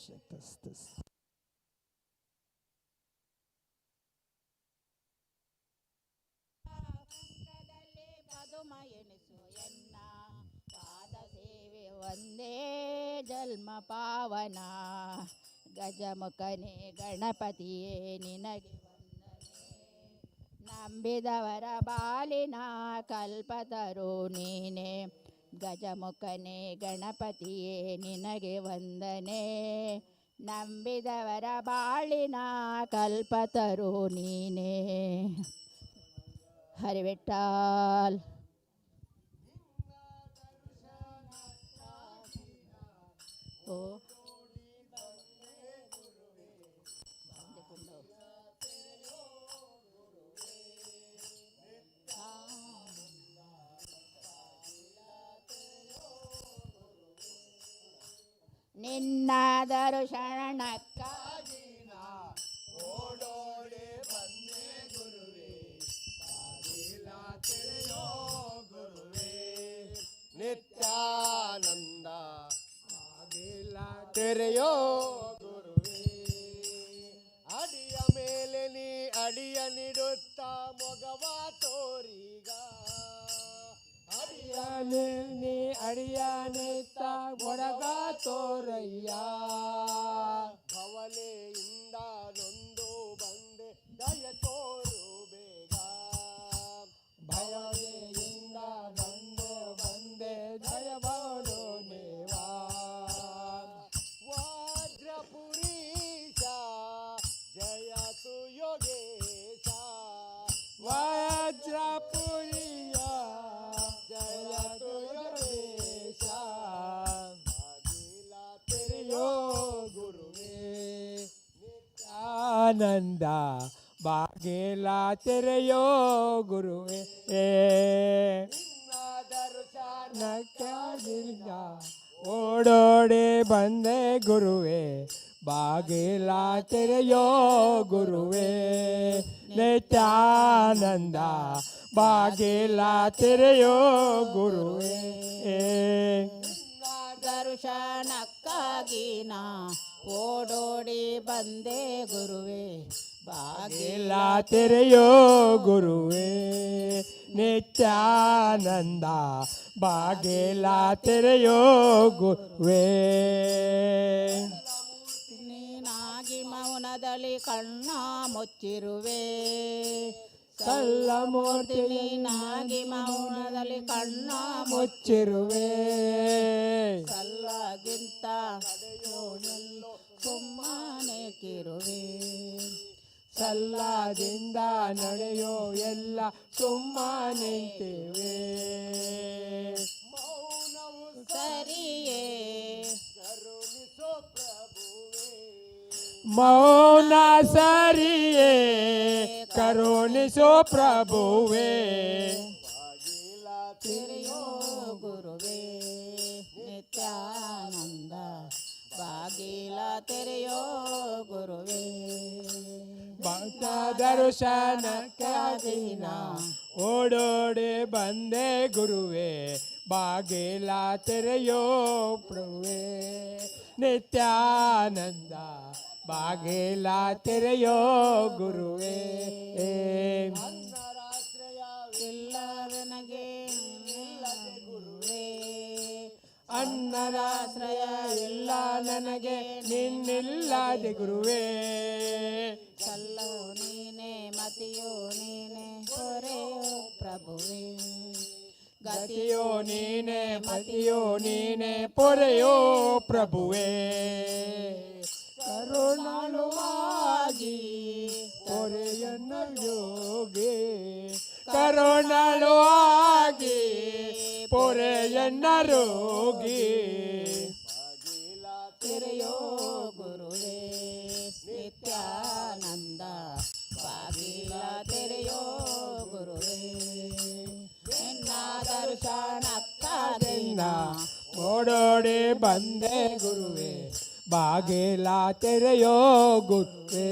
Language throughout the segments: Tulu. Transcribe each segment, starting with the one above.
Check this, this. ಪದುಮ ಎನಿಸು ಎನ್ನ ಪಾದ ಸೇವೆ ಒಂದೇ ಜನ್ಮ ಪಾವನ. ಗಜಮುಖನೇ ಗಣಪತಿಯೇ ನಿನಗೆ ವಂದನೆ. ನಂಬಿದವರ ಬಾಲಿನ ಕಲ್ಪತರು ನೀನೆ. ಗಜಮುಖನೇ ಗಣಪತಿಯೇ ನಿನಗೆ ವಂದನೆ. ನಂಬಿದವರ ಬಾಳಿನ ಕಲ್ಪತರು ನೀನೇ. ಹರಿವಿಠಲ್. ಓ ನಿನ್ನ ದರ್ಶನಕ್ಕಾಗಿ ಓಡೋಡಿ ಬಂದೆ ಗುರುವೇ, ಬಾಗಿಲ ತೆರೆಯೋ ಗುರುವೇ, ನಿತ್ಯಾನಂದ ಬಾಗಿಲ ತೆರೆಯೋ ಗುರುವೇ. ಅಡಿಯ ಮೇಲೆ ನೀ ಅಡಿಯ ನಿಡುತ್ತ ಮೊಗವ ತೋರಿಗ, ಅಡಿಯ ನೀ ಅಡಿಯನಿತ್ತ ಒಡಗ ತೋರಯ್ಯ. ಕವಲೆಯಿಂದ ನೊಂದು ಬಂದೆ ದಯ ತೋರು ಬೇಗ, ಭಯದಿಂದ ಬಂದು ಬಂದೆ ದಯವಾಡು ದೇವಾ. ವಜ್ರಪುರೀಶ ಜಯತು ಯೋಗೇಶ, ವಜ್ರಪುರಿಯ ಜಯತು ಯೋಗೇಶ, ಯೋಗೇಶ ಬಾಗಿಲ ತೆರೆಯೋ ತೆರೆಯೋ ಗುರುವೇ, ನಿತ್ಯಾನಂದ ಬಾಗಿಲ ತೆರೆಯೋ ಗುರುವೇ. ನಿನ್ನ ದರ್ಶನ ನಕ್ಕಾಗಿಲ್ಲ ಓಡೋಡಿ ಬಂದೆ ಗುರುವೇ, ಬಾಗಿಲ ತೆರೆಯೋ ಗುರುವೇ, ನಿತ್ಯಾನಂದ ಬಾಗಿಲ ತೆರೆಯೋ ಗುರುವೇ. ನಿನ್ನ ದರ್ಶನಕ್ಕಾಗಿ ನಾ ಓಡೋಡಿ ಬಂದೆ ಗುರುವೇ, ಬಾಗಿಲ ಬಾಗಿಲ ತೆರೆಯೋ ಗುರುವೇ, ನಿತ್ಯಾನಂದ ಬಾಗಿಲ ತೆರೆಯೋ ಗುರುವೇ. ನೀನಾಗಿ ಮೌನದಲ್ಲಿ ಕಣ್ಣ ಮುಚ್ಚಿರುವೆ, ಕಲ್ಲಮೂರ್ತಿ ನೀನಾಗಿ ಮೌನದಲ್ಲಿ ಕಣ್ಣ ಮುಚ್ಚಿರುವೆ, ಮುಚ್ಚಲ್ಲಾಗಿಂತ ಸುಮ್ಮನೆ ಕಿರುವೆ, ಸಲ್ಲದಿಂದ ನಡೆಯೋ ಎಲ್ಲ ಸುಮ್ಮನಿಂತಿವೆ. ಮೌನವು ಸರಿಯೇ ಕರುಣಿಸೋ ಪ್ರಭುವೇ, ಮೌನ ಸರಿಯೇ ಕರುಣಿಸೋ ಪ್ರಭುವೇ. ಬಾಗಿಲ ತೆರೆಯೋ ಗುರುವೇ, ನಿತ್ಯಾನಂದ ಬಾಗಿಲ ತೆರೆಯೋ ಗುರುವೇ. ಭಕ್ತ ದರ್ಶನಕ್ಕಾಗಿ ನಾ ಓಡೋಡಿ ಬಂದೆ ಗುರುವೇ, ಬಾಗಿಲ ತೆರೆಯೋ ಪ್ರಭುವೇ, ನಿತ್ಯಾನಂದ ಬಾಗಿಲ ತೆರೆಯೋ ಗುರುವೇ. ಅನ್ನರಾಶ್ರಯ ಇಲ್ಲ ನನಗೆ ಇಲ್ಲದೆ ಗುರುವೇ, ಅನ್ನರಾಶ್ರಯ ಇಲ್ಲ ನನಗೆ ನಿನ್ನಿಲ್ಲದೆ ಗುರುವೇ. ಕಲ್ಲೋ ನೀನೆ ಮತಿಯೋ ನೀನೆ ಹೊರೆಯೋ ಪ್ರಭುವೇ, ಗತಿಯೋ ನೀನೆ ಮತಿಯೋ ನೀನೆ ಪೊರೆಯೋ ಪ್ರಭುವೇ. ಕರುಣಾಳುವಾಗಿ ಪೊರೆಯನ್ನ ಯೋಗಿ, ಕರುಣಾಳುವಾಗಿ ಪೊರೆಯನ್ನ ರೋಗಿ. ಬಾಗಿಲ ತೆರೆಯೋ ಗುರುವೇ, ನಿತ್ಯಾನಂದ ಬಾಗಿಲ ತೆರೆಯೋ ಗುರುವೇ. ನಿನ್ನ ದರ್ಶನಕ್ಕಾಗಿ ನಾ ಓಡೋಡಿ ಬಂದೆ ಗುರುವೇ, ಬಾಗಿಲ ತೆರೆಯೋ ಗುರುವೇ,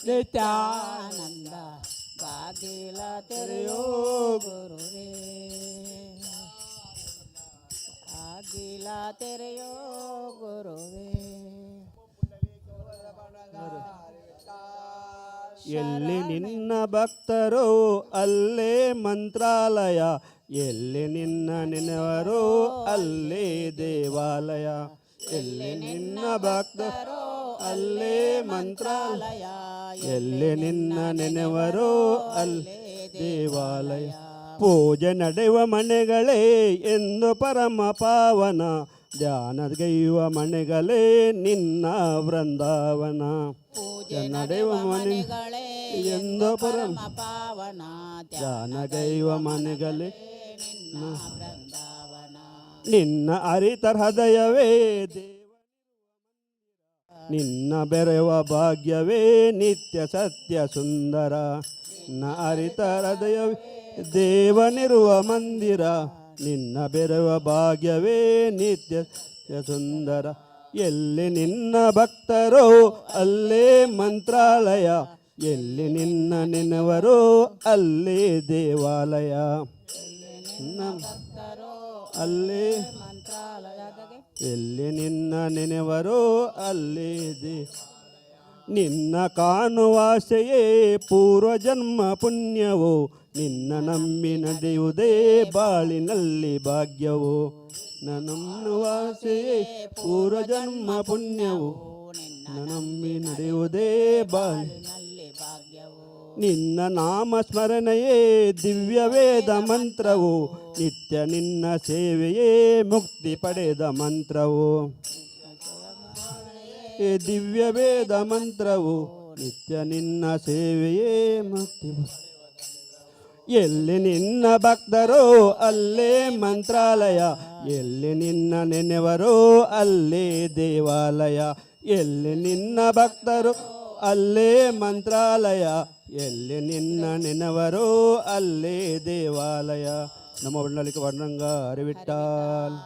ನಿತ್ಯಾನಂದ ಆನಂದ ಬಾಗಿಲ ತೆರೆಯೋ ಗುರುವೇ, ಬಾಗಿಲ ತೆರೆಯೋ ಗುರುವೇ. ಎಲ್ಲಿ ನಿನ್ನ ಭಕ್ತರೋ ಅಲ್ಲೇ ಮಂತ್ರಾಲಯ, ಎಲ್ಲಿ ನಿನ್ನ ನೆನೆವರೋ ಅಲ್ಲೇ ದೇವಾಲಯ. ಎಲ್ಲಿ ನಿನ್ನ ಭಕ್ತರೋ ಅಲ್ಲೇ ಮಂತ್ರಾಲಯ, ಎಲ್ಲಿ ನಿನ್ನ ನೆನೆವರೋ ಅಲ್ಲೇ ದೇವಾಲಯ. ಪೂಜೆ ನಡೆಯುವ ಮನೆಗಳೇ ಎಂದು ಪರಮ ಪಾವನ, ಧ್ಯಾನಗೈಯುವ ಮನೆಗಳೇ ನಿನ್ನ ವೃಂದಾವನ. ಪೂಜೆ ನಡೆಯುವ ನಡೆಯುವ ಮನೆ ಮನೆಗಳೇ ಎಂದು ಪರಮ ಪರಮ ಪಾವನ, ಧ್ಯಾನಗೈಯುವ ಮನೆಗಳೇ ನಿನ್ನ ವೃಂದಾವನ. ನಿನ್ನ ಅರಿತ ಹೃದಯವೇ ದೇವ, ನಿನ್ನ ಬೆರೆವ ಭಾಗ್ಯವೇ ನಿತ್ಯ ಸತ್ಯ ಸುಂದರ. ನಿನ್ನ ಅರಿತ ಹೃದಯವೇ ದೇವನಿರುವ ಮಂದಿರ, ನಿನ್ನ ಬೆರೆವ ಭಾಗ್ಯವೇ ನಿತ್ಯ ಸತ್ಯ ಸುಂದರ. ಎಲ್ಲಿ ನಿನ್ನ ಭಕ್ತರೋ ಅಲ್ಲೇ ಮಂತ್ರಾಲಯ, ಎಲ್ಲಿ ನಿನ್ನ ನೆನವರೋ ಅಲ್ಲೇ ದೇವಾಲಯ. ಅಲ್ಲೇ ಮಂತ್ರಾಲಯದಾಗೆ ಎಲ್ಲಿ ನಿನ್ನ ನೆನೆವರೋ ಅಲ್ಲೇ they. ನಿನ್ನ ಕಾಣುವಾಸೆಯೇ ಪೂರ್ವಜನ್ಮ ಪುಣ್ಯವು, ನಿನ್ನ ನಂಬಿ ನಡೆಯುವುದೇ ಬಾಳಿನಲ್ಲಿ ಭಾಗ್ಯವು. ನಂಬುವಾಸೆಯೇ ಪೂರ್ವಜನ್ಮ ಪುಣ್ಯವು, ನಿನ್ನ ನಂಬಿ ನಡೆಯುವುದೇ ಬಾಳಿ ನಲ್ಲಿ ಭಾಗ್ಯವು. ನಿನ್ನ ನಾಮ ಸ್ಮರಣೆಯೇ ದಿವ್ಯ ವೇದ ಮಂತ್ರವು, ನಿತ್ಯ ನಿನ್ನ ಸೇವೆಯೇ ಮುಕ್ತಿ ಪಡೆದ ಮಂತ್ರವು. ಏ ದಿವ್ಯ ವೇದ ಮಂತ್ರವು, ನಿತ್ಯ ನಿನ್ನ ಸೇವೆಯೇ ಮುಕ್ತಿ. ಎಲ್ಲಿ ನಿನ್ನ ಭಕ್ತರೋ ಅಲ್ಲೇ ಮಂತ್ರಾಲಯ, ಎಲ್ಲಿ ನಿನ್ನ ನೆನೆವರೋ ಅಲ್ಲೇ ದೇವಾಲಯ. ಎಲ್ಲಿ ನಿನ್ನ ಭಕ್ತರು ಅಲ್ಲೇ ಮಂತ್ರಾಲಯ, ಎಲ್ಲಿ ನಿನ್ನ ನೆನವರೋ ಅಲ್ಲೇ ದೇವಾಲಯ. ನಮ್ಮ ಬಣ್ಣಲಿಕ ವರ್ಣಂಗ ಅರಿವಿಟ್ಟಾಲ್.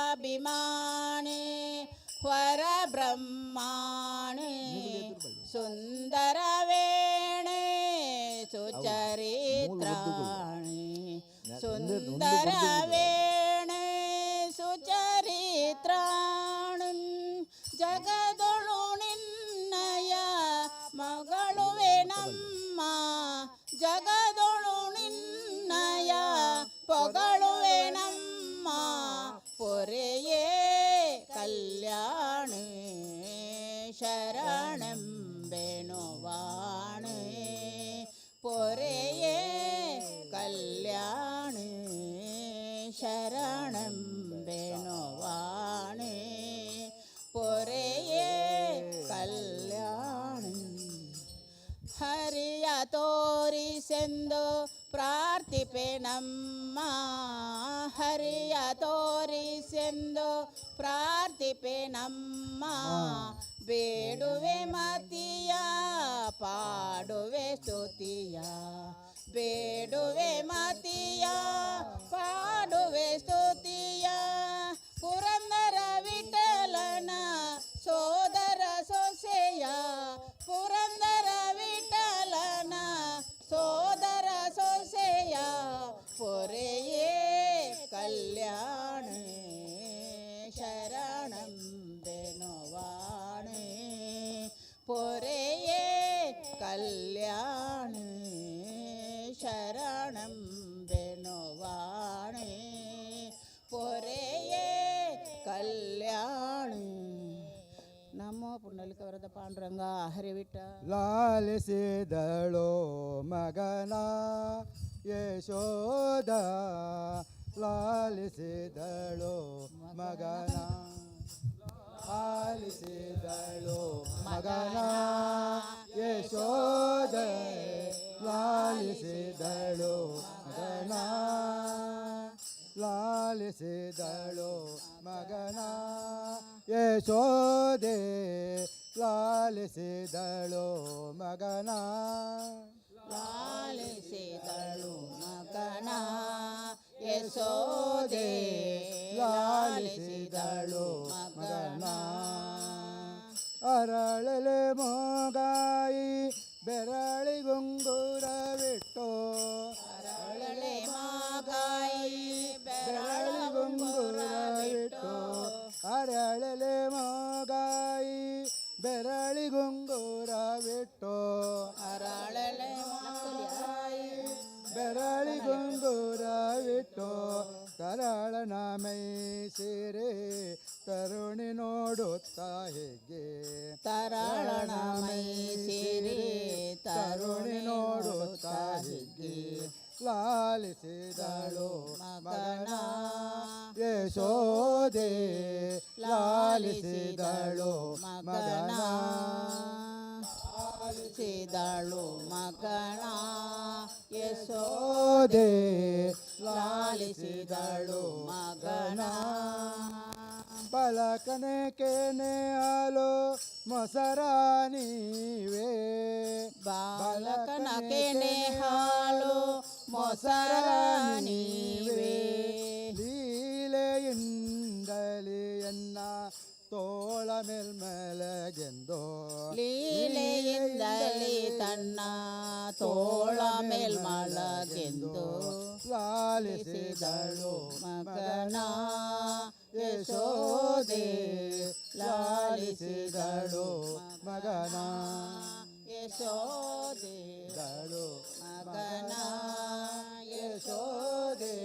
ವಾಗಾಭಿಮಾನಿ ಹೊರ ಬ್ರಹ್ಮಾಣಿ ಸುಂದರ ವೇಣೆ ಸುಚರಿತ್ರಾಣಿ, ಸುಂದರ ವೇಣೆ ಸುಚರಿತ್ರಾಣಿ, ಜಗದೊಳು ನಿನ್ನಯ ಮಗಳುವೆ ನಮ್ಮ, ಜಗದೊಳು ನಿನ್ನಯ ಪೊಗಳುವೆ ನಮ್ಮ, ಪೊರೆಯೇ ಕಲ್ಯಾಣ ಶರಣೆಂಬೆನು ವಾಣಿ, ಪೊರೆಯೇ ಕಲ್ಯಾಣ ಶರಣೆಂಬೆನು ವಾಣಿ, ಪೊರೆಯೇ ಕಲ್ಯಾಣ. ಹರಿಯ ತೋರಿಸೆಂದು ಪ್ರಾರ್ಥಿಪೆ ನಮ್ಮ, ಹರಿಯ ತೋರಿಸೆಂದು ಪ್ರಾರ್ಥಿಪೆ ನಮ್ಮ, ಬೇಡುವೆ ಮತಿಯ ಪಾಡುವೆ ಸ್ತುತಿಯ, ಬೇಡುವೆ ಮತಿಯ ಪಾಡುವೆ ಸ್ತುತಿಯ, ಪುರಂದರ ವಿಠಲನ ಸೋದರ ಸೊಸೆಯ, ಪುರಂದರ ವಿಠಲನ ಸೋದರ ಸೊಸೆಯ, ಪೊರೆಯೇ ಕಲ್ಯಾಣ ಶರಣಂಬೆನು ವಾಣಿ, ಪೊರೆಯೇ ಕಲ್ಯಾಣ ಶರಣಂಬೆನು ವಾಣಿ, ಪೊರೆಯೇ ಕಲ್ಯಾಣ. ನಮೋ ಪುಂಡಲಿಕ ವರದ ಪಾಂಡುರಂಗ ಹರಿವಿಟ್ಟ. ಲಾಲಿಸಿದಳೋ ಮಗನ ಯಶೋದ, ಲಾಲಿಸಿದಳೋ ಮಗನ, ಲಾಲಿಸಿದಳೋ ಮಗನ ಯಶೋದ, ಲಾಲಿಸಿದಳೋ ಮಗನ, ಲಾಲಿಸಿದಳೋ ಮಗನ ಯಶೋದೆ. ಲಾಲಿಸಿದಳು ಮಗನ. ಲಾಲಿಸಿದಳು ಮಗನ ಯಶೋದೆ, ಲಾಲಿಸಿದಳು ಮಗನ. ಅರಳಲೆ ಮೋಗಾಯಿ ಬೆರಳಿಗುಂಗುರವಿಟ್ಟು, ಅರಳಲೆ ಮಾಗಾಯಿ ಬೆರಳಿಗುಂಗುರವಿಟ್ಟು, ಅರಳಲೆ ಮೋಗಾಯಿ ಬೆರಳಿಗುಂಗುರವಿಟ್ಟು, ಅರಳಲೆ ಮಾಗಾಯಿ ಬೆರಳಿಗುಂಗುರವಿಟ್ಟು, ತರಳನ ಮೈ ಸೀರೆ ತರುಣಿ ನೋಡುತ್ತಾ ಹೇಗೆ, ತರಳನ ಮೈ ಸಿರಿ ತರುಣಿ ನೋಡುತ್ತಾ ಹಿಗ್ಗಿ, ಲಾಲಿಸಿದಳು ಮಗನ ಯಶೋದೆ, ಲಾಲಿಸಿದಳು ಮಗನ. ಲಾಲಿಸಿದಳು ಮಗನ ಯಶೋ ಯಶೋದೆ, ಲಾಲಿಸಿದಳು ಮಗನ. ಬಲಕನೆ ಕೆನೆ ಹಾಲು ಮೊಸರ ನೀವೇ, ಬಾಲಕನ ಕೆನೆ ಹಾಲು ಮೊಸರ ನೀವೇ, ಲೀಲೆಯಿಂದಲಿ ಎನ್ನ ತೋಳ ಮೇಲ್ಮೆಲಗೆಂದು, ಲೀಲೆಯಿಂದಲೇ ತನ್ನ ತೋಳ ಮೇಲ್ಮಲಗೆಂದು, ಲಾಲಿಸಿದಳು ಮಗನ ಯಶೋದೆ, ಲಾಲಿಸಿದಳು ಮಗನ. ಯಶೋದೆ ದಳು ಮಗನ. ಯಶೋದೆ,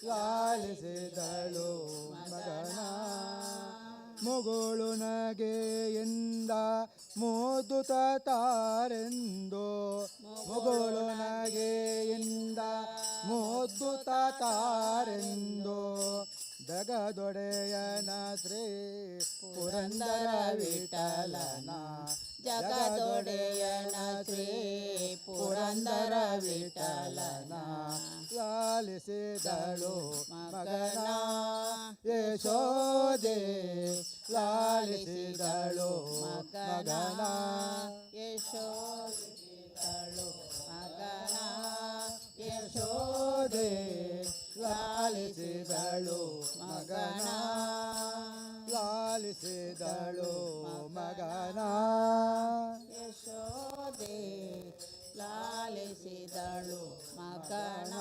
ಲಾಲಿಸಿದಳು ಮಗನ. ಮುಗುಳು ನಗೆಯಿಂದ ಮುದ್ದು ತಾರೆಂದು, ಮುಗುಳು ನಗೆಯಿಂದ ಮುದ್ದು ತಾರೆಂದು, ಜಗದೊಡೆಯನ ಶ್ರೀ ಪುರಂದರ ವಿಠಲನ, ಜಗದೊಡೆಯನ ಶ್ರೀ ಪುರಂದರ ವಿಠಲನ, ಲಾಲಿಸಿದಳು ಮಗನ ಯಶೋದೆ, ಲಾಲಿಸಿದಳು ಮಗನ. ಯಶೋದಳು ಮಗನ. ಯಶೋದೆ, ಲಾಲಿಸಿದಳು ಮಗನ, ಲಾಲಿಸಿದಳು ಮಗನ. ಯಶೋದೆ ಲಾಲಿಸಿದಳು ಮಗನ.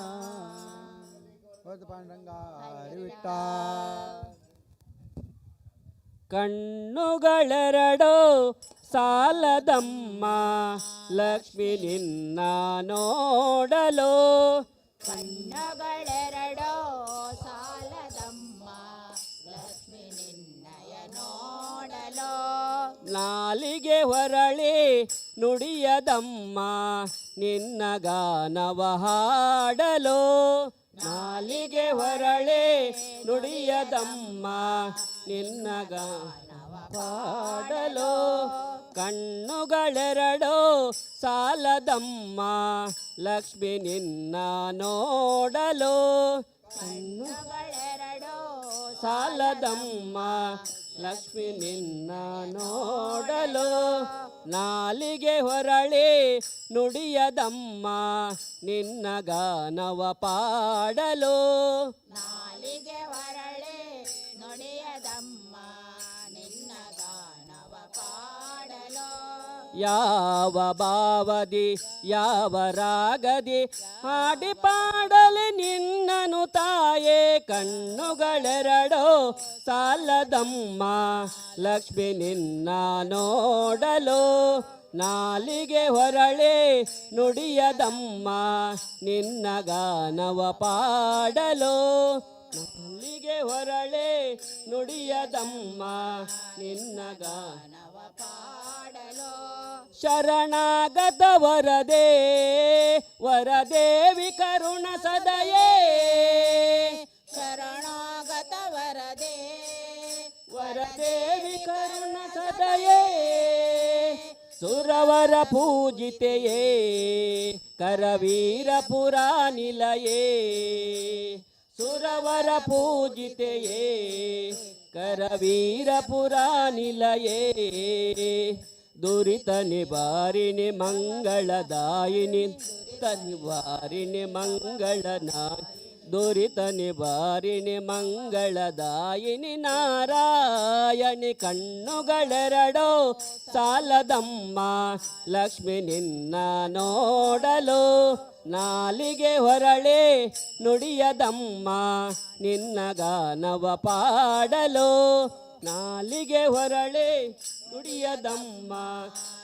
ಪಾಂಡರಂಗ ಹರಿವಿಟ್ಟ. ಕಣ್ಣುಗಳೆರಡೋ ಸಾಲದಮ್ಮ ಲಕ್ಷ್ಮಿ ನಿನ್ನ ನೋಡಲು, ಕಣ್ಣುಗಳೆರಡೋ ಸಾಲದಮ್ಮ ಲಕ್ಷ್ಮಿ ನಿನ್ನಯ ನೋಡಲು, ನಾಲಿಗೆ ಹೊರಳಿ ನುಡಿಯದಮ್ಮ ನಿನ್ನ ಗಾನವ ಹಾಡಲು, ನಾಲಿಗೆ ಹೊರಳಿ ನುಡಿಯದಮ್ಮ ನಿನ್ನ ಗಾನವ ಹಾಡಲು, ಕಣ್ಣುಗಳೆರಡೋ ಸಾಲದಮ್ಮ ಲಕ್ಷ್ಮಿ ನಿನ್ನ ನೋಡಲು, ಕಣ್ಣುಗಳೆರಡೋ ಸಾಲದಮ್ಮ ಲಕ್ಷ್ಮಿ ನಿನ್ನ ನೋಡಲು, ನಾಲಿಗೆ ಹೊರಳಿ ನುಡಿಯದಮ್ಮ ನಿನ್ನ ಗಾನವ ಪಾಡಲು, ನಾಲಿಗೆ ಹೊರಳೆ ನುಡಿಯದಮ್ಮ ನಿನ್ನ ಗಾನವ ಪಾಡಲು, ಯಾವ ಭಾವದಿ ಯಾವ ರಾಗದಿ ಹಾಡಿ ಪಾಡಲಿ ನಿನ್ನನು ತಾಯೇ, ಕಣ್ಣುಗಳೆರಡೋ ಸಾಲದಮ್ಮ ಲಕ್ಷ್ಮಿ ನಿನ್ನ ನೋಡಲು, ನಾಲಿಗೆ ಹೊರಳೆ ನುಡಿಯದಮ್ಮ ನಿನ್ನ ಗಾನವ ಪಾಡಲು, ನಾಲಿಗೆ ಹೊರಳೆ ನುಡಿಯದಮ್ಮ ನಿನ್ನ ಗಾನವ ಪಾಡಲು, ಶರಣಾಗತ ವರದೆ ವರದೇವಿ ಕರುಣ ಸದಯೇ, ಶರಣಾಗತ ವರದೆ ವರದೇವಿ ಕರುಣ ಸದಯೇ, ಸುರವರ ಪೂಜಿತೆಯೇ ಕರವೀರ ಪುರ ನಿಲಯೇ, ಸುರವರ ಪೂಜಿತೆಯೇ. ಕರವೀರಪುರ ನಿಲಯೇ. ದುರಿತ ನಿವಾರಿಣಿ ಮಂಗಳದಾಯಿನಿ, ನಿವಾರಿಣಿ ಮಂಗಳನಾ, ದುರಿತ ನಿವಾರಿಣಿ ಮಂಗಳದಾಯಿನಿ ನಾರಾಯಣಿ. ಕಣ್ಣುಗಳೆರಡೋ ಸಾಲದಮ್ಮ ಲಕ್ಷ್ಮಿ ನಿನ್ನ ನೋಡಲು, ನಾಲಿಗೆ ಹೊರಳೆ ನುಡಿಯದಮ್ಮ ನಿನ್ನ ಗಾನವ ಪಾಡಲು. ನಾಲಿಗೆ ಹೊರಳೆ ನುಡಿಯದಮ್ಮ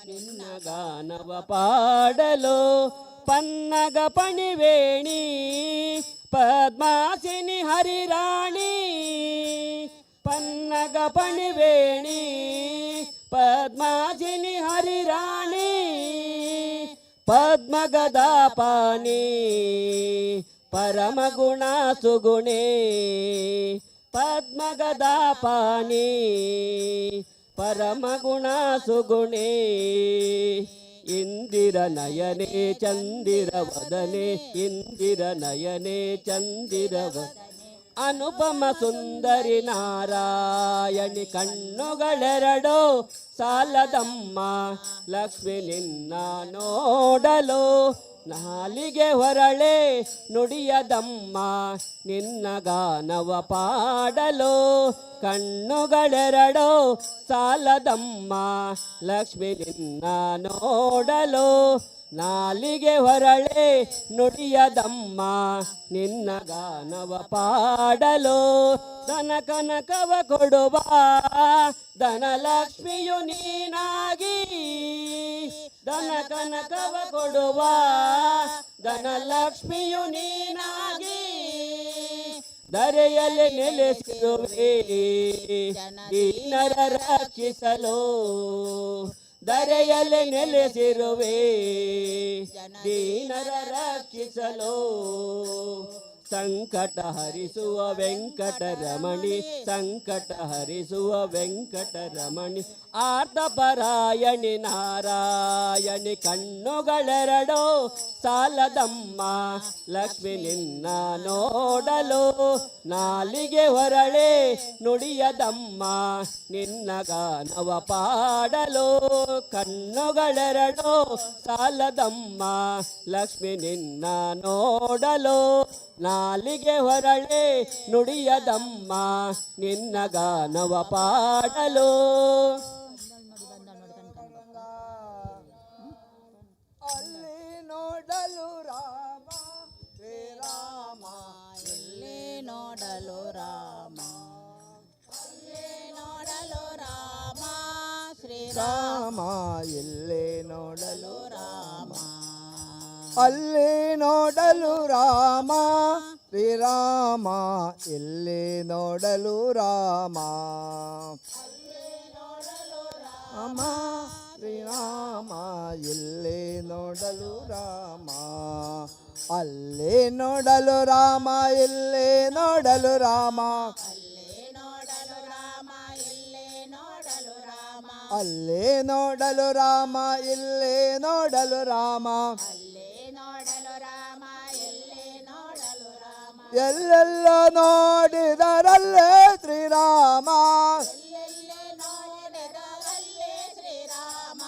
ನಿನ್ನ ಗಾನವ ಪಾಡಲು. ಪನ್ನಗ ಪಣಿವೇಣಿ ಪದ್ಮಾಸಿನಿ ಹರಿರಾಣಿ, ಪನ್ನಗ ಪಣಿವೇಣಿ ಪದ್ಮಾಸಿನಿ ಹರಿರಾಣಿ, ಪದ್ಮಗದಾಪಾನಿ ಪರಮಗುಣ ಸುಗುಣೇ, ಪದ್ಮಗದಾಪಾನಿ ಪರಮಗುಣ ಸುಗುಣೇ. ಇಂದಿರ ನಯನೆ ಚಂದಿರ ವದನೆ, ಇಂದಿರ ನಯನೆ ಚಂದಿರವ, ಅನುಪಮ ಸುಂದರಿ ನಾರಾಯಣಿ. ಕಣ್ಣುಗಳೆರಡು ಸಾಲದಮ್ಮ ಲಕ್ಷ್ಮಿ ನಿನ್ನ ನೋಡಲು, ನಾಲಿಗೆ ಹೊರಳೆ ನುಡಿಯದಮ್ಮ ನಿನ್ನ ಗಾನವ ಪಾಡಲು. ಕಣ್ಣುಗಳೆರಡು ಸಾಲದಮ್ಮ ಲಕ್ಷ್ಮಿ ನಿನ್ನ ನೋಡಲು, ನಾಲಿಗೆ ಹೊರಳೆ ನುಡಿಯದಮ್ಮ ನಿನ್ನ ಗಾನವ ಪಾಡಲು. ಧನ ಕನಕವ ಕೊಡುವ ಧನಲಕ್ಷ್ಮಿಯು ನೀನಾಗಿ, ಧನ ಕನಕವ ಕೊಡುವ ಧನಲಕ್ಷ್ಮಿಯು ನೀನಾಗಿ, ಧರೆಯಲ್ಲಿ ನೆಲೆಸಿರುವೆ ದೀನರ ರಕ್ಷಿಸಲು, ಧರೆಯಲ್ಲಿ ನೆಲೆಸಿರುವೆ ದೀನರ ರಕ್ಷಿಸಲು. ಸಂಕಟ ಹರಿಸುವ ವೆಂಕಟರಮಣಿ, ಸಂಕಟ ಹರಿಸುವ ವೆಂಕಟರಮಣಿ, ಆರ್ತಪರಾಯಣಿ ನಾರಾಯಣಿ. ಕಣ್ಣುಗಳೆರಡು ಸಾಲದಮ್ಮ ಲಕ್ಷ್ಮಿ ನಿನ್ನ ನೋಡಲು, ನಾಲಿಗೆ ಹೊರಳೆ ನುಡಿಯದಮ್ಮ ನಿನ್ನ ಗಾನವ ಪಾಡಲು. ಕಣ್ಣುಗಳೆರಡು ಸಾಲದಮ್ಮ ಲಕ್ಷ್ಮಿ ನಿನ್ನ ನೋಡಲು, ನಾಲಿಗೆ ಹೊರಳೆ ನುಡಿಯದಮ್ಮ ನಿನ್ನ ಗಾನವ ಪಾಡಲು. ಅಲ್ಲಿ ನೋಡಲು ರಾಮ, ಶ್ರೀರಾಮ. ಇಲ್ಲಿ ನೋಡಲು ರಾಮ, ಅಲ್ಲಿ ನೋಡಲು ರಾಮ, ಶ್ರೀರಾಮ. ರಾಮ ಇಲ್ಲಿ ನೋಡಲು ರಾಮ. ಅಲ್ಲಿ ನೋಡಲು ರಾಮ, ಶ್ರೀರಾಮ. ಇಲ್ಲಿ ನೋಡಲು ರಾಮ, ರಾಮ, ಶ್ರೀರಾಮ. ಇಲ್ಲಿ ನೋಡಲು ರಾಮ, ಅಲ್ಲಿ ನೋಡಲು ರಾಮ, ಇಲ್ಲಿ ನೋಡಲು ರಾಮ. ಅಲ್ಲಿ ನೋಡಲು ರಾಮ, ಇಲ್ಲಿ ನೋಡಲು ರಾಮ. ಅಲ್ಲಿ ನೋಡಲು ರಾಮ, ಇಲ್ಲಿ ನೋಡಲು ರಾಮ. ಅಲ್ಲಿ ನೋಡಲು ರಾಮ, ಇಲ್ಲಿ ನೋಡಲು ರಾಮ. ಎಲ್ಲೆಲ್ಲ ನೋಡಿದರಲ್ಲೇ ಶ್ರೀರಾಮ. ಎಲ್ಲೆಲ್ಲಿ ನೋಡಿದರಲ್ಲೇ ಶ್ರೀರಾಮ.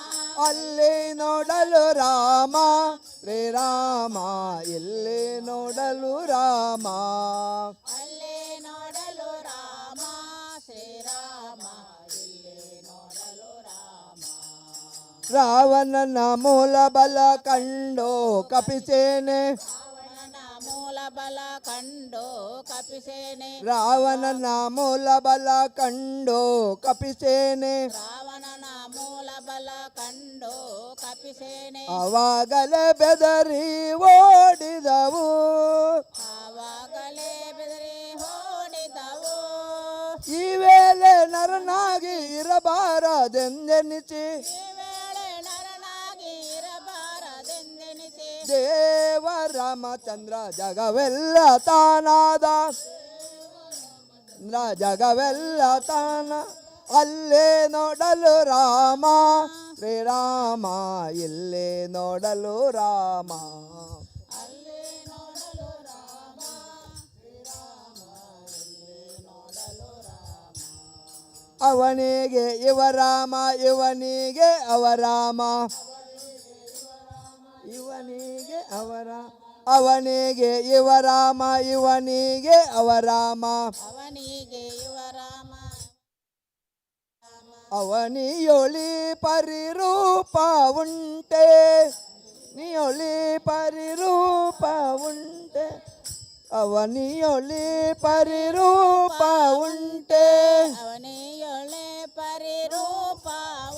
ಅಲ್ಲಿ ನೋಡಲು ರಾಮ, ಶ್ರೀರಾಮ. ಇಲ್ಲಿ ನೋಡಲು ರಾಮ. ಅಲ್ಲಿ ನೋಡಲು ರಾಮ, ಶ್ರೀರಾಮ. ಇಲ್ಲಿ ನೋಡಲು ರಾಮ. ರಾವಣನ ಮೂಲ ಬಲ ಕಂಡು ಕಪಿಸೇನೆ. ರಾವಣನ ಮೂಲ ಬಲ ಕಂಡು ಕಪಿಸೇನೆ. ರಾವಣನ ಮೂಲ ಬಲ ಕಂಡು ಕಪಿಸೇನೆ. ರಾವಣನ ಮೂಲ ಬಲ ಕಂಡು ಕಪಿಸೇನೆ. ಅವಾಗಲೇ ಬೆದರಿ ಓಡಿದವು. ಆವಾಗಲೇ ಬೆದರಿ ಓಡಿದವು. ಈ ವೇಳೆ ನರನಾಗಿ ಇರಬಾರದೆಂದೆನಿಸಿ. ಈ ವೇಳೆ ನರನಾಗಿ ಇರಬಾರದೆಂದೆನಿಸಿ. ದೇವ ರಾಮಚಂದ್ರ ಜಗವೆಲ್ಲ ತಾನಾದ, ಚಂದ್ರ ಜಗವೆಲ್ಲ ತಾನ. ಅಲ್ಲೇ ನೋಡಲು ರಾಮ, ಶ್ರೀರಾಮ. ಇಲ್ಲೇ ನೋಡಲು ರಾಮ. ಅಲ್ಲಿ ನೋಡಲು ರಾಮ, ಶ್ರೀರಾಮ. ಇಲ್ಲಿ ನೋಡಲು ರಾಮ. ಅವನಿಗೆ ಇವ ರಾಮ, ಇವನಿಗೆ ಅವ ರಾಮ, ಇವನಿಗೆ ಅವರ, ಅವನಿಗೆ ಇವ ರಾಮ, ಇವನಿಗೆ ಅವ ರಾಮ. ಅವನಿಗೆ ಇವ ರಾಮ. ಅವನಿಯೊಳಿ ಪರಿರೂಪ ಉಂಟೆ, ನಿಯೊಳಿ ಪರಿರೂಪ ಉಂಟೆ, ಅವನಿಯೊಳಿ ಪರಿರೂಪ ಉಂಟೆ. ಅವನಿಯೊಳೆ ಪರಿರೂಪ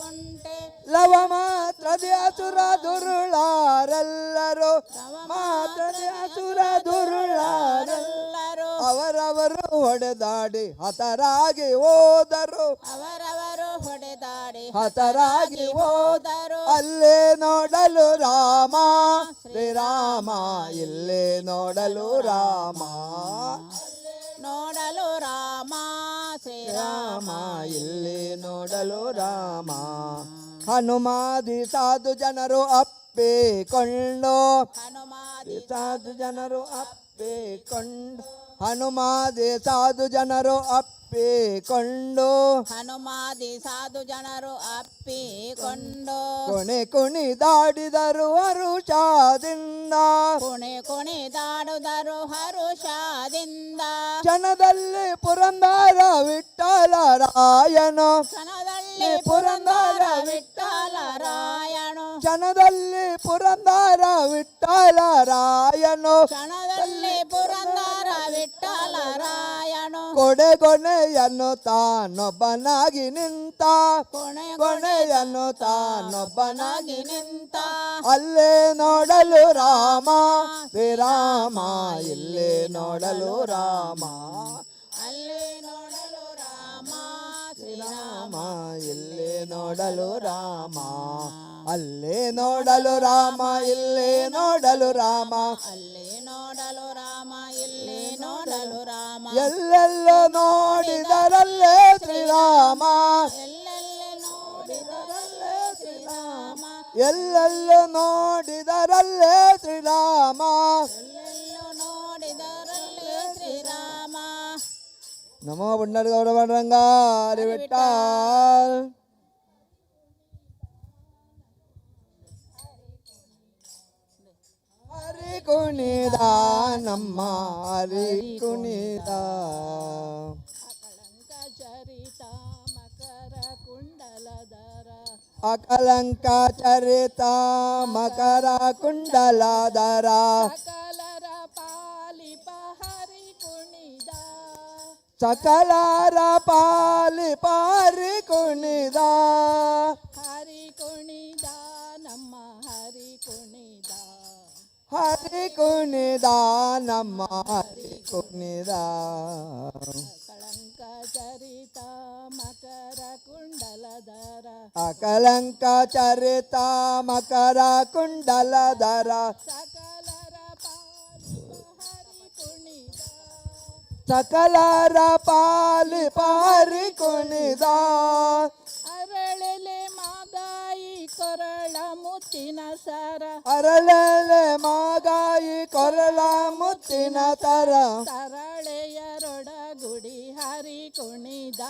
ಉಂಟೆ. ಲವ ಮಾತ್ರದಿ ಅಸುರ ದುರುಳಾರೆಲ್ಲರು, ಮಾತ್ರದಿ ಅಸುರ ದುರುಳಾರೆಲ್ಲ ಎಲ್ಲರೂ ಅವರವರು ಹೊಡೆದಾಡಿ ಹತರಾಗಿ ಹೋದರು. ಅವರವರು ಹೊಡೆದಾಡಿ ಹತರಾಗಿ ಹೋದರು. ಹೋದರು. ಅಲ್ಲೇ ನೋಡಲು ರಾಮ, ಶ್ರೀರಾಮ, ಇಲ್ಲೇ ನೋಡಲು ರಾಮ. ನೋಡಲು ರಾಮ, ಶ್ರೀರಾಮ. ರಾಮ, ಇಲ್ಲಿ ನೋಡಲು ರಾಮ. ಹನುಮಾದಿ ಸಾಧು ಜನರು ಅಪ್ಪಿಕೊಂಡು, ಹನುಮಾದಿ ಸಾಧು ಜನರು ಅಪ್ಪಿಕೊಂಡು, ಹನುಮಾದಿ ಸಾಧು ಜನರು ಅಪ್ಪಿಕೊಂಡು, ಹನುಮಾದಿ ಸಾಧು ಜನರು ಅಪ್ಪಿಕೊಂಡು, ಕುಣಿ ಕುಣಿದಾಡಿದರು ಹರುಷಾದಿಂದ, ಕುಣಿ ಕುಣಿದಾಡುದರು ಹರುಷದಿಂದ. ಕ್ಷಣದಲ್ಲಿ ಪುರಂದರ ವಿಠಲ ರಾಯನು, ಕ್ಷಣದಲ್ಲಿ ಪುರಂದರ ವಿಠಲ ರಾಯಣು, ಕ್ಷಣದಲ್ಲಿ ಪುರಂದರ ವಿಠಲ ರಾಯನು, ಕ್ಷಣದಲ್ಲಿ ಪುರಂದರ ವಿಠಲ ರಾಯಣು, ಕೊಡೆಗೊನೆಯನ್ನು ತಾನೊಬ್ಬನಾಗಿ ನಿಂತ, ಕೊನೆ ಕೊನೆಯನ್ನು ತಾನೊಬ್ಬನಾಗಿ ನಿಂತ. ಅಲ್ಲೇ ನೋಡಲು ರಾಮ, ಶ್ರೀರಾಮ, ಇಲ್ಲೇ ನೋಡಲು ರಾಮ. ಅಲ್ಲಿ ನೋಡಲು ರಾಮ, ಶ್ರೀರಾಮ. ರಾಮ, ಇಲ್ಲೇ ನೋಡಲು ರಾಮ, ಅಲ್ಲೇ ನೋಡಲು ರಾಮ, ಇಲ್ಲೇ ನೋಡಲು ರಾಮ. ಅಲ್ಲಿ ನೋಡಲು ರಾಮ, ಇಲ್ಲಿ ನೋಡಲು ರಾಮ. ಎಲ್ಲೆಲ್ಲ ನೋಡಿದರಲ್ಲೇ ಶ್ರೀರಾಮ. ಎಲ್ಲೆಲ್ಲಿ ನೋಡಿದರಲ್ಲೇ ಶ್ರೀರಾಮ. ಎಲ್ಲೆಲ್ಲ ನೋಡಿದರಲ್ಲೇ ಶ್ರೀರಾಮ. ಎಲ್ಲೆಲ್ಲೂ ನೋಡಿದರಲ್ಲೇ ಶ್ರೀರಾಮ. ನಮೋ ಪುಂಡರ ಗೌರವ ರಂಗಾರಿ ವಿಠಲ್. ಹರಿ ಕುಣಿದ ನಮ್ಮ ಹರಿ ಕುಣಿದ. ಅಕಳಂಕ ಚರಿತ ಮಕರ ಕುಂಡಲದರ, ಅಕಲಂಕ ಚರಿತ ಮಕರ ಕುಂಡಲದರ, ಸಕಲರ ಪಾಲಿಪ ಹರಿ ಕುಣಿದ, ಸಕಲರ ಪಾಲಿ ಪಾರಿ ಕುಣಿದ. ಹರಿ ಕುಣಿದ ನಮ್ಮ ಹರಿ ಕುಣಿದ. ಹರಿ ಕುಣಿದ ನಮ್ಮ ಹರಿ ಕುಣಿದ. ಕಳಂಕ ಚರಿತ ಮಕರ ಕುಂಡಲದರ, ಅಕಲಂಕ ಚರಿತ ಮಕರ ಕುಂಡಲದರ, ಸಕಲರ ಪಾಲಿಪ ಹರಿ ಕುಣಿದ, ಸಕಲರ ಪಾಲಿ ಪಾರಿ ಕುಣಿದ. ಅರಳೆಲೆ ಮಾದಾಯಿ ಕೊರಳ ಮುತ್ತಿನ ಸರ, ಅರಳೆಲೆ ಮಾಗಾಯಿ ಕೊರಳ ಮುತ್ತಿನ ತರ, ತರಳೆಯರೊಡಗುಡಿ ಹರಿ ಕುಣಿದ,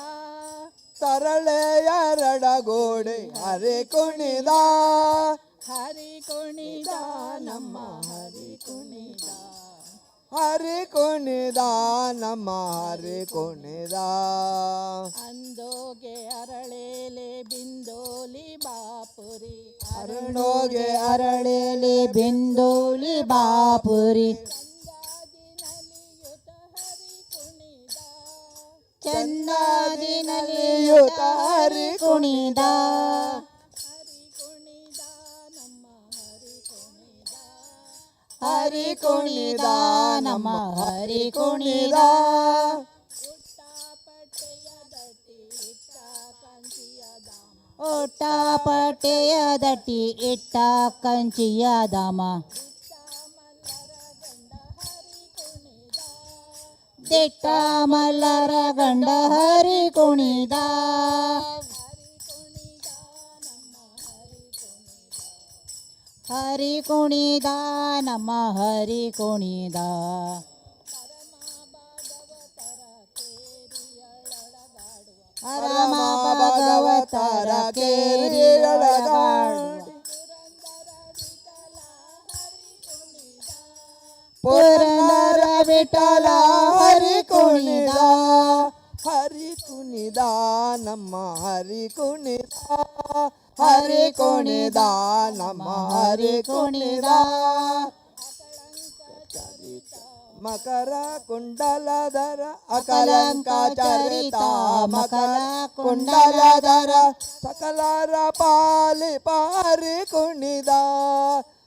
ತರಳೆಯರಡಗೋಡಿ ಹರಿ ಕುಣಿದ. ಹರಿ ಕುಣಿದ ನಮ್ಮ ಹರಿ ಕುಣಿದ. ಹರಿ ಕುಣಿದ ನಮ್ಮ ಹರಿ ಕುಣಿದ. ಅಂದೋಗೆ ಅರಳೇಲೆ ಬಿಂದೋಲಿ ಬಾಪುರಿ, ಅರುಣೋಗೆ ಅರಳೇಲೆ ಬಿಂದೋಲಿ ಬಾಪುರಿ, ಚಂದಾದಿ ನಲಿಯುತ ಹರಿ ಕುಣಿದ, ಹರಿ ಕುಣಿದ ನಮ್ಮ ಹರಿ ಕುಣಿದ, ಒಟ್ಟ ಪಟ್ಟೆಯ ದಟ್ಟಿ ಇಟ್ಟ ಕಂಚಿಯ ದಾಮ, ದಿಟ್ಟ ಮಲ್ಲರ ಗಂಡ ಹರಿ ಕುಣಿದ, ಹರಿ ಕುಣಿದ ನಮ್ಮ ಹರಿ ಕುಣಿದ. ಪರಮ ಭಾಗವತರ ಕೇರಿಯೊಳಗಾಡುವ. ಪುರಂದರ ವಿಠಲ ಹರಿ ಕುಣಿದ, ಹರಿ ಕುಣಿದ ನಮ್ಮ ಹರಿ ಕುಣಿದ, ಹರಿ ಕುಣಿದ ನಮ್ಮ ಹರಿ ಕುಣಿದ. ಮಕರ ಕುಂಡಲಧರ ಅಕಲಂಕ ಚರಿತ, ಮಕರ ಕುಂಡಲಧರ ಸಕಲರ ಪಾಲಿ ಪಾರಿ ಕುಣಿದ,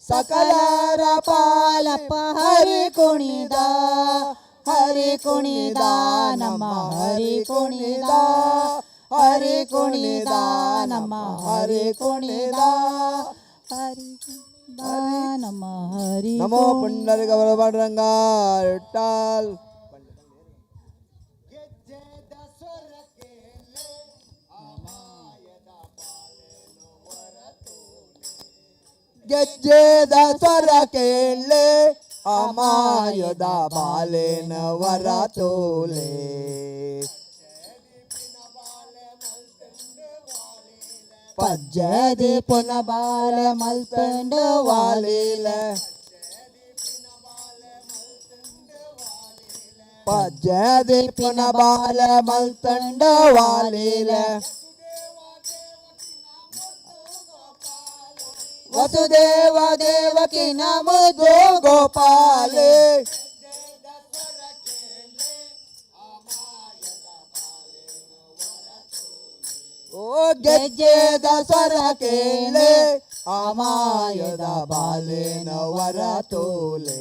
ಸಕಲರ ಪಾಲಪ್ಪ ಹರಿ ಕುಣಿದ, ಹರಿ ಕುಣಿದ ನಮ್ಮ ಹರಿ ಕುಣಿದ, ಹರಿ ಕುಣಿದ ನಮ್ಮ ಹರಿ ಕುಣಿದ, ಹರಿ ಕುಣಿದ ನಮ್ಮ ಹರಿ. ನಮೋ ಪುಂಡರಿಕ ರಂಗ ವಿಠಲ್. ಗೆಜ್ಜೆದ ಸ್ವರ ಕೇಳೆ ಅಮಾಯದ ಬಾಲೇನ ವರ ತೋಲೆ. ಪಜ್ಜದಿ ಪುನ ಬಾಲ ಮಲ್ತಂಡ ವಾಲಿಲ, ಪಜ್ಜದಿ ಪುನ ಬಾಲ ಮಲ್ತಂಡ ವಾಲಿಲ. ವಸುದೇವ ದೇವಕಿ ನಮುದು ಗೋಪಾಲೆ. ಓ ಗೆಜ್ಜೆದ ಸ್ವರ ಕೇಳೆ ಅಮಾಯದ ಬಾಲೇನ ವರ ತೋಲೆ.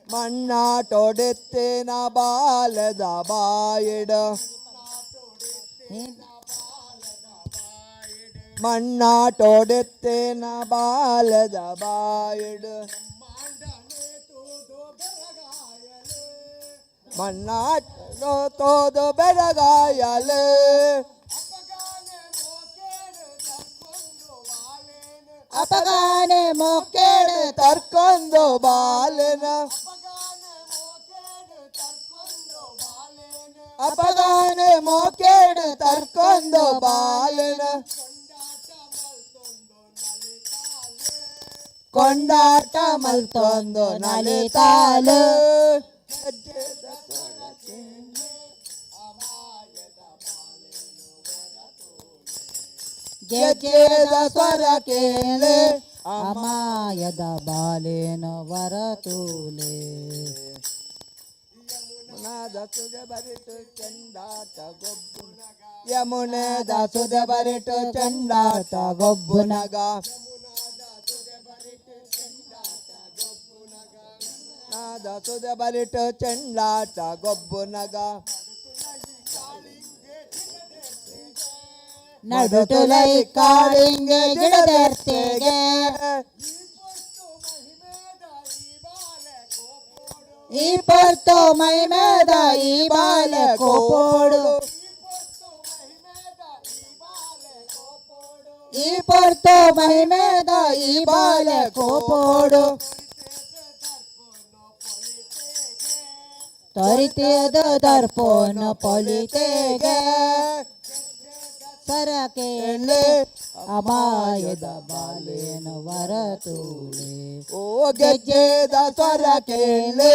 ಮಣ್ಣಾಟೊಡೆತ್ತೇನ ಬಾಲದ ಬಾಯಿಡ, ಮಣ್ಣಾಟೊಡೆತ್ತೇನ ಬಾಲದ ಬಾಯಿಡ, ಮಣ್ಣಾಟೋ ತೋದು ಬೆರಗಾಯಲೆ. ಅಪಗಾನೆ ಮೊಕ್ಕೇಡು ತರ್ಕೊಂಡು ಬಾಲನ, ಅಪಗಾನೆ ಮೋಕೇಡು ತರ್ಕೊಂಡು ಬಾಲನ, ಕೊಂಡಾಟ ಮಲ್ತೊಂದು ನಲಿತಾಲು. ಗೆಜ್ಜೆದ ಸ್ವರ ಕೇಳೆ ಅಮಾಯದ ಬಾಲೇನ ವರ ತೋಲೆ. ದಾಸುದೆ ಬರಿಟು ಚೆಂಡಾಟ ಗೊಬ್ಬು, ಯಮುನೆ ದಾಸುದೆ ಬರಿಟು ಚೆಂಡಾಟ ಗೊಬ್ಬುನಗ, ದಾಸುದೆ ಬರಿಟು ಚೆಂಡಾಟ ಗೊಬ್ಬುನಗ. ನಡುಟುಲೈ ಕಾಳಿಂಗೆ ಗಿಡದರ್ತೆಗೆ, ಈ ಪರ್ತು ಮೈ ಮೇದ ಈ ಬಾಲ ಕೋಪೋಡು, ಈ ಪರ್ತು ಮೈ ಮೇದ ಈ ಬಾಲ ಕೋಪೋಡು. ತೊರಿತಿಯದ ದರ್ಪೋನ ಪೊಲಿತೆಗೆ ಸರಕೇಳೆ ಅಮಾಯದ ಬಾಲೇನ ವರ ತೂಲೆ. ಓ ಗೆಜ್ಜೆದ ಸ್ವರ ಕೇಳೆ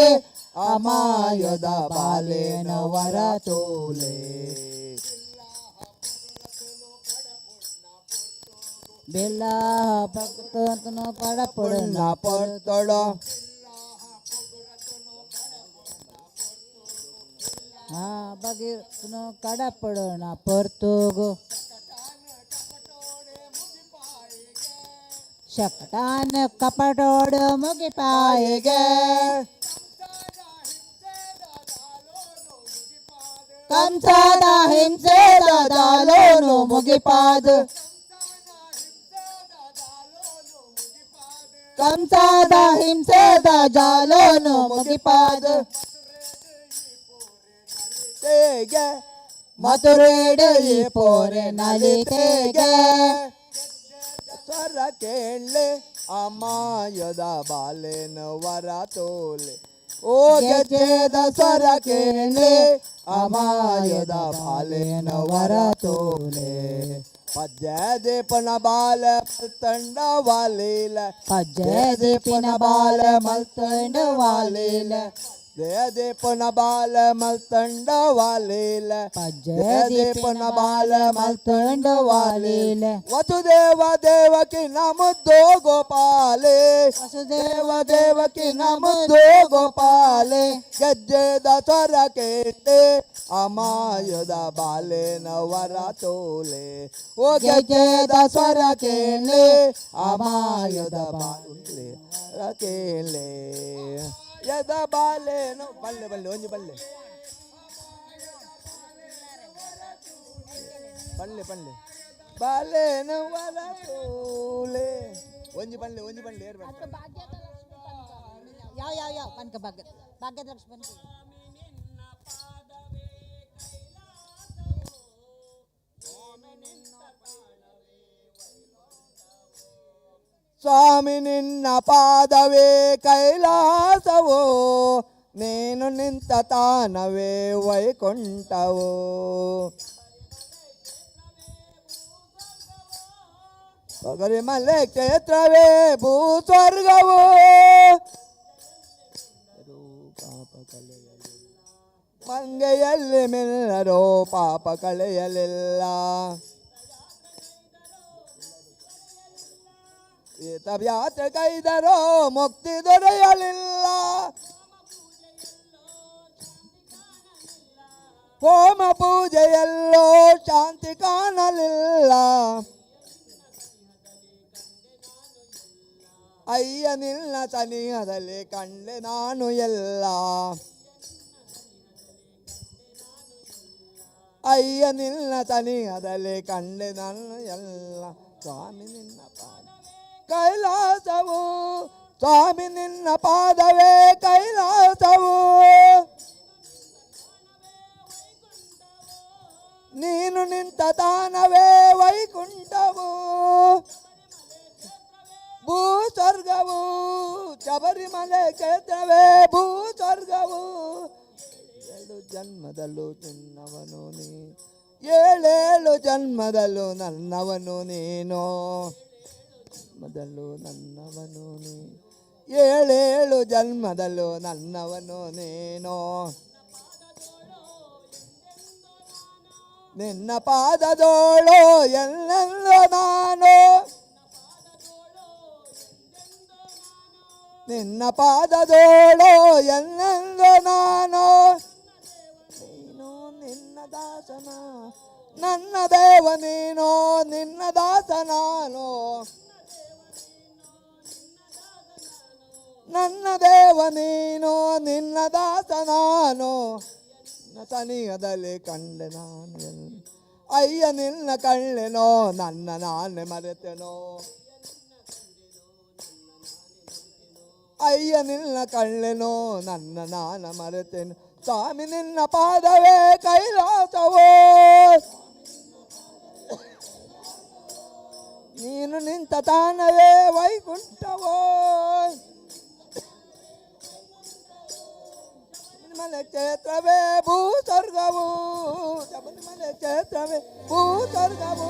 ಅಮಾಯದ ಬಾಲೇನ ವರ ತೋಲೆ. ಬೆಲ್ಲ ಭಕ್ತನು ಪಡಪುಡನ ಪುಣ್ಣ ಪೊರ್ತೊಡ, ಆ ಬಗಿರ್ತನು ಕಡಪುಡನ ಪೊರ್ತುಗು. ಶಕಟಾನ ಕಪಟೋಡು ಮುಗಿಪಾಯಿಗೆ, ಕಂಸದ ಹಿಂಸೆದ ದಾಲೋನು ಮುಗಿಪಾದ, ಕಂಸದ ಹಿಂಸೆದ ಜಾಲೋನು ಮುಗಿಪಾದ. ತೇಗೆ ಮಧುರೇಡು ಈ ಪೋರೆ ನಲಿತೆಗೆ. ಸ್ವರ ಕೇಳೆ ಅಮಾಯದ ಬಾಲೇನ ವರ ತೋಲೆ. ಓ ಗೆಜ್ಜೆದ ಸ್ವರ ಕೇಳಿ ಅಮಾಯದ ಬಾಲೇನ ವರ ತೋಲೆ ಪಜ್ಜೆ ದೀಪನ ಬಾಲ ತಂಡ ವಾಲೀಲ ಪಜ್ಜೆ ದೀಪಿನ ಬಾಲ ಮಲ್ತಂಡ ವಾಲೀಲ ಜಯ ದೀಪನ ಬಾಲ ಮಲ್ತಂಡ ವಾಲೀಲ ಪಜ್ಜೆ ಜಯ ದೀಪಿನ ಬಾಲ ಮಲ್ತಂಡ ವಾಲೀಲ ವಸುದೇವ ದೇವಕಿ ನಮುದ್ದೋ ಗೋಪಾಲೆ ವಸುದೇವ ದೇವ ದೇವಕಿ ನಮುದ್ದೋ ಗೋಪಾಲೆ ಗೆಜ್ಜೆದ ಸ್ವರ ಕೇಟೆ ಅಮಾಯದ ಬಾಲೇನ ವರ ತೋಲೆ ಓ ಗೆಜ್ಜೆದ ಸ್ವರ ಕೇಳೆ ಅಮಾಯದ ಬಾಲೆ ಕೇಳೆ ಯದ ಬಾಲೇನು ಬಲ್ಲೆ ಬಲ್ಲೆ ಒಂಜಿ ಬಲ್ಲೆ ಪಲ್ಲೆ ಪಲ್ಲೆ ಬಾಲೇನ ವರ ತೋಲೆ ಒಂಜಿ ಪಲ್ಲೆ ಒಂಜಿ ಪಲ್ಲೆ ಏರ್ ಬಲ್ಲೆ. ಯಾವ ಯಾವ ಯಾವ ಪನ್ಕ ಭಾಗ್ಯ ಭಾಗ್ಯದ ಲಕ್ಷ್ಮಿ ಪನ್ಕ. ಸ್ವಾಮಿ ನಿನ್ನ ಪಾದವೇ ಕೈಲಾಸವೋ ನೀನು ನಿಂತ ತಾನವೇ ವೈಕುಂಠವೋ ಮಲೆ ಕ್ಷೇತ್ರವೇ ಭೂಸ್ವರ್ಗವೋ ಪಾಪ ಕಳೆಯಲಿಲ್ಲ ಮಂಗೆಯಲ್ಲಿ ಮಿಲ್ಲರೋ ಪಾಪ ಕಳೆಯಲಿಲ್ಲ ಯಾತ್ರೆ ಕೈದರೋ ಮುಕ್ತಿ ದೊರೆಯಲಿಲ್ಲ ಹೋಮ ಪೂಜೆಯಲ್ಲೋ ಶಾಂತಿ ಕಾಣಲಿಲ್ಲ ಅಯ್ಯ ನಿನ್ನ ಸನಿಹದಲ್ಲಿ ಕಂಡೆ ನಾನು ಎಲ್ಲ ಅಯ್ಯ ನಿನ್ನ ಸನಿಹದಲ್ಲಿ ಕಂಡೆ ನಾನು ಎಲ್ಲ ಸ್ವಾಮಿ ನಿನ್ನ ಪಾದ ಕೈಲಾಸವು ಸ್ವಾಮಿ ನಿನ್ನ ಪಾದವೇ ಕೈಲಾಸವು ನೀನು ನಿಂತ ತಾನವೇ ವೈಕುಂಠವು ಭೂಸ್ವರ್ಗವು ಶಬರಿಮಲೆ ಕ್ಷೇತ್ರವೇ ಭೂಸ್ವರ್ಗವು ಏಳು ಜನ್ಮದಲ್ಲೂ ನಿನ್ನವನು ನೀ ಏಳೇಳು ಜನ್ಮದಲ್ಲೂ ನನ್ನವನು ನೀನು ಜನ್ಮದಲ್ಲೂ ನನ್ನವನು ನೀ ಏಳೇಳು ಜನ್ಮದಲ್ಲೂ ನನ್ನವನು ನೀನು ನಿನ್ನ ಪಾದದೋಳು ಎಲ್ಲೆಲ್ಲೋ ನಾನು ನಿನ್ನ ಪಾದದೋಳು ಎಲ್ಲೆಂದು ನಾನು ನೀನು ನಿನ್ನ ದಾಸನ ನನ್ನ ದೇವ ನೀನು ನಿನ್ನ ದಾಸ ನಾನು ನನ್ನ ದೇವ ನೀನು ನಿನ್ನ ದಾಸ ನಾನು ನಿನ್ನ ಸನಿಹದಲ್ಲಿ ಕಂಡೆ ನಾನು ಅಯ್ಯ ನಿನ್ನ ಕಳ್ಳೆನೋ ನನ್ನ ನಾನೇ ಮರೆತೆನೋ ಅಯ್ಯ ನಿನ್ನ ಕಳ್ಳೆನೋ ನನ್ನ ನಾನ ಮರೆತೆನು ಸ್ವಾಮಿ ನಿನ್ನ ಪಾದವೇ ಕೈಲಾಸವೋ ನೀನು ನಿಂತ ತಾನವೇ ವೈಕುಂಠವೋ ಶಬರಿಮಲೆ ಕ್ಷೇತ್ರವೇ ಭೂಸ್ವರ್ಗವು ಶಬರಿಮಲೆ ಕ್ಷೇತ್ರವೇ ಭೂಸ್ವರ್ಗವು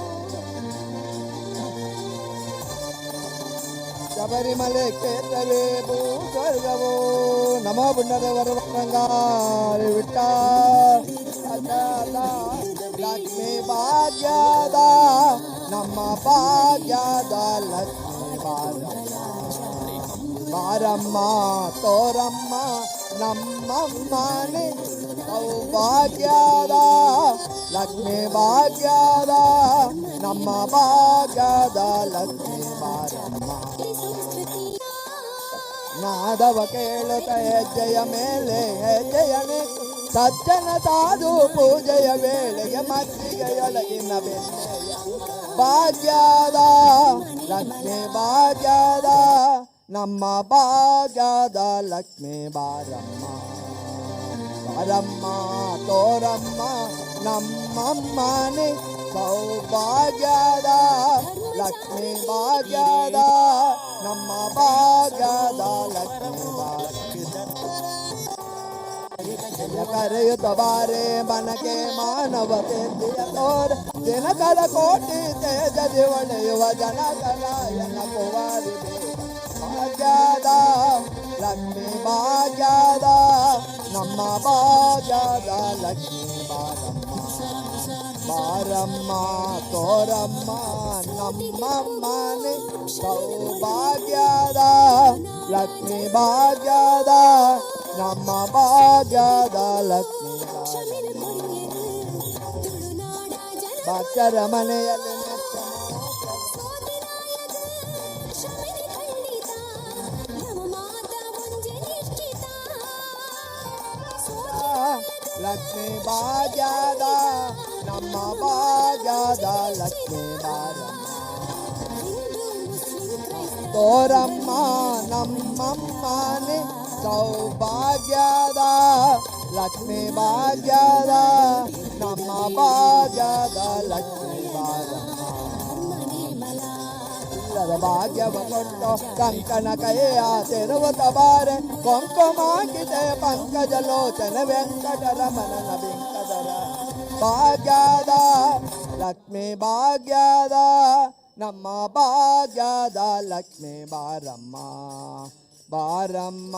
ಶಬರಿಮಲೆ ಕ್ಷೇತ್ರವೇ ಭೂಸ್ವರ್ಗವು ನಮೋ ಪುಣ್ಯದೇವರ ವಿಟ್ಟ ಲಕ್ಷ್ಮೀ ಭಾಗ್ಯದ ನಮ್ಮ ಭಾಗ್ಯದ ಲಕ್ಷ್ಮೀ ಬಾರಮ್ಮ ಬಾರಮ್ಮ ತೋರಮ್ಮ ನಮ್ಮಮ್ಮನೆ ಸೌಭಾಗ್ಯದ ಲಕ್ಷ್ಮೀ ಭಾಗ್ಯದ ನಮ್ಮ ಭಾಗ್ಯದ ಲಕ್ಷ್ಮೀ ಬಾರಮ್ಮ ನಾದವ ಕೇಳುತ್ತ ಹೆಜ್ಜೆಯ ಮೇಲೆ ಹೆಜ್ಜೆಯನೆ ಸಜ್ಜನ ಸಾಧು ಪೂಜೆಯ ವೇಳೆಗೆ ಮಜ್ಜಿಗೆಯೊಳಗಿನ ಬೆಣ್ಣೆಯ ಭಾಗ್ಯದ ಲಕ್ಷ್ಮೀ ಭಾಗ್ಯದ ನಮ್ಮ ಭಾಗ್ಯದ ಲಕ್ಷ್ಮೀ ಬಾರಮ್ಮ ಬಾರಮ್ಮ ತೋರಮ್ಮ ನಮ್ಮಮ್ಮನೆ ಸೌಭಾಗ್ಯದ ಲಕ್ಷ್ಮೀ ಭಾಗ್ಯದ ನಮ್ಮ ಭಾಗ್ಯದ ಲಕ್ಷ್ಮೀ ಭಾಗ್ಯ. ಕರೆಯುತ್ತ ಬಾರೆ ಮನಕೆ ಮಾನವ ಸಿದ್ಧಿಯ ತೋರ ದಿನಕರ ಕೋಟಿ ತೇಜದಿ ಒಳೆಯುವ ಜನಕರಾಯನ ಕುವಾರಿ. ಭಾಗ್ಯದ ಲಕ್ಷ್ಮಿ, ಭಾಗ್ಯದ ನಮ್ಮ ಭಾಗ್ಯದ ಲಕ್ಷ್ಮಿ ಬಾರಮ್ಮ, ಬಾರಮ್ಮ ತೋರಮ್ಮ ನಮ್ಮಮ್ಮನೆ. ಸೌಭಾಗ್ಯದ ಲಕ್ಷ್ಮಿ, ಭಾಗ್ಯದ ನಮ್ಮ ಭಾಗ್ಯದ ಲಕ್ಷ್ಮಿ. ಭಕ್ತರ ಮನೆಯಲ್ಲಿ ನಿತ್ಯ ಲಕ್ಷ್ಮಿ, ಭಾಗ್ಯದ ನಮ್ಮ ಭಾಗ್ಯದ ಲಕ್ಷ್ಮಿ ಬಾರಮ್ಮ ತೋರಮ್ಮ ನಮ್ಮಮ್ಮನೆ. ಸೌಭಾಗ್ಯದ ಲಕ್ಷ್ಮಿ, ಭಾಗ್ಯದ ನಮ್ಮ ಭಾಗ್ಯದ ಲಕ್ಷ್ಮಿ ಬಾರಮ್ಮ. ಇಲ್ಲದ ಭಾಗ್ಯವ ಕೊಟ್ಟು ಕಂಕಣ ಕೈಯ ತಿರುವುತ ಬಾರೆ. ಕೊಂಕುಮಾಕಿತೆ ಪಂಕಜ ಲೋಚನ ವೆಂಕಟರಮಣನ ಬಿಂಕದರ. ಭಾಗ್ಯದ ಲಕ್ಷ್ಮಿ, ಭಾಗ್ಯದ ನಮ್ಮ ಭಾಗ್ಯದ ಲಕ್ಷ್ಮಿ ಬಾರಮ್ಮ, ಬಾರಮ್ಮ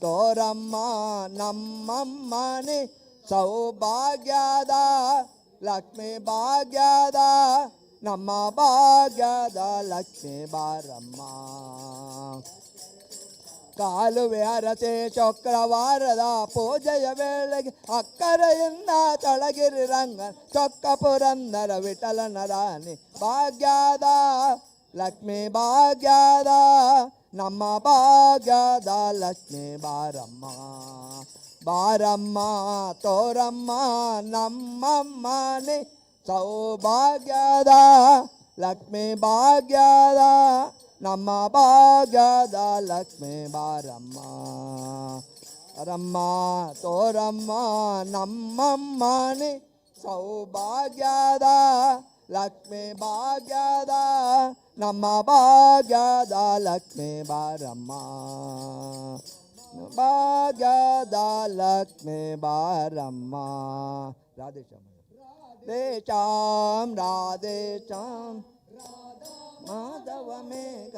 ತೋರಮ್ಮ ನಮ್ಮಮ್ಮನೆ. ಸೌಭಾಗ್ಯದ ಲಕ್ಷ್ಮಿ, ಭಾಗ್ಯದ ನಮ್ಮ ಭಾಗ್ಯದ ಲಕ್ಷ್ಮಿ ಬಾರಮ್ಮ. ಕಾಲುವೆ ಅರಸೆ ಶುಕ್ರವಾರದ ಪೂಜೆಯ ವೇಳೆಗೆ ಅಕ್ಕರೆಯಿಂದ ತಳಗಿರಿ ರಂಗ ಚೊಕ್ಕ ಪುರಂದರ ವಿಠಲನ ರಾಣಿ. ಭಾಗ್ಯದ ಲಕ್ಷ್ಮಿ, ಭಾಗ್ಯದ ನಮ್ಮ ಭಾಗ್ಯದ ಲಕ್ಷ್ಮಿ ಬಾರಮ್ಮ, ಬಾರಮ್ಮ ತೋರಮ್ಮ ನಮ್ಮಮ್ಮನೆ. ಸೌಭಾಗ್ಯದ ಲಕ್ಷ್ಮಿ, ಭಾಗ್ಯದ ನಮ್ಮ ಭಾಗ್ಯದ ಲಕ್ಷ್ಮಿ ಬಾರಮ್ಮ, ರಮ್ಮ ತೋರಮ್ಮ ನಮ್ಮಮ್ಮನೆ. ಸೌಭಾಗ್ಯದ ಲಕ್ಷ್ಮಿ, ಭಾಗ್ಯದ ನಮ್ಮ ಭಾಗ್ಯದ ಲಕ್ಷ್ಮಿ ಬಾರಮ್ಮ, ಭಾಗ್ಯದ ಲಕ್ಷ್ಮಿ ಬಾರಮ್ಮ. ರಾಧೆ ಶ್ಯಾಮ ರಾಧೆ ಶ್ಯಾಮ್, ರಾಧೆ ಶ್ಯಾಮ್ ಮಾಧವ ಮೇಘ.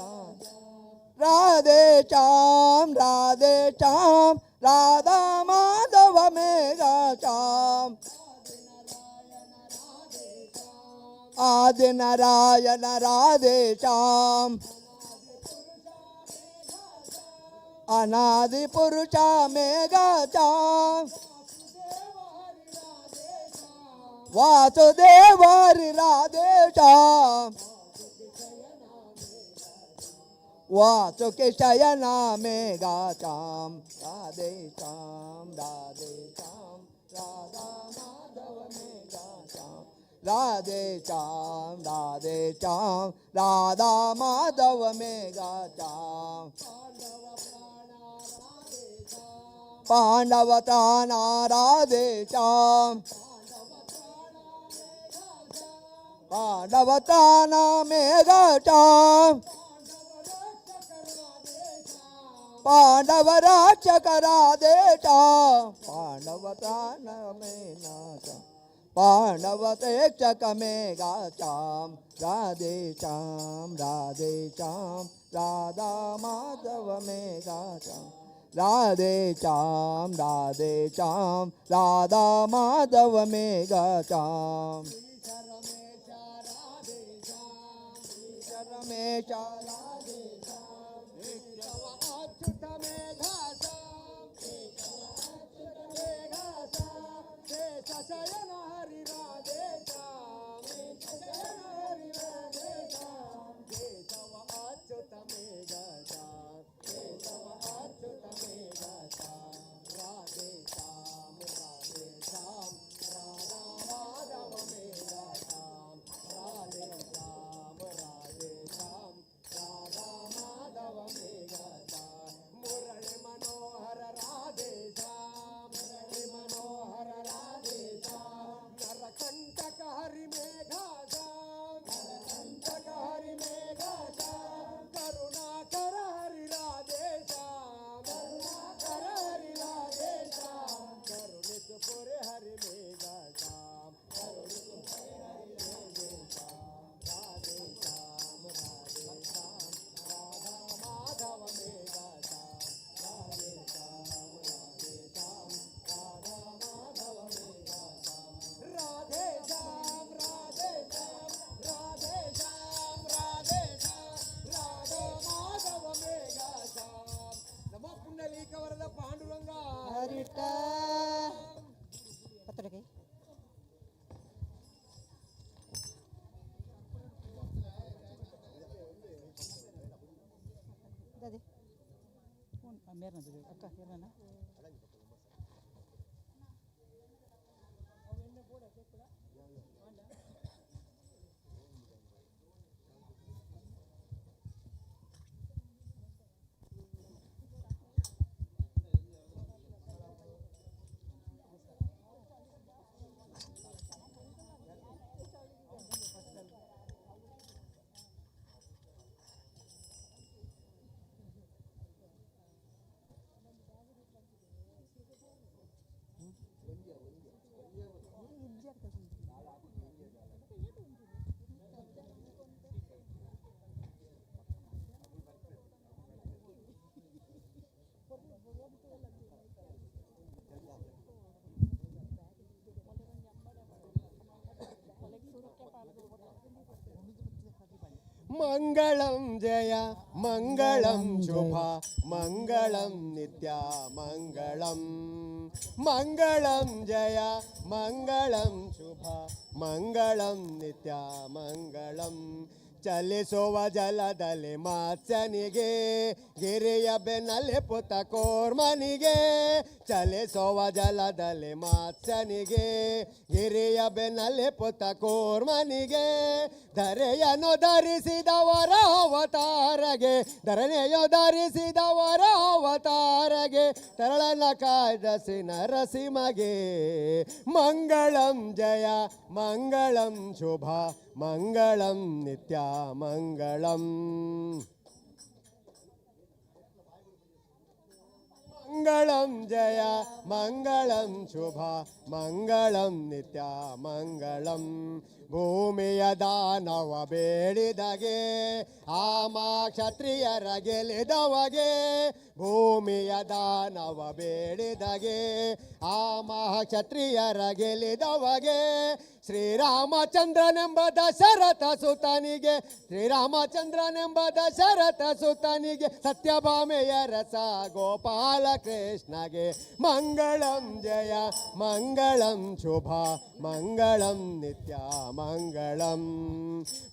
ರಾಧೆ ಶ್ಯಾಮ್, ರಾಧೆ ಶ್ಯಾಮ್ ರಾಧಾ ಮಾಧವ ಮೇಘ ಶ್ಯಾಮ್. ಆದಿ ನಾರಾಯಣ ರಾಧೆ ಶ್ಯಾಮ್. ಅನಾದಿ ಪುರುಷ ಮೇಘ ಶ್ಯಾಮ್. ವಾಸುದೇವ ಹರಿ ರಾಧೆ ಶ್ಯಾಮ್. ವಾಸುಕಿ ಶಯನ ಮೇಘ ಶ್ಯಾಮ್. ರಾಧೆ ಶ್ಯಾಮ್, ರಾಧೆ ಶ್ಯಾಮ್ ರಾಧಾ ಮಾಧವ ಮೇಘ ಶ್ಯಾಮ್. ರಾಧೆ ಶ್ಯಾಮ್, ರಾಧೆ ಶ್ಯಾಮ್ ರಾಧಾ ಮಾಧವ ಮೇಘ ಶ್ಯಾಮ್. ಪಾಂಡವ ತಾನ ರಾಧೆ ಶ್ಯಾಮ್. ಪಾಂಡವ ತಾನ ಮೇಘ ಶ್ಯಾಮ್. ಪಾಂಡವ ರಕ್ಷಕ ರಾಧೆ ಶ್ಯಾಮ್. ಪಾಂಡವ ತಾನ ಮೇಘ, ಪಾಂಡವ ರಕ್ಷಕ ಮೇಘ ಶ್ಯಾಮ್. ರಾಧೆ ಶ್ಯಾಮ್, ರಾಧೆ ಶ್ಯಾಮ್ ರಾಧಾ ಮಾಧವ ಮೇಘ ಶ್ಯಾಮ್. ರಾಧೆ ಶ್ಯಾಮ್, ರಾಧೆ ಶ್ಯಾಮ್ ರಾಧಾ ಮಾಧವ ಮೇಘ ಶ್ಯಾಮ್. ರಮೇಶ ರಾಧೆ ಅಚ್ಯುತ ಮೇಘ ಮೇಘ ಶೇಷ ಶಯನ ಹರಿ ರಾಧೆ ಶ್ಯಾಮ ಶಯನ ಹರಿ ರಾಧೆ ಶ್ಯಾಮ. ಕೇಶವ ಅಚ್ಯುತ ಮೇಘ ಶ್ಯಾಮ, ಕೇಶವ ಅಚ್ಯುತ ಮೇಘ ಶ್ಯಾಮ. ರಾಧೆ ಶ್ಯಾಮ, ರಾಧೆ ಶ್ಯಾಮ ರಾಧಾ ಮಾಧವ ಮೇಘ ಶ್ಯಾಮ. ರಾಧೆ ಶ್ಯಾಮ, ರಾಧೆ ಶ್ಯಾಮ ರಾಧಾ ಮಾಧವ ಮೇಘ ಶ್ಯಾಮ. ಮುರಳಿ ಮನೋಹರ ರಾಧೆ ಶ್ಯಾಮ, ಮುರಳಿ ಮನೋಹರ ರಾಧೆ ಶ್ಯಾಮ. ಮಂಗಳಂ ಜಯ ಮಂಗಳಂ ಶುಭ ಮಂಗಳಂ ನಿತ್ಯ ಮಂಗಳಂ ಮಂಗಳಂ ಜಯ ಮಂಗಳಂ ಶುಭ ಮಂಗಳಂ ನಿತ್ಯ ಮಂಗಳಂ. ಚಲಿಸುವ ಜಲದಲ್ಲಿ ಮಾತ್ಸ್ಯನಿಗೆ, ಗಿರಿಯ ಬೆನ್ನಲ್ಲಿ ಪುತ ಕೋರ್ಮನಿಗೆ. ಚಲಿಸುವ ಜಲದಲ್ಲಿ ಮಾತ್ಸ್ಯನಿಗೆ, ಗಿರಿಯ ಬೆನ್ನಲ್ಲಿ ಪುತ ಕೋರ್ಮನಿಗೆ. ಧರೆಯನ್ನು ಧರಿಸಿದವರ ಅವತಾರಗೆ, ಧರಣಿಯು ಧರಿಸಿದವರ ಅವತಾರಗೆ, ತರಳನ ಕಾಯ್ದಸಿ ನರಸಿಂಹಗೆ. ಮಂಗಳಂ ಜಯ ಮಂಗಳಂ ಶುಭ ಮಂಗಳಂ ನಿತ್ಯ ಮಂಗಳಂ. ಮಂಗಳಂ ಜಯ ಮಂಗಳಂ ಶುಭ ಮಂಗಳಂ ನಿತ್ಯ ಮಂಗಳಂ. ಭೂಮಿಯ ದಾನವ ಬೇಡಿದಗೆ, ಆಮ ಕ್ಷತ್ರಿಯರ ಗೆಲಿದವಗೆ. ಭೂಮಿಯ ದಾನವ ಬೇಡಿದಗೆ, ಆಮ ಕ್ಷತ್ರಿಯರ ಗೆಲಿದವಗೆ. ಶ್ರೀರಾಮಚಂದ್ರನೆಂಬ ದಶರಥ ಸುತನಿಗೆ, ಶ್ರೀರಾಮಚಂದ್ರನೆಂಬ ದಶರಥ ಸುತನಿಗೆ, ಸತ್ಯಭಾಮೆಯ ರಸ ಗೋಪಾಲ ಕೃಷ್ಣಗೆ. ಮಂಗಳಂ ಜಯ ಮಂಗಳಂ ಶುಭ ಮಂಗಳಂ ನಿತ್ಯ ಮಂಗಳಂ.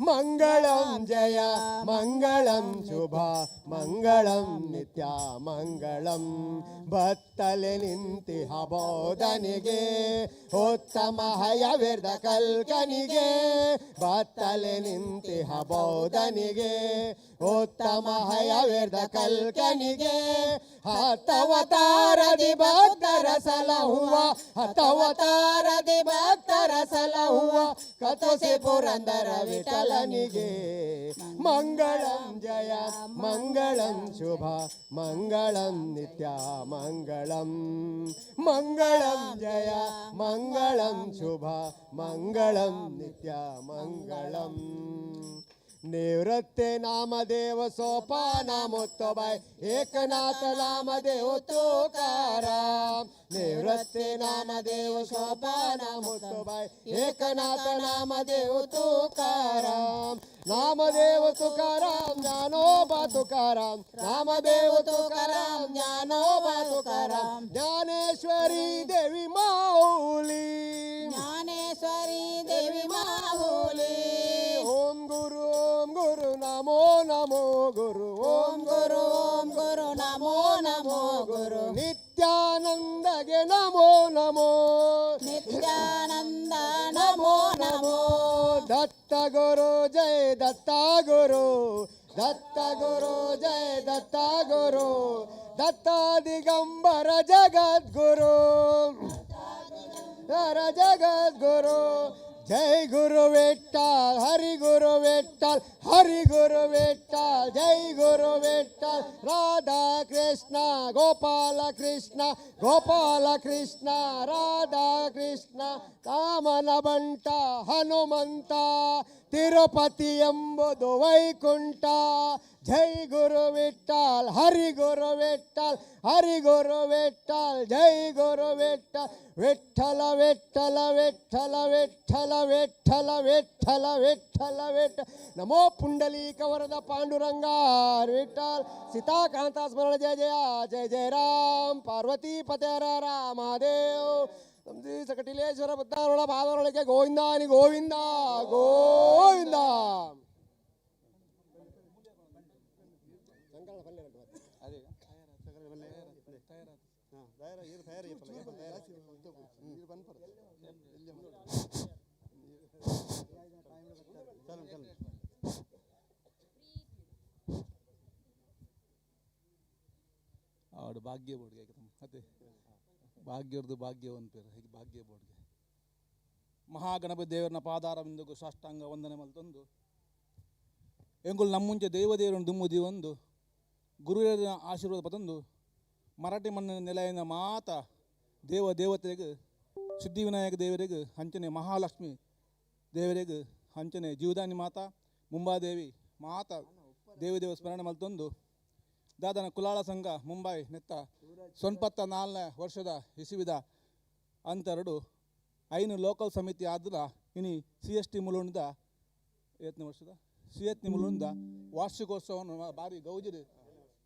ಮಂಗಳಂ ಜಯ ಮಂಗಳಂ ಶುಭ ಮಂಗಳಂ ನಿತ್ಯ ಮಂಗಳಂ. ಬತ್ತಲೆ ನಿಂತಿಹ ಬೋಧನಿಗೆ, ಉತ್ತಮ ಹಯವಿರ್ದ ಕಲ್ಕನಿಗೆ. ಬತ್ತಲೆ ನಿಂತಿಹ ಬೋಧನಿಗೆ, ಉತ್ತಮ ಹಯವಿರ್ದ ಕಲ್ಕನಿಗೆ. ಹತ್ತವತಾರದಿ ಭಕ್ತರ ಸಲಹುವ, ಹತ್ತವತಾರದಿ ಭಕ್ತರ ಸಲಹುವ, ಕತುಸಿ ಪುರಂದರ ವಿಠಲನಿಗೆ. ಮಂಗಳಂ ಜಯ ಮಂಗಳಂ ಶುಭ ಮಂಗಳಂ ನಿತ್ಯ ಮಂಗಳಂ. ಮಂಗಳಂ ಜಯ ಮಂಗಳಂ ಶುಭ ಮಂಗಳಂ ನಿತ್ಯ ಮಂಗಳಂ. ನಿವೃತ್ತಿ ನಾಮದೇವ ಸೋಪಾನ ಮುತ್ತುಬಾಯ್, ಏಕನಾಥ ನಾಮದೇವ ತುಕಾರಾಮ್. ನಿವೃತ್ತಿ ನಾಮದೇವ ಸೋಪಾನ ಮುತ್ತುಬಾಯ್, ಏಕನಾಥ ನಾಮದೇವ ತುಕಾರಾಮ್. ನಾಮದೇವ ತುಕಾರಾಮ್ ಜ್ಞಾನೋಬ ತುಕಾರಾಮ್, ನಾಮದೇವ ತುಕಾರಾಮ್ ಜ್ಞಾನೋಬ ತುಕಾರಾಮ್. ಜ್ಞಾನೇಶ್ವರಿ ದೇವಿ ಮಾವುಲಿ, ಜ್ಞಾನೇಶ್ವರಿ ದೇವಿ ಮಾಹುಲಿ. ಓಂ ಗುರು ಓಂ ಗುರು ನಮೋ ನಮೋ ಗುರು, ಓಂ ಗುರು ಓಂ ಗುರು ನಮೋ ನಮೋ ಗುರು. ನಿತ್ಯಾನಂದಗೆ ನಮೋ ನಮೋ, ನಿತ್ಯಾನಂದ ನಮೋ ನಮೋ. ದತ್ತ ಗುರು ಜಯ ದತ್ತ ಗುರು, ದತ್ತ ಗುರು ಜಯ ದತ್ತ ಗುರು. ದತ್ತ ದಿಗಂಬರ ಜಗದ್ಗುರು, ಹರ ಜಗದ್ಗುರು. ಜೈ ಗುರು ವಿಠಲ್ ಹರಿ ಗುರು ವಿಠಲ್ ಹರಿ ಗುರು ವಿಠಲ್ ಜೈ ಗುರು ವಿಠಲ್. ರಾಧಾ ಕೃಷ್ಣ ಗೋಪಾಲ ಕೃಷ್ಣ ಗೋಪಾಲ ಕೃಷ್ಣ ರಾಧಾ ಕೃಷ್ಣ. ಕಾಮನ ಬಂಟ ಹನುಮಂತ, ತಿರುಪತಿ ಎಂಬುದು ವೈಕುಂಠ. ಜೈ ಗುರು ವಿಠಲ್ ಹರಿ ಗುರು ವಿಠಲ್ ಹರಿ ಗುರು ವಿಠಲ್ ಜೈ ಗುರು ವಿಠಲ್. ವಿಠಲ ವಿಠಲ ವಿಠಲ ವಿಠಲ ವಿಠಲ ವಿಠಲ ವಿಠಲ ವಿಠ. ನಮೋ ಪುಂಡಲೀಕ ವರದ ಪಾಂಡುರಂಗ ವಿಠಲ್. ಸೀತಾಕಾಂತ ಸ್ಮರಣ ಜಯ ಜಯ ಜಯ ಜಯ ರಾಮ್. ಪಾರ್ವತಿ ಪತೆ ರಾಮ ದೇವ್. ನಮ್ದು ಸಕಟಿಲೇಶ್ವರ ಬುದ್ಧಾರೋಳ ಬಾದರೊಳಗೆ ಗೋವಿಂದಾನಿ ಗೋವಿಂದ ಗೋವಿಂದ. ಶಂಕರನ ಪಲ್ಯ. ಹಾಂ, ತಯಾರ ಇರು, ತಯಾರಿ. ಚಲೋ ಚಲೋ. ಆಡು ಭಾಗ್ಯ ಬೋರ್ಡ್ಗೆ ಅದೇ ಭಾಗ್ಯರ್ದು ಭಾಗ್ಯ ಪೇರು ಹೀಗೆ ಭಾಗ್ಯ ಬೋರ್ಡ್ಗೆ. ಮಹಾಗಣಪತಿ ದೇವರನ ಪಾದಾರವಿಂದಗೂ ಸಾಷ್ಟಾಂಗ ವಂದನೆ ಮಲ್ತೊಂದು, ಎಂಗುಲ್ ನಮ್ಮುಂಚೆ ದೈವ ದೇವರನ್ನು ದುಮ್ಮುದಿ ಒಂದು ಗುರುವಿನ ಆಶೀರ್ವಾದ ಪತೊಂದು, ಮರಾಠಿ ಮಣ್ಣಿನ ನೆಲೆಯಿನ ಮಾತ ದೇವ ದೇವತೆಗೆ, ಸಿದ್ಧಿವಿನಾಯಕ ದೇವರಿಗೆ, ಅಂಚನೆ ಮಹಾಲಕ್ಷ್ಮಿ ದೇವರಿಗೆ, ಅಂಚನೆ ಜೀವದಾನಿ ಮಾತಾ, ಮುಂಬಾದೇವಿ ಮಾತ ದೇವ ದೇವ ಸ್ಮರಣೆ ಮಲ್ತೊಂದು, ದಾದನ ಕುಲಾಳ ಸಂಘ ಮುಂಬೈ ನೆತ್ತ 94ನೇ ವರ್ಷದ ಇಸುವಿದ ಅಂತರಡು ಐನು ಲೋಕಲ್ ಸಮಿತಿ ಆದ್ರ ಇನಿ ಸಿ ಎಸ್ ಟಿ ಮುಲುಂಡ ಏತನೇ ವರ್ಷದ ಸಿ ಎತ್ ಮುಲುಂಡ ವಾರ್ಷಿಕೋತ್ಸವವನ್ನು ಭಾರಿ ಗೌಜಿರು,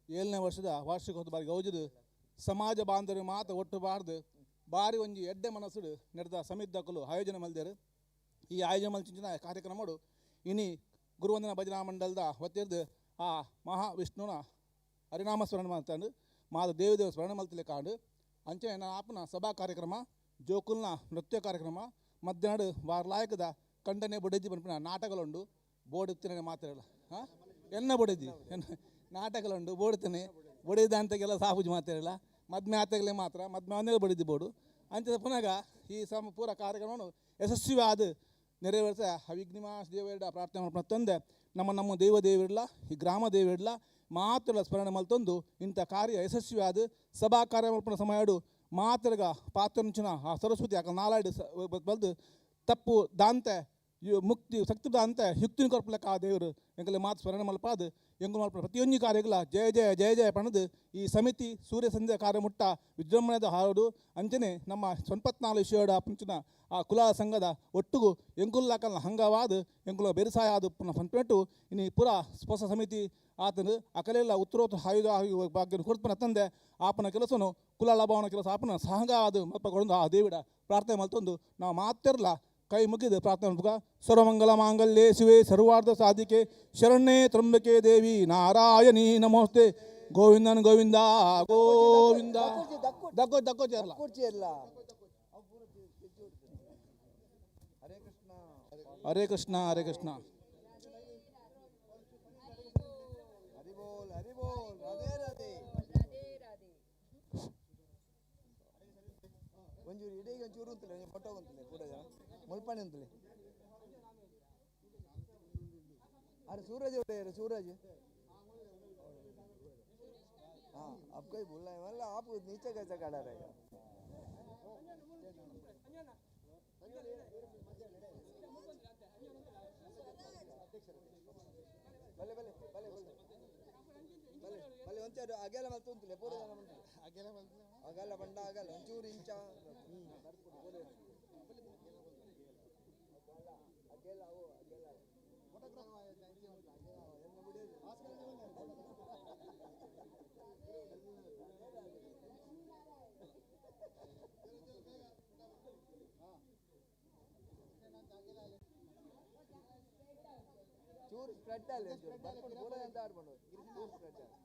7ನೇ ವರ್ಷದ ವಾರ್ಷಿಕೋತ್ಸವ ಭಾರಿ ಗೌಜಿರು ಸಮಾಜ ಬಾಂಧವರು ಮಾತ ಒಟ್ಟು ಬಾರ್ದು ಭಾರಿ ಒಂಜಿ ಎಡ್ಡೆ ಮನಸ್ಸುಡು ನಡೆದ ಸಮಿತಿ ಆಯೋಜನೆ ಮಲ್ದೇರು. ಈ ಆಯೋಜನೆ ಮಲ್ಚಿನ ಕಾರ್ಯಕ್ರಮಡು ಇನಿ ಗುರುವಂದನ ಭಜನಾ ಮಂಡಲದ ವತಿರ್ದು ಆ ಮಹಾವಿಷ್ಣುನ ಹರಿನಾಮ ಸ್ಮರಣೆ ಮಾಡ್ತಾಂಡು, ಮಾತ ದೇವ ಸ್ಮರಣೆ ಮಲ್ತಲೆ ಕಾಂಡು. ಅಂಚನೆ ಆಪನ ಸಭಾ ಕಾರ್ಯಕ್ರಮ, ಜೋಕುಲ್ನ ನೃತ್ಯ ಕಾರ್ಯಕ್ರಮ, ಮಧ್ಯಾಹ್ನ ವಾರ್ಲಾಯಕದ ಕಂಡನೆ ಬೊಡೆಜ್ಜಿ ಪನ್ಪಿನ ನಾಟಕಲುಂಡು. ಬೋರ್ಡ್ ಮಾತಾಡಲ್ಲ ಹಾಂ ಎನ್ನ ಬೊಡೆಜ್ಜಿ ಎನ್ನ ನಾಟಕಲುಂಡು. ಬೋಡ್ತೇನೆ ಬೊಡೆದ ಅಂತೆಲ್ಲ ಸಾಪುಜಿ ಮಾತಾಡಲ್ಲ, ಮದ್ಮೆ ಆತಗಲೇ ಮಾತ್ರ ಮದ್ಮೆ ಆದ್ಮೇಲೆ ಬಡಿದ್ದು ಬೋಡು. ಅಂಚದ ಪುನಗ ಈ ಸಮ ಪೂರ ಕಾರ್ಯಕ್ರಮವನ್ನು ಯಶಸ್ವಿಯಾದ ನೆರವೇರಿಸ ಅವಿಘ್ನಿಮಾಸ್ ದೇವರ ಪ್ರಾರ್ಥನೆ ಮತ್ತೊಂದೆ ನಮ್ಮ ನಮ್ಮ ದೈವ ದೇವಿರ್ಲ, ಈ ಗ್ರಾಮ ದೇವಿರ್ಲ ಮಾತ್ರ ಸ್ಮರಣೆ ಮಲ್ತೊಂದು ಇಂಥ ಕಾರ್ಯ ಯಶಸ್ವಿಯಾದ ಸಭಾ ಕಾರ್ಯ ಮಲ್ಪನ ಸಮಯಡು ಮಾತ್ರಗ ಪಾತ್ರನುಚಿನ ಆ ಸರಸ್ವತಿ ಆಕ ನಾಲಾಯ್ಡು ಬಲ್ದು ತಪ್ಪು ದಾಂತೆ ಮುಕ್ತಿ ಶಕ್ತಿ ದಾಂತೆ ಯುಕ್ತಿನ ಕೊರ್ಪಲೆಕ್ಕ ಆ ದೇವರು ಎಂಕಲೆ ಮಾತು ಸ್ಮರಣೆ ಮಲ್ಪಾದು ಎಂಗು ಮಲ್ಪ ಪ್ರತಿಯೊಂದು ಕಾರ್ಯಗಳ ಜಯ ಜಯ ಜಯ ಜಯ ಪಣದು ಈ ಸಮಿತಿ ಸೂರ್ಯ ಸಂಧ್ಯಾ ಕಾರ್ಯ ಮುಟ್ಟ ವಿಜೃಂಭಣೆದ ಹಾಡು. ಅಂಚನೆ ನಮ್ಮ 94 ವಿಷಯದ ಪಂಚಿನ ಆ ಕುಲ ಸಂಘದ ಒಟ್ಟುಗು ಎಂಕುಲ್ಲಾಕಲ್ನ ಹಂಗವಾದ ಎಂಕುಲ ಬೆರಿಸಾಯ ಆದ ಪುನಃ ಪನ್ಪೆಟ್ಟು ಇನಿ ಪೂರ ಹೊಸ ಸಮಿತಿ ಆತನು ಅಕಲೆಲ್ಲ ಉತ್ತರೋತ್ತರ ಹಾಯುದ ಭಾಗ್ಯ ಕೊಡ್ಪನ ತಂದೆ ಆಪನ ಕೆಲಸನು ಕುಲ ಲಾಭವನ ಕೆಲಸ ಆಪನ ಸಹಂಗ ಅದು ಮಲ್ಪ ಕೊಡೊಂದು ಆ ದೇವಿಡ ಪ್ರಾರ್ಥನೆ ಮಲ್ತೊಂದು ನಾವು ಮಾತಿರ್ಲ ಕೈ ಮುಗಿದು ಪ್ರಾರ್ಥನೆ ಮಲ್ಪುಗ. ಸರ್ವಮಂಗಲ ಮಾಂಗಲ್ಯೆ ಶಿವೆ ಸರ್ವಾರ್ಥ ಸಾಧಿಕೆ ಶರಣ್ಯೇ ತ್ರಂಬಕೆ ದೇವಿ ನಾರಾಯಣಿ ನಮೋಸ್ತೆ. ಗೋವಿಂದನ್ ಗೋವಿಂದ ಗೋವಿಂದ. ದಕ್ಕೋ ದಕ್ಕೋ ಚೇರ್ಲ. ಕುರ್ಚಿ ಎಲ್ಲ. ಹರೇ ಕೃಷ್ಣ ಹರೇ ಕೃಷ್ಣ. ಹರಿ ಬೋಲ್ ಹರಿ ಬೋಲ್, ರಾಧೆ ರಾಧೆ. ಒಂಚೂರು ಇಡೀ ಒಂಚೂರು ಅಂತಲೇ ಒಂಜಿ ಫೋಟೋ ಅಂತಲೇ ಕೂಡ ಮುಲ್ಪಣಿ ಅಂತಲೇ. अरे सूरज उड़े सूरज, हाँ आपको ही बोलना है, मतलब आप नीचे कैसे खड़ा रहेगा? भले भले भले भले ಭಲೆ ಭಲೆ. ಒಂಚೂರು ಅಗೆಲ ಮಲ್ತು ಪೂರ ಜನ ಅಗಲ ಬಂಡ ಅಗಲ ಒಂಚೂರು ಇಂಚ ಅಗೆಲ ಅವು ಅಗೆಲ. ಚೂರು ಸ್ಪ್ರೆಡ್ ಅಲ್ಲಿ ಒಂಚೂರು ಬರ್ಕೊಂಡು ಪೂರ ಎಂತ ಆಡ್ಕೊಂಡು ಚೂರು ಸ್ಪ್ರೆಡ್ ಅಲ್ಲಿ.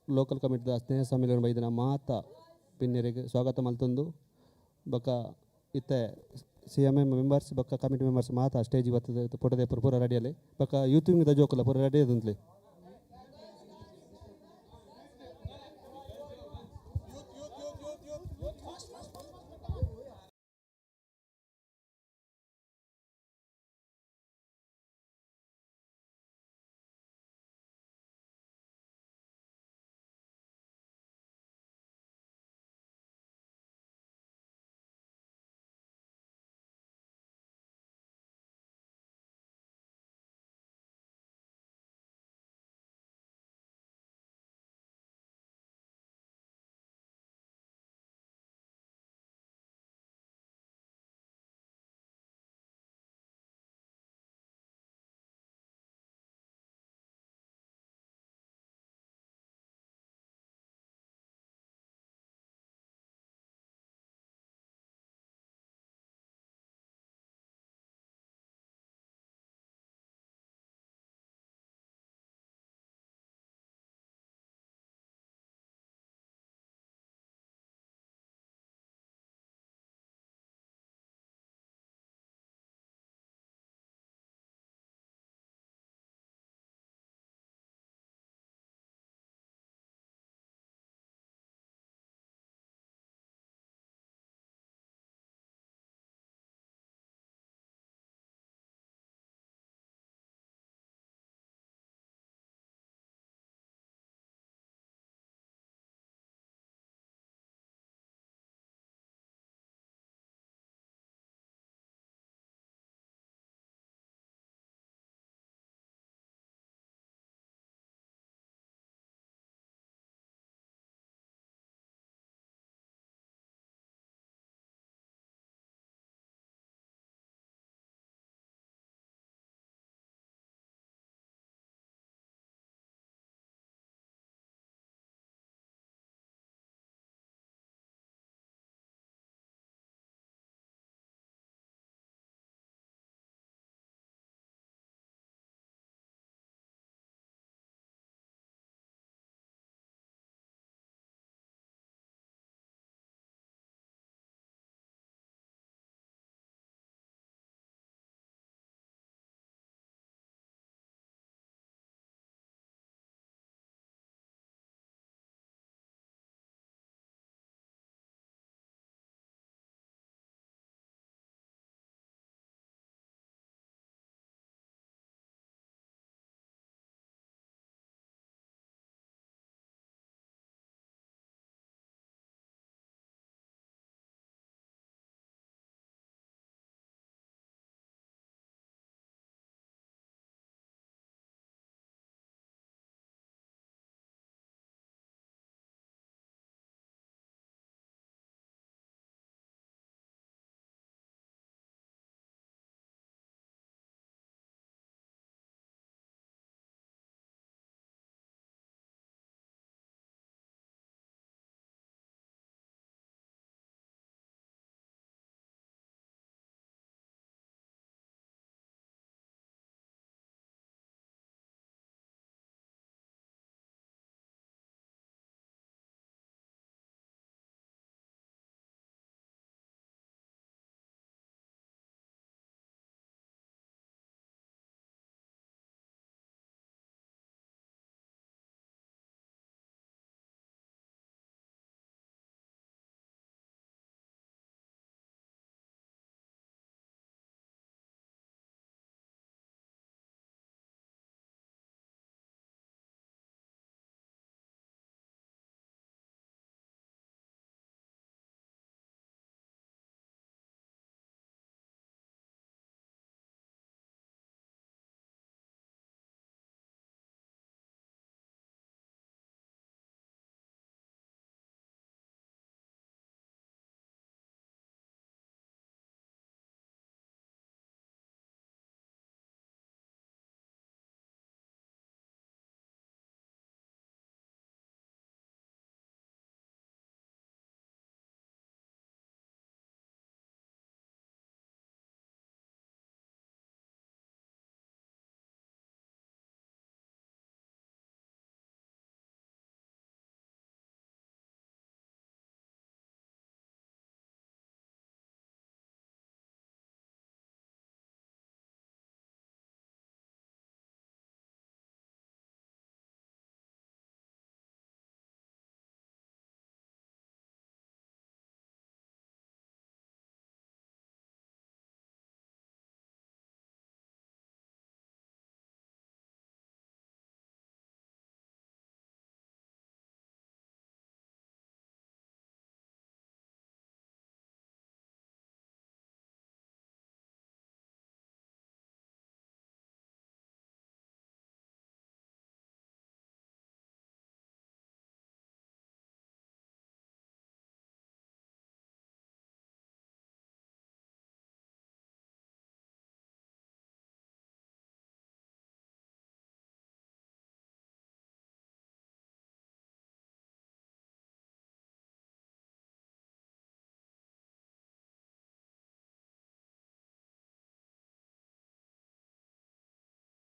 ಲೋಕಲ್ ಕಮಿಟಿದ ಸ್ನೇಹ ಸಮ್ಮೇಳನ ಬೈದಿನ ಮಾತ ಪಿನ್ನೆರೆಗ್ ಸ್ವಾಗತ ಮಲ್ತೊಂದು ಬೊಕ್ಕ ಇತ್ತೆ ಸಿ ಎಮ್ ಎಮ್ ಮೆಂಬರ್ಸ್ ಬೊಕ್ಕ ಕಮಿಟಿ ಮೆಂಬರ್ಸ್ ಮಾತ ಸ್ಟೇಜ್ ಬತ್ತದ ಫೋಟೋ ಪೂರ ಪೂರ ರೆಡಿಯಲ್ಲಿ ಬೊಕ್ಕ ಯೂತ್ ವಿಂಗ್ ದ ಜೋಕುಲ ಪೂರ ready ಆದುಂತ್ಲೆ.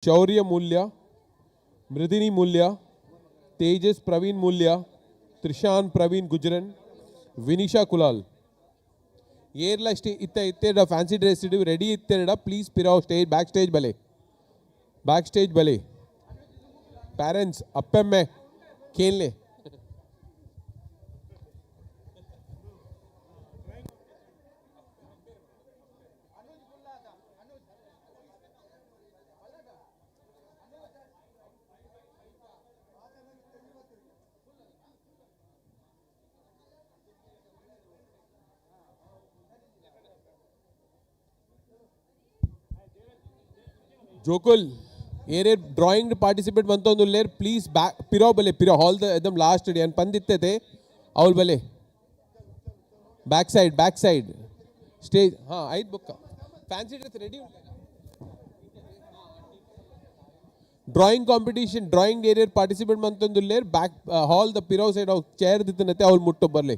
Shaurya Mulya, Mridini Mulya, Tejas Praveen Mulya, Trishan Praveen Gujaran, Vinisha Kulal. ಏರ್ಲ ಸ್ಟೇ ಇತ್ತ ಇತ್ತೆರಡ ಫ್ಯಾನ್ಸಿ ಡ್ರೆಸ್ ರೆಡಿ ಇತ್ತೆರಡ ಪ್ಲೀಸ್ ಪಿರಾವ್ ಸ್ಟೇಜ್ ಬ್ಯಾಕ್ ಸ್ಟೇಜ್ ಬಲೆ, ಬ್ಯಾಕ್ ಸ್ಟೇಜ್ ಬಲೆ. ಪ್ಯಾರೆಂಟ್ಸ್ ಅಪ್ಪೆಮ್ಮೆ ಕೇನ್ಲೆ. ಜೋಕುಲ್ ಏರೇ ಡ್ರಾಯಿಂಗ್ ಪಾರ್ಟಿಸಿಪೇಟ್ ಮಂತೊಂದುಲ್ಲೇರ್ ಪ್ಲೀಸ್ ಬ್ಯಾಕ್ ಪಿರೋ ಬಲೆ, ಪಿರೋ ಹಾಲ್ the ಎದಮ್ ಲಾಸ್ಟ್ ಏನ್ ಪಂದಿತ್ತತೆ ಅವಳು ಬಲೆ. Back side, back side stage. ಹಾಂ ಐದು ಬುಕ್ಕ fancy dress ready. Drawing competition drawing area participate ಮಂತೊಂದುಲ್ಲೇರ್ back ಹಾಲ್ the ಪಿರೋ ಸೈಡ್ ಅವು ಚೇರ್ ದಿತ್ತನತೆ ಅವಳು ಮುಟ್ಟು ಬರಲಿ.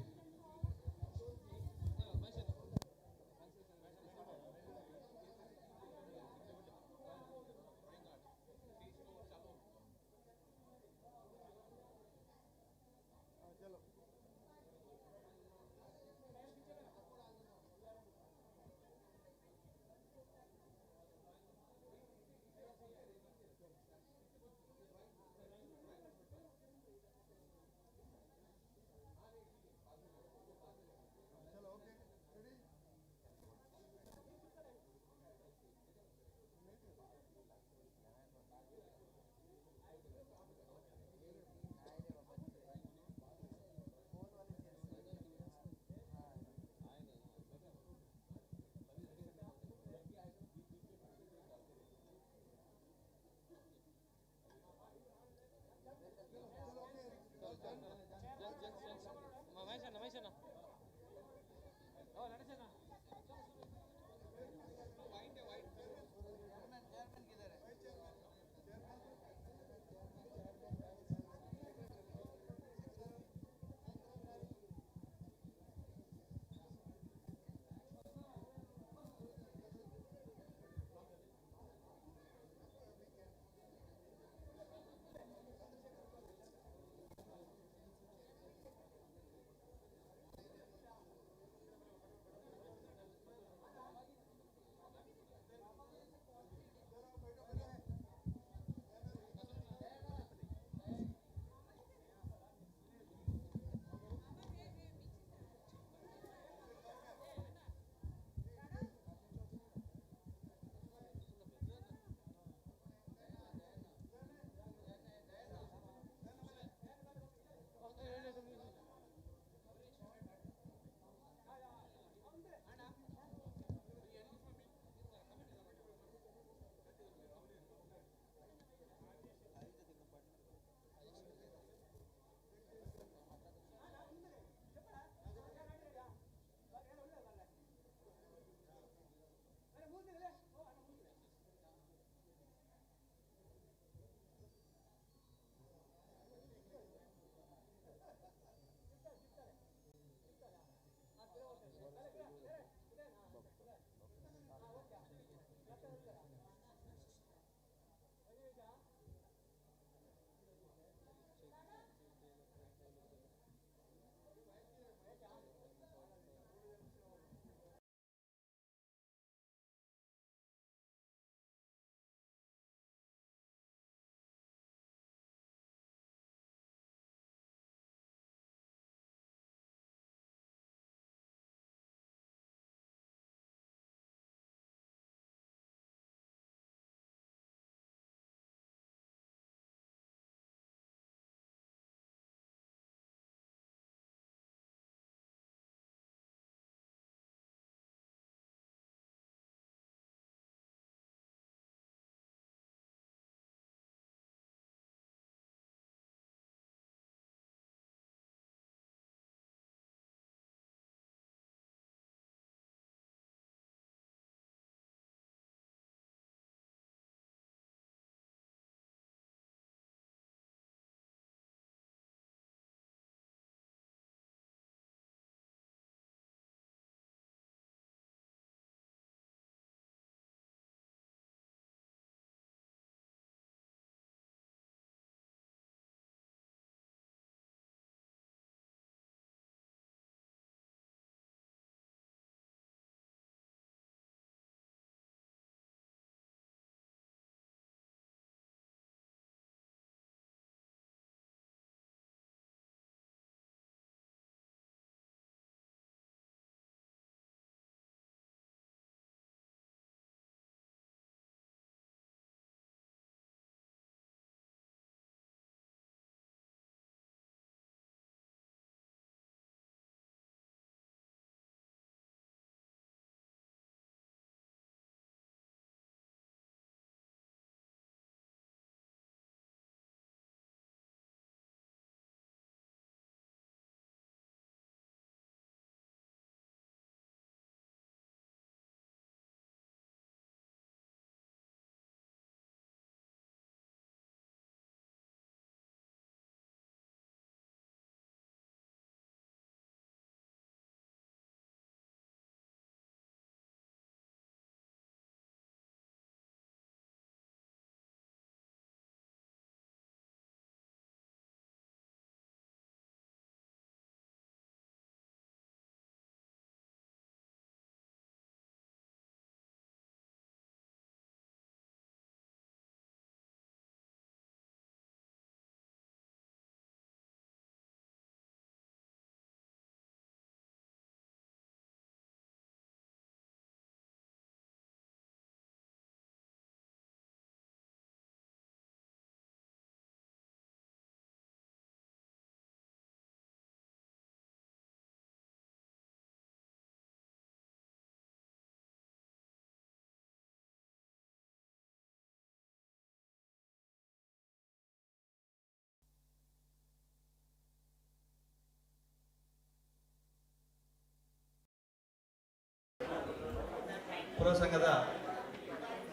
ಪುರ ಸಂಘದ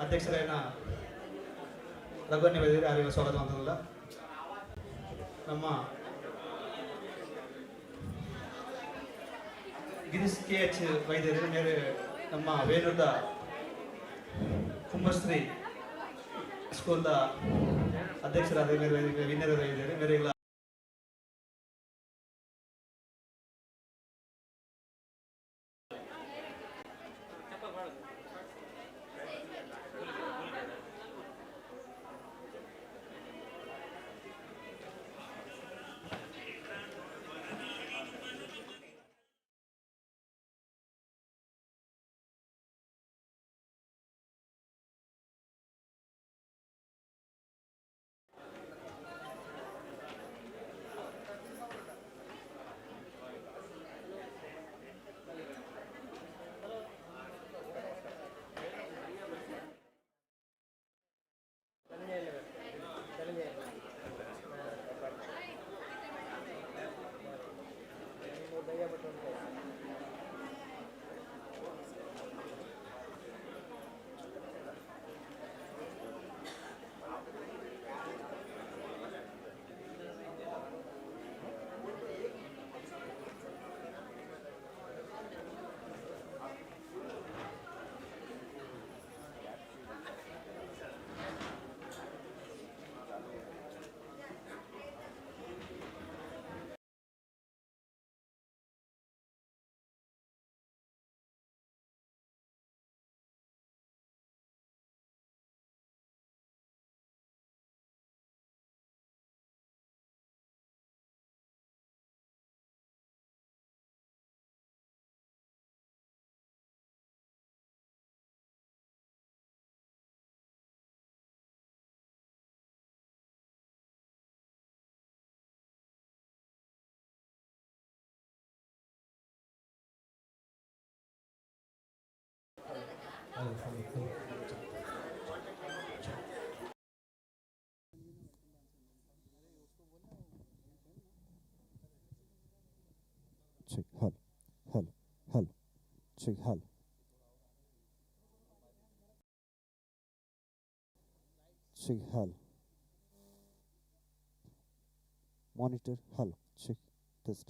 ಅಧ್ಯಕ್ಷರಾಯಿನ ರಘುವನ್ಯ ವೈದ್ಯರು ಅವರಿಗೆ ಸ್ವಾಗತ ಅಂತಂದಿಲ್ಲ. ನಮ್ಮ ಗಿರೀಶ್ ಕೆ ಎಚ್ ವೈದ್ಯರು ಮೇರೆ ನಮ್ಮ ವೇಣೂರದ ಕುಂಭಶ್ರೀ ಸ್ಕೂಲ್ದ ಅಧ್ಯಕ್ಷರಾದ ಮೇರೆ ವಿನಯರ ವೈದ್ಯರು ಮೇರೆಗಳ Check, hello, hello, hello, check, hello. Check, hello. Monitor, hello, check, test.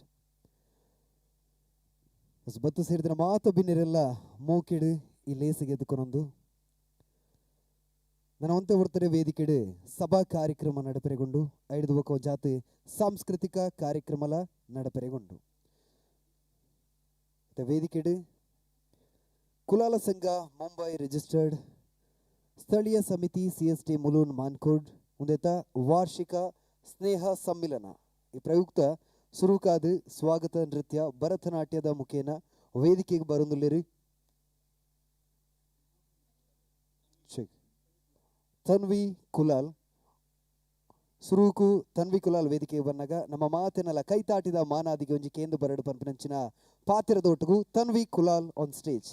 ಬತ್ತು ಸೇರಿದ ಮಾತ ಬಿನ್ನಿರೆಲ್ಲ ಮೂಕಿಡು ಈ ಲೇಸಿಗೆ ಎದ್ಕೊನೊಂದು ನನ್ನ ಒಂತೆ ಹೊರ್ತರೆ ವೇದಿಕೆಡು ಸಭಾ ಕಾರ್ಯಕ್ರಮ ನಡಪೆರೆಗೊಂಡು ಐದು ಬೊಕ ಜಾತಿ ಸಾಂಸ್ಕೃತಿಕ ಕಾರ್ಯಕ್ರಮಲ ನಡಪೆರೆಗೊಂಡು ವೇದಿಕೆಡು ಕುಲಾಲ ಸಂಘ ಮುಂಬೈ ರಿಜಿಸ್ಟರ್ಡ್ ಸ್ಥಳೀಯ ಸಮಿತಿ ಸಿಎಸ್ಟಿ ಮುಲೂನ್ ಮಾನ್ಕೋಡ್ ಉಂದೆತ ವಾರ್ಷಿಕ ಸ್ನೇಹ ಸಮ್ಮಿಲನ ಈ ಪ್ರಯುಕ್ತ ಸುರುಕಾದ ಸ್ವಾಗತ ನೃತ್ಯ ಭರತನಾಟ್ಯದ ಮುಖೇನ ವೇದಿಕೆಗೆ ಬರೊಂದುಲ್ಲೆರ್ ಚೆಕ್ ತನ್ವಿ ಕುಲಾಲ್ ಸುರುಕು ತನ್ವಿ ಕುಲಾಲ್ ವೇದಿಕೆಗೆ ಬನ್ನಾಗ ನಮ್ಮ ಮಾತಿನಲ್ಲ ಕೈತಾಟಿದ ಮಾನಾದಿಗೆ ಒಂಜಿ ಕೇಂದ್ರ ಬರಡು ಪನ್ಪಿನಂಚಿನ ಪಾತಿರದೊಟ್ಟುಗು ತನ್ವಿ ಕುಲಾಲ್ ಆನ್ ಸ್ಟೇಜ್.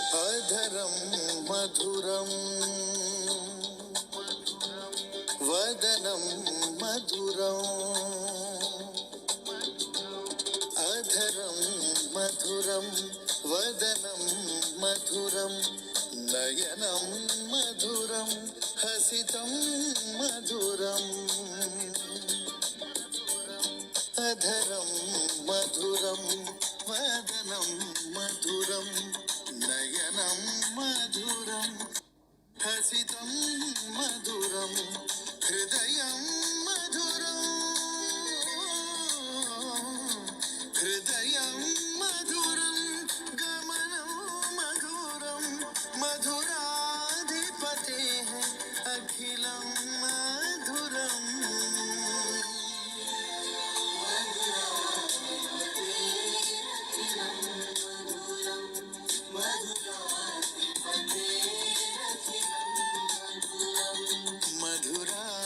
अधरं मधुरं वदनं मधुरम् अधरं मधुरं वदनं मधुरं नयनं मधुरं हसितं मधुरम् अधरं मधुरं वदनं मधुरं नयनं मधुरं हसितं मधुरं हृदयं मधुरं हृदयं मधुरं गमनं मधुरं मधुराधिपतेः अखिलं मधुरम्।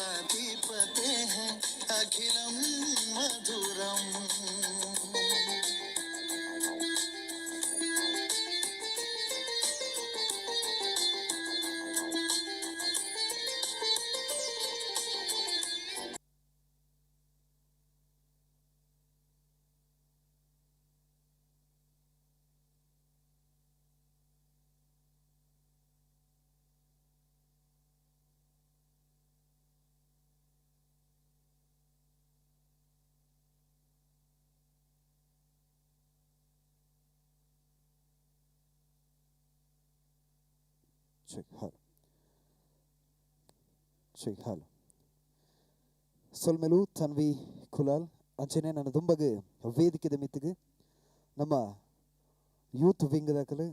मधुराधिपतेः अखिलं मधुरम्। Check hello check hello. ಸೊಲ್ಮೆಲು ತನ್ವಿ ಕುಲಾಲ್. ಅಂಚನೆ ನನ್ನ ದುಂಬಗ್ ವೇದಿಕೆದ ಮಿತ್ತಿಗೆ ನಮ್ಮ ಯೂತ್ ವಿಂಗ್ ದಾಕಲು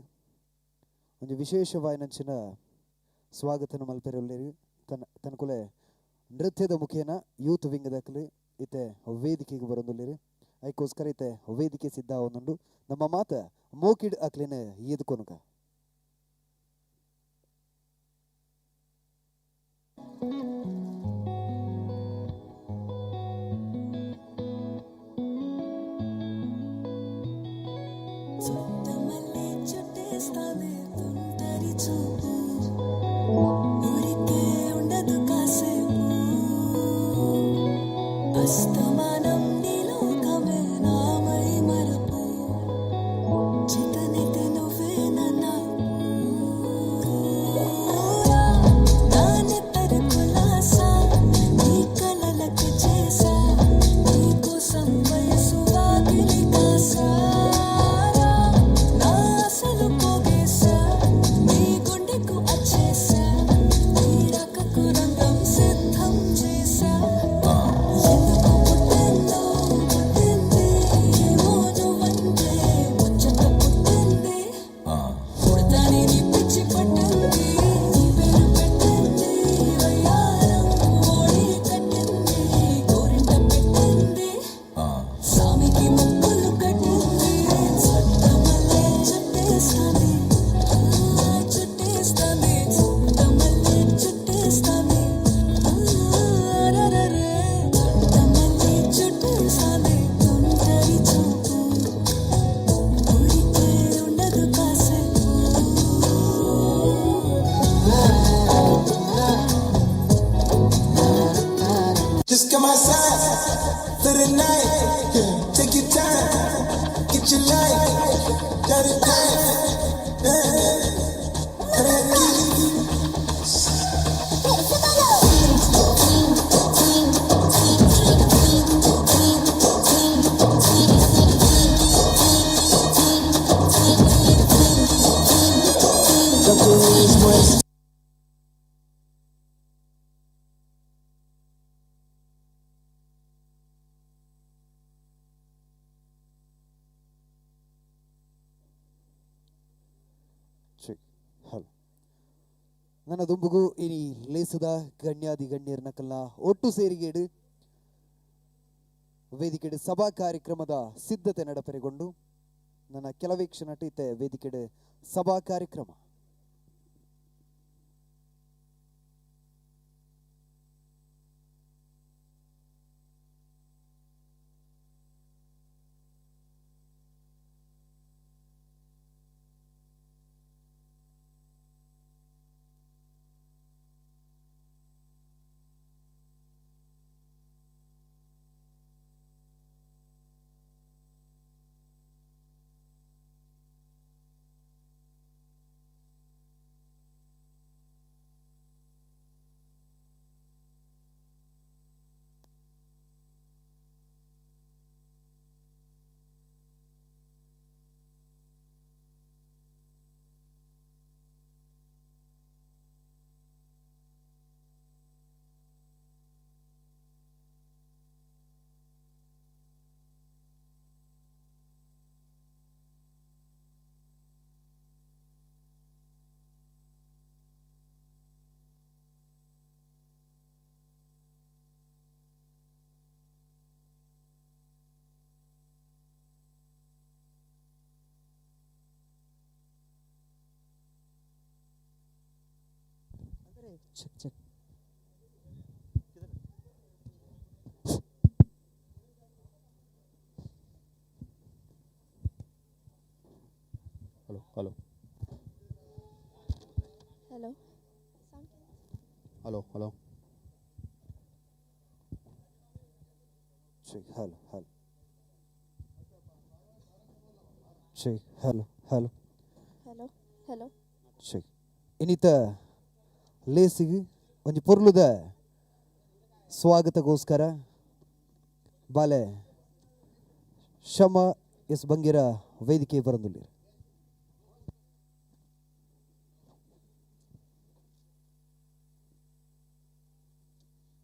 ಒಂಜಿ ವಿಶೇಷವಾಯಿನಂಚಿನ ಸ್ವಾಗತನ ಮಲ್ಪೆರೆ ತನ್ನ ತನ್ಕುಲೆ ನೃತ್ಯದ ಮುಖೇನ ಯೂತ್ ವಿಂಗ್ ದಾಕಲು ಇತ್ತೆ ವೇದಿಕೆಗೆ ಬರೊಂದುಲ್ಲೆರ್. ಐಕೋಸ್ಕರ ಇತ್ತೆ ವೇದಿಕೆ ಸಿದ್ಧ ಒಂದುಂಡು. ನಮ್ಮ ಮಾತ ಮೋಕಿಡ್ ಅಕ್ಲೆನ ಎದುಕೊನುಗ. చుట్టమల్లే చుట్టేస్తాది తుంటరి చూపు, ఊరికే ఉండదు కాసేపు. అస్తమానం నీ లోకమే నామై మరపు, చితనితే నువ్వే నన్న నాని కులాసా, నీ కలలకి చేసా, నీకోసం వయసు వాకిలి కాసారా, నా అసలు పోగేసా, నీ గుండెకు అచ్చేసా, నీ రాకకు రంగం సిద్ధం చేసా. ఎందుకు పుట్టిందో పుట్టింది ఏమో నువ్వంటే ముచ్చట పుట్టింది, పుడతానే నీ పిచ్చి పట్టింది, నీ పేరు పెట్టింది, వయ్యారం ఓడి కట్టింది, గోరింట పెట్టింది, సామికి ముక్కులు కట్టింది. చుట్టమల్లే చుట్టేస్తాంది, చుట్టేస్తాంది, చుట్టమల్లే చుట్టేస్తాంది, అరరరే, చుట్టమల్లే చుట్టేస్తాంది తుంటరి చూపు, ఊరికే ఉండదు కాసేపు. Just come outside for the night. Take your time, get your life. Dirty dance. Yeah. Check hello. ನನ್ನ ದುಂಬುಗು ಇನಿ ಲೇಸದ ಗಣ್ಯಾದಿ ಗಣ್ಯರ್ನಕಲ್ಲ ಒಟ್ಟು ಸೇರಿಗೇಡು ವೇದಿಕೆಡು ಸಭಾ ಕಾರ್ಯಕ್ರಮದ ಸಿದ್ಧತೆ ನಡಪರೆಗೊಂಡು ನನ್ನ ಕೆಲವೇ ಕ್ಷಣ ಇತ್ತೆ ವೇದಿಕೆಡು ಸಭಾ ಕಾರ್ಯಕ್ರಮ. Check check. Hello hello. Hello. Hello hello. Check hello hello. Check hello hello. Hello hello. Check. ಇನ್ನಿತ ಲೇಸಿಗೆ ಒಂಜಿ ಪೊರ್ಲುದ ಸ್ವಾಗತಗೋಸ್ಕರ ಬಾಲೆ ಶಮ ಎಸ್ ಬಂಗಿರ ವೇದಿಕೆ ಬರಂದುಲ್ಲೇರ್.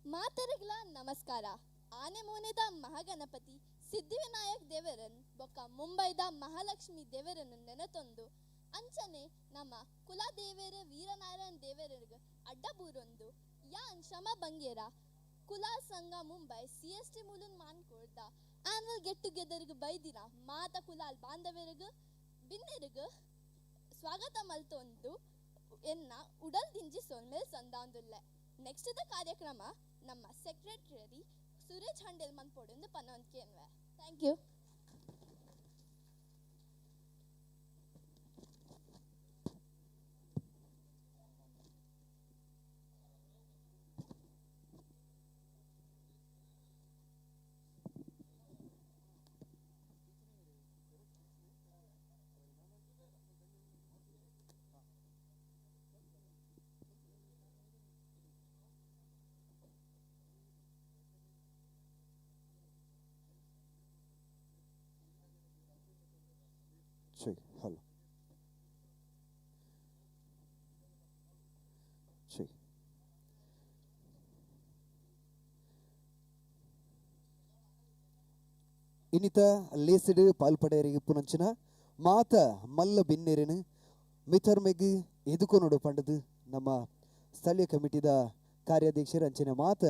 ಮಾತರಿಗಳ ನಮಸ್ಕಾರ. ಆನೆ ಮೋನೆದ ಮಹಾಗಣಪತಿ ಸಿದ್ಧಿವಿನಾಯಕ್ ದೇವರನ್ ಬೊಕ್ಕ ಮುಂಬೈದ ಮಹಾಲಕ್ಷ್ಮಿ ದೇವರನ್ನು ನೆನತೊಂದು ಅಂಚನೆ ನಮ್ಮ ಕುಲದೇವರ ವೀರನಾರಾಯಣ ದೇವರಿಗೆ ಅಡ್ಡಬೂರೊಂದು ಯಾನ್ ಶಮ ಬಂಗೇರ ಕುಲಾ ಸಂಘ ಮುಂಬೈ ಸಿಎಸ್ಟಿ ಮೂಲನ್ ಮಾನ್ಕೋಡ್ದ ಆನ್ಯುವಲ್ ಗೆಟ್ ಟುಗೆದರ್ಗ್ ಬೈದಿನ ಮಾತ ಕುಲಾಲ್ ಬಾಂಧವರಿಗೆ ಬಿನ್ನೆರಿಗೆ ಸ್ವಾಗತ ಮಲ್ತೊಂದು ಎನ್ನ ಉಡಲ್ ದಿಂಜಿ ಸೊಲ್ಮೇಲ್ ಸಂದಾಂದುಲ್ಲೆ. ನೆಕ್ಸ್ಟ್ the ಕಾರ್ಯಕ್ರಮ ನಮ್ಮ ಸೆಕ್ರೆಟರಿ ಸುರೇಶ್ ಹಂಡೇಲ್ ಮನ್ಪೊಡೊಂದು ಪನೊಂದ್ಕೇನ್ವೆ. Thank you. Check hello. Check. ಇನ್ನಿತ ಲೇಸಿಡ್ ಪಾಲ್ಪಡೆಯರಿಗೆ ಪುನಂಚಿನ ಮಾತ ಮಲ್ಲ ಬಿನ್ನೆರೆನು ಮಿಥರ್ಮೆಗ್ ಎದುಕೊನೋಡು ಪಂಡದು ನಮ್ಮ ಸ್ಥಳೀಯ ಕಮಿಟಿದ ಕಾರ್ಯಾಧ್ಯಕ್ಷರು ಅಂಚಿನ ಮಾತ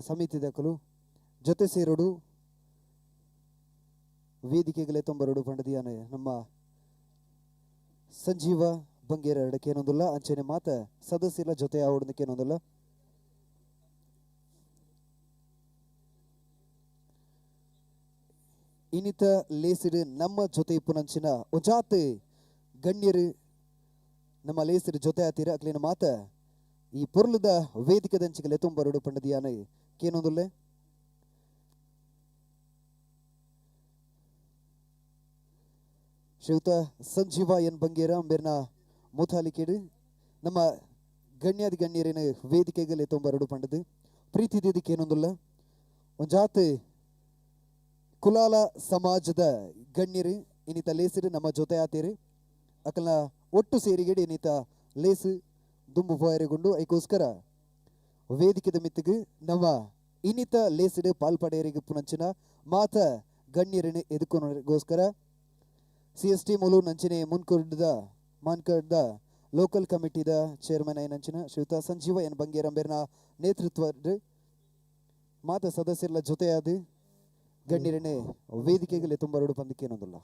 ಸಮಿತಿದಕಲು ಜೊತೆ ಸೇರೋಡು ವೇದಿಕೆಗಳೇ ತೊಂಬರೋಡು ಪಂಡದಿಯಾನೆ ನಮ್ಮ ಸಂಜೀವ ಬಂಗೇರ ಎರಡಕ್ಕೇನೊಂದಿಲ್ಲ ಅಂಚನೆ ಮಾತ ಸದಸ್ಯರ ಜೊತೆ ಆವಡದಕ್ಕೇನೊಂದಿಲ್ಲ. ಇನ್ನಿತ ಲೇಸಿಡು ನಮ್ಮ ಜೊತೆ ಇಪ್ಪುನಂಚಿನ ಒಂಜಾತ್ ಗಣ್ಯರು ನಮ್ಮ ಲೇಸಿಡು ಜೊತೆ ಆತೀರ ಅಕ್ಲಿನ ಮಾತ ಈ ಪೊರ್ಲುದ ವೇದಿಕೆದಂಚಿಗೆ ತುಂಬರೋಡು ಪಂಡದಿಯಾನೆ ಕೇನೊಂದುಲ್ಲೆ. ಶ್ರೀಯುತ ಸಂಜೀವ ಎನ್ ಬಂಗೇರ ಅಂಬೇರ್ನ ಮುಥಾಲಿಕೇಡು ನಮ್ಮ ಗಣ್ಯಾದಿ ಗಣ್ಯರಿನ ವೇದಿಕೆಗೆ ತೊಂಬರಡು ಪಂಡದು ಪ್ರೀತಿ ದಿದಕ್ಕೇನೊಂದುಲ್ಲ. ಒಂಜಾತ್ ಕುಲಾಲ ಸಮಾಜದ ಗಣ್ಯರು ಇನ್ನಿತ ಲೇಸಿರು ನಮ್ಮ ಜೊತೆ ಆತೀರಿ ಅಕಲ್ನ ಒಟ್ಟು ಸೇರಿಗೆಡು ಇನ್ನಿತ ಲೇಸು ದುಂಬು ಪೋಯರೆಗೊಂಡು ಐಕೋಸ್ಕರ ವೇದಿಕೆದ ಮಿತ್ತಿಗೆ ನಮ್ಮ ಇನ್ನಿತ ಲೇಸಿಡು ಪಾಲ್ಪಡೆಯರಿಗೆ ಪುನಂಚಿನ ಮಾತ ಗಣ್ಯರನ್ನು ಎದುಕೊನಗೋಸ್ಕರ ಸಿಎಸ್ಟಿ ಮೂಲು ನಂಚಿನೆ ಮುನ್ಕುರ್ದ ಮಾನ್ಕರ್ದ ಲೋಕಲ್ ಕಮಿಟಿದ ಚೇರ್ಮನ್ ಐನಂಚಿನ ಶ್ರೀಯುತ ಸಂಜೀವ ಎನ್ ಬಂಗೇರಂಬೇರ್ನ ನೇತೃತ್ವದ ಮಾತ ಸದಸ್ಯರ ಜೊತೆಯಾದ ಗಣ್ಯರನ್ನೇ ವೇದಿಕೆಗೆ ತುಂಬರಡು ಪಂದಕ್ಕೇನೊಂದಿಲ್ಲ.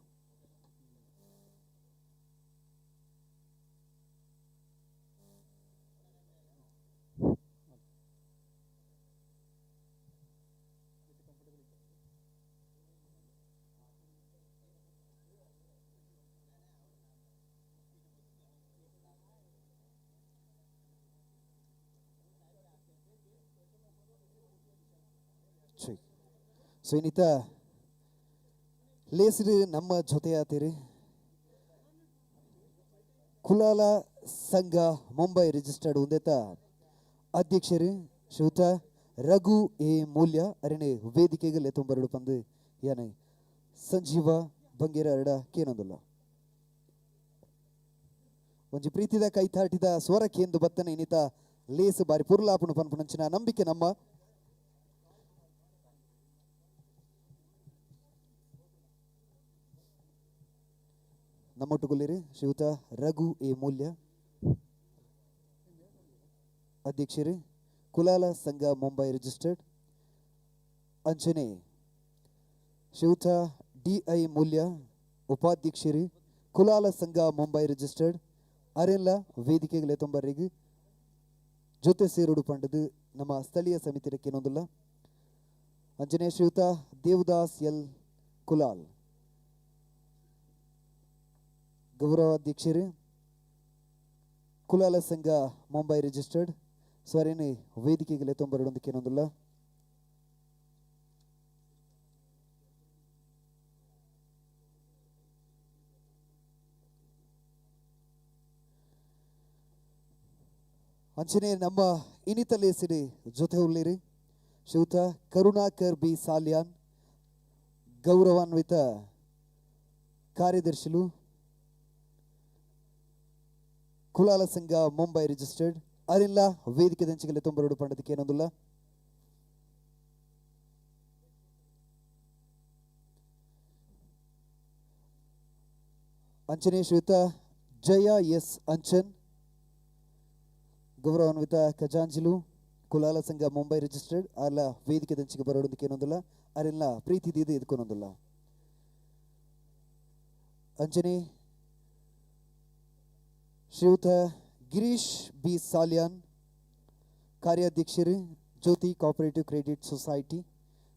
ಸೊ ಇನ್ನಿತ ಲೇಸಿರು ನಮ್ಮ ಜೊತೆಯಾತೀರಿ ಕುಲಾಲ ಸಂಘ ಮುಂಬೈ ರಿಜಿಸ್ಟರ್ಡ್ ಉಂದೇತ ಅಧ್ಯಕ್ಷರು ಶ್ರೀಯುತ ರಘು ಎ ಮೂಲ್ಯ ಅರಣೆ ವೇದಿಕೆಗೆ ತುಂಬರಡು ಪಂದು ಯಾನೆ ಸಂಜೀವ ಬಂಗೇರ ಅರಡ ಕೇನೊಂದುಲ್ಲ. ಒಂಜಿ ಪ್ರೀತಿದ ಕೈತಾಟಿದ ಸ್ವರ ಕೇಂದು ಬತ್ತನೆ ಇನ್ನಿತ ಲೇಸು ಬಾರಿ ಪುರ್ಲಾಪುಣು ಪನ್ಪುನಂಚಿನ ನಂಬಿಕೆ ನಮ್ಮ. ನಮ್ಮೊಟ್ಟುಗುಲ್ಲಿರಿ ಶ್ರೀಯುತ ರಘು ಎ ಮೂಲ್ಯ ಅಧ್ಯಕ್ಷರು ಕುಲಾಲ ಸಂಘ ಮುಂಬೈ ರಿಜಿಸ್ಟರ್ಡ್ ಅಂಚನೆ ಶ್ರೀಯುತ ಡಿ I ಮೂಲ್ಯ ಉಪಾಧ್ಯಕ್ಷರು ಕುಲಾಲ ಸಂಘ ಮುಂಬೈ ರಿಜಿಸ್ಟರ್ಡ್ ಅರೆಲ್ಲ ವೇದಿಕೆಗಳ ತುಂಬರಿಗೆ ಜೊತೆ ಸೇರುಡು ಪಂಡದು ನಮ್ಮ ಸ್ಥಳೀಯ ಸಮಿತಿಯ ಕೇನೊಂದುಲ್ಲ. ಅಂಜನೆ ಶ್ರೀಯುತ ದೇವದಾಸ್ ಎಲ್ ಕುಲಾಲ್ ಗೌರವಾಧ್ಯಕ್ಷರು ಕುಲಾಲ ಸಂಘ ಮುಂಬೈ ರಿಜಿಸ್ಟರ್ಡ್ ಸ್ವರೇನೆ ವೇದಿಕೆಗೆ ತೊಂಬರಡೊಂದು ಕೇನೊಂದುಲ್ಲ. ಅಂಚನೆ ನಮ್ಮ ಇನಿತಲೆ ಸಿರಿ ಜೊತೆ ಉಳ್ಳೇರಿ ಶ್ರೀಯುತ ಕರುಣಾಕರ್ ಬಿ ಸಾಲ್ಯಾನ್ ಗೌರವಾನ್ವಿತ ಕಾರ್ಯದರ್ಶಿಲು ಕುಲಾಲ ಸಂಘ ಮುಂಬೈ ರಿಜಿಸ್ಟರ್ಡ್ ಅರಿಲ್ಲ ವೇದಿಕೆ ದಂಚಿಗೆ ತೊಂಬರಡು ಪಂಡದಕ್ಕೆ ಏನೊಂದುಲ್ಲ. ಅಂಚನೆ ಶ್ರೀಯುತ ಜಯ ಎಸ್ ಅಂಚನ್ ಗೌರವಾನ್ವಿತ ಖಜಾಂಜಿಲು ಕುಲಾಲ ಸಂಘ ಮುಂಬೈ ರಿಜಿಸ್ಟರ್ಡ್ ಅಲ್ಲ ವೇದಿಕೆ ದಂಚಿಗೆ ಬರೋದಕ್ಕೆ ಏನೊಂದಿಲ್ಲ ಅರೆಲ್ಲ ಪ್ರೀತಿ ದೀದ ಇದಕ್ಕೊಂದೊಂದಿಲ್ಲ. ಅಂಜನೆ ಶ್ರೀಯುತ ಗಿರೀಶ್ ಬಿ ಸಾಲ್ಯಾನ್ ಕಾರ್ಯಾಧ್ಯಕ್ಷರು ಜ್ಯೋತಿ ಕೋಆಪರೇಟಿವ್ ಕ್ರೆಡಿಟ್ ಸೊಸೈಟಿ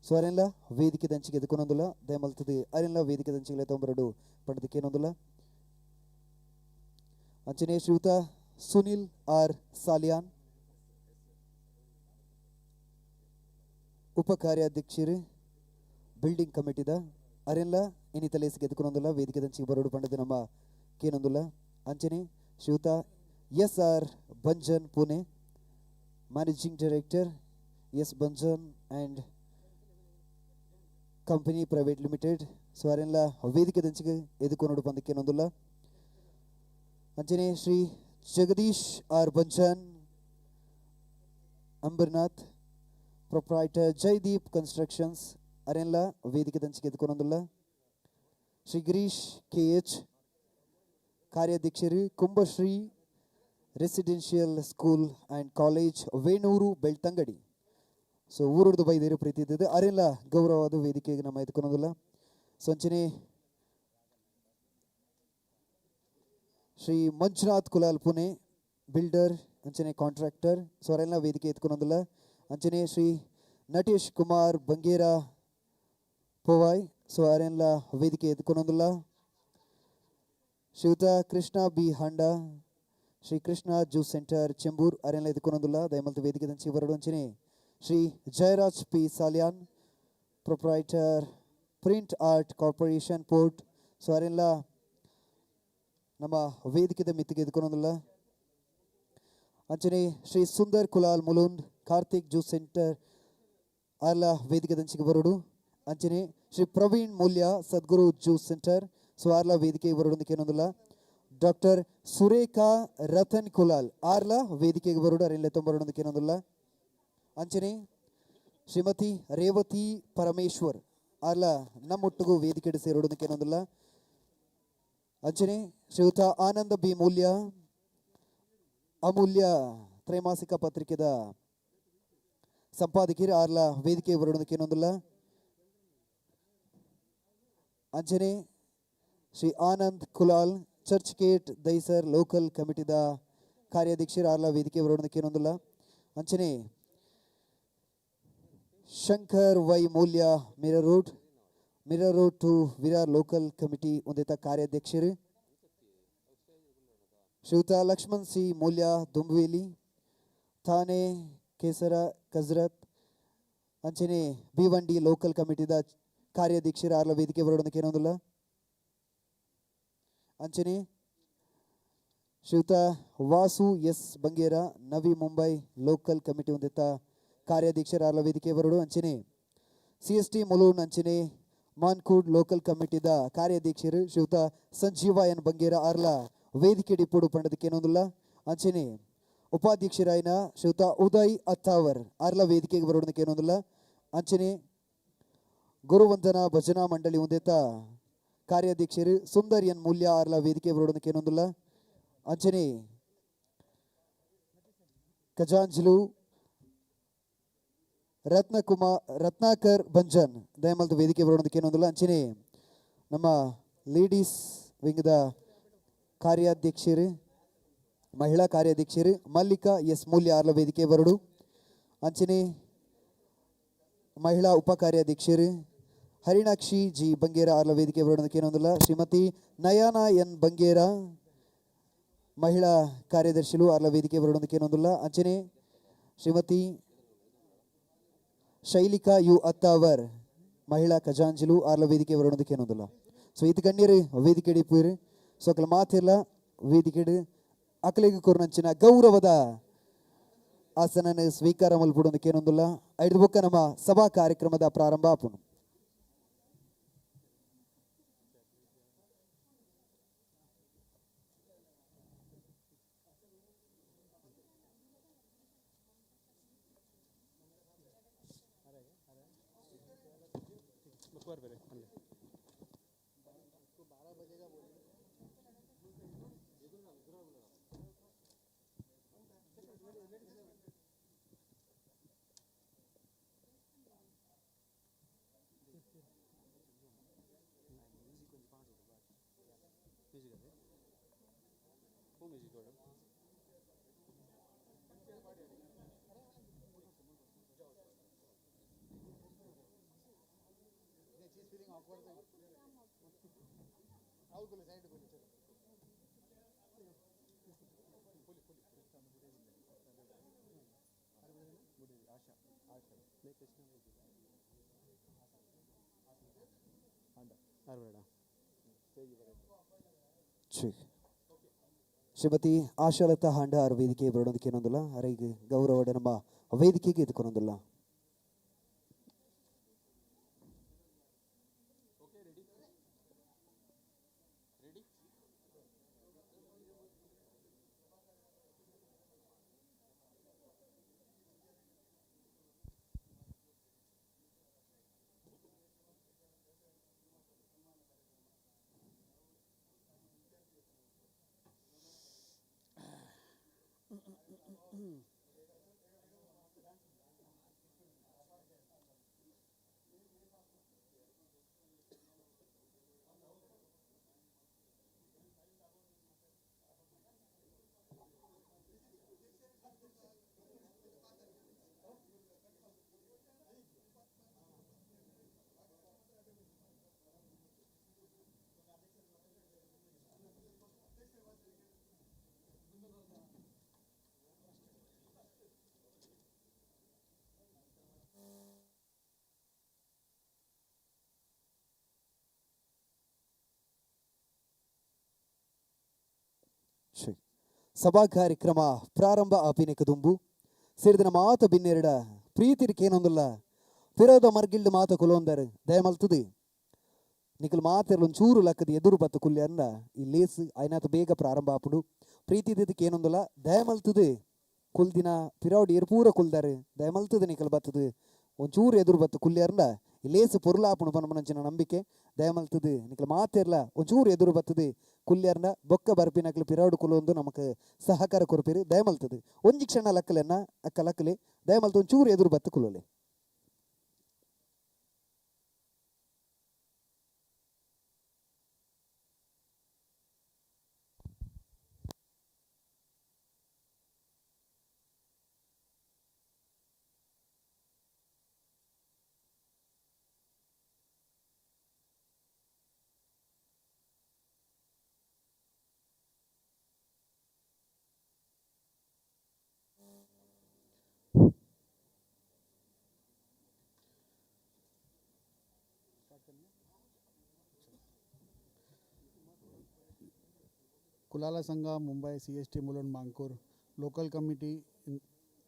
ಸೊ ಅರೆಲ್ಲ ವೇದಿಕೆ ದಂಚಿಗೆ ಎದುಕೊನೊಂದಿಲ್ಲ ದಯಮಲ್ತದೆ ಅರೆಲ್ಲ ವೇದಿಕೆ ದಂಚಿಗೆ ತೊಂಬರಡು ಪಡೆದಕ್ಕೆ ಏನೊಂದಿಲ್ಲ. ಅಂಚನೆ ಶ್ರೀಯುತ ಸುನಿಲ್ ಆರ್ ಸಾಲಿಯಾನ್ ಉಪ ಕಾರ್ಯಾಧ್ಯಕ್ಷರು ಬಿಲ್ಡಿಂಗ್ ಕಮಿಟಿದ ಅರೆಲ್ಲ ಇನ್ನಿತಲೇಸಿಗೆ ಎದುಕೊನೊಂದಿಲ್ಲ ವೇದಿಕೆ ದಂಚಿಗೆ ಬರೋಡು ಪಂಡದ ನಮ್ಮ ಕೇನೊಂದಿಲ್ಲ. ಅಂಚನೆ ಶ್ರೀಯುತ S R Banjan Pune managing director S Banjan and company private limited so ಅರೆಲ್ಲ ವೇದಿಕೆ ದಂಚಿಗೆ ಎದುಕೊನೋಡು ಪಂದಕ್ಕೇನೊಂದಿಲ್ಲ. ಅಂಚನೆ Shri Jagadish R Banjan Ambernath proprietor Jayadeep constructions ಅರೆಲ್ಲ ವೇದಿಕೆ ದಂಚಿಗೆ ಎದುಕೊನೊಂದಿಲ್ಲ. ಶ್ರೀ ಗಿರೀಶ್ ಕೆ ಎಚ್ ಕಾರ್ಯಾಧ್ಯಕ್ಷರು Kumbhashree residential school and college Venur Belthangady so ಊರುಡ್ದು ಬೈದಿರು ಪ್ರೀತಿ ಇದ್ದಿದ್ದು ಅರೆಲ್ಲ ಗೌರವವಾದ ವೇದಿಕೆಗೆ ನಮ್ಮ ಎದುಕೊನೊಂದಿಲ್ಲ. ಸೊ ಅಂಚನೆ ಶ್ರೀ ಮಂಜುನಾಥ್ ಕುಲಾಲ್ ಪುಣೆ ಬಿಲ್ಡರ್ ಅಂಚನೆ ಕಾಂಟ್ರಾಕ್ಟರ್ ಸೊ ಅವರೆಲ್ಲ ವೇದಿಕೆ ಎತ್ಕೊನೊಂದಿಲ್ಲ. ಅಂಚನೆ ಶ್ರೀ ನಟೇಶ್ ಕುಮಾರ್ ಬಂಗೇರ ಪೋವಾಯ್ ಸೊ ಅವರೆಲ್ಲ ವೇದಿಕೆ ಎತ್ಕೊನೊಂದಿಲ್ಲ. ಶ್ರೀಯುತ Krishna B Handa Shri Krishna juice centre Chembur ಅವರೆಲ್ಲ ಎತ್ಕೊನೊಂದಿಲ್ಲ ದಯಮಲ್ತ ವೇದಿಕೆ ದಂಚಿ ಬರಡು. ಅಂಚನೆ Shri Jayaraj P Salian proprietor print art corporation port so ಅವರೆಲ್ಲ ನಮ್ಮ ವೇದಿಕೆದ ಮಿತ್ತಿಗೆ ಎದುಕೊನೊಂದಿಲ್ಲ. ಅಂಚನೆ ಶ್ರೀ ಸುಂದರ್ ಕುಲಾಲ್ ಮುಲುಂದ್ ಕಾರ್ತಿಕ್ ಜ್ಯೂಸ್ ಸೆಂಟರ್ ಅಲ್ಲ ವೇದಿಕೆ ದಂಚಿಗೆ ಬರೋಡು. ಅಂಚನೆ Shri Praveen Mulya Sadguru juice centre so ಆರ್ಲ ವೇದಿಕೆ ಬರೋಡೊಂದಕ್ಕೆ ಏನೊಂದಿಲ್ಲ. ಡಾಕ್ಟರ್ ಸುರೇಖಾ ರತನ್ ಕುಲಾಲ್ ಆರ್ಲ ವೇದಿಕೆಗೆ ಬರೋಡು ಅರೆಲ್ಲ ತೊಂಬರೋಡೊಂದಕ್ಕೆ ಏನೊಂದಿಲ್ಲ. ಅಂಚನೆ ಶ್ರೀಮತಿ ರೇವತಿ ಪರಮೇಶ್ವರ್ ಆರ್ಲ ನಮ್ಮೊಟ್ಟಿಗೂ ವೇದಿಕೆ ಸೇರೋಡೊಂದಕ್ಕೆ ಏನೊಂದಿಲ್ಲ. ಅಂಚನೆ ಶ್ರೀಯುತ ಆನಂದ ಬಿ ಮೂಲ್ಯ ಅಮೂಲ್ಯ ತ್ರೈಮಾಸಿಕ ಪತ್ರಿಕೆದ ಸಂಪಾದಕರು ಆರ್ಲ ವೇದಿಕೆ ಬರೋದಕ್ಕೆ ಏನೊಂದಿಲ್ಲ. ಅಂಚನೆ Shri Anand Kulal church gate Dahisar local ಕಮಿಟಿದ ಕಾರ್ಯಾಧ್ಯಕ್ಷರು ಆರ್ಲ ವೇದಿಕೆ ಬರೋದಕ್ಕೆ ಏನೊಂದಿಲ್ಲ. ಅಂಚನೆ Shankar Y Mulya Mira road to Virar local committee ಹೊಂದಿತ ಕಾರ್ಯಾಧ್ಯಕ್ಷರು ಶ್ರೀಯುತ ಲಕ್ಷ್ಮಣ್ ಸಿ ಮೂಲ್ಯ ದುಂಬ್ವೇಲಿ ಥಾನೆ ಕೇಸರ ಕಜ್ರತ್ ಅಂಚನೆ ಭಿವಂಡಿ ಲೋಕಲ್ ಕಮಿಟಿದ ಕಾರ್ಯಾಧ್ಯಕ್ಷರು ಆರ್ಲ ವೇದಿಕೆ ಬರೋದಕ್ಕೆ ಏನೊಂದಿಲ್ಲ. ಅಂಚನೆ ಶ್ರೀಯುತ Vasu S Bangera Navi Mumbai local committee ಹೊಂದಿತ ಕಾರ್ಯಾಧ್ಯಕ್ಷರು ಆರ್ಲ ವೇದಿಕೆ ಬರೋಡು. ಅಂಚನೆ ಸಿ ಎಸ್ ಟಿ ಮುಲೂನ್ ಅಂಚನೆ ಮಾನ್ಕೂಡ್ ಲೋಕಲ್ ಕಮಿಟಿದ ಕಾರ್ಯಾಧ್ಯಕ್ಷರು ಶ್ರೀಯುತ ಸಂಜೀವ ಎನ್ ಬಂಗೇರ ಆರ್ಲ ವೇದಿಕೆ ಡಿಪೋಡು ಪಂಡದಕ್ಕೆ ಏನೊಂದಿಲ್ಲ. ಅಂಚನೆ ಉಪಾಧ್ಯಕ್ಷರಾಯನ ಶ್ರೀಯುತ ಉದಯ್ ಅತ್ತಾವರ್ ಆರ್ಲ ವೇದಿಕೆಗೆ ಬರೋದಕ್ಕೆ ಏನೊಂದಿಲ್ಲ. ಅಂಚನೆ ಗುರುವಂದನಾ ಭಜನಾ ಮಂಡಳಿ ಹೊಂದಿತ ಕಾರ್ಯಾಧ್ಯಕ್ಷರು ಸುಂದರ್ ಎನ್ ಮೂಲ್ಯ ಆರ್ಲ ವೇದಿಕೆ ಬರೋದಕ್ಕೆ ಏನೊಂದಿಲ್ಲ. ಅಂಚನೆ ಖಜಾಂಜಿಲು ರತ್ನಾಕರ್ ಬಂಜನ್ ದಯಮಲ್ದ ವೇದಿಕೆ ಬರೋದಕ್ಕೆ ಏನೊಂದಿಲ್ಲ. ಅಂಚನೆ ನಮ್ಮ ಲೇಡೀಸ್ ವಿಂಗ್ದ ಕಾರ್ಯಾಧ್ಯಕ್ಷರು ಮಹಿಳಾ ಕಾರ್ಯಾಧ್ಯಕ್ಷರು ಮಲ್ಲಿಕಾ ಎಸ್ ಮೂಲ್ಯ ಆರ್ಲ ವೇದಿಕೆ ಬರಡು. ಅಂಚನೆ ಮಹಿಳಾ ಉಪ ಕಾರ್ಯಾಧ್ಯಕ್ಷರು ಹರಿಣಾಕ್ಷಿ ಜಿ ಬಂಗೇರ ಆರ್ಲ ವೇದಿಕೆ ಬರಡು ಏನೊಂದಿಲ್ಲ. ಶ್ರೀಮತಿ ನಯಾನ ಎನ್ ಬಂಗೇರ ಮಹಿಳಾ ಕಾರ್ಯದರ್ಶಿಲು ಆರ್ಲ ವೇದಿಕೆ ಬರಡೋದಕ್ಕೆ ಏನೊಂದಿಲ್ಲ. ಅಂಚನೆ ಶ್ರೀಮತಿ ಶೈಲಿಕಾ you Attavar ಮಹಿಳಾ ಖಜಾಂಜಿಲು ಆರ್ಲ ವೇದಿಕೆ ಬರಡೋದಕ್ಕೆ ಏನೊಂದಿಲ್ಲ. ಸೊ ಇದು ಗಣ್ಯರು ವೇದಿಕೆ ಇಪ್ಪೀರು. ಸೊ ಅಕಲ ಮಾತಿರ್ಲ ವೇದಿಕೆಡು ಅಕಲಿಗೆ ಕೊರ್ನಂಚಿನ ಗೌರವದ ಆಸನನ ಸ್ವೀಕಾರ ಮಲ್ಪುಡೋದಕ್ಕೆ ಏನೊಂದಿಲ್ಲ. ಐದು ಬೊಕ್ಕ ನಮ್ಮ ಸಭಾ ಕಾರ್ಯಕ್ರಮದ ಪ್ರಾರಂಭ ಆಪುನು. ಶ್ರೀಮತಿ ಆಶಾಲತಾ ಹಾಂಡ ಅವರ ವೇದಿಕೆ ಬರೋದಕ್ಕೆ ಏನೊಂದಿಲ್ಲ. ಅರೆಗೆ ಗೌರವ ನಮ್ಮ ವೇದಿಕೆಗೆ ಎದುಕೊಂಡೊಂದಿಲ್ಲ. ಸಭಾ ಕಾರ್ಯಕ್ರಮ ಪ್ರಾರಂಭ ಆಪಿನೆಕ ದುಂಬು ಸೇರಿದನ ಮಾತ ಬಿನ್ನೆರಡ ಪ್ರೀತಿರಿಕೇನೊಂದುಲ್ಲ ಪಿರೋದ ಮರ್ಗಿಲ್ಡ್ ಮಾತ ಕುಲೊಂದರು ದಯಮಲ್ತದು ನಿಕಲ್ ಮಾತೆರ್ಲು ಒಂಚೂರು ಲಕ್ಕದ ಎದುರು ಬತ್ತ ಕುಲ್ಯನ್ನ ಈ ಲೇಸ್ ಐನಾತ ಬೇಗ ಪ್ರಾರಂಭ ಆಪುಡು ಪ್ರೀತಿ ಏನೊಂದುಲ್ಲ ದಯಮಲ್ತದು ಕುಲ್ದಿನ ಪಿರೌಡ್ ಏರ್ ಪೂರ ಕುಲ್ದಾರು ದಯಮಲ್ತದು ನಿಕಲ್ ಬತ್ತದು ಒಂಚೂರು ಎದುರು ಬತ್ತ ಕುಲ್ಯರ್ನ ಈ ಲೇಸ್ ಪೊರುಲಾಪುಣು ಪನ್ಪುನಂಚಿನ ನಂಬಿಕೆ ದಯಮಲ್ತದು ನಿಕಲ್ ಮಾತೆರ್ಲ ಒಂಚೂರು ಎದುರು ಬತ್ತದು ಕುಲ್ಯರ್ನ ಬೊಕ್ಕ ಬರ್ಪಿನಕ್ಲು ಪಿರೌಡ್ ಕುಲೊಂದು ನಮಕ್ ಸಹಕಾರ ಕೊರ್ಪಿರು ದಯಮಲ್ತದು ಒಂಜಿ ಕ್ಷಣ ಲಕ್ಕಲೆನ್ನ ಅಕ್ಕ ಲಕ್ಕಲೆ ದಯಮಲ್ತು ಒಂಚೂರು ಎದುರು ಬತ್ತು ಕುಲೋಲೆ. Kulala Sangha Mumbai CST Mulund Mankur local committee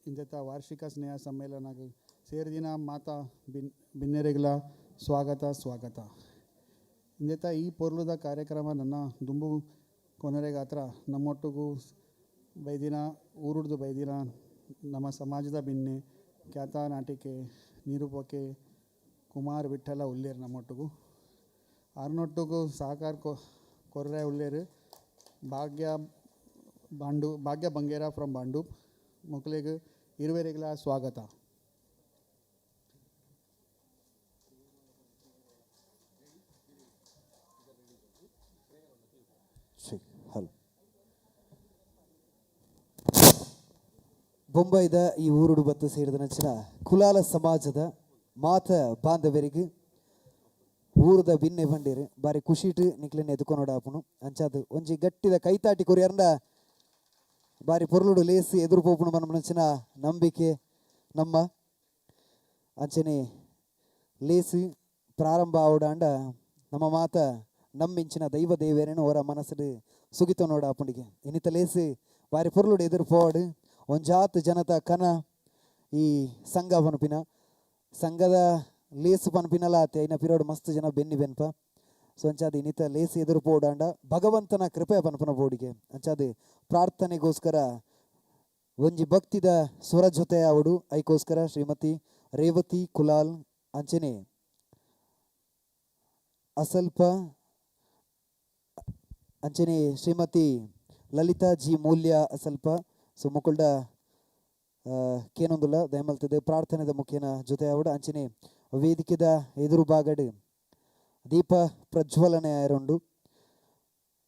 ಇಂದೆತ ವಾರ್ಷಿಕ ಸ್ನೇಹ ಸಮ್ಮೇಳನ ಸೇರಿದಿನ ಮಾತಾ ಬಿನ್ನೆರೆಗಳ ಸ್ವಾಗತ ಸ್ವಾಗತ. ಇಂದೆತ ಈ ಪೊರ್ಲುದ ಕಾರ್ಯಕ್ರಮ ನನ್ನ ದುಂಬು ಕೊನರೆಗಾತ್ರ ನಮ್ಮೊಟ್ಟಿಗೂ ಬೈದಿನ ಊರುಡ್ದು ಬೈದಿನ ನಮ್ಮ ಸಮಾಜದ ಬಿನ್ನೆ ಖ್ಯಾತ ನಾಟಿಕೆ ನಿರೂಪಕೆ ಕುಮಾರ್ ವಿಠಲ ಉಲ್ಲೇರು ನಮ್ಮೊಟ್ಟಿಗೂ ಆರ್ನೊಟ್ಟಿಗೂ ಸಹಕಾರ ಕೊರ್ರೆ ಉಲ್ಲೇರು ಭಾಗ್ಯ ಬಾಂಡು ಭಾಗ್ಯ ಬಂಗೇರ ಫ್ರಮ್ ಬಾಂಡೂಪ್ ಮಕ್ಕಳಿಗೆ ಇರುವೆರಿಗಳ ಸ್ವಾಗತ. ಹಲೋ. ಬೊಂಬೈದ ಈ ಊರುಡು ಬತ್ತು ಸೇರಿದ ನಂಚಿನ ಕುಲಾಲ ಸಮಾಜದ ಮಾತ ಬಾಂಧವರಿಗೆ ಊರದ ಬಿನ್ನೆ ಬಂಡೇರು ಬಾರಿ ಖುಷಿಟ್ ನಿಕ್ಲೆನ್ ಎದುಕೊನೋಡ ಆಪುನು. ಅಂಚಾದ್ ಒಂಜಿ ಗಟ್ಟಿದ ಕೈತಾಟಿ ಕೊರಿಯರ್ಂಡ ಬಾರಿ ಪೊರ್ಲುಡು ಲೇಸ್ ಎದುರು ಪೋಪುನು ಪನ್ಪುನಂಚಿನ ನಂಬಿಕೆ ನಮ್ಮ. ಅಂಚನೆ ಲೇಸ್ ಪ್ರಾರಂಭ ಆವಡಾಂಡ ನಮ್ಮ ಮಾತ ನಮ್ಮಿಂಚಿನ ದೈವ ದೇವೇರೇನು ಅವರ ಮನಸ್ಸುಡು ಸುಗಿತ ನೋಡ ಆಪುಂಡಿಗೆ. ಇನಿತ ಲೇಸ್ ಬಾರಿ ಪೊರ್ಲುಡು ಎದುರು ಪೋವಡು ಒಂಜಾತ್ ಜನತ ಕನ ಈ ಸಂಘ ಪನ್ಪಿನ ಸಂಘದ ಲೇಸು ಪನ್ಪಿನಲ ಆತೆ ಐನ ಪಿರೋಡು ಮಸ್ತ್ ಜನ ಬೆನ್ನಿ ಬೆನ್ಪ. ಸೊ ಅಂಚಾದ್ ಇನ್ನಿತ ಲೇಸ್ ಎದುರು ಪೋಡಾಂಡ ಭಗವಂತನ ಕೃಪೆ ಪನ್ಪುನ ಬೋಡಿಗೆ. ಅಂಚಾದ್ ಪ್ರಾರ್ಥನೆಗೋಸ್ಕರ ಒಂಜಿ ಭಕ್ತಿದ ಸ್ವರ ಜೊತೆ ಅವಡು ಐಕೋಸ್ಕರ ಶ್ರೀಮತಿ ರೇವತಿ ಕುಲಾಲ್ ಅಂಚನೆ ಅಸಲ್ಪ ಅಂಚನೆ ಶ್ರೀಮತಿ ಲಲಿತಾ ಜಿ ಮೂಲ್ಯ ಅಸಲ್ಪ. ಸೊ ಮುಕುಲ್ಡ ಕೇನೊಂದುಲ್ಲ ದಯಮಲ್ತದೆ ಪ್ರಾರ್ಥನೆದ ಮುಖೇನ ಜೊತೆ ಅವಡು ಅಂಚನೆ ವೇದಿಕೆದ ಎದುರು ಬಾಗಡು ದೀಪ ಪ್ರಜ್ವಲನೆ ಆಯರುಂಡು.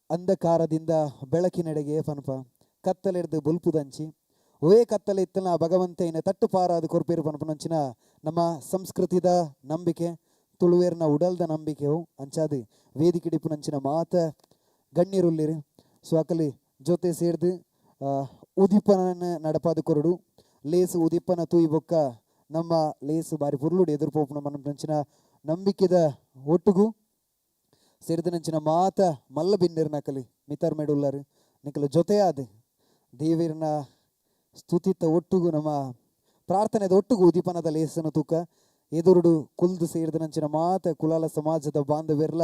ಅಂಧಕಾರದಿಂದ ಬೆಳಕಿನೆಡೆಗೆ ಪನ್ಪ ಕತ್ತಲೆಡ್ದು ಬುಲ್ಪುದಂಚಿ ಒಯೇ ಕತ್ತಲೆ ಇತ್ತನ ಭಗವಂತ ಇನ್ನ ತಟ್ಟು ಪಾರಾದ ಕೊರ್ಪೇರು ಪನ್ಪನಂಚಿನ ನಮ್ಮ ಸಂಸ್ಕೃತಿದ ನಂಬಿಕೆ ತುಳುವೇರ್ನ ಉಡಲ್ದ ನಂಬಿಕೆವು. ಅಂಚಾದು ವೇದಿಕೆ ಡಿಪ್ಪುನಂಚಿನ ಮಾತ ಗಣ್ಯರುಲ್ಲಿರು. ಸೊ ಅಕಲಿ ಜೊತೆ ಸೇರ್ದು ಉದಿಪನ ನಡಪಾದ ಕೊರಡು ಲೇಸು ಉದಿಪ್ಪನ ತೂಯಿ ಬೊಕ್ಕ ನಮ್ಮ ಲೇಸು ಬಾರಿ ಪುರ್ಲುಡು ಎದುರು ಪೋಪುನ ಮನಂಚಿನ ನಂಬಿಕೆದ ಒಟ್ಟುಗು ಸೇರಿದನಂಚಿನ ಮಾತ ಮಲ್ಲ ಬಿನ್ನಿರ್ ನಕಲಿ ಮಿತರ್ ಮೇಡುಲ್ಲರು ನಿಕಲ ಜೊತೆಯಾದ ದೇವಿರ್ನ ಸ್ತುತಿತ ಒಟ್ಟುಗು ನಮ್ಮ ಪ್ರಾರ್ಥನೆದ ಒಟ್ಟುಗು ಉದೀಪನದ ಲೇಸನ ತೂಕ ಎದುರುಡು ಕುಲ್ದು ಸೇರಿದನಂಚಿನ ಮಾತ ಕುಲಾಲ ಸಮಾಜದ ಬಾಂಧವ್ಯರ್ಲ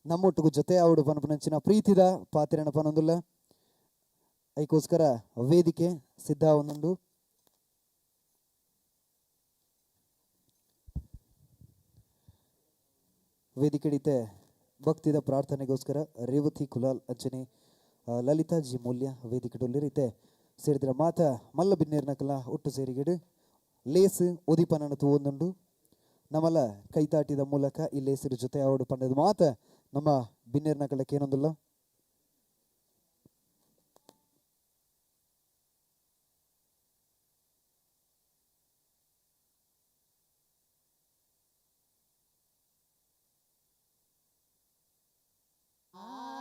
ನಮ್ಮೊಟ್ಟುಗು ಜೊತೆ ಆವಡು ಪನಪನಂಚಿನ ಪ್ರೀತಿದ ಪಾತಿರಣ ಪನೊಂದುಲ್ಲ. ಐಕೋಸ್ಕರ ವೇದಿಕೆ ಸಿದ್ಧ ಒಂದುಂಡು. ವೇದಿಕೆಡಿತೆ ಭಕ್ತಿದ ಪ್ರಾರ್ಥನೆಗೋಸ್ಕರ ರೇವತಿ ಕುಲಾಲ್ ಅಂಚನೆ ಲಲಿತಾ ಜಿ ಮೂಲ್ಯ ವೇದಿಕೆಡೊಲ್ಲಿರಿತೆ ಸೇರಿದ್ರ ಮಾತ ಮಲ್ಲ ಬಿನ್ನೇರ್ನಕಲ ಒಟ್ಟು ಸೇರಿಗೆಡು ಲೇಸ್ ಉದಿಪನನ ತೂವೊಂದುಂಡು. ನಮ್ಮಲ ಕೈತಾಟಿದ ಮೂಲಕ ಈ ಲೇಸಿರ ಜೊತೆ ಅವಡು ಪಂಡದ ಮಾತ ನಮ್ಮ ಬಿನ್ನೇರ್ನಕಲ ಕೇನೊಂದುಲ್ಲ.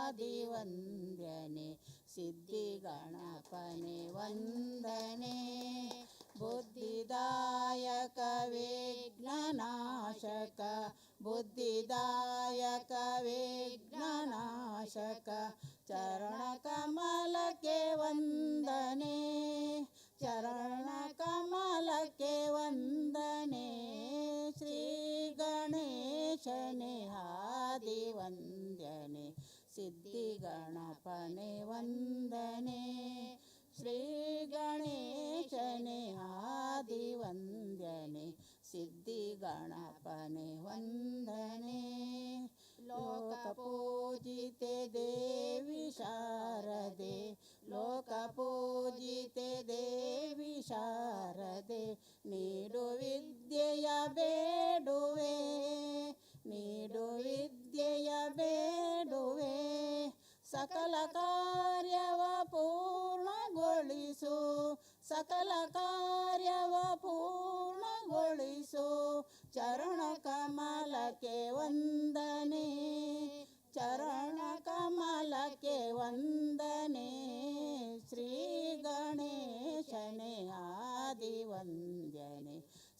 ಆದಿವಂದ್ಯನೆ ಸಿದ್ಧಿಗಣಪನೆ ವಂದನೆ ಬುದ್ಧಿದಾಯಕ ವಿಘ್ನನಾಶಕ ಬುದ್ಧಿದಾಯಕ ವಿಘ್ನನಾಶಕ ಚರಣಕಮಲಕ್ಕೆ ವಂದನೆ ಚರಣಕಮಲಕ್ಕೆ ವಂದನೆ ಶ್ರೀ ಗಣೇಶನೆ ಆದಿವಂದ್ಯನೆ ಸಿದ್ಧಿಗಣಪನೆ ವಂದನೆ ಶ್ರೀ ಗಣೇಶನೆ ಆದಿವಂದ್ಯನೆ ಸಿದ್ಧಿಗಣಪನೆ ವಂದನೆ ಲೋಕಪೂಜಿತೆ ದೇವಿ ಶಾರದೆ ಲೋಕಪೂಜಿತೆ ದೇವಿ ಶಾರದೆ ನೀಡು ವಿದ್ಯೆಯ ಬೇಡುವೆ ನೀಡು ವಿದ್ಯೆಯ ಬೇಡುವೆ ಸಕಲ ಕಾರ್ಯವ ಪೂರ್ಣಗೊಳಿಸು ಸಕಲ ಕಾರ್ಯವ ಪೂರ್ಣಗೊಳಿಸು ಚರಣ ಕಮಲಕ್ಕೆ ವಂದನೆ ಚರಣ ಕಮಲಕ್ಕೆ ವಂದನೆ ಶ್ರೀ ಗಣೇಶನೆ ಆದಿವಂದ್ಯನೆ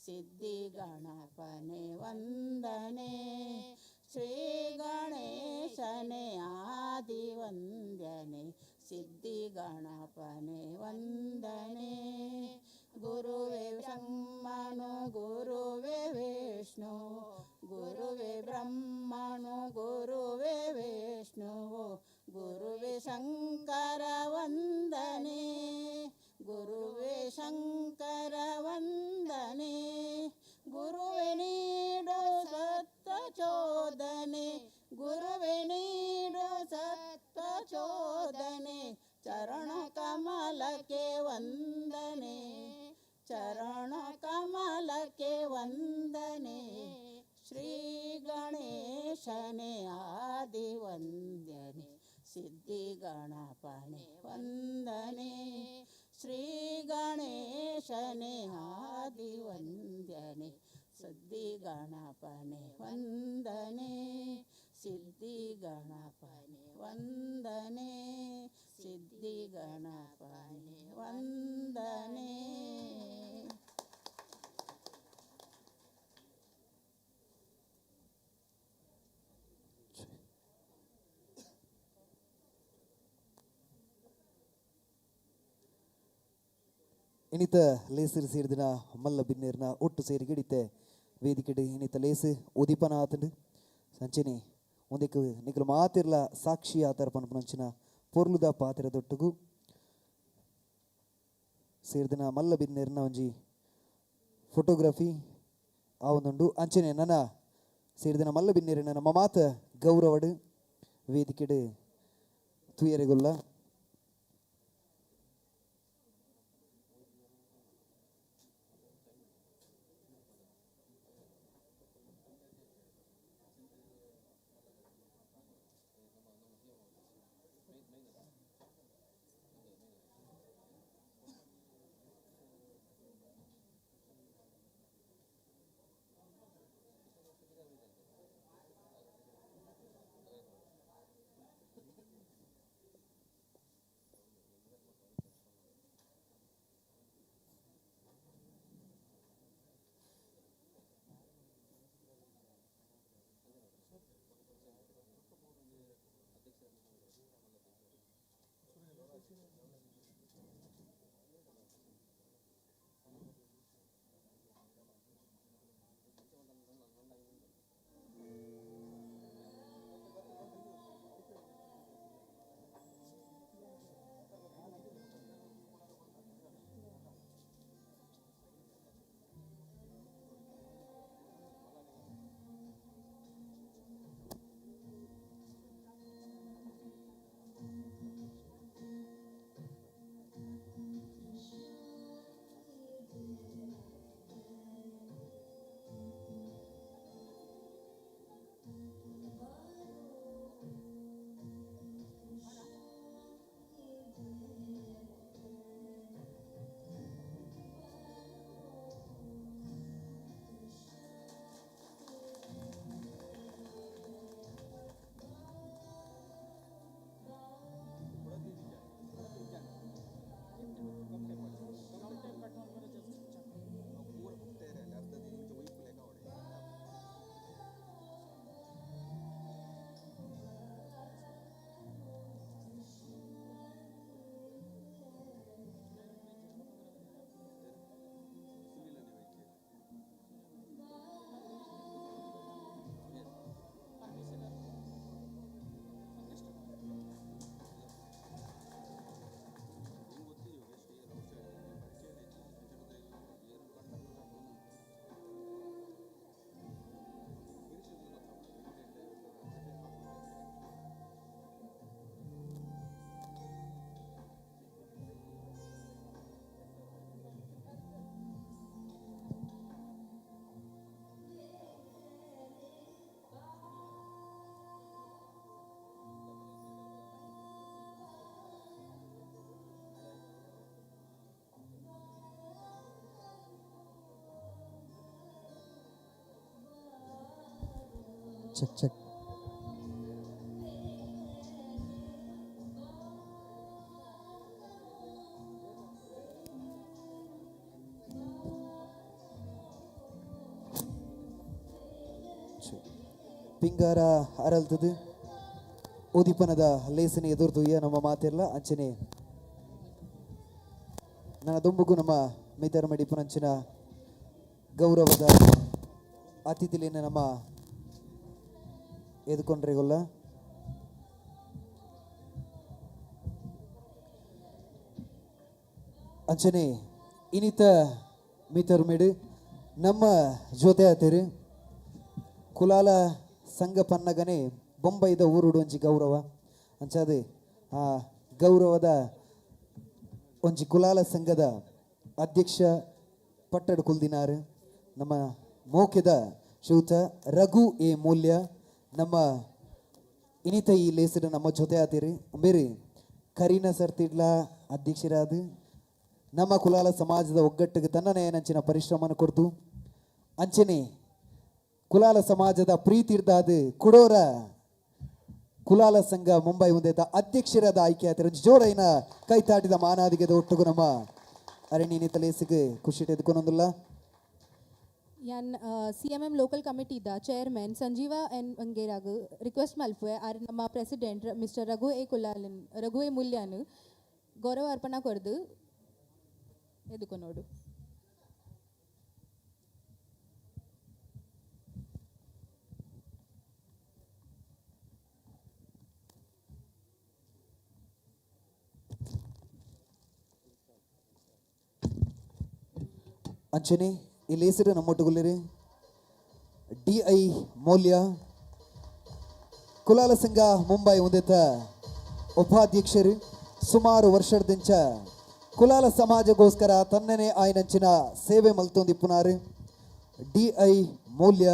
ಸಿದ್ಧಿಗಣಪನೆ ವಂದನೆ ಶ್ರೀ ಗಣೇಶನೆ ಆದಿವಂದ್ಯನೆ ಸಿದ್ಧಿಗಣಪನೆ ವಂದನೆ ಗುರುವೇ ಬ್ರಹ್ಮನು ಗುರುವೇ ವಿಷ್ಣು ಗುರುವೇ ಬ್ರಹ್ಮನು ಗುರುವೇ ವಿಷ್ಣುವು ಗುರುವೇ ಶಂಕರ ವಂದನೆ ಗುರುವೇ ಶಂಕರ ವಂದನೆ ಗುರುವೇ ನೀಡು ಸತ್ವ ಚೋದನೆ ಗುರುವೇ ನೀಡು ಸತ್ವ ಚೋದನೆ ಚರಣ ಕಮಲಕ್ಕೆ ವಂದನೆ ಚರಣ ಕಮಲಕ್ಕೆ ವಂದನೆ ಶ್ರೀ ಗಣೇಶನೆ ಆದಿವಂದ್ಯನೆ ಸಿದ್ಧಿಗಣಪನೆ ವಂದನೆ ಶ್ರೀ ಗಣೇಶನೆ ಗಣೇಶನೇ ಆದಿ ವಂದ್ಯನೆ, ಸಿದ್ಧಿ ಗಣಪನೆ ವಂದನೆ, ಸಿದ್ಧಿ ಗಣಪನೆ ವಂದನೆ, ಸಿದ್ಧಿ ಗಣಪನೆ ವಂದನೆ. ಇನ್ನಿತ ಲೇಸರ್ ಸೇರಿದಿನ ಮಲ್ಲ ಬಿನ್ನೇರ್ನ ಒಟ್ಟು ಸೇರಿ ಗಿಡಿತೆ ವೇದಿಕೆಡ್ ಇನ್ನಿತ ಲೇಸು ಉದಿಪನ ಆತಂಡು ಸಂಚನೆ ಒಂದಕ್ಕೆ ನಿಕಲು ಮಾತಿರ್ಲ ಸಾಕ್ಷಿ ಆತರ ಪನ್ಪುನಂಚಿನ ಪೊರ್ಲುದ ಪಾತ್ರ ದೊಟ್ಟುಗು ಸೇರಿದಿನ ಮಲ್ಲ ಬಿನ್ನೇರ್ನ ಒಂಜಿ ಫೋಟೋಗ್ರಫಿ ಆ ಒಂದುಂಡು. ಅಂಚನೆ ನನ್ನ ಸೇರಿದಿನ ಮಲ್ಲ ಬಿನ್ನೇರಿನ ನಮ್ಮ ಮಾತ ಗೌರವಡು ವೇದಿಕೆಡ್ ತುಯರೆಗುಲ್ಲ. Check check. ಪಿಂಗಾರ ಅರಲ್ತದು ಉದಿಪನದ ಲೇಸನೆ ಎದುರ್ದುಯ್ಯ ನಮ್ಮ ಮಾತಿರ್ಲ ಅಂಚನೆ ನನ್ನ ದುಂಬುಗು ನಮ್ಮ ಮಿತರ ಮಡಿಪುನಂಚಿನ ಗೌರವದ ಅತಿಥಿಲಿನ ನಮ್ಮ ಎದುಕೊಂಡ್ರಿಗೊಲ್ಲ ಅಂಚನೆ ಇನ್ನಿತ ಮೀತರ್ ಮೇಡು ನಮ್ಮ ಜೊತೆ ಆತೀರಿ ಕುಲಾಲ ಸಂಘ ಪನ್ನಗನೆ ಬೊಂಬೈದ ಊರುಡು ಒಂಜಿ ಗೌರವ ಅಂಚಾದೆ ಆ ಗೌರವದ ಒಂಜಿ ಕುಲಾಲ ಸಂಘದ ಅಧ್ಯಕ್ಷ ಪಟ್ಟಡ ಕುಲ್ದಿನಾರು ನಮ್ಮ ಮೋಕೆದ ಶ್ರೀಯುತ ರಘು ಎ ಮೂಲ್ಯ ನಮ್ಮ ಇನ್ನಿತ ಈ ಲೇಸಡು ನಮ್ಮ ಜೊತೆ ಆತೀರಿ. ಬೇರೆ ಕರೀನ ಸರ್ತಿಡ್ಲ ಅಧ್ಯಕ್ಷರಾದ ನಮ್ಮ ಕುಲಾಲ ಸಮಾಜದ ಒಗ್ಗಟ್ಟಿಗೆ ತನ್ನನೇ ನಂಚಿನ ಪರಿಶ್ರಮನ ಕೊಡ್ತು ಅಂಚನೆ ಕುಲಾಲ ಸಮಾಜದ ಪ್ರೀತಿರ್ದಾದ ಕುಡೋರ ಕುಲಾಲ ಸಂಘ ಮುಂಬೈ ಹೊಂದಿದ್ದ ಅಧ್ಯಕ್ಷರಾದ ಆಯ್ಕೆ ಆಯ್ತಾರೆ. ಜೋರೈನ ಕೈತಾಟಿದ ಮಾನಾದಿಗೆ ಒಟ್ಟುಗು ನಮ್ಮ ಅರಣ್ಯ ತಲೇಸಿಗೆ ಖುಷಿ ಎದ್ಕೊನೊಂದಿಲ್ಲ. ಯಾನ್ ಸಿಎಂಎಂ ಲೋಕಲ್ ಕಮಿಟಿದ ಚೇರ್ಮನ್ ಸಂಜೀವ ಎನ್ ಬಂಗೇರಾಗ್ ರಿಕ್ವೆಸ್ಟ್ ಮಲ್ಪುವೆ ಆರ್ ನಮ್ಮ ಪ್ರೆಸಿಡೆಂಟ್ ಮಿಸ್ಟರ್ ರಘು ಎ ಕುಲಾಲನ್ ರಘು ಎ ಮುಲ್ಯಾನ್ ಗೌರವ ಅರ್ಪಣಾ ಕೊರ್ದು ಎದುಕೊನೋಡು. ಅಂಚನೆ ಇಲ್ಲಿ ಹೆಸರು ನಮ್ಮೊಟ್ಟುಗುಲ್ಲಿರಿ ಡಿ I ಮೌಲ್ಯ ಕುಲಾಲ ಸಂಘ ಮುಂಬೈ ಹೊಂದಿತ ಉಪಾಧ್ಯಕ್ಷರು ಸುಮಾರು ವರ್ಷದಿಂಚ ಕುಲಾಲ ಸಮಾಜಕ್ಕೋಸ್ಕರ ತನ್ನನೇ ಆಯ್ನಂಚಿನ ಸೇವೆ ಮಲ್ತೊಂದಿಪ್ಪುನಾರು ಡಿ I ಮೌಲ್ಯ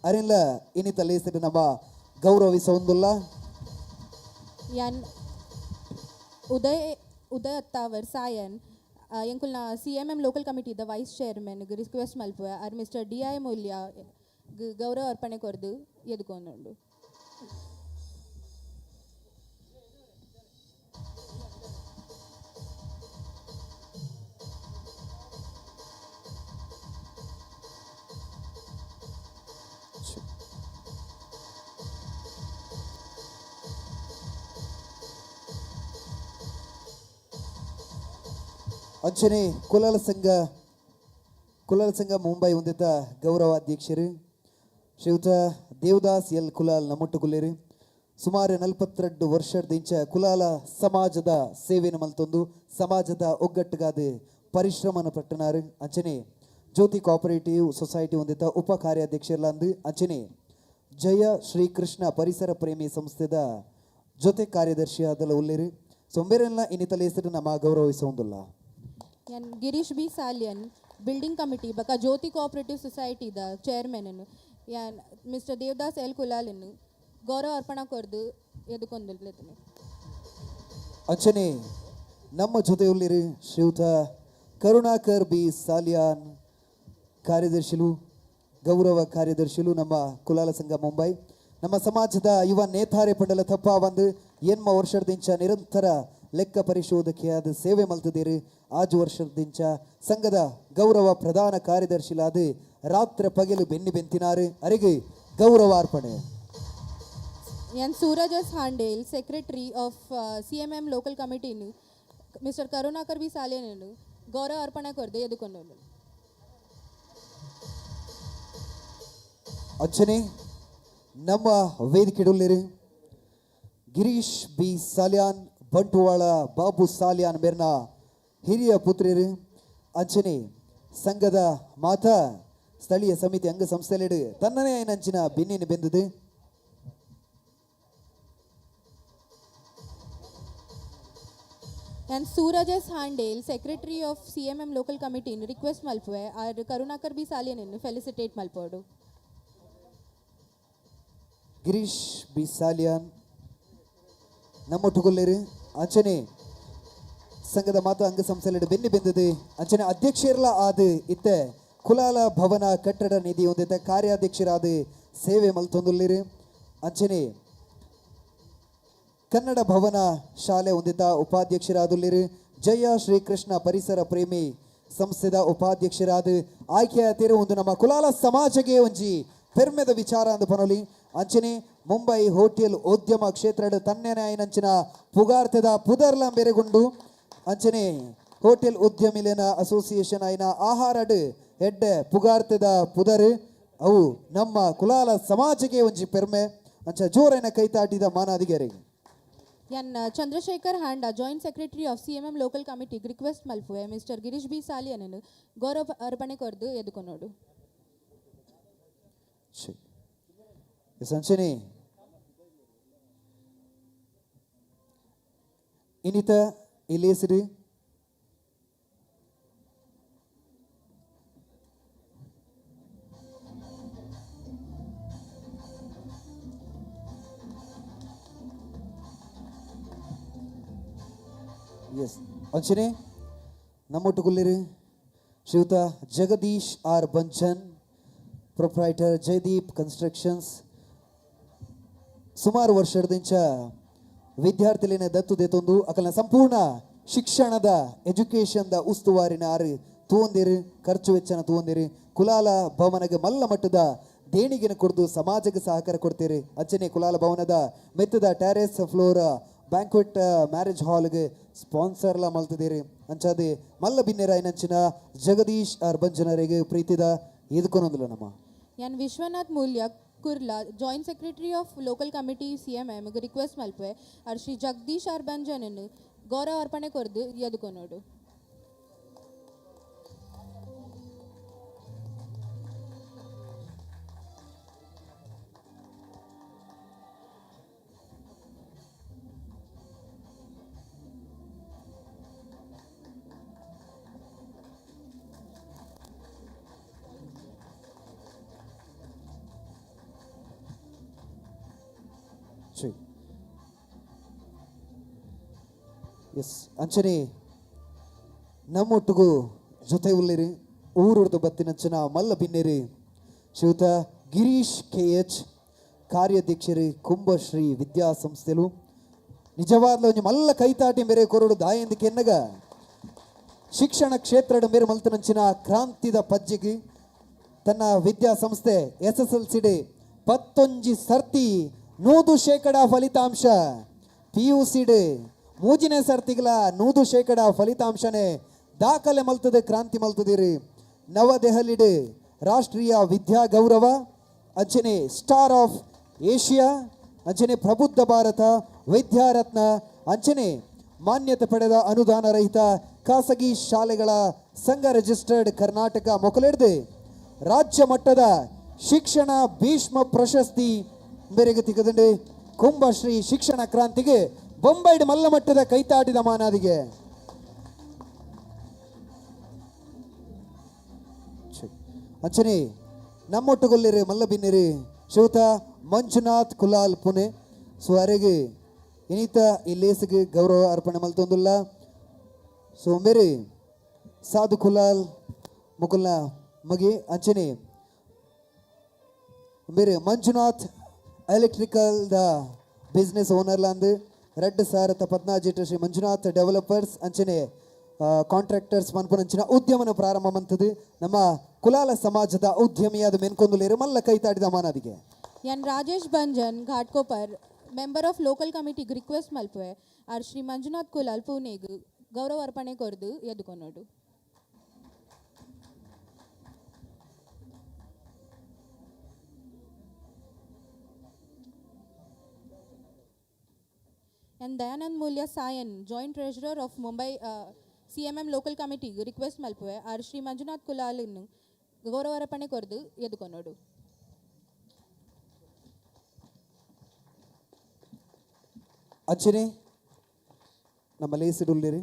ಅರೆಲ್ಲ ಇನ್ನಿತ ಲೇಸರು ನಮ್ಮ ಗೌರವಿಸೊಂದುಲ್ಲ. ಯಾನ್ ಉದಯ್ ಉದಯ್ ಅತ್ತಾವರ್ ಸಾಯನ್ ಎಂಕುಲ್ನ ಸಿಎಂಎಂ ಲೋಕಲ್ ಕಮಿಟಿದ ವೈಸ್ ಚೇರ್ಮನ್ ರಿಕ್ವೆಸ್ಟ್ ಮಲ್ಪುವೆ ಆರ್ ಮಿಸ್ಟರ್ ಡಿ I ಮೌಲ್ಯ ಗೌರವ ಅರ್ಪಣೆ ಕೊರ್ದು ಎದುಕೊಂದುಂಡು. ಅಂಚನೆ ಕುಲಾಲ ಸಂಘ ಮುಂಬೈ ಹೊಂದಿದ್ದ ಗೌರವಾಧ್ಯಕ್ಷರು ಶ್ರೀಯುತ ದೇವದಾಸ್ ಎಲ್ ಕುಲಾಲ್ ನಮ್ಮೊಟ್ಟುಗುಲ್ಲೇರು ಸುಮಾರು 42 ವರ್ಷದಿಂಚ ಕುಲಾಲ ಸಮಾಜದ ಸೇವೆಯನ್ನು ಮಲ್ತೊಂದು ಸಮಾಜದ ಒಗ್ಗಟ್ಟುಗಾದ ಪರಿಶ್ರಮನ ಪಟ್ಟನಾರು. ಅಂಚನೆ ಜ್ಯೋತಿ ಕೋಆಪರೇಟಿವ್ ಸೊಸೈಟಿ ಹೊಂದಿದ್ದ ಉಪ ಕಾರ್ಯಾಧ್ಯಕ್ಷರ್ಲಂದು ಅಂಚನೆ ಜಯ ಶ್ರೀಕೃಷ್ಣ ಪರಿಸರ ಪ್ರೇಮಿ ಸಂಸ್ಥೆದ ಜೊತೆ ಕಾರ್ಯದರ್ಶಿಯಾದಲ ಉಲ್ಲೇರು ಸೊಂಬೇರೆಲ್ಲ ಇನ್ನಿತಲ ಹೆಸರು ನಮ್ಮ ಗೌರವಿಸುವುದಿಲ್ಲ. ಯಾನ್ Girish B Salian building committee ಬಕ ಜ್ಯೋತಿ ಕೋಆಪರೇಟಿವ್ ಸೊಸೈಟಿದ ಚೇರ್ಮನ್ ಯಾನ್ ಮಿಸ್ಟರ್ ದೇವದಾಸ್ ಎಲ್ ಕುಲಾಲನ್ ಗೌರವ ಅರ್ಪಣಾ ಕೊರ್ದು ಎದುಕೊಂದಿಲ್ಲ. ಅಂಚನೆ ನಮ್ಮ ಜೊತೆಯುಲ್ಲಿರು ಶ್ರೀಯುತ ಕರುಣಾಕರ್ ಬಿ ಸಾಲಿಯಾನ್ ಕಾರ್ಯದರ್ಶಿಲು ಗೌರವ ಕಾರ್ಯದರ್ಶಿಲು ನಮ್ಮ ಕುಲಾಲ ಸಂಘ ಮುಂಬೈ. ನಮ್ಮ ಸಮಾಜದ ಯುವ ನೇತಾರೆ ಪಂಡಲ ತಪ್ಪ ಒಂದು ಎನ್ಮ ವರ್ಷದಿಂಚ ನಿರಂತರ ಲೆಕ್ಕ ಪರಿಶೋಧಕಿಯಾದ ಸೇವೆ ಮಲ್ತದಿರು. ಆಜು ವರ್ಷದಿಂಚ ಸಂಘದ ಗೌರವ ಪ್ರಧಾನ ಕಾರ್ಯದರ್ಶಿಲಾದ ರಾತ್ರಿ ಪಗಲು ಬೆನ್ನಿ ಬೆಂತಿನಾರು ಅರಿಗೆ ಗೌರವಾರ್ಪಣೆ. N Suraj S Handel secretary of CMM local ಕಮಿಟಿನು mister Karunakar B ಸಾಲೇನನು ಗೌರವ ಅರ್ಪಣೆ ಕೊರ್ದು ಎದುಕೊಂಡು. ಅಂಚನೆ ನಮ್ಮ ವೇದಿಕೆಡುಲ್ಲಿರು ಗಿರೀಶ್ ಬಿ ಸಾಲಿಯಾನ್ ಬಂಟುವಾಳ ಬಾಬು ಸಾಲಿಯಾನ್ ಮೇರ್ನ ಹಿರಿಯ ಪುತ್ರಿಯರು. ಅಂಚನೆ ಸಂಘದ ಮಾತಾ ಸ್ಥಳೀಯ ಸಮಿತಿ ಅಂಗಸಂಸ್ಥೆಲೆಡು ತನ್ನನೇ ನಂಚಿನ ಬೆನ್ನಿನ ಬೆಂದದು. And Suraj S Handel secretary of CMM local ಕಮಿಟಿನ್ request ಮಲ್ಪುವೆ R Karunakar B Salian felicitate ಮಲ್ಪೋಡು. ಗಿರೀಶ್ ಬಿ ಸಾಲಿಯಾನ್ ನಮ್ಮೊಟ್ಟುಗೊಲ್ಲೇರು ಅಂಚನೆ ಸಂಘದ ಮಾತು ಅಂಗಸಂಸ್ಥೆಲೆಡು ಬೆನ್ನಿ ಬೆಂದದು. ಅಂಚನೆ ಅಧ್ಯಕ್ಷರ್ಲ ಆದ ಇತ್ತ ಕುಲಾಲ ಭವನ ಕಟ್ಟಡ ನಿಧಿ ಹೊಂದಿದ್ದ ಕಾರ್ಯಾಧ್ಯಕ್ಷರಾದ ಸೇವೆ ಮಲ್ತೊಂದುಲ್ಲೇರು. ಅಂಚನೆ ಕನ್ನಡ ಭವನ ಶಾಲೆ ಹೊಂದಿದ್ದ ಉಪಾಧ್ಯಕ್ಷರಾದುಲ್ಲೇರು. ಜಯ ಶ್ರೀಕೃಷ್ಣ ಪರಿಸರ ಪ್ರೇಮಿ ಸಂಸ್ಥೆದ ಉಪಾಧ್ಯಕ್ಷರಾದ ಆಯ್ಕೆಯಾತಿರು ಒಂದು ನಮ್ಮ ಕುಲಾಲ ಸಮಾಜಕ್ಕೆ ಒಂಜಿ ಪೆರ್ಮೆದ ವಿಚಾರ ಅಂದು ಪನೊಲಿ. ಅಂಚನೆ ಮುಂಬೈ ಹೋಟೆಲ್ ಉದ್ಯಮ ಕ್ಷೇತ್ರದ ತನ್ನೇನೆ ಐನಂಚಿನ ಪುಗಾರ್ತದ ಪುದರ್ಲ ಬೆರೆಗುಂಡು. ಅಂಚನೆ ಹೋಟೆಲ್ ಉದ್ಯಮಿಲೇನ ಅಸೋಸಿಯೇಷನ್ ಐನ ಆಹಾರಡ್ ಎಡ್ಡೆ ಪುಗಾರ್ತದ ಪುದರ್ ಅವು ನಮ್ಮ ಕುಲಾಲ ಸಮಾಜಕ್ಕೆ ಒಂಜಿ ಪೆರ್ಮೆ. ಅಂಚ ಜೋರೈನ ಕೈತಾಟಿದ ಮಾನಾದಿಗೆರಿಗೆ. ಯಾನ್ Chandrashekar Handa joint secretary of CMM local committee request ಮಲ್ಪುವೆ mister Girish B ಸಾಲಿಯನನ್ನು ಗೌರವ ಅರ್ಪಣೆ ಕೊರ್ದು ಎದುಕೊನೋಡು. ಅಂಚನೆ ಇನ್ನಿತ ಇಲ್ಲಿ ಎಸ್ ಅಂಚನೆ ನಮ್ಮೊಟ್ಟುಗುಲ್ಲಿರು ಶ್ರೀಯುತ Jagadish R Banjan, proprietor Jaideep constructions. ಸುಮಾರು ವರ್ಷದಿಂಚ ವಿದ್ಯಾರ್ಥಿಲಿನ ದತ್ತು ದೇತೊಂದು ಅಕಲ್ನ ಸಂಪೂರ್ಣ ಶಿಕ್ಷಣದ ಎಜುಕೇಷನ್ದ ಉಸ್ತುವಾರಿನ ಆರು ತೂವಂದಿರು, ಖರ್ಚು ವೆಚ್ಚನ ತೂವಂದಿರು. ಕುಲಾಲ ಭವನಗೆ ಮಲ್ಲ ಮಟ್ಟದ ದೇಣಿಗೆನ ಕೊಡ್ದು ಸಮಾಜಕ್ಕೆ ಸಹಕಾರ ಕೊಡ್ತೀರಿ. ಅಚ್ಚನೆ ಕುಲಾಲ ಭವನದ ಮೆತ್ತದ ಟೆರೆಸ್ ಫ್ಲೋರ್ ಬ್ಯಾಂಕ್ವೆಟ್ ಮ್ಯಾರೇಜ್ ಹಾಲ್ಗೆ ಸ್ಪಾನ್ಸರ್ಲ ಮಲ್ತಿದ್ದೀರಿ. ಅಂಚಾದೆ ಮಲ್ಲ ಬಿನ್ನೆರಾಯಿನಂಚಿನ ಜಗದೀಶ್ ಆರ್ ಬಂಜನರಿಗೆ ಪ್ರೀತಿದ ಎದುಕೊನೊಂದಿಲ್ಲ ನಮ್ಮ. ಯಾನ್ Vishwanath Mulya Kurla, joint secretary of local committee CMM request Malpe R Shri Jagadish R ಬಂಜನನ್ ಗೌರವ ಅರ್ಪಣೆ ಕೊರ್ದು ಎದುಕೊನೋಡು. ಎಸ್ ಅಂಚನೆ ನಮ್ಮೊಟ್ಟಿಗೂ ಜೊತೆ ಉಲ್ಲಿರಿ ಊರುರ್ದು ಬತ್ತಿನಂಚಿನ ಮಲ್ಲ ಬಿನ್ನೆರಿ ಶ್ರೀಯುತ ಗಿರೀಶ್ ಕೆ ಎಚ್, ಕಾರ್ಯಾಧ್ಯಕ್ಷರಿ ಕುಂಭಶ್ರೀ ವಿದ್ಯಾಸಂಸ್ಥೆಲು. ನಿಜವಾದ್ಲ ಒಂಜಿ ಮಲ್ಲ ಕೈತಾಟಿ ಮೇರೆ ಕೊರಡು ದಾಯೆಂದು ಕೆನ್ನಗ ಶಿಕ್ಷಣ ಕ್ಷೇತ್ರದ ಮೇರೆ ಮಲ್ತನಂಚಿನ ಕ್ರಾಂತಿದ ಪಜ್ಜಿಗೆ ತನ್ನ ವಿದ್ಯಾಸಂಸ್ಥೆ SSLC ಡೆ 11 ಸರ್ತಿ 100% ಫಲಿತಾಂಶ, PUC ಡೆ 3ನೇ ಸರ್ತಿಗಳ 100% ಫಲಿತಾಂಶನೇ ದಾಖಲೆ ಮಲ್ತದೆ, ಕ್ರಾಂತಿ ಮಲ್ತದಿರಿ. ನವದೆಹಲಿಡೆ ರಾಷ್ಟ್ರೀಯ ವಿದ್ಯಾ ಗೌರವ, ಅಂಚನೆ ಸ್ಟಾರ್ ಆಫ್ ಏಷ್ಯಾ, ಅಂಚನೆ ಪ್ರಬುದ್ಧ ಭಾರತ ವಿದ್ಯಾರತ್ನ, ಅಂಚನೆ ಮಾನ್ಯತೆ ಪಡೆದ ಅನುದಾನ ರಹಿತ ಖಾಸಗಿ ಶಾಲೆಗಳ ಸಂಘ ರಿಜಿಸ್ಟರ್ಡ್ ಕರ್ನಾಟಕ ಮೊಕಲೆಡ್ದೆ ರಾಜ್ಯ ಮಟ್ಟದ ಶಿಕ್ಷಣ ಭೀಷ್ಮ ಪ್ರಶಸ್ತಿ ಮೇರೆಗೆ ತಿಕ್ಕದಂಡೆ ಕುಂಭಶ್ರೀ ಶಿಕ್ಷಣ ಕ್ರಾಂತಿಗೆ ಬೊಂಬೈಡ್ ಮಲ್ಲ ಮಟ್ಟದ ಕೈತಾಟಿದ ಮಾನಾದಿಗೆ. ಅಂಚನೆ ನಮ್ಮೊಟ್ಟುಗೊಲ್ಲಿರಿ ಮಲ್ಲಬಿನ್ನಿರಿ ಶ್ರೀಯುತ ಮಂಜುನಾಥ್ ಕುಲಾಲ್ ಪುಣೆ. ಸೊ ಅರೆಗೆ ಇನಿತ ಈ ಲೇಸಿಗೆ ಗೌರವ ಅರ್ಪಣೆ ಮಲ್ತೊಂದುಲ್ಲ. ಸೊ ಮೇರೆ ಸಾಧು ಕುಲಾಲ್ ಮುಕುಲ್ನ ಮಗಿ ಅಂಚನೆ ಮೇರೆ ಮಂಜುನಾಥ್ ಎಲೆಕ್ಟ್ರಿಕಲ್ the business ಓನರ್ಲಾಂದು ರೆಡ್ ಸಾರತ ಪದ್ನಾಜಿಟ ಶ್ರೀ ಮಂಜುನಾಥ್ ಡೆವಲಪರ್ಸ್ ಅಂಚನೆ ಕಾಂಟ್ರಾಕ್ಟರ್ಸ್ ಮನ್ಪುನಂಚಿನ ಉದ್ಯಮನ ಪ್ರಾರಂಭ ಮಂತದ್ದು ನಮ್ಮ ಕುಲಾಲ ಸಮಾಜದ ಉದ್ಯಮಿಯಾದ ಮೆನ್ಕೊಂದುಲೇರು ಮಲ್ಲ ಕೈತಾಡಿದ ಮಾನದಿಗೆ. ಯಾನ್ Rajesh Banjan Ghatkopar, member of local committee request ಮಲ್ಪುವೆ R Shri Manjunath Kulal ಪೂನೆಗ್ ಗೌರವ ಅರ್ಪಣೆ ಕೊರ್ದು ಎದುಕೊನೋಡು. And Dayanand Mulya Sayan, joint treasurer of Mumbai CMM local committee request ಮಲ್ಪುವೆ R Shri Manjunath ಕುಲಾಲನ್ ಗೌರವ ಅರ್ಪಣೆ ಕೊರ್ದು ಎದುಕೊನೋಡು. ಅಂಚನೆ ನಮ್ಮ ಲೇಸಿಡುಲ್ಲಿರಿ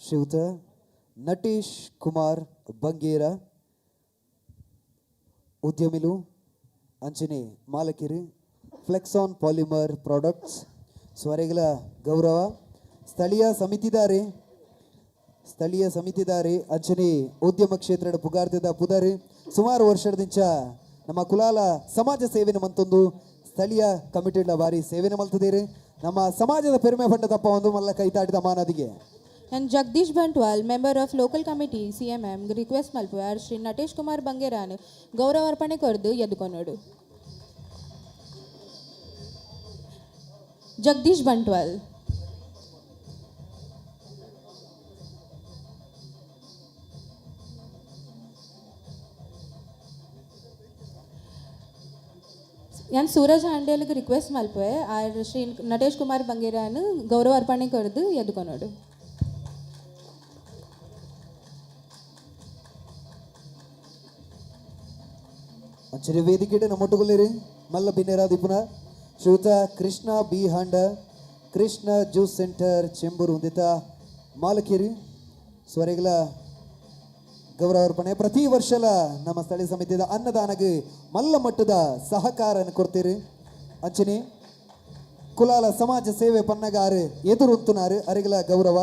ಶ್ರೀಯುತ ನಟೇಶ್ ಕುಮಾರ್ ಬಂಗೇರ ಉದ್ಯಮಿಲು ಅಂಚನೆ ಮಾಲಕಿರಿ ಫ್ಲೆಕ್ಸಾನ್ ಪಾಲಿಮರ್ ಪ್ರಾಡಕ್ಟ್ಸ್. ಸ್ವರೆಗಳ ಗೌರವ. ಸ್ಥಳೀಯ ಸಮಿತಿದಾರೆ ಅಂಚನೆ ಉದ್ಯಮ ಕ್ಷೇತ್ರದ ಪುಗಾರ್ತಿದ ಪುದಾರಿ ಸುಮಾರು ವರ್ಷದಿಂಚ ನಮ್ಮ ಕುಲಾಲ ಸಮಾಜ ಸೇವೆನ ಮಂತೊಂದು ಸ್ಥಳೀಯ ಕಮಿಟಿಗಳ ಬಾರಿ ಸೇವೆನ ಮಲ್ತದಿರಿ. ನಮ್ಮ ಸಮಾಜದ ಪೆರುಮೆ ಫಂಡ ತಪ್ಪ ಒಂದು ಮಲ್ಲ ಕೈತಾಟಿದ ಮಾನದಿಗೆ. And Jagadish Bantwal, member of local committee CMM request ಮಲ್ಪುವೆ R Shri Natesh Kumar ಬಂಗೇರಾನ್ ಗೌರವ ಅರ್ಪಣೆ ಕೊರ್ದು ಎದುಕೊನೋಡು. ಜಗದೀಶ್ ಬಂಟ್ವಾಲ್. ಯಾನ್ ಸೂರಜ್ ಹಾಂಡೇಲ್ಗೆ ರಿಕ್ವೆಸ್ಟ್ ಮಲ್ಪುವೆ ಆರ್ ಶ್ರೀ ನಟೇಶ್ ಕುಮಾರ್ ಬಂಗೇರಾನ್ ಗೌರವ ಅರ್ಪಣೆ ಕೊರ್ದು ಎದುಕೊನೋಡು. ಅಂಚನೆ ವೇದಿಕೆಡೆ ನಮ್ಮೊಟ್ಟುಗೊಲ್ಲಿರಿ ಮಲ್ಲ ಬಿನ್ನೆರಾದಿಪುನ ಶ್ರೀಯುತ Krishna B Handa, Krishna juice centre Chembur ಹೊಂದಿತ ಮಾಲಕಿರಿ. ಸ್ವರೆಗಳ ಗೌರವಾರ್ಪಣೆ. ಪ್ರತಿ ವರ್ಷಲ ನಮ್ಮ ಸ್ಥಳೀಯ ಸಮಿತಿಯ ಅನ್ನದಾನಗೆ ಮಲ್ಲ ಮಟ್ಟದ ಸಹಕಾರವನ್ನು ಕೊಡ್ತೀರಿ. ಅಂಚನೆ ಕುಲಾಲ ಸಮಾಜ ಸೇವೆ ಪನ್ನಗಾರು ಎದುರುಂತುನಾರು ಅರಿಗಳ ಗೌರವ.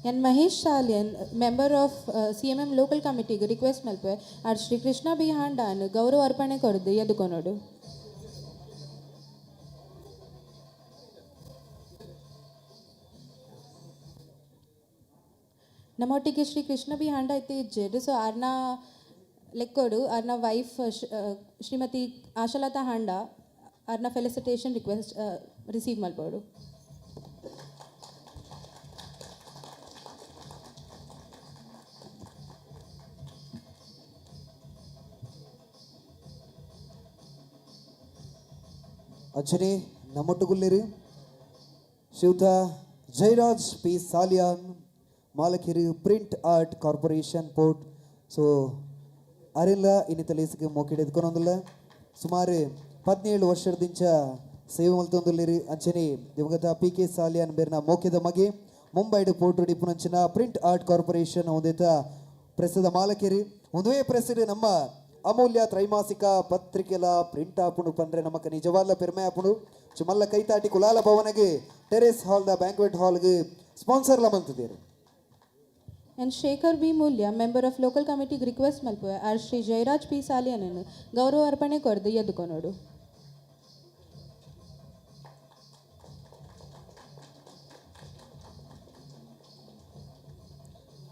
N Mahesh Salian, member of CMM local ಕಮಿಟಿಗ್ request Malpe R Shri Krishna B ಹಾಂಡಾನ್ ಗೌರವ ಅರ್ಪಣೆ ಕೊರ್ದು ಎದುಕೊನೊಡು. ನಮ್ಮೊಟ್ಟಿಗೆ ಶ್ರೀ ಕೃಷ್ಣ ಬಿ ಹಾಂಡ ಇತ್ತೆ ಇಜ್ಜೆರ್. ಸೊ ಆರ್ನ ಲೆಕ್ಕೋಡು ಆರ್ನ ವೈಫ್ ಶ್ರೀಮತಿ ಆಶಲತಾ ಹಾಂಡ ಆರ್ನ felicitation request receive ಮಲ್ಪೋಡು. ಅಂಚನೆ ನಮ್ಮೊಟ್ಟುಗುಲ್ಲೇರು ಶ್ರೀಯುತ ಜಯರಾಜ್ ಪಿ ಸಾಲಿಯಾನ್ ಮಾಲಕಿರು print art corporation port. So ಅರೆಲ್ಲ ಇನ್ನಿತ ಲೇಸಿಗೆ ಮೋಕಿಡ್ ಎದ್ಕೊನೊಂದುಲ್ಲ. ಸುಮಾರು 17 ವರ್ಷದಿಂಚ ಸೇವೆ ಮಲ್ತೊಂದುಲ್ಲೇರು. ಅಂಚನೆ ದಿವಂಗತ ಪಿ ಕೆ ಸಾಲಿಯಾನ್ ಬೇರ್ನ ಮೋಕೆದ ಮಗೆ ಮುಂಬೈಡ್ ಪೋರ್ಟ್ ಡಿಪುನಂಚಿನ print art corporation ಹೊಂದಿತ ಪ್ರೆಸ್ಸದ ಮಾಲಕಿರು. ಒಂದುವೇ ಪ್ರೆಸ್ಡ್ ನಮ್ಮ ಅಮೂಲ್ಯ ತ್ರೈಮಾಸಿಕ ಪತ್ರಿಕೆಲ ಪ್ರಿಂಟ್ ಆಪುಂಡು ಪಂಡ್ರೆ ನಮಕ್ ನಿಜವಾದ ಪೆರ್ಮೆ ಆಪುಂಡು. ಚುಮಲ್ಲ ಕೈತಾಟಿ Kulala ಭವನಗೆ terrace hall the banquet ಹಾಲ್ಗೆ ಸ್ಪಾನ್ಸರ್ಲ ಮಂತಿದ್ದೀರಿ. And Shekhar B Mulya, member of local committee request ಮಲ್ಪುವೆ R Shri Jayaraj P ಸಾಲಿಯನನ್ನು ಗೌರವ ಅರ್ಪಣೆ ಕೊರ್ದು ಎದುಕೊನೊಡು.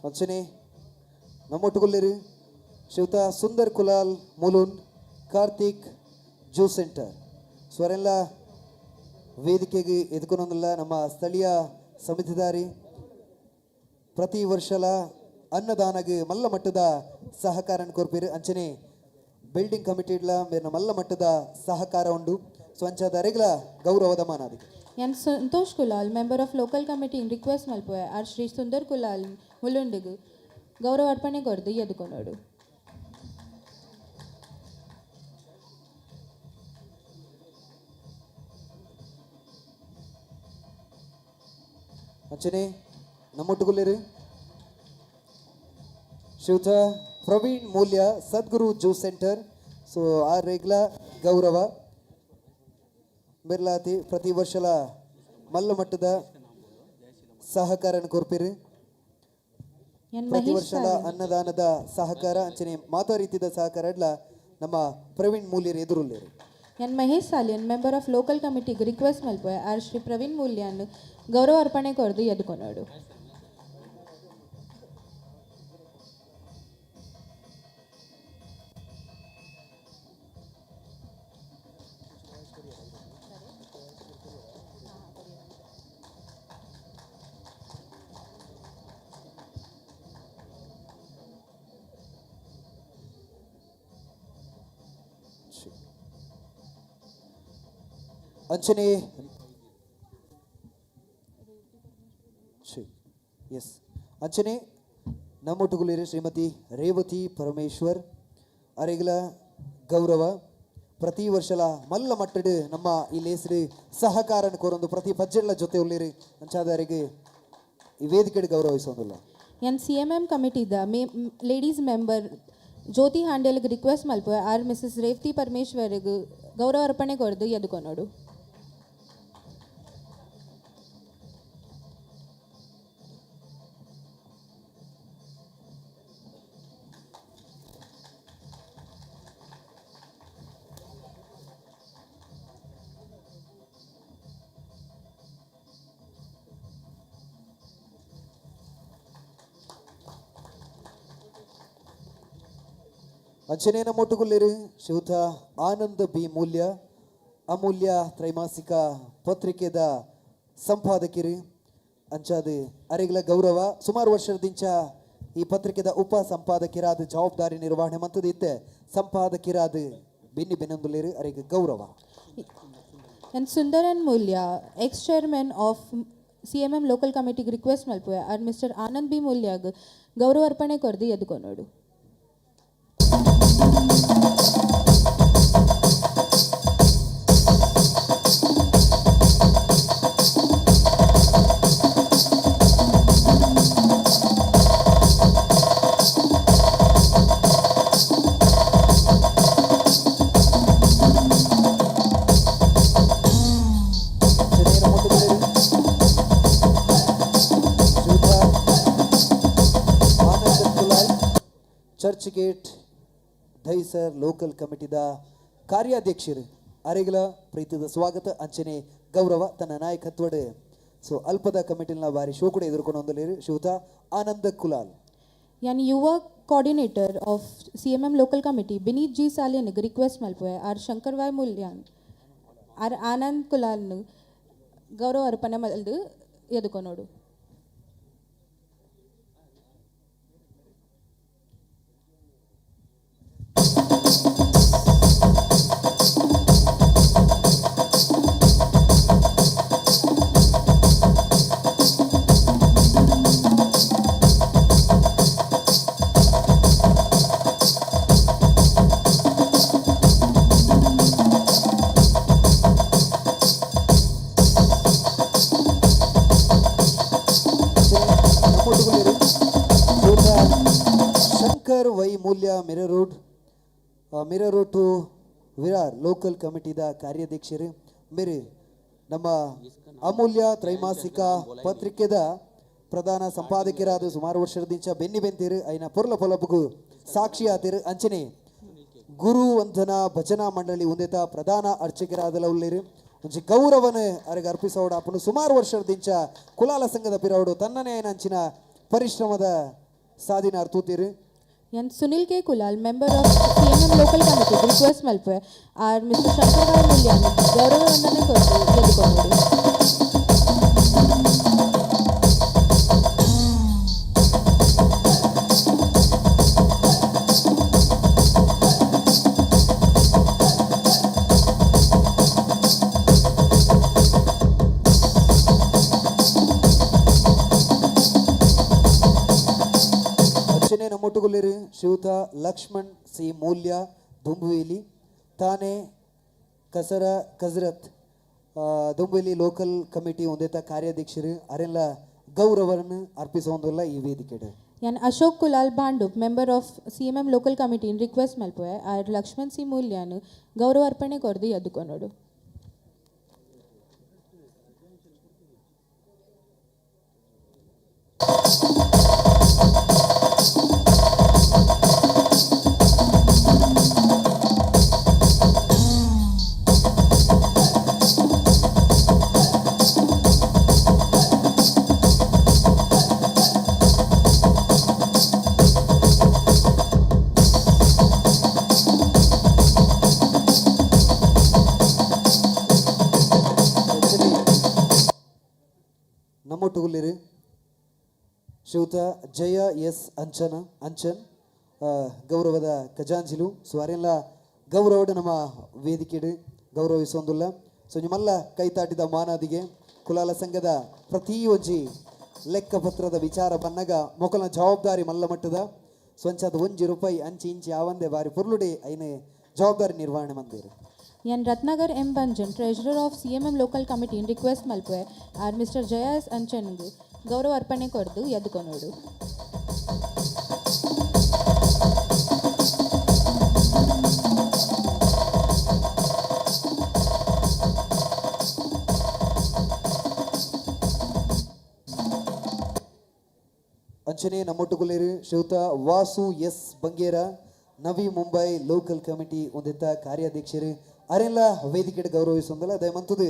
ಅಂಚನೆ ನಮ್ಮೊಟ್ಟುಗುಲ್ಲೇರು ಶ್ರೀಯುತ ಸುಂದರ್ ಕುಲಾಲ್ ಮುಲುನ್ ಕಾರ್ತಿಕ್ ಜ್ಯೂಸ್ ಸೆಂಟರ್. ಸ್ವರೆಲ್ಲ ವೇದಿಕೆಗೆ ಎದುಕೊನೊಂದುಲ್ಲ. ನಮ್ಮ ಸ್ಥಳೀಯ ಸಮಿತಿದಾರಿ ಪ್ರತಿ ವರ್ಷಲ ಅನ್ನದಾನಗೆ ಮಲ್ಲ ಮಟ್ಟದ ಸಹಕಾರ ಕೊರ್ಪೀರು. ಅಂಚನೆ ಬಿಲ್ಡಿಂಗ್ ಕಮಿಟಿಡ್ಲ ಮೇರ್ನ ಮಲ್ಲ ಮಟ್ಟದ ಸಹಕಾರ ಉಂಡು. ಸೊ ಅಂಚಾದ ಅರೆಗ್ಲ ಗೌರವದ ಮಾನಾದಿಗೆ. N Santosh Kulal, member of local committee request ಮಲ್ಪುವೆ R Shri Sundar Kulal ಮುಲುಂಡಿಗ್ ಗೌರವ ಅರ್ಪಣೆ ಕೊರ್ದು ಎದುಕೊನೊಡು. ಅಂಚನೆ ನಮ್ಮೊಟ್ಟುಗುಲ್ಲೇರು ಶ್ರೀಯುತ Praveen Mulya Sadguru juice centre. So ಆ ರೇಗ್ಲ ಗೌರವ ಬಿರ್ಲಾತಿ ಪ್ರತಿ ವರ್ಷಲ ಮಲ್ಲ ಮಟ್ಟದ ಸಹಕಾರ ಕೊರ್ಪಿರು. ಪ್ರತಿ ವರ್ಷದ ಅನ್ನದಾನದ ಸಹಕಾರ ಅಂಚನೆ ಮಾತಾ ರೀತಿಯ ಸಹಕಾರ ಇಡ್ಲ ನಮ್ಮ Praveen ಮೂಲ್ಯರು ಎದುರುಲ್ಲೇರು. N Mahesh Salian, member of local ಕಮಿಟಿಗ್ request ಮಲ್ಪುವೆ R Shri Praveen ಮೂಲ್ಯಾನ್ ಗೌರವ ಅರ್ಪಣೆ ಕೊರ್ದು ಎದುಕೊನೊಡು. ಅಂಚನೆ ಎಸ್ ಅಂಚನೆ ನಮ್ಮೊಟ್ಟುಗುಲೇರು ಶ್ರೀಮತಿ ರೇವತಿ ಪರಮೇಶ್ವರ್ ಅರೆಗ್ಲ ಗೌರವ. ಪ್ರತಿ ವರ್ಷಲ ಮಲ್ಲ ಮಟ್ಟಡು ನಮ್ಮ ಈ ಲೇಸರು ಸಹಕಾರ ಕೋರೊಂದು ಪ್ರತಿ ಪಜ್ಜೆಗಳ ಜೊತೆ ಉಳ್ಳೇರು. ಅಂಚಾದ ಅರೆಗೆ ಈ ವೇದಿಕೆ ಗೌರವಿಸೋದಿಲ್ಲ. N C M M ಕಮಿಟಿದ ಮೇ ladies member ಜ್ಯೋತಿ ಹಾಂಡೇಲ್ಗೆ ರಿಕ್ವೆಸ್ಟ್ ಮಲ್ಪುವೆ ಆರ್ ಮಿಸಸ್ ರೇವತಿ ಪರಮೇಶ್ವರ್ಗ್ ಗೌರವ ಅರ್ಪಣೆ ಕೊರ್ದು ಎದುಕೊನೊಡು. ಅಂಚನೆ ನಮ್ಮೊಟ್ಟುಗುಲ್ಲೇರು ಶ್ರೀಯುತ ಆನಂದ ಬಿ ಮೂಲ್ಯ ಅಮೂಲ್ಯ ತ್ರೈಮಾಸಿಕ ಪತ್ರಿಕೆದ ಸಂಪಾದಕಿರು. ಅಂಚಾದ ಅರೆಗ್ಲ ಗೌರವ. ಸುಮಾರು ವರ್ಷದಿಂಚ ಈ ಪತ್ರಿಕೆದ ಉಪ ಸಂಪಾದಕಿರಾದ ಜವಾಬ್ದಾರಿ ನಿರ್ವಹಣೆ ಮಂತದಿತ್ತೆ ಸಂಪಾದಕಿರಾದ ಬಿನ್ನಿ ಬೆನ್ನೊಂದುಲ್ಲೇರು ಅರೆಗೆ ಗೌರವ. N Sundaran Mulya, ex chairman of CMM local ಕಮಿಟಿಗ್ request ಮಲ್ಪುವೆ R mister Anand B ಮೂಲ್ಯಾಗ್ ಗೌರವ ಅರ್ಪಣೆ ಕೊರ್ದು ಎದುಕೊನೊಡು. Churchgate Dahisar local ಕಮಿಟಿದ ಕಾರ್ಯಾಧ್ಯಕ್ಷರು ಅರೆಗಲ ಪ್ರೀತಿದ ಸ್ವಾಗತ ಅಂಚನೆ ಗೌರವ ತನ್ನ ನಾಯಕತ್ವಡ್ ಸೊ ಅಲ್ಪದ ಕಮಿಟಿನ ಬಾರಿ ಶೋ ಕೂಡ ಎದುರ್ಕೊಂಡು ಹೊಂದಲೇರು ಶ್ರೀಯುತ ಆನಂದ ಕುಲಾಲ್. ಯಾನ್ ಯುವ coordinator of CMM local committee Bineet G Salian request ಮಲ್ಪುವೆ R Shankar Y Mulyan R Anand Kulal ಗೌರವ ಅರ್ಪಣೆ ಮಲ್ದು ಎದುಕೊನೋಡು. Shankar Y Mulya Mira road Mira road to Virar local ಕಮಿಟಿದ ಕಾರ್ಯಾಧ್ಯಕ್ಷರು ಮೇರೆ ನಮ್ಮ ಅಮೂಲ್ಯ ತ್ರೈಮಾಸಿಕ ಪತ್ರಿಕೆದ ಪ್ರಧಾನ ಸಂಪಾದಕರಾದ ಸುಮಾರು ವರ್ಷದಿಂದ ಬೆನ್ನಿ ಬೆಂತೀರು ಐನ ಪೊರ್ಲ ಪೊಲಬುಗು ಸಾಕ್ಷಿ ಆತಿರು ಅಂಚನೆ ಗುರು ವಂದನಾ ಭಜನಾ ಮಂಡಳಿ ಉಂದೇತ ಪ್ರಧಾನ ಅರ್ಚಕರಾದಲ ಉಳ್ಳೇರು ಒಂಜಿ ಗೌರವನ ಅರೆಗೆ ಅರ್ಪಿಸೋಡ ಅಪ್ಪನು ಸುಮಾರು ವರ್ಷದಿಂಚ ಕುಲಾಲ ಸಂಘದ ಪಿರವಡು ತನ್ನನೇ ಅಂಚಿನ ಪರಿಶ್ರಮದ ಸಾಧಿನ ಅರ್ತೂತೀರು. ಯಾನ್ Sunil K Kulal member of CMM local committee request ಮಲ್ಪುವೆ R mister Shankar Y Mulyan ಗೌರವ ವಂದನೆ ಕೊರ್ದು ಎದುಕೊನೋಡು. ಅಂಚನೆ ನಮ್ಮೊಟ್ಟುಗುಲ್ಲೇರು ಶ್ರೀಯುತ ಲಕ್ಷ್ಮಣ್ ಸಿ ಮೂಲ್ಯ ದುಂಬುವೇಲಿ ತಾನೆ ಕಸರ ಕಸರತ್ ದುಂಬುವೇಲಿ ಲೋಕಲ್ ಕಮಿಟಿ ಒಂದೇತ ಕಾರ್ಯಾಧ್ಯಕ್ಷರು ಅರೆಲ್ಲ ಗೌರವವನ್ನು ಅರ್ಪಿಸುವಂದಿಲ್ಲ ಈ ವೇದಿಕೆಡೆ. ಯಾನ್ Ashok Kulal Bhandup member of CMM local committee request ಮಲ್ಪುವೆ R Lakshman C Mulyan ಗೌರವ ಅರ್ಪಣೆ ಕೊರ್ದು ಎದುಕೊನೋಡು. ನಮ್ಮೊಟ್ಟುಗುಲ್ಲೇರು ಶ್ರೀಯುತ ಜಯ ಎಸ್ ಅಂಚನ ಅಂಚನ್ ಗೌರವದ ಖಜಾಂಜಿಲು ಸೊ ಅರೆಲ್ಲ ಗೌರವಡು ನಮ್ಮ ವೇದಿಕೆಡು ಗೌರವಿಸೊಂದುಲ್ಲ. ಸೊ ನಿಮ್ಮೆಲ್ಲ ಕೈತಾಟಿದ ಮಾನಾದಿಗೆ ಕುಲಾಲ ಸಂಘದ ಪ್ರತಿ ಒಂಜಿ ಲೆಕ್ಕಪತ್ರದ ವಿಚಾರ ಬನ್ನಗ ಮೊಕಲ್ನ ಜವಾಬ್ದಾರಿ ಮಲ್ಲ ಮಟ್ಟದ ಸ್ವಂಚದ ಒಂಜಿ ರೂಪಾಯಿ ಅಂಚಿ ಇಂಚಿ ಆವಂದೆ ಬಾರಿ ಪೊರ್ಲುಡೆ ಐನೆ ಜವಾಬ್ದಾರಿ ನಿರ್ವಹಣೆ ಮಂದಿರು. ಯಾನ್ Ratnakar M Banjan treasurer of CMM local committee request ಮಲ್ಪುವೆ R mister Jaya S ಅಂಚನ್ಗ್ ಗೌರವ ಅರ್ಪಣೆ ಕೊರ್ದು ಎದುಕೊನೋಡು. ಅಂಚನೆ ನಮ್ಮೊಟ್ಟುಗುಲ್ಲೇರು ಶ್ರೀಯುತ Vasu S Bangera Navi Mumbai local committee ಒಂದಿತ್ತ ಕಾರ್ಯಾಧ್ಯಕ್ಷರು ಅರೆಲ್ಲ ವೇದಿಕೆ ಗೌರವಿಸೊಂದಲ್ಲ ದಯಮಂತದು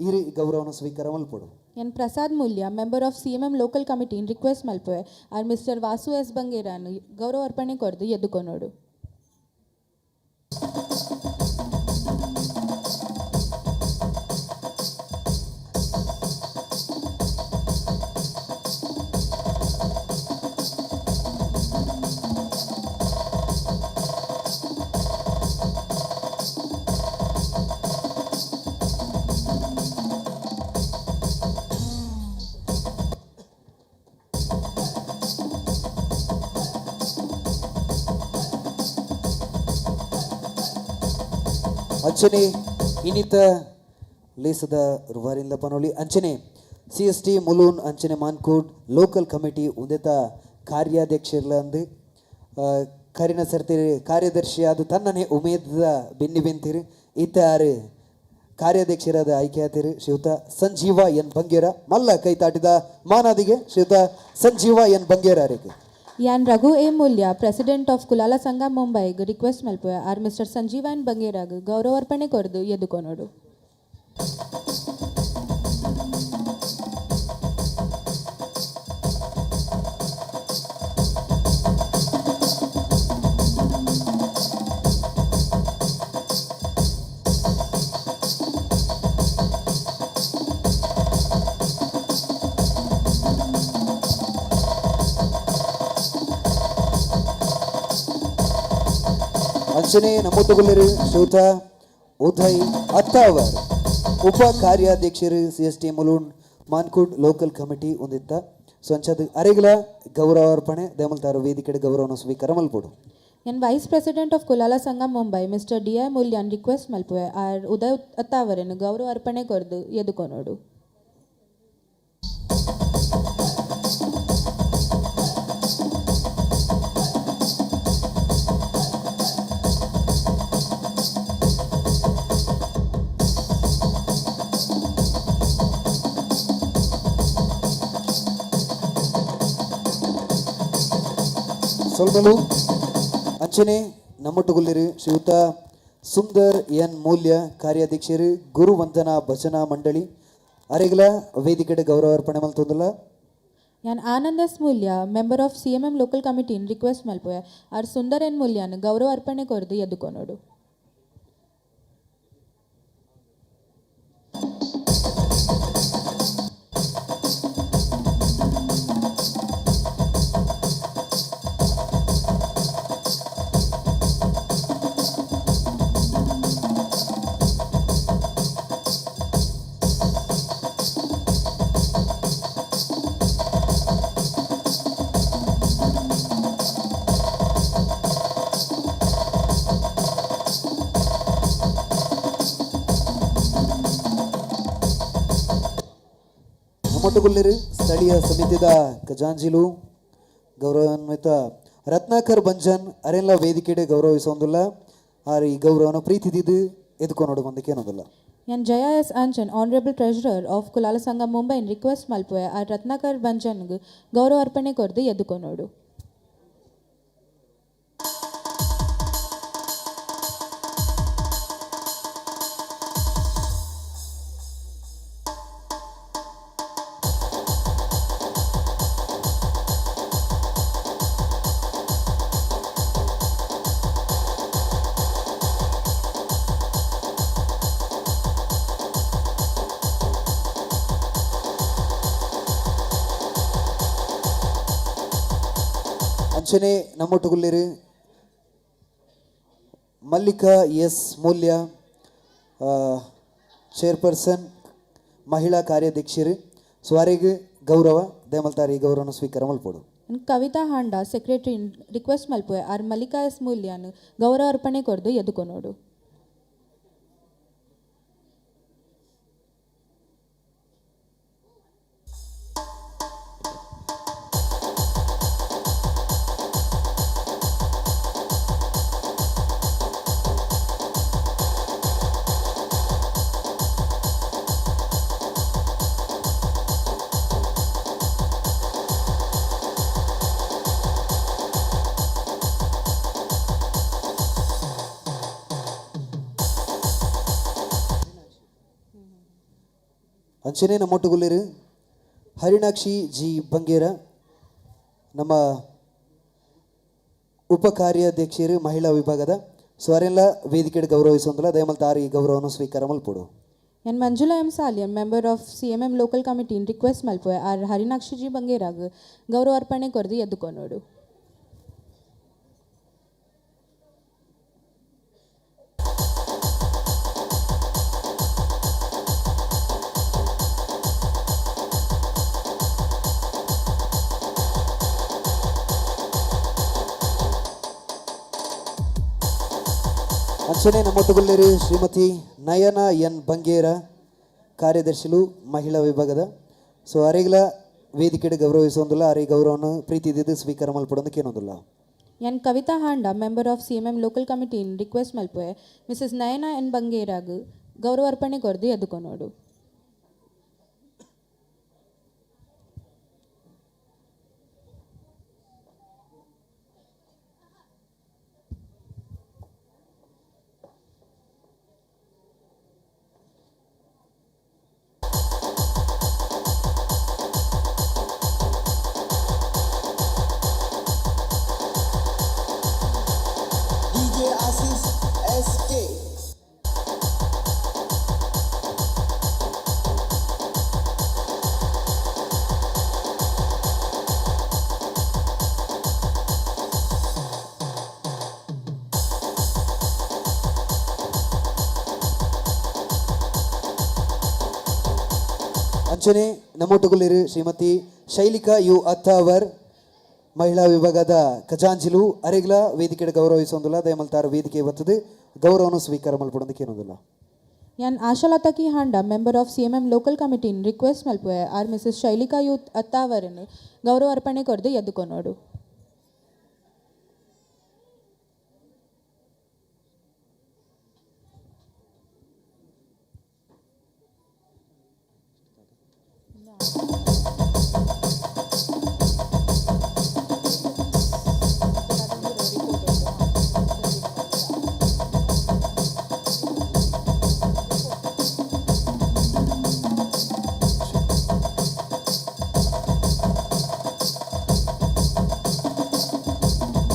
ಈ ಗೌರವವನ್ನು ಸ್ವೀಕಾರ ಮಲ್ಪೊಡು. ಯಾನ್ Prasad Mulya member of CMM local committee request ಮಲ್ಪುವೆ R mister Vasu S ಬಂಗೇರಾನ್ ಗೌರವ ಅರ್ಪಣೆ ಕೊರ್ದು ಎದುಕೊನೋಡು. ಅಂಚನೆ ಇನ್ನಿತ ಲೇಸದ ರುವಾರಿಂದ ಪನೋಲಿ ಅಂಚನೆ C S T Mulund ಅಂಚನೆ ಮಾನ್ಕೋಡ್ ಲೋಕಲ್ ಕಮಿಟಿ ಉಂದೆತ ಕಾರ್ಯಾಧ್ಯಕ್ಷರ್ಲಂದು ಕರಿನ ಸರ್ತಿರಿ ಕಾರ್ಯದರ್ಶಿಯಾದ ತನ್ನನೆ ಉಮೇದದ ಬೆನ್ನಿ ಬೆಂತಿರು ಇತ್ತಾರು ಕಾರ್ಯಾಧ್ಯಕ್ಷರಾದ ಆಯ್ಕೆಯಾತಿರು ಶ್ರೀಯುತ ಸಂಜೀವ ಎನ್ ಬಂಗೇರ ಮಲ್ಲ ಕೈತಾಟಿದ ಮಾನಾದಿಗೆ ಶ್ರೀಯುತ ಸಂಜೀವ ಎನ್ ಬಂಗೇರ ಅರಿಗೆ. ಯಾನ್ Raghu A Mulya, president of Kulala Sangha ಮುಂಬೈಗ್ request ಮಲ್ಪುವೆ R mister Sanjeeva N ಬಂಗೇರಾಗ್ ಗೌರವಾರ್ಪಣೆ ಕೊರ್ದು ಎದುಕೊನೊಡು. ಅಂಚನೆ ನಮ್ಮೊಟ್ಟುಗುಲ್ಲೆರು ಶ್ರೀಯುತ ಉದಯ್ ಅತ್ತಾವರ್, ಉಪ ಕಾರ್ಯಾಧ್ಯಕ್ಷರು CST Mulund Mankhurd local committee ಹೊಂದಿತ್ತ. ಸೊ ಅಂಚಾದ ಅರೆಗಳ ಗೌರವಾರ್ಪಣೆ ದೇಮಲ್ತಾರ ವೇದಿಕೆಡೆ ಗೌರವನ ಸ್ವೀಕಾರ ಮಲ್ಪೊಡು. ಯಾನ್ vice president of Kulala Sangha Mumbai mister D I Mulyan request ಮಲ್ಪುವೆ R Uday ಅತ್ತಾವರನ್ನು ಗೌರವ ಅರ್ಪಣೆ ಕೊರ್ದು ಎದುಕೊನೊಡು. ಸೊಲ್ಮಲು. ಅಂಚನೆ ನಮ್ಮೊಟ್ಟುಗುಲ್ಲೆರು ಶ್ರೀಯುತ ಸುಂದರ್ ಎನ್ ಮೂಲ್ಯ, ಕಾರ್ಯಾಧ್ಯಕ್ಷರು ಗುರುವಂದನಾ ಭಜನಾ ಮಂಡಳಿ, ಅರೆಗಳ ವೇದಿಕೆಡೆ ಗೌರವಾರ್ಪಣೆ ಮಲ್ತೊಂದುಲ್ಲ. ಯಾನ್ Anand S Mulya, member of CMM local ಕಮಿಟಿನ್ request ಮಲ್ಪುವೆ R Sundar N ಮೂಲ್ಯಾನ್ ಗೌರವ ಅರ್ಪಣೆ ಕೊರ್ದು ಎದುಕೊನೊಡು. ನಮ್ಮೊಟ್ಟುಗುಲ್ಲೆರು ಸ್ಥಳೀಯ ಸಮಿತಿದ ಖಜಾಂಜಿಲು ಗೌರವಾನ್ವಿತ ರತ್ನಾಕರ್ ಬಂಜನ್ ಅರೆಲ್ಲ ವೇದಿಕೆಡೆ ಗೌರವಿಸೊಂದುಲ್ಲ. ಆರ್ ಈ ಗೌರವನ ಪ್ರೀತಿ ದಿದ್ದು ಎದುಕೊನೊಡು ಬಂದಕ್ಕೇನೊಂದುಲ್ಲ. ಯಾನ್ Jaya S Anchan, honourable treasurer of Kulala Sangha ಮುಂಬೈನ್ request ಮಲ್ಪುವೆ R Ratnakar ಬಂಜನ್ಗ್ ಗೌರವ ಅರ್ಪಣೆ ಕೊರ್ದು ಎದುಕೊನೊಡು. ಅಂಚನೆ ನಮ್ಮೊಟ್ಟುಗುಲ್ಲೆರು ಮಲ್ಲಿಕಾ ಎಸ್ ಮೂಲ್ಯ, ಚೇರ್ಪರ್ಸನ್ ಮಹಿಳಾ ಕಾರ್ಯಾಧ್ಯಕ್ಷರು, ಸ್ವಾರಿಗೆ ಗೌರವ ದೇಮಲ್ತಾರಿ ಗೌರವನ ಸ್ವೀಕಾರ ಮಲ್ಪೊಡು. ಕವಿತಾ ಹಾಂಡಾ ಸೆಕ್ರೆಟರಿ ರಿಕ್ವೆಸ್ಟ್ ಮಲ್ಪುವೆ ಆರ್ ಮಲ್ಲಿಕಾ ಎಸ್ ಮೂಲ್ಯಾನ್ ಗೌರವ ಅರ್ಪಣೆ ಕೊರ್ದು ಎದುಕೊನೊಡು. ಅಂಚನೆ ನಮ್ಮೊಟ್ಟುಗುಲ್ಲೆರು ಹರಿಣಾಕ್ಷಿ ಜಿ ಬಂಗೇರ, ನಮ್ಮ ಉಪ ಕಾರ್ಯಾಧ್ಯಕ್ಷರು ಮಹಿಳಾ ವಿಭಾಗದ, ಸೊ ಅರೆಲ್ಲ ವೇದಿಕೆಡೆ ಗೌರವಿಸೊಂದುಲ್ಲ. ದಯಮಲ್ತಾರಿ ಈ ಗೌರವವನ್ನು ಸ್ವೀಕಾರ ಮಲ್ಪೊಡು. ಯಾನ್ Manjula M Salian, member of CMM local ಕಮಿಟಿನ್ request ಮಲ್ಪುವೆ R Harinakshi G ಬಂಗೇರಾಗ್ ಗೌರವ ಅರ್ಪಣೆ ಕೊರ್ದು ಎದುಕೊನೊಡು. ಅಂಚನೆ ನಮ್ಮೊಟ್ಟುಗುಲ್ಲೆರು ಶ್ರೀಮತಿ ನಯನ ಎನ್ ಬಂಗೇರ, ಕಾರ್ಯದರ್ಶಿಲು ಮಹಿಳಾ ವಿಭಾಗದ, ಸೊ ಅರೆಗಳ ವೇದಿಕೆಡೆ ಗೌರವಿಸೊಂದುಲ್ಲ. ಅರೆ ಗೌರವವನ್ನು ಪ್ರೀತಿ ಇದ್ದಿದ್ದು ಸ್ವೀಕಾರ ಮಲ್ಪೊಡೊಂದು ಕೇನೊಂದುಲ್ಲ. ಯಾನ್ Kavitha Handa, member of CMM local ಕಮಿಟಿನ್ request ಮಲ್ಪುವೆ Mrs Nayana N ಬಂಗೇರಾಗ್ ಗೌರವ ಅರ್ಪಣೆ ಕೊರ್ದು ಎದುಕೊನೊಡು. ಅಂಚನೆ ನಮ್ಮೊಟ್ಟುಗುಲ್ಲಿರು ಶ್ರೀಮತಿ ಶೈಲಿಕಾ you Attavar ಮಹಿಳಾ ವಿಭಾಗದ ಖಜಾಂಜಿಲು ಅರೆಗ್ಲ ವೇದಿಕೆ ಗೌರವಿಸೊಂದುಲ್ಲ ದಯಮಲ್ತಾರ ವೇದಿಕೆ ಬರ್ತದೆ ಗೌರವನು ಸ್ವೀಕಾರ ಮಲ್ಪಡೋದಕ್ಕೆ ಏನೊಂದಿಲ್ಲ. ಯಾನ್ Ashalatha K Handa member of CMM local ಕಮಿಟಿನ್ request ಮಲ್ಪುವೆ R Mrs Shailika youth ಅತ್ತಾವರನ್ ಗೌರವ ಅರ್ಪಣೆ ಕೊರ್ದು ಎದ್ದುಕೊನೋಡು.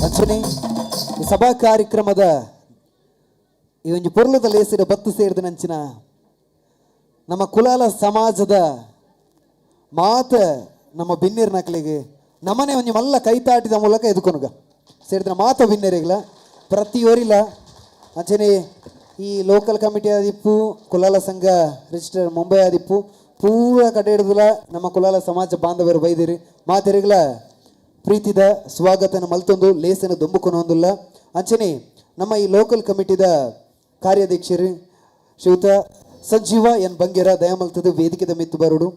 ಅಂಚನೆ ಈ ಸಭಾ ಕಾರ್ಯಕ್ರಮದ ಈ ಒಂದು ಪೊರ್ಲುದ ಲೇಸಿದ ಬತ್ತು ಸೇರಿದ ನಂಚಿನ ನಮ್ಮ ಕುಲಾಲ ಸಮಾಜದ ಮಾತ ನಮ್ಮ ಬಿನ್ನಿರ್ ನಕಲಿಗೆ ನಮ್ಮನೆ ಒಂಜಿ ಮಲ್ಲ ಕೈತಾಟಿದ ಮೂಲಕ ಎದುಕೊನುಗ ಸೇರಿದ ಮಾತ ಬಿನ್ನಿರಿಗ್ಲ ಪ್ರತಿಯೊರಿಲ. ಅಂಚನೆ ಈ ಲೋಕಲ್ ಕಮಿಟಿ ಆದಿಪ್ಪು, ಕುಲಾಲ ಸಂಘ ರಿಜಿಸ್ಟರ್ ಮುಂಬೈ ಆದಿಪ್ಪು, ಪೂರ ಕಡೆ ಹಿಡಿದುಲ ನಮ್ಮ ಕುಲಾಲ ಸಮಾಜ ಬಾಂಧವರು ಬೈದಿರಿ ಮಾತೆರಿಗ್ಲ ಪ್ರೀತಿದ ಸ್ವಾಗತನ ಮಲ್ತೊಂದು ಲೇಸನ ದೊಂಬುಕೊನೊಂದುಲ್ಲ. ಅಂಚನೆ ನಮ್ಮ ಈ ಲೋಕಲ್ ಕಮಿಟಿದ ಕಾರ್ಯಾಧ್ಯಕ್ಷರು ಶ್ರೀಯುತ ಸಂಜೀವ ಎನ್ ಬಂಗೇರ ದಯಮಲ್ತದ ವೇದಿಕೆದ ಮಿತ್ತು ಬರುಡು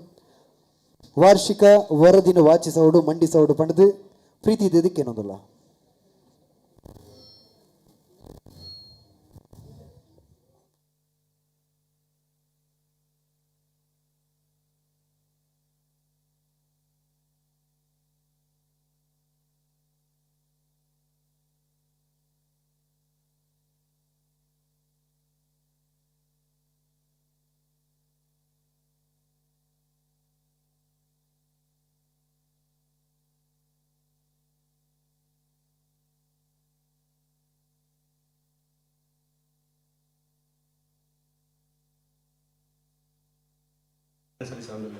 ವಾರ್ಷಿಕ ವರದಿನ ವಾಚಿಸೋಡು ಮಂಡಿಸೋಡು ಪಂಡದು ಪ್ರೀತಿ ಇದ್ದದಕ್ಕೇನೊಂದಿಲ್ಲ. ಸಲ್ಲಿಸೋದಿಲ್ಲ.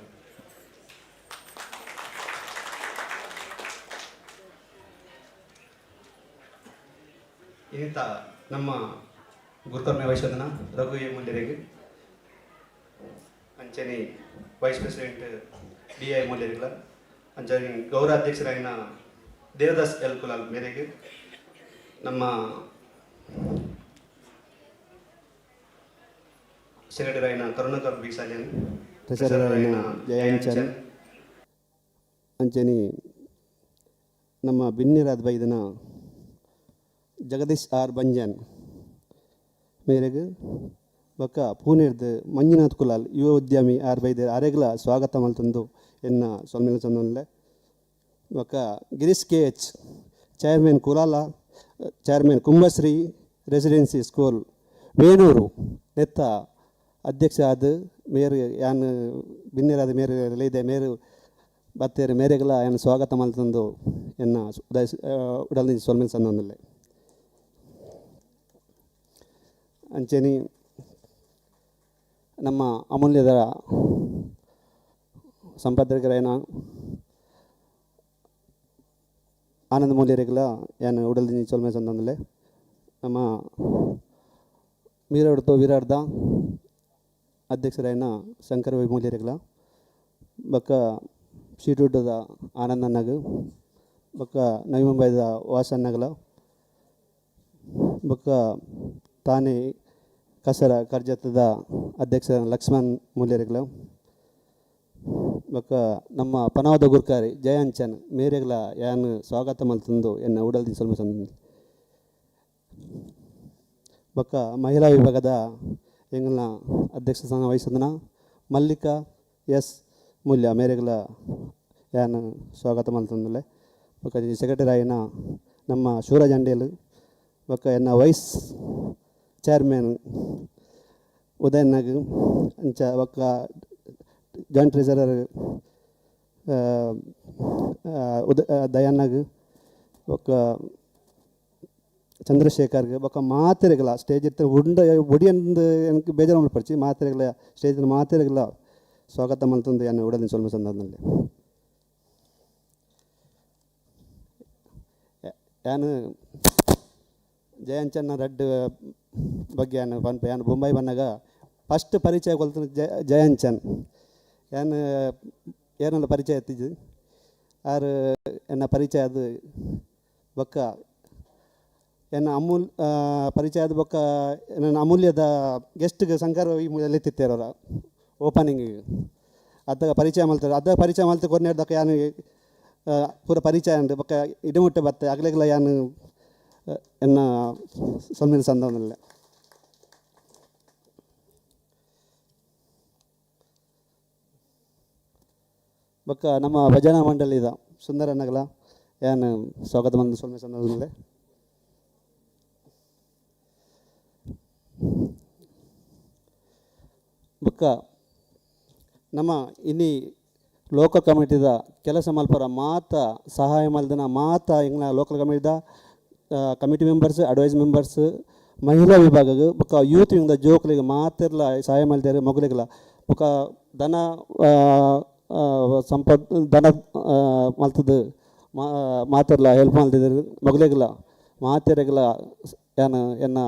ಇನ್ನಿತ ನಮ್ಮ ಗುರುಕರ್ಮ ವಹಿಸೋದನ್ನ ರಘು ಎ ಮೂಲ್ಯರಿಗೆ, ಅಂಚನೆ ವೈಸ್ ಪ್ರೆಸಿಡೆಂಟ್ ಡಿ I ಮೂಲ್ಯರಿಗಳ, ಅಂಚನೆ ಗೌರವಾಧ್ಯಕ್ಷರಾಗಿನ ದೇವದಾಸ್ ಎಲ್ ಕುಲಾಲ್ ಮೇರೆಗೆ, ನಮ್ಮ ಸೆಕ್ರೆಟರಿ అయిన ಕರುಣಾಕರ್ ಬಿ ಸಾಲಿಯನ್, ಟ್ರೆಷರರ್ అయిన ಜಯಾಂಚನ್, ಅಂಚನೆ ನಮ್ಮ ಬಿನ್ನಿರಾದ್ ಬೈದನ ಜಗದೀಶ್ ಆರ್ ಬಂಜನ್ ಮೇರೆಗ್, ಬೊಕ್ಕ ಪೂನೇರ್ದ್ ಮಂಜುನಾಥ್ ಕುಲಾಲ್ ಯುವ ಉದ್ಯಮಿ ಆರ್ ಬೈದೆರ್ ಅರೆಗ್ಲ ಸ್ವಾಗತ ಮಲ್ತೊಂದು ಎನ್ನ ಸೊಲ್ಮೆಲ ಚಂದೊನ್ಲೆ. ಬೊಕ್ಕ Girish K H chairman Kulala chairman Kumbhashree residency school Venur ನೆತ್ತ ಅಧ್ಯಕ್ಷ ಆದ್ ಮೇರು ಯಾನ್ ಬಿನ್ನೆರಾದ ಮೇರು ಲೈದೆ ಮೇರು ಬತ್ತೇರು ಮೇರೆಗ್ಲ ಯಾನ್ ಸ್ವಾಗತ ಮಲ್ತೊಂದು ಎನ್ನ ಉದಯ ಉಡಲ್ ಸೊಲ್ಮೆಲ್ ಸಂದೊಂದುಲ್ಲೆ. ಅಂಚೆನೆ ನಮ್ಮ ಅಮೂಲ್ಯದ ಸಂಪಾದಕರಾಯನ ಆನಂದ ಮೂಲ್ಯರಿಗ್ಲ ಯಾನ್ ಉಡಲ್ ಸೊಲ್ಮೆ ಸಂದೊಂದುಲ್ಲೆ. ನಮ್ಮ ಮೀರಡ್ದು ವಿರಾಡ್ದ ಅಧ್ಯಕ್ಷರಾಯನ ಶಂಕರ ವೈ ಮೂಲ್ಯರಿಗ್ಲ, ಬೊಕ್ಕ ಶೀಟುಡ್ಡದ ಆನಂದಣ್ಣಗ್, ಬೊಕ್ಕ ನವಿ ಮುಂಬೈದ ವಾಸಣ್ಣಗ್ಲ, ಬೊಕ್ಕ ತಾನೇ ಕಸರ ಕರ್ಜತ್ತದ ಅಧ್ಯಕ್ಷ ಲಕ್ಷ್ಮಣ್ ಮೂಲ್ಯರಿಗ್ಲ, ಬೊಕ್ಕ ನಮ್ಮ ಪನಾವದ ಗುರ್ಕಾರಿ ಜಯಾಂಚನ್ ಮೇರೆಗ್ಲ ಯಾನ್ ಸ್ವಾಗತ ಮಲ್ತೊಂದು ಎನ್ನ ಉಡಲ್ ಸ್ವಲ್ಪ ಸಂದ. ಬೊಕ್ಕ ಮಹಿಳಾ ವಿಭಾಗದ ಎಂಗಲ್ನ ಅಧ್ಯಕ್ಷ ಸ್ಥಾನ ವಹಿಸೋದನ ಮಲ್ಲಿಕಾ ಎಸ್ ಮೂಲ್ಯ ಮೇರೆಗ್ಲ ಯಾನ್ ಸ್ವಾಗತ ಮಲ್ತೊಂದುಲ್ಲೆ. ಬೊಕ್ಕ ಸೆಕ್ರೆಟರಿ ಆಯಿನ ನಮ್ಮ ಶಿವರಾಜ್ ಅಂಡೇಲು, ಬೊಕ್ಕ ಎನ್ನ ವೈಸ್ ಚೇರ್ಮನ್ ಉದಯಣ್ಣಗ್, ಅಂಚ ಬೊಕ್ಕ ಜಾಯಿಂಟ್ ಟ್ರೆಜರರ್ ಉದ ದಯಣ್ಣಗ್, ಬೊಕ್ಕ ಚಂದ್ರಶೇಖರ್ಗ್, ಬೊಕ್ಕ ಮಾತೆರೆಗ್ಲ ಸ್ಟೇಜ್ ಇತ್ತ ಉಂಡ ಒಡಿಯಂದು ಎಂಕ್ ಬೇಜಾರು ಮಲ್ಪೊಡ್ಚಿ ಮಾತೆರೆಗ್ಲ ಸ್ಟೇಜ್ ಮಾತೆರೆಗ್ಲ ಸ್ವಾಗತ ಮಲ್ತೊಂದು ಯಾನ್ ಉಡಲ್ ಸೊಲ್ಮೆ ಸಂದಾದನಲ್ಲಿ. ಯಾನ್ ಜಯಂಚನ್ನ ರಡ್ಡ್ ಬಗ್ಗೆ ಯಾನ್ ಪನ್ಪೆ. ಯಾನ್ ಬೊಂಬಾಯಿ ಬನ್ನಗ ಫಸ್ಟ್ ಪರಿಚಯ ಕೊಲ್ತನ ಜಯಂಚನ್. ಯಾನ್ ಏನೆಲ್ಲ ಪರಿಚಯ ಇತ್ತಿದ್ದು ಆರು ಎನ್ನ ಪರಿಚಯ ಅದು ಬೊಕ್ಕ ಎನ್ನ ಅಮೂಲ್ ಪರಿಚಯ ಆದ ಬೊಕ್ಕ ನನ್ನ ಅಮೂಲ್ಯದ ಗೆಸ್ಟ್ಗೆ ಶಂಕರ್ ಈ ಲೆತ್ತಿತ್ತೇರವರ ಓಪನಿಂಗ್. ಅದಾಗ ಪರಿಚಯ ಮಲ್ತಾರೆ, ಅದ ಪರಿಚಯ ಮಲ್ತೆ ಕೊರ್ನೇರ್ದಕ್ಕ ಯಾನ್ ಪೂರ ಪರಿಚಯ ಉಂಡು. ಬೊಕ್ಕ ಇಡಮುಟ್ಟೆ ಬತ್ತೆ ಅಗ್ಲೆಗ್ಲ ಯಾನ್ ಎನ್ನ ಸೊಲ್ಮೆಲ್ ಸಂದವನಲ್ಲೆ. ಬೊಕ್ಕ ನಮ್ಮ ಭಜನಾ ಮಂಡಳಿದ ಸುಂದರನಗಲ ಯಾನ್ ಸ್ವಾಗತ ಬಂದು ಸೊಲ್ಮೆ ಸಂದವನಲ್ಲೆ. ಬೊಕ್ಕ ನಮ್ಮ ಇನಿ ಲೋಕಲ್ ಕಮಿಟಿದ ಕೆಲಸ ಮಲ್ಪರ ಮಾತ ಸಹಾಯ ಮಲ್ದನ ಮಾತ ಎಂಗ್ಲ ಲೋಕಲ್ ಕಮಿಟಿದ ಕಮಿಟಿ ಮೆಂಬರ್ಸ್, ಅಡ್ವೈಸ್ ಮೆಂಬರ್ಸ್, ಮಹಿಳಾ ವಿಭಾಗಗ್ ಬೊಕ್ಕ ಯೂತ್ ವಿಂಗ್ದ ಜೋಕ್ಲೆಗ್ ಮಾತೆರ್ಲ ಸಹಾಯ ಮಲ್ದೇರು ಮೊಗಲಿಗ್ಲ. ಬೊಕ್ಕ ದನ ಸಂಪತ್ ದನ ಮಲ್ತದು ಮಾತೆರ್ಲ ಹೆಲ್ಪ್ ಮಲ್ತಿದ್ರು ಮೊಗಲಿಗ್ಲ ಮಾತೆರೆಗ್ಲ ಯಾನ್ ಎನ್ನ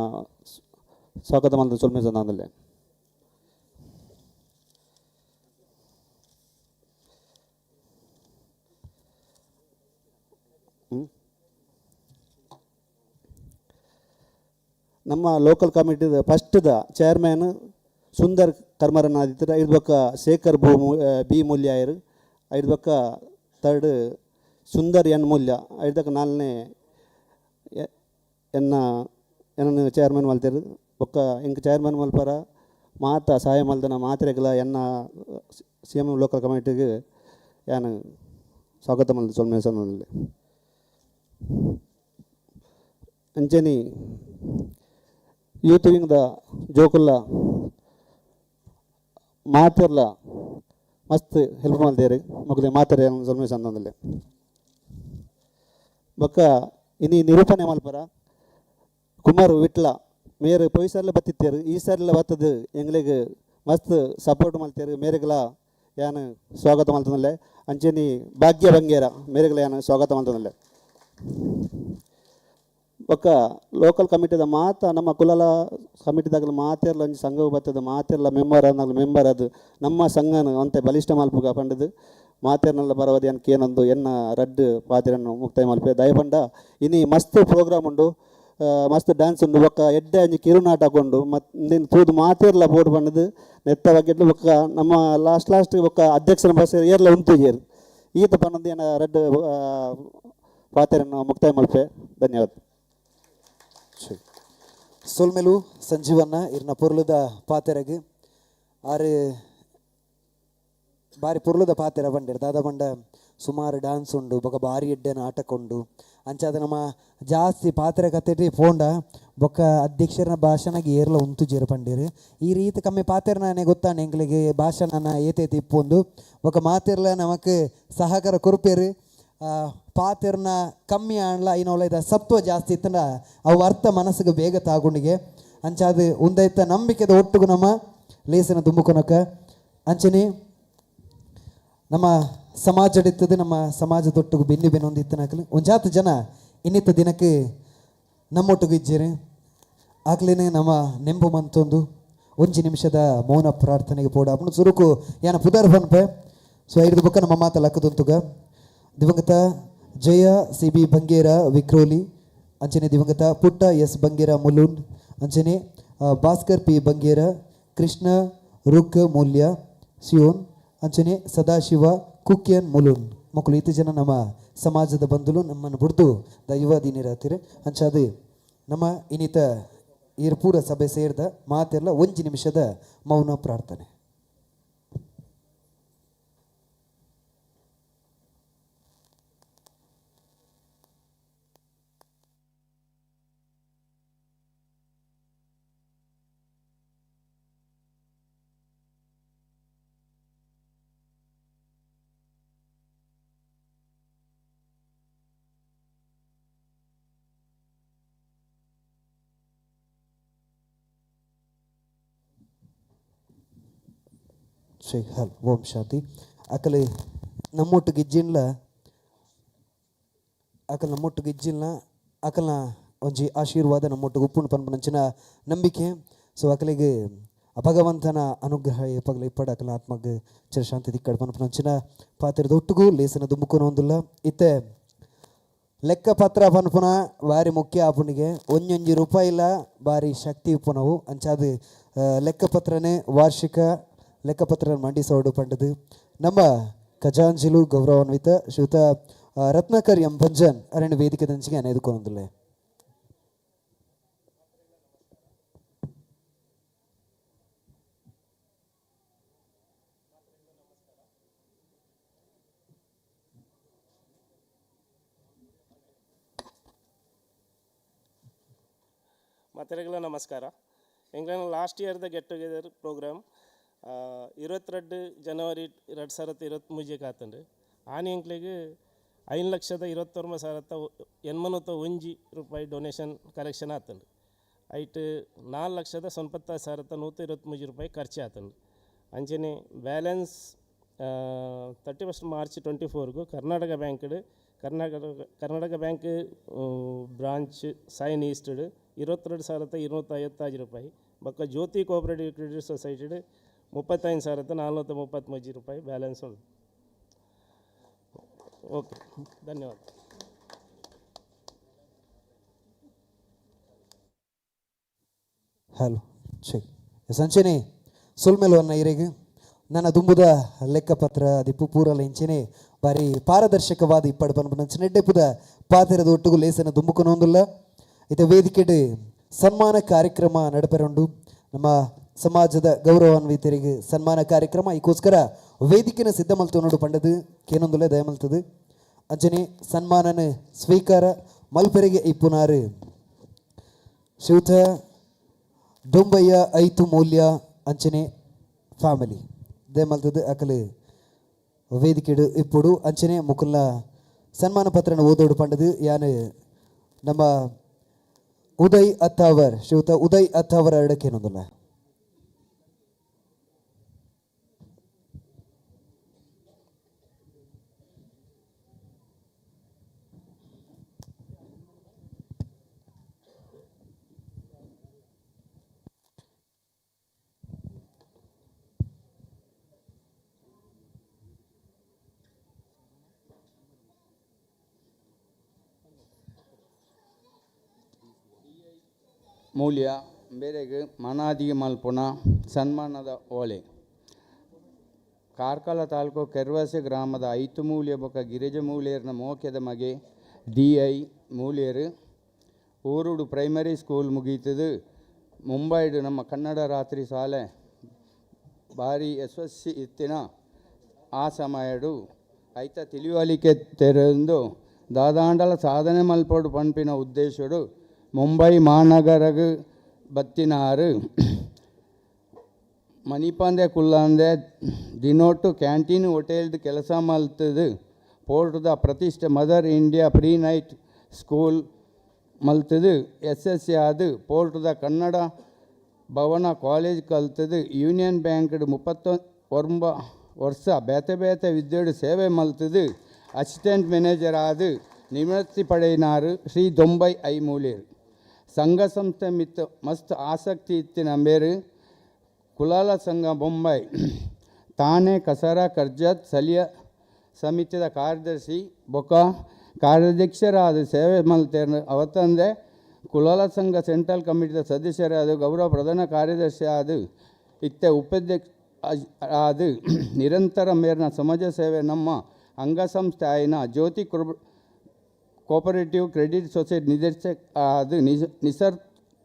ಸ್ವಾಗತ ಮಲ್ದ ಸೊಲ್ಮೆ ಸಂದಾಂದಲ್ಲೆ. ನಮ್ಮ ಲೋಕಲ್ ಕಮಿಟಿದ ಫಸ್ಟ್ದ ಚೇರ್ಮ್ಯಾನ್ ಸುಂದರ್ ಕರ್ಮರನ್ ಆದಿತ್ತರ, ಐದು ಬೊಕ್ಕ ಶೇಖರ್ ಬಿ ಮೂಲ್ಯಾಯರು, ಐದು ಬೊಕ್ಕ ಥರ್ಡ್ ಸುಂದರ್ ಎನ್ ಮೂಲ್ಯ, ಐದಕ್ಕೆ ನಾಲ್ನೇ ಎನ್ನ ಎನ್ನ ಚೇರ್ಮನ್ ಮಲ್ತೇರು. ಬೊಕ್ಕ ಎಂಕ್ ಚೇರ್ಮನ್ ಮಲ್ಪರ ಮಾತ ಸಹಾಯ ಮಲ್ದನ ಮಾತ್ರೆಗ್ಲ ಎನ್ನ ಸಿ ಎಮ್ ಲೋಕಲ್ ಕಮಿಟಿಗೆ ಯಾನ್ ಸ್ವಾಗತ ಮಲ್ದ ಸೊಲ್ಮೆ ಸಂದಲ್ಲೆ. ಅಂಚನೆ ಯೂತ್ ವಿಂಗ್ದ ಜೋಕುಲ್ಲ ಮಾತೆರ್ಲ ಮಸ್ತ್ ಹೆಲ್ಪ್ ಮಲ್ದೇರು ಮೊಗಲೆ ಮಾತೆರೆ ಸೊಲ್ಮೆ ಸಂದಲ್ಲೆ. ಬೊಕ್ಕ ಇನಿ ನಿರೂಪಣೆ ಮಲ್ಪರ ಕುಮಾರ್ ವಿಟ್ಲ ಮೇರು ಪೊಯ್ ಸರ್ಲ ಬತ್ತಿತ್ತೇರು, ಈ ಸರ್ಲ ಬತ್ತದು ಎಂಗ್ಲೆಗ್ ಮಸ್ತ್ ಸಪೋರ್ಟ್ ಮಲ್ತೇರು, ಮೇರೆಗ್ಲ ಯಾನ್ ಸ್ವಾಗತ ಮಲ್ತದಲ್ಲೆ. ಅಂಚನೆ ಭಾಗ್ಯ ಬಂಗೇರ ಮೇರೆಗ್ಲ ಯಾನ್ ಸ್ವಾಗತ ಮಲ್ತದಲ್ಲೆ. ಬೊಕ್ಕ ಲೋಕಲ್ ಕಮಿಟಿದ ಮಾತ ನಮ್ಮ ಕುಲಲ ಕಮಿಟಿದಾಗಲ ಮಾತೆರ್ಲ ಒಂಜಿ ಸಂಘ ಬತ್ತದ ಮಾತೆರ್ಲ ಮೆಂಬರ್ ಅನ್ನಲ್ಲ ಮೆಂಬರ್ ಅದು ನಮ್ಮ ಸಂಘನ ಅಂತೆ ಬಲಿಷ್ಠ ಮಲ್ಪುಗ ಪಂಡದು ಮಾತೆರ್ನಲ್ಲ ಬರವದಿ ಅನ್ಕ ಏನೊಂದು ಎನ್ನ ರಡ್ಡ್ ಪಾತೆರನ್ನು ಮುಕ್ತಾಯ ಮಲ್ಪೆ. ದಯಪಂಡ ಇನಿ ಮಸ್ತ್ ಪ್ರೋಗ್ರಾಮ್ ಉಂಡು, ಮಸ್ತ್ ಡ್ಯಾನ್ಸ್ ಉಂಡು, ಬೊಕ್ಕ ಎಡ್ಡೆ ಒಂಜಿ ಕಿರುನಾಟಕ ಉಂಡು, ಮತ್ತು ತೂದು ಮಾತೆರ್ಲ ಬೋರ್ಡ್ ಪಂಡದು ನೆತ್ತ ಬಗ್ಗೆ ಬೊಕ್ಕ ನಮ್ಮ ಲಾಸ್ಟ್ ಲಾಸ್ಟ್ ಬೊಕ್ಕ ಅಧ್ಯಕ್ಷನ ಬಸ್ ಏರ್ಲ ಉಂತುಜೇರು ಈತ ಪನ್ನೊಂದು ಏನ ರಡ್ಡ್ ಪಾತೆರನ್ನು ಮುಕ್ತಾಯ ಮಲ್ಪೆ. ಧನ್ಯವಾದ. ಸೊಲ್ಮೆಲು ಸಂಜೀವನ್ನ ಇರ್ನ ಪೊರ್ಲುದ ಪಾತೆರಗ್ ಆರು ಬಾರಿ ಪೊರ್ಲುದ ಪಾತೆರ ಬಂಡೆರ್ ದಾದ ಬಂಡ ಸುಮಾರು ಡ್ಯಾನ್ಸ್ ಉಂಡು ಬೊಕ ಬಾರಿ ಎಡ್ಡೆ ನಾಟಕ ಉಂಡು. ಅಂಚಾದ ನಮ್ಮ ಜಾಸ್ತಿ ಪಾತೆರ ಕತೆಟಿ ಪೋಂಡ ಬೊಕ್ಕ ಅಧ್ಯಕ್ಷರನ ಭಾಷಣಗೆ ಏರ್ಲ ಉಂತು ಜೇರು ಪಂಡೇರು. ಈ ರೀತಿ ಕಮ್ಮಿ ಪಾತೆರನೇ ಗೊತ್ತಾನೆ ಎಂಕ್ಲೆಗ್ ಭಾಷಣನ ಏತೇತಿ ಇಪ್ಪೊಂದು ಬೊಕ ಮಾತೆರ್ಲ ನಮಕ್ ಸಹಕಾರ ಕೊರ್ಪೇರು. ಪಾತೆರ್ನ ಕಮ್ಮಿ ಆಂಡ್ಲ ಐನೋಲ ಇದ ಸತ್ವ ಜಾಸ್ತಿ ಇತ್ತಂಡ ಅವು ಅರ್ಥ ಮನಸ್ಸಿಗೆ ಬೇಗ ತಾಗುಂಡಿಗೆ. ಅಂಚಾದ ಉಂದೈತ ನಂಬಿಕೆದ ಒಟ್ಟುಗು ನಮ್ಮ ಲೇಸನ ದುಂಬುಕೊನಕ. ಅಂಚನೆ ನಮ್ಮ ಸಮಾಜಡಿತ್ತದ ನಮ್ಮ ಸಮಾಜದೊಟ್ಟುಗು ಬೆನ್ನಿ ಬೆನ್ನೊಂದು ಇತ್ತನಾಕಲು ಒಂಜಾತ ಜನ ಇನ್ನಿತ್ತ ದಿನಕ್ಕೆ ನಮ್ಮೊಟ್ಟುಗು ಇಜ್ಜೇರು ಆಗ್ಲೇನೆ ನಮ್ಮ ನೆಂಪು ಮಂತೊಂದು ಒಂಜಿ ನಿಮಿಷದ ಮೌನ ಪ್ರಾರ್ಥನೆಗೆ ಪೋಡ ಅಪ್ಪನು ಸುರುಕು ಯಾನ ಪುದರ್ ಪನ್ಪೆ. ಸೊ ಐದು ಬೊಕ್ಕ ನಮ್ಮ ಮಾತ ಲಕ್ಕದೊಂತುಗ ದಿವಂಗತ ಜಯ ಸಿ ಬಿ ಬಂಗೇರ ವಿಕ್ರೋಲಿ, ಅಂಚನೆ ದಿವಂಗತ ಪುಟ್ಟ ಎಸ್ ಬಂಗೇರ ಮುಲುಂಡ್, ಅಂಚನೆ ಭಾಸ್ಕರ್ ಪಿ ಬಂಗೇರ, ಕೃಷ್ಣ ರುಕ್ ಮೂಲ್ಯ ಸಿಯೋನ್, ಅಂಚನೆ ಸದಾಶಿವ ಕುಕ್ಯನ್ ಮುಲುನ್ ಮಕ್ಕಳು ಈತ ಜನ ನಮ್ಮ ಸಮಾಜದ ಬಂಧುಲು ನಮ್ಮನ್ನು ಬುಡ್ದು ದೈವ ದಿನಿರಾತಿರು. ಅಂಚಾದ ನಮ್ಮ ಇನ್ನಿತ ಈರ್ಪೂರ ಸಭೆ ಸೇರಿದ ಮಾತೆಲ್ಲ ಒಂಜಿ ನಿಮಿಷದ ಮೌನ ಪ್ರಾರ್ಥನೆ. ಶ್ರೀ ಹಲ್ ಓಂ ಶಾಂತಿ. ಅಕಲೆ ನಮ್ಮೊಟ್ಟಿಗೆ ಇಜ್ಜಿನ್ಲ ಅಕಲ್ ನಮ್ಮೊಟ್ಟಿಗೆ ಇಜ್ಜಿನ್ಲ ಅಕಲ್ನ ಒಂಜಿ ಆಶೀರ್ವಾದ ನಮ್ಮೊಟ್ಟಿಗೆ ಉಪ್ಪುಂಡು ಪನ್ಪುನಂಚಿನ ನಂಬಿಕೆ. ಸೊ ಅಕಲಿಗೆ ಭಗವಂತನ ಅನುಗ್ರಹ ಏಪಗಲ ಇಪ್ಪಡ ಅಕಲ ಆತ್ಮಗ್ ಚಿರಶಾಂತಿ ದಿಕ್ಕಡ್ ಪನ್ಪುನಂಚಿನ ಪಾತ್ರದ ಒಟ್ಟುಗು ಲೇಸನ ದುಂಬುಕೊನು ಒಂದುಲ್ಲ. ಇತ್ತೆ ಲೆಕ್ಕಪತ್ರ ಪನ್ಪುನ ಬಾರಿ ಮುಖ್ಯ ಆಪುನಿಗೆ ಒಂಜೊಂಜಿ ರೂಪಾಯಿಲ ಬಾರಿ ಶಕ್ತಿ ಉಪ್ಪುನವು. ಅಂಚಾದ್ ಲೆಕ್ಕಪತ್ರನೇ ವಾರ್ಷಿಕ ಲೆಕ್ಕಪತ್ರ ಮಂಡಿಸೋಡು ಪಂಡದು ನಮ್ಮ ಖಜಾಂಜಿಲು ಗೌರವಾನ್ವಿತ ಶ್ರೀಯುತ ರತ್ನಾಕರ್ ಎಂ ಭಂಜನ್ ಅರಣ್ಯ ವೇದಿಕೆ ದಂಚಿಗೆ ಅನೇದುಕೊಂದುಲ್ಲೆ. ಮಾತೆರೆಗ್ಲ ನಮಸ್ಕಾರ. ಎಂಗ್ಲನ ಲಾಸ್ಟ್ ಇಯರ್ದ ಗೆಟ್ ಟುಗೆದರ್ ಪ್ರೋಗ್ರಾಮ್ 22 ಜನವರಿ 2023 ಆತಂಡು. ಆನಿ ಎಂಕ್ಲೆಗ್ 5,29,801 ರೂಪಾಯಿ ಡೊನೇಷನ್ ಕಲೆಕ್ಷನ್ ಆತಂಡು. ಐಟ್ 4,96,123 ರೂಪಾಯಿ ಖರ್ಚು ಆತಂಡು. ಅಂಚನೆ ಬ್ಯಾಲೆನ್ಸ್ 31 ಮಾರ್ಚ್ 24ಗೂ ಕರ್ನಾಟಕ ಬ್ಯಾಂಕ್ಡ್ ಕರ್ನಾಟಕ ಬ್ಯಾಂಕ್ ಬ್ರಾಂಚ್ ಸೈನ್ ಈಸ್ಟ್ಡ್ 22,256 ರೂಪಾಯಿ ಬೊಕ್ಕ ಜ್ಯೋತಿ ಕೋಆಪರೇಟಿವ್ ಕ್ರೆಡಿಟ್ ಸೊಸೈಟಿಡ್ 35,433 ರೂಪಾಯಿ ಬ್ಯಾಲೆನ್ಸ್ ಉಂಟು. ಓಕೆ, ಧನ್ಯವಾದ. ಹಲೋ ಚೆಕ್ ಸಂಚನೆ ಸೊಲ್ಮೆಲುವನ್ನ ಇರೆಗ್ ನನ್ನ ದುಂಬುದ ಲೆಕ್ಕಪತ್ರ ದಿಪ್ಪು ಪೂರಲ ಇಂಚನೆ ಬಾರಿ ಪಾರದರ್ಶಕವಾದ ಇಪ್ಪಡು ಪನ್ಪುನಂಚಿನ ಎಡ್ಡೆಪುದ ಪಾತೆರದ ಒಟ್ಟುಗು ಲೇಸನ ದುಂಬುಕೊನೊಂದುಲ್ಲ. ಇತ ವೇದಿಕೆಡ್ ಸನ್ಮಾನ ಕಾರ್ಯಕ್ರಮ ನಡಪೆರುಂಡು. ನಮ್ಮ ಸಮಾಜದ ಗೌರವಾನ್ವಿತರಿಗೆ ಸನ್ಮಾನ ಕಾರ್ಯಕ್ರಮ ಈಕೋಸ್ಕರ ವೇದಿಕೆನ ಸಿದ್ಧ ಮಲ್ತೊನೋಡು ಪಂಡದು ಕೇನೊಂದುಲ್ಲ ದಯಮಲ್ತದು. ಅಂಚನೆ ಸನ್ಮಾನನ ಸ್ವೀಕಾರ ಮಲ್ಪೆರೆಗೆ ಇಪ್ಪುನಾರು ಶ್ರೀಯುತ ಡೊಂಬಯ್ಯ ಐತು ಮೂಲ್ಯ ಅಂಚನೆ ಫ್ಯಾಮಿಲಿ ದಯಮಲ್ತದು ಅಕಲು ವೇದಿಕೆಡು ಇಪ್ಪುಡು. ಅಂಚನೆ ಮುಕುಲ್ನ ಸನ್ಮಾನ ಪತ್ರನ ಓದೋಡು ಪಂಡದು ಯಾನು ನಮ್ಮ ಉದಯ್ ಅತ್ತಾವರ್ ಶ್ರೀಯುತ ಉದಯ್ ಅತ್ತಾವರ್ ಎರಡಕ್ಕೇನೊಂದಲ್ಲ. ಮೂಲ್ಯ ಬೇರೆಗ್ ಮನಾದಿಗೆ ಮಲ್ಪುನ ಸನ್ಮಾನದ ಓಲೆ. ಕಾರ್ಕಳ ತಾಲೂಕು ಕೆರ್ವಾಸೆ ಗ್ರಾಮದ ಐತು ಮೂಲ್ಯ ಬೊಕ ಗಿರಿಜ ಮೂಲ್ಯರ್ನ ಮೋಕೆದ ಮಗೆ ಡಿ I ಮೂಲ್ಯರು ಊರುಡು ಪ್ರೈಮರಿ ಸ್ಕೂಲ್ ಮುಗೀತದು. ಮುಂಬೈಡು ನಮ್ಮ ಕನ್ನಡ ರಾತ್ರಿ ಶಾಲೆ ಭಾರಿ ಯಶಸ್ವಿ ಇತ್ತಿನ ಆ ಸಮಯಡು ಐತ ತಿಳಿವಳಿಕೆ ತೆರೆಂದು ದಾದಾಂಡಲ ಸಾಧನೆ ಮಲ್ಪೊಡು ಪನ್ಪಿನ ಉದ್ದೇಶಡು ಮುಂಬೈ ಮಹಾನಗರಗ್ ಬತ್ತಿನಾರು. ಮಣಿಪಾಂದೆ ಕುಲ್ಲಾಂದೆ ದಿನೋಟು ಕ್ಯಾಂಟೀನ್ ಹೋಟೆಲ್ಡ್ ಕೆಲಸ ಮಲ್ತದು. ಪೋರ್ಟುದ ಪ್ರತಿಷ್ಠೆ mother India pre night school ಮಲ್ತದು. S S C ಆದು ಪೋರ್ಟುದ ಕನ್ನಡ ಭವನ ಕಾಲೇಜ್ ಕಲ್ತದು. ಯೂನಿಯನ್ ಬ್ಯಾಂಕ್ಡ್ 39 ವರ್ಷ ಬೇತೆ ಬೇತೆ ವಿದ್ಯೆಡು ಸೇವೆ ಮಲ್ತದು. ಅಸಿಸ್ಟೆಂಟ್ ಮ್ಯಾನೇಜರ್ ಆದು ನಿವೃತ್ತಿ ಪಡೆಯಿನಾರು ಶ್ರೀ ದೊಂಬೈ I ಮೂಲ್ಯರು. ಸಂಘ ಸಂಸ್ಥೆ ಮಿತ್ತ ಮಸ್ತ್ ಆಸಕ್ತಿ ಇತ್ತಿನ ಮೇರು ಕುಲಾಲ ಸಂಘ ಬೊಂಬೈ ತಾನೆ ಕಸರ ಕರ್ಜತ್ ಸಲಿಯ ಸಮಿತಿದ ಕಾರ್ಯದರ್ಶಿ ಬೊಕ ಕಾರ್ಯಾಧ್ಯಕ್ಷರಾದ ಸೇವೆ ಮಲ್ತೇರ್. ಅವತ್ತಂದೆ ಕುಲಾಲ ಸಂಘ ಸೆಂಟ್ರಲ್ ಕಮಿಟಿದ ಸದಸ್ಯರಾದ ಗೌರವ ಪ್ರಧಾನ ಕಾರ್ಯದರ್ಶಿ ಆದ ಇತ್ತೆ ಉಪಾಧ್ಯಕ್ಷ ಆದ ನಿರಂತರ ಮೇರ್ನ ಸಮಾಜ ಸೇವೆ ನಮ್ಮ ಅಂಗಸಂಸ್ಥೆ ಆಯಿನ ಜ್ಯೋತಿ ಕೋಪರೇಟಿವ್ ಕ್ರೆಡಿಟ್ ಸೊಸೈಟಿ ನಿರ್ದೇಶಕ ಅದು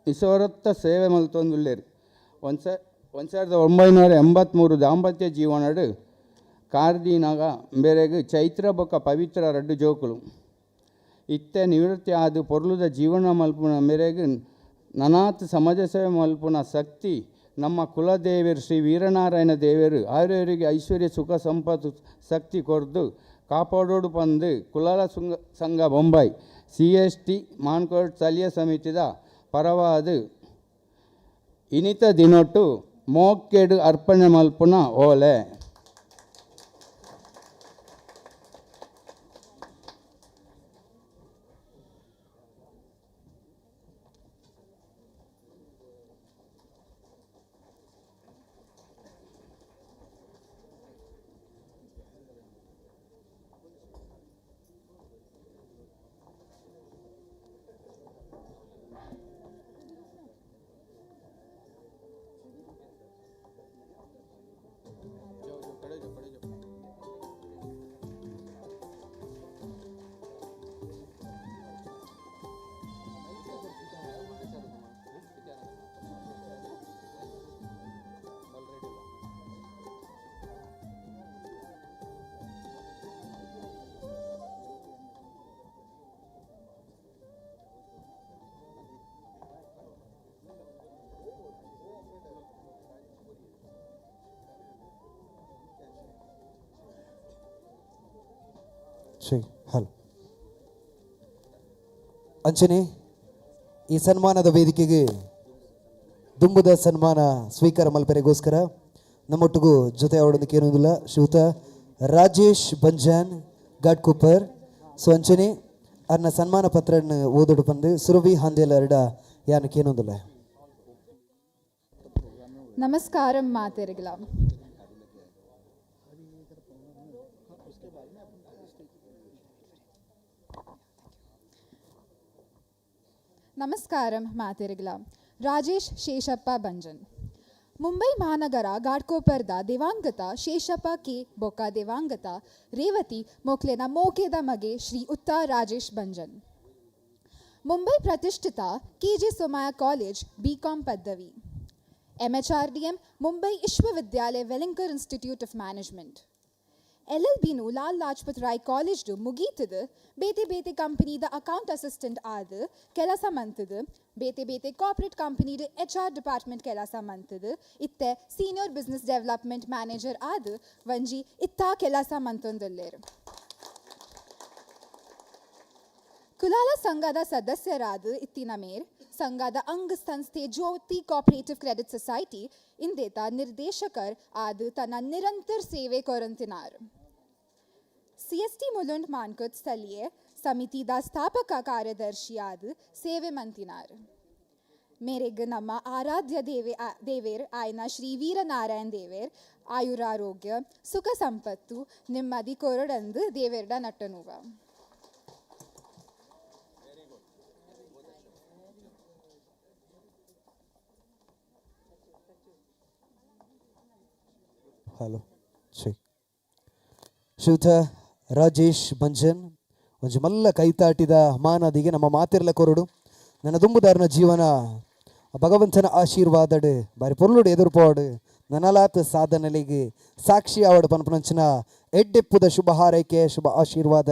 ನಿಸ್ವಾರ್ಥ ಸೇವೆ ಮಲ್ತೊಂದುಲ್ಲೆರ್. 1983 ದಾಂಪತ್ಯ ಜೀವನಡ್ ಕಾರ್ದಿನಾಗ ಮೇರೆಗ್ ಚೈತ್ರ ಬೊಕ್ಕ ಪವಿತ್ರ ರಡ್ಡು ಜೋಕುಲು. ಇತ್ತೆ ನಿವೃತ್ತಿ ಆದ್ ಪೊರ್ಲುದ ಜೀವನ ಮಲ್ಪುನ ಮೇರೆಗ್ ನನಾತ್ ಸಮಾಜ ಸೇವೆ ಮಲ್ಪುನ ಶಕ್ತಿ ನಮ್ಮ ಕುಲದೇವೆರ್ ಶ್ರೀ ವೀರನಾರಾಯಣ ದೇವೆರ್ ಆರ್ಯರಿಗೆ ಐಶ್ವರ್ಯ ಸುಖ ಸಂಪತ್ತು ಶಕ್ತಿ ಕೊರ್ದು ಕಾಪಾಡೋಡು ಪಂದು Kulal Sangha Bombay C S T ಮಾನ್ಕೋಟ್ ಸ್ಥಳೀಯ ಸಮಿತಿದ ಪರವಾದ ಇನಿತ ದಿನೊಟ್ಟು ಮೋಕೆಡು ಅರ್ಪಣೆ ಮಲ್ಪುನ ಓಲೆ. ಶ್ರೀ ಹಲೋ ಅಂಚನೆ ಈ ಸನ್ಮಾನದ ವೇದಿಕೆಗೆ ದುಂಬುದ ಸನ್ಮಾನ ಸ್ವೀಕಾರ ಮಲ್ಪೆರೆಗೋಸ್ಕರ ನಮ್ಮೊಟ್ಟಿಗೂ ಜೊತೆ ಅವಡೊಂದಕ್ಕೆ ಏನೊಂದಿಲ್ಲ ಶ್ರೀಯುತ ರಾಜೇಶ್ ಬಂಜಾನ್ ಘಾಟ್ಕೂಪರ್. ಸೊ ಅಂಚನೆ ಅರ್ನ ಸನ್ಮಾನ ಪತ್ರನ್ನು ಓದೋಡು ಬಂದು ಸುರಭಿ ಹಾಂದೇಲ ಎರಡ ಯಾನಕ್ಕೇನೊಂದಿಲ್ಲ. ನಮಸ್ಕಾರಂ ಮಾತೆರಿಗ್ಲ. ನಮಸ್ಕಾರಂ ಮಾತೆರಿಗ್ಲ. ರಾಜೇಶ್ ಶೇಷಪ್ಪ ಬಂಜನ್. ಮುಂಬೈ ಮಹಾನಗರ ಘಾಟ್ಕೋಪರ್ದ ದಿವಂಗತ ಶೇಷಪ್ಪ ಕೆ ಬೊಕ್ಕ ದಿವಂಗತ ರೇವತಿ ಮೊಕ್ಲೆನ ಮೋಕೆದ ಮಗೆ ಶ್ರೀ ಉತ್ತಾ ರಾಜೇಶ್ ಬಂಜನ್. ಮುಂಬೈ ಪ್ರತಿಷ್ಠಿತ K J Somaiya college BCom ಪದವಿ. MHRDM Mumbai Vishwavidyalaya Welingkar institute of management. ಎಲ್.ಎಲ್.ಬಿನು Lal ಲಾಜ್ಪತ್ Roy ಕಾಲೇಜ್ಡು ಮುಗೀತದು ಬೇತೆ ಬೇತೆ ಕಂಪನಿದ ಅಕೌಂಟ್ ಅಸಿಸ್ಟೆಂಟ್ ಆದ್ ಕೆಲಸ ಮಂತದು ಬೇತೆ ಬೇತೆ ಕಾರ್ಪೊರೇಟ್ ಕಂಪನಿದ ಎಚ್.ಆರ್ ಡಿಪಾರ್ಟ್ಮೆಂಟ್ ಕೆಲಸ ಮಂತದು ಇತ್ತೆ ಸೀನಿಯರ್ ಬಿಸ್ನೆಸ್ ಡೆವಲಪ್ಮೆಂಟ್ ಮ್ಯಾನೇಜರ್ ಆದ್ ಒಂಜಿ ಇತ್ತ ಕೆಲಸ ಮಂತೊಂದುಲ್ಲೆರ್. ಕುಲಾಲ ಸಂಘದ ಸದಸ್ಯರಾದ ಇತ್ತಿನ ಮೇರ್ ಸಂಘದ ಅಂಗ ಸಂಸ್ಥೆ ಜ್ಯೋತಿ ಕೋಆಪರೇಟಿವ್ ಕ್ರೆಡಿಟ್ ಸೊಸೈಟಿ ಇಂದೇತ ನಿರ್ದೇಶಕರ್ ಆದ್ ತನ್ನ ನಿರಂತರ ಸೇವೆ ಕೊರಂತಿನಾರ್. ಸಿಎಸ್ಟಿ ಮುಲುಂಡ್ ಮಾನ್ಕುತ್ ಸ್ಥಳೀಯ ಸಮಿತಿದ ಸ್ಥಾಪಕ ಕಾರ್ಯದರ್ಶಿಯಾದ ಸೇವೆ ಮಂತಿನಾರ್. ಮೇರೆಗ್ ನಮ್ಮ ಆರಾಧ್ಯ ದೇವೇರ್ ಆಯ್ನ ಶ್ರೀ ವೀರನಾರಾಯಣ ದೇವೇರ್ ಆಯುರಾರೋಗ್ಯ ಸುಖ ಸಂಪತ್ತು ನೆಮ್ಮದಿ ಕೊರಡಂದು ದೇವೇರ್ಡ ನಟ್ಟನುವ. ಹಲೋ ಶ್ರೀ ಶ್ರೀಯುತ ರಾಜೇಶ್ ಬಂಜನ್ ಒಂಜಿ ಮಲ್ಲ ಕೈತಾಟಿದ ಮಾನದಿಗೆ ನಮ್ಮ ಮಾತಿರ್ಲ ಕೊರಡು. ನನ್ನ ದುಂಬುದಾರನ ಜೀವನ ಭಗವಂತನ ಆಶೀರ್ವಾದಡು ಬಾರಿ ಪೊರ್ಲುಡು ಎದುರುಪೋಡು ನನಲಾತ್ ಸಾಧನೆಲಿಗೆ ಸಾಕ್ಷಿ ಆವಡು ಪನ್ಪುನಂಚಿನ ಎಡ್ಡೆಪ್ಪುದ ಶುಭ ಹಾರೈಕೆ ಶುಭ ಆಶೀರ್ವಾದ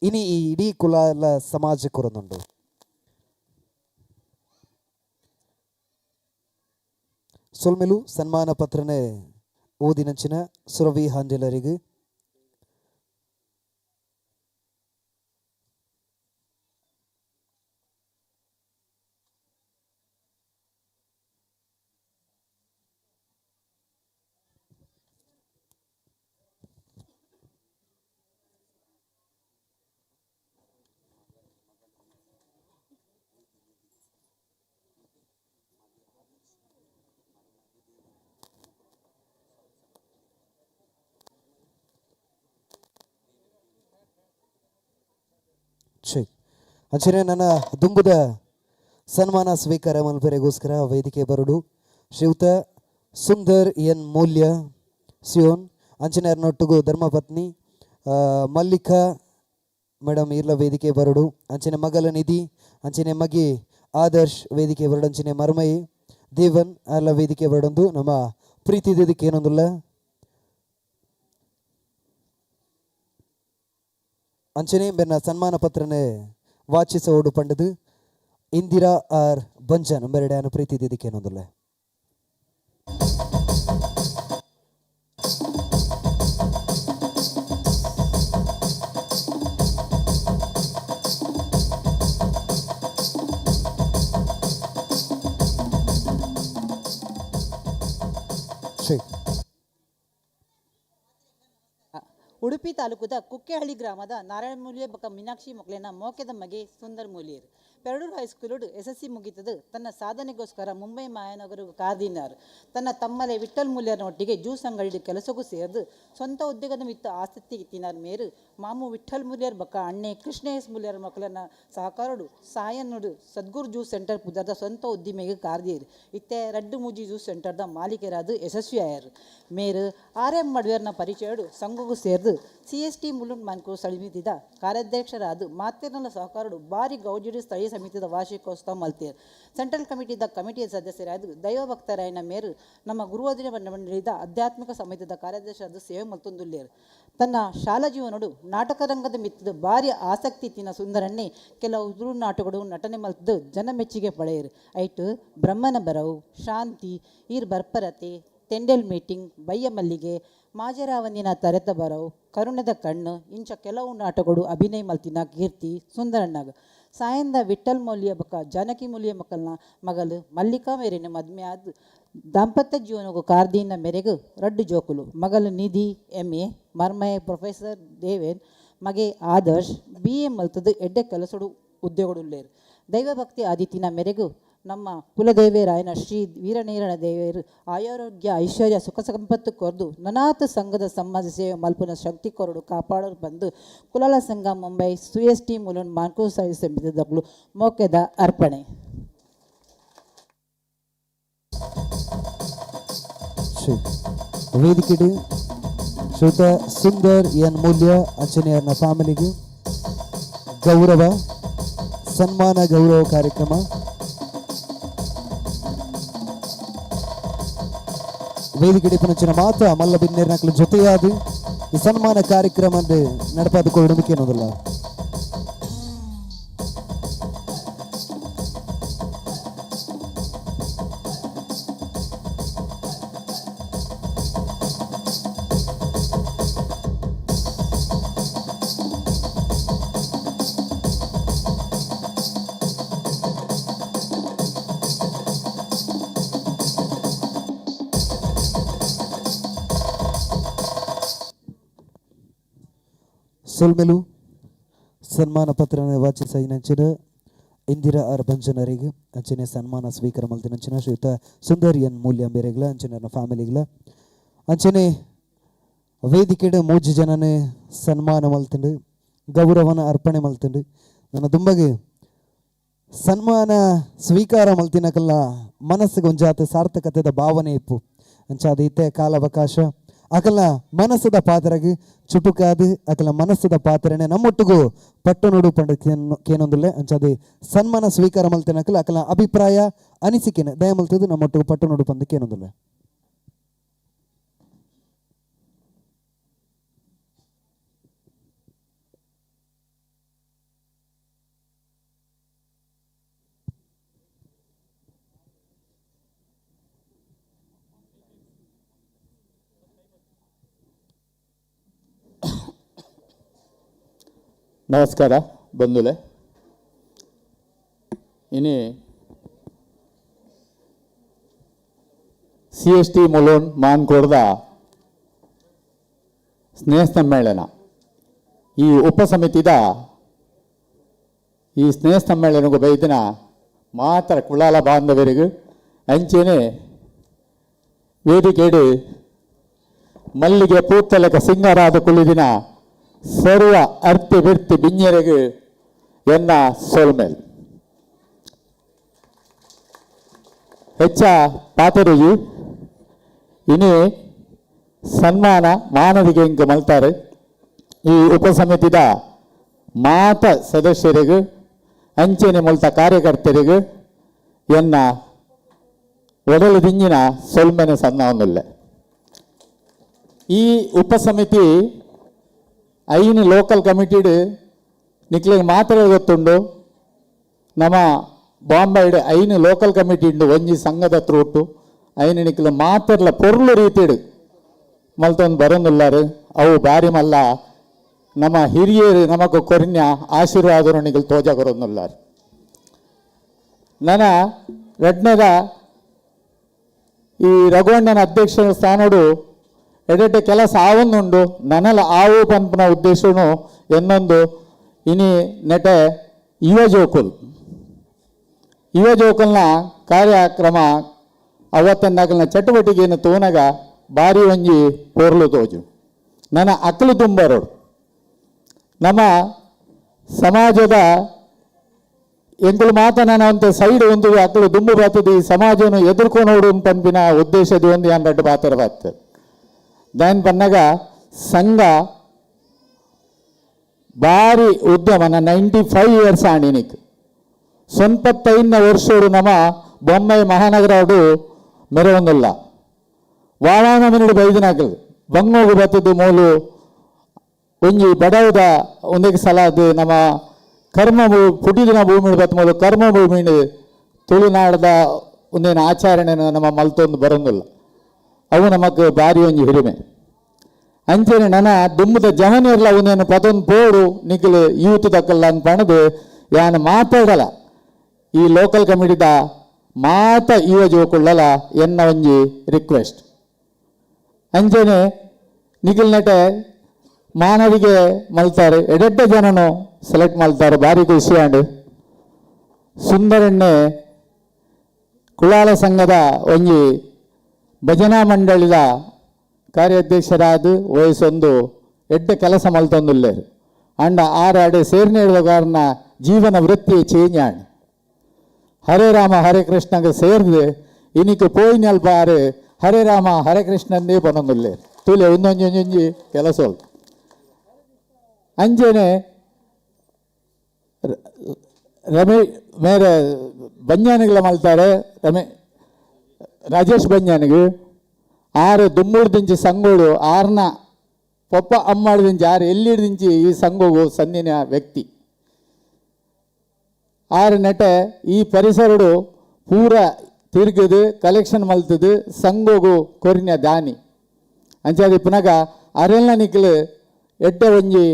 ಇನಿ ಈ ಇಡೀ ಕುಲಾಲ ಸಮಾಜ ಕೊರೊಂದುಂಡು. ಸೊಲ್ಮೆಲು ಸನ್ಮಾನ ಪತ್ರನೆ ಓದಿನಂಚಿನ ಸುರವಿ ಹಾಂಜಲರಿಗೆ. ಅಂಚನೆ ನನ್ನ ದುಂಬುದ ಸನ್ಮಾನ ಸ್ವೀಕಾರ ಮಲ್ಪೆರೆಗೋಸ್ಕರ ವೇದಿಕೆ ಬರಡು ಶ್ರೀಯುತ ಸುಂದರ್ ಎನ್ ಮೂಲ್ಯ ಸಿಯೋನ್ ಅಂಚನೆ ಅರ್ನೊಟ್ಟುಗು ಧರ್ಮಪತ್ನಿ ಮಲ್ಲಿಕಾ ಮೇಡಮ್ ಇರ್ಲ ವೇದಿಕೆ ಬರಡು ಅಂಚನೆ ಮಗಲ ನಿಧಿ ಅಂಚನೆ ಮಗಿ ಆದರ್ಶ್ ವೇದಿಕೆ ಬರಡು ಅಂಚನೆ ಮರ್ಮಯಿ ದೇವನ್ ಅಲ್ಲ ವೇದಿಕೆ ಬರಡೊಂದು ನಮ್ಮ ಪ್ರೀತಿ ಇದಕ್ಕೆ ಏನೊಂದಿಲ್ಲ. ಅಂಚನೆ ಬೆನ್ನ ಸನ್ಮಾನ ಪತ್ರನೆ ವಾಚಿಸೋಡು ಪಂಡದು ಇಂದಿರಾ ಆರ್ ಬಂಜನ್ ಬೆರಡ್ಯಾನು ಪ್ರೀತಿ ಇದಕ್ಕೆ ಏನೊಂದಿಲ್ಲ. ಉಡುಪಿ ತಾಲೂಕುದ ಕುಕ್ಕೆಹಳ್ಳಿ ಗ್ರಾಮದ ನಾರಾಯಣ ಮೂಲ್ಯ ಬೊಕ್ಕ ಮೀನಾಕ್ಷಿ ಮೊಕ್ಲೆನ ಮೋಕೆದ ಮಗೆ ಸುಂದರ್ ಮೂಲಿಯರ್ ಪೆರಡೂರು ಹೈಸ್ಕೂಲುಡು ಎಸ್ ಎಸ್ ಸಿ ಮುಗಿತದು ತನ್ನ ಸಾಧನೆಗೋಸ್ಕರ ಮುಂಬೈ ಮಹಾನಗರ ಕಾರ್ದಿನಾರ್. ತನ್ನ ತಮ್ಮಲೆ ವಿಠಲ್ ಮೂಲ್ಯರನೊಟ್ಟಿಗೆ ಜ್ಯೂಸ್ ಅಂಗಡಿ ಕೆಲಸಕ್ಕೂ ಸೇರಿದು ಸ್ವಂತ ಉದ್ಯೋಗದ ಮಿತ್ತ ಆಸಕ್ತಿ ಇತ್ತಿನಾರ್ ಮೇರು ಮಾಮು ವಿಠಲ್ ಮೂಲ್ಯರ್ ಬೊಕ್ಕ ಅಣ್ಣೆ ಕೃಷ್ಣ ಎಸ್ ಮೂಲ್ಯರ ಮಕ್ಕಳನ್ನ ಸಹಕಾರಡು ಸಾಯನ್ನುಡು ಸದ್ಗುರು ಜ್ಯೂಸ್ ಸೆಂಟರ್ ಪುದರ್ದ ಸ್ವಂತ ಉದ್ದಿಮೆಗೆ ಕಾರ್ದಿಯರು. ಇತ್ತೆ ರಡ್ಡು ಮೂಜಿ ಜ್ಯೂಸ್ ಸೆಂಟರ್ದ ಮಾಲೀಕರಾದ ಯಶಸ್ವಿ ಆಯರು. ಮೇರು ಆರ್ M ಮಡ್ವೇರ್ನ ಪರಿಚಯಡು ಸಂಘಕ್ಕೂ ಸೇರಿದು C S T Mulund ಮಾನ್ಕು ಸಮಿತಿದ ಕಾರ್ಯಾಧ್ಯಕ್ಷರಾದ ಮಾತೇರ್ನಲ ಸಹಕಾರಡು ಬಾರಿ ಗೌಜಿಡಿ ಸ್ಥಳೀಯ ಸಮಿತಿದ ವಾರ್ಷಿಕೋತ್ಸವ ಮಲ್ತೇರ್. ಸೆಂಟ್ರಲ್ ಕಮಿಟಿದ ಕಮಿಟಿಯ ಸದಸ್ಯರಾದ ದೈವಭಕ್ತರಾಯನ ಮೇರು ನಮ್ಮ ಗುರುವಾದಿನ ಮಂಡಳಿದ ಆಧ್ಯಾತ್ಮಿಕ ಸಮಿತಿದ ಕಾರ್ಯದರ್ಶಿಯಾದ ಸೇವೆ ಮಲ್ತೊಂದುಲ್ಲೇರು. ತನ್ನ ಶಾಲಾ ಜೀವನಡು ನಾಟಕ ರಂಗದ ಮಿತ್ತದ ಭಾರಿ ಆಸಕ್ತಿ ತಿನ್ನ ಸುಂದರನ್ನೇ ಕೆಲವು ಉದುರು ನಾಟಕಗಳು ನಟನೆ ಮಲ್ತದ್ದು ಜನ ಮೆಚ್ಚುಗೆ ಪಡೆಯರು. ಐಟು ಬ್ರಹ್ಮನ ಬರವು, ಶಾಂತಿ, ಈರ್ ಬರ್ಪರತೆ, ತೆಂಡೆಲ್ ಮೀಟಿಂಗ್, ಬಯ್ಯ ಮಲ್ಲಿಗೆ, ಮಾಜರಾವಂದಿನ ತರೆತ ಬರವು, ಕರುಣದ ಕಣ್ಣು ಇಂಚ ಕೆಲವು ನಾಟಕಗಳು ಅಭಿನಯ ಮಲ್ತಿನ ಕೀರ್ತಿ ಸುಂದರಣ್ಣಗ. ಸಾಯಂದ ವಿಠಲ್ ಮೌಲ್ಯ ಬೊಕ್ಕ ಜಾನಕಿ ಮೂಲ್ಯ ಮಕ್ಕಳನ ಮಗಲು ಮಲ್ಲಿಕಾ ಮೇರಿನ ಮದ್ಮೆ ಆದ್ ದಾಂಪತ್ಯ ಜೀವನಗು ಕಾರ್ದೀನ ಮೇರೆಗು ರಡ್ಡು ಜೋಕುಲು ಮಗಲು ನಿಧಿ ಎಂ.ಎ. ಮರ್ಮಯ ಪ್ರೊಫೆಸರ್ ದೇವೇನ್, ಮಗೆ ಆದರ್ಶ್ ಬಿ.ಎ. ಮಲ್ತದು ಎಡ್ಡೆ ಕೆಲಸಡು ಉದ್ಯೋಗಡುಲ್ಲೇರು. ದೈವಭಕ್ತಿ ಆದಿತಿನ ಮೇರೆಗು ನಮ್ಮ ಕುಲದೇವೇರಾಯನ ಶ್ರೀ ವೀರನೀರನ ದೇವರು ಆರೋಗ್ಯ ಐಶ್ವರ್ಯ ಸುಖ ಸಂಪತ್ತು ಕೊರ್ದು ನನಾಥ ಸಂಘದ ಸಮಾಜ ಸೇವೆ ಮಲ್ಪುನ ಶಕ್ತಿ ಕೊರಡು ಕಾಪಾಡಲು ಬಂದು ಕುಲಾಲ ಸಂಘ ಮುಂಬೈ ಸುಎಸ್ ಟಿ ಮುಲುನ್ ಮಾನ್ಕೂ ಸಾಯಿ ಸಮಿತಿದಗಳು ಮೋಕೆದ ಅರ್ಪಣೆ. ಶ್ರೀ ವೇದಿಕೆಡು ಶ್ರೀಯುತ ಸುಂದರ್ ಎನ್ ಮೂಲ್ಯ ಅಂಚನೆಯರ್ನ ಫ್ಯಾಮಿಲಿಗೆ ಗೌರವ ಸನ್ಮಾನ ಗೌರವ ಕಾರ್ಯಕ್ರಮ. ವೇದಿಕೆ ಪುನಚಿನ ಮಾತ ಮಲ್ಲ ಬಿನ್ನೇರ್ನಕ್ಲ ಜೊತೆಯಾದ ಈ ಸನ್ಮಾನ ಕಾರ್ಯಕ್ರಮ ನಡಪಾದುಕೊಳ್ಳೋದಕ್ಕೇನೋದಿಲ್ಲ. ಸೊಲ್ಮೆಲು ಸನ್ಮಾನ ಪತ್ರನ ವಾಚಿಸೈನಂಚಿನ ಇಂದಿರಾ ಆರ್ ಬಂಜನರಿಗೆ ಅಂಚನೆ ಸನ್ಮಾನ ಸ್ವೀಕಾರ ಮಲ್ತಿನಂಚಿನ ಶ್ರೀಯುತ ಸುಂದರ್ ಎನ್ ಮೂಲ್ಯ ಮೇರೆಗ್ಲ ಅಂಚನೆ ಫ್ಯಾಮಿಲಿಗ್ಲ ಅಂಚನೆ ವೇದಿಕೆಡ್ ಮೂಜಿ ಜನನೇ ಸನ್ಮಾನ ಮಲ್ತಿಂಡು ಗೌರವನ ಅರ್ಪಣೆ ಮಲ್ತಿಂಡು. ನನ್ನ ದುಂಬಗೆ ಸನ್ಮಾನ ಸ್ವೀಕಾರ ಮಲ್ತಿನಕಲ್ಲ ಮನಸ್ಸಿಗೆ ಒಂಜಾತ ಸಾರ್ಥಕತೆದ ಭಾವನೆ ಇಪ್ಪು ಅಂಚಾದ ಇತ್ತೆ ಕಾಲಾವಕಾಶ ಅಕಲ ಮನಸ್ಸದ ಪಾತ್ರಗೆ ಚುಟುಕಾದು ಅಕಲ ಮನಸ್ಸದ ಪಾತ್ರನೆ ನಮ್ಮೊಟ್ಟಿಗೂ ಪಟ್ಟು ನೋಡು ಪಂಡ ಕೇನೊಂದುಲ್ಲೆ ಅಂಚಾದೆ ಸನ್ಮಾನ ಸ್ವೀಕಾರ ಮಲ್ತಿನಕಲ ಅಕಲ ಅಭಿಪ್ರಾಯ ಅನಿಸಿಕೆನೆ ದಯ ಮಲ್ತದು ನಮ್ಮೊಟ್ಟಿಗೂ ಪಟ್ಟು ನೋಡು ಪಂಡ ಕೇನೊಂದುಲ್ಲೆ. ನಮಸ್ಕಾರ ಬಂಧುಲೆ. ಇನಿ C S T Mulund ಮಾನ್ಕೋಡ್ದ ಸ್ನೇಹ ಸಮ್ಮೇಳನ ಈ ಉಪಸಮಿತಿದ ಈ ಸ್ನೇಹ ಸಮ್ಮೇಳನಗೂ ಬೈದಿನ ಮಾತ್ರ ಕುಳಾಲ ಬಾಂಧವರಿಗೂ ಅಂಚೆನೆ ವೇದಿಕೆಡು ಮಲ್ಲಿಗೆ ಪೂತ್ತಲಕ ಸಿಂಗರಾದ ಕುಳಿದಿನ ಸರ್ವ ಅರ್ತಿ ಬಿರ್ತಿ ಬಿಂಜರಿಗೆ ಎನ್ನ ಸೋಲ್ಮೇಲ್ ಹೆಚ್ಚ ಪಾತರಿಗೆ ಇನಿ ಸನ್ಮಾನ ಮಾನವಿಗೆ ಇಂಕ ಮಲ್ತಾರೆ. ಈ ಉಪಸಮಿತಿದ ಮಾತ ಸದಸ್ಯರಿಗೂ ಅಂಚೆನೆ ಮುಲ್ತ ಕಾರ್ಯಕರ್ತರಿಗೂ ಎನ್ನ ಒಡಲು ದಿಂಜಿನ ಸೊಲ್ಮೆನೆ ಸನ್ನವನ್ನುಲ್ಲೆ. ಈ ಉಪಸಮಿತಿ ಐನು ಲೋಕಲ್ ಕಮಿಟಿಡ್ ನಿಕ್ಲಿಗೆ ಮಾತ್ರ ಗೊತ್ತುಂಡು. ನಮ್ಮ ಬಾಂಬೈಡ್ ಐನು ಲೋಕಲ್ ಕಮಿಟಿ ಉಂಡು ಒಂಜಿ ಸಂಘದ ತ್ರೂಟು ಐನು ನಿಕ್ಲು ಮಾತ್ರಲ ಪೊರ್ಲು ರೀತಿಡು ಮಲ್ತೊಂದು ಬರೋನುಲ್ಲಾರು. ಅವು ಬಾರಿ ಮಲ್ಲ ನಮ್ಮ ಹಿರಿಯರು ನಮకు ಕೊರಿನ್ಯ ಆಶೀರ್ವಾದನು ನಿಕಲ್ ತೋಜ ಕೊರೊಂದುಲ್ಲಾರು. ನನ್ನ ರಡ್ನದ ಈ ರಘುವಣ್ಣನ ಅಧ್ಯಕ್ಷ ಸ್ಥಾನೋಡು ಎಡೆಟೆ ಕೆಲಸ ಆವೊಂದುಂಡು ನನಲ ಆವು ಪನ್ಪುನ ಉದ್ದೇಶನು ಎನ್ನೊಂದು ಇನಿ ನೆಟೆ ಯುವ ಜೋಕುಲ್ ಯುವ ಜೋಕುಲ್ನ ಕಾರ್ಯಕ್ರಮ ಅವತ್ತನ್ನಕಲ್ನ ಚಟುವಟಿಕೆಯನ್ನು ತೂನಗ ಬಾರಿ ಒಂಜಿ ಪೋರ್ಲು ತೋಜು ನನ್ನ ಅಕ್ಕಲು ತುಂಬರೋಡು. ನಮ್ಮ ಸಮಾಜದ ಎಂಕುಲು ಮಾತನಾನ ಸೈಡ್ ಒಂದು ಅಕ್ಕಲು ದುಂಬು ಬಾತದೆ ಈ ಸಮಾಜವನ್ನು ಎದುರ್ಕೊನೋಡು ಪನ್ಪಿನ ಉದ್ದೇಶದ ಒಂದು ಏನ್ ರಡ್ಡು ಪಾತ್ರ ಬಾಗ್ತದೆ. ದಾನ್ ಪನ್ನಗ ಸಂಘ ಬಾರಿ ಉದ್ಯಮನ 95 ಇಯರ್ಸ್ ಆಣಿನಿಕ್ ಸ್ವಂತತ್ತೈನ ವರ್ಷೋಡು ನಮ್ಮ ಬೊಮ್ಮೈ ಮಹಾನಗರಡು ಮೆರವೊಂದುಲ್ಲ ವಾವಾನ ಮಿನಿಡ್ ಬೈದಿನಾಕಲ್ ಬಂಗೋಗು ಬತ್ತದ್ದು ಮೂಲು ಒಂಜಿ ಬಡವದ ಒಂದಕ್ಕೆ ಸಲ ಅದು ನಮ್ಮ ಕರ್ಮ ಪುಟಿದಿನ ಭೂಮಿ ಬತ್ತ ಮೂಲು ಕರ್ಮ ಭೂಮಿ ತುಳುನಾಡದ ಒಂದೇನು ಆಚರಣೆನ ನಮ್ಮ ಮಲ್ತೊಂದು ಬರೋಂಗಿಲ್ಲ. ಅವು ನಮಕ್ ಬಾರಿ ಒಂಜಿ ಹಿರಿಮೆ. ಅಂಚನೆ ನನ ದುಮ್ಮದ ಜವನಿರ್ಲ ಒಂದೇನು ಪದೊಂದು ಪೋಡು ನಿಕಲು ಯೂತ್ ದಕ್ಕಲ್ಲ ಅನ್ಪಣದು ಯಾನ್ ಮಾತಾಡಲ ಈ ಲೋಕಲ್ ಕಮಿಟಿದ ಮಾತ ಯುವ ಜೋಕುಳ್ಳಲ ಎನ್ನ ಒಂಜಿ ರಿಕ್ವೆಸ್ಟ್. ಅಂಚನೆ ನಿಖಿಲ್ ನಟೆ ಮಾನವಿಗೆ ಮಲ್ತಾರೆ ಎಡೆಡ್ಡ ಜನನು ಸೆಲೆಕ್ಟ್ ಮಲ್ತಾರೆ ಭಾರಿ ಖುಷಿ ಆಂಡ್. ಸುಂದರಣ್ಣೆ ಕುಳಾಲ ಸಂಘದ ಒಂಜಿ ಭಜನಾ ಮಂಡಳಿದ ಕಾರ್ಯಾಧ್ಯಕ್ಷರಾದ ವಯಸ್ಸೊಂದು ಎಡ್ಡೆ ಕೆಲಸ ಮಲ್ತೊಂದುಲ್ಲೇರು. ಅಂಡ ಆರು ಅಡೆ ಸೇರ್ನೇಳುವ ಕಾರಣ ಜೀವನ ವೃತ್ತಿ ಚೇಂಜ್ ಆಂಡ್. ಹರೇ ರಾಮ ಹರೇ ಕೃಷ್ಣಗೆ ಸೇರ್ದು ಇನಿಕ್ ಪೋಯಿನಲ್ಪ ಆರು ಹರೇ ರಾಮ ಹರೇ ಕೃಷ್ಣಂದೇ ಪನೊಂದುಲ್ಲೇರು. ತೂಲೆ ಒಂದೊಂಜೊಂಜೊಂಜಿ ಕೆಲಸ ಅಂಚನೆ ರಮೇ ಮೇರೆ ಬಂಜಾನಿಗಳ ಮಲ್ತಾರೆ ರಮೇ ರಾಜೇಶ್ ಬಂಜಾನಿಗೆ ಆರು ದುಮ್ಮೂರು ಸಂಗೋಡು ಆರ್ನ ಪೊಪ್ಪ ಅಮ್ಮಾಡ್ದಿಂಚಿ ಆರು ಎಲ್ಲಿಡ್ದಿಂಚಿ ಈ ಸಂಘವು ಸಂದಿನ ವ್ಯಕ್ತಿ. ಆರು ನೆಟೆ ಈ ಪರಿಸರಡು ಪೂರ ತಿರುಗದು ಕಲೆಕ್ಷನ್ ಮಲ್ತದು ಸಂಗೋಗು ಕೊರಿನ ದಾನಿ. ಅಂಚಾದಿ ಪುನಗ ಅರೆಲ್ನ ನಿಕ್ಲು ಎಡ್ಡೆ ಒಂಜಿ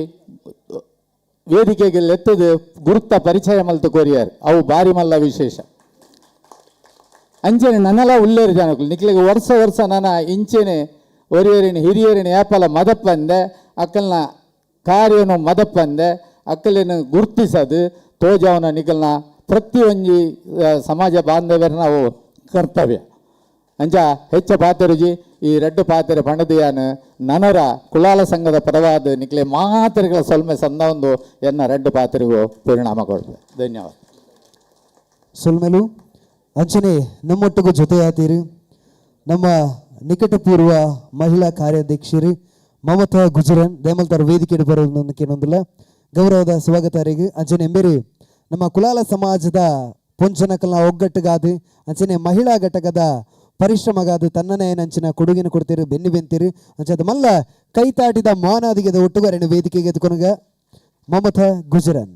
ವೇದಿಕೆಗೆ ಎತ್ತದು ಗುರುತ ಪರಿಚಯ ಮಲ್ತು ಕೊರಿಯರ್ ಅವು ಬಾರಿ ಮಲ್ಲ ವಿಶೇಷ. ಅಂಚನೆ ನನ್ನಲ ಉಲ್ಲೇರು ಜನಕುಲು ನಿಕ್ಲಿಗೆ ವರ್ಷ ವರ್ಷ ನನ್ನ ಇಂಚೆನೆ ಒರಿಯರಿನ ಹಿರಿಯರಿನ ಏಪಲ ಮದಪ್ಪಂದೆ ಅಕ್ಕಲ್ನ ಕಾರ್ಯನು ಮದಪ್ಪಂದೆ ಅಕ್ಕಲೇನು ಗುರ್ತಿಸದು ತೋಜವನ ನಿಕಲ್ನ ಪ್ರತಿಯೊಂಜಿ ಸಮಾಜ ಬಾಂಧವ್ಯರ ನಾವು ಕರ್ತವ್ಯ. ಅಂಚ ಹೆಚ್ಚ ಪಾತೆರುಜಿ ಈ ರಡ್ಡು ಪಾತೆರೆ ಪಣದಿಯಾನ ನನರ ಕುಲಾಲ ಸಂಘದ ಪರವಾದ ನಿಕ್ಲೆ ಮಾತೆರೆಗಳ ಸೊಲ್ಮೆ ಸಂದ ಒಂದು ಎನ್ನ ರಡ್ಡು ಪಾತೆರಿಗೂ ಪರಿಣಾಮ ಕೊಡ್ತದೆ. ಧನ್ಯವಾದ. ಸೊಲ್ಮೆಲು ಅಂಚನೆ ನಮ್ಮೊಟ್ಟಿಗೂ ಜೊತೆಯಾತೀರು ನಮ್ಮ ನಿಕಟಪೂರ್ವ ಮಹಿಳಾ ಕಾರ್ಯಾಧ್ಯಕ್ಷರು ಮಮತಾ ಗುಜರನ್ ದೇಮಲ್ತಾರ ವೇದಿಕೆ ಬರೋದನ್ನೊಂದಿಲ್ಲ ಗೌರವದ ಸ್ವಾಗತಾರಿಗೆ. ಅಂಚನೆ ಎಂಬೇರಿ ನಮ್ಮ ಕುಲಾಲ ಸಮಾಜದ ಪೊಂಚನಕಲ್ನ ಒಗ್ಗಟ್ಟುಗಾದು ಅಂಚನೆ ಮಹಿಳಾ ಘಟಕದ ಪರಿಶ್ರಮಗಾದು ತನ್ನನೇ ನಂಚಿನ ಕೊಡುಗೆನ ಕೊಡ್ತೀರಿ ಬೆನ್ನಿ ಬೆಂತೀರಿ ಅಂಚದ ಮಲ್ಲ ಕೈತಾಟಿದ ಮಾನಾದಿಗೆದ ಒಟ್ಟುಗಾರನ ವೇದಿಕೆಗೆ ಎದ್ಕೊನಗ ಮಮತಾ ಗುಜರನ್.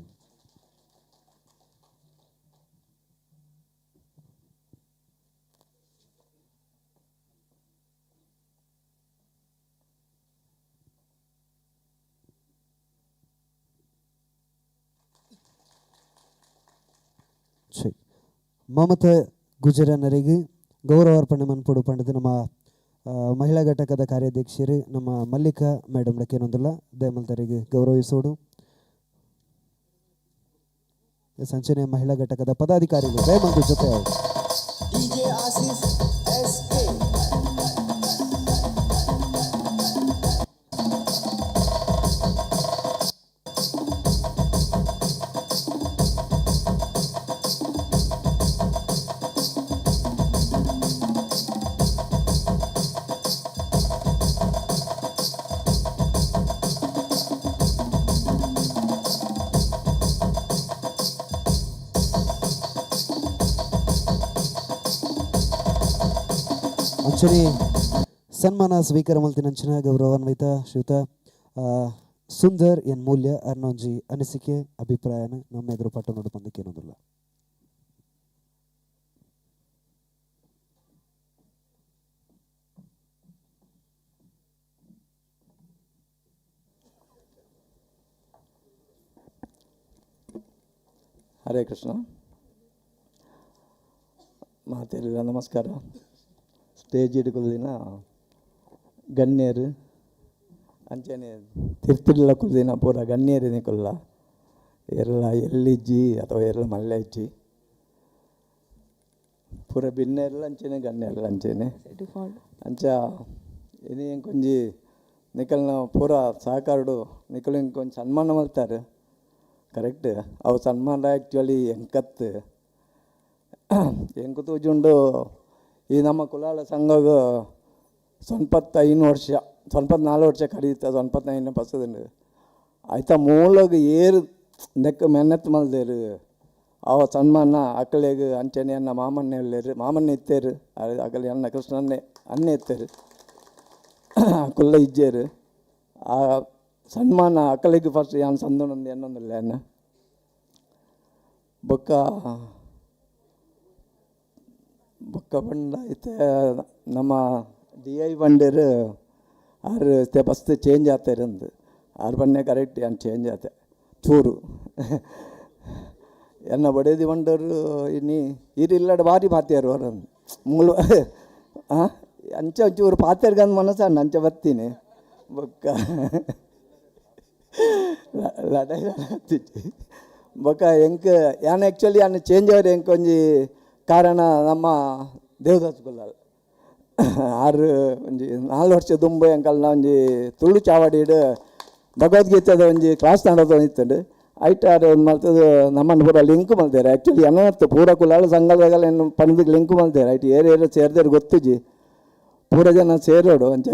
ಮಮತಾ ಗುಜರನರಿಗೆ ಗೌರವಾರ್ಪಣೆ ಮನ್ಪೊಡು ಪಂಡದು ನಮ್ಮ ಮಹಿಳಾ ಘಟಕದ ಕಾರ್ಯಾಧ್ಯಕ್ಷರು ನಮ್ಮ ಮಲ್ಲಿಕಾ ಮೇಡಮ್ ಲಕ್ಕೇನೊಂದಿಲ್ಲ ದಯಮಲ್ತರಿಗೆ ಗೌರವಿಸೋಡು. ಸಂಚನೆ ಮಹಿಳಾ ಘಟಕದ ಪದಾಧಿಕಾರಿಗಳು ದಯಮಲ್ತು ಜೊತೆ ಅಂಚನೆ ಸನ್ಮಾನ ಸ್ವೀಕಾರ ಮಲ್ತಿನಂಚಿನ ಗೌರವಾನ್ವಿತ ಶ್ರೀಯುತ ಸುಂದರ್ ಎನ್ ಮೂಲ್ಯ ಅರ್ನೊಂಜಿ ಅನಿಸಿಕೆ ಅಭಿಪ್ರಾಯನ ನಮ್ಮ ಎದುರು ಪಟ್ಟು ನೋಡು ಬಂದಕ್ಕೇನೊಂದಿಲ್ಲ. ಹರೇ ಕೃಷ್ಣ. ಮಾತೆಲ್ಲ ನಮಸ್ಕಾರ. ಸ್ಟೇಜ್ ಹಿಡ್ಕೊಲ್ದಿನ ಗಣ್ಯರು ಅಂಚನೆ ತಿರ್ತಿರ್ಲ ಕುಲ್ದಿನ ಪೂರ ಗಣ್ಯರು ನಿಕೊಲ್ಲ ಎಲ್ಲ ಎಲ್ಲಿಜ್ಜಿ ಅಥವಾ ಎಲ್ಲ ಮಲ್ಲೆ ಇಜ್ಜಿ ಪೂರ ಬಿನ್ನೆರ್ಲ ಅಂಚನೆ ಗಣ್ಯರ್ಲ ಅಂಚನೆ ಅಂಚ ಇನಿ ಕೊಂಜಿ ನಿಕಲ್ನ ಪೂರ ಸಹಕಾರಡು ನಿಕಲ್ ಕೊಂಚ ಸನ್ಮಾನ ಮಲ್ತಾರೆ ಕರೆಕ್ಟ್. ಅವು ಸನ್ಮಾನ ಆ್ಯಕ್ಚುಲಿ ಎಂಕತ್ ಎಂಕು ತೂಜುಂಡು ಈ ನಮ್ಮ ಕುಲಾಲ ಸಂಘಗ 95 ವರ್ಷ 94 ವರ್ಷ ಕಡೀತ 95 ಪಸದುಂಡು ಆಯ್ತಾ ಮೂಲಗ ಏರು ನೆಕ್ ಮೆಹನತ್ ಮಲ್ದೇರು ಅವ ಸನ್ಮಾನ ಅಕ್ಕಲೆಗ್ ಅಂಚನೆ ಅನ್ನ ಮಾಮನ್ನೆ ಉಲ್ಲೇರು ಮಾಮನ್ನೆ ಇತ್ತೇರು ಅಕಲೆ ಅನ್ನ ಕೃಷ್ಣನ್ನೇ ಅನ್ನೆ ಇತ್ತೇರು ಕುಲ್ಲ ಇಜ್ಜೇರು ಆ ಸನ್ಮಾನ ಅಕ್ಕಲೆಗ್ ಫಸ್ಟ್ ಯಾನ್ ಸಂದೊಂದು ಎನ್ನೊಂದುಲ್ಲೆ ಅನ್ನ ಬೊಕ್ಕ ಬೊಕ್ಕ ಪಂಡ ಇತ್ತೆ ನಮ್ಮ ಡಿ I ಬಂಡೇರು ಆರು ಫಸ್ಟ್ ಚೇಂಜ್ ಆತಾರಂದು ಆರು ಬನ್ನೆ ಕರೆಕ್ಟ್ ಏನು ಚೇಂಜ್ ಆತೆ ಚೂರು ಎನ್ನ ಬಡೇದಿ ಬಂಡರು ಇನ್ನು ಇರಿಲ್ಲಡ ಭಾರಿ ಪಾತಿಯರು ಅವರನ್ನು ಮೂಲ ಅಂಚ ಒಂಚೂರು ಪಾತೆರ್ಗಂದು ಮನಸ್ಸಣ್ಣ ಅಂಚ ಬರ್ತೀನಿ ಬೊಕ್ಕ ಲಡಾಯಿ ಲಡಾತಿಜ್ಜಿ ಬೊಕ್ಕ ಎಂಕ್ ಯಾನ್ ಆ್ಯಕ್ಚುಲಿ ಯಾನ್ ಚೇಂಜ್ ಆಯ್ರೆ ಎಂಕ್ ಒಂಜಿ ಕಾರಣ ನಮ್ಮ ದೇವದಾಸ್ ಕುಲಾಲ್. ಆರು ಒಂಜಿ 4 ವರ್ಷ ದುಂಬು ಎಂಕಲ್ನ ಒಂಜಿ ತುಳು ಚಾವಡಿಡ್ ಭಗವದ್ಗೀತೆದ ಒಂಜಿ ಕ್ಲಾಸ್ ನಡತೊಂದಿತ್ತುಂಡು. ಐಟ್ ಆರು ಒಂದು ಮಲ್ತದು ನಮ್ಮನ್ನು ಪೂರ ಲಿಂಕ್ ಮಲ್ತೇರು. ಆ್ಯಕ್ಚುಲಿ ಏನರ್ಥ ಪೂರ ಕುಲಾಲ ಸಂಘದಗಲ ಏನು ಪಂಡದ ಲಿಂಕ್ ಮಲ್ತೇರು. ಐಟ್ ಏರು ಏರು ಸೇರ್ದೇರು ಗೊತ್ತಿಜ್ಜಿ, ಪೂರ ಜನ ಸೇರೋಡು ಅಂಚ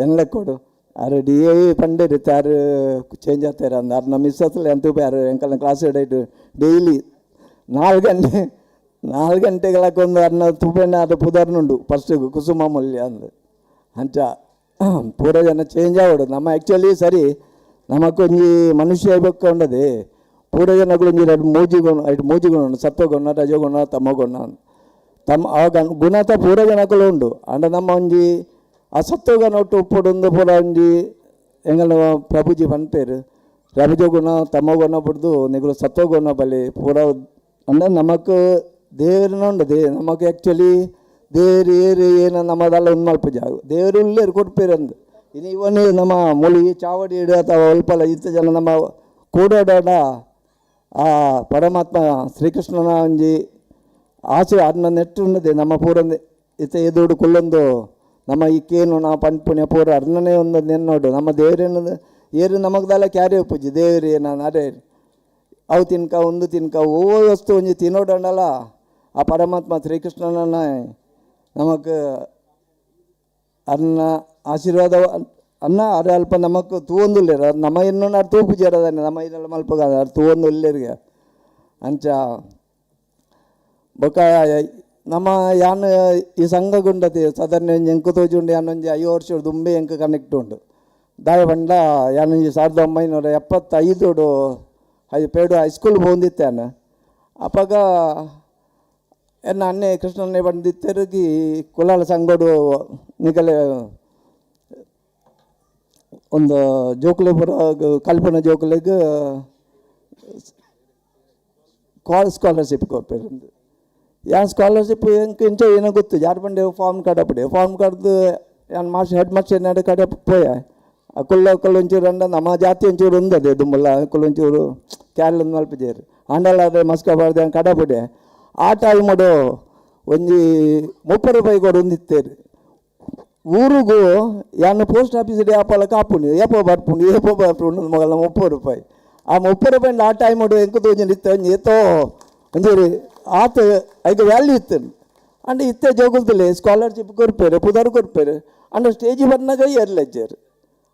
ಎನ್ಲೆಕ್ಕೋಡು. ಆರು ಡಿ ಎ ಪಂಡೇರು ಆರು ಚೇಂಜ್ ಆಗ್ತಾರೆ ಅಂದ ಆರು ನಮ್ಮ ಮಿಸ್ಸಸ್ಲ ಎಂತ ಆರು ಎಂಕಲ್ನ ಕ್ಲಾಸ್ ಇಡೈಟು ಡೈಲಿ 4 ಗಂಟೆ 4 ಗಂಟೆಗಳಕ್ಕೊಂದು ಅರ್ನ ತುಪೆಣ್ಣ ಅದು ಪುದರ್ನುಂಡು ಫಸ್ಟಿಗೆ ಕುಸುಮ ಮಲ್ಯ ಅಂದು. ಅಂಚ ಪೂರ ಜನ ಚೇಂಜ್ ಆವಡು. ನಮ್ಮ ಆ್ಯಕ್ಚುಲಿ ಸರಿ ನಮಕೊಂಜಿ ಮನುಷ್ಯ ಉಂಡದೆ ಪೂರ ಜನಗಳು ಒಂಜಿ ಎರಡು ಮೂಜಿ ಗುಣ ಐಟ್ ಮೂಜಿ ಗುಣ ಉಂಡು, ಸತ್ವಗುಣ ರಜಗುಣ ತಮಗುಣ ತಮ್ಮ ಆ ಗುಣತ ಪೂರ ಜನಗಳು ಉಂಡು. ಅಂಡ ನಮ್ಮ ಒಂಜಿ ಆ ಸತ್ವಗುಣ ಒಟ್ಟು ಉಪ್ಪುಡೊಂದು ಪೂರ ಒಂಜಿ ಎಂಗಲ ಪ್ರಭುಜಿ ಪನ್ಪೇರು ರಜಗುಣ ತಮಗುಣ ಬಿಡ್ದು ನಿಗುಲು ಸತ್ವಗುಣ ಬಲಿ ಪೂರ. ಅಂಡ ನಮಕ್ ದೇವರನ್ನ ಉಂಡು ನಮಕ್ ಆ್ಯಕ್ಚುಲಿ ದೇವರು ಏರು ಏನ ನಮ್ಮದೆಲ್ಲ ಒಂದು ಮಲ್ಪ ಜಾಗ ದೇವರು ಉಳ್ಳೇರು ಕೊಡ್ಪೇರು ಅಂದು. ಇನ್ನು ಇವನು ನಮ್ಮ ಮುಳಿ ಚಾವಡಿ ಇಡು ಅಥವಾ ಅಲ್ಪಲ್ಲ ಇಂಥ ಜನ ನಮ್ಮ ಕೂಡೋಡೋಡ ಆ ಪರಮಾತ್ಮ ಶ್ರೀಕೃಷ್ಣನ ಒಂಜಿ ಆಸೆ ಅದನ್ನ ನೆಟ್ಟುಂಡದೆ ನಮ್ಮ ಪೂರ ಇತ್ತ ಎದುಡು ಕುಲ್ಲೊಂದು ನಮ್ಮ ಈ ಕೇನು ನಾವು ಪನ್ಪುಣ್ಯ ಪೂರ ಅರ್ಣನೇ ಒಂದು ನೆನ್ನೋಡು ನಮ್ಮ ದೇವರೇನದು ಏರು ನಮಗ್ದಲ್ಲ ಕ್ಯಾರಿ ಪೂಜೆ ದೇವರು ಏನ ಅರೆ ಅವು ತಿನ್ಕ ಒಂದು ತಿನ್ಕ ಓ ವಸ್ತು ಒಂಜಿ ತಿನ್ನೋಡಲ್ಲ ಆ ಪರಮಾತ್ಮ ಶ್ರೀಕೃಷ್ಣನ ನಮಕ್ ಅನ್ನ ಆಶೀರ್ವಾದ ಅನ್ನ ಅರೆ ಅಲ್ಪ ನಮಕ್ ತೂವೊಂದುಲ್ಲೇರು ಅದು ನಮ್ಮ ಇನ್ನೂ ಅದು ತೂ ಪೂಜೆ ಇರೋದನ್ನೇ ನಮ್ಮ ಇನ್ನೆಲ್ಲ ಮಲ್ಪಗ ಅದು ತೂವೊಂದುಲ್ಲೇರಿಗೆ ಅಂಚ ಬೊಕ ನಮ್ಮ ಯಾನ್ ಈ ಸಂಘಗುಂಡತಿ ಸಾಧಾರಣ ಒಂಜಿ ಎಂಕು ತೋಜುಂಡು ಯಾನ್ ಒಂಜಿ 5 ವರ್ಷ ದುಂಬೆ ಎಂಕ್ ಕನೆಕ್ಟ್ ಉಂಡು. ದಾಯ ಪಂಡ ಯಾನ್ ಒಂಜಿ 1975 ಪೇಡು ಹೈಸ್ಕೂಲ್ ಪೋವೊಂದಿತ್ತೆ ಅಪಗ ಎನ್ನ ಅಣ್ಣೆ ಕೃಷ್ಣನ್ನೇ ಬಂದಿತ್ತೆರುಗಿ ಕುಲಾಲ ಸಂಘಡು ನಿಗಲೆ ಒಂದು ಜೋಕುಲೆ ಪೂರ ಕಲ್ಪನ ಜೋಕುಲೆಗ್ ಸ್ಕಾಲರ್ಶಿಪ್ ಕೊರ್ಪೆರ್. ಯಾನ್ ಸ್ಕಾಲರ್ಶಿಪ್ ಎಂಕ್ ಇಂಚ ಏನೋ ಗೊತ್ತು ಯಾರು ಬಂಡೆ ಫಾರ್ಮ್ ಕಡಪಡೆ ಫಾರ್ಮ್ ಕಡ್ದು ಯಾನ್ ಮಾಸ್ಟರ್ ಹೆಡ್ ಮಾಸ್ಟರ್ ನಡೆ ಕಡೆ ಪೋಯ ಅಕುಲ್ಲ ಅಕುಲ್ ಒಂಚೂರು ಅಂಡ ನಮ್ಮ ಜಾತಿ ಒಂಚೂರು ಉಂದದೆ ದುಂಬಲ್ಲ ಅಕುಲ್ ಒಂಚೂರು ಕ್ಯಾರಲ್ ಮಲ್ಪಜೇರು ಆಂಡಲ ಅದೇ ಮಸ್ಕ ಬಾರ್ದೆ ಕಡಪಡೆ. ಆ ಟೈಮುಡು ಒಂಜಿ 30 ರೂಪಾಯಿ ಕೊಡು ಒಂದಿತ್ತೇರು ಊರುಗು ಯಾನ್ ಪೋಸ್ಟ್ ಆಫೀಸ್ ಯಾಪಲ ಕಾಪುಂಡು ಏಪೋ ಬರ್ಪುಂಡು ಏಪೋ ಬರ್ಪುಂಡು ಮಗಲ 30 ರೂಪಾಯಿ. ಆ 30 ರೂಪಾಯಿ ಆ ಟೈಮುಡು ಎಂಕ್ ತೋಜುಂಡು ಇತ್ತೆ ಒಂಜಿ ಏತೋ ಒಂಜಿ ಆತ ಐಕ್ ವ್ಯಾಲ್ಯೂ ಇತ್ತು. ಅಂಡ ಇತ್ತೆ ಜೋಕುಲ್ತಲೆ ಸ್ಕಾಲರ್ಶಿಪ್ ಕೊರ್ಪೇರು ಪುದರ್ ಕೊರ್ಪೇರು ಅಂಡ ಸ್ಟೇಜ್ ಬರ್ನಾಗ ಏರ್ಲೆಜ್ಜೇರು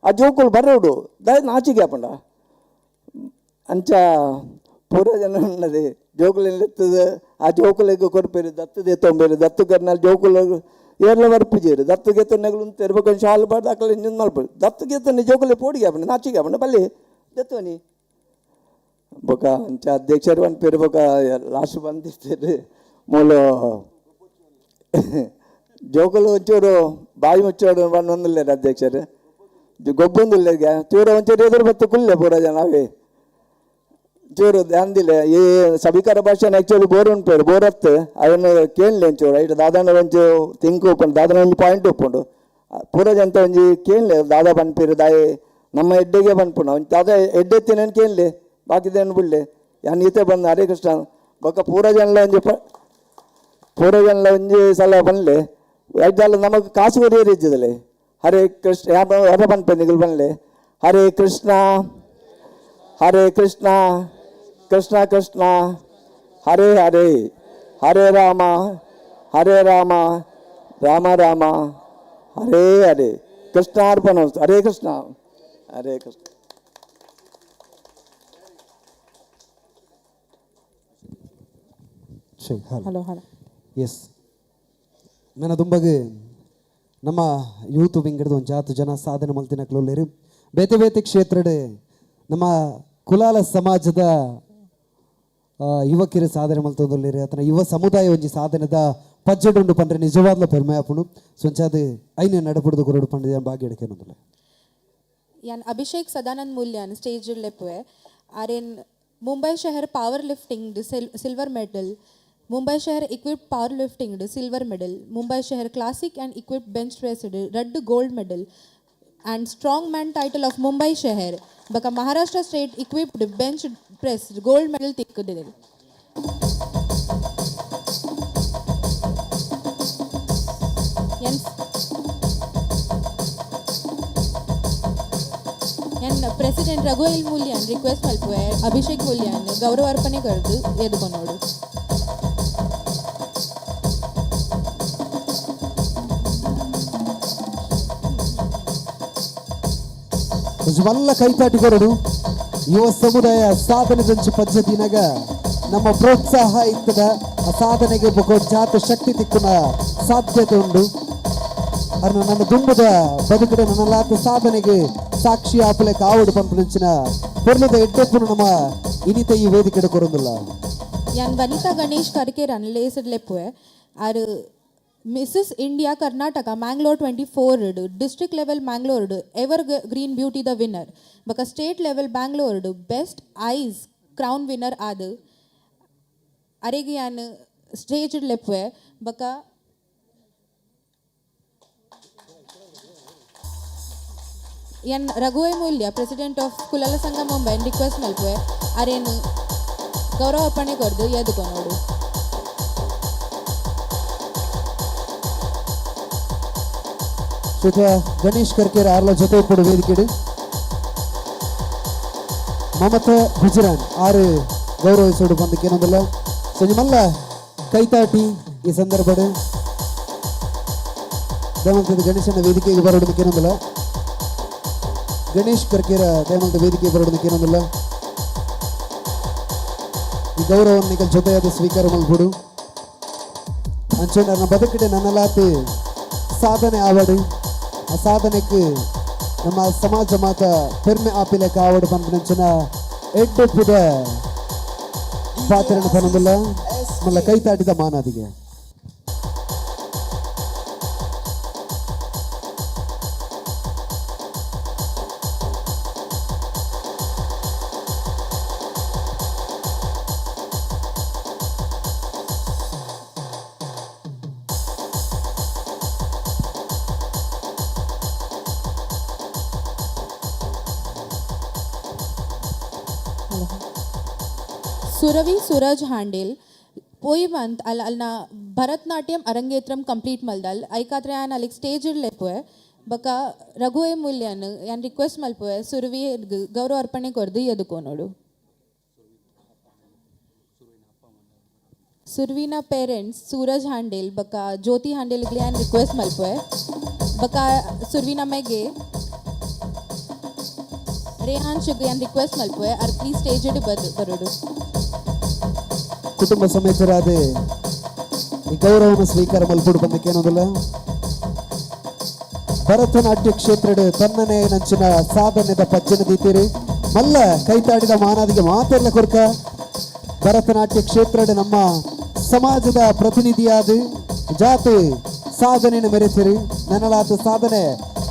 ಆ ಜೋಕುಲು ಬರೋಡು ದಾಯ ನಾಚಿಗೆ ಆಪುಂಡ ಅಂಚ ಪೂರ ಜನ ಉನ್ನದೆ ಜೋಕುಲು ಎತ್ತದ ಆ ಜೋಕುಲೆಗ್ ಕೊರ್ಪೇರು ದತ್ತು ದೆತ್ತೊಂಬೇರು ದತ್ತು ಕರ್ನಾಲ್ ಜೋಕುಲು ಏರ್ಲ ಬರ್ಪುಜೇರು ದತ್ತು ಗೆತ್ತೊನ್ನೆಗಳು ಉಂತೇರು ಬೊಕ ಶಾಲು ಪಾಡ್ದು ಅಕಲ್ ಇಂಚಿನ ಮಲ್ಪಡು ದತ್ತು ಗೆತ್ತೊನ್ನೆ ಜೋಕುಲೆ ಪೋಡಿಗೆ ಆಪುಂಡು ನಾಚಿಗೆ ಆಪುಂಡು ಬಲ್ಲಿ ದೆತ್ತೊನಿ ಬೊಕ ಅಂಚ ಅಧ್ಯಕ್ಷರು ಪನ್ಪೇರು ಬೊಕ ಲಾಸ್ಟ್ ಬಂದಿತ್ತೇರು ಮೂಲು ಜೋಕುಲು ಒಂಚೂರು ಬಾಯಿ ಮುಚ್ಚೋಡು ಬಂದೊಂದುಲ್ಲೇರು ಅಧ್ಯಕ್ಷರು ಗೊಬ್ಬೊಂದುಲ್ಲೇರ್ಗೆ ಚೂರು ಒಂಚೂರು ಎದುರು ಬತ್ತು ಕುಲ್ಲೆ ಪೂರ ಜನ ಅವೇ ಚೂರು ಅಂದಿಲ್ಲ ಈ ಸಭಿಕರ ಭಾಷೆನ ಆ್ಯಕ್ಚುಲಿ ಬೋರ್ ಉಂಟು ಬೋರ್ ಅತ್ತು ಅದನ್ನು ಕೇಳಲಿ ಒಂಚೂರು ಐಟ್ ದಾದಾನ ಒಂಚೂರು ತಿಂಕ್ ಉಪ್ಪುಂಡು ದಾದನ ಒಂಜಿ ಪಾಯಿಂಟ್ ಉಪ್ಪುಂಡು ಪೂರ ಜನತ ಒಂಜಿ ಕೇಳಲಿ ದಾದಾ ಪನ್ಪೇರು ದಾಯೆ ನಮ್ಮ ಎಡ್ಡೆಗೆ ಪನ್ಪುಂಡು ಒಂಜಿ ದಾದಾ ಎಡ್ಡೆ ಎತ್ತಿನೇನು ಕೇಳಲಿ ಬಾಕಿದೇನು ಬುಡ್ಲೆ ಯಾನ್ ಈತೆ ಬಂದು ಹರೇ ಕೃಷ್ಣ ಬೊಕ್ಕ ಪೂರ ಜನಲ ಒಂಜಿ ಪೂರ ಜನಲ ಒಂಜಿ ಸಲ ಪನ್ಲೆ ಐದಾಲ ನಮಕ್ ಕಾಸು ಕೊರಿಯರ್ ಇಜ್ಜದಲೆ ಹರೇ ಕೃಷ್ಣ ಯಾರ ಪನ್ಪೆ ನಿಗುಲು ಪನ್ಲೆ ಹರೇ ಕೃಷ್ಣ ಹರೇ ಕೃಷ್ಣ ಕೃಷ್ಣ ಕೃಷ್ಣ ಹರೇ ಹರೇ ಹರೇ ರಾಮ ಹರೇ ರಾಮ ರಾಮ ರಾಮ ಹರೇ ಹರೇ ಕೃಷ್ಣಾರ್ಪಣ Hare Krishna Hare Krishna. Hello hello S ನನ್ನ ದುಂಬಗ್ ನಮ್ಮ ಯೂತ್ ವಿಂಗಡ್ದು ಒಂದು ಜಾತು ಜನ ಸಾಧನೆ ಮಲ್ತಿನಕ್ಲುಲ್ಲೇರು ಬೇತೆ ಬೇತೆ ಕ್ಷೇತ್ರಡ್ ನಮ್ಮ ಕುಲಾಲ ಸಮಾಜದ ಯುವಕರು ಸಾಧನೆ ಮಲ್ತೊಂದುಲ್ಲೇರು ಅಥವಾ ಯುವ ಸಮುದಾಯ ಒಂಜಿ ಸಾಧನೆದ ಪಜ್ಜೆಡುಂಡು ಪಂಡ್ರೆ ನಿಜವಾದ್ಲ ಪೆರ್ಮೆ ಆಪುಂಡು. ಸೊಂಚಾದ ಐನೆ ನಡಪುಡ್ದು ಕೊರಡು ಪಂಡ ಭಾಗ್ಯ ಎಡಕೇನೊಂದುಲ್ಲ. ಯಾನ್ ಅಭಿಷೇಕ್ ಸದಾನಂದ್ ಮೂಲ್ಯಾನ್ ಸ್ಟೇಜ್ ಲೆಪ್ಪುವೆ. ಆರೆನ್ Mumbai ಶಹರ್ power lifting silver medal, Mumbai ಶಹರ್ equip power lifting silver medal, Mumbai ಶಹರ್ classic and equip bench press ರಡ್ಡ್ gold medal and strong man title of Mumbai ಶಹರ್ ಬಕ Maharashtra state equipped bench press gold medal ತಿಕ್ಕುದಿದೆ. N president ರಘುವೈಲ್ ಮೂಲ್ಯಾನ್ ರಿಕ್ವೆಸ್ಟ್ ಮಲ್ಪುವೆ ಅಭಿಷೇಕ್ ಮೂಲ್ಯಾನ್ ಗೌರವ ಅರ್ಪಣೆ ಕರೆದು ಎದುಕೊನೋಡು. ಮಲ್ಲ ಕೈತಾಟಿ ಕೊರಡು. ಯುವ ಸಮುದಾಯ ಸಾಧನೆ ದಂಚು ಪದ್ಧತಿನಾಗ ನಮ್ಮ ಪ್ರೋತ್ಸಾಹ ಇತ್ತದ ಆ ಸಾಧನೆಗೆ ಬೊಕ ಜಾತ ಶಕ್ತಿ ತಿಕ್ಕುನ ಸಾಧ್ಯತೆ ಉಂಡು. ಅರ್ನ ನನ್ನ ದುಂಬುದ ಬದುಕಡ ನನ್ನಲಾತ ಸಾಧನೆಗೆ ಸಾಕ್ಷಿ ಆಪಲೆ ಕಾವಡು ಪಂಪುನಂಚಿನ ಪೊರ್ಲದ ಎಡ್ಡೆಪ್ಪುನು ನಮ್ಮ ಇನಿತ ಈ ವೇದಿಕೆ ಕೊರೊಂದುಲ್ಲ. ಯಾನ್ ವನಿತಾ ಗಣೇಶ್ ಕರ್ಕೇರನ್ ಲೇಸ್ಡ್ ಲೆಪ್ಪುವೆ. ಆರು Mrs India Karnataka Mangalore 24 district level Mangalore evergreen beauty the winner ಬಕ state level Bangalore best eyes crown winner ಆದ್ ಅರೆಗೆ ಯಾನ್ ಸ್ಟೇಜ್ ಲೆಪ್ಪುವೆ. ಬಕ N ರಘುವೈ Mulya president of Kulala Sangha Mumbai request ಮಲ್ಪುವೆ ಅರೇನು ಗೌರವ ಅರ್ಪಣೆ ಕೊರ್ದು ಎದುಕೊನೋಡು. ಶ್ರೀತ ಗಣೇಶ್ ಕರ್ಕೇರ್ ಆರ್ಲ ಜೊತೆ ಇಪ್ಪಡು ವೇದಿಕೆಡು. ಮಮತಾ ಗುಜರಾನ್ ಆರು ಗೌರವಿಸೋಡು ಬಂದಕ್ಕೇನೊಂದಲ್ಲ. ಸೊ ನಿಮ್ಮಲ್ಲ ಕೈತಾಟಿ ಈ ಸಂದರ್ಭಡ್ ದಯಮಲ್ತದ ಗಣೇಶನ ವೇದಿಕೆಗೆ ಬರೋದಕ್ಕೇನೊಂದಲ್ಲ. ಗಣೇಶ್ ಕರ್ಕೇರ ದಯಮಲ್ತ ವೇದಿಕೆಗೆ ಬರೋದಕ್ಕೇನೊಂದಲ್ಲ. ಈ ಗೌರವವನ್ನು ನಿಕಲ್ ಜೊತೆಯಾದ ಸ್ವೀಕಾರ ಮಲ್ಪುಡು. ಅಂಚೆ ನನ್ನ ಬದುಕಿಡೆ ನನ್ನಲಾತಿ ಸಾಧನೆ ಆವಡು, ಆ ಸಾಧನೆಗೆ ನಮ್ಮ ಸಮಾಜ ಮಾತ ಪೆರ್ಮೆ ಆಪಿಲೆ ಕಾವಡು ಪನ್ಪಿನಂಚಿನ ಎಡ್ಡೆಪ್ಪುದ ಪಾತ್ರನ ಪನೊಂದುಲ್ಲ. ಮಲ್ಲ ಕೈತಾಟಿದ ಮಾನಾದಿಗೆ. ಸುರವಿ ಸುರಜ್ ಹಾಂಡೇಲ್ ಪೋಯಿ ಮಂತ್ ಅಲ್ಲ ಅಲ್ನ ಭರತನಾಟ್ಯಂ ಅರಂಗೇತ್ರಂ ಕಂಪ್ಲೀಟ್ ಮಲ್ದಲ್ ಐಕಾದ್ರೆ ಯಾನ್ ಅಲ್ಲಿಗೆ ಸ್ಟೇಜ್ ಲೆಪ್ಪುವೆ. ಬಕ ರಘುವೆ ಮೂಲ್ಯನ್ ಯಾನ್ ರಿಕ್ವೆಸ್ಟ್ ಮಲ್ಪುವೆ ಸುರವಿ ಗೌರವ ಅರ್ಪಣೆ ಕೊರ್ದು ಎದುಕೋನೋಡು. ಸುರ್ವಿನ ಪೇರೆಂಟ್ಸ್ ಸೂರಜ್ ಹಾಂಡೇಲ್ ಬಕ ಜ್ಯೋತಿ ಹಾಂಡೇಲ್ಗೆ ಯಾನ್ ರಿಕ್ವೆಸ್ಟ್ ಮಲ್ಪುವೆ. ಬಕ ಸುರ್ವಿನ ಮೆಗೆ ರೇಹಾನ್ ಶುಗ್ ಯಾನ್ ರಿಕ್ವೆಸ್ಟ್ ಮಲ್ಪುವೆ ಅರ್ ಪ್ಲೀಸ್ ಸ್ಟೇಜ್ ಬರೋಡು. ಕುಟುಂಬ ಸಮೇತರಾದ ಈ ಗೌರವವನ್ನು ಸ್ವೀಕಾರ ಮಲ್ಪುಡು ಬಂದಕ್ಕೇನೋದಿಲ್ಲ. ಭರತನಾಟ್ಯ ಕ್ಷೇತ್ರದ ತನ್ನನೇ ನಂಚಿನ ಸಾಧನೆದ ಪಜ್ಜನ ದೀತೀರಿ. ಮಲ್ಲ ಕೈತಾಡಿದ ಮಾನಾದಿಗೆ ಮಾತೆಲ್ಲ ಕೊರ್ಕ ಭರತನಾಟ್ಯ ಕ್ಷೇತ್ರದ ನಮ್ಮ ಸಮಾಜದ ಪ್ರತಿನಿಧಿಯಾದ ಜಾತಿ ಸಾಧನೆಯನ್ನು ಮೆರೆತಿರಿ. ನನ್ನಲಾತ ಸಾಧನೆ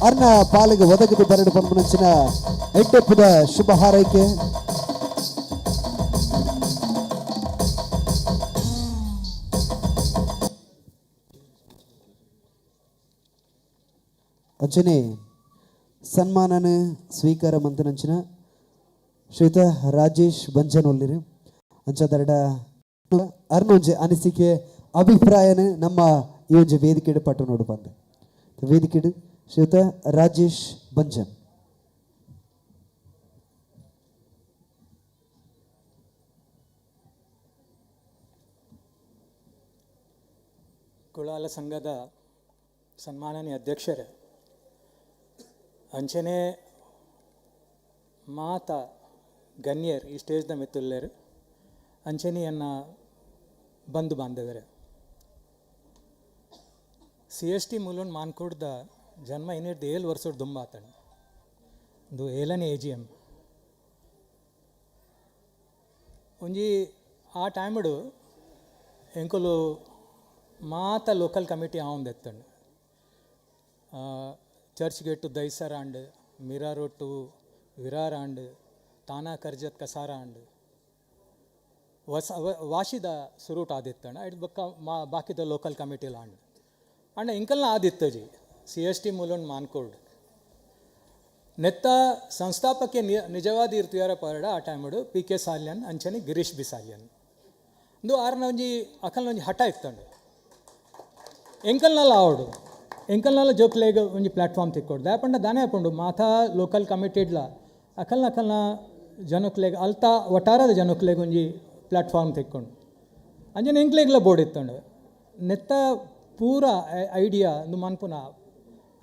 ಅರ್ನ ಪಾಲಿಗೆ ಒದಗಿದು ಬರಡು ಪಂಪುನಂಚಿನ ಎಡ್ಡೆಪ್ಪುದ ಶುಭ ಹಾರೈಕೆ. ಅಂಚನೆ ಸನ್ಮಾನನ ಸ್ವೀಕಾರ ಮಂತನಂಚಿನ ಶ್ರೀತ ರಾಜೇಶ್ ಬಂಜನ್ ಒಲ್ಲಿರು ಅಂಚದರಡ ಅರ್ನೊಂಜೆ ಅನಿಸಿಕೆ ಅಭಿಪ್ರಾಯನ ನಮ್ಮ ಈ ಒಂಜಿ ವೇದಿಕೆಡು ಪಟ್ಟು ನೋಡು ಬಂದ ವೇದಿಕೆಡು ಶ್ರೀತ ರಾಜೇಶ್ ಬಂಜನ್. ಕುಳಾಲ ಸಂಘದ ಸನ್ಮಾನನೀಯ ಅಧ್ಯಕ್ಷರೇ, ಅಂಚನೆ ಮಾತ ಗಣ್ಯರ್ ಈ ಸ್ಟೇಜ್ದ ಮಿತ್ತುಲ್ಲೇರು, ಅಂಚನೆಯನ್ನು ಬಂಧು ಬಾಂಧವ್ಯರೇ, ಸಿ ಎಸ್ ಟಿ ಮೂಲನ್ ಮಾನ್ಕೋಡ್ದ ಜನ್ಮ ಏನಿರ್ದು 7 ವರ್ಷದ ದುಂಬ ಆತಣ ಒಂದು 7ನೇ ಎ ಜಿ ಎಮ್ ಒಂಜಿ ಆ ಟೈಮ್ಡು ಎಂಕುಲು ಮಾತ ಲೋಕಲ್ ಕಮಿಟಿ ಆವೊಂದಿತ್ತಂಡ್. Church gate to Dahisar and, Mira road to Virar and, Thane Karjat Kasara and, ವಸ ವಾಶಿದ ಸುರೂಟ್ ಆದಿತ್ತಂಡ. ಐಟ್ ಬೊಕ್ಕ ಮಾ ಬಾಕಿದ ಲೋಕಲ್ ಕಮಿಟಿಲ ಆಂಡ್. ಆಂಡ ಎಂಕಲ್ನ ಆದಿತ್ತಜಿ ಸಿ ಎಸ್ ಟಿ ಮೂಲೊಂಡು ಮಾನ್ಕೋಡ್ ನೆತ್ತ ಸಂಸ್ಥಾಪಕೆ ನಿಜವಾದ ಇರ್ತುಯಾರ ಪರಡ ಆ ಟೈಮುಡು ಪಿ ಕೆ ಸಾಲ್ಯನ್ ಅಂಚನೆ ಗಿರೀಶ್ ಬಿ ಸಾಲ್ಯನ್. ಇಂದು ಆರ್ನ ಒಂಜಿ ಅಕಲ್ನ ಒಂಜಿ ಹಠ ಇತ್ತಂಡು, ಎಂಕಲ್ನಲ್ಲ ಆವಡು ಎಂಕಲ್ನಲ್ಲ ಜೋಕ್ಲೆಗ್ ಒಂಜಿ ಪ್ಲಾಟ್ಫಾರ್ಮ್ ತಿಕ್ಕೊಡು. ದಾಯೆ ದಾನೆ ಆಪುಂಡು ಮಾತಾ ಲೋಕಲ್ ಕಮಿಟಿಡ್ಲ ಅಕಲ್ನ ಅಕಲ್ನ ಜನಕ್ಲೆಗ್ ಅಲ್ತ ಒಟ್ಟಾರದ ಜನಕ್ಲೆಗ್ ಒಂಜಿ ಪ್ಲಾಟ್ಫಾರ್ಮ್ ತಿಕ್ಕೊಂಡು ಅಂಚನೆ ಎಂಕ್ಲೆಗ್ಲ ಬೋರ್ಡ್ ಇತ್ತಂಡು. ನೆತ್ತ ಪೂರ ಐಡಿಯಾ ಇಂದು ಮನ್ಪುನ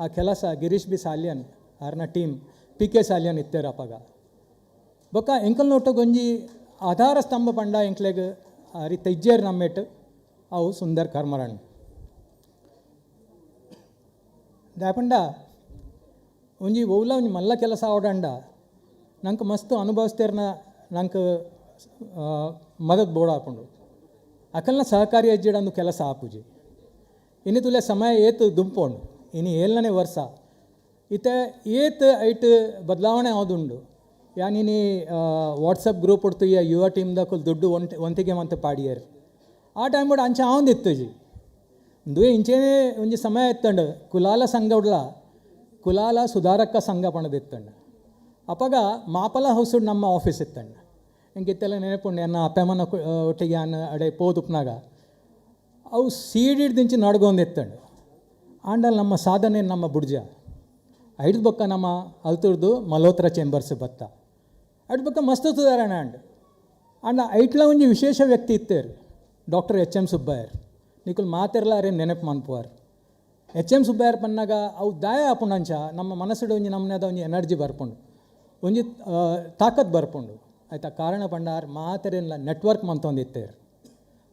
ಆ ಕೆಲಸ ಗಿರೀಶ್ ಬಿ ಸಾಲ್ಯನ್ ಆರ್ನ ಟೀಮ್ ಪಿ ಕೆ ಸಾಲ್ಯನ್ ಇತ್ತೇರು ಅಪಗ. ಬೊಕ್ಕ ಎಂಕಲ್ ಒಂಜಿ ಆಧಾರ ಸ್ತಂಭ ಪಂಡ ಎಂಕ್ಲೆಗ್ ಅರಿ ತೈಜ್ಜೇರ್ ನಮ್ಮೇಟ್ ಅವು ಸುಂದರ್ ಕರ್ಮರಣ್. ದಾಯೆ ಒಂಜಿ ಒವ್ಲ ಒಂಜಿ ಮಲ್ಲ ಕೆಲಸ ಆವಡಂಡ ನಂಗೆ ಮಸ್ತ್ ಅನುಭವಿಸ್ತೇರ್ನ ನಂಗೆ ಮದತ್ ಬೋರ್ಡ್ ಆಪುಂಡು. ಅಕಲ್ನ ಸಹಕಾರಿ ಅಜ್ಜಿಡಂದು ಕೆಲಸ ಆಪುಜಿ. ಇನಿ ತುಲೆ ಸಮಯ ಏತ್ ದುಂಪೋಂಡು, ಇನಿ ಏಳನೇ ವರ್ಷ ಇತ್ತೆ ಏತ್ ಐಟ್ ಬದಲಾವಣೆ ಆದುಂಡು. ಯಾನಿನಿ ವಾಟ್ಸಪ್ ಗ್ರೂಪ್ ಉಡ್ತು ಈ ಯುವ ಟೀಮ್ದಕುಲು ದುಡ್ಡು ಒಂಟಿಗೆ ಮಂತ್ ಪಾಡಿಯರ್. ಆ ಟೈಮ್ ಅಂಚೆ ಆವೊಂದಿತ್ತುಜಿ. ಇಂದುವೆ ಇಂಚೆನೆ ಒಂಜಿ ಸಮಯ ಇತ್ತಂಡು ಕುಲಾಲ ಸಂಘ ಉಡ್ಲ ಕುಲಾಲ ಸುಧಾರಕ ಸಂಘ ಪಣದಿತ್ತಂಡು. ಅಪಗ ಮಾಪಲ ಹೌಸುಡ್ ನಮ್ಮ ಆಫೀಸ್ ಇತ್ತಂಡು. ಎಂಕಿತ್ತೆಲ್ಲ ನೆನಪುಂಡು ಎನ್ನ ಅಪ್ಪಮ್ಮನ ಒಟ್ಟಿಗೆ ಆನ್ ಅಡೆ ಪೋದುಪ್ನಾಗ ಅವು ಸೀಡಿಡ್ದಿಂಚಿ ನಡ್ಗೊಂದಿತ್ತಂಡು. ಆಂಡಲ್ ನಮ್ಮ ಸಾಧನೆ ನಮ್ಮ ಬುಡ್ಜ ಐದು ಬೊಕ್ಕ ನಮ್ಮ ಅಲ್ತುರ್ದು ಮಲ್ಹೋತ್ರ ಚೇಂಬರ್ಸ್ ಬತ್ತ ಐದು ಬೊಕ್ಕ ಮಸ್ತ್ ಸುಧಾರಣೆ ಅಂಡ್. ಆಂಡ ಐಟ್ಲ ಒಂಜಿ ವಿಶೇಷ ವ್ಯಕ್ತಿ ಇತ್ತೇರು ಡಾಕ್ಟರ್ ಎಚ್ ಎಮ್ ಸುಬ್ಬಯ್ಯರ್. ನಿಕುಲ್ ಮಾತೆರ್ಲ ಅರೆ ನೆನಪು ಮನ್ಪುವಾರ್. ಎಚ್ ಎಮ್ ಸುಬ್ಬಯ್ಯರ್ ಪನ್ನಾಗ ಅವು ದಾಯ ಆಪುಂಡು ಅಂಚ ನಮ್ಮ ಮನಸ್ಸುಡು ಒಂಜಿ ನಮ್ಮನೇದ ಒಂಜಿ ಎನರ್ಜಿ ಬರ್ಪುಂಡು, ಒಂಜಿ ತಾಕತ್ ಬರ್ಪುಂಡು. ಆಯ್ತಾ ಕಾರಣ ಪಂಡಾರ್ ಮಾತೆರೆಲ್ಲ ನೆಟ್ವರ್ಕ್ ಮಂತೊಂದಿತ್ತೇರು.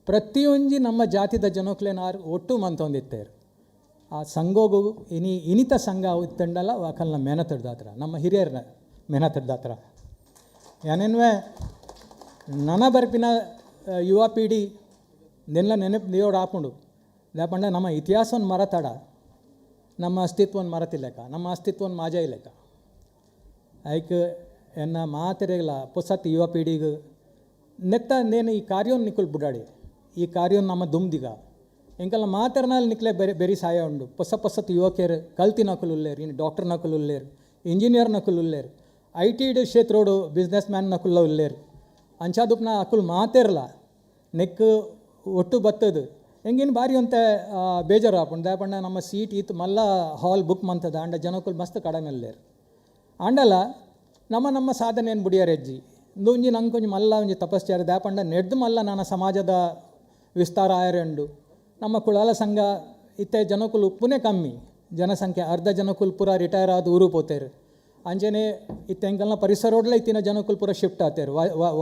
ಪ್ರತಿಯೊಂಜಿ ನಮ್ಮ ಜಾತಿದ ಜನಕ್ಲೆನಾರ್ ಒಟ್ಟು ಮಂತೊಂದಿತ್ತೇರು. ಆ ಸಂಘೋಗು ಇನಿ ಇನಿತ ಸಂಘ ಇತ್ತಂಡಲ್ಲ ಅಕಲ್ನ ಮೆಹನತ್ ನಮ್ಮ ಹಿರಿಯರನ್ನ ಮೆಹನತ್ ಹಿಡ್ದಾತ್ರ. ಏನೇನ್ವೆ ನನ ಬರ್ಪಿನ ಯುವ ಪೀಡಿ ನೆಲ್ಲ ನೆನಪು ದೇವಡು ಆಪುಂಡು. ದಾಯೆ ನಮ್ಮ ಇತಿಹಾಸವನ್ನು ಮರತಾಡ, ನಮ್ಮ ಅಸ್ತಿತ್ವವನ್ನು ಮರತಿಲ್ಲಕ, ನಮ್ಮ ಅಸ್ತಿತ್ವವನ್ನು ಮಾಜ ಇಲ್ಲಕ. ಐಕ್ ಎನ್ನ ಮಾತೆರೆಗ್ಲ ಪೊಸತ್ ಯುವ ಪೀಡಿಗೆ ನೆತ್ತ ನೇನು ಈ ಕಾರ್ಯವನ್ನು ನಿಕ್ಕುಲ್ ಬುಡಾಡಿ, ಈ ಕಾರ್ಯವನ್ನು ನಮ್ಮ ದುಮ್ದಿಗ ಎಂಕಲ್ನ ಮಾತೆರ್ನಲ್ಲಿ ನಿಕ್ಲೆ ಬೇರೆ ಬೇರೆ ಸಹಾಯ ಉಂಡು. ಹೊಸ ಪೊಸತ್ ಯುವಕರು ಕಲ್ತಿ ನಕಲು ಉಲ್ಲೇರು, ಇನ್ನು ಡಾಕ್ಟರ್ ನಕಲು ಉಲ್ಲೇರು, ಇಂಜಿನಿಯರ್ ನಕಲು ಉಲ್ಲೇರು, I T ಕ್ಷೇತ್ರೋಡು ಬಿಸ್ನೆಸ್ ಮ್ಯಾನ್ ನಕುಲ್ಲ ಉಲ್ಲೇರು. ಅಂಚಾದುಪ್ನ ಅಕುಲ್ ಮಾತೆರ್ಲ ನೆಕ್ ಒಟ್ಟು ಬತ್ತದು ಎಂಗಿನ ಬಾರಿ ಒಂತೆ ಬೇಜಾರು ಆಪುಂಡು. ದಾಯೆ ಪಂಡ ನಮ್ಮ ಸೀಟ್ ಇತ್ತು ಮಲ್ಲ ಹಾಲ್ ಬುಕ್ ಮಂತದ ಆಂಡ ಜನಕುಲ್ ಮಸ್ತ್ ಕಡಿಮೆ ಉಲ್ಲೇರು. ಆಂಡಲ ನಮ್ಮ ನಮ್ಮ ಸಾಧನೆಯನ್ನು ಬುಡಿಯಾರ ಹೆಜ್ಜಿ ಒಂಜಿ ನಂಗೆ ಒಂಜಿ ಮಲ್ಲ ಒಂಜಿ ತಪಸ್ಚಾರ. ದಾಯೆ ಪಂಡ ನೆಡ್ದು ಮಲ್ಲ ನನ್ನ ಸಮಾಜದ ವಿಸ್ತಾರ ಆಯರೆ ಉಂಡು. ನಮ್ಮ ಕುಳಾಲ ಸಂಘ ಇತ್ತೆ ಜನಕುಲು ಉಪ್ಪುನೇ ಕಮ್ಮಿ, ಜನಸಂಖ್ಯೆ ಅರ್ಧ ಜನಕುಲು ಪೂರ ರಿಟೈರ್ ಆದ ಊರು ಪೋತೇರು. ಅಂಚನೆ ಇತ್ತೆ ಎಂಕಲ್ನ ಪರಿಸರೋಡ್ಲ ಇತ್ತಿನ ಜನಕುಲು ಪೂರ ಶಿಫ್ಟ್ ಆತೇರು,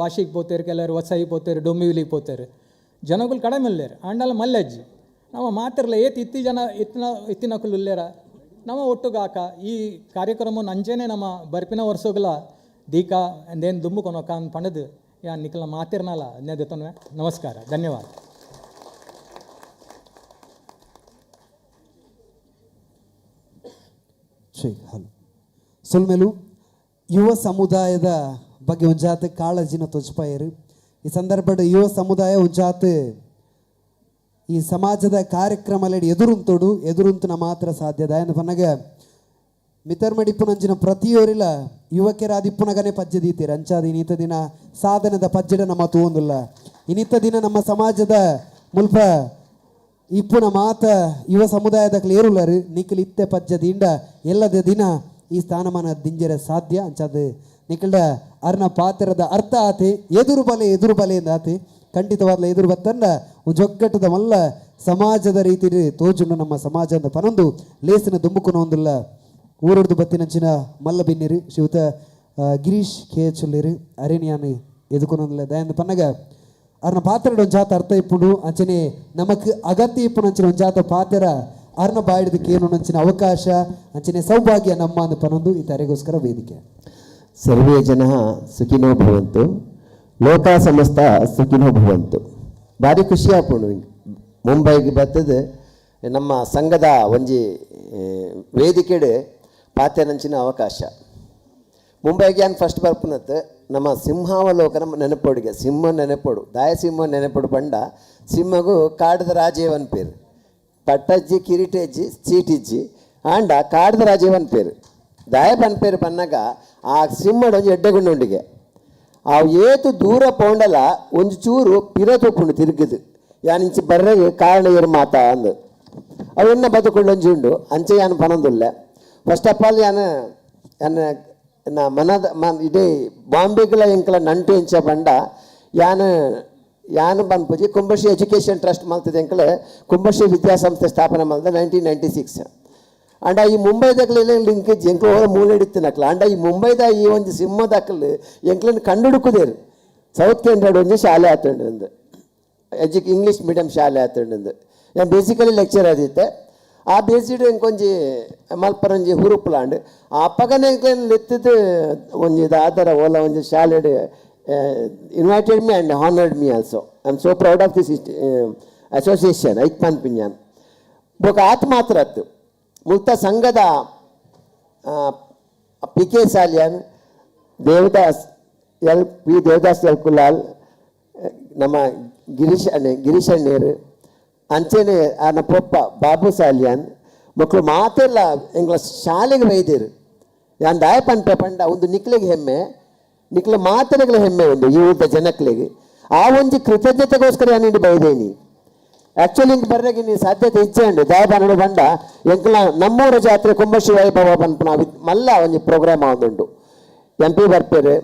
ವಾಶಿಗೆ ಪೋತೇರು, ಕೆಲವರು ವಸಾಯಿಗೆ ಪೋತೇರು, ಡೊಂಬಿವಿಲಿಗೆ ಪೋತೇರು. ಜನಕುಲು ಕಡಿಮೆ ಉಲ್ಲೇರು. ಆಂಡಲ ಮಲ್ಲಜ್ಜಿ ನಮ್ಮ ಮಾತಿರ್ಲ ಏತ್ ಇತ್ತಿ ಜನ ಇತ್ತಿನ ಇತ್ತಿನಕುಲು ಉಲ್ಲೇರ ನಮ್ಮ ಒಟ್ಟುಗಾಕ ಈ ಕಾರ್ಯಕ್ರಮ ಅಂಚೆನೆ ನಮ್ಮ ಬರ್ಪಿನ ವರ್ಷಗಳ ದೀಕಾ ಅಂದೇನು ದುಮ್ಮು ಕೊನೊಕ ಅಂದ್ ಪಣದು ಯಾ ನಿಕಲ ಮಾತಿರ್ನಲ್ಲ ಅದ್ನೇ. ನಮಸ್ಕಾರ, ಧನ್ಯವಾದ. ಶ್ರೀ ಹಲೋ ಸೊಲ್ಮೆಲು ಯುವ ಸಮುದಾಯದ ಬಗ್ಗೆ ಒಂಜಾತ ಕಾಳಜಿನ ತೊಜ್ಪಾಯರು. ಈ ಸಂದರ್ಭದ ಯುವ ಸಮುದಾಯ ಒಂಜಾತ ಈ ಸಮಾಜದ ಕಾರ್ಯಕ್ರಮದಲ್ಲಿ ಎದುರುಂತೋಡು ಎದುರುಂತನ ಮಾತ್ರ ಸಾಧ್ಯದ ಎಂದು ಪನ್ನಗ ಮಿತರ್ಮಡಿಪ್ಪುನಂಚಿನ ಪ್ರತಿಯೋರಿಲ ಯುವಕರಾದಿಪ್ಪುನಗನೆ ಪಜ್ಜೆ ದೀತೀರ. ಅಂಚಾದ ಇನ್ನಿತ ದಿನ ಸಾಧನದ ಪಜ್ಜೆಡ ನಮ್ಮ ತೂವೊಂದುಲ್ಲ. ಇನ್ನಿತ ದಿನ ನಮ್ಮ ಸಮಾಜದ ಮುಲ್ಪ ಇಪ್ಪುನ ಮಾತ ಯುವ ಸಮುದಾಯದ ಏರುಲ್ಲರು ನಿಖಿಲ್ ಇತ್ತೆ ಪಜ್ಜೆ ದಿಂಡ ಎಲ್ಲದ ದಿನ ಈ ಸ್ಥಾನಮಾನ ದಿಂಜರೆ ಸಾಧ್ಯ. ಅಂಚಾದ ನಿಖಿಲ್ಡ ಅರ್ನ ಪಾತ್ರದ ಅರ್ಥ ಆತೆ ಎದುರು ಬಲೆ ಎದುರು ಬಲೆ ಎಂದ ಆತೆ ಖಂಡಿತವಾದ್ಲ ಎದುರು ಬತ್ತಂಡ ಜೊಗ್ಗಟ್ಟದ ಮಲ್ಲ ಸಮಾಜದ ರೀತಿ ತೋಜುಂಡು ನಮ್ಮ ಸಮಾಜದ ಪನೊಂದು ಲೇಸಿನ ದುಂಬುಕುನ ಒಂದುಲ್ಲ. ಊರೊಡ್ದು ಬತ್ತಿನಂಚಿನ ಮಲ್ಲ ಬಿನ್ನಿರು ಶ್ರೀಯುತ ಗಿರೀಶ್ ಕೆ ಚುಲ್ಲೇರು ಅರೇನಿಯಾನು ಎದುಕೊನೊಂದುಲ್ಲ. ದಯಂದು ಪನ್ನಗ ಅರ್ನ ಪಾತ್ರೆಡ್ ಒಂಜಾತ ಅರ್ಥ ಇಪ್ಪುಂಡು. ಅಂಚನೆ ನಮಕ್ ಅಗತ್ಯ ಇಪ್ಪುನ ಅಂಚಿನ ಒಂಜಾತ ಪಾತ್ರ ಅರ್ನ ಬಾಯಿಡ್ದಕ್ಕೆ ಏನು ಅಂಚಿನ ಅವಕಾಶ ಅಂಚನೆ ಸೌಭಾಗ್ಯ ನಮ್ಮ ಅಂದ್ ಪನೊಂದು ಈ ತರೆಗೋಸ್ಕರ ವೇದಿಕೆ. ಸರ್ವೇ ಜನ ಸುಖಿನೋ ಭವಂತು, ಲೋಕ ಸಮಸ್ತ ಸುಖಿನೋ ಭವಂತು. ಭಾರಿ ಖುಷಿ ಆಪುಂಡು. ಮುಂಬೈಗೆ ಬತ್ತದು ನಮ್ಮ ಸಂಘದ ಒಂಜಿ ವೇದಿಕೆಡ್ ಪಾತೆರಂಚಿನ ಅವಕಾಶ. ಮುಂಬೈಗೆ ಯಾನ್ ಫಸ್ಟ್ ಬರ್ಪುನತ್ ನಮ್ಮ ಸಿಂಹಾವಲೋಕನ ನೆನಪೊಡಿಗೆ, ಸಿಂಹ ನೆನಪೊಡು, ದಾಯ ಸಿಂಹ ನೆನಪೊಡು ಪಂಡ ಸಿಂಹಗು ಕಾಡದ ರಾಜೇವನ್ ಪೇರು, ಪಟ್ಟಜ್ಜಿ ಕಿರೀಟಜ್ಜಿ ಚೀಟಿಜ್ಜಿ ಆಂಡ ಕಾಡದ ರಾಜೇವನ್ ಪೇರು. ದಾಯ ಪನ್ಪೇರು ಪನ್ನಾಗ ಆ ಸಿಂಹಡ ಒಂಜಿ ಎಡ್ಡೆಗುಂಡುಂಡಿಗೆ ಆ ಏತು ದೂರ ಪೋಂಡಲ ಒಂಜಿ ಚೂರು ಪಿರ ತೂಪುಂಡು ತಿರುಗಿದು ಯಾನ್ ಇಂಚಿ ಬರ್ರೆಗೆ ಕಾರಣ ಏರು ಮಾತಾ ಅಂದು ಅವು ಎನ್ನ ಬದುಕೊಂಡು ಒಂಜಿ ಉಂಡು ಅಂಚೆ ಯಾನ್ ಪನೊಂದುಲ್ಲೆ. ಫಸ್ಟ್ ಆಫ್ ಆಲ್ ಯಾನ್ ಯಾನ್ ಎನ್ನ ಮನದ ಮನ್ ಇಡೀ ಬಾಂಬೆಗ್ಲ ಎಂಕಲ ನಂಟು ಎಂಚ ಪಂಡ ಯಾನ್ ಯಾನ್ ಪನ್ಪುಜಿ ಕುಂಭಶ್ರೀ ಎಜುಕೇಷನ್ ಟ್ರಸ್ಟ್ ಮಲ್ತದೆ ಎಂಕಲೆ ಕುಂಭಶ್ರೀ ವಿದ್ಯಾಸಂಸ್ಥೆ ಸ್ಥಾಪನೆ ಮಲ್ದ 1996. ಅಂಡ ಈ ಮುಂಬೈದಕ್ಲೆ ಲಿಂಕ್ ಎಂಕ್ಲು ಓಲ ಮೂಲೆಡಿತ್ತಿನಕ್ಲ ಅಂಡ ಈ ಮುಂಬೈದ ಈ ಒಂಜಿ ಸಿಂಹದಕ್ಲು ಎಂಕ್ಲನ್ ಕಂಡುಡುಕುದೇರು. ಸೌತ್ ಕೆನರಾಡ್ ಒಂಜಿ ಶಾಲೆ ಆತುಂಡು ಅಂದು ಇಂಗ್ಲೀಷ್ ಮೀಡಿಯಂ ಶಾಲೆ ಆತುಂಡು. ಯಾನ್ ಬೇಸಿಕಲಿ ಲೆಕ್ಚರ್ ಆದಿತ್ತೆ. ಆ ಬೇಸಿಡ್ ಎಂಕೊಂಜಿ ಮಲ್ಪರಂಜಿ ಹುರುಪ್ಲಾಂಡ್ ಅಪ್ಪಗನೆ ಎಂಕ್ಲೆನ್ ಲೆತ್ತದು ಒಂಜಿ ದಾದರ ಓಲ ಒಂಜಿ ಶಾಲೆಡ್ invited me and honoured me also. I am so proud of this association ಐಕ್ ಪನ್ಪಿನ್ಯಾನ್. ಬೊಕ ಆತ್ ಮಾತ್ರ ಅತ್ತು ಮುಲ್ತ ಸಂಘದ P K Salian, Devadas L P Devadas L Kulal, ನಮ್ಮ ಗಿರೀಶ್ ಅಣ್ಣೆ ಗಿರೀಶ್ ಅಣ್ಣೇರು ಅಂಚೆನೆ ಆನ ಪೊಪ್ಪ ಬಾಬು ಸಾಲಿಯಾನ್ ಮಕ್ಕಳು ಮಾತೆಲ್ಲ ಎಂಗ್ಲ ಶಾಲೆಗೆ ಬೈದೇರು. ಯಾನ್ ದಾಯ ಪನ್ಪೆ ಪಂಡ ಒಂದು ನಿಕ್ಲೆಗೆ ಹೆಮ್ಮೆ, ನಿಕ್ಲೆ ಮಾತೆರೆಗ್ಲ ಹೆಮ್ಮೆ ಉಂಡು ಈ ಊರ್ದ ಜನಕ್ಲೆಗ್. ಆ ಒಂಜಿ ಕೃತಜ್ಞತೆಗೋಸ್ಕರ ಯಾನ್ ಇಂಡಿ ಬೈದೇನಿ. ಆ್ಯಕ್ಚುಲಿ ಹಿಂಗೆ ಬರ್ರೆಗೆ ನೀ ಸಾಧ್ಯತೆ ಇಚ್ಛೆ ಉಂಡು. ದಾಯ ಪನಡು ಪಂಡ ಎಂಕ್ಲ ನಮ್ಮೂರ ಜಾತ್ರೆ ಕುಂಭಶ್ರೀ ವೈಭವ ಪನ್ಪುನ ಮಲ್ಲ ಒಂಜಿ ಪ್ರೋಗ್ರಾಮ್ ಆವೊಂದುಂಡು. ಎಂ ಪಿ ಬರ್ಪೇರು,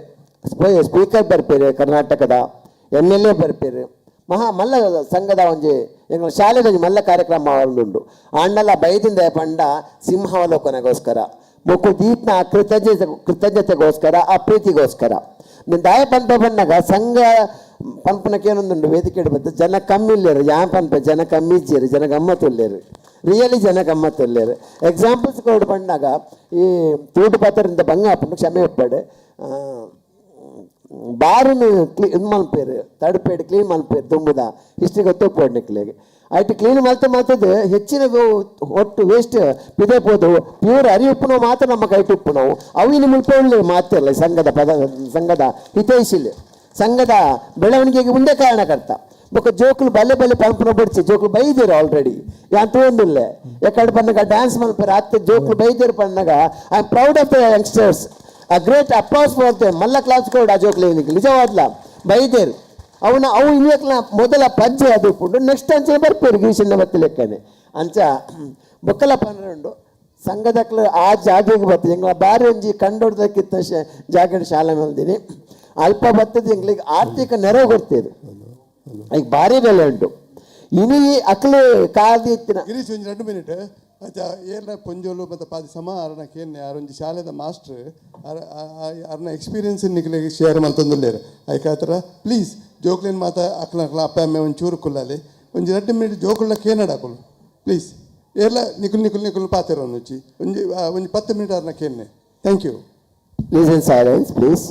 ಸ್ಪೀಕರ್ ಬರ್ಪೇರು, ಕರ್ನಾಟಕದ ಎಮ್ ಎಲ್ ಎ ಬರ್ಪೇರು, ಮಹಾ ಮಲ್ಲ ಸಂಘದ ಒಂಜಿ ಎಂಗ್ಲ ಶಾಲೆದ ಒಂಜಿ ಮಲ್ಲ ಕಾರ್ಯಕ್ರಮ ಆವೊಂದುಂಡು. ಆಂಡಲ ಬೈದಿಂದ ಪಂಡ ಸಿಂಹಾವಲೋಕನಗೋಸ್ಕರ ಮೊಕ್ಕು ದೀಪ್ನ ಕೃತಜ್ಞತೆಗೋಸ್ಕರ ಆ ಪ್ರೀತಿಗೋಸ್ಕರ ನಿನ್ನ ದಾಯ ಪನ್ಪೆ ಪನ್ನಾಗ ಸಂಘ ಪನ್ಪುನಕೇನೊಂದುಂಡು ವೇದಿಕೆ ಬತ್ತು ಜನ ಕಮ್ಮಿ ಇಲ್ಲೇರು. ಯಾ ಪನ್ಪೆ ಜನ ಕಮ್ಮಿ ಇಜ್ಜೇರು, ಜನ ಗಮ್ಮತ್ತುಲ್ಲೇರು, ರಿಯಲಿ ಜನ ಗಮ್ಮತ್ತುಲ್ಲೇರು. ಎಕ್ಸಾಂಪಲ್ಸ್ ಕೊಡು ಪಂಡಾಗ ಈ ತೂಟು ಪಾತ್ರದಿಂದ ಬಂಗ ಆಪುಂಡು ಕ್ಷಮೆ ಒಪ್ಪಡು ಬಾರುನು ಕ್ಲೀ ಇದು ಮಲ್ಪೇರು ತಡುಪೇಡು ಕ್ಲೀನ್ ಮಲ್ಪೇರು ದುಂಬುದ ಹಿಸ್ಟ್ರಿ ಗೊತ್ತೋಗ್ಬೋಡು ನಿಕ್ಲೆಗ್. ಐಟ್ ಕ್ಲೀನ್ ಮಲ್ತ ಮಲ್ತದ್ದು ಹೆಚ್ಚಿನ ಒಟ್ಟು ವೇಸ್ಟ್ ಪಿದೆ ಪೋದು ಪ್ಯೂರ್ ಅರಿ ಉಪ್ಪುನವು ಮಾತ್ರ ನಮ್ಮ ಕೈಟ್ ಉಪ್ಪುನವು ಅವು ಇನ್ನು ಮುಲ್ಪ ಉಳ್ಳೆ ಮಾತಿರಲ್ಲ. ಸಂಘದ ಪದ ಸಂಘದ ಹಿತೈಷಿಲ್ ಸಂಘದ ಬೆಳವಣಿಗೆಗೆ ಮುಂದೆ ಕಾರಣಕರ್ತ ಬೊಕ್ಕ ಜೋಕುಲು ಬಲ್ಲೆ ಬಲ್ಲೆ ಪಂಪುನ ಬಡ್ಚಿ ಜೋಕುಲು ಬೈದೇರು ಆಲ್ರೆಡಿ ಯಾನ್ ತೂವೊಂದುಲ್ಲೆ ಎಕಡೆ ಪನ್ನಗ ಡ್ಯಾನ್ಸ್ ಮಲ್ಪೆರ್ ಅತ್ತೆ ಜೋಕುಲು ಬೈದೇರು ಪನ್ನಗ I am proud of the youngsters, a great applause for them. ಮಲ್ಲ ಕ್ಲಾಸ್ ಕೊಡು ಆ ಜೋಕ್ಲೆ ನಿಜವಾದ್ಲ ಬೈದೇರು ಅವನ ಅವು ಇನ್ನಕ್ಲ ಮೊದಲ ಪಜ್ಜೆ ಅದು ಉಪ್ಪುಂಡು ನೆಕ್ಸ್ಟ್ ಅಂಚನೆ ಬರ್ಪೇರು ಗಿರೀಶನ್ನ ಬತ್ತಿ ಲೆಕ್ಕನೆ ಅಂಚ ಬೊಕ್ಕಲ ಪನ್ನುಂಡು ಸಂಘದಕ್ಲು ಆ ಜಾಗೆಗೆ ಬರ್ತದೆ. ಎಂಗ್ಲ ಬಾರಿ ಒಂಜಿ ಕಂಡೊಡ್ದಕ್ಕಿಂತ ಜಾಗೆಡ್ ಶಾಲೆ ಮಲ್ದಿನಿ ಅಲ್ಪ ಬರ್ತದೆ ಎಂಗ್ಲಿಗೆ ಆರ್ಥಿಕ ನೆರವು ಕೊಡ್ತೇವೆ ಈಗ ಭಾರಿ ಬೆಲೆ ಉಂಟು. ಇನಿ ಅಕ್ಲು ಕಾದಿ ಇತ್ತಿನ ಗಿರೀಶ್ ಒಂಜಿ 2 ಮಿನಿಟ್ ಅಚ್ಚ ಏರ್ನ ಪೊಂಜೋಲು ಮತ್ತು ಪಾದಿ ಸಮ ಅರನ ಕೇನ್ನೆ ಆರೊಂಜಿ ಶಾಲೆದ ಮಾಸ್ಟರ್ ಅರ್ನ ಎಕ್ಸ್ಪೀರಿಯನ್ಸ್ ನಿಕ್ಲೆಗ್ ಶೇರ್ ಮಲ್ತೊಂದುಲ್ಲೆರ್. ಐಕಾತ್ರ ಪ್ಲೀಸ್ ಜೋಕ್ಲೆನ್ ಮಾತ ಅಕ್ಲ ಅಕ್ಲ ಅಪ್ಪ ಅಮ್ಮೆ ಒಂಚೂರು ಕುಲ್ಲಾಲೆ ಒಂಜಿ 2 ಮಿನಿಟ್ ಜೋಕುಲ್ನ ಕೇನಡ ಅಕುಲು ಪ್ಲೀಸ್ ಏರ್ಲ ನಿಕುಲ್ ನಿಕುಲ್ ನಿಕುಲ್ ಪಾತೆರ ಒಂಜಿ ಒಂಜಿ ಒಂಜಿ 10 minute ಅರ್ನ ಕೇನ್ನೆ. Thank you. Please in silence, please.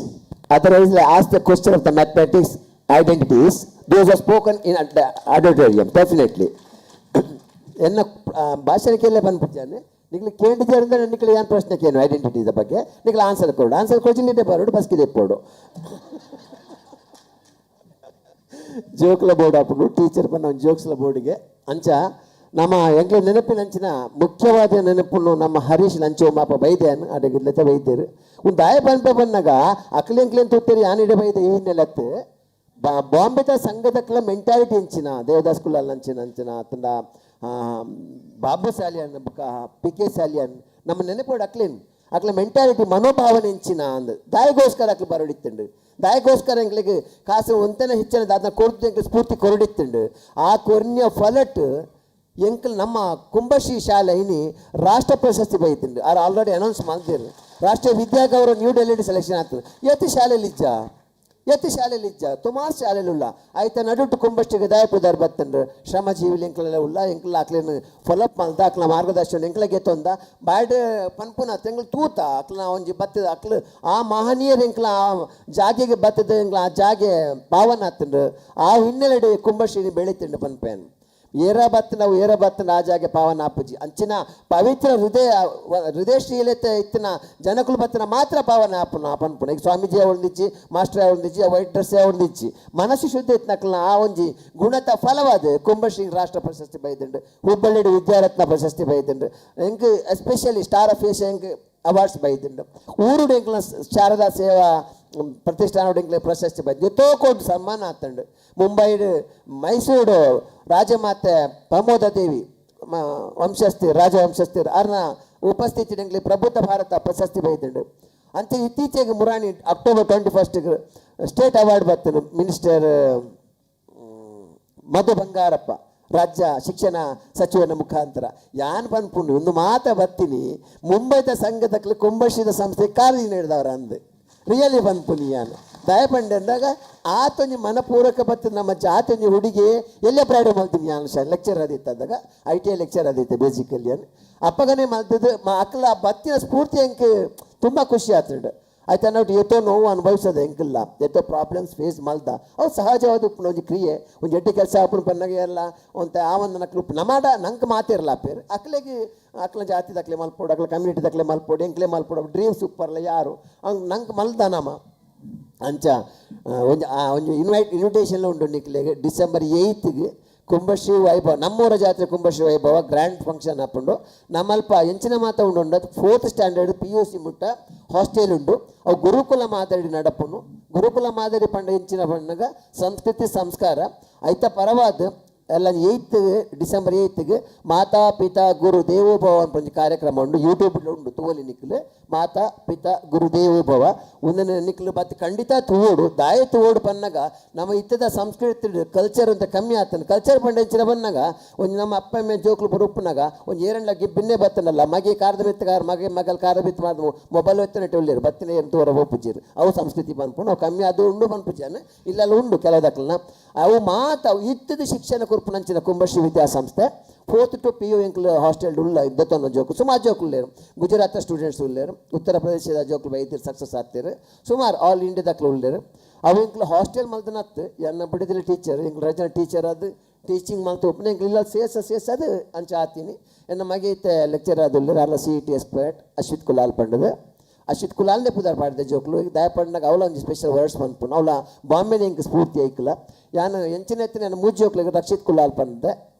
Otherwise, I ask the question of the mathematics identities. Those are spoken in the auditorium, definitely. ಎನ್ನ ಭಾಷಣಕ್ಕೆಲ್ಲ ಬಂದ್ಬಿಡ್ತಾನೆ ನಿಕ್ಲೆ ಕೇಳಿದ್ದಾರೆ ನಿಕ್ಲೆ ಏನು ಪ್ರಶ್ನೆ ಕೇನು ಐಡೆಂಟಿಟೀಸ್ ಬಗ್ಗೆ ನಿಕ್ಲೆ ಆನ್ಸರ್ ಕೊಡು. ಆನ್ಸರ್ ಕೊಡಿ ನಿದ್ದೆ ಬರೋಡು ಬಸ್ಕಿದೆ ಪೋಡು ಜೋಕ್ಲ ಬೋರ್ಡ್ ಹಾಕೊಂಡು ಟೀಚರ್ ಪನ್ನ ಜೋಕ್ಸ್ಲ ಬೋರ್ಡಿಗೆ ಅಂಚ ನಮ್ಮ ಎಂಕ್ಲೆ ನೆನಪಿನ ಅಂಚಿನ ಮುಖ್ಯವಾದ ನೆನಪುನು ನಮ್ಮ ಹರೀಶ್ ಲಂಚೋ ಮಾಪ ಬೈದ್ಯಾನ್ ಅಡೆಗಿರ್ಲತ್ತ ಬೈದೇರು ಒಂದು ದಾಯ ಪನ್ಪೆ ಬನ್ನಾಗ ಅಕ್ಲೆ ಎಂಕ್ಲೆನ್ ತೂತೇರಿ ಯಾನಿಡೆ ಬೈದೆ ಈ ನೆಲತ್ತು ಬಾಂಬೆದ ಸಂಘದಕ್ಲ ಮೆಂಟಾಲಿಟಿ ಅಂಚಿನ ದೇವದಾಸ್ ಕುಲಾಲ್ ಅಂಚಿನ ಅಂಚಿನ ಅತ್ತಂಡ ಬಾಬು ಸಾಲಿಯನ್ ಬೊಕ್ಕ ಪಿ ಕೆ ಸಾಲಿಯನ್ ನಮ್ಮ ನೆನಪೋಡು ಅಕ್ಲೇನ್ ಅಕ್ಲ ಮೆಂಟಾಲಿಟಿ ಮನೋಭಾವನೆ ಎಂಚಿನ ಅಂದ್ ದಾಯಗೋಸ್ಕರ ಅಕ್ಲು ಬರಡಿತ್ತುಂಡು ದಾಯಗೋಸ್ಕರ ಎಂಕ್ಲೆಗ್ ಕಾಸು ಒಂತನ ಹೆಚ್ಚಿನ ದಾದನ ಕೊರ್ದು ಎಂಕ್ಲೆ ಸ್ಫೂರ್ತಿ ಕೊರಡಿತ್ತುಂಡು ಆ ಕೊರ್ನ್ಯ ಫಲಟ್ ಎಂಕಲ್ ನಮ್ಮ ಕುಂಭಶ್ರೀ ಶಾಲೆ ಇನಿ ರಾಷ್ಟ್ರ ಪ್ರಶಸ್ತಿ ಬೈತುಂಡು ಆರ್ ಆಲ್ರೆಡಿ ಅನೌನ್ಸ್ ಮಾಡ್ತೀರು ರಾಷ್ಟ್ರೀಯ ವಿದ್ಯಾಗೌರವ ನ್ಯೂ ಡೆಲ್ಲಿ ಸೆಲೆಕ್ಷನ್ ಆಗ್ತದೆ. ಎತ್ತಿ ಶಾಲೆಯಲ್ಲಿ ಇಜ್ಜ ಎತ್ತಿ ಶಾಲೆಯಲ್ಲಿ ಇಜ್ಜ ತುಮಾರ್ ಶಾಲೆಯಲ್ಲಿ ಉಲ್ಲ ಆಯ್ತ ನಡುಟು ಕುಂಭಶ್ರೀಗೆ ದಾಯ ಪುದಾರ್ ಬತ್ತಂಡ್ರು ಶ್ರಮಜೀವಿ ಎಂಕ್ಲೆಲ್ಲ ಉಲ್ಲ ಎಂಕ್ಲ ಅಕ್ಲೇನು ಫಾಲೋಅಪ್ ಮಲ್ದ ಅಕ್ಲ ಮಾರ್ಗದರ್ಶನ ಎಂಕ್ಲ ಗೆತ್ತೊಂದ ಬಾಯ್ಡ್ ಪನ್ಪುನ ತೆಂಗ್ಲು ತೂತ ಅಕ್ಲ ಒಂಜಿ ಬತ್ತದ ಅಕ್ಲು ಆ ಮಹನೀಯರು ಎಂಕ್ಲ ಆ ಜಾಗೆಗೆ ಬತ್ತದ ಎಂಕ್ಲ ಆ ಜಾಗೆ ಪಾವನ ಆತಂಡ್ರು ಆ ಹಿನ್ನೆಲೆಡೆ ಕುಂಭಶ್ರೀ ಬೆಳಿತಂಡು ಪನ್ಪೇನ್. ಏರ ಬತ್ತು ನಾವು ಏರ ಬತ್ತು ರಾಜಾಗೆ ಪಾವನ ಆಪುಜಿ ಅಂಚಿನ ಪವಿತ್ರ ಹೃದಯ ಹೃದಯಶೀಲತೆ ಇತ್ತಿನ ಜನಕುಲು ಬತ್ತಿನ ಮಾತ್ರ ಪಾವನ ಆಪುನ ಪನ್ಪುನ. ಈಗ ಸ್ವಾಮೀಜಿ ಅವಳಿಚ್ಚಿ, ಮಾಸ್ಟರ್ ಅವಳಿಚ್ಚಿ, ವೈಟ್ ಡ್ರೆಸ್ ಅವಳಿಚ್ಚಿ, ಮನಸ್ಸು ಶುದ್ಧ ಇತ್ತಿನಕ್ಲ ಆ ಒಂಜಿ ಗುಣತ ಫಲವಾದ ಕುಂಭಶ್ರೀ ರಾಷ್ಟ್ರ ಪ್ರಶಸ್ತಿ ಬೈದುಂಡು, ಹುಬ್ಬಳ್ಳಿ ವಿದ್ಯಾರತ್ನ ಪ್ರಶಸ್ತಿ ಬೈದುಂಡು, ಎಂಕ್ ಎಸ್ಪೆಷಲಿ ಸ್ಟಾರ್ ಆಫ್ ಏಷ್ಯಾ ಎಂಕ್ ಅವಾರ್ಡ್ಸ್ ಬೈದುಂಡು, ಊರುಡು ಎಂಕ್ಲ ಶಾರದಾ ಸೇವಾ ಪ್ರತಿಷ್ಠಾನ ಎಂಕ್ಲೆ ಪ್ರಶಸ್ತಿ ಬೈದು ಎತ್ತೋ ಕೋಟಿ ಸನ್ಮಾನ ಆತಂಡು. ಮುಂಬೈಡ್ ಮೈಸೂರು ರಾಜಮಾತೆ ಪ್ರಮೋದ ದೇವಿ ವಂಶಸ್ಥಿ ರಾಜವಂಶಸ್ಥಿ ಅರ್ನ ಉಪಸ್ಥಿತಿ ಎಂಕ್ಲೆ ಪ್ರಬುದ್ಧ ಭಾರತ ಪ್ರಶಸ್ತಿ ಬೈದುಂಡು. ಅಂಚೆ ಇತ್ತೀಚೆಗೆ ಮುರಾಣಿ ಅಕ್ಟೋಬರ್ 21 ಸ್ಟೇಟ್ ಅವಾರ್ಡ್ ಬರ್ತದೆ ಮಿನಿಸ್ಟರ್ ಮಧು ಬಂಗಾರಪ್ಪ ರಾಜ್ಯ ಶಿಕ್ಷಣ ಸಚಿವನ ಮುಖಾಂತರ. ಯಾನ್ ಪನ್ಪುಂಡು ಒಂದು ಮಾತ ಬರ್ತೀನಿ, ಮುಂಬೈದ ಸಂಘದಕ್ಲೆ ಕುಂಭಶ್ರೀದ ಸಂಸ್ಥೆ ಕಾಲಿ ನೀಡಿದವರ ಅಂದು ರಿಯಲಿ ಪನ್ಪುನಿ ಯಾನ್ ದಯಪಂಡೆ ಅಂದಾಗ ಆತೊಂಜಿ ಮನಪೂರ್ವಕ ಬತ್ತು ನಮ್ಮ ಜಾತಿ ಒಂಜಿ ಹುಡುಗಿ ಎಲ್ಲೇ ಪ್ರೈಡ್ ಮಲ್ತೀನಿ ಯಾನ್ ಲೆಕ್ಚರ್ ಆದಿತ್ತು ಅಂದಾಗ I T I lecture ಆದಿತ್ತು ಬೇಸಿಕಲಿ ಅನ್ ಅಪ್ಪಗನೇ ಮಲ್ತದ್ದು ಅಕ್ಲ ಬತ್ತಿನ ಸ್ಫೂರ್ತಿ ಎಂಕ್ ತುಂಬ ಖುಷಿ ಆತಂಡು. ಆಯ್ತಾ ನಾವು ಏತೋ ನೋವು ಅನುಭವಿಸೋದು ಎಂಕಿಲ್ಲ, ಏತೋ ಪ್ರಾಬ್ಲಮ್ಸ್ ಫೇಸ್ ಮಲ್ದ ಅವು ಸಹಜವಾದ ಉಪ್ಪುನ ಒಂಜಿ ಕ್ರಿಯೆ ಒಂಜಿ ಎಡ್ಡೆ ಕೆಲಸ ಆಪುನ ಪನ್ನಗ ಎಲ್ಲ ಒಂತ ಆ ಒಂದು ನಕ್ಲು ಉಪ್ಪು ನಮಾಡ ನಂಗೆ ಮಾತಿರಲ್ಲ ಪೇರು ಅಕ್ಲೆಗೆ ಅಕ್ಲ ಜಾತಿ ದಕ್ಲೆ ಮಲ್ಪೋಡು, ಅಕ್ಲ ಕಮ್ಯುನಿಟಿ ದಕ್ಲೆ ಮಲ್ಪೋಡು, ಎಂಕ್ಲೆ ಮಲ್ಪೋಡು ಡ್ರೀಮ್ಸ್ ಉಪ್ಪರ್ಲ ಯಾರು ಹಂಗೆ ನಂಗೆ ಮಲ್ದ ನಮ್ಮ ಅಂಚ ಒಂಜಿ ಒಂಜಿ ಇನ್ವಿಟೇಷನ್ ಉಂಟು ನಿಕ್ಲೆಗೆ ಡಿಸೆಂಬರ್ 8 ಕುಂಭಶ್ರೀ ವೈಭವ ನಮ್ಮೂರ ಜಾತ್ರೆ ಕುಂಭಶ್ರೀ ವೈಭವ ಗ್ರ್ಯಾಂಡ್ ಫಂಕ್ಷನ್ ಹಾಕೊಂಡು ನಮ್ಮಲ್ಪ ಎಂಚಿನ ಮಾತ ಉಂಡು ಉಂಡು 4th standard PUC ಮುಟ್ಟ ಹಾಸ್ಟೆಲ್ ಉಂಡು. ಅವು ಗುರುಕುಲ ಮಾದರಿ ನಡಪುನು, ಗುರುಕುಲ ಮಾದರಿ ಪಂಡ ಎಂಚಿನ ಪಣ್ಣಗ ಸಂಸ್ಕೃತಿ ಸಂಸ್ಕಾರ ಐತ ಪರವಾದ ಎಲ್ಲ 8 ಡಿಸೆಂಬರ್ 8 ಮಾತಾ ಪಿತಾ ಗುರು ದೇವೋಭವ ಅಂತ ಒಂಜಿ ಕಾರ್ಯಕ್ರಮ ಉಂಡು, ಯೂಟ್ಯೂಬ್ ಉಂಡು ತೂವಲಿ ನಿಕ್ಲು ಮಾತಾ ಪಿತಾ ಗುರು ದೇವೋಭವ ಒಂದನೆ ನಿಕ್ಲು ಬತ್ ಖಂಡಿತ ತೂವೋಡು ದಾಯ ತೂವೋಡು ಪನ್ನಗ ನಮ್ಮ ಇತ್ತದ ಸಂಸ್ಕೃತಿ ಕಲ್ಚರ್ ಅಂತ ಕಮ್ಮಿ ಆತನ ಕಲ್ಚರ್ ಪಂಡ ಎಂಚಿನ ಬನ್ನಗ ಒಂಜಿ ನಮ್ಮ ಅಪ್ಪ ಅಮ್ಮ ಜೋಕ್ಲು ಬರುಪ್ಪನಾಗ ಒಂಜಿ ಏರಂಡ್ಲ ಗಿಬ್ಬಿನ್ನೇ ಬತ್ತನಲ್ಲ ಮಗೆ ಕಾರದ ಬಿತ್ತಗಾರ ಮಗೆ ಮಗಲ್ ಕಾರದ ಬಿತ್ತು ಮಾಡ್ ಮೊಬೈಲ್ ಎತ್ತನ ಒಳ್ಳೆಯರು ಬತ್ತಿನ ಏನು ತೋರ ಒಪ್ಪುಜಿರು ಅವು ಸಂಸ್ಕೃತಿ ಪನ್ಪು ನಾವು ಕಮ್ಮಿ ಅದು ಉಂಡು ಪನ್ಪುಜಾನ ಇಲ್ಲೆಲ್ಲ ಉಂಡು ಕೆಲವುದಕ್ಲನ ಅವು ಮಾತ ಅವು ಇತ್ತದ ಶಿಕ್ಷಣ ಕೊರ್ಪುನಂಚಿನ ಕುಂಭಶ್ರೀ ವಿದ್ಯಾಸಂಸ್ಥೆ 4th to PU ಎಂಕ್ಲು ಹಾಸ್ಟೆಲ್ ಉಲ್ಲ ಇದ್ದತನ ಜೋಕು ಸುಮಾರು ಜೋಕು ಉಲ್ಲೇರು, ಗುಜರಾತ ಸ್ಟೂಡೆಂಟ್ಸ್ ಉಲ್ಲೇರು, ಉತ್ತರ ಪ್ರದೇಶದ ಜೋಕ್ಲು ಬೈದಿರು ಸಕ್ಸಸ್ ಆಗ್ತೀರು, ಸುಮಾರು ಆಲ್ ಇಂಡಿಯಾದಕ್ಲು ಉಲ್ಲೇರು. ಅವು ಎಂಕ್ಲು ಹಾಸ್ಟೆಲ್ ಮಲ್ದನತ್ತು ಎನ್ನ ಬಿಡಿದಿಲ್ಲ ಟೀಚರ್ ಎಂಕ್ಲು ರಜನ ಟೀಚರ್ ಅದು ಟೀಚಿಂಗ್ ಮಲ್ತು ಒಪ್ಪನೆ ಎಂಕ್ಲು ಇಲ್ಲ ಸೇಸ ಸೇಸ ಅದು ಅಂಚ ಆತೀನಿ. ಎನ್ನ ಮಗೈತೆ ಲೆಕ್ಚರ್ ಅದು ಉಲ್ಲೇರು ಅಲ್ಲ CET expert Ashwith Kulal ಪಂಡದು Ashwith ಕುಲಾಲ್ನೇ ಪುದಾರ್ ಪಾಡಿದೆ ಜೋಕ್ಲು ಈಗ ದಯಪಂಡಾಗ ಅವಳ ಒಂಜಿ ಸ್ಪೆಷಲ್ ವರ್ಡ್ಸ್ ಪನ್ಪುನು ಅವಳ ಬಾಂಬೆನ ಎಂಕ್ ಸ್ಫೂರ್ತಿ ಐಕ್ಲ ಯಾನ್ ಎಂಚಿನ ಎತ್ತಿನ ನನ್ನ ಮೂಜಿ ಜೋಕ್ಲಿಗೆ ರಕ್ಷಿತ್ ಕುಲಾಲ್ ಪಂದೆ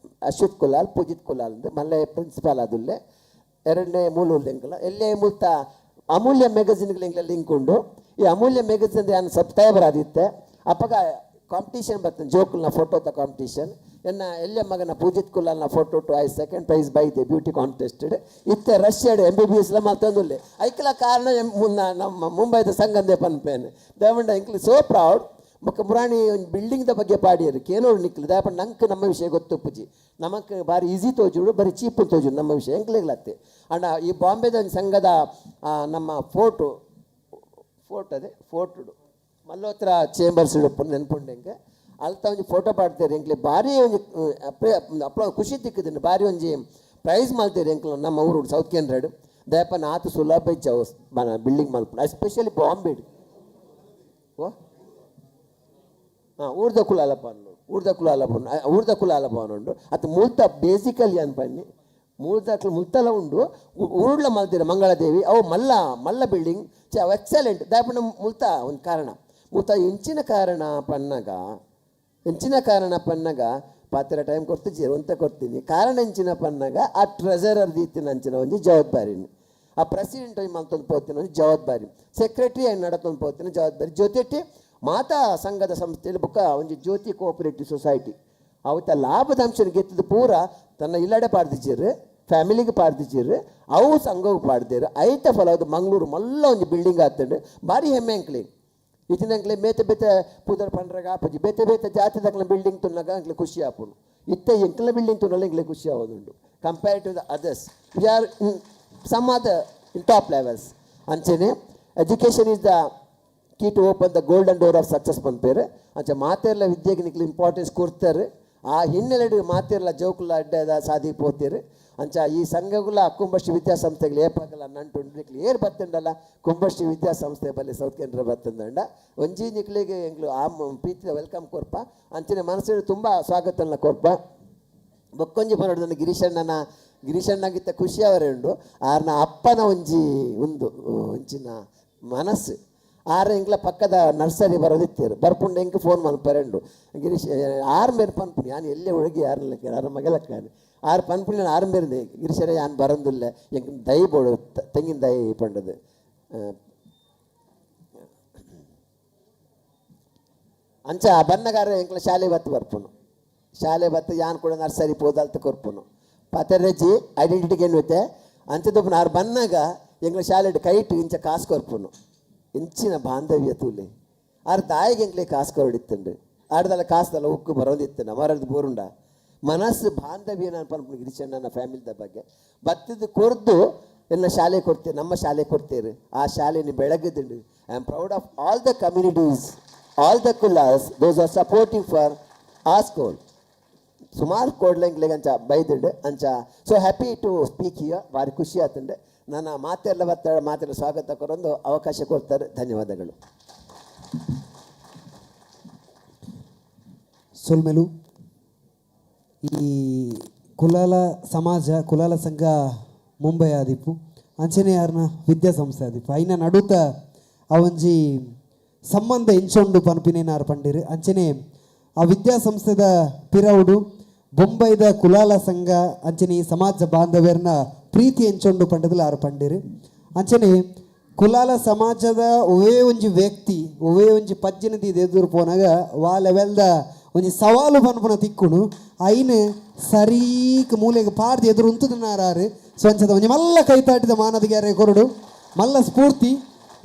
ಅಶ್ವಿತ್ ಕುಲಾಲ್ ಪೂಜಿತ್ ಕುಲಾಲ್ ಅಂದ್ ಮಲ್ಲೆ ಪ್ರಿನ್ಸಿಪಾಲ್ ಆದುಲ್ಲೆ ಎರಡನೇ ಮೂಲ ಉಲ್ಲೆ ಎಂಕಲ ಎಲ್ಲೇ ಮೂಲ್ತ ಅಮೂಲ್ಯ ಮ್ಯಾಗಝಿನ್ಗಳು ಎಂಕ್ಲ ಲಿಂಕ್ ಉಂಡು. ಈ ಅಮೂಲ್ಯ ಮ್ಯಾಗಝಿನ್ ಯಾನ್ ಸಬ್ಸ್ಕ್ರೈಬರ್ ಆದಿತ್ತೆ ಅಪ್ಪಗ ಕಾಂಪಿಟೇಷನ್ ಬರ್ತದೆ ಜೋಕುಲ್ನ ಫೋಟೋದ ಕಾಂಪಿಟೇಷನ್ ಎನ್ನ ಎಲ್ಲೆ ಮಗನ ಪೂಜಿತ್ ಕುಲಾಲ್ನ ಫೋಟೋ ಟು I second prize ಬೈದೆ ಬ್ಯೂಟಿ ಕಾಂಟೆಸ್ಟೆಡ್ ಇತ್ತೆ ರಷ್ಯಾಡ್ MBBS ಲ ಮಲ್ತೊಂದುಲ್ಲೆ ಐಕ್ಲ ಕಾರಣ ಮುನ್ನ ನಮ್ಮ ಮುಂಬೈದ ಸಂಘಂದೆ ಪನ್ಪೇನೆ ದಯಮಂಡ ಎಂಕ್ಲು ಸೋ ಪ್ರೌಡ್. ಬೊಕ್ಕ ಮುರಾಣಿ ಒಂಜಿ ಬಿಲ್ಡಿಂಗ್ದ ಬಗ್ಗೆ ಪಾಡಿಯರು ಕೇನೋಡು ನಿಕ್ಲು ದಯಪಂಡ ನಂಕ್ ನಮ್ಮ ವಿಷಯ ಗೊತ್ತುಪ್ಪುಜಿ ನಮಕ್ ಬಾರಿ ಈಸಿ ತೋಜುಡು ಬರೀ ಚೀಪ್ ತೋಜುಡು ನಮ್ಮ ವಿಷಯ ಎಂಕ್ಲೆಗ್ಲತ್ತೆ ಅಂಡ ಈ ಬಾಂಬೆದ ಒಂಜಿ ಸಂಘದ ನಮ್ಮ ಫೋಟೋ ಫೋಟೋ ಅದೇ ಫೋಟೋಡು ಮಲ್ಹೋತ್ರ ಚೇಂಬರ್ಸ್ ಉಪ್ಪುಂಡು ನೆನ್ಪುಂಡು ಎಂಕ್ ಅಲ್ತ ಒಂಜಿ ಫೋಟೋ ಪಾಡ್ತೇರು ಎಂಕ್ಲೆ ಭಾರಿ ಒಂಜಿ ಅಪ್ಪ ಖುಷಿ ತಿಕ್ಕುದುಂಡು ಭಾರಿ ಒಂಜಿ ಪ್ರೈಸ್ ಮಲ್ತೇರು ಎಂಕ್ಲು ನಮ್ಮ ಊರು ಸೌತ್ ಕೆನರಾಡ್ ದಯಪನ ಆತು ಸುಲಭ ಇಜ್ಜ ಬಿಲ್ಡಿಂಗ್ ಮಲ್ಪುಂಡು ಎಸ್ಪೆಷಲಿ ಬಾಂಬೆಡ್ ಓ ಹಾಂ ಊರ್ದ ಕುಲಾಲಪ್ಪ ಅನ್ನೋಡು ಊರ್ದ ಕುಲಾಲಪ್ಪ ಊರ್ದ ಕುಲಾಲಪ್ಪ ಉಂಡು ಅದು ಮೂಲ್ತ ಬೇಸಿಕಲಿ ಅನ್ಪನ್ನಿ ಮೂಲ್ತ ಮುಲ್ತಲ ಉಂಡು ಊರುಡ್ಲ ಮಲ್ತೀರ ಮಂಗಳದೇವಿ ಅವು ಮಲ್ಲ ಮಲ್ಲ ಬಿಲ್ಡಿಂಗ್ ಚ ಅವು ಎಕ್ಸಲೆಂಟ್ ದಯಪಂಡ ಮುಲ್ತ ಒಂದು ಕಾರಣ ಮುಲ್ತ ಎಂಚಿನ ಕಾರಣ ಪನ್ನಗ ಎಂಚಿನ ಕಾರಣ ಪನ್ನಗ ಪಾತ್ರ ಟೈಮ್ ಕೊಡ್ತಿದ್ದೀರ ಅಂತ ಕೊಡ್ತೀನಿ ಕಾರಣ ಎಂಚಿನ ಪನ್ನಗ ಆ ಟ್ರೆಜರರ್ ದೀತಿನ ಅಂಚಿನ ಒಂಜಿ ಜವಾಬ್ದಾರಿನ ಆ ಪ್ರೆಸಿಡೆಂಟ್ ಮಲ್ತೊಂದು ಪೋತಿನ ಒಂಜಿ ಜವಾಬ್ದಾರಿ ಸೆಕ್ರೆಟರಿ ನಡತೊಂದು ಪೋತಿನ ಜವಾಬ್ದಾರಿ ಜೊತೆಟಿ ಮಾತಾ ಸಂಘದ ಸಂಸ್ಥೆಯಲ್ಲಿ ಬುಕ್ಕ ಒಂಜಿ ಜ್ಯೋತಿ ಕೋಆಪರೇಟಿವ್ ಸೊಸೈಟಿ ಅವತ್ತ ಲಾಭದ ಅಂಶ ಗೆತ್ತದ ಪೂರ ತನ್ನ ಇಲ್ಲಡೆ ಪಾಡ್ದಿಚ್ಚಿರು ಫ್ಯಾಮಿಲಿಗೆ ಪಾಡ್ದಿಚ್ಚಿರು ಅವು ಸಂಘಕ್ಕೆ ಪಾಡ್ದಿರು ಐತ ಫಲವದು ಮಂಗಳೂರು ಮಲ್ಲ ಒಂಜಿ ಬಿಲ್ಡಿಂಗ್ ಆತಂಡು ಭಾರಿ ಹೆಮ್ಮೆ ಅಂಕ್ಲಿ ಇತ್ತಿನ ಅಂಕ್ಲೆ ಬೇತೆ ಬೇತೆ ಪೂದರ್ ಪಂಡ್ರಗ ಆಪುಜಿ ಬೇತೆ ಬೇತೆ ಜಾತಿ ದಕ್ಲ ಬಿಲ್ಡಿಂಗ್ ತುನ್ನಗ ಅಂಕ್ಲೆ ಖುಷಿ ಆಪುಂಡು ಇತ್ತ ಎಂಕ್ಲ ಬಿಲ್ಡಿಂಗ್ ತುನ್ನಲ್ಲ ಎಂಕ್ಲೆ ಖುಷಿ ಆಗೋದುಂಡು compare to the others we are in some other in top levels. ಅಂಚೆನೆ education is the key to open the golden door of success ಪನ್ಪೇರು ಅಂಚೆ ಮಾತೆರ್ಲ ವಿದ್ಯೆಗೆ ನಿಕ್ಲು ಇಂಪಾರ್ಟೆನ್ಸ್ ಕೊಡ್ತಾರೆ ಆ ಹಿನ್ನೆಲೆಡು ಮಾತೆರ್ಲ ಜೋಕುಲ ಅಡ್ಡದ ಸಾದಿ ಪೋತೀರು ಅಂಚ ಈ ಸಂಘಗುಲ ಕುಂಭಶ್ರೀ ವಿದ್ಯಾಸಂಸ್ಥೆಗಳು ಏಪಾಗಲ ನಂಟುಂಡು ನಿಕ್ಲು ಏರ್ ಬತ್ತುಂಡಲ್ಲ ಕುಂಭಶ್ರೀ ವಿದ್ಯಾಸಂಸ್ಥೆ ಬಲ್ಲಿ ಸೌತ್ ಕೇಂದ್ರ ಬತ್ತುಂಡ ಒಂಜಿ ನಿಕ್ಲಿಗೆ ಎಂಕ್ಲು ಆ ಪ್ರೀತಿಯ welcome ಕೊರ್ಪ ಅಂಚನೆ ಮನಸ್ಸಿನ ತುಂಬ ಸ್ವಾಗತನ ಕೊರ್ಪ. ಬೊಕ್ಕೊಂಜಿ ಪನೊಡು ಗಿರೀಶಣ್ಣನ ಗಿರೀಶಣ್ಣಗಿತ್ತ ಖುಷಿ ಅವರೇ ಉಂಡು. ಆರ್ನ ಅಪ್ಪನ ಒಂಜಿ ಉಂದು ಒಂಚಿನ ಮನಸ್ಸು. ಆರ್ ಎಂಕ್ಲ ಪಕ್ಕದ ನರ್ಸರಿ ಬರೋದಿತ್ತೇರು ಬರ್ಪುಂಡು ಎಂಕ್ ಫೋನ್ ಮಲ್ಪರೆ ಉಂಡು ಗಿರೀಶ್ ಆರು ಮೇರು ಪನ್ಪುನಿ ಯಾನ್ ಎಲ್ಲೆ ಒಳಗೆ ಯಾರನ್ನ ಆರ್ ಮಗಲಕ್ಕ ಆರು ಪನ್ಪುನಿ ಆರು ಮೇರು ಗಿರೀಶರೇ ಯಾನ್ ಬರಂದುಲ್ಲ ಎಂಕ್ ದೈ ಬೋಡು ತೆಂಗಿನ ದೈ ಪಂಡದು. ಅಂಚ ಬನ್ನಗಾರ ಎಂಕ್ಲ ಶಾಲೆ ಬತ್ತು ಬರ್ಪುನು ಶಾಲೆ ಬತ್ತು ಯಾನ್ ಕೂಡ ನರ್ಸರಿ ಪೋದಲ್ತ ಕೊರ್ಪುನು ಪತರೆಜಿ ಐಡೆಂಟಿಟಿ ಎನ್ನುತ್ತೆ ಅಂಚದೊಬ್ಬನ ಆರು ಬನ್ನಾಗ ಎಂಕ್ಲ ಶಾಲೆ ಕೈಟ್ ಇಂಚ ಕಾಸು ಕೊರ್ಪುನು ಇಂಚಿನ ಬಾಂಧವ್ಯ ತೂಲೆ. ಆರ್ ದಾಯಿಗೆ ಎಂಕ್ಲೆ ಕಾಸು ಕೊರಡಿತ್ತುಂಡು ಆಡ್ದಲ್ಲ ಕಾಸುದಲ್ಲ ಉಕ್ಕು ಬರೋದಿತ್ತು ನಮರದ್ದು ಬೋರುಂಡ ಮನಸ್ಸು ಬಾಂಧವ್ಯ ನಾನು ಪನ್ಪುನು ಗಿರೀಶಣ್ಣನ ಫ್ಯಾಮಿಲಿದ ಬಗ್ಗೆ. ಬತ್ತದ ಕೊರ್ದು ಎಲ್ಲ ಶಾಲೆ ಕೊಡ್ತೇವೆ, ನಮ್ಮ ಶಾಲೆ ಕೊಡ್ತೇವೆ. ಆ ಶಾಲೆನ ಬೆಳಗದುಂಡು. I am proud of all the communities, all the Kulals those are supporting for ಆ ಸ್ಕೂಲ್. ಸುಮಾರು ಕೋಡ್ಲೆಂಗ್ಲೆಗ್ ಅಂಚ ಬೈದುಂಡು ಅಂಚ. So happy to speak here. ಭಾರಿ ಖುಷಿ ಆತುಂಡು. ನನ್ನ ಮಾತೆಲ್ಲ ಬರ್ತಾರೆ, ಮಾತೆಲ್ಲ ಸ್ವಾಗತ ಕೊರೊಂದು ಅವಕಾಶ ಕೊಡ್ತಾರೆ. ಧನ್ಯವಾದಗಳು. ಸೊಲ್ಮೆಲು ಈ ಕುಲಾಲ ಸಮಾಜ ಕುಲಾಲ ಸಂಘ ಮುಂಬೈ ಆದಿಪ್ಪು ಅಂಚನೆ ಯಾರನ ವಿದ್ಯಾಸಂಸ್ಥೆ ಆದಿಪ್ಪು ಐನ ನಡುತ ಆ ಒಂಜಿ ಸಂಬಂಧ ಇಂಚೊಂಡು ಪನ್ಪಿನೇನಾರು ಪಂಡಿರು. ಅಂಚನೆ ಆ ವಿದ್ಯಾಸಂಸ್ಥೆದ ಪಿರವುಡು ಬೊಂಬೈದ ಕುಲಾಲ ಸಂಘ ಅಂಚನೆ ಈ ಸಮಾಜ ಬಾಂಧವ್ಯರ್ನ ಪ್ರೀತಿ ಎಂಚೊಂಡು ಪಂಡದಲ ಆರು ಪಂಡಿರು. ಅಂಚನೆ ಕುಲಾಲ ಸಮಾಜದ ಒವೇ ಒಂಜಿ ವ್ಯಕ್ತಿ ಒವೇ ಒಂಜಿ ಪಜ್ಜಿನದಿ ಎದುರು ಪೋನಾಗ ವಾ ಲೆವೆಲ್ದ ಒಂಜಿ ಸವಾಲು ಪನ್ಪುನ ತಿಕ್ಕುನು ಐನ್ ಸರೀಕ್ ಮೂಲೆಗೆ ಪಾರ್ದು ಎದುರು ಉಂತುದನಾರಾರು. ಸೊ ಅಂಚದ ಒಂಜಿ ಮಲ್ಲ ಕೈತಾಟಿದ ಮಾನದಿಗಾರೆ ಕೊರಡು ಮಲ್ಲ ಸ್ಫೂರ್ತಿ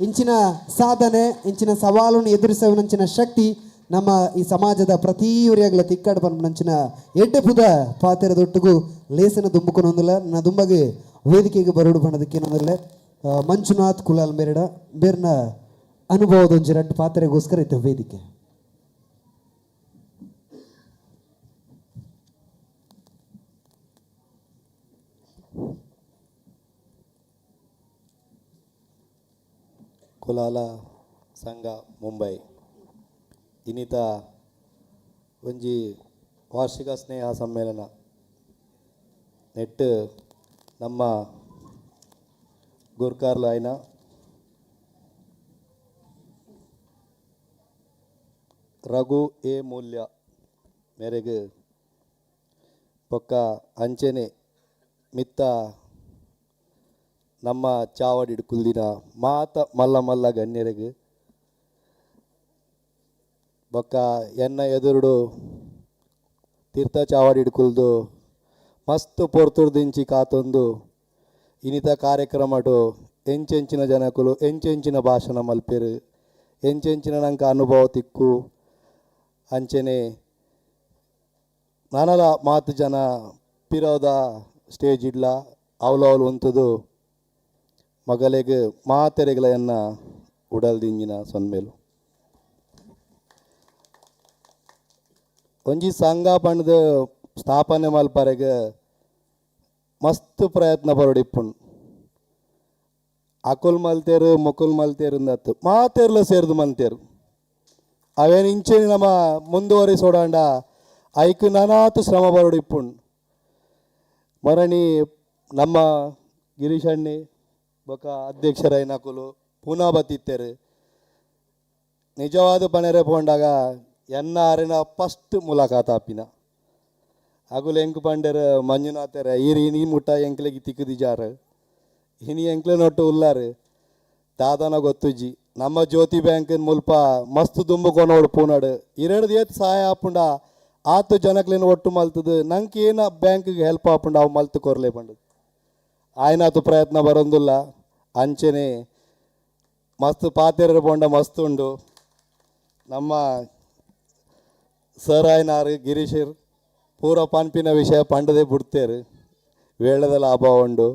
ಇಂಚಿನ ಸಾಧನೆ ಇಂಚಿನ ಸವಾಲನ್ನು ಎದುರಿಸುವನಂಚಿನ ಶಕ್ತಿ ನಮ್ಮ ಈ ಸಮಾಜದ ಪ್ರತಿಯೊರಿಯಾಗಲ ತಿಕ್ಕಾಡು ಪನ್ಪುನಂಚಿನ ಎಡ್ಡೆ ಪುದ ಪಾತೆರದೊಟ್ಟಿಗೂ ಲೇಸನ ದುಂಬುಕೊನೊಂದುಲ ನನ್ನ ದುಂಬಗೆ ವೇದಿಕೆಗೆ ಬರೋಡು ಬಣ್ಣದಕ್ಕೇನೊಂದಿಲ್ಲ ಮಂಜುನಾಥ್ ಕುಲಾಲ್ ಮೇರಡ ಬೇರ್ನ ಅನುಭವದ ಒಂಜಿ ರಡ್ಡು ಪಾತ್ರೆಗೋಸ್ಕರ ಇತ್ತು ವೇದಿಕೆ. ಕುಲಾಲ ಸಂಘ ಮುಂಬೈ ಇನ್ನಿತ ಒಂಜಿ ವಾರ್ಷಿಕ ಸ್ನೇಹ ಸಮ್ಮೇಳನ ನೆಟ್ ನಮ್ಮ ಗುರ್ಕಾರ್ಲು ಆಯ್ನ ರಘು ಎ ಮೂಲ್ಯ ಮೇರೆಗ್ ಬೊಕ್ಕ ಅಂಚೆನೆ ಮಿತ್ತ ನಮ್ಮ ಚಾವಡಿಡ್ ಕುಲ್ದಿನ ಮಾತ ಮಲ್ಲ ಮಲ್ಲ ಗಣ್ಯರೆಗ್ ಬೊಕ್ಕ ಎನ್ನ ಎದುರುಡು ತೀರ್ಥ ಚಾವಡಿಡ್ ಕುಲ್ದು ಮಸ್ತ್ ಪೊರ್ತುರ್ದಿಂಚಿ ಕಾತೊಂದು ಇನಿತ ಕಾರ್ಯಕ್ರಮಡು ಎಂಚೆಂಚಿನ ಜನಕುಲು ಎಂಚೆಂಚಿನ ಭಾಷಣ ಮಲ್ಪೆರು ಎಂಚೆಂಚಿನ ನಂಕ ಅನುಭವ ತಿಕ್ಕು ಅಂಚೆನೆ ನಾನಲ ಮಾತು ಜನ ಪಿರೋದ ಸ್ಟೇಜ್ ಇಡ್ಲ ಅವಲು ಉಂತುದು ಮಗಲೆಗ್ ಮಾತೆರೆಗ್ಲ ಎನ್ನ ಉಡಲ್ದಿಂಜಿನ ಸೊನ್ಮೇಲು. ಒಂಜಿ ಸಂಘ ಪಂಡ್ದ್ ಸ್ಥಾಪನೆ ಮಲ್ಪರೆಗ್ ಮಸ್ತ್ ಪ್ರಯತ್ನ ಪರೊಡಿಪ್ಪುಂಡು. ಅಕುಲ್ ಮಲ್ತೇರು ಮೊಕುಲ್ ಮಲ್ತೇರು ಅಂದತ್ತು ಮಾತೆರ್ಲ ಸೇರ್ದು ಮಲ್ತೇರು ಅವೇನು ಇಂಚೆನೆ ನಮ ಮುಂದುವರಿಸೋಡಾಂಡ ಐಕ್ ನಾನಾತು ಶ್ರಮ ಬರೋಡಿಪ್ಪುಂಡು. ಮರಣಿ ನಮ್ಮ ಗಿರೀಶಣ್ಣಿ ಬೊಕ ಅಧ್ಯಕ್ಷರಾಯಿನಕುಲು ಪುನಃ ಬತ್ತಿತ್ತೇರು. ನಿಜವಾದ ಪನೆರೆ ಪೋಂಡಾಗ ಎನ್ನ ಆರಿನ ಫಸ್ಟ್ ಮುಲಾಕಾತ್ ಆಪಿನ ಅಗುಲು ಎಂಕ್ ಪಂಡೆರ್ ಮಂಜುನಾಥೆರೆ ಈರ್ ಇನಿ ಮುಟ್ಟ ಎಂಕ್ಲೆಗ್ ತಿಕ್ಕುದಿಜಾರ್ ಇನಿ ಎಂಕ್ಲೆ ನೊಟ್ಟು ಉಲ್ಲಾರು ದಾದನ ಗೊತ್ತುಜ್ಜಿ. ನಮ್ಮ ಜ್ಯೋತಿ ಬ್ಯಾಂಕ್ ಮುಲ್ಪ ಮಸ್ತ್ ದುಂಬು ಕೊನೋಡು ಪೂನಾಡು ಇರೆಡ್ದು ಏತ್ ಸಹಾಯ ಆಪುಂಡ ಆತು ಜನಕ್ಲೆನ್ ಒಟ್ಟು ಮಲ್ತದು ನಂಗೆ ಏನ ಬ್ಯಾಂಕ್ಗೆ ಹೆಲ್ಪ್ ಆಪುಂಡ ಅವು ಮಲ್ತು ಕೊರ್ಲೆ ಪಂಡದು ಆಯ್ನಾತು ಪ್ರಯತ್ನ ಬರೋಂದುಲ್ಲ. ಅಂಚೆನೆ ಮಸ್ತ್ ಪಾತೆರ ಪೋಂಡ ಮಸ್ತ್ ಉಂಡು. ನಮ್ಮ ಸರ್ ಆಯ್ನಾರು ಗಿರೀಶರ್ ಪೂರ ಪನ್ಪಿನ ವಿಷಯ ಪಂಡದೆ ಬಿಡ್ತೇರು ವೇಳದ ಲಾಭ ಉಂಡು.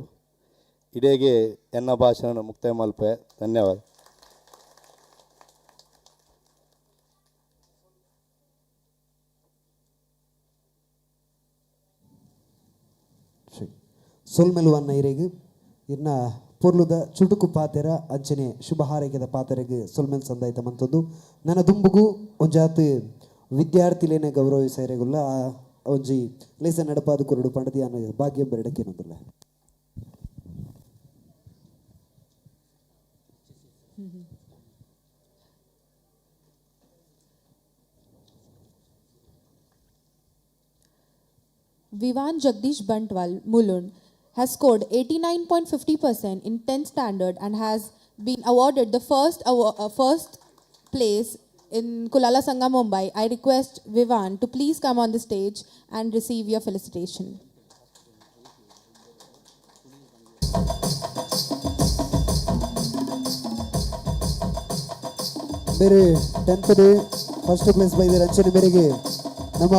ಇಡೇಗೆ ಎನ್ನ ಭಾಷಣ ಮುಕ್ತಾಯ ಮಲ್ಪೆ. ಧನ್ಯವಾದ. ಸೊಲ್ಮೆಲುವನ್ನ ಇರೆಗ್ ಇರ್ನ ಪೊರ್ಲುದ ಚುಟುಕು ಪಾತೆರ ಅಂಚನೆ ಶುಭ ಹಾರೈಕೆದ ಪಾತೆರೆಗ್ ಸೊಲ್ಮೆಲ್ ಸಂದಾಯ್ತ ಮಂತೊಂದು ನನ್ನ ದುಂಬುಗು ಒಂಜಾತ್ ವಿದ್ಯಾರ್ಥಿಲೇನೆ ಗೌರವಿಸೈರೆಗುಲ್ಲ ಆ ಒಂಜಿ ಲೇಸನ್ ನಡಪಾದ ಕುರುಡು ಪಂಡದಿಯಾನ ಭಾಗ್ಯ ಬೆರಡಕ್ಕೇನೊಂದಿಲ್ಲ. Vivan Jagdish Bantwal, Mulund, has scored 89.50% in 10th standard and has been awarded the first place in Kulala Sangha, Mumbai. I request Vivan to please come on the stage and receive your felicitation. ಬೇರೆ 10th day first place ಬೈದ ರಂಚನೆ ಮೇರೆಗೆ ನಮ್ಮ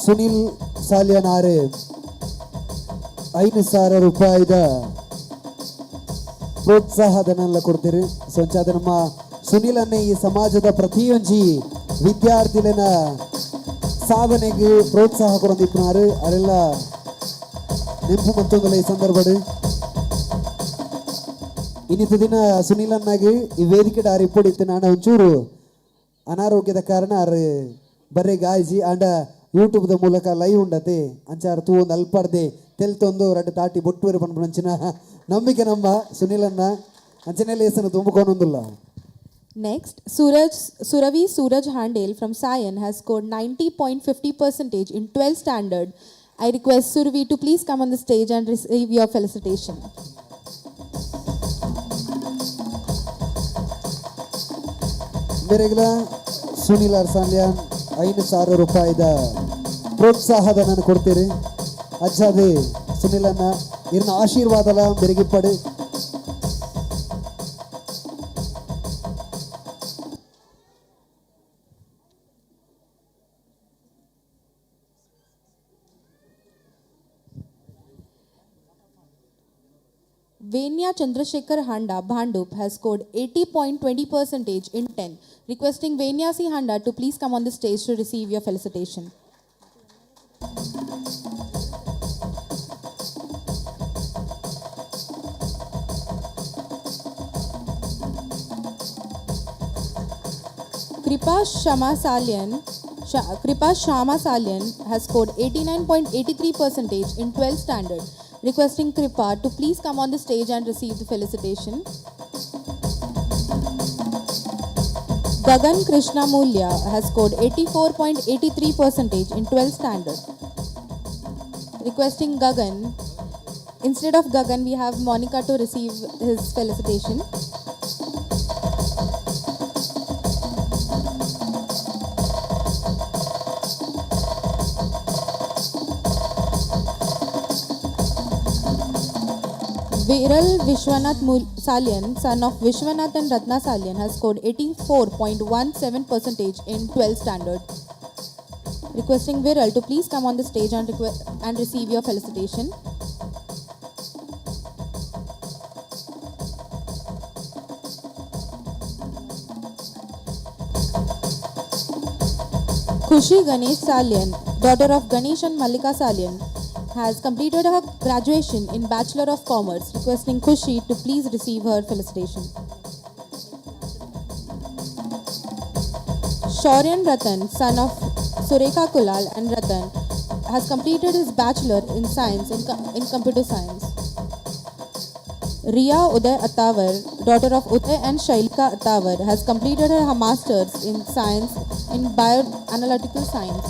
ಸುನಿಲ್ ಸಾಲಿಯನಾರೆ 5,000 ರೂಪಾಯಿದ ಪ್ರೋತ್ಸಾಹಧನೆಲ್ಲ ಕೊಡ್ತೀರಿ. ಸೊಂಚಾದ ನಮ್ಮ ಸುನಿಲನ್ನೇ ಈ ಸಮಾಜದ ಪ್ರತಿಯೊಂಜಿ ವಿದ್ಯಾರ್ಥಿಗಳನ್ನ ಸಾಧನೆಗೆ ಪ್ರೋತ್ಸಾಹ ಕೊಡೋದಿಪ್ಪನಾರು ಅರೆಲ್ಲ ನೆಂಪು ಮತ್ತೊಂದಲ್ಲ ಈ ಸಂದರ್ಭ. ಇನ್ನಿತ ದಿನ ಸುನಿಲನ್ನಾಗಿ ಈ ವೇದಿಕೆ ಆರು ಇಪ್ಪಡಿತ್ತು. ನಾನು ಒಂಚೂರು ಅನಾರೋಗ್ಯದ ಕಾರಣ ಆರು ಬರೀ ಗಾಯಜಿ ಆಂಡ ಯೂಟ್ಯೂಬ್ದ ಮೂಲಕ ಲೈವ್ ಉಂಡತೆ ಅಂಚಾರ ತೂ ಒಂದು ಅಲ್ಪಾರ್ದೆ ತೆಲ್ತೊಂದು ರಡ್ಡು ತಾಟಿ ಬೊಟ್ಟುವರು ಪನ್ಪುನಂಚಿನ ನಂಬಿಕೆ ನಮ್ಮ ಸುನಿಲನ್ನ ಅಂಚನೆ ಲೇಸನ ತುಂಬಿಕೊಂಡೊಂದಿಲ್ಲ. Next, Suravi Suraj Handel from Sion has scored 90.50% in 12th standard. I request Suravi to please come on the stage and receive your felicitation. ಮೇರೆಗಳ Sunil ಅರ್ಸಾನ್ಯಾನ್ 5,000 ರೂಪಾಯಿದ ಪ್ರೋತ್ಸಾಹದ ನಾನು ಕೊಡ್ತೀರಿ. ಅಜ್ಜಾದೆ ಸುನಿಲನ್ನ ಇರ್ನ ಆಶೀರ್ವಾದಲ ಬೆರಗಿಪ್ಪಡು. Venya Chandrasekhar Handa, Bhandup, has scored 80.20% in 10. Requesting Venya C. Handa to please come on the stage to receive your felicitation. Kripa Shama Salian, Kripa Shama Salian has scored 89.83% in 12th standard. Requesting Kripa to please come on the stage and receive the felicitation. Gagan Krishna Mulya has scored 84.83% in 12th standard. Requesting Gagan, instead of Gagan, we have Monica to receive his felicitation. Viral Vishwanath Salian, son of Vishwanath and Ratna Salian, has scored 84.17% in 12th standard. Requesting Viral to please come on the stage and receive your felicitation. Khushi Ganesh Salian, daughter of Ganesh and Mallika Salian, has completed her graduation in Bachelor of Commerce. Requesting Khushi to please receive her felicitation. Shauryan Ratan, son of Surekha Kulal and Ratan, has completed his Bachelor in Science in Computer Science. Riya Uday Attawar, daughter of Uday and Shailika Attawar, has completed her Master's in Science in Bioanalytical Science.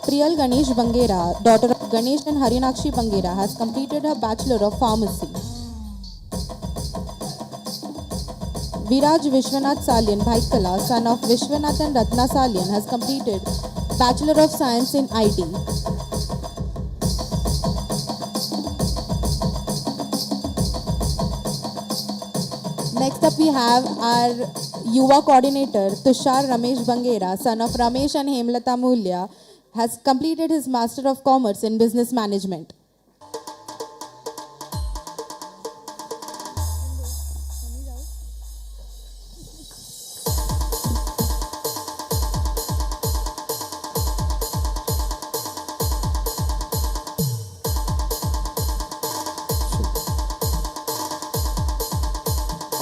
Priyal Ganesh Bangera, daughter of Ganesh and Harinakshi Bangera, has completed her Bachelor of Pharmacy. Viraj Vishwanath Salian Bhaikala, son of Vishwanath and Ratna Salian, has completed Bachelor of Science in IT. Next up we have our Yuva coordinator Tushar Ramesh Bangera, son of Ramesh and Hemlata Mulya, has completed his Master of Commerce in Business Management.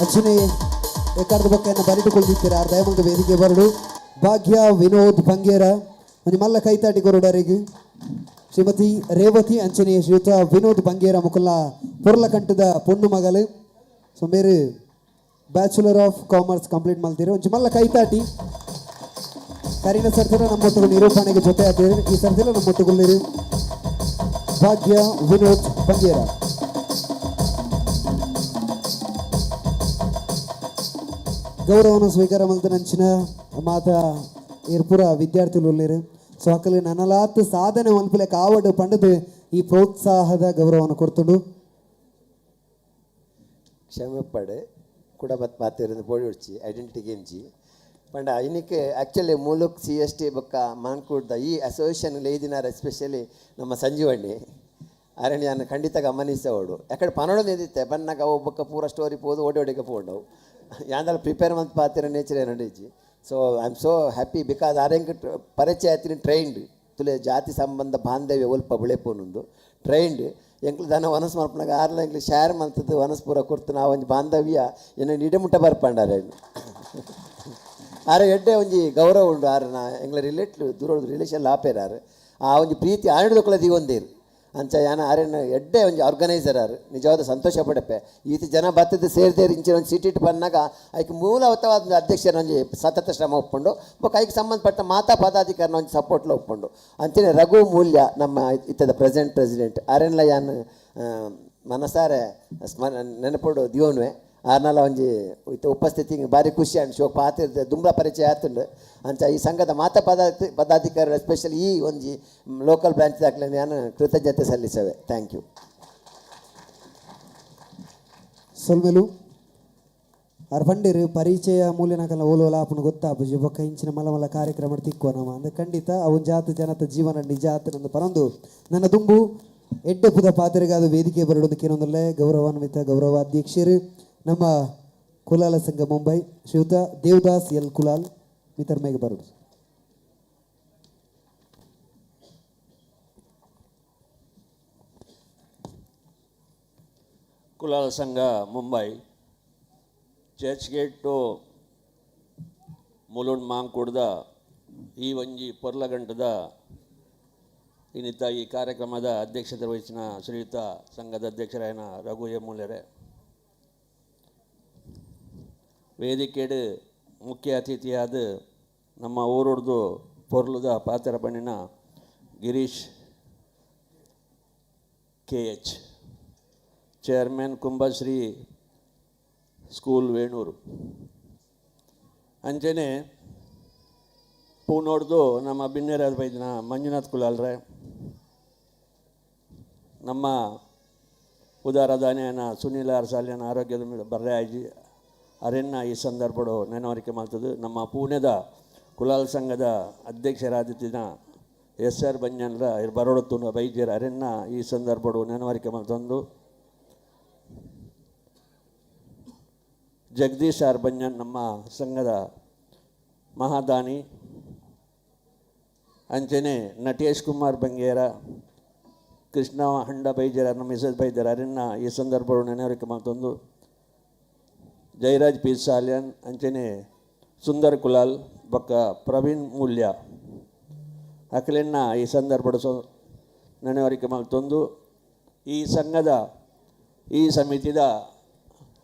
ಅಂಚನೆ ಎಕಾರ್ದ ಬೊಕ್ಕ ಎನ್ನ ಬರಿಟು ಕೊಳ್ದಿತ್ತೀರ ಆರ್ ದಯಮಂತ ವೇದಿಕೆ ಬರಡು. ಭಾಗ್ಯ ವಿನೋದ್ ಬಂಗೇರ ಒಂಜಿ ಮಲ್ಲ ಕೈತಾಟಿ ಕೊರಡರಿಗೆ ಶ್ರೀಮತಿ ರೇವತಿ ಅಂಚನೆ ಶ್ರೀಯುತ ವಿನೋದ್ ಬಂಗೇರ ಮುಕುಲ್ಲ ಪೊರ್ಲಕಂಟದ ಪೊಣ್ಣು ಮಗಲು. ಸೊ ಮೇರು ಬ್ಯಾಚುಲರ್ ಆಫ್ ಕಾಮರ್ಸ್ ಕಂಪ್ಲೀಟ್ ಮಲ್ತೀರು. ಒಂಜಿ ಮಲ್ಲ ಕೈತಾಟಿ. ಕರಿನ ಸರ್ತಿಲ ನಮ್ಮೊಟ್ಟಿಗೆ ನಿರೂಪಣೆಗೆ ಜೊತೆ ಆತೀರಿ, ಈ ಸರ್ತಿಲ ನಮ್ಮೊಟ್ಟುಗುಲ್ಲಿರು ಭಾಗ್ಯ ವಿನೋದ್ ಬಂಗೇರ. ಗೌರವನ ಸ್ವೀಕಾರ ಮಲ್ತನಂಚಿನ ಮಾತಾ ಏರ್ಪುರ ವಿದ್ಯಾರ್ಥಿಗಳು ಉಲ್ಲೇರು. ಸೊ ಅಕಲು ನನಲಾತ್ ಸಾಧನೆ ಮಲ್ಪಲೆ ಕಾವಡು ಪಂಡದು ಈ ಪ್ರೋತ್ಸಾಹದ ಗೌರವವನ್ನು ಕೊಡ್ತುಂಡು. ಕ್ಷಮೆ ಪಡೆ ಕೂಡ ಬತ್ ಪಾತಿರಂದು ಪೋಡಿ ಉಡ್ಚಿ ಐಡೆಂಟಿಟಿ ಗೇಮ್ಜಿ ಪಂಡ ಇನಿಕ್ ಆ್ಯಕ್ಚುಲಿ ಮೂಲಕ್ ಸಿ ಎಸ್ ಟಿ ಬೊಕ್ಕ ಮಾನ್ಕೂಡ್ದ ಈ ಅಸೋಸಿಯೇಷನ್ ಲೇದಿನಾರ ಎಸ್ಪೆಷಲಿ ನಮ್ಮ ಸಂಜೀವಣ್ಣಿ ಅರಣ್ಯನ ಖಂಡಿತ ಗಮನಿಸೋಡು. ಯಾಕಡೆ ಪನೋಡೊಂದು ಇದ್ದಿತ್ತೆ ಬನ್ನಾಗ ಅವು ಬೊಕ್ಕ ಪೂರ ಸ್ಟೋರಿ ಪೋದು ಓಡಿ ಓಡಿಗೆ ಪೋಂಡವು ಯಾಂದಲ ಪ್ರಿಪೇರ್ ಮಂತ್ ಪಾತಿರ ನೇಚರ್ ಏನಂಡಿಜ್ಜಿ. So I am so happy because ಆರೆಂಗ್ ಪರಿಚಯ ಆತಿನ ಟ್ರೈನ್ಡ್ ತುಲೆ ಜಾತಿ ಸಂಬಂಧ ಬಾಂಧವ್ಯ ಒಲ್ಪ ಬುಳೆಪೋನುಂದು ಟ್ರೈನ್ಡ್ ಎಂಕ್ಲು ದನ ವನಸ್ ಮಲ್ಪನಾಗ ಆರ್ಲ ಎಂಕ್ಲು ಶೇರ್ ಮಲ್ತದ್ದು ವನಸ್ ಪೂರ ಕೊರ್ತು ನಾವು ಒಂಜಿ ಬಾಂಧವ್ಯ ಎನ್ನ ಇಡಮುಟ್ಟ ಬರ್ಪಂಡಾರೆ ಆರೆ ಎಡ್ಡೆ ಒಂಜಿ ಗೌರವ ಉಂಡು ಆರನ ಎಂಗ್ಲ ರಿಲೇಟ್ ದೂರ ರಿಲೇಷನ್ ಲಾಪೇರಾರು ಆ ಒಂಜಿ ಪ್ರೀತಿ ಆಡಿದೊಕ್ಕಲ ದೀವೊಂದೇರು ಅಂಚ ಯಾನ ಆರೆನ ಎಡ್ಡೆ ಒಂಜಿ ಆರ್ಗನೈಸರ್ ಆರು ನಿಜವಾದ ಸಂತೋಷ ಪಡಪೆ ಈತ ಜನ ಬತ್ತದ ಸೇರ್ದೇರು ಇಂಚಿನ ಒಂಜಿ ಸೀಟ್ ಇಟ್ಟು ಬಂದಾಗ ಐಕ್ ಮೂಲವತವಾದ ಅಧ್ಯಕ್ಷರ ಒಂಜಿ ಸತತ ಶ್ರಮ ಒಪ್ಕೊಂಡು ಬೊಕ್ಕ ಐಕ್ ಸಂಬಂಧಪಟ್ಟ ಮಾತಾ ಪದಾಧಿಕಾರಿನ ಒಂಜಿ ಸಪೋರ್ಟ್ಲ ಒಪ್ಕೊಂಡು ಅಂಚನೆ ರಘು ಮೂಲ್ಯ ನಮ್ಮ ಇತ್ತದ ಪ್ರೆಸೆಂಟ್ ಪ್ರೆಸಿಡೆಂಟ್ ಆರೆನ್ಲ ಯಾನ್ ಮನಸಾರೆ ಸ್ಮರ ನೆನಪುಡು ದಿಯೋನ್ವೆ ಆರ್ನಲ ಒಂಜಿ ಇತ್ತ ಉಪಸ್ಥಿತಿ ಭಾರಿ ಖುಷಿ ಅಂಡ್ ಶೋಕ್ ಪಾತಿರ್ದ ದುಂಬ್ಲ ಪರಿಚಯ ಆತುಂಡು. ಅಂಚ ಈ ಸಂಘದ ಮಾತಾ ಪದಾಧಿಕಾರಿ ಎಸ್ಪೆಷಲಿ ಈ ಒಂಜಿ ಲೋಕಲ್ ಬ್ರಾಂಚ್ ದಾಖಲೆ ನಾನು ಕೃತಜ್ಞತೆ ಸಲ್ಲಿಸವೆ. Thank you. ಸೊಲ್ಮೆಲು ಆರ್ ಪಂಡೇರು ಪರಿಚಯ ಮೂಲ್ಯನಕಲ್ನ ಓಲೋಲ ಆಪುನು ಗೊತ್ತಾಪುಜಿ ಬೊಕ್ಕ ಇಂಚಿನ ಮಲ್ಲ ಮಲ್ಲ ಕಾರ್ಯಕ್ರಮ ತಿಕ್ಕುವ ನಮ ಅಂದ್ರೆ ಖಂಡಿತ ಅವನ್ ಜಾತ ಜನತ ಜೀವನ ನಿಜ ಆತನಂದು ಪನೊಂದು ನನ್ನ ದುಂಬು ಎಡ್ಡೆ ಪುದ ಪಾತ್ರೆಗಾದ ವೇದಿಕೆ ಬರಡೋದು ಕೇನೊಂದಲ್ಲೇ ಗೌರವಾನ್ವಿತ ಗೌರವಾಧ್ಯಕ್ಷರು ನಮ್ಮ ಕುಲಾಲ ಸಂಘ ಮುಂಬೈ ಶ್ರೀಯುತ ದೇವದಾಸ್ ಎಲ್ ಕುಲಾಲ್ ಮಿತರ್ಮೇಗೆ ಬರೋದು. Kulal Sangha Mumbai church gate to Mulund ಮಾಂಕುಡ್ದ ಈ ಒಂಜಿ ಪೊರ್ಲಗಂಟದ ಇನ್ನಿತ ಈ ಕಾರ್ಯಕ್ರಮದ ಅಧ್ಯಕ್ಷತೆ ವಹಿಸಿನ ಶ್ರೀಯುತ ಸಂಘದ ಅಧ್ಯಕ್ಷರಾಯನ ರಘು ಎ ಮೂಲ್ಯರೆ, ವೇದಿಕೆಡು ಮುಖ್ಯ ಅತಿಥಿಯಾದ ನಮ್ಮ ಊರುಡ್ದು ಪೊರ್ಲುದ ಪಾತ್ರ ಬಣ್ಣಿನ Girish K H chairman Kumbhashree school Venur. ಅಂಚನೆ ಪೂನೋಡ್ದು ನಮ್ಮ ಬಿನ್ನೇರಾದ ಬೈದಿನ ಮಂಜುನಾಥ್ ಕುಲಾಲ್ರೆ, ನಮ್ಮ ಉದಾರದಾನಿಯನ ಸುನೀಲ ಅರಸಾಲಿಯನ ಆರೋಗ್ಯದ ಮೇಲೆ ಬರ್ರೆ ಆಜಿ ಅರೆನ್ನ ಈ ಸಂದರ್ಭಡು ನೆನವರಿಕೆ ಮಾಡ್ತದೆ. ನಮ್ಮ ಪೂಣೆದ ಕುಲಾಲ್ ಸಂಘದ ಅಧ್ಯಕ್ಷರಾದಿತ್ತಿನ ಎಸ್ ಆರ್ ಬಂಜನ್ರ ಬರೋಡತ್ತು ಬೈದ್ಯರ ಅರೆನ್ನ ಈ ಸಂದರ್ಭಡು ನೆನವರಿಕೆ ಮಾಡ್ತಂದು. ಜಗದೀಶ್ ಆರ್ ಬಂಜನ್ ನಮ್ಮ ಸಂಘದ ಮಹಾದಾನಿ. ಅಂಚನೆ ನಟೇಶ್ ಕುಮಾರ್ ಬಂಗೇರ, ಕೃಷ್ಣ ಹಂಡ ಬೈದ್ಯರ ನಮ್ಮ ಮಿಸಸ್ ಬೈದ್ಯರ ಅರೆನ್ನ ಈ ಸಂದರ್ಭಡು ನೆನವರಿಕೆ ಮಾಡ್ತಂದು. ಜಯರಾಜ್ ಪಿ ಸಾಲ್ಯನ್, ಅಂಚನೆ ಸುಂದರ್ ಕುಲಾಲ್ ಬೊಕ್ಕ ಪ್ರವೀಣ್ ಮೂಲ್ಯ ಅಕಲೆನ್ನ ಈ ಸಂದರ್ಭಡು ನೆನವರಿಕೆ ಮಲ್ತೊಂದು. ಈ ಸಂಘದ ಈ ಸಮಿತಿದ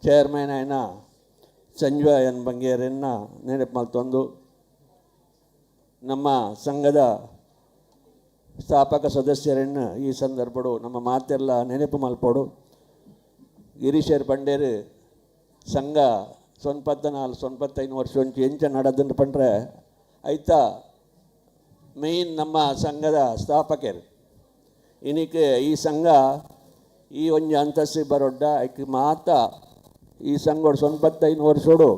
ಚೇರ್ಮನ್ ಆಯ್ನ ಸಂಜಯ ಎನ್ ಬಂಗೇರನ್ನ ನೆನಪು ಮಲ್ತೊಂದು. ನಮ್ಮ ಸಂಘದ ಸ್ಥಾಪಕ ಸದಸ್ಯರನ್ನು ಈ ಸಂದರ್ಭಡು ನಮ್ಮ ಮಾತೆಲ್ಲ ನೆನಪು ಮಲ್ಪೋಡು. ಗಿರೀಶರ್ ಬಂಡೇರು ಸಂಘ ಸೊನ್ಪತ್ತನಾಲ್ ಸೊನ್ಪತ್ತೈದು ವರ್ಷ ಒಂಚು ಎಂಚ ನಡದನ್ನು ಪಂಡ್ರೆ ಐತಾ ಮೇಯ್ನ್ ನಮ್ಮ ಸಂಘದ ಸ್ಥಾಪಕರು. ಇನಿಕೆ ಈ ಸಂಘ ಈ ಒಂಜಿ ಅಂತಸ್ತು ಬರೋಡ್ಡ ಐಕ್ ಮಾತ ಈ ಸಂಘೋಡು ಸೊನ್ಪತ್ತೈದು ವರ್ಷೋಡು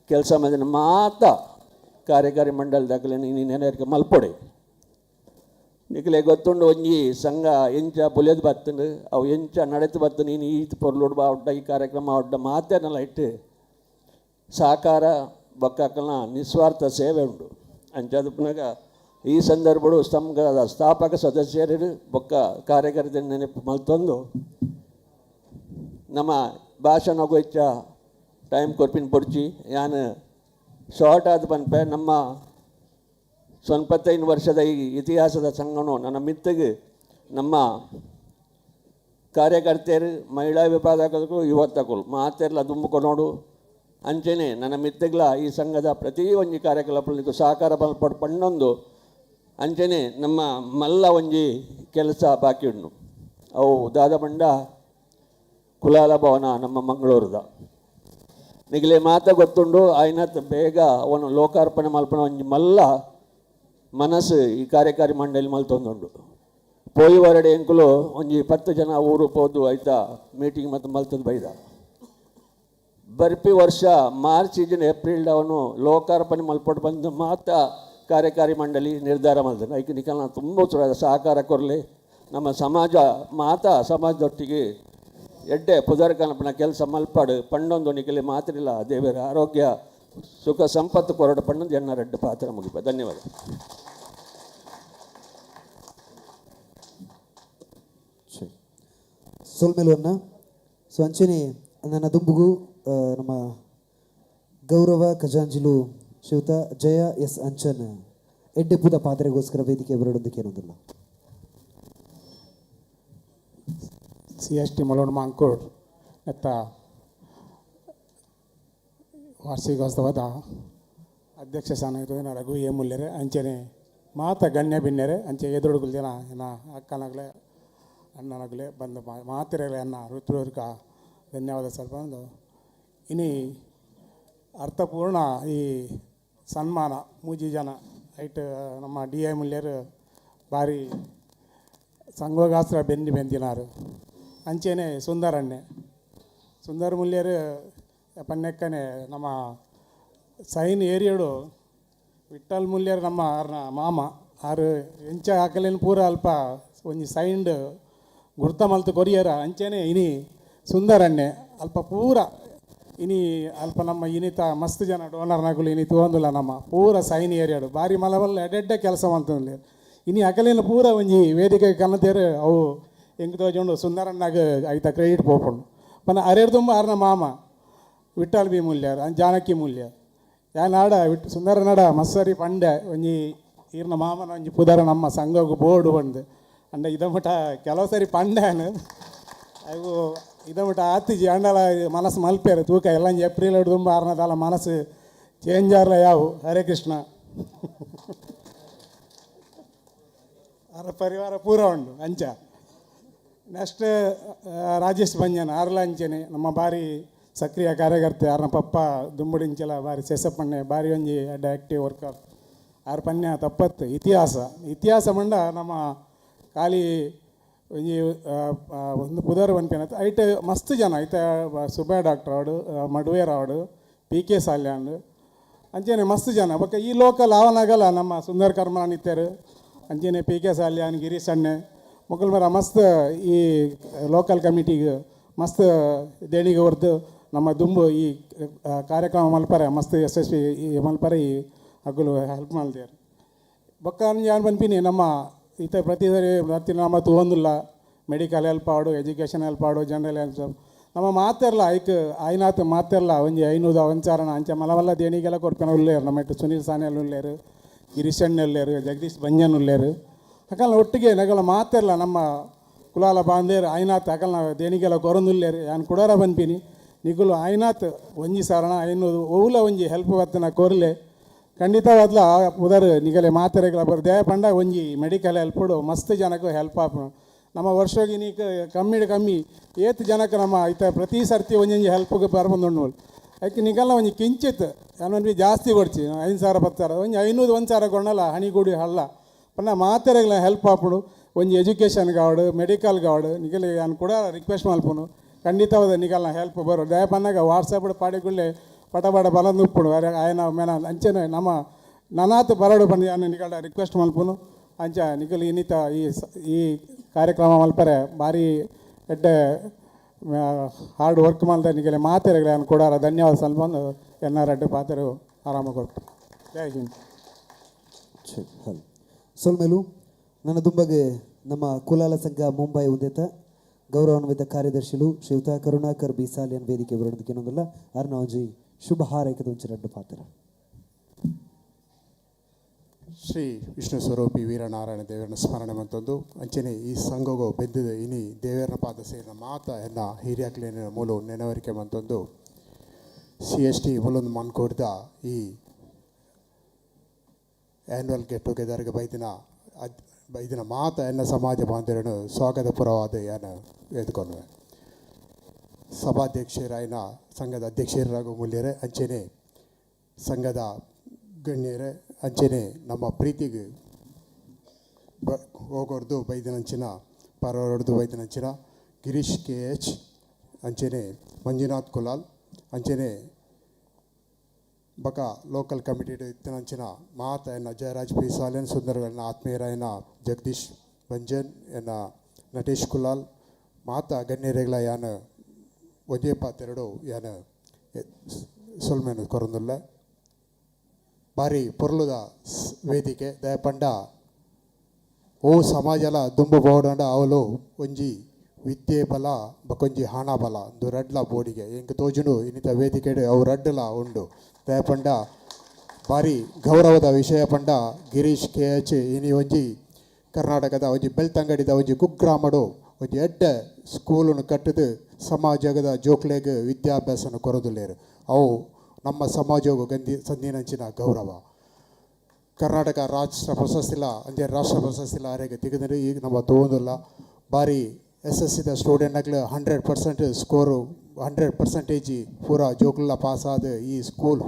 ಕೆಲಸ ಮಾಡಿದ ಮಾತ ಕಾರ್ಯಕಾರಿ ಮಂಡಲದಾಗಲೇ ನೀನು ನೆನಕೆ ಮಲ್ಪೊಡೆ. ನಿಕ್ಲೆ ಗೊತ್ತುಂಡು ಒಂಜಿ ಸಂಘ ಎಂಚ ಬುಲೆದ್ ಬತ್ತಂಡು ಅವು ಎಂಚ ನಡೆತು ಬತ್ತು ನೀನು ಈ ಪೊರ್ಲುಡು ಬಾ ಉಡ್ಡ ಈ ಕಾರ್ಯಕ್ರಮ ಉಡ್ಡ ಮಾತೇನಲ್ಲ ಇಟ್ಟು ಸಹಕಾರ ಬೊಕ್ಕಕಲ್ನ ನಿಸ್ವಾರ್ಥ ಸೇವೆ ಉಂಡು. ಅಂಚಾದ ಈ ಸಂದರ್ಭಡು ಸಂಘದ ಸ್ಥಾಪಕ ಸದಸ್ಯರು ಬೊಕ್ಕ ಕಾರ್ಯಕರ್ತ ನೆನಪು ಮಲ್ತೊಂದು ನಮ್ಮ ಭಾಷಣ ಹೆಚ್ಚ ಟೈಮ್ ಕೊರ್ಪಿನ ಪೊಡ್ಚಿ ಯಾನ್ ಶಾರ್ಟ್ ಆದ ಪನ್ಪೆ. ನಮ್ಮ 95 ವರ್ಷದ ಈ ಇತಿಹಾಸದ ಸಂಘನು ನನ್ನ ಮಿತ್ತಗೆ ನಮ್ಮ ಕಾರ್ಯಕರ್ತೆಯರು ಮಹಿಳಾ ವಿಭಾಗದಕ್ಕೂ ಯುವತಕುಲು ಮಾತೆರ್ಲ ದುಂಬುಕೊನೋಡು ಅಂಚೆನೆ ನನ್ನ ಮಿತ್ತಗ್ಲ ಈ ಸಂಘದ ಪ್ರತಿ ಒಂಜಿ ಕಾರ್ಯಕಲಾಪಗಳಿಗೆ ಸಹಕಾರ ಬಲ್ಪಡು ಪಣ್ಣೊಂದು ಅಂಚೆನೆ ನಮ್ಮ ಮಲ್ಲ ಒಂಜಿ ಕೆಲಸ ಬಾಕಿ ಉಂಡು. ಅವು ದಾದ ಪಂಡ ಕುಲಾಲ ಭವನ ನಮ್ಮ ಮಂಗಳೂರದ ನಿಗಲೆ ಮಾತ ಗೊತ್ತುಂಡು ಆಯ್ನತ್ ಬೇಗ ಅವನು ಲೋಕಾರ್ಪಣೆ ಮಲ್ಪನ ಒಂಜಿ ಮಲ್ಲ ಮನಸ್ಸು ಈ ಕಾರ್ಯಕಾರಿ ಮಂಡಳಿ ಮಲ್ತೊಂದುಂಡು. ಪೋಯಿ ವರಡೆ ಎಂಕುಲು ಒಂಜಿ 10 ಜನ ಊರು ಪೋದು ಆಯ್ತಾ ಮೀಟಿಂಗ್ ಮತ್ತು ಮಲ್ತದ ಬೈದ. ಬರ್ಪಿ ವರ್ಷ ಮಾರ್ಚ್ ಇಜಿನ ಏಪ್ರಿಲ್ ಅವನು ಲೋಕಾರ್ಪಣೆ ಮಲ್ಪಟ್ಟು ಬಂದು ಮಾತ ಕಾರ್ಯಕಾರಿ ಮಂಡಳಿ ನಿರ್ಧಾರ ಮಾಡ್ತಾನೆ. ಐಕೆ ನಿಕಲ್ನ ತುಂಬ ಸಹಕಾರ ಕೊರಲಿ. ನಮ್ಮ ಸಮಾಜ ಮಾತಾ ಸಮಾಜದೊಟ್ಟಿಗೆ ಎಡ್ಡೆ ಪುದರ್ ಕನಪನ ಕೆಲಸ ಮಲ್ಪಾಡು ಪಣ್ಣೊಂದು ನಿಕಲಿ ಮಾತ್ರಿಲ್ಲ ದೇವರ ಆರೋಗ್ಯ ಸುಖ ಸಂಪತ್ತು ಕೊರಡು ಪಣ್ಣೊಂದು ಎಣ್ಣ ರೆಡ್ಡು ಪಾತ್ರ ಮುಗಿಪ. ಧನ್ಯವಾದ. ಸೊಲ್ಮೆಲುವನ್ನ ಸೊ ಅಂಚನೆ ನನ್ನ ದುಂಬುಗು ನಮ್ಮ ಗೌರವ ಖಜಾಂಜಿಲು ಶ್ರೀಯುತ ಜಯ ಎಸ್ ಅಂಚನ್ ಎಡ್ಡೆಪುದ ಪಾತ್ರೆಗೋಸ್ಕರ ವೇದಿಕೆ ಬರಡೊಂದಕ್ಕೆ ಏನೊಂದಿಲ್ಲ. ಸಿ ಎಸ್ ಟಿ ಮಲೋಣ ಮಾಂಕೋಡ್ ಎತ್ತ ವಾರ್ಷಿಕೋತ್ಸವದ ಅಧ್ಯಕ್ಷ ಸ್ಥಾನ ಇರೋದಿನ ರಘು ಎ ಮುಲ್ಲೆರೆ ಅಂಚನೆ ಮಾತ ಗಣ್ಯ ಬಿನ್ನೆರೆ ಅಂಚೆ ಎದುರುಗುಲ್ ಜನ ಏನ ಅಕ್ಕನಾಗಲೇ ಅಣ್ಣನಾಗಲೇ ಬಂದ ಮಾತಿರಲೇ ಅನ್ನ ಹೃತ್ಪೂರ್ವಕ ಧನ್ಯವಾದ ಸ್ವಲ್ಪ ಒಂದು. ಇನಿ ಅರ್ಥಪೂರ್ಣ ಈ ಸನ್ಮಾನ ಮೂಜಿ ಜನ ಐಟ್ ನಮ್ಮ ಡಿ I ಮುಲ್ಯರು ಭಾರಿ ಸಂಗೋಗಾಸ್ತ್ರ ಬೆನ್ನಿ ಬೆಂದಿನಾರು ಅಂಚೆನೆ ಸುಂದರಣ್ಣೆ ಸುಂದರ ಮುಲ್ಯರು ಪನ್ನೆಕ್ಕನೆ ನಮ್ಮ ಸೈನ್ ಏರಿಯಡು ವಿಠಲ್ ಮುಲ್ಯರು ನಮ್ಮ ಆರ್ನ ಮಾಮ ಆರು ಎಂಚ ಹಾಕಲೇನು ಪೂರ ಅಲ್ಪ ಒಂಜಿ ಸೈಂಡ್ ಗುರ್ತ ಮಲ್ತು ಕೊರಿಯರ ಅಂಚೆನೆ ಇನಿ ಸುಂದರಣ್ಣೆ ಅಲ್ಪ ಪೂರ ಇನಿ ಅಲ್ಪ ನಮ್ಮ ಇನಿತ ಮಸ್ತ್ ಜನ ಡೋನರ್ನಗುಲು ಇನಿ ತೂವೊಂದುಲ್ಲ ನಮ್ಮ ಪೂರ ಸೈನ್ ಏರಿಯಾಡು ಭಾರಿ ಮಲಬಲ್ಲ ಎಡೆಡ್ಡೆ ಕೆಲಸ ಮಲ್ತೊಂದುಲ್ಲೆರ್. ಇನಿ ಅಕಲೇನ ಪೂರ ಒಂಜಿ ವೇದಿಕೆ ಕನತೇರು ಅವು ಎಂಕ್ ತೋಜುಂಡು ಸುಂದರಣ್ಣಗ್ ಐತ ಕ್ರೆಡಿಟ್ ಪೋಪುಂಡು. ಪಂಡ ಅರೇರ್ ತುಂಬ ಆರ್ನ ಮಾಮ ವಿಠಲ್ ಬಿ ಮೂಲ್ಯರ್ ಜಾನಕಿ ಮೂಲ್ಯ ಯಾನ್ ಆಡ ವಿಟ್ ಸುಂದರನಡ ಮಸ್ಸರಿ ಪಂಡೆ ಒಂಜಿ ಈರ್ನ ಮಾಮನ ಒಂಜಿ ಪುದರ ನಮ್ಮ ಸಂಘಗ್ ಬೋರ್ಡು ಪಂದ್ ಅಂಡ ಇದ ಮುಟ ಕೆಲವು ಸರಿ ಪಂಡ್ಯಾನ್ ಅವು ಇದ ಮುಟ ಆತಿಜಿ ಅಂಡಲ ಮನಸ್ಸು ಮಲ್ಪೇರು ತೂಕ ಎಲ್ಲ ಏಪ್ರಿಲ್ ತುಂಬ ಆರ್ನದಲ್ಲ ಮನಸ್ಸು ಚೇಂಜ್ ಆರ್ಲ ಯಾವು. ಹರೇ ಕೃಷ್ಣ. ಆರ ಪರಿವಾರ ಪೂರ ಉಂಡು ಅಂಚ. ನೆಕ್ಸ್ಟ್ ರಾಜೇಶ್ ಬಂಜನ್ ಆರ್ಲ ಅಂಚೆನೆ ನಮ್ಮ ಬಾರಿ ಸಕ್ರಿಯ ಕಾರ್ಯಕರ್ತೆ ಆರ್ನ ಪಪ್ಪ ದುಂಬುಡಿಂಚಲ ಬಾರಿ ಸೆಸಪ್ಪಣ್ಣೆ ಬಾರಿ ಒಂಜಿ ಅಡ್ಡ ಆ್ಯಕ್ಟಿವ್ ವರ್ಕರ್ ಆರ್ ಪನ್ಯ ತಪ್ಪತ್ತು ಇತಿಹಾಸ ಇತಿಹಾಸ ಮಂಡ ನಮ್ಮ ಖಾಲಿ ಒಂಜಿ ಒಂದು ಪುದರ್ ಪನ್ಪಿನ ಐಟ್ ಮಸ್ತ್ ಜನ ಐತ ಸುಬ್ಬಯ್ಯ ಡಾಕ್ಟರ್ ಆವಡ್ ಮಡುವೇರ್ ಆವಡ್ ಪಿ ಕೆ ಸಾಲ್ಯಾನ್ ಅಂಚೆನೆ ಮಸ್ತ್ ಜನ ಬೊಕ್ಕ ಈ ಲೋಕಲ್ ಆವನಾಗಲ ನಮ್ಮ ಸುಂದರ್ ಕರ್ಮಲಾನ್ ಇತ್ತೆರ್ ಅಂಚೆನೆ ಪಿ ಕೆ ಸಾಲ್ಯಾನ್ ಗಿರೀಶ್ ಅಣ್ಣೆ ಮೊಕಲ್ ಮರ ಮಸ್ತ್ ಈ ಲೋಕಲ್ ಕಮಿಟಿಗೆ ಮಸ್ತ್ ದೇಣಿಗೆ ಹೊರ್ದು ನಮ್ಮ ದುಂಬು ಈ ಕಾರ್ಯಕ್ರಮ ಮಲ್ಪರೆ ಮಸ್ತ್ ಯಶಸ್ವಿ ಈ ಮಲ್ಪರೆ ಈ ಅಗುಲು ಹೆಲ್ಪ್ ಮಲ್ದೇರ್. ಬೊಕ್ಕ ಯಾನ್ ಪನ್ಪಿನಿ ನಮ್ಮ ಈತ ಪ್ರತಿ ಸರಿ ಪ್ರತಿ ನಮ್ಮ ತೂವೊಂದುಲ್ಲ ಮೆಡಿಕಲ್ ಹೆಲ್ಪ್ ಆವಡ್ ಎಜುಕೇಷನ್ ಹೆಲ್ಪ್ ಆವಡ್ ಜನರಲ್ ಹೆಲ್ಪ್ ನಮ್ಮ ಮಾತೆರ್ಲ ಐಕ್ ಆಯ್ನಾತ್ ಮಾತೆರ್ಲ ಒಂಜಿ 500 ಒಂಚಾರಣ ಅಂಚ ಮಲವಲ್ಲ ದೇಣಿಗೆಲ್ಲ ಕೊರ್ಪಿನ ಉಲ್ಲೇರು ನಮ್ಮ ಇಟ್ಟು ಸುನೀಲ್ ಸಾನಿಯಲ್ ಉಲ್ಲೇರು ಗಿರೀಶ್ ಅಣ್ಣ ಉಲ್ಲೇರು ಜಗದೀಶ್ ಬಂಜನ್ ಉಲ್ಲೇರು ಅಕಲ್ನ ಒಟ್ಟಿಗೆ ನಗಲ ಮಾತೆರ್ಲ ನಮ್ಮ ಕುಲಾಲ ಬಾಂದೇರು ಆಯ್ನಾತ್ ಅಕಲ್ನ ದೇಣಿಗೆಲ್ಲ ಕೊರೊಂದುಲ್ಲೇರು ಯಾನ್ ಕುಡಾರ ಪನ್ಪಿನಿ ನಿಕುಲು ಆಯ್ನಾತ್ ಒಂಜಿ ಸಾರಣ 500 ಒವ್ಲ ಒಂಜಿ ಹೆಲ್ಪ್ ಬತ್ತನ ಕೊರ್ಲೆ ಖಂಡಿತವಾದ್ಲ ಪುದರ್ ನಿಗಲೆ ಮಾತೆರೆಗ್ಲ ಬರ್ ದೇಹ ಪಂಡ ಒಂಜಿ ಮೆಡಿಕಲ್ ಹೆಲ್ಪುಡು ಮಸ್ತ್ ಜನಕ್ಕೆ ಹೆಲ್ಪ್ ಆಪುಂಡು. ನಮ್ಮ ವರ್ಷಗೆ ನೀಕ್ ಕಮ್ಮಿಡ್ ಕಮ್ಮಿ ಏತ್ ಜನಕ್ಕೆ ನಮ್ಮ ಐತ ಪ್ರತಿ ಸರ್ತಿ ಒಂಜೊಂಜಿ ಹೆಲ್ಪ್ಗೆ ಬರ್ಬಂದುಂಡು. ಐಕ್ ನಿಗಲ್ನ ಒಂಜಿ ಕಿಂಚಿತ್ ಯಾನ್ ಒಂಜಿ ಜಾಸ್ತಿ ಕೊಡ್ಚಿ 5 ಸಾವಿರ 10 ಸಾವಿರ ಒಂಜಿ 500 1 ಸಾವಿರ ಕೊಡಲ್ಲ ಹಣಿಗೂಡಿ ಹಳ್ಳ ಪಂಡ ಮಾತೆರೆಗ್ಲ ಹೆಲ್ಪ್ ಆಪುಂಡು. ಒಂಜಿ ಎಜುಕೇಷನ್ಗೆ ಆವಡ್ ಮೆಡಿಕಲ್ಗೆ ಆವಡ್ ನಿಗಲೆ ಯಾನ್ ಕೂಡ ರಿಕ್ವೆಸ್ಟ್ ಮಲ್ಪುನು ಖಂಡಿತವಾದ ನಿಗಲ್ನ ಹೆಲ್ಪ್ ಬರು. ದಯ ಪನ್ನಾಗ ವಾಟ್ಸಪ್ ಪಾಡಿಗುಳ್ಳೆ ಪಟ ಪಟ ಬಲಂದು ಉಪ್ಪುಡು ಅರೆ ಆಯನ ಮೇನ ಅಂಚೆನೆ ನಮ್ಮ ನನಾತ್ ಬರಡು ಪಂದ್ ಯಾನ್ ನಿಗಲ್ಡ ರಿಕ್ವೆಸ್ಟ್ ಮಲ್ಪುನು. ಅಂಚ ನಿಕಲ್ ಇನ್ನಿತ ಈ ಈ ಕಾರ್ಯಕ್ರಮ ಮಲ್ಪರೆ ಭಾರಿ ಎಡ್ಡೆ ಹಾರ್ಡ್ ವರ್ಕ್ ಮಲ್ತ ನಿಗಲೆ ಮಾತೆರೆಗ್ಲ ಯಾನ್ ಕೊಡಾರ ಧನ್ಯವಾದ ಸಲ್ಪಂದು ಎನ್ನ ರಡ್ಡು ಪಾತೆರು ಆರಾಮ ಕೊಟ್ಟು. ಜೈ ಹಿಂದ್. ಸೊಲ್ಮೆಲು ನನ್ನ ದುಂಬಗೆ ನಮ್ಮ ಕುಲಾಲ ಸಂಘ ಮುಂಬೈ ಉಂದೇತ ಗೌರವಾನ್ವಿತ ಕಾರ್ಯದರ್ಶಿಲು ಶ್ರೀಯುತ ಕರುಣಾಕರ್ ಬಿ ಸಾಲಿಯನ್ ವೇದಿಕೆ ಬರೋದಕ್ಕೆ ಇನ್ನೊಂದಲ್ಲ ಅರ್ನೋಜಿ ಶುಭ ಹಾರೈಕೆದ ಒಂಚಿ ರಡ್ಡು ಪಾತ್ರ. ಶ್ರೀ ವಿಷ್ಣು ಸ್ವರೂಪಿ ವೀರನಾರಾಯಣ ದೇವರನ ಸ್ಮರಣೆ ಮಂತೊಂದು ಅಂಚನೆ ಈ ಸಂಘಗೋ ಬೆಂದಿದ ಇನಿ ದೇವರನ ಪಾದ ಸೇರಿನ ಮಾತ ಎನ್ನ ಹಿರಿಯಕ್ಲೇನ ಮೂಲ ನೆನವರಿಕೆ ಮಂತೊಂದು ಸಿಎಸ್ಟಿ ಮುಲೊಂದು ಮನ್ಕೋಡ್ದ ಈ ಆ್ಯನ್ಯುವಲ್ ಗೆಟ್ ಟುಗೆದರ್ಗೆ ಬೈದಿನ ಬೈದಿನ ಮಾತ ಎನ್ನ ಸಮಾಜ ಬಾಂಧವರನ್ನು ಸ್ವಾಗತ ಪುರವಾದ ಯಾನ ಎದ್ಕೊನುವೆ. ಸಭಾಧ್ಯಕ್ಷರಾಯನ ಸಂಘದ ಅಧ್ಯಕ್ಷರಾಗು ಮೂಲ್ಯರೇ, ಅಂಚೆನೆ ಸಂಘದ ಗಣ್ಯರೇ, ಅಂಚೆನೆ ನಮ್ಮ ಪ್ರೀತಿಗೆ ಹೋಗೋರ್ದು ಬೈದಿನಂಚಿನ ಪರವರೊಡ್ದು ಬೈದಿನಂಚಿನ ಗಿರೀಶ್ ಕೆ ಎಚ್, ಅಂಚೆನೆ ಮಂಜುನಾಥ್ ಕುಲಾಲ್, ಅಂಚೆನೆ ಬಕ ಲೋಕಲ್ ಕಮಿಟಿ ಇತ್ತಿನಂಚಿನ ಮಾತ ಎನ್ನ ಜಯರಾಜ್ ಪಿ ಸಾಲೆನ್ ಸುಂದರಗಳನ್ನ ಆತ್ಮೀಯರಾಯನ ಜಗದೀಶ್ ಬಂಜನ್ ಎನ್ನ ನಟೇಶ್ ಕುಲಾಲ್ ಮಾತ ಗಣ್ಯರೆಗಳ ಯಾನ ಒಂಜೇ ಪಾತೆರಡು ಯಾನ ಸೊಲ್ಮೆನು ಕೊರೊಂದುಲ್ಲ. ಬಾರಿ ಪೊರ್ಲುದ ವೇದಿಕೆ ದಯಪಂಡ ಓ ಸಮಾಜಲ ದುಂಬು ಬೋಡಂಡ ಅವಲು ಒಂಜಿ ವಿದ್ಯೆ ಬಲ ಬಕೊಂಜಿ ಹಾಣ ಬಲ ಒಂದು ರಡ್ಲ ಬೋಡಿಗೆ ಎಂಕ್ ತೋಜುಂಡು ಇನ್ನಿತ ವೇದಿಕೆಡ್ ಅವು ರಡ್ಡಲ ಉಂಡು. ದಯಪಂಡ ಬಾರಿ ಗೌರವದ ವಿಷಯ ಪಂಡ ಗಿರೀಶ್ ಕೆ ಎಚ್ ಇನಿ ಒಂಜಿ ಕರ್ನಾಟಕದ ಒಂಜಿ ಬೆಳ್ತಂಗಡಿದ ಒಂಜಿ ಕುಗ್ರಾಮಡು ಒಂಜಿ ಎಡ್ಡೆ ಸ್ಕೂಲನ್ನು ಕಟ್ಟದು ಸಮಾಜದ ಜೋಕ್ಲೆಗ್ ವಿದ್ಯಾಭ್ಯಾಸನ ಕೊರದುಲ್ಲೇರು. ಅವು ನಮ್ಮ ಸಮಾಜವು ಗಂದಿ ಸಂದಿನಂಚಿನ ಗೌರವ. ಕರ್ನಾಟಕ ರಾಷ್ಟ್ರ ಪ್ರಶಸ್ತಿಲ ಅಂಚೆ ರಾಷ್ಟ್ರ ಪ್ರಶಸ್ತಿಲ ಅರೆಗೆ ತಿಗದರೆ ಈಗ ನಮ್ಮ ತೋಂದಿಲ್ಲ. ಬಾರಿ ಎಸ್ ಎಸ್ ಸಿದ ಸ್ಟೂಡೆಂಟ್ನಕ್ಲು 100% ಸ್ಕೋರು 100% ಪೂರ ಜೋಕುಲ ಪಾಸ್ ಆದ ಈ ಸ್ಕೂಲ್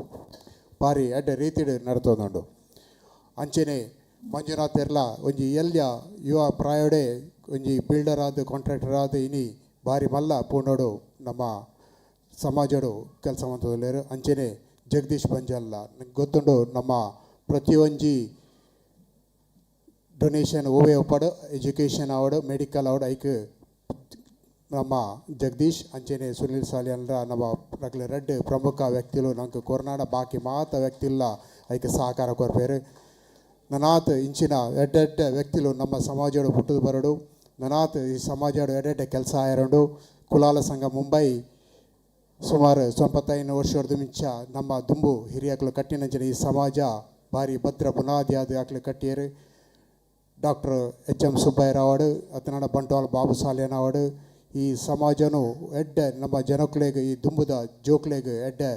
ಬಾರಿ ಎಡ್ಡೆ ರೀತಿಡ್ ನಡತೊಂದುಂಡು. ಅಂಚೆನೆ ಮಂಜುನಾಥ್ ಎರ್ಲ ಒಂಜಿ ಎಲ್ಯ ಯುವ ಪ್ರಾಯೋಡೆ ಒಂಜಿ ಬಿಲ್ಡರ್ ಆದ್ ಕಾಂಟ್ರಾಕ್ಟರ್ ಆದ್ ಇನಿ ಬಾರಿ ಮಲ್ಲ ಪೂಂಡೋಡು ನಮ್ಮ ಸಮಾಜಡು ಕೆಲಸ ಮಂತೊಂದುಲ್ಲೆರ್. ಅಂಚೆನೆ ಜಗದೀಶ್ ಬಂಜಾಲ ಗೊತ್ತುಂಡು ನಮ್ಮ ಪ್ರತಿಯೊಂಜಿ ಡೊನೇಷನ್ ಓವೇ ಉಪ್ಪಡ್ ಎಜುಕೇಷನ್ ಆವಡ್ ಮೆಡಿಕಲ್ ಆವಡ್ ಐಕ್ ನಮ್ಮ ಜಗದೀಶ್ ಅಂಚೆನೆ ಸುನಿಲ್ ಸಾಲಿಯನ್ರ ನಮ್ಮ ರಗ್ಲ ರಡ್ಡ್ ಪ್ರಮುಖ ವ್ಯಕ್ತಿಲು ನಂಗೆ ಕೊರ್ನಾಡ ಬಾಕಿ ಮಾತ ವ್ಯಕ್ತಿಲ್ಲ ಐಕ್ ಸಹಕಾರ ಕೊರ್ಪೇರು. ನನಾತ್ ಇಂಚಿನ ಎಡ್ಡೆಡ್ಡೆ ವ್ಯಕ್ತಿಲು ನಮ್ಮ ಸಮಾಜಡು ಪುಟ್ಟುದು ಬರಡು. ನನಾತ್ ಈ ಸಮಾಜಡು ಎಡ್ಡೆಡ್ಡೆ ಕೆಲಸ ಆಯರಂಡು. ಕುಲಾಲ ಸಂಘ ಮುಂಬೈ ಸುಮಾರು 95 ವರ್ಷದ ಮಿಂಚ ನಮ್ಮ ದುಂಬು ಹಿರಿಯಕ್ಲು ಕಟ್ಟಿನಂಚಿನ ಈ ಸಮಾಜ ಭಾರಿ ಭದ್ರ ಬುನಾದಿಯಾದ ಅಕ್ಲು ಕಟ್ಟಿಯರು. ಡಾಕ್ಟರ್ ಎಚ್ ಎಂ ಸುಬ್ಬಯ್ಯರಾವಡು ಅತನಾಡ ಬಂಟ್ವಾಳ ಬಾಬು ಸಾಲಿಯನವಡು ಈ ಸಮಾಜನು ಎಡ್ಡೆ ನಮ್ಮ ಜನಕ್ಲೆಗ್ ಈ ದುಂಬುದ ಜೋಕ್ಲೆಗ್ ಎಡ್ಡೆ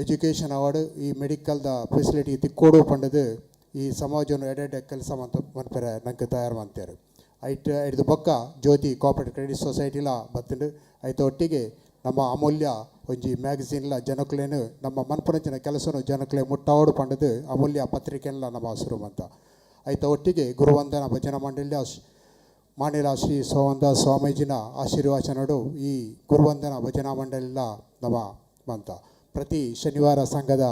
ಎಜುಕೇಷನ್ ಅವಾರ್ಡ್ ಈ ಮೆಡಿಕಲ್ದ ಫೆಸಿಲಿಟಿ ತಿಕ್ಕೋಡು ಪಂಡದು ಈ ಸಮಾಜನು ಎಡ್ಡೆಡ್ಡೆ ಕೆಲಸ ಮಂತ ಮನ್ಪೆರೆ ನಂಗೆ ತಯಾರು ಮಂತೇರು. ಐಟ್ ಐಡ್ದು ಬೊಕ್ಕ ಜ್ಯೋತಿ ಕೋಆಪರೇಟಿವ್ ಕ್ರೆಡಿಟ್ ಸೊಸೈಟಿಲ ಬತ್ತುಂಡು. ಐತ ಒಟ್ಟಿಗೆ ನಮ್ಮ ಅಮೂಲ್ಯ ಒಂಜಿ ಮ್ಯಾಗಝೀನ್ಲ ಜನಕ್ಲೇನು ನಮ್ಮ ಮನ್ಪುನಂಚಿನ ಕೆಲಸನು ಜನಕ್ಲೆ ಮುಟ್ಟಾವಡು ಪಂಡದು ಅಮೂಲ್ಯ ಪತ್ರಿಕೆಲ್ಲ ನಮ್ಮ ಶುರು ಮಂತ. ಐತ ಒಟ್ಟಿಗೆ ಗುರುವಂದನ ಭಜನಾ ಮಂಡಳಿಯ ಮಾಣಿಲ ಶ್ರೀ ಸೋವಂದ ಸ್ವಾಮೀಜಿನ ಆಶೀರ್ವಚನಡು ಈ ಗುರುವಂದನ ಭಜನಾ ಮಂಡಳಿಲ ನಮ್ಮ ಮಂತ. ಪ್ರತಿ ಶನಿವಾರ ಸಂಘದ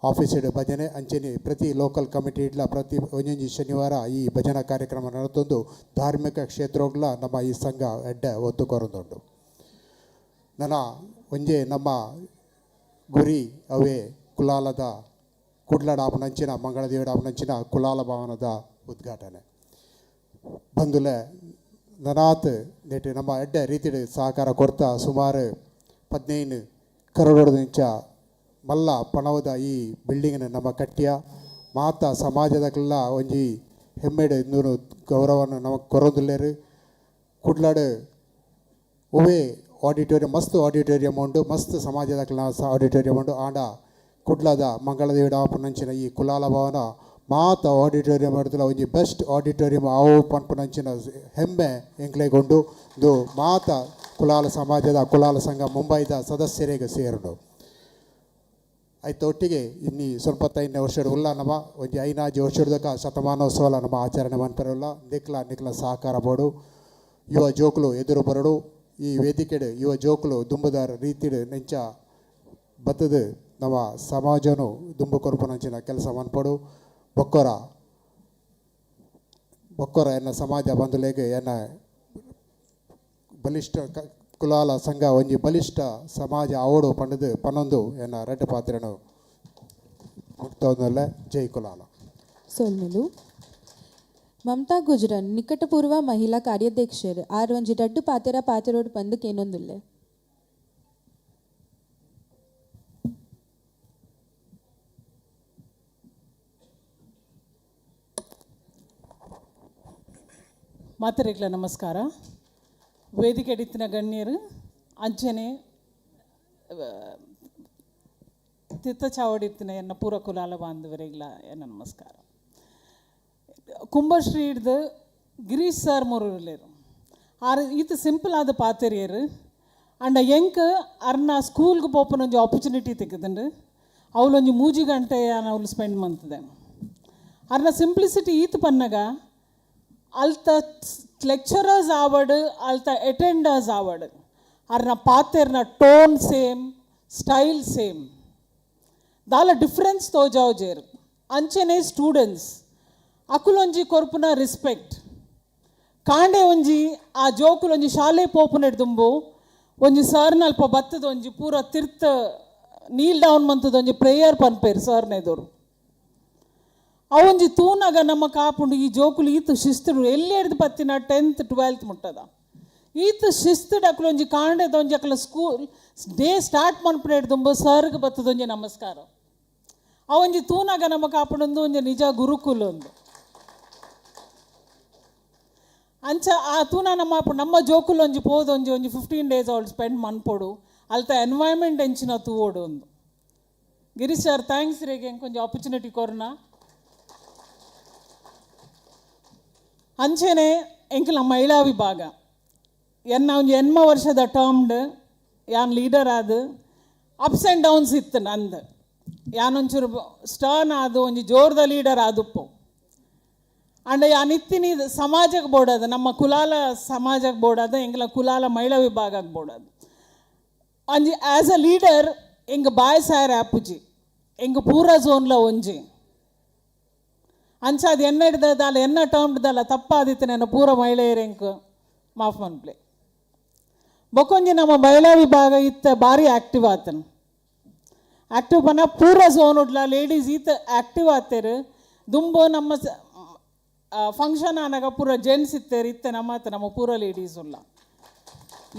ಆಫೀಸಿಡ್ ಭಜನೆ ಅಂಚೆನೆ ಪ್ರತಿ ಲೋಕಲ್ ಕಮಿಟಿ ಇಡ್ಲ ಪ್ರತಿ ಒಂಜೊಂಜಿ ಶನಿವಾರ ಈ ಭಜನಾ ಕಾರ್ಯಕ್ರಮ ನಡತೊಂದು ಧಾರ್ಮಿಕ ಕ್ಷೇತ್ರಗಳ ನಮ್ಮ ಈ ಸಂಘ ಎಡ್ಡೆ ಒತ್ತು ಕೊರೊಂದುಂಡು. ನನ್ನ ಒಂಜೆ ನಮ್ಮ ಗುರಿ ಅವೇ ಕುಲಾಲದ ಕುಡ್ಲಡ ಆಪುನಂಚಿನ ಮಂಗಳದೇವಡ ಆಪುನಂಚಿನ ಕುಲಾಲ ಭವನದ ಉದ್ಘಾಟನೆ ಬಂದುಲೆ ನನಾತ್ ನೆಟ್ ನಮ್ಮ ಎಡ್ಡೆ ರೀತಿಡ್ ಸಹಕಾರ ಕೊರ್ತ ಸುಮಾರು 15 ಕರೋಡದಿಂಚ ಮಲ್ಲ ಪಣವದ ಈ ಬಿಲ್ಡಿಂಗ್ನ ನಮ್ಮ ಕಟ್ಟಿಯ ಮಾತ ಸಮಾಜದಕ್ಕೆಲ್ಲ ಒಂಜಿ ಹೆಮ್ಮೆಡ್ ಇಂದು ಗೌರವವನ್ನು ನಮಗೆ ಕೊರೊಂದುಲ್ಲೆರ್. ಕುಡ್ಲಡ್ ಒವೇ ಆಡಿಟೋರಿಯಂ ಮಸ್ತ್ ಆಡಿಟೋರಿಯಂ ಉಂಡು, ಮಸ್ತ್ ಸಮಾಜದಕ್ಲೆನ ಆಡಿಟೋರಿಯಂ ಉಂಡು. ಆಂಡ ಕುಡ್ಲದ ಮಂಗಳದೇವಿಡ ಆಪುನಂಚಿನ ಈ ಕುಲಾಲ ಭವನ ಮಾತ ಆಡಿಟೋರಿಯಂ ಹಿಡ್ದಲ ಒಂಜಿ ಬೆಸ್ಟ್ ಆಡಿಟೋರಿಯಂ ಆವು ಪನ್ಪುನಂಚಿನ ಹೆಮ್ಮೆ ಎಂಕ್ಲೆಗ್ ಉಂಡು. ಇದು ಮಾತ ಕುಲಾಲ ಸಮಾಜದ ಕುಲಾಲ ಸಂಘ ಮುಂಬೈದ ಸದಸ್ಯರಿಗೆ ಸೇರುಂಡು. ಐತ ಒಟ್ಟಿಗೆ ಇನ್ನಿ 95 ವರ್ಷದ ಉಲ್ಲ ನಮ್ಮ ಒಂಜಿ ಐನಾಜಿ ವರ್ಷದಕ ಶತಮಾನೋತ್ಸವ ನಮ್ಮ ಆಚರಣೆ ಮನ್ಪೆರುಲ್ಲ. ನಿಕ್ಲ ನಿಕ್ಲ ಸಹಕಾರ ಬೋಡು ಯುವ ಜೋಕುಲು ಎದುರು ಬರಡು. ಈ ವೇದಿಕೆಡ್ ಯುವ ಜೋಕುಲು ದುಂಬುದಾರ ರೀತಿಡ್ ನೆಂಚ ಬತ್ತದು ನಮ್ಮ ಸಮಾಜನು ದುಂಬು ಕೊರ್ಪುನಂಚಿನ ಕೆಲಸ ಮನ್ಪೊಡು. ಬೊಕ್ಕೊರ ಬೊಕ್ಕೊರ ಎನ್ನ ಸಮಾಜ ಬಂಧುಲೆಗ್ ಎನ್ನ ಬಲಿಷ್ಠ ಕುಲಾಲ ಸಂಘ ಒಂಜಿ ಬಲಿಷ್ಠ ಸಮಾಜ ಆವೊಡು ಪಂಡುದು ಪನೊಂದು ಎನ್ನ ರಡ್ಡ್ ಪಾತ್ರನು ಮುಕ್ತವನ್ನೆಲ್ಲ. ಜೈ ಕುಲಾಲ. ಸೊಲ್ಮೆಲು. ಮಮತಾ ಗುಜ್ರನ್ ನಿಕಟಪೂರ್ವ ಮಹಿಳಾ ಕಾರ್ಯಾಧ್ಯಕ್ಷರು ಆರ್ ಒಂಜಿ ರಡ್ಡು ಪಾತೆರ ಪಾತೆರೋಡು ಪಂದ್ ಕೇನೊಂದುಲ್ಲೆ. ಮಾತರೆಗ್ಲ ನಮಸ್ಕಾರ. ವೇದಿಕೆ ಗಣ್ಯರು ಅಂಚನೆ ತಿತ್ತ ಚಾವಡಿತ್ತಿನ ಎನ್ನ ಪೂರ ಕುಲಾಲ ಬಾಂಧವರಿಗ್ಲ ಎನ್ನ ನಮಸ್ಕಾರ. ಕುಂಭಶ್ರೀ ಹಿಡ್ದು ಗಿರೀಶ್ ಸರ್ ಮೂರುಲೇರು ಆರ್ ಈತ ಸಿಂಪಲ್ ಆದ ಪಾತೆರಿಯರು. ಅಂಡ ಎಂಕ್ ಅರ್ನ ಸ್ಕೂಲ್ಗೆ ಪೋಪನ ಒಂಜಿ ಆಪರ್ಚುನಿಟಿ ತಿಕ್ಕುದುಂಡು. ಅವಳೊಂಜಿ 3 ಗಂಟೆ ಅವಳು ಸ್ಪೆಂಡ್ ಮಂತದೆ. ಅರ್ನ ಸಿಂಪ್ಲಿಸಿಟಿ ಈತ ಪನ್ನಗ ಅಲ್ತ ಲೆಕ್ಚರರ್ಸ್ ಆವಡ್ ಅಲ್ತ ಅಟೆಂಡರ್ಸ್ ಆವಡ್ ಅರ್ನ ಪಾತೆರ್ನ ಟೋನ್ ಸೇಮ್, ಸ್ಟೈಲ್ ಸೇಮ್, ದಾಲ ಡಿಫ್ರೆನ್ಸ್ ತೋಜಾವ್ ಜೇರ್. ಅಂಚನೆ ಸ್ಟೂಡೆಂಟ್ಸ್ ಅಕುಲೊಂಜಿ ಕೊರ್ಪುನ ರೆಸ್ಪೆಕ್ಟ್ ಕಾಂಡೆ ಒಂಜಿ ಆ ಜೋಕುಲೊಂಜಿ ಶಾಲೆ ಪೋಪುನೆಡ್ ದುಂಬು ಒಂಜಿ ಸರ್ನ ಅಲ್ಪ ಬತ್ತದ ಒಂಜಿ ಪೂರ ತಿರ್ತ ನೀಲ್ ಡೌನ್ ಮಂತದ ಒಂಜಿ ಪ್ರೇಯರ್ ಪನ್ಪೇರು ಸರ್ನೆದೋರು. ಅವೊಂಜಿ ತೂನಾಗ ನಮ್ಮ ಕಾಪುಂಡು ಈ ಜೋಕುಲು ಈತ ಶಿಸ್ತುಡು ಎಲ್ಲಿ ಹಿಡ್ದು ಪತ್ತಿನ 10th 12th ಮುಟ್ಟದ ಈತ ಶಿಸ್ತು ಅಕ್ಲೊಂಜಿ ಕಾಂಡೆದ ಒಂಜಿ ಅಕ್ಲ ಸ್ಕೂಲ್ ಡೇ ಸ್ಟಾರ್ಟ್ ಮನ್ಪುನೆಡ್ ದುಂಬು ಸರ್ಗೆ ಬತ್ತದೊಂಜಿ ನಮಸ್ಕಾರ. ಅವೊಂಜಿ ತೂನಾಗ ನಮ್ಮ ಕಾಪುಂಡು ಒಂಜಿ ನಿಜ ಗುರುಕುಲ ಒಂದು ಅಂಚ ಆ ತೂನ ನಮ್ಮ ನಮ್ಮ ಜೋಕುಲು ಒಂಜಿ ಪೋದೊಂಜಿ ಒಂಜಿ 15 ಡೇಸ್ ಅವಳು ಸ್ಪೆಂಡ್ ಮನ್ಪೊಡು ಅಲ್ತ ಎನ್ವೈರ್ಮೆಂಟ್ ಎಂಚಿನ ತೂವೋಡು ಒಂದು. ಗಿರೀಶ್ ಸರ್ thanks ರೇಗೆ ಕೊಂಚ ಆಪರ್ಚುನಿಟಿ ಕೊರ್ನ. ಅಂಚೆನೆ ಎಂಕಲ ಮಹಿಳಾ ವಿಭಾಗ ಎನ್ನ ಒಂಜಿ 8 ವರ್ಷದ ಟರ್ಮ್ಡ್ ಯಾನ್ ಲೀಡರ್ ಆದ ಅಪ್ಸ್ ಆ್ಯಂಡ್ ಡೌನ್ಸ್ ಇತ್ತು ನಂದು. ಯಾನೊಂಚೂರು ಸ್ಟರ್ನ್ ಆದ ಒಂಜಿ ಜೋರ್ದ ಲೀಡರ್ ಆದುಪ್ಪು. ಅಂಡ ಯಾನ್ ಇತ್ತಿನಿ ಸಮಾಜಕ್ಕೆ ಬೋಡದು, ನಮ್ಮ ಕುಲಾಲ ಸಮಾಜಕ್ಕೆ ಬೋಡದು, ಎಂಕಲ ಕುಲಾಲ ಮಹಿಳಾ ವಿಭಾಗಕ್ಕೆ ಬೋಡದು. ಅಂಜಿ ಆ್ಯಸ್ ಅ ಲೀಡರ್ ಎಂಗ ಬಾಯ್ ಸಾಯರ್ ಆಪುಜಿ ಎಂಗ ಪೂರ ಝೋನ್ಲ ಒಂಜಿ ಅಂಚ ಅದು ಎನ್ನ ಹಿಡ್ದಲ್ಲ ಎನ್ನ ಟರ್ಮ್ ಹಿಡ್ದಲ್ಲ ತಪ್ಪಾದಿತ್ತು ನನ್ನ ಪೂರ ಮಹಿಳೆಯರು ಎಂಕ್ ಮಾಫ್ ಮನ್ಪ್ಲೆ. ಬೊಕೊಂಜಿ ನಮ್ಮ ಮಹಿಳಾ ವಿಭಾಗ ಇತ್ತ ಭಾರಿ ಆ್ಯಕ್ಟಿವ್ ಆತನು. ಆ್ಯಕ್ಟಿವ್ ಪನ ಪೂರ ಝೋನ್ ಉಡ್ಲ ಲೇಡೀಸ್ ಈತ ಆ್ಯಕ್ಟಿವ್ ಆತೇರು. ದುಂಬು ನಮ್ಮ ಫಂಕ್ಷನ್ ಆನಾಗ ಪೂರ ಜೆಂಟ್ಸ್ ಇತ್ತೇರು, ಇತ್ತೆ ನಮ್ಮ ನಮ್ಮ ಪೂರ ಲೇಡೀಸ್ ಉಲ್ಲ.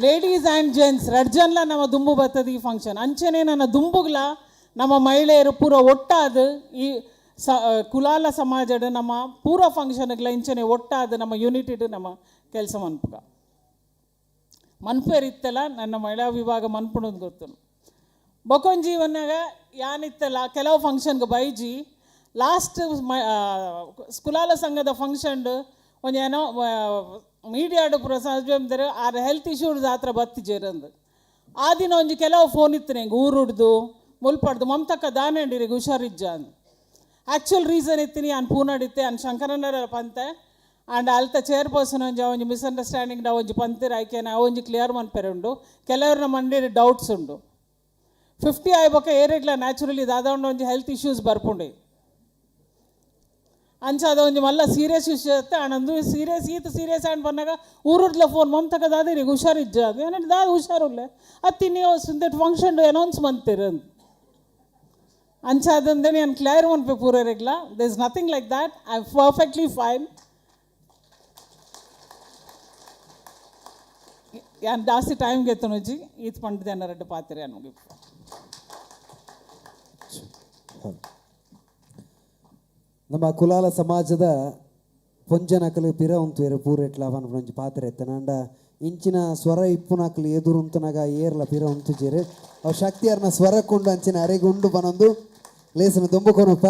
ಲೇಡೀಸ್ ಆ್ಯಂಡ್ ಜೆಂಟ್ಸ್ ರಡ್ಜನ್ಲ ನಮ್ಮ ದುಂಬು ಬರ್ತದೆ ಈ ಫಂಕ್ಷನ್. ಅಂಚೆನೆ ನನ್ನ ದುಂಬುಗ್ಲ ನಮ್ಮ ಮಹಿಳೆಯರು ಪೂರ ಒಟ್ಟಾದ ಈ ಕುಲಾಲ ಸಮಾಜದ ನಮ್ಮ ಪೂರ ಫಂಕ್ಷನ್ಗಳ ಇಂಚನೆ ಒಟ್ಟಾದ ನಮ್ಮ ಯೂನಿಟಿಡ್ ನಮ್ಮ ಕೆಲಸ ಮನ್ಪುಗ ಮನ್ಪೇರ್ ಇತ್ತಲ್ಲ ನನ್ನ ಮಹಿಳಾ ವಿಭಾಗ ಮನ್ಪುಣದು ಗೊತ್ತು. ಬೊಕೊಂಜೀವನಾಗ ಯಾನಿತ್ತಲ್ಲ ಕೆಲವು ಫಂಕ್ಷನ್ಗೆ ಬೈಜಿ ಲಾಸ್ಟ್ ಕುಲಾಲ ಸಂಘದ ಫಂಕ್ಷನ್ ಒಂಜಿ ಏನೋ ಮೀಡಿಯಾಡು ಪೂರ ಸಹಜಂದರೆ ಆರ್ ಹೆಲ್ತ್ ಇಶ್ಯೂಸ್ ಆತ್ರ ಬತ್ತಿಜೇರಂದು ಆ ದಿನ ಒಂಜಿ ಕೆಲವು ಫೋನ್ ಇತ್ತು ನಂಗೆ ಊರುಡ್ದು ಮುಲ್ಪಡ್ದು ಮಮ್ತಕ್ಕ ದಾನಂಡಿರಿಗೆ ಹುಷಾರಿಜ್ಜ ಅಂದ್. ಆ್ಯಕ್ಚುಲ್ ರೀಸನ್ ಇತ್ತೀನಿ ಅನ್ ಪೂನಡಿತ್ತೆ ಅನ್ ಶಂಕರಣ್ಣರ ಪಂತೆ ಆ್ಯಂಡ್ ಅಲ್ತ ಚೇರ್ಪರ್ಸನ್ ಒಂಜಿ ಒಂಜಿ ಮಿಸ್ಅಂಡರ್ಸ್ಟ್ಯಾಂಡಿಂಗ್ ಒಂಜಿ ಪಂತಿರ ಆಯ್ಕೆನ ಒಂಜಿ ಕ್ಲಿಯರ್ ಮನ್ಪೆರೆ ಉಂಡು. ಕೆಲವ್ರನ್ನ ಮಂಡಿ ಡೌಟ್ಸ್ ಉಂಡು. 50 ಆಯ್ಬೊಕ್ಕ ಏರೆಗ್ಲ ನ್ಯಾಚುರಲಿ ದಾದ ಒಂಜಿ ಹೆಲ್ತ್ ಇಶ್ಯೂಸ್ ಬರ್ಪುಂಡು. ಅಂಚ ಅದ ಒಂಜಿ ಮಲ್ಲ ಸೀರಿಯಸ್ ಇಶ್ಯೂ ಇತ್ತೆ ಆನಂದು ಸೀರಿಯಸ್ ಈತ ಸೀರಿಯಸ್ ಆ್ಯಂಡ್ ಬಂದಾಗ ಊರುಡ್ಲ ಫೋನ್ ಮಮ್ತಕ್ಕ ದಾದಿರಿಗೆ ಹುಷಾರಿಜ್ಜ ಅದು ಏನಂటే ದಾದ ಹುಷಾರುಲ್ಲೆ ಅತ್ತಿ ನೀವು ಸುಂದೆಟ್ ಫಂಕ್ಷನ್ ಅನೌನ್ಸ್ ಮಂತಿರ ಅಂಚ ಅದಂದೆ ನಾನು clear ಮನ್ಪೆ ಪೂರರಿಗ್ಲ there is nothing like that, I am perfectly fine. ಯಾನ್ ಜಾಸ್ತಿ ಟೈಮ್ ಗೆತ್ತನುಜ್ಜಿ ಈತ್ ಪಂಡದೆ ಅನ್ನರಡ್ಡು ಪಾತ್ರೆ ಅನ್ಮಗೆ. ನಮ್ಮ ಕುಲಾಲ ಸಮಾಜದ ಪೊಂಜನಕಲು ಪಿರ ಉಂತುವೆರು ಪೂರೆಟ್ಲ ಪನ್ಪುನಂಚಿ ಪಾತ್ರೆ ಎತ್ತನ ಇಂಚಿನ ಸ್ವರ ಇಪ್ಪುನಕಲು ಎದುರು ಉಂತುನಗ ಏರ್ಲ ಪಿರ ಉಂತುಜೇರು ಅವು ಶಕ್ತಿ ಅರ್ನ ಸ್ವರ ಕೊಂಡು ಅಂಚಿನ ಅರೆಗೆ ಉಂಡು ಬನೊಂದು ಲೇಸನ ದೊಂಬುಕೊನಪ್ಪ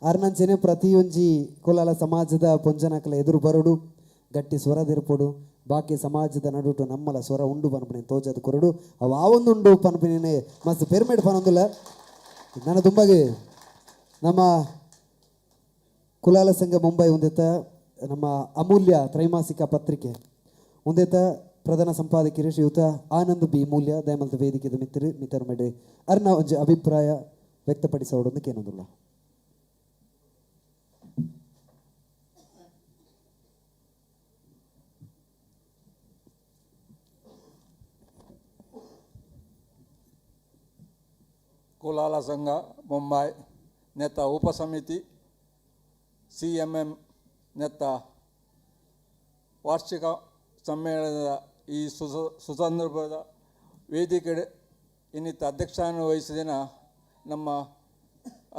ಅರ್ನಂಚನೆ ಪ್ರತಿಯೊಂಜಿ ಕುಲಾಲ ಸಮಾಜದ ಪೊಂಜನಕಲ ಎದುರು ಬರುಡು ಗಟ್ಟಿ ಸ್ವರದಿರ್ಪೊಡು ಬಾಕಿ ಸಮಾಜದ ನಡುಟು ನಮ್ಮಲ ಸ್ವರ ಉಂಡು ಪನ್ಪುನೆ ತೋಜದ ಕೊರಡು ಅವು ಆವೊಂದುಂಡು ಪನ್ಪಿನೇ ಮಸ್ತ್ ಪೆರ್ಮೆಡ್ ಪನೊಂದುಲ್ಲ. ನನ್ನ ತುಂಬಾಗಿ ನಮ್ಮ ಕುಲಾಲ ಸಂಘ ಮುಂಬೈ ಹೊಂದಿತ ನಮ್ಮ ಅಮೂಲ್ಯ ತ್ರೈಮಾಸಿಕ ಪತ್ರಿಕೆ ಹೊಂದಿತ ಪ್ರಧಾನ ಸಂಪಾದಕರು ಶ್ರೀಯುತ ಆನಂದ್ ಬಿ ಮೂಲ್ಯ ದಯಮಲ್ತ ವೇದಿಕೆದ ಮಿತ್ರರು ಮಿತರ ಮೇಡೆ ಅರ್ನ ಒಂಜಿ ಅಭಿಪ್ರಾಯ ವ್ಯಕ್ತಪಡಿಸೋಡೊಂದು ಕೇನೊಂದುಲ್ಲ. ಕುಲಾಲ ಸಂಘ ಮುಂಬೈ ನೆತ್ತ ಉಪಸಮಿತಿ CMM ನೆತ್ತ ವಾರ್ಷಿಕ ಸಮ್ಮೇಳನದ ಈ ಸುಸಂದರ್ಭದ ವೇದಿಕೆ ಇನ್ನಿತ ಅಧ್ಯಕ್ಷಾನ ವಹಿಸಿದಿನ ನಮ್ಮ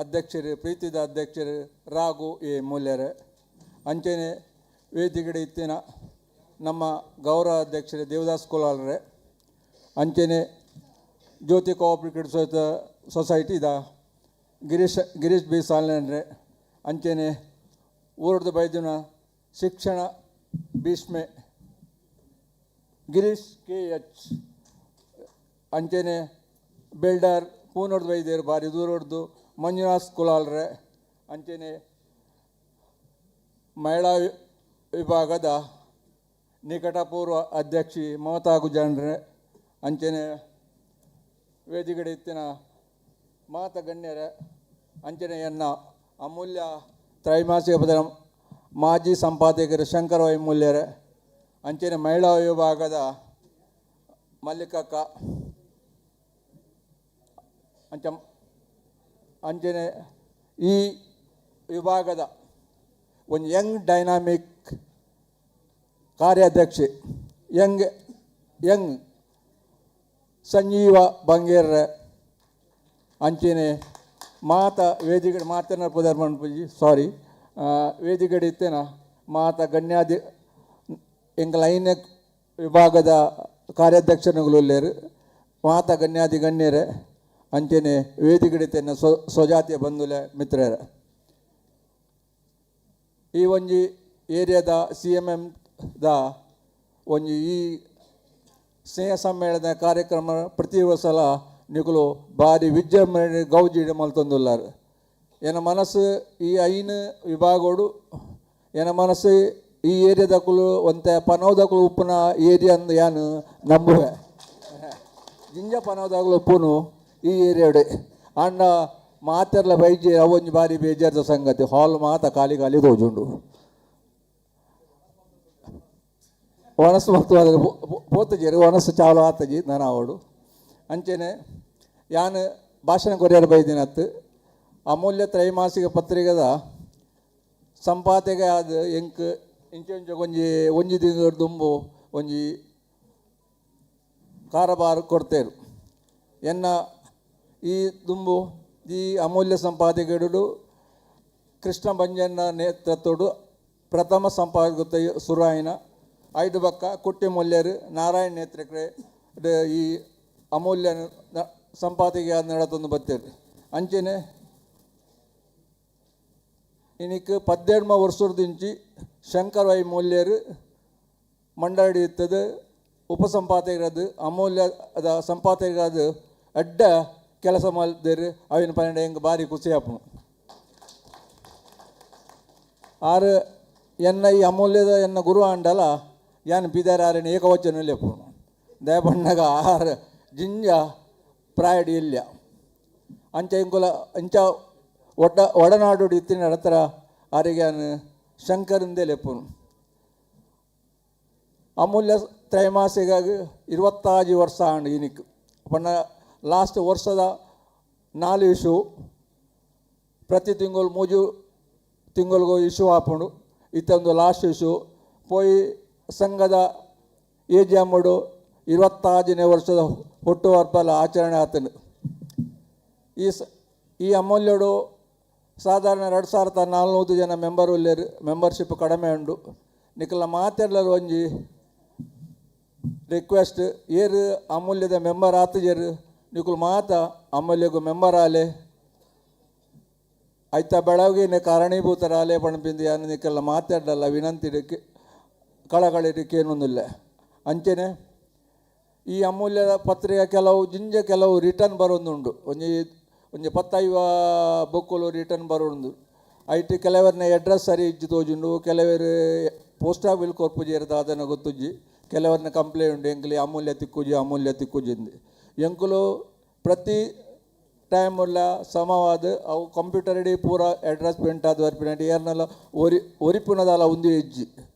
ಅಧ್ಯಕ್ಷರು ಪ್ರೀತಿದ ಅಧ್ಯಕ್ಷರು ರಾಘು ಎ ಮೂಲ್ಯರೆ ಅಂಚನೆ ವೇದಿಕೆಡೆ ಇತ್ತಿನ ನಮ್ಮ ಗೌರವ ಅಧ್ಯಕ್ಷರು ದೇವದಾಸ್ ಕೋಲಾಲ್ರೆ, ಅಂಚೆನೆ ಜ್ಯೋತಿ ಕೋಆಪರೇಟಿವ್ ಸೊಸೈಟಿದ ಗಿರೀಶ್ ಗಿರೀಶ್ ಬಿ ಸಾಲ್ನನ್ರೆ, ಅಂಚೆನೆ ಊರ್ದ ಬೈದಿನ ಶಿಕ್ಷಣ ಭೀಷ್ಮೆ ಗಿರೀಶ್ ಕೆ ಎಚ್, ಅಂಚೆನೆ ಬಿಲ್ಡರ್ ಪೂನೋಡ್ದು ಬೈದೇರು ಬಾರಿ ದೂರೊಡ್ದು ಮಂಜುನಾಥ್ ಕುಲಾಲ್ರೆ, ಅಂಚೆನೆ ಮಹಿಳಾ ವಿಭಾಗದ ನಿಕಟಪೂರ್ವ ಅಧ್ಯಕ್ಷಿ ಮಮತಾ ಗುಜಾನ್ರೆ, ಅಂಚೆನೆ ವೇದಿಕೆಡೆ ಇತ್ತಿನ ಮಾತ ಗಣ್ಯರ, ಅಂಚನೆಯನ್ನ ಅಮೂಲ್ಯ ತ್ರೈಮಾಸಿಕ ಪದ ಮಾಜಿ ಸಂಪಾದಕರು ಶಂಕರ ವೈ ಮೂಲ್ಯರ, ಅಂಚನೆ ಮಹಿಳಾ ವಿಭಾಗದ ಮಲ್ಲಿಕಕ್ಕ, ಅಂಚ ಅಂಚನೆ ಈ ವಿಭಾಗದ ಒಂದು ಯಂಗ್ ಡೈನಾಮಿಕ್ ಕಾರ್ಯಾಧ್ಯಕ್ಷೆ ಯಂಗ್ ಯಂಗ್ ಸಂಜೀವ ಬಂಗೇರ್ರೆ, ಅಂಚೆನೆ ಮಾತ ವೇದಿಕೆ ಮಾತನ ಪುದರ್ ಮನ್ಪುಜಿ ಸಾರಿ ವೇದಿಕೆಡೆ ಇತ್ತೇನ ಮಾತ ಗಣ್ಯಾಧಿ ಎಂಕಲ್ ಐನ ವಿಭಾಗದ ಕಾರ್ಯಾಧ್ಯಕ್ಷನುಗಳು ಉಲ್ಲೇರು ಮಾತ ಗಣ್ಯಾಧಿ ಗಣ್ಯರೇ, ಅಂಚೆನೆ ವೇದಿಕೆಡೆ ಇತ್ತೇನ ಸ್ವಜಾತಿಯ ಬಂಧುಲೆ ಮಿತ್ರರ. ಈ ಒಂಜಿ ಏರಿಯಾದ ಸಿ ಎಮ್ ಎಮ್ the ಒಂಜಿ ಈ ಸ್ನೇಹ ಸಮ್ಮೇಳನ ಕಾರ್ಯಕ್ರಮ ಪ್ರತಿ ಸಲ ನಿಕುಲು ಬಾರಿ ವಿಜೃಂಭಣೆ ಗೌಜಿಡ್ ಮಲ್ತೊಂದುಲ್ಲಾರ್. ಎನ್ನ ಮನಸ್ಸು ಈ ಐನ್ ವಿಭಾಗೋಡು ಎನ್ನ ಮನಸ್ಸು ಈ ಏರಿಯಾದಕುಲು ಒಂತೆ ಪನೋದಕುಲು ಉಪ್ಪುನ ಏರಿಯಾ ಅಂದ್ ಯಾನ್ ನಂಬುವೆ. ಜಿಂಜ ಪನೋದಕುಲು ಉಪ್ಪುನು ಈ ಏರಿಯಾಡ್. ಆಂಡ ಮಾತೆರ್ಲ ಬೈಜೆ ಅವೊಂಜಿ ಬಾರಿ ಬೇಜಾರ್ದ ಸಂಗತಿ ಹಾಲ್ ಮಾತ ಖಾಲಿ ಖಾಲಿ ತೋಜುಂಡು. ವನಸ್ಸು ಮತ್ತು ಪೋತಜೇರು ವನಸ್ಸು ಚಾಲು ಆತಜಿ ನಾನು ಅವಡು. ಅಂಚೆನೆ ಯಾನ್ ಭಾಷಣ ಕೊರಿಯರ್ ಬೈದಿನತ್ತು ಅಮೂಲ್ಯ ತ್ರೈಮಾಸಿಕ ಪತ್ರಿಕೆದ ಸಂಪಾದಕ ಆದ್ ಎಂಕ್ ಇಂಚ ಒಂಜಿ ಒಂಜಿ ತಿಂಗಳು ದುಂಬು ಒಂಜಿ ಕಾರಬಾರ್ ಕೊಡ್ತೇರು. ಎನ್ನ ಈ ದುಂಬು ಈ ಅಮೂಲ್ಯ ಸಂಪಾದಕರು ಕೃಷ್ಣ ಬಂಜನ್ನ ನೇತೃತ್ವಡು ಪ್ರಥಮ ಸಂಪಾದಕ ಸುರಾಯಿನ ಐದು ಬಕ್ಕ ಕುಟ್ಟಿ ಮೂಲ್ಯರು ನಾರಾಯಣ ನೇತ್ರಕ್ಕೆ ಈ ಅಮೂಲ್ಯ ಸಂಪಾದಕ ನಡತೊಂದು ಬತ್ತೇರು. ಅಂಚೆನೆ ಇನಿಕ್ 17 ವರ್ಷದಿಂಚಿ ಶಂಕರ್ ವೈ ಮೂಲ್ಯರು ಮಂಡಳಿ ಇತ್ತದು ಉಪಸಂಪಾದಕರದು ಅಮೂಲ್ಯ ಸಂಪಾದಕರಾದ ಅಡ್ಡ ಕೆಲಸ ಮಾಡಿದ್ದೇರು. ಅವಿನ 12 ಹೆಂಗೆ ಭಾರಿ ಖುಷಿ ಆಪುನು. ಆರು ಎನ್ನ ಈ ಅಮೂಲ್ಯದ ಎನ್ನ ಗುರು ಆಂಡಲ ಯಾನ್ ಬೀದರ್ ಆರನ ಏಕವಚನ ಲೆಪ್ಪುನು ದಯಪಣ್ಣಗ ಆರು ಜಿಂಜ ಪ್ರಾಯಡಿ ಇಲ್ಲ. ಅಂಚ ಇಂಕುಲ ಅಂಚ ಒಡ್ಡ ಒಡನಾಡು ಇತ್ತಿನ ಹತ್ರ ಆರಿಗೆ ಶಂಕರಿಂದೇ ಲೆಪ್ಪುನು. ಅಮೂಲ್ಯ ತ್ರೈಮಾಸಿಗಾಗಿ 25 ವರ್ಷ ಆಂಡ್ ಇನಿಕ್ ಪಂಡ ಲಾಸ್ಟ್ ವರ್ಷದ 4 ಇಶ್ಯೂ ಪ್ರತಿ ತಿಂಗಳು 3 ತಿಂಗಳಿಗೂ ಇಶ್ಯೂ ಆಪುಂಡು. ಇತ್ತೊಂದು ಲಾಸ್ಟ್ ಇಶ್ಯೂ ಪೋಯಿ ಸಂಘದ ಎ ಜಿ ಅಮ್ಮಡು 25ನೇ ವರ್ಷದ ಹುಟ್ಟುಹಬ್ಬಲ ಆಚರಣೆ ಆತನು. ಈ ಅಮೂಲ್ಯಡು ಸಾಧಾರಣ 2400 ಜನ ಮೆಂಬರ್ ಉಲ್ಲೇರು, ಮೆಂಬರ್ಶಿಪ್ ಕಡಿಮೆ ಉಂಡು. ನಿಕಲ ಮಾತೆರ್ಲರು ಒಂಜಿ ರಿಕ್ವೆಸ್ಟ್ ಏರು ಅಮೂಲ್ಯದ ಮೆಂಬರ್ ಆತಜೇರು ನಿಕುಲು ಮಾತ ಅಮೂಲ್ಯಗು ಮೆಂಬರ್ ಆಲೆ ಐತ ಬೆಳಗಿನ ಕಾರಣೀಭೂತರಾಲೆ ಪಣಪಿಂದು ಯಾನು ನಿಕಲ್ಲ ಮಾತಾಡಲ್ಲ ವಿನಂತಿ ಕಳಕಳಿಕೆ ಏನೊಂದಿಲ್ಲ. ಅಂಚೆನೆ ಈ ಅಮೂಲ್ಯದ ಪತ್ರಿಕೆ ಕೆಲವು ಜಿಂಜ ಕೆಲವು ರಿಟರ್ನ್ ಬರೋದುಂಡು. ಒಂಜಿ ಒಂಜಿ 10 ಬುಕ್ಕುಲು ರಿಟರ್ನ್ ಬರೋದು. ಐಟ್ ಕೆಲವರನ್ನ ಅಡ್ರೆಸ್ ಸರಿ ಇಜ್ಜಿ ತೋಜುಂಡು, ಕೆಲವರು ಪೋಸ್ಟ್ ಆಫೀಲ್ ಕೊರ್ಪುಜೇರು ದಾದನ ಗೊತ್ತುಜ್ಜಿ, ಕೆಲವರನ್ನ ಕಂಪ್ಲೇಂಟ್ ಉಂಡು ಎಂಕ್ಲೆ ಅಮೂಲ್ಯ ತಿಕ್ಕುಜಿ ಅಮೂಲ್ಯ ತಿಕ್ಕುಜಿಂದು. ಎಂಕುಲು ಪ್ರತಿ ಟೈಮ್ ಉಲ್ಲ ಸಮವಾದ ಅವು ಕಂಪ್ಯೂಟರ್ ಇಡೀ ಪೂರ ಅಡ್ರೆಸ್ ಪ್ರಿಂಟ್ ಆದ ಬರ್ಪಿನ ಏರ್ನೆಲ್ಲ ಒರಿಪುನದಲ್ಲ ಒಂದು ಇಜ್ಜಿ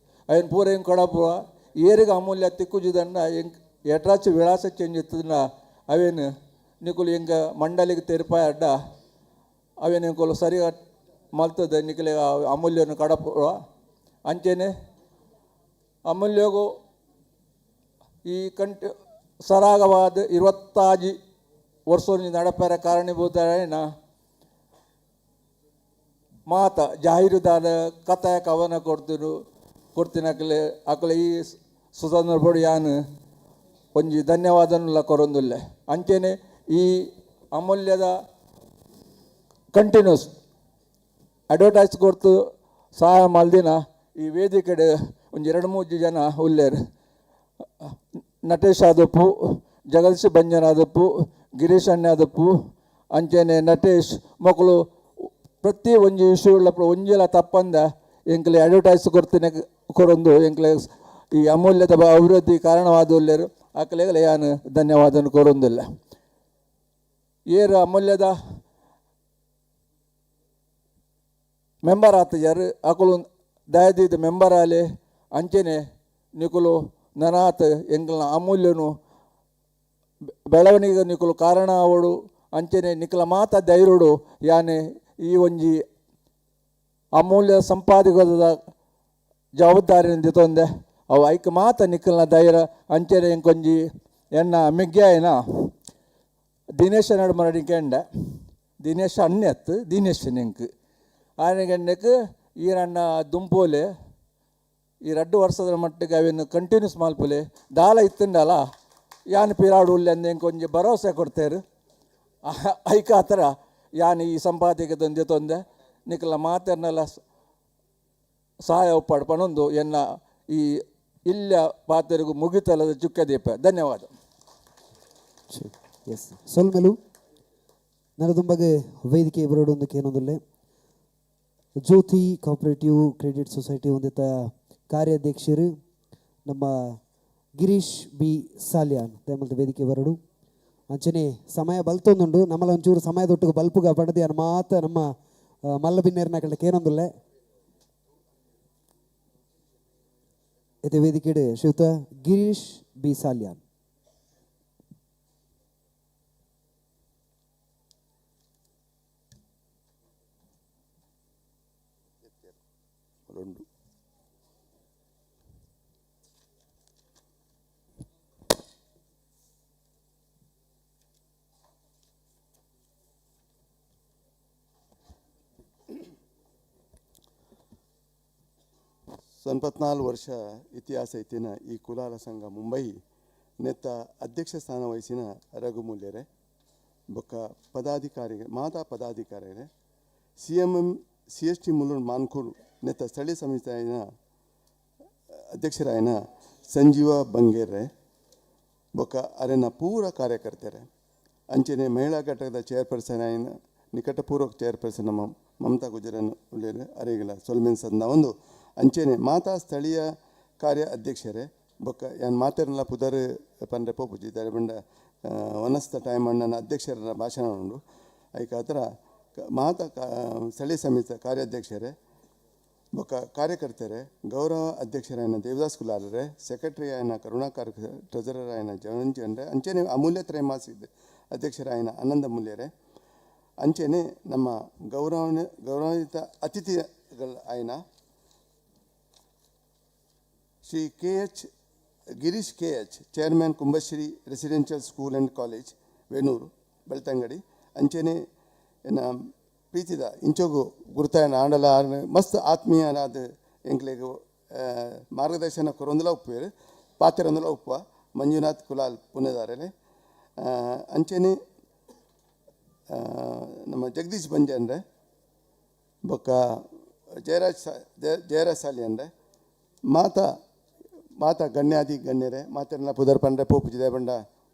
ಅಯ್ಯನ್ ಪೂರ ಎಂಕ್ ಕಡಪುವ ಏರಿಗೆ ಅಮೂಲ್ಯ ತಿಕ್ಕುಜಿದನ್ನ ಎಂಕ್ ಅಡ್ರೆಸ್ ವಿಳಾಸ ಚೇಂಜ್ ಇತ್ತದನ್ನ ಅವೇನು ನಿಕುಲು ಎಂಕ ಮಂಡಲಿಗೆ ತೆರಿಪಾಯ ಅಡ್ಡ ಅವೇನು ಎಂಕುಲು ಸರಿ ಮಲ್ತದ ನಿಕಲೆ ಅಮೂಲ್ಯನ ಕಡಪುವ. ಅಂಚೆನೆ ಅಮೂಲ್ಯಗು ಈ ಕಂಟ್ ಸರಾಗವಾದ 25 ವರ್ಷ ನಡಪರ ಕಾರಣೀಭೂತರಾಯಿನ ಮಾತ ಜಾಹೀರುದಾರ ಕಥೆ ಕವನ ಕೊಡ್ತಿರು ಕೊಡ್ತಿನ ಅಕಲೆ ಅಕಲೆ ಈ ಸುಸಂದರ್ಭಡು ಯಾನ್ ಒಂಜಿ ಧನ್ಯವಾದನುಲ ಕೊರೊಂದುಲ್ಲೆ. ಅಂಚೆನೆ ಈ ಅಮೂಲ್ಯದ ಕಂಟಿನ್ಯೂಸ್ ಅಡ್ವರ್ಟೈಸ್ ಕೊರ್ತು ಸಹಾಯ ಮಲ್ದಿನ ಈ ವೇದಿಕೆಡ್ ಒಂಜಿ ಎರಡು ಮೂಜಿ ಜನ ಉಲ್ಲೇರ್. ನಟೇಶ್ ಆದಪ್ಪು, ಜಗದೀಶ್ ಬಂಜನ್ ಆದಪ್ಪು, ಗಿರೀಶ್ ಅಣ್ಣ ಆದಪ್ಪು, ಅಂಚೆನೆ ನಟೇಶ್ ಮೊಕುಲು ಪ್ರತಿ ಒಂಜಿ ಇಶ್ಯೂ ಒಂಜಿಲ ತಪ್ಪಂದ ಎಂಕ್ಲೆ ಅಡ್ವರ್ಟೈಸ್ ಕೊರ್ತಿನ ಕೊರೊಂದು ಎಂಕ್ಲೆ ಈ ಅಮೂಲ್ಯದ ಅಭಿವೃದ್ಧಿ ಕಾರಣವಾದ ಉಲ್ಲೇರು. ಅಕಲೆಗಲ ಯಾನ್ ಧನ್ಯವಾದನ ಕೊರೊಂದಿಲ್ಲ. ಏರು ಅಮೂಲ್ಯದ ಮೆಂಬರ್ ಆತಜಾರ್ ಅಕುಲು ದಯದೀದ್ ಮೆಂಬರ್ ಆಲೆ. ಅಂಚೆನೆ ನಿಕುಲು ನನಾತ್ ಎಂಕಲ್ನ ಅಮೂಲ್ಯನು ಬೆಳವಣಿಗೆ ನಿಕುಲು ಕಾರಣ ಆವಡು. ಅಂಚೆನೆ ನಿಕಲ ಮಾತ ಧೈರ್ಯಡು ಯಾನೆ ಈ ಒಂಜಿ ಅಮೂಲ್ಯ ಸಂಪಾದಕದ ಜವಾಬ್ದಾರಿ ತೊಂದೆ ಅವು ಐಕ್ ಮಾತ ನಿಕಲ್ನ ಧೈರ್ಯ. ಅಂಚೆನೆ ಎಂಕೊಂಜಿ ಎನ್ನ ಮಿಗ್ಯಾಯನ ದಿನೇಶ ನಡುಮರಡಿ ಕೆಂಡ ದಿನೇಶ ಅಣ್ಣೆತ್ತು ದಿನೇಶ್ ಎಂಕ್ ಆನೆಗಂಡೆಕ್ ಈರಣ್ಣ ದುಂಪೋಲೆ ಈ ರಡ್ಡು ವರ್ಷದ ಮಟ್ಟಿಗೆ ಅವೇನು ಕಂಟಿನ್ಯೂಸ್ ಮಲ್ಪುಲೆ ದಾಲ ಇತ್ತುಂಡಲ ಯಾನ್ ಪಿರಾಡು ಉಲ್ಲೆ ಅಂದ್ ಎಂಕ್ ಒಂಜಿ ಭರವಸೆ ಕೊಡ್ತೇರು. ಐಕ ಆ ಥರ ಯಾನ್ ಈ ಸಂಪಾದಕದೊಂದೆ ತೊಂದೆ ನಿಕಲ್ನ ಮಾತೆರ್ನೆಲ್ಲ ಸಹಾಯ ಒಪ್ಪಾಡು ಪನೊಂದು ಎನ್ನ ಈ ಇಲ್ಲ ಪಾತೆರಿಗು ಮುಗಿತಲದ ಚುಕ್ಕದೀಪ. ಧನ್ಯವಾದ. ಎಸ್ ಸೊಲ್ಮೆಲು ನನದುಂಬಗೆ ವೇದಿಕೆ ಬರೋಡೊಂದಕ್ಕೆ ಏನೊಂದುಲ್ಲೆ ಜ್ಯೋತಿ ಕೋಆಪರೇಟಿವ್ ಕ್ರೆಡಿಟ್ ಸೊಸೈಟಿ ಹೊಂದಿತ ಕಾರ್ಯಾಧ್ಯಕ್ಷರು ನಮ್ಮ ಗಿರೀಶ್ ಬಿ ಸಾಲ್ಯಾನ್ ದಯಮಲ್ತ ವೇದಿಕೆ ಬರಡು. ಅಂಚನೆ ಸಮಯ ಬಲ್ತೊಂದುಂಡು ನಮ್ಮಲ ಒಂಚೂರು ಸಮಯದೊಟ್ಟಿಗೆ ಬಲ್ಪುಗ ಪಡೆದು ಅನ್ ಮಾತ ನಮ್ಮ ಮಲ್ಲ ಬಿನ್ನೇರ್ನ ಕಡೆ ಕೇನೊಂದುಲ್ಲೆ. ಇತ್ತೆ ವೇದಿಕೆಡ್ ಶ್ರೀಯುತ ಗಿರೀಶ್ ಬಿ ಸಾಲ್ಯಾನ್. 94 ವರ್ಷ ಇತಿಹಾಸ ಇತ್ತಿನ ಈ ಕುಲಾಲ ಸಂಘ ಮುಂಬೈ ನೆತ್ತ ಅಧ್ಯಕ್ಷ ಸ್ಥಾನ ವಹಿಸಿನ ರಘುಮೂಲ್ಯರೇ, ಬೊಕ್ಕ ಪದಾಧಿಕಾರಿ ಮಾತಾ ಪದಾಧಿಕಾರಿಗಳೇ, C M M C S T Mulund Mankur ನೆತ್ತ ಸ್ಥಳೀಯ ಸಮಿತಿಯ ಅಧ್ಯಕ್ಷರಾಯನ ಸಂಜೀವ ಬಂಗೇರ್ರೆ, ಬೊಕ್ಕ ಅರೆನ ಪೂರ ಕಾರ್ಯಕರ್ತರೆ, ಅಂಚನೆ ಮಹಿಳಾ ಘಟಕದ ಚೇರ್ಪರ್ಸನ್ ಆಯಿನ ನಿಕಟಪೂರ್ವಕ ಚೇರ್ಪರ್ಸನ್ ನಮ್ಮ ಮಮತಾ ಗುಜರನ್ ಉಳ್ಳೇರು ಅರೆಗಿಲ್ಲ ಸೊಲ್ಮೆನ್ ಸಂದ ಒಂದು. ಅಂಚೆನೆ ಮಾತಾ ಸ್ಥಳೀಯ ಕಾರ್ಯ ಅಧ್ಯಕ್ಷರೇ, ಬೊಕ್ಕ ಯಾನ್ ಮಾತೆರ್ನಲ ಪುದರ್ ಪಂಡ್ರೆ ಪೋಪುಜಿ ದಾರೆ ಬಂಡ ವನಸ್ತ ಟೈಮ್ ಅಣ್ಣನ ಅಧ್ಯಕ್ಷರ ಭಾಷಣ ಉಂಡು. ಐಕಾತ್ರ ಮಾತಾ ಸ್ಥಳೀಯ ಸಮಿತಿ ಕಾರ್ಯಾಧ್ಯಕ್ಷರೇ, ಬೊಕ್ಕ ಕಾರ್ಯಕರ್ತರೆ, ಗೌರವ ಅಧ್ಯಕ್ಷರಾಯನ ದೇವದಾಸ್ ಕುಲಾಲರೆ, ಸೆಕ್ರೆಟರಿ ಆಯನ ಕರುಣಾಕರ್, ಟ್ರೆಜರರ್ ಆಯನ ಜವಂಜನ್ರೆ, ಅಂಚೆನೆ ಅಮೂಲ್ಯ ತ್ರೈಮಾಸಿಕ ಅಧ್ಯಕ್ಷರಾಯನ ಆನಂದ ಮೂಲ್ಯರೆ, ಅಂಚೆನೆ ನಮ್ಮ ಗೌರವಾನ್ವಿತ ಅತಿಥಿಗಳ ಆಯನ Shri K H Girish K H chairman Kumbhashree residential school and college Venur Belthangady, ಅಂಚೆನೆ ಎನ್ನ ಪ್ರೀತಿದ ಇಂಚೋಗು ಗುರುತಾಯನ ಆಂಡಲ ಮಸ್ತ್ ಆತ್ಮೀಯನಾದ ಎಂಕ್ಲೆಗ್ ಮಾರ್ಗದರ್ಶನ ಕೊರೊಂದುಲ ಉಪ್ಪುವೆರ್ ಪಾತೆರೊಂದುಲ ಉಪ್ಪುವ ಮಂಜುನಾಥ್ ಕುಲಾಲ್ ಪುಣೆದಾರನೆ, ಅಂಚೆನೆ ನಮ್ಮ ಜಗದೀಶ್ ಬಂಜನ್ರೆ, ಬೊಕ್ಕ ಜಯರಾಜ್ ಜಯರಾಜ್ ಸಾಲಿಯನ್ರೆ, ಮಾತಾ ಮಾತಾ ಗಣ್ಯಾದಿ ಗಣ್ಯರೇ, ಮಾತೆರ್ನ ಪುದರ್ ಪಂಡ್ರೆ ಪೋಪುಜಿ ಬಂಡ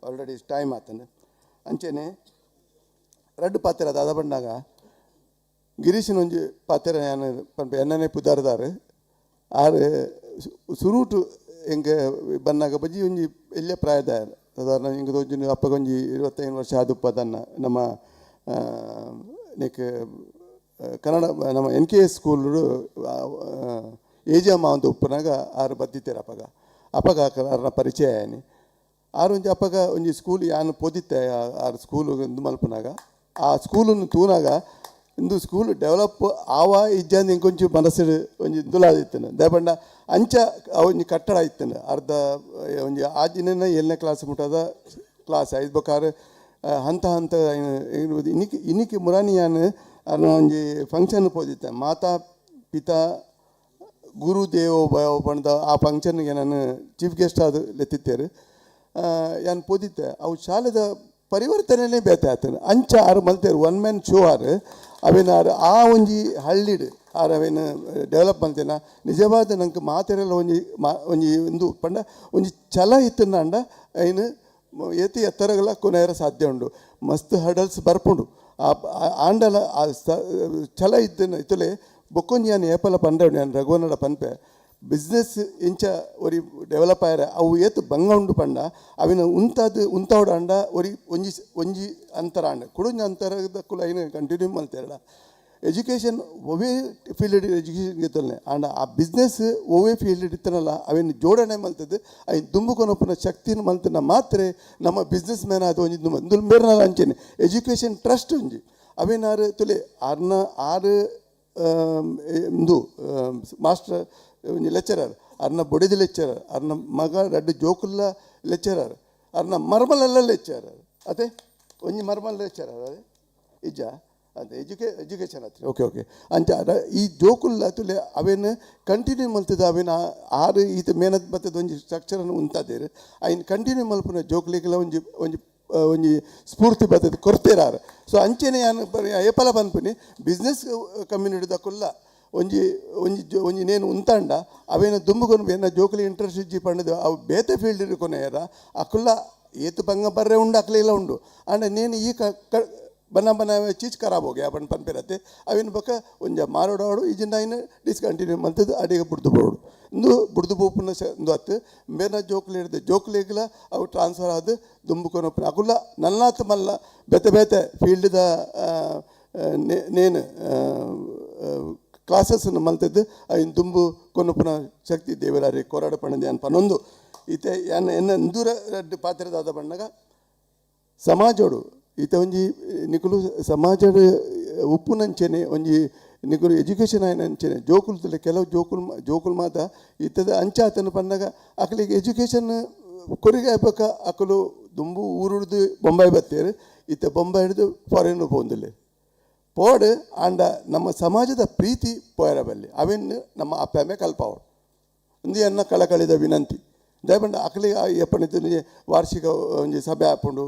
ಆಲ್ರೆಡಿ ಟೈಮ್ ಆತಂಡು. ಅಂಚೆನೆ ರಡ್ಡು ಪಾತೆರ ದಾದ ಬಂಡಾಗ ಗಿರೀಶನ ಒಂಜಿ ಪಾತೆರ ಯಾನ್ ಪನ್ಪ ಎನ್ನನೆ ಪುದರ್ದಾರ್ ಆರ್ ಸುರೂಟು ಎಂಕ್ ಬನ್ನಾಗ ಬಜ್ಜಿ ಒಂಜಿ ಎಲ್ಯ ಪ್ರಾಯದ ಸಾಧಾರಣ ಎಂಕ್ ತೋಜುಂಡು ಅಪ್ಪಗ ಒಂಜಿ 25 ವರ್ಷ ಆದುಪ್ಪ ತನ್ನ ನಮ್ಮ ನೆಕ್ ಕನ್ನಡ ನಮ್ಮ ಎನ್ ಕೆ ಎಸ್ ಸ್ಕೂಲು ಏಜಮ್ಮ ಅಂತ ಉಪ್ಪುನಾಗ ಆರು ಬದ್ದಿತ್ತೇರು ಅಪಗ ಅಪಗ ಆರ್ನ ಪರಿಚಯ ಆಯ್ನಿ. ಆರು ಒಂಜಿ ಅಪಗ ಒಂಜಿ ಸ್ಕೂಲ್ ಯಾನ್ ಪೋದಿತ್ತೆ ಆರು ಸ್ಕೂಲು ಇಂದು ಮಲ್ಪುನಾಗ ಆ ಸ್ಕೂಲನ್ನು ತೂನಾಗ ಇಂದು ಸ್ಕೂಲ್ ಡೆವಲಪ್ ಆವ ಇಜ್ಜಂದು ಇಂಕೊಂಚು ಮನಸ್ಸು ಒಂಜಿ ಇಂದುಲಾದಿತ್ತನು ದಾಯೆಪಂಡ ಅಂಚ ಒಂಜಿ ಕಟ್ಟಡ ಇತ್ತನು ಅರ್ಧ ಒಂಜಿ ಆಜಿನ 7ನೇ ಕ್ಲಾಸ್ ಮುಟ್ಟದ ಕ್ಲಾಸ್ ಐದು ಬೊಕ್ಕಾರು ಹಂತ ಹಂತ ಇನ್ನಿಕ್ಕೆ ಇನ್ನಿಕ್ಕೆ ಮುರಾನಿ ಯಾನ್ ಅರ್ನ ಒಂಜಿ ಫಂಕ್ಷನ್ ಪೋದಿತ್ತೆ ಮಾತಾ ಪಿತಾ ಗುರು ದೇವೋ ಭವ ಪಂಡ ಆ ಫಂಕ್ಷನ್ಗೆ ನಾನು ಚೀಫ್ ಗೆಸ್ಟ್ ಆದ ಲೆತ್ತಿತ್ತೇರು. ಯಾನ್ ಪೋದಿತ್ತೆ. ಅವು ಶಾಲೆದ ಪರಿವರ್ತನೆನೇ ಬೇತೆ ಆತನ. ಅಂಚ ಆರು ಮಲ್ತೇರು ಒನ್ ಮ್ಯಾನ್ ಶೋ ಆರು. ಅವೇನ ಆರು ಆ ಒಂಜಿ ಹಳ್ಳಿಡ್ ಆರು ಅವೇನು ಡೆವಲಪ್ ಮಲ್ತೇನ. ನಿಜವಾದ ನಂಗೆ ಮಾತೆರೆಲ್ಲ ಒಂಜಿ ಮಾ ಒಂಜಿ ಒಂದು ಪಂಡ ಒಂಜಿ ಛಲ ಇತ್ತಂಡ ಐನು ಏತಿ ಎತ್ತರಗಳ ಕೊನೆಯರ ಸಾಧ್ಯ ಉಂಡು. ಮಸ್ತ್ ಹರ್ಡಲ್ಸ್ ಬರ್ಪುಂಡು. ಆ ಆಂಡಲ ಆ ಛಲ ಇತ್ತನ ಇತ್ತಲೆ ಬೊಕ್ಕೊಂಜಿ ಯಾನ್ ಏಪಲ ಪಂಡ ಯಾನ್ ರಘುವನಡ ಪನ್ಪೆ ಬಿಸ್ನೆಸ್ ಇಂಚ ಒರಿ ಡೆವಲಪ್ ಆಯರ ಅವು ಏತ್ ಬಂಗ ಉಂಡು ಪಂಡ ಅವಿನ ಉಂತಾದ್ ಉಂತಾವಡ ಅಂಡ ಒರಿ ಒಂಜಿ ಒಂಜಿ ಅಂತರ ಅಂಡ ಕುಡೊಂಜಿ ಅಂತರದ ಕುಲ ಐನು ಕಂಟಿನ್ಯೂ ಮಲ್ತೇರಡ. ಎಜುಕೇಷನ್ ಒವೇ ಫೀಲ್ಡ್ ಎಜುಕೇಷನ್ ಗೆತ್ತಲ್ನೆ ಆಂಡ ಆ ಬಿಸ್ನೆಸ್ ಒವೇ ಫೀಲ್ಡ್ ಇತ್ತನಲ್ಲ ಅವೇನು ಜೋಡಣೆ ಮಲ್ತದ್ದು ಐನ್ ದುಂಬುಕೊನೊಪ್ಪುನ ಶಕ್ತಿನ ಮಲ್ತನ ಮಾತ್ರ ನಮ್ಮ ಬಿಸ್ನೆಸ್ ಮ್ಯಾನ್ ಆದ ಒಂಜಿ ದುಂಬು ಇಂದುಲು ಮೇರ್ನಲ ಅಂಚೆನೆ ಎಜುಕೇಷನ್ ಟ್ರಸ್ಟ್ ಒಂಜಿ ಅವೇನಾರು ತುಲೆ ಆರ್ನ ಆರು ಇಂದು ಮಾಸ್ಟರ್ ಒಂಜಿ ಲೆಕ್ಚರರ್ ಅರ್ನ ಬೊಡೆದಿ ಲೆಕ್ಚರರ್ ಅರ್ನ ಮಗ ರಡ್ಡು ಜೋಕುಲ್ಲ ಲೆಕ್ಚರರ್ ಅರ್ನ ಮರ್ಮಲೆಲ್ಲ ಲೆಕ್ಚರರ್ ಅದೇ ಒಂಜಿ ಮರ್ಮಲ್ ಲೆಕ್ಚರರ್ ಅದೇ ಇಜ್ಜ ಅದೇ ಎಜುಕೇಷನ್ ಆತ್ರಿ. ಓಕೆ ಓಕೆ ಅಂಚ ಈ ಜೋಕುಲ್ಲ ತುಲೆ ಅವೇನು ಕಂಟಿನ್ಯೂ ಮಲ್ತದ ಅವೇನು ಆರು ಈತ ಮೇನತ್ ಬತ್ತದ ಒಂಜಿ ಸ್ಟ್ರಕ್ಚರನ್ನು ಉಂತಾದೇರು ಐನ್ ಕಂಟಿನ್ಯೂ ಮಲ್ಪುನ ಜೋಕುಲಿಗೆಲ್ಲ ಒಂಜಿ ಒಂಜಿ ಒಂಜಿ ಸ್ಫೂರ್ತಿ ಬರ್ತದೆ ಕೊರ್ತೀರಾರು. ಸೊ ಅಂಚೆನೆ ಯಾನ್ ಏಪಲ ಪನ್ಪುನಿ ಬಿಸ್ನೆಸ್ ಕಮ್ಯುನಿಟಿ ದಕುಲ್ಲ ಒಂಜಿ ಒಂಜಿ ಒಂಜಿ ನೇನು ಉಂತಾಂಡ ಅವೇನು ದುಂಬುಕೊನು ಏನ ಜೋಕುಲಿ ಇಂಟ್ರೆಸ್ಟ್ ಇಜ್ಜಿ ಪಂಡದು ಅವು ಬೇತೆ ಫೀಲ್ಡ್ ಕೊನೆಯರ ಅಕುಲ್ಲ ಏತು ಬಂಗ ಬರ್ರೆ ಉಂಡು ಅಕ್ಲೆಲ್ಲ ಉಂಡು. ಆಂಡ ನೇನು ಈ ಬನ ಬನ ಚೀಚ್ ಖರಾಬ್ ಹೋಗಿ ಪಂಡ್ ಪನ್ಪಿರತ್ತೆ ಅವಿನ ಬೊಕ್ಕ ಒಂಜ ಮಾರೋಡಾಡು ಈಜಿಂದ ಐನು ಡಿಸ್ಕಂಟಿನ್ಯೂ ಮಲ್ತದ್ದು ಅಡಿಗೆ ಬುಡ್ದು ಬೋಡು ಇಂದು ಬುಡ್ದು ಬೋಪುನ ಇಂದು ಅತ್ತು ಬೇರೆ ಜೋಕುಲು ಹಿಡ್ದು ಜೋಕುಲಿಗ್ಲ ಅವು ಟ್ರಾನ್ಸ್ಫರ್ ಆದ ದುಂಬುಕೊನೊಪ್ಪುನ ಅಕುಲ್ಲ ನಲ್ನಾತ್ ಮಲ್ಲ ಬೇತೆ ಬೇತೆ ಫೀಲ್ಡ್ದ ನೇನು ಕ್ಲಾಸಸ್ನ ಮಲ್ತದ್ದು ಐನ್ ದುಂಬು ಕೊನೊಪ್ಪುನ ಶಕ್ತಿ ದೇವರಾರಿ ಕೊರಾಡ ಪಣದೆ ಅನ್ ಪನೊಂದು ಈತೆ ಯಾನ್ ಎನ್ನ ಇಂದೂರ ರಡ್ಡ್ ಪಾತ್ರದಾದ ಬಣ್ಣಗ ಸಮಾಜೋಡು ಈತ ಒಂಜಿ ನಿಕುಲು ಸಮಾಜಡ್ ಉಪ್ಪುನಂಚೆನೆ ಒಂಜಿ ನಿಕುಲು ಎಜುಕೇಷನ್ ಆಯಿನಂಚೆನೆ ಜೋಕುಲು ತುಲೆ ಕೆಲವು ಜೋಕುಲು ಜೋಕುಲು ಮಾತ ಇತ್ತದ ಅಂಚಾತನ ಪನ್ನಗ ಅಕಲಿಗೆ ಎಜುಕೇಷನ್ ಕೊರಿಗೆ ಬೊಕ ಅಕುಲು ದುಂಬು ಊರುಡ್ದು ಬೊಂಬಾಯಿ ಬತ್ತೇರು ಇತ್ತ ಬೊಂಬಾಯಿ ಹಿಡ್ದು ಫಾರಿನ್ ಪೋಂದುಲ್ಲೆ ಪೋಡ್ ಆಂಡ ನಮ್ಮ ಸಮಾಜದ ಪ್ರೀತಿ ಪೋಯರ ಬಲ್ಲಿ ಅವೆನ್ ನಮ್ಮ ಅಪ್ಪಮ್ಮೆ ಕಲ್ಪಾವಡು ಇಂದು ಎನ್ನ ಕಳಕಳಿದ ವಿನಂತಿ. ದಯಪಂಡ ಅಕಲಿಗೆ ಎಪ್ಪಣಿತು ವಾರ್ಷಿಕ ಒಂಜಿ ಸಭೆ ಆಪುಂಡು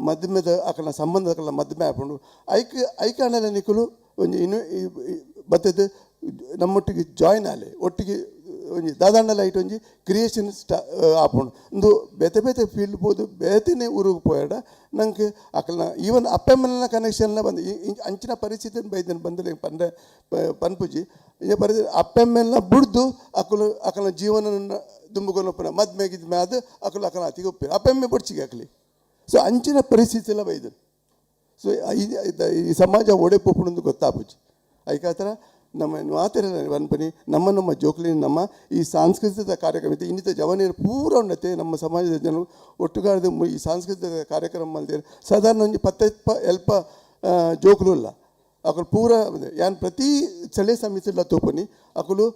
ಮದ್ಮೆದ ಅಕಲ್ನ ಸಂಬಂಧ ಅಕಲ್ನ ಮದ್ಮೆ ಆಪುಂಡು ಐಕ್ ಐಕಾಣಲ ನಿಕುಲು ಒಂಜಿ ಇನ್ನು ಬತ್ತದ ನಮ್ಮೊಟ್ಟಿಗೆ ಜಾಯಿನ್ ಆಲೆ ಒಟ್ಟಿಗೆ ಒಂಜಿ ದಾದಾಂಡಲ ಐಟ್ ಒಂಜಿ ಕ್ರಿಯೇಷನ್ ಸ್ಟಾ ಆಪುಂಡು ಇಂದು ಬೇತೆ ಬೇತೆ ಫೀಲ್ಡ್ ಪೋದು ಬೇತೆನೆ ಊರಿಗೆ ಪೋಯಡ ನಂಗೆ ಅಕಲ್ನ ಈವನ್ ಅಪ್ಪಮ್ಮನ ಕನೆಕ್ಷನ್ನ ಬಂದು ಅಂಚಿನ ಪರಿಸ್ಥಿತಿ ಬೈದನ್ ಬಂದಲೆ ಪಂಡ ಪನ್ಪುಜಿ ಇಂಚ ಪರಿಸ್ಥಿತಿ ಅಪ್ಪಮ್ಮನ ಬುಡ್ದು ಅಕಲು ಅಕಲ್ನ ಜೀವನ ದುಂಬುಕೊನೊಪ್ಪುನ ಮದ್ಮೆಗಿದ್ ಮ್ಯಾದ ಅಕಲು ಅಕಲ್ನ ಅತಿಗೆ ಒಪ್ಪಿರ ಅಪ್ಪಮ್ಮೆ ಬೊಡ್ಚಿಗೆ ಅಕಲಿ. ಸೊ ಅಂಚಿನ ಪರಿಸ್ಥಿತಿ ಎಲ್ಲ ಬೈದು. ಸೊ ಈ ಸಮಾಜ ಒಡೆ ಪೋಪುಂಡು ಗೊತ್ತಾಪುಜಿ. ಐಕಾತರ ನಮ್ಮ ಮಾತೆಲ್ಲ ಪನ್ಪನಿ ನಮ್ಮ ನಮ್ಮ ಜೋಕ್ಲಿನ ನಮ್ಮ ಈ ಸಾಂಸ್ಕೃತಿಕ ಕಾರ್ಯಕ್ರಮ ಇತ್ತು ಇನ್ನಿತ ಜವನಿಯರು ಪೂರ ಉಂಡತೆ ನಮ್ಮ ಸಮಾಜದ ಜನರು ಒಟ್ಟುಗಾರದ ಈ ಸಾಂಸ್ಕೃತಿಕ ಕಾರ್ಯಕ್ರಮ ಮಲ್ತೇರು ಸಾಧಾರಣ ಒಂಜಿ ಪತ್ತೆಪ್ಪ ಎಲ್ಪ ಜೋಕುಲು ಇಲ್ಲ ಅಕುಲು ಪೂರ ಯಾನ್ ಪ್ರತಿ ಸ್ಥಳೀಯ ಸಮಿತಿಲ ತೂಪುನಿ ಅಕುಲು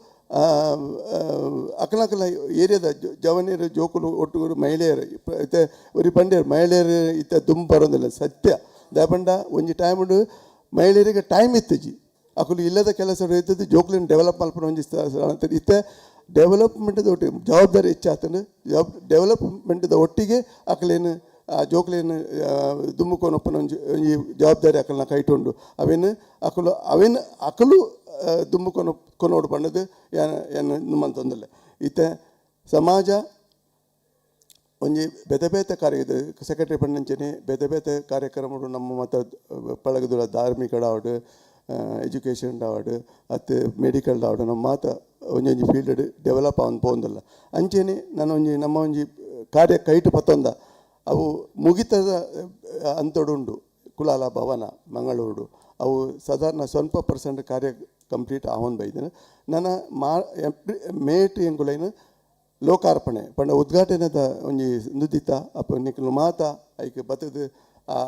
ಅಕಲಕಲ ಏರಿಯಾದ ಜವನಿಯರು ಜೋಕುಲು ಒಟ್ಟುಗರು ಮಹಿಳೆಯರು ಇತ್ತೆ ಒರಿ ಪಂಡ್ಯರು ಮಹಿಳೆಯರು ಇತ್ತೆ ದುಂಬು ಬರೋದಿಲ್ಲ ಸತ್ಯ. ದಾಯಪಂಡ ಒಂಜಿ ಟೈಮ್ ಮಹಿಳೆಯರಿಗೆ ಟೈಮ್ ಇತ್ತುಜಿ ಅಕುಲು ಇಲ್ಲದ ಕೆಲಸ ಇತ್ತದ್ದು ಜೋಕ್ಲಿನ ಡೆವಲಪ್ ಮಲ್ಪುನ ಒಂಜಿ ಇತ್ತೆ ಡೆವಲಪ್ಮೆಂಟ್ದ ಒಟ್ಟಿಗೆ ಜವಾಬ್ದಾರಿ ಹೆಚ್ಚಾತಂಡು ಡೆವಲಪ್ಮೆಂಟ್ದ ಒಟ್ಟಿಗೆ ಅಕಲೇನು ಆ ಜೋಕ್ಲೇನು ದುಮ್ಮುಕೊನೊಪ್ಪನ ಒಂಜಿ ಒಂಜಿ ಜವಾಬ್ದಾರಿ ಅಕಲ್ನ ಕೈಟುಂಡು ಅವೇನು ಅಕುಲು ಅವೇನು ಅಕಲು ದುಮ್ಮುಕೊನ ಕೊನೋಡು ಪಂಡದು ಯಾನ್ ಯಾನ್ ಮಂತೊಂದುಲ್ಲೆ. ಇತ್ತೆ ಸಮಾಜ ಒಂಜಿ ಬೇತೆ ಬೇತೆ ಕಾರ್ಯ ಇದು ಸೆಕ್ರೆಟರಿ ಪಂಡಂಚೆನೆ ಬೇತೆ ಬೇತೆ ಕಾರ್ಯಕ್ರಮಡು ನಮ್ಮ ಮತ ಪಳಗದುಲ ಧಾರ್ಮಿಕ ಆವಡ್ ಎಜುಕೇಷನ್ ಆವಡ್ ಅತ್ತೆ ಮೆಡಿಕಲ್ ಆವಡ್ ನಮ್ಮ ಮಾತ ಒಂಜೊಂಜಿ ಫೀಲ್ಡ್ ಡೆವಲಪ್ ಆವೊಂದು ಪೋವೊಂದುಲ್ಲ. ಅಂಚೆನೆ ನಾನು ಒಂಜಿ ನಮ್ಮ ಒಂಜಿ ಕಾರ್ಯ ಕೈಟು ಪತ್ತೊಂದ ಅವು ಮುಗಿತದ ಅಂತೊಡುಂಡು ಕುಲಾಲ ಭವನ ಮಂಗಳೂರು ಅವು ಸಾಧಾರಣ ಸ್ವಲ್ಪ ಪರ್ಸೆಂಟ್ ಕಾರ್ಯ ಕಂಪ್ಲೀಟ್ ಆವೊಂದು ಬೈದಿನ. ನನ್ನ ಮಾ ಮೇಟ್ ಎಂಕುಲೈನ್ ಲೋಕಾರ್ಪಣೆ ಪಂಡ ಉದ್ಘಾಟನೆದ ಒಂಜಿ ನುದಿತ ಅಪ್ಪ ನಿಕುಲು ಮಾತ ಐಕ್ ಬತ್ತದ ಆ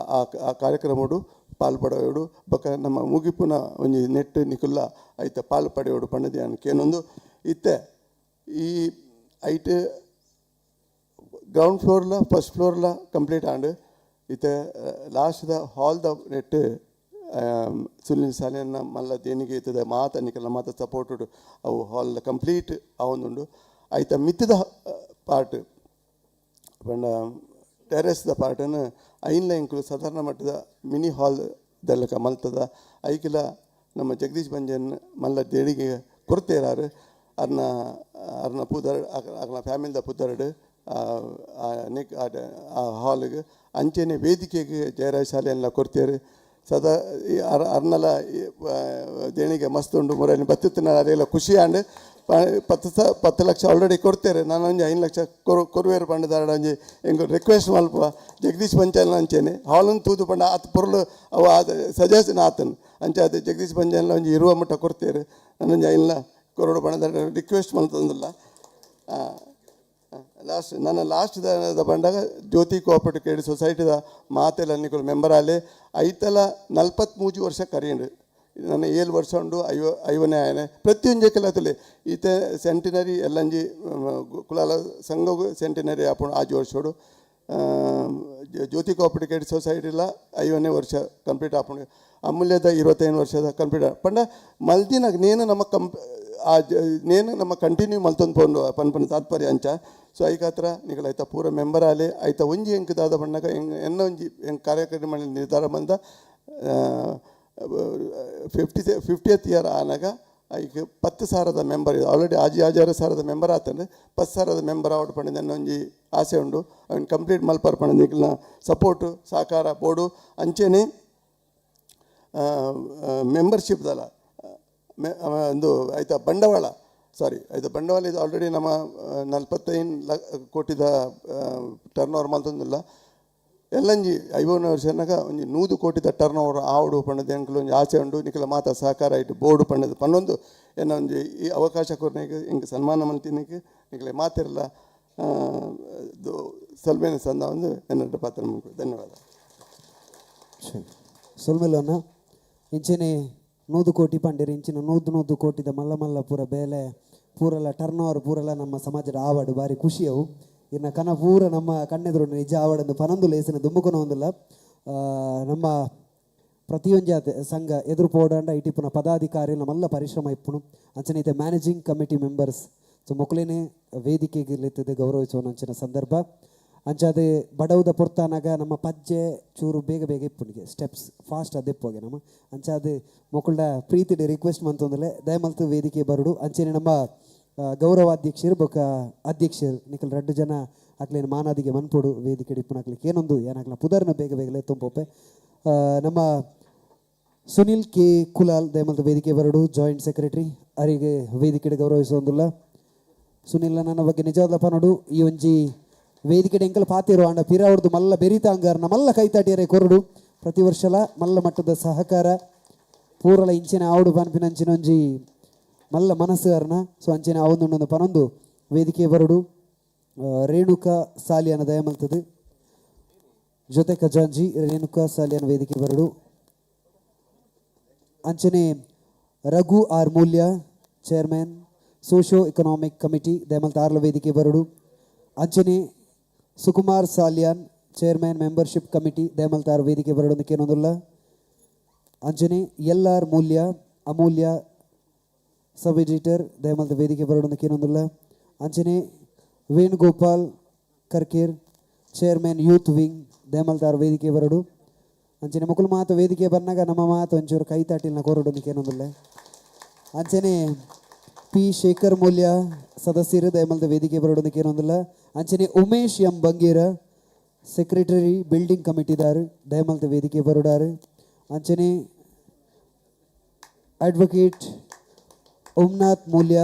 ಆ ಕಾರ್ಯಕ್ರಮಡು ಪಾಲ್ ಪಡೆಯೋಡು ಬೊಕ ನಮ್ಮ ಮುಗಿಪುನ ಒಂಜಿ ನೆಟ್ ನಿಕುಲ್ಲ ಐತ ಪಾಲ್ ಪಡೆಯೋಡು ಪಂಡದಿ ಕೇನೊಂದು ಇತ್ತೆ ಈ ಐಟ್ ಗ್ರೌಂಡ್ ಫ್ಲೋರ್ಲ ಫಸ್ಟ್ ಫ್ಲೋರ್ಲ ಕಂಪ್ಲೀಟ್ ಆಂಡ್ ಇತ್ತೆ ಲಾಸ್ಟ್ ದ ಹಾಲ್ ದ ನೆಟ್ ಸುನಿಲ್ ಸಾಲಿಯನ್ನ ಮಲ್ಲ ದೇಣಿಗೆ ಇತ್ತದೆ ಮಾತ ನಿಕಲ್ನ ಮಾತ ಸಪೋರ್ಟುಡು ಅವು ಹಾಲ್ ಕಂಪ್ಲೀಟ್ ಆವೊಂದುಂಡು. ಐತ ಮಿತ್ತದ ಪಾರ್ಟ್ ಪಂಡ ಟೆರೆಸ್ದ ಪಾರ್ಟನ್ನು ಐನ್ಲ ಎಂಕುಲು ಸಾಧಾರಣ ಮಟ್ಟದ ಮಿನಿ ಹಾಲ್ ದಲ್ಲಕ ಮಲ್ತದ. ಐಕಿಲ ನಮ್ಮ ಜಗದೀಶ್ ಬಂಜನ್ ಮಲ್ಲ ದೇಣಿಗೆ ಕೊರತೆರಾರು ಅರ್ನ ಅರ್ನ ಪುದರ್ ಅರ್ನ ಫ್ಯಾಮಿಲಿದ ಪುದರ್ಡ್ ಆ ಹಾಲ್ಗೆ ಅಂಚೆನೆ ವೇದಿಕೆಗೆ ಜಯರಾಜ್ ಶಾಲೆಯೆಲ್ಲ ಕೊಡ್ತೇರು. ಸದಾ ಅರ್ನಲ ದೇಣಿಗೆ ಮಸ್ತ್ ಉಂಡು ಮುರನಿ ಬತ್ತಿತ್ತಿನ ಅರೆಲ್ಲ ಖುಷಿ ಆಂಡ್ 10 ಲಕ್ಷ ಆಲ್ರೆಡಿ ಕೊಡ್ತೇರೆ. ನಾನು ಒಂಜಿ 5 ಲಕ್ಷ ಕೊರುವೇರು ಪಂಡದಾರ ಒಂಜಿ ಎಂಕ್ ರಿಕ್ವೆಸ್ಟ್ ಮಲ್ಪ ಜಗದೀಶ್ ಪಂಚಾಯಲ್ ಅಂಚೆನೆ ಹಾಲನ್ನು ತೂದು ಪಂಡ ಆತ ಪೊರ್ಲು ಅವು ಆತ ಸಜೆಷನ್ ಆತನ್ ಅಂಚೆ ಅದು ಜಗದೀಶ್ ಪಂಚಾಯಲ್ ಒಂಜಿ ಇರುವ ಮಟ್ಟ ಕೊಡ್ತೇರೆ. ನಾನೊಂಜಿ 5 ಕೊರೋಡು ಪಂಡದಾರ ರಿಕ್ವೆಸ್ಟ್ ಮಲ್ತಂದಿಲ್ಲ. ಲಾಸ್ಟ್ ನನ್ನ ಲಾಸ್ಟ್ ಬಂದಾಗ ಜ್ಯೋತಿ ಕೋಆಪರೇಟಿವ್ ಕ್ರೆಡಿಟ್ ಸೊಸೈಟಿದ ಮಾತೆಲ್ಲ ನಿಕುಲು ಮೆಂಬರ್ ಆಲೆ ಐತಲ 43 ವರ್ಷ ಕರೀಂಡು. ನನ್ನ 7 ವರ್ಷ ಉಂಡು ಐವನೇ ಆಯನೆ ಪ್ರತಿಯೊಂಜಕ್ಕೆಲ್ಲ ತುಲೆ ಈತೆ ಸೆಂಟಿನರಿ ಎಲ್ಲಂಜಿ ಕುಲಾಲ ಸಂಘಗೂ ಸೆಂಟಿನರಿ ಆಪುಂಡು ಆಜಿ ವರ್ಷೋಡು. ಜ್ಯೋತಿ ಕೋಆಪರೇಟಿವ್ ಕ್ರೆಡಿಟ್ ಸೊಸೈಟಿಲ 5ನೇ ವರ್ಷ ಕಂಪ್ಲೀಟ್ ಆಪುಂಡು. ಅಮೂಲ್ಯದ 25 ವರ್ಷದ ಕಂಪ್ಲೀಟ್ ಪಂಡ ಮಲ್ದಿನ ನೇನು ನಮ್ಮ ನೇನು ನಮ್ಮ ಕಂಟಿನ್ಯೂ ಮಲ್ತೊಂದು ಪೋಂಡು ಪನ್ಪನ ತಾತ್ಪರ್ಯ ಅಂಚ. ಸೊ ಐಕಾತ್ರ ನಿಕಲ್ ಐತ ಪೂರ ಮೆಂಬರ್ ಆಲೆ ಐತ ಒಂಜಿ ಎಂಕ್ ದಾದ ಪಣ್ಣಗ ಎನ್ನ ಒಂಜಿ ಎಂಕ್ ಕಾರ್ಯಕಾರಿ ಮಂಡಳಿ ನಿರ್ಧಾರ ಬಂದ 50th year ಆನಾಗ ಐಕ್ 10,000 ಮೆಂಬರ್ ಇದೆ ಆಲ್ರೆಡಿ ಆಜಿ ಆಜಾರು ಸಾವಿರದ ಮೆಂಬರ್ ಆತಂದ್ರೆ 10,000 ಮೆಂಬರ್ ಆವಡ್ ಪಂಡ ನನ್ನ ಒಂಜಿ ಆಸೆ ಉಂಡು. ಅವನ್ ಕಂಪ್ಲೀಟ್ ಮಲ್ಪರ್ ಪಂಡ ನಿಕಲ್ನ ಸಪೋರ್ಟು ಸಹಕಾರ ಬೋಡು ಅಂಚೆನೆ ಮೆಂಬರ್ಶಿಪ್ ದಲ್ಲ ಒಂದು ಆಯ್ತಾ ಬಂಡವಾಳ ಸಾರಿ ಆಯ್ತಾ ಬಂಡವಾಳ ಇದು ಆಲ್ರೆಡಿ ನಮ್ಮ 45 ಕೋಟಿದ ಟರ್ನ್ ಓವರ್ ಮಲ್ತೊಂದಿಲ್ಲ ಎಲ್ಲಂಜಿ 50 ವರ್ಷನಾಗ ಒಂಜಿ 100 ಕೋಟಿದ ಟರ್ನ್ ಓವರ್ ಆವಡು ಪಂಡದ ಎಂಕುಲು ಒಂಜಿ ಆಸೆ ಉಂಡು. ನಿಕಲ ಮಾತ ಸಹಕಾರ ಇಟ್ಟು ಬೋರ್ಡು ಪಂಡದ ಪನ್ನೊಂದು ಎನ್ನ ಒಂಜಿ ಈ ಅವಕಾಶ ಕೊರ್ನಿಗೆ ಇಂಕ್ ಸನ್ಮಾನ ಮಲ್ತಿನಿಗೆ ನಿಕಲೆ ಮಾತಿರಲ್ಲ ಸಲ್ಮೇನ ಸಂದ ಒಂದು ಎನ್ನ ಪಾತ್ರ. ಧನ್ಯವಾದ. ಸೊಲ್ಮೆಲೋನ ಇಂಚೆನೆ 100 ಕೋಟಿ ಪಂಡಿರು ಇಂಚಿನ 100 ಕೋಟಿದ ಮಲ್ಲ ಮಲ್ಲ ಪೂರ ಬೇಲೆ ಪೂರಲ ಟರ್ನ್ ಓವರ್ ಪೂರಲ ನಮ್ಮ ಸಮಾಜದ ಆವಡು ಭಾರಿ ಖುಷಿಯವು. ಇನ್ನು ಕನ ಪೂರ ನಮ್ಮ ಕಣ್ಣೆದುರು ನಿಜ ಆವಡಂದು ಪನೊಂದು ಲೇಸಿನ ದುಂಬುಕೊನ ಒಂದಿಲ್ಲ. ನಮ್ಮ ಪ್ರತಿಯೊಂಜಿ ಸಂಘ ಎದುರು ಪೋಡಾಂಡ ಇಟಿಪುನ ಪದಾಧಿಕಾರಿ ನಮ್ಮೆಲ್ಲ ಪರಿಶ್ರಮ ಇಪ್ಪುನು ಅಂಚನೆ ಇತ್ತೆ ಮ್ಯಾನೇಜಿಂಗ್ ಕಮಿಟಿ ಮೆಂಬರ್ಸ್ ಸೊ ಮೊಕ್ಕಲೇನೆ ವೇದಿಕೆಗೆ ಲೆತ್ತದೆ ಗೌರವಿಸುವ ಅಂಚಿನ ಸಂದರ್ಭ. ಅಂಚಾದೆ ಬಡವುದ ಪೊರ್ತಾನಾಗ ನಮ್ಮ ಪಜ್ಜೆ ಚೂರು ಬೇಗ ಬೇಗ ಇಪ್ಪುನಿಗೆ ಸ್ಟೆಪ್ಸ್ ಫಾಸ್ಟ್ ಅದೆಪ್ಪೋಗೆ ನಮ್ಮ ಅಂಚಾದೆ ಮೊಕ್ಕಳ್ಡ ಪ್ರೀತಿಡೆ ರಿಕ್ವೆಸ್ಟ್ ಮಂತೊಂದಲೆ ದಯಮಲ್ತು ವೇದಿಕೆ ಬರುಡು. ಅಂಚೆನೆ ನಮ್ಮ ಗೌರವಾಧ್ಯಕ್ಷರು ಬೊಕ್ಕ ಅಧ್ಯಕ್ಷರು ನಿಕಲ್ ರಡ್ಡು ಜನ ಅಕ್ಲೇನು ಮಾನಾದಿಗೆ ಮನ್ಪೊಡು ವೇದಿಕೆ ಇಪ್ಪುನಕ್ಲಿಕ್ಕೆ ಏನೊಂದು ಏನಾಗ್ಲ ಪುದರ್ನ ಬೇಗ ಬೇಗಲೆ ತುಂಬೋಪೆ. ನಮ್ಮ ಸುನಿಲ್ ಕೆ ಕುಲಾಲ್ ದಯಮಲ್ತು ವೇದಿಕೆ ಬರುಡು ಜಾಯಿಂಟ್ ಸೆಕ್ರೆಟರಿ ಅರಿಗೆ ವೇದಿಕೆ ಗೌರವಿಸೋಂದುಲ್ಲ. ಸುನಿಲ್ ನನ್ನ ಬಗ್ಗೆ ನಿಜವಾದಪ್ಪ ನೋಡು ಈ ಒಂಜಿ ವೇದಿಕೆ ಎಂಕಲ್ ಪಾತಿರು ಅಂಡ ಪಿರ ಅವ್ರದ್ದು ಮಲ್ಲ ಬೆರಿತಾಂಗಾರ್ ನಮ್ಮಲ್ಲ ಕೈತಾಟಿಯರೆ ಕೊರಡು ಪ್ರತಿ ವರ್ಷಲ ಮಲ್ಲ ಮಟ್ಟದ ಸಹಕಾರ ಪೂರಲ ಇಂಚಿನ ಆವಡು ಪನ್ಪಿನ ಅಂಚಿನ ಒಂಜಿ ಮಲ್ಲ ಮನಸ್ಸು ಅರ್ನ. ಸೊ ಅಂಚಿನ ಅವೊಂದು ಪನೊಂದು ವೇದಿಕೆ ಬರಡು. ರೇಣುಕಾ ಸಾಲಿಯನ ದಯಮಲ್ತದೆ ಜೊತೆ ಖಜಾಂಜಿ ರೇಣುಕಾ ಸಾಲಿಯನ ವೇದಿಕೆ ಬರಡು. ಅಂಚನೆ Raghu R Mulya chairman socio economic committee ದಯಮಲ್ತ ಆರ್ಲ ವೇದಿಕೆ ಬರಡು. ಅಂಚನೆ Sukumar Saliyan chairman membership committee ದಯಮಲ್ತಾರ್ ವೇದಿಕೆ ಬರಡೋದಕ್ಕೇನೊಂದಿಲ್ಲ. ಅಂಚನೆ ಎಲ್ ಆರ್ ಮೂಲ್ಯ ಅಮೂಲ್ಯ ಸಬ್ ಎಡಿಟರ್ ದಯಮಲ್ತ ವೇದಿಕೆ ಬರಡೋದಕ್ಕೇನೊಂದಿಲ್ಲ. ಅಂಚನೆ Venugopal Karker chairman youth wing ದಯಮಲ್ತಾರ್ ವೇದಿಕೆ ಬರಡು. ಅಂಚನೆ ಮುಕುಲ್ ಮಾತು ವೇದಿಕೆ ಬನ್ನಾಗ ನಮ್ಮ ಮಾತು ಒಂಚೂರು ಕೈ ತಾಟಿಲ್ನ ಕೊರಡೋದಕ್ಕೇನೊಂದಿಲ್ಲ. ಅಂಚನೆ ಪಿ ಶೇಖರ್ ಮೂಲ್ಯ ಸದಸ್ಯರು ದಯಮಲ್ದ ವೇದಿಕೆ ಬರಡೋದಕ್ಕೇನೊಂದಿಲ್ಲ. ಅಂಚನೆ Umesh M Bangera secretary building ಕಮಿಟಿದಾರು ದಯಮಲ್ದ ವೇದಿಕೆ ಬರುಡಾರು. ಅಂಚನೆ ಅಡ್ವೊಕೇಟ್ ಓಂನಾಥ್ ಮೂಲ್ಯ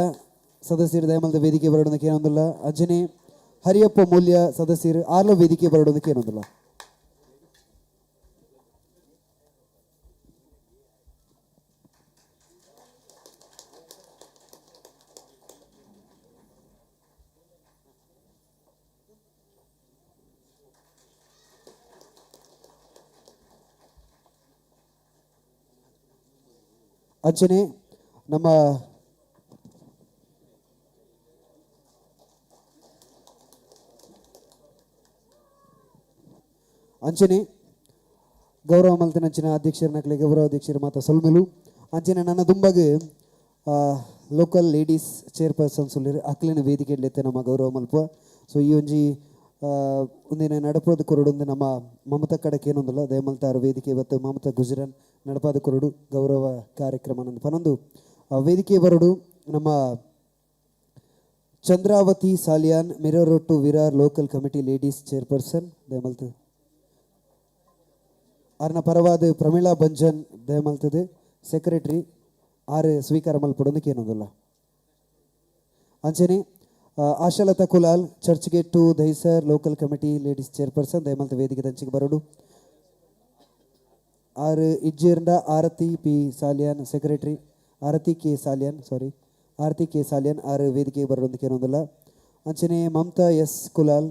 ಸದಸ್ಯರು ದಯಮಲ್ದ ವೇದಿಕೆ ಬರಡೋದಕ್ಕೇನೊಂದಿಲ್ಲ. ಅಂಚನೆ ಹರಿಯಪ್ಪ ಮೂಲ್ಯ ಸದಸ್ಯರು ಆರ್ಲ ವೇದಿಕೆ ಬರಡೋದಕ್ಕೇನೊಂದಿಲ್ಲ. ಅಂಚನೆ ನಮ್ಮ ಅಂಚನೆ ಗೌರವ ಮಲ್ತಿನಂಚಿನ ಅಧ್ಯಕ್ಷರನಕ್ಲೆ ಗೌರವ ಅಧ್ಯಕ್ಷರು ಮಾತ ಸೊಲ್ಮೆಲು. ಅಂಚಿನ ನನ್ನ ದುಂಬಗ್ local ladies chairperson ಸುಲ್ಲಿರು ಅಕ್ಲಿನ ವೇದಿಕೆಯಲ್ಲಿ ನಮ್ಮ ಗೌರವ ಮಲ್ಪ. ಸೊ ಈ ಒಂಜಿ ಒಂದಿನ ನಡಪದ ಕೊರಡು ಒಂದು ನಮ್ಮ ಮಮತಾ ಕಡಕ್ಕೆ ಏನೊಂದಲ್ಲ ದಯಮಲ್ತಾರ ವೇದಿಕೆ ಇವತ್ತು ಮಮತಾ ಗುಜರನ್ ನಡಪಾದ ಕೊರಡು ಗೌರವ ಕಾರ್ಯಕ್ರಮ ನಂದು ಪನೊಂದು ವೇದಿಕೆ ಬರಡು ನಮ್ಮ Chandravati Salian Mira Road to Virar local committee ladies chairperson ದಯಮಲ್ತ ಅರ್ನ ಪರವಾದ ಪ್ರಮೀಳಾ ಬಂಜನ್ ದಯಮಲ್ತದೆ ಸೆಕ್ರೆಟರಿ ಆರು ಸ್ವೀಕಾರ ಮಲ್ಪಡೋದಕ್ಕೆ ಏನೊಂದಲ್ಲ. ಅಂಚನೆ Ashalatha Kulal church gate to Dahisar local committee ladies chairperson ದಯಮಲ್ತ ವೇದಿಕೆ ದಂಚಿಗೆ ಬರಡು. ಆರು ಇಜ್ಜೇರ್ಂಡ Aarti P Salian secretary Aarti K Salian sorry Aarti K Salian ಆರು ವೇದಿಕೆಗೆ ಬರೋದಕ್ಕೆ ಏನೊಂದಲ್ಲ. ಅಂಚನೆ Mamata S Kulal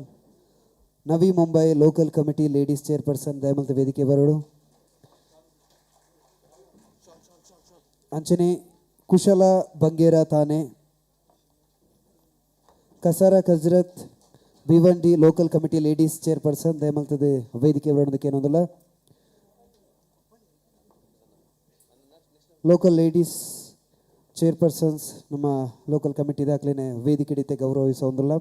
Navi Mumbai local committee ladies chairperson ದಯಮಲ್ತ ವೇದಿಕೆ ಬರೋಡು. ಅಂಚನೆ ಕುಶಲ Bangera Thane Kasara Karjat Bhiwandi local committee ladies chairperson ದಯಮಲ್ತದೆ ವೇದಿಕೆ ಬರೋದಕ್ಕೆ ಏನೊಂದಲ್ಲ. Local ladies chairpersons ನಮ್ಮ ಲೋಕಲ್ ಕಮಿಟಿ ದಾಖಲೆನೆ ವೇದಿಕೆ ಹಿಡಿತೆ ಗೌರವಿಸೋಂದಿಲ್ಲ.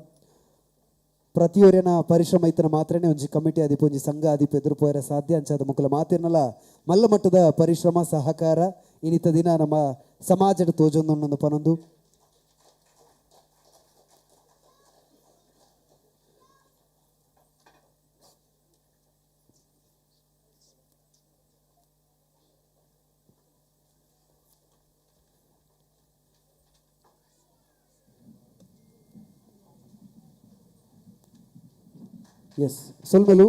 ಪ್ರತಿಯೊರಿನ ಪರಿಶ್ರಮ ಇತ್ತನ ಮಾತ್ರನೇ ಒಂಜಿ ಕಮಿಟಿ ಆದಿಪ ಒಂಜಿ ಸಂಘ ಆದಿಪ ಎದುರು ಪೋಯರ ಸಾಧ್ಯ. ಅಂಚಾದ ಮುಕ್ಕಲ ಮಾತಿರ್ನಲ್ಲ ಮಲ್ಲ ಮಟ್ಟದ ಪರಿಶ್ರಮ ಸಹಕಾರ ಇನ್ನಿತ ದಿನ ನಮ್ಮ ಸಮಾಜದ ತೋಜೊಂದು ಪನೊಂದು. ಎಸ್ ಸೊಲ್ಮೆಲು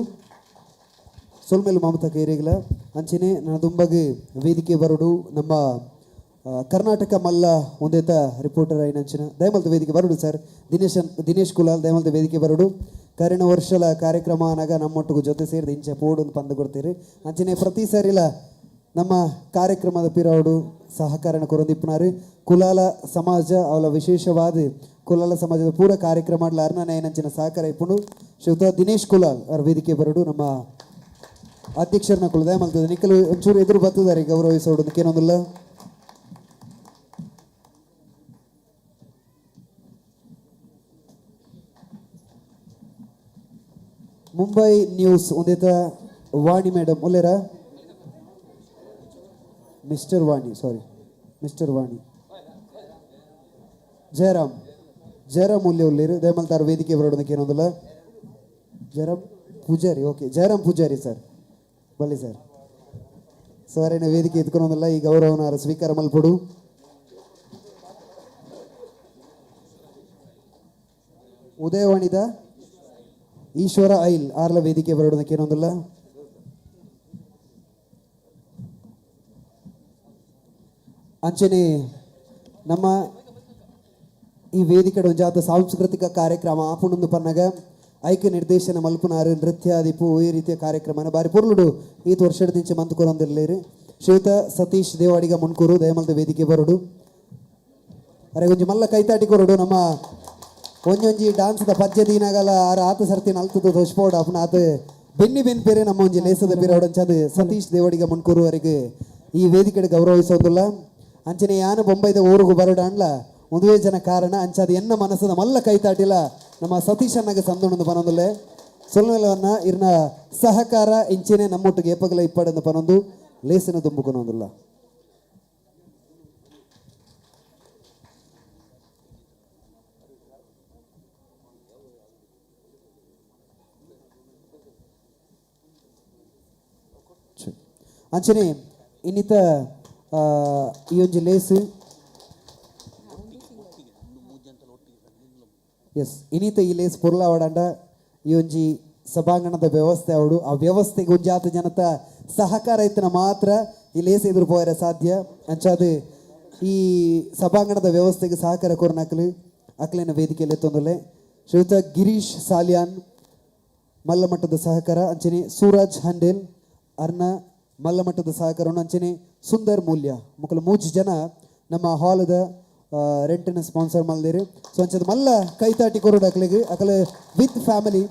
ಸೊಲ್ಮೆಲು ಮಮತಾ ಕೈರೇಗಲ. ಅಂಚನೆ ನನ್ನ ದುಂಬಗ್ ವೇದಿಕೆ ಬರಡು ನಮ್ಮ ಕರ್ನಾಟಕ ಮಲ್ಲ ಒಂದೇತ ರಿಪೋರ್ಟರ್ ಐನಂಚಿನ ದಯಮಲ್ತ ವೇದಿಕೆ ಬರಡು ಸರ್ ದಿನೇಶ್ ಕುಲಾಲ್ ದಯಮಲ್ತ ವೇದಿಕೆ ಬರಡು. ಕರಿನ ವರ್ಷಲ ಕಾರ್ಯಕ್ರಮ ಅನಾಗ ನಮ್ಮೊಟ್ಟಿಗೂ ಜೊತೆ ಸೇರಿದ ಇಂಚೆ ಪೋಡು ಒಂದು ಪಂದು ಕೊಡ್ತೀರಿ. ಅಂಚನೆ ಪ್ರತಿ ಸರಿಲ ನಮ್ಮ ಕಾರ್ಯಕ್ರಮದ ಪಿರಾಡು ಸಹಕಾರನ ಕೊರೊಂದಿಪ್ಪುನಾರು ಕುಲಾಲ ಸಮಾಜ ಅವಲ ವಿಶೇಷವಾದ ಕುಲಾಲ ಸಮಾಜದ ಪೂರ ಕಾರ್ಯಕ್ರಮ ಅರ್ನ ಸಹಕಾರ ಇಪ್ಪುಂಡು. ಶ್ರೀಯುತ ದಿನೇಶ್ ಕುಲಾಲ್ ಅವರ ವೇದಿಕೆ ಬರಡು ನಮ್ಮ ಅಧ್ಯಕ್ಷರನ್ನ ಕುಲದ ಮಲ್ತದೆ ನಿಕ್ಕಲು ಒಂಚೂರು ಎದುರು ಬರ್ತದಾರೆ ಗೌರವಿಸೋಡು ಏನೊಂದಿಲ್ಲ. ಮುಂಬೈ ನ್ಯೂಸ್ ಒಂದೇತ ವಾಣಿ ಮೇಡಮ್ ಒಲ್ಲೇರಾ mister Vani sorry mister Vani Jayaram Jayaram Moolya ಉಳ್ಳೇರು ದಯಮಲ್ತಾರ ವೇದಿಕೆ ಬರೋದಕ್ಕೆ ಏನೊಂದಿಲ್ಲ. ಜಯರಾಮ್ ಪೂಜಾರಿ ಓಕೆ ಜಯರಾಮ್ ಪೂಜಾರಿ ಸರ್ ಬಲ್ಲಿ ಸರ್ ಸರ್ ವೇದಿಕೆ ಎತ್ಕೊಳೋದಿಲ್ಲ ಈ ಗೌರವನ ಸ್ವೀಕಾರ ಮಲ್ಪಡು. ಉದಯವಾಣಿದ ಈಶ್ವರ ಐಲ್ ಆರ್ಲ ವೇದಿಕೆ ಬರೋದಕ್ಕೆ ಏನೊಂದಿಲ್ಲ. ಅಂಚನೆ ನಮ್ಮ ಈ ವೇದಿಕೆ ಒಂಜಾತ ಸಾಂಸ್ಕೃತಿಕ ಕಾರ್ಯಕ್ರಮ ಆಪುಣಂದು ಪನ್ನಗ ಐಕ್ಯ ನಿರ್ದೇಶನ ಮಲ್ಪುನಾರು ನೃತ್ಯಾದಿಪು ಈ ರೀತಿಯ ಕಾರ್ಯಕ್ರಮನ ಬಾರಿ ಪೊರ್ಲುಡು ಈತ ವರ್ಷದ ದಿಂಚೆ ಮಂತ್ಕೊರೊಂದಿರ್ಲೇರು. ಶ್ರೀಯುತ ಸತೀಶ್ ದೇವಾಡಿಗ ಮುನ್ಕೂರು ದಯಮಲ್ದ ವೇದಿಕೆ ಬರುಡು. ಅರೆ ಒಂಜಿ ಮಲ್ಲ ಕೈತಾಟಿ ಕೊರಡು ನಮ್ಮ ಒಂಜೊಂಜಿ ಡಾನ್ಸ್ದ ಪದ್ಯ ದೀನಾಗಲ ಆರ ಆತ ಸರ್ತಿ ನಲ್ತದ ದೋಷ್ಪೋಡ ಅಪನ ಆತ ಬೆನ್ನಿ ಬೆನ್ ಪೇರೆ ನಮ್ಮ ಒಂಜಿ ಲೇಸದ ಪಿರವಡಂಚದು ಸತೀಶ್ ದೇವಾಡಿಗ ಮುನ್ಕೂರು ಅವರಿಗೆ ಈ ವೇದಿಕೆ ಗೌರವಿಸೋದಿಲ್ಲ. ಅಂಚನೆ ಯಾನು ಬೊಂಬೈದ ಊರುಗು ಬರಡು ಅನ್ಲ ಒಂದುವೇ ಜನ ಕಾರಣ ಅಂಚಾದ ಎನ್ನ ಮನಸ್ಸದ ಮಲ್ಲ ಕೈತಾಟಿಲ್ಲ ನಮ್ಮ ಸತೀಶ್ ಅಣ್ಣಗೆ ಸಂದೊಂದು ಪನೊಂದುಲ್ಲೆ ಸೊಲ್ಮೆಲವನ್ನ ಇರ್ನ ಸಹಕಾರ ಇಂಚೆನೆ ನಮ್ಮೊಟ್ಟಿಗೆ ಏಪಗಲ ಇಪ್ಪಡಂದು ಪನೊಂದು ಲೇಸನ ದುಂಬುಕೊನೊಂದುಲ್ಲ. ಅಂಚನೆ ಇನ್ನಿತ ಈ ಒಂಜಿ ಲೇಸು ಎಸ್ ಇನ್ನಿತ ಈ ಲೇಸ್ ಪೊರ್ಲಾವಡಂಡ ಈ ಒಂಜಿ ಸಭಾಂಗಣದ ವ್ಯವಸ್ಥೆ ಅವಡು ಆ ವ್ಯವಸ್ಥೆಗೆ ಒಂಜಾತ ಜನತ ಸಹಕಾರ ಇತ್ತನ ಮಾತ್ರ ಈ ಲೇಸ್ ಎದುರು ಪೋಯರೆ ಸಾಧ್ಯ. ಅಂಚಾದ ಈ ಸಭಾಂಗಣದ ವ್ಯವಸ್ಥೆಗೆ ಸಹಕಾರ ಕೊರ್ನಕಲು ಅಕ್ಲಿನ ವೇದಿಕೆಯಲ್ಲಿ ತೊಂದಲೆ ಶ್ರೀಯುತ ಗಿರೀಶ್ ಸಾಲಿಯಾನ್ ಮಲ್ಲಮಟ್ಟದ ಸಹಕಾರ ಅಂಚನೆ ಸೂರಜ್ ಹಂಡೇಲ್ ಅರ್ನ ಮಲ್ಲಮಟ್ಟದ ಸಹಕಾರವನ್ನು ಅಂಚನೆ ಸುಂದರ್ ಮೂಲ್ಯ ಮುಕ್ಕಲು ಮೂಜಿ ಜನ ನಮ್ಮ ಹಾಲದ ರೆಂಟನ್ನು ಸ್ಪಾನ್ಸರ್ ಮಲ್ದಿರು. ಸೊ ಅಂಚದ ಮಲ್ಲ ಕೈತಾಟಿ ಕೊರಡು ಅಕ್ಲಿಗೆ ಅಕಲೆ ವಿತ್ ಫ್ಯಾಮಿಲಿ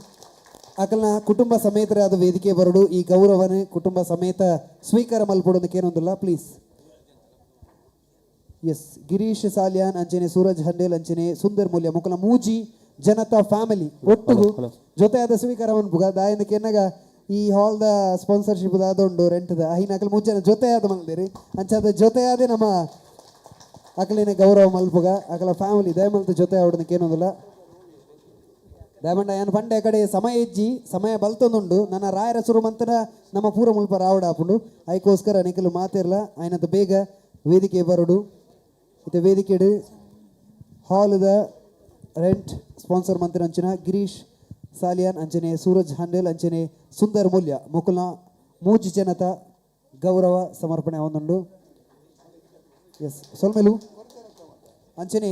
ಅಕಲ್ನ ಕುಟುಂಬ ಸಮೇತರಾದ ವೇದಿಕೆ ಬರಡು ಈ ಗೌರವನ ಕುಟುಂಬ ಸಮೇತ ಸ್ವೀಕಾರ ಮಲ್ಪೊಡು ಕೇನೊಂದುಲ್ಲ ಪ್ಲೀಸ್. ಎಸ್ ಗಿರೀಶ್ ಸಾಲಿಯಾನ್ ಅಂಚನೆ ಸೂರಜ್ ಹಂಡೇಲ್ ಅಂಚನೆ ಸುಂದರ್ ಮೂಲ್ಯ ಮುಕಲ ಮೂಜಿ ಜನತಾ ಫ್ಯಾಮಿಲಿ ಒಟ್ಟುಗು ಜೊತೆಯಾದ ಸ್ವೀಕಾರ ಮನ್ಪುಗ ದಾಯನ ಕೆನ್ನಗ ಈ ಹಾಲ್ದ ಸ್ಪಾನ್ಸರ್ಶಿಪ್ ದಾದೊಂಡು ರೆಂಟ್ದ ಐನ ಅಕಲ್ ಮೂಜನ ಜೊತೆಯಾದ ಮಲ್ದಿರಿ ಅಂಚಾದ ಜೊತೆಯಾದೆ ನಮ್ಮ ಅಕಲಿನ ಗೌರವ ಮಲ್ಪುಗ ಅಕಲ ಫ್ಯಾಮಿಲಿ ದಯಮಲ್ತ ಜೊತೆ ಅವಡನ ಕೇನೊಂದುಲ್ಲ. ದಯಮಂಡ ಏನು ಪಂಡೆ ಕಡೆ ಸಮಯ ಇಜ್ಜಿ ಸಮಯ ಬಲ್ತೊಂದುಂಡು ನನ್ನ ರಾಯರ ಸುರುಮಂತನ ನಮ್ಮ ಪೂರ ಮುಲ್ಪ ರಾವಡ ಆಪುಂಡು ಐಕೋಸ್ಕರ ನಿಕಲು ಮಾತಿರ್ಲ ಆಯ್ನಂತ ಬೇಗ ವೇದಿಕೆ ಬರಡು. ಇತ್ತೆ ವೇದಿಕೆಡು ಹಾಲ್ದ ರೆಂಟ್ ಸ್ಪಾನ್ಸರ್ ಮಂತ್ರಿ ಅಂಚಿನ ಗಿರೀಶ್ ಸಾಲಿಯಾನ್ ಅಂಚನೆ ಸೂರಜ್ ಹಂಡೇಲ್ ಅಂಚನೆ ಸುಂದರ್ ಮೂಲ್ಯ ಮುಕುಲ್ನ ಮೂಜಿ ಜನತ ಗೌರವ ಸಮರ್ಪಣೆ ಒಂದುಂಡು. ಎಸ್ ಸೊಲ್ಮೆಲು ಅಂಚನೆ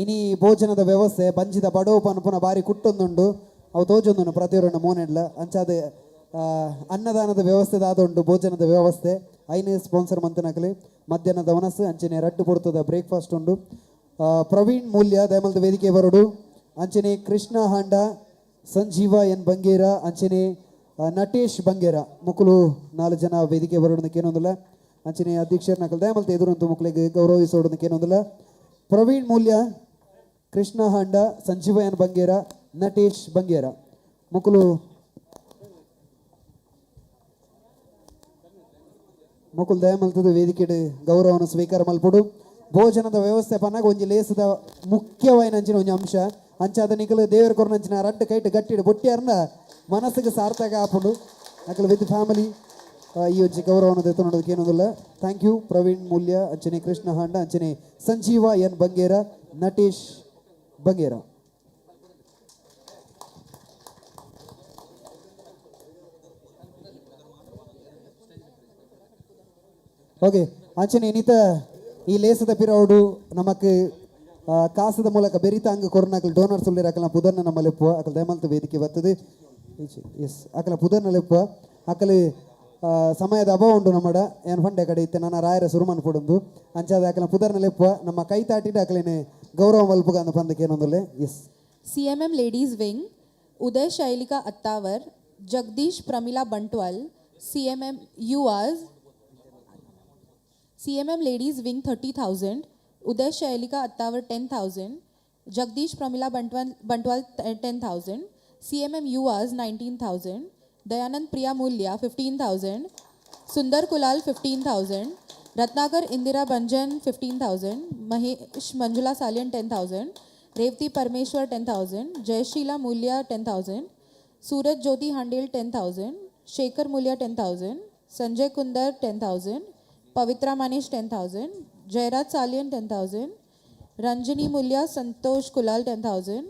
ಇನಿ ಭೋಜನದ ವ್ಯವಸ್ಥೆ ಬಂಜಿದ ಬಡವು ಪನ್ಪುನ ಬಾರಿ ಕುಟ್ಟೊಂದುಂಡು ಅವು ತೋಜೊಂದುಂಡು ಪ್ರತಿಯೊರನ್ನ ಮೋನೆಡ್ಲ ಅಂಚಾದ ಅನ್ನದಾನದ ವ್ಯವಸ್ಥೆ ದಾದುಂಡು ಭೋಜನದ ವ್ಯವಸ್ಥೆ ಐನೇ ಸ್ಪಾನ್ಸರ್ ಮಂತನಕಲಿ ಮಧ್ಯಾಹ್ನದ ವನಸ್ಸು ಅಂಚನೆ ರಡ್ಡು ಪೊರ್ತದ ಬ್ರೇಕ್ಫಾಸ್ಟ್ ಉಂಡು. ಪ್ರವೀಣ್ ಮೂಲ್ಯ ದಯಮಲ್ದ ವೇದಿಕೆ ಬರೋಡು ಅಂಚನೆ ಕೃಷ್ಣ ಹಾಂಡ ಸಂಜೀವ ಎನ್ ಬಂಗೇರ ಅಂಚನೆ ನಟೇಶ್ ಬಂಗೇರ ಮುಕುಲು 4 ಜನ ವೇದಿಕೆ ಬರೋಡೋದಕ್ಕೇನೊಂದಿಲ್ಲ. ಅಂಚನೆ ಅಧ್ಯಕ್ಷರನ್ನ ದಯಮಲ್ತ ಎದುರಂತೂ ಮುಕ್ಳಿಗೆ ಗೌರವಿಸೋಡೋದಕ್ಕೇನೊಂದಿಲ್ಲ. ಪ್ರವೀಣ್ ಮೂಲ್ಯ ಕೃಷ್ಣ ಹಾಂಡ ಸಂಜೀವ ಎನ್ ಬಂಗೇರ ನಟೇಶ್ ಬಂಗೇರ ಮುಕುಲು ಮುಕುಲ್ ದಯಮಲ್ತದ ವೇದಿಕೆ ಗೌರವವನ್ನು ಸ್ವೀಕಾರ ಮಲ್ಪೊಡು. ಭೋಜನದ ವ್ಯವಸ್ಥೆ ಪನ್ನಾಗ ಒಂಜಿ ಲೇಸದ ಮುಖ್ಯವಾಯಿನ ಅಂಚಿನ ಒಂಜಿ ಅಂಶ ಅಂಚಾದ ನಿಕಲು ದೇವರ ಕೊರನಂಚಿನ ರಡ್ಡು ಕೈಟ್ ಗಟ್ಟಿಡು ಬೊಟ್ಟಿಯಾರ್ನ ಮನಸ್ಸಿಗೆ ಸಾರ್ಥಕ ಆಪುಂಡು. ಅಕಲ್ ವಿತ್ ಫ್ಯಾಮಿಲಿ ಈ ಒಂಜಿ ಗೌರವವನ್ನು ದೆತ್ತೊನೋದಕ್ಕೆ ಏನೊಂದಿಲ್ಲ. Thank you Praveen ಮೂಲ್ಯ ಅಂಚನೆ ಕೃಷ್ಣ ಹಾಂಡ ಅಂಚನೆ ಸಂಜೀವ ಎನ್ ಬಂಗೇರ ನಟೇಶ್ ಬಂಗೇರ. ಓಕೆ ಅಂಚನೆ ಇನ್ನಿತ ಈ ಲೇಸದ ಪಿರೌಡು ನಮಕ್ ಕಾಸದ ಮೂಲಕ ಬೆರಿತ ಅಂಗ ಕೊರ್ನಕಲ್ ಡೋನರ್ಸ್ ಉಳ್ಳೇರು ಅಕಲ್ನ ಪುದರ್ನ ನಮ್ಮ ಲೆಪ್ಪುವ ಅಕಲ್ ದಯಮಲ್ತ ವೇದಿಕೆ ಬರ್ತದೆ. ಎಸ್ ಅಕಲ ಪುದರ್ನ ಲೆಪ್ಪುವ ಅಕಲ್ ಸಮಯದ ಅಭಾವ ಉಂಡು ನಮ್ಮಡ ಏನು ಫಂಡೆ ಕಡೆ ಇತ್ತೆ ನನ್ನ ರಾಯರ ಸುರುಮನ್ ಪುಡುಂದು ಅಂಚಾದ ಅಕಲ ಪುದರ್ನ ಲೆಪ್ಪುವ ನಮ್ಮ ಕೈ ತಾಟಿಟ್ಟು ಅಕಲೇನೆ ಗೌರವ ಮಲ್ಪುಗ ಅಂದ ಪಂದಕ್ಕೆ ಏನೊಂದುಲ್ಲೆ. Yes CMM ladies wing Uday Shailika Attavar Jagadish Pramila Bantwal CMM Yuvas CMM ladies wing 30,000, Uday Shailika Attavar 10,000, Jagdish Pramila Bantwal 10,000, CMM Yuvas 19,000, Dayanand Priya Mulya 15,000, Sundar Kulal 15,000, Ratnakar Indira Banjan 15,000, Mahesh Manjula Salian 10,000, Revati Parameshwar 10,000, Jayashila Mulya 10,000, Suraj Jyoti Handel 10,000, Shekhar Mulya 10,000, Sanjay Kundar 10,000, Pavitra Manish 10,000, Jairaj Salian 10,000, Ranjani Mulya Santosh Kulal 10,000,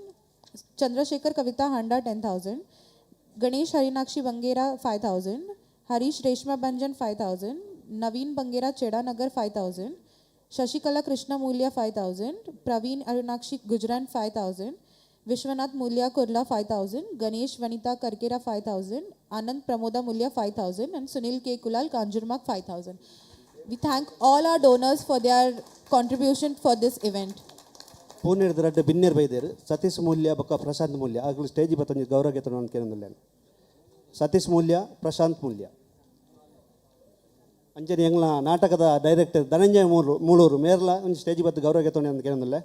Chandrasekhar Kavita Handa 10,000, Ganesh Harinakshi Bangera 5,000, Harish Reshma Banjan 5,000, Naveen Bangera Chedanagar 5,000, Shashikala Krishna Mulya 5,000, Praveen Arunakshi Gujran 5,000, Vishwanath Mulya Kurla 5,000, Ganesh Vanita Karkera 5,000, Anand Pramoda Mulya 5,000 and Sunil K. Kulal Kanjurmarg 5,000. We thank all our donors for their contribution for this event. ಪೂನೇದ ರಡ್ಡು ಬಿನ್ನೇರ್ ಬೈದೇರು Satish Moolya ಬೊಕ್ಕ ಪ್ರಶಾಂತ್ ಮೂಲ್ಯ ಆಗಲು ಸ್ಟೇಜ್ ಬತ್ತೊಂಜಿ ಗೌರವ ಗೆತ್ತೊಂದು ಕೇನೊಂದುಲ್ಲೆ. ಸತೀಶ್ ಮೂಲ್ಯ ಪ್ರಶಾಂತ್ ಮೂಲ್ಯ ಅಂಚನೆ ಎಂಗ್ಲ ನಾಟಕದ ಡೈರೆಕ್ಟರ್ ಧನಂಜಯ ಮೂಳೂರು ಮೇರ್ಲ ಒಂಜಿ ಸ್ಟೇಜ್ ಬತ್ತು ಗೌರವ ಗೆತ್ತೊಂಡು ಅಂತ ಕೇನೊಂದುಲ್ಲೆ.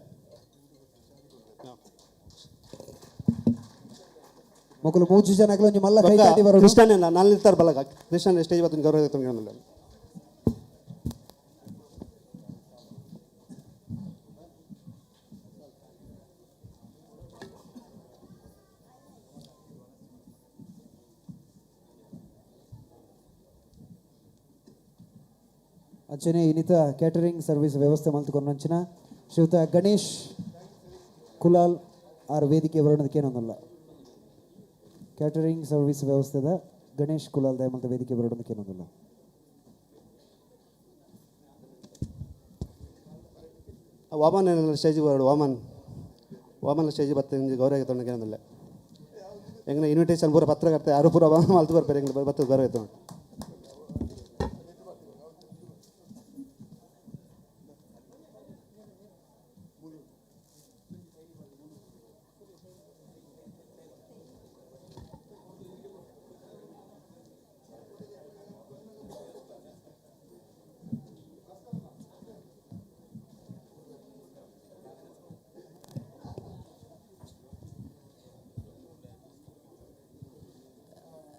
ಮೊಕಲು ಮೂಜಿ ಜನಗಳು ಒಂಜಿ ಮಲ್ಲ ಕೈ ತಾಟಿ ಬರೋಡು. ಕೃಷ್ಣನ ನಾಲ್ನಿರ್ತಾರ ಬಲಗ ಕೃಷ್ಣನ ಸ್ಟೇಜ್ ಬತ್ತು ಗೌರವ ಗೆತ್ತೊಂಡು ಕೇನೊಂದುಲ್ಲೆ. ಅಂಚನೆ ಇನ್ನಿತ ಕ್ಯಾಟರಿಂಗ್ ಸರ್ವಿಸ್ ವ್ಯವಸ್ಥೆ ಮಲ್ತುಕೊಂಡಂಚಿನ ಶ್ರೀಯುತ ಗಣೇಶ್ ಕುಲಾಲ್ ಆರ್ ವೇದಿಕೆ ಬರೋದಕ್ಕೇನೊಂದಲ್ಲ. ಕ್ಯಾಟರಿಂಗ್ ಸರ್ವಿಸ್ ವ್ಯವಸ್ಥೆದ ಗಣೇಶ್ ಕುಲಾಲ್ ದಯಮಲ್ತ ವೇದಿಕೆ ಬರೋದಕ್ಕೇನೊಂದಲ್ಲ. ವಾಮನ್ ಸ್ಟೇಜ್ ಬರೋಡು ವಾಮನ್ ವಾಮನ್ ಸ್ಟೇಜ್ ಬತ್ತ ಗೌರವ ಗೆತ್ತೊಂಡು ಎಂಗ್ನ ಇನ್ವಿಟೇಷನ್ ಪೂರ ಪತ್ರಕರ್ತೆ ಯಾರು ಪೂರ ವಾಮನ್ ಮಲ್ತು ಬರ್ತಾರೆ ಎಂಗ್ನ ಬತ್ತ ಗೌರವ ಗೆತ್ತೊಂಡು.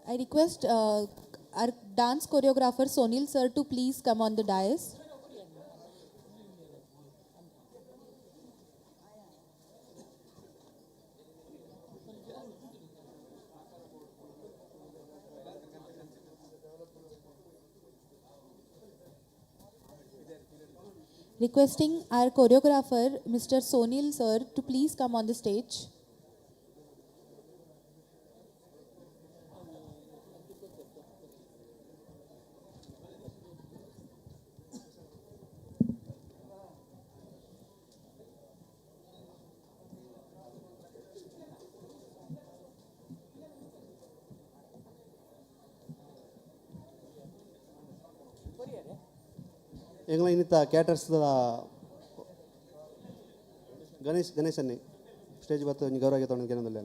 I request our dance choreographer Sonil sir to please come on the dais. Requesting our choreographer Mr. Sonil sir to please come on the stage. ಎಂಗ್ಲ ಇನ್ನಿತ caterers Ganesh ಗಣೇಶನ್ನೇ stage ಬತ್ತು ಒಂಜಿ ಗೌರವ ತಗೊಂಡು ಕೇನೊಂದುಲ್ಲೆ.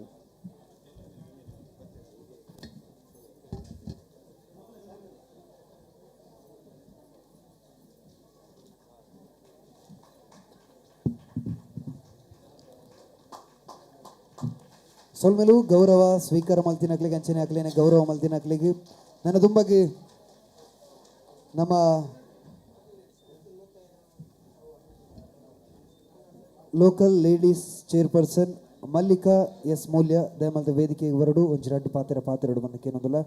ಸೊಲ್ಮೆಲು ಗೌರವ ಸ್ವೀಕಾರ ಮಲ್ತಿನಕ್ಲಿಗೆ ಅಂಚನೆ ಅಕ್ಲೇನೆ ಗೌರವ ಮಲ್ತಿನಕ್ಲಿಗೆ ನನ್ನ ತುಂಬಗೆ ನಮ್ಮ Local ladies chairperson Mallika S Moolya ದಯಮಲ್ತ ವೇದಿಕೆಗೆ ಬರಡು ಒಂಜಿ ರಡ್ಡು ಪಾತೆರ ಪಾತೆರಡು ಬಂದಕ್ಕೇನೊಂದುಲ್ಲ.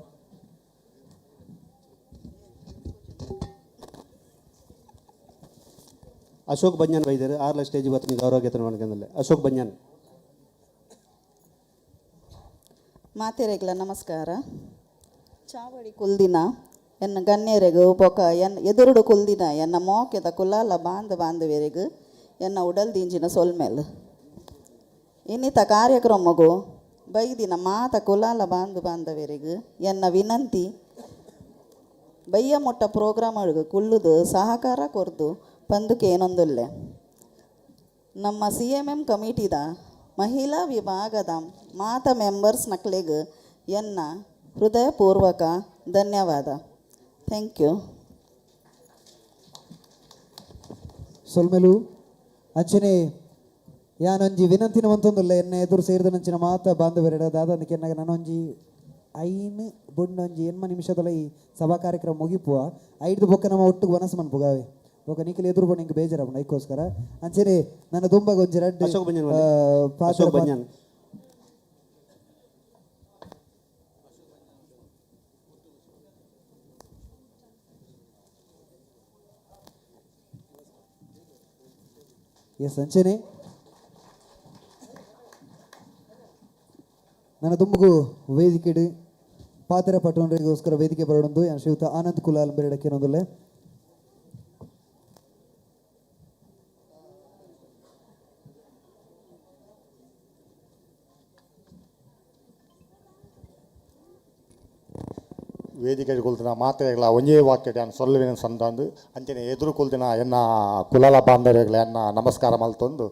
ಅಶೋಕ್ ಬಂಜಾನ್ ಬೈದರು ಆರ್ಲ ಸ್ಟೇಜ್ ಬತ್ತಿನ ಗೌರವ ಗೆತ್ತನ ಅಶೋಕ್ ಬಂಜಾನ್. ಮಾತೆರೆಗ್ಲ ನಮಸ್ಕಾರ. ಚಾವಡಿ ಕುಲ್ದಿನ ಎನ್ನ ಗಣ್ಯರೆಗು ಬೊಕ ಎನ್ ಎದುರುಡು ಕುಲ್ದಿನ ಎನ್ನ ಮೋಕೆದ ಕುಲಾಲ ಬಾಂಧ ಬಾಂಧವ್ಯರೆಗು ಎನ್ನ ಉಡಲ್ ದಿಂಜಿನ ಸೊಲ್ಮೆಲ್. ಇನ್ನಿತ ಕಾರ್ಯಕ್ರಮಗು ಬೈದಿನ ಮಾತ ಕುಲಾಲ ಬಾಂಧು ಬಾಂಧವ್ಯರೆಗು ಎನ್ನ ವಿನಂತಿ, ಬಯ್ಯ ಮೊಟ್ಟ ಪ್ರೋಗ್ರಾಮ್ ಕುಳ್ಳುದು ಸಹಕಾರ ಕೊರ್ದು ಪಂದುಕೆ ಏನೊಂದುಲ್ಲೆ. ನಮ್ಮ ಸಿ ಎಮ್ ಎಮ್ ಕಮಿಟಿದ ಮಹಿಳಾ ವಿಭಾಗದ ಮಾತ ಮೆಂಬರ್ಸ್ ನಕ್ಲೆಗ್ ಎನ್ನ ಹೃದಯಪೂರ್ವಕ ಧನ್ಯವಾದ. Thank you. ಸೊಲ್ಮೆಲು ಅಂಚನೆ ಯಾನೊಂಜಿ ವಿನಂತಿನ ಮಂತೊಂದುಲ್ಲ ಎನ್ನ ಎದುರು ಸೇರಿದ ನಂಚಿನ ಮಾತ ಬಾಂಧವ್ಯರೆಡ ದಾದ ಅಂದಕ್ಕೆ ನಾನೊಂಜಿ ಐನ್ ಬುಂಡೊಂಜಿ ಎನ್ಮ ನಿಮಿಷದಲ್ಲ ಈ ಸಭಾ ಕಾರ್ಯಕ್ರಮ ಮುಗಿಪುವ ಐದು ಬೊಕ್ಕ ನಮ್ಮ ಒಟ್ಟಿಗೆ ವನಸು ಮನ್ಪುಗಾವೆ ಬೊಕ್ಕ ನಿಖಿಲ್ ಎದುರು ಬಣ್ಣ ಹಿಂಗೆ ಬೇಜಾರಪ್ಪ ಐಕ್ಕೋಸ್ಕರ. ಅಂಚನೆ ನನ್ನ ದುಂಬಾಗ ಒಂಜಿ ರಡ್ಡು ಅಶೋಕ್ ಬಂಜಾನ್ ಅಶೋಕ್ ಬಂಜಾನ್. ಎಸ್ ಅಂಚನೆ ನನ್ನ ದುಂಬುಗು ವೇದಿಕೆಡು ಪಾತ್ರ ಪಟ್ಟಣರಿಗೋಸ್ಕರ ವೇದಿಕೆ ಬರೋಡೊಂದು ಶ್ರೀಯುತ ಆನಂದ್ ಕುಲಾಲ್ ಬೆರಡಕ್ಕೇನೊಂದುಲ್ಲೆ. ವೇದಿಕೆ ಕುಲ್ತಿನ ಮಾತ್ರೆಗಳ ಒಂಜೇ ವಾಕ್ಯ ನಾನು ಸೊಲ್ಲುವಿನ ಸಂದಂದು ಅಂಚನೆ ಎದುರು ಕುಲ್ತಿನ ಎನ್ನ ಕುಲಾಲ ಬಾಂಧವ್ಯಗಳ ಎನ್ನ ನಮಸ್ಕಾರ ಮಲ್ತೊಂದು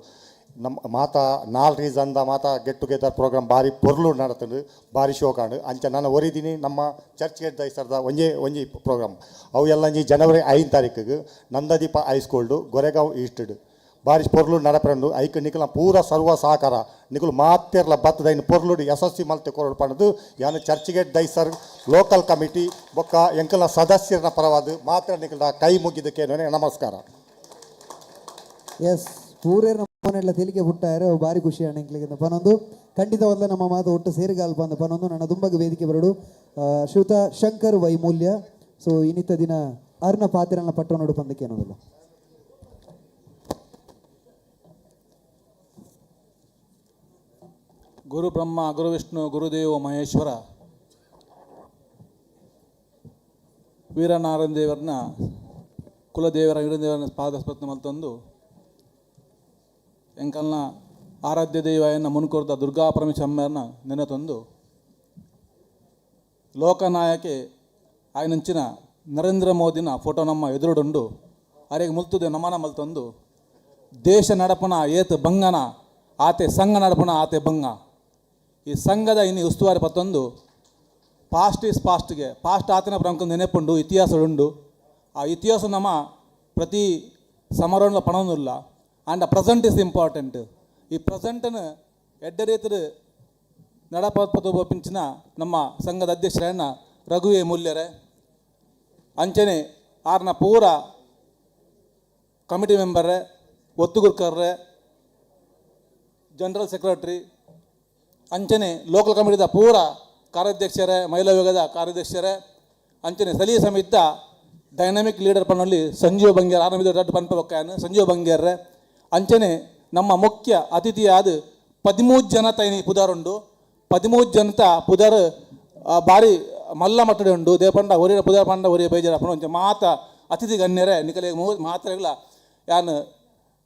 ನಮ್ಮ ಮಾತಾ ನಾಲ್ ರೀಸನ್ದ ಮಾತಾ ಗೆಟ್ ಟುಗೆದರ್ ಪ್ರೋಗ್ರಾಮ್ ಬಾರಿ ಪೊರ್ಲು ನಡತಂಡು ಬಾರಿ ಶೋಕಾಂಡು. ಅಂಚೆ ನಾನು ಒರಿದಿನಿ ನಮ್ಮ ಚರ್ಚ್ ಗೇಟ್ ದೈಸರ್ದ ಒಂಜೇ ಒಂಜಿ ಪ್ರೋಗ್ರಾಮ್ ಅವು ಎಲ್ಲ ಒಂಜಿ ಜನವರಿ 5 ತಾರೀಕಿಗೆ ನಂದದೀಪ ಹೈಸ್ಕೂಲ್ಡು ಗೊರೆಗಾಂವ್ ಈಸ್ಟ್ಡ್ ಬಾರಿ ಪೊರ್ಲು ನಡಪರಂಡು. ಐಕ್ ನಿಕಲ ಪೂರ ಸರ್ವ ಸಹಕಾರ ನಿಕುಲು ಮಾತೆರ್ಲ ಬತ್ತದ ಇನ್ನು ಪೊರ್ಲುಡು ಯಶಸ್ವಿ ಮಲ್ತೆ ಕೊರಡು ಪಂಡದು ಯಾನು ಚರ್ಚ್ ಗೇಟ್ ದೈಸರ್ ಲೋಕಲ್ ಕಮಿಟಿ ಬೊಕ್ಕ ಎಂಕಲ್ನ ಸದಸ್ಯರನ ಪರವಾದ ಮಾತ್ರ ನಿಕಲ ಕೈ ಮುಗಿದಕ್ಕೆ ನಮಸ್ಕಾರ. ಎಸ್ ಪೂರೇರ್ ನಮ್ಮ ತೆಲಿಗೆ ಹುಟ್ಟಾರೆ ಅವು ಭಾರಿ ಖುಷಿ ಅಣ್ಣ ಪನೊಂದು ಖಂಡಿತವಾದ ನಮ್ಮ ಮಾತು ಒಟ್ಟು ಸೇರಿಗಾಲ್ ಬಂದ ಪನೊಂದು ನನ್ನ ದುಂಬಗ ವೇದಿಕೆ ಬರಡು ಶ್ರೀಯುತ ಶಂಕರ್ ವೈಮೂಲ್ಯ. ಸೊ ಇನ್ನಿತ ದಿನ ಅರ್ನ ಪಾತಿರನ್ನ ಪಟ್ಟ ನೋಡು ಪಂದಕ್ಕೆ ಅನ್ನೋದಿಲ್ಲ. ಗುರು ಬ್ರಹ್ಮ ಗುರು ವಿಷ್ಣು ಗುರುದೇವ ಮಹೇಶ್ವರ ವೀರನಾರಾಯಣ ದೇವರನ್ನ ಕುಲದೇವರ ವೀರದೇವರನ್ನ ಪಾದಸ್ಪತ್ನ ಮಲ್ತೊಂದು ಎಂಕಲ್ನ ಆರಾಧ್ಯ ದೈವಯನ್ನ ಮುನ್ಕೊರ್ದ ದುರ್ಗಾ ಪರಮೇಶ್ವರನ ನೆನತೊಂದು ಲೋಕನಾಯಕೆ ಆಯನಂಚಿನ ನರೇಂದ್ರ ಮೋದಿನ ಫೋಟೋ ನಮ್ಮ ಎದುರುಡುಂಡು ಅರೆಗೆ ಮುಲ್ತುದೆ ನಮನ ಮಲ್ತೊಂದು ದೇಶ ನಡಪನ ಏತ್ ಬಂಗನ ಆತೆ ಸಂಘ ನಡಪನ ಆತೆ ಬಂಗ. ಈ ಸಂಘದ ಇನ್ನು ಉಸ್ತುವಾರಿ ಪತ್ತೊಂದು ಪಾಸ್ಟ್ is ಪಾಸ್ಟ್ಗೆ ಪಾಸ್ಟ್ ಆತನ ಪ್ರಮುಖ ನೆನಪುಂಡು ಇತಿಹಾಸ ಉಂಡು. ಆ ಇತಿಹಾಸ ನಮ್ಮ ಪ್ರತಿ ಸಮಾರಂಭ ಪಣೊಂದುಲ್ಲ ಆ್ಯಂಡ್ ಪ್ರೆಸೆಂಟ್ is important. ಈ ಪ್ರೆಸೆಂಟನ್ನು ಎಡ್ಡೆ ರೀತಿಯ ನಡಪತ್ಪತ್ತು ನಮ್ಮ ಸಂಘದ ಅಧ್ಯಕ್ಷರನ್ನ ರಘುವೆ ಮೂಲ್ಯರೆ, ಅಂಚನೆ ಆರ್ನ ಪೂರ ಕಮಿಟಿ ಮೆಂಬರ್ರೆ, ಒತ್ತುಗುರ್ಕರ್ರೆ, ಜನರಲ್ ಸೆಕ್ರೆಟರಿ, ಅಂಚನೆ ಲೋಕಲ್ ಕಮಿಟಿದ ಪೂರ ಕಾರ್ಯಾಧ್ಯಕ್ಷರೇ, ಮಹಿಳಾ ವಿಭಾಗದ ಕಾರ್ಯಾಧ್ಯಕ್ಷರೇ, ಅಂಚನೆ ಸ್ಥಳೀಯ ಸಮಿತಿಯ ಡೈನಾಮಿಕ್ ಲೀಡರ್ ಪನ್ನಲ್ಲಿ ಸಂಜೀವ್ ಬಂಗೇರ್ ಆರಂಭಿದ ದೊಡ್ಡ ಪನ್ಪ ಬೊಕ್ಕಾಯನ್ ಸಂಜೀವ್ ಬಂಗೇರ್ರೆ, ಅಂಚನೆ ನಮ್ಮ ಮುಖ್ಯ ಅತಿಥಿಯಾದ 13 ಜನ ತೈನಿ ಪುದರುಂಡು, 13 ಜನತ ಪುದರ್ ಬಾರಿ ಮಲ್ಲ ಮಟ್ಟಡೆ ಉಂಡು. ದೇಪಂಡ ಒರಿಯ ಪುದರ್ ಪಂಡ ಒರಿಯ ಬೇಜಾರ ಅಂಚೆ ಮಾತ ಅತಿಥಿ ಗಣ್ಯರೇ ನಿಕಲೆ ಮಾತ್ರೆಗಳ ಯಾನ್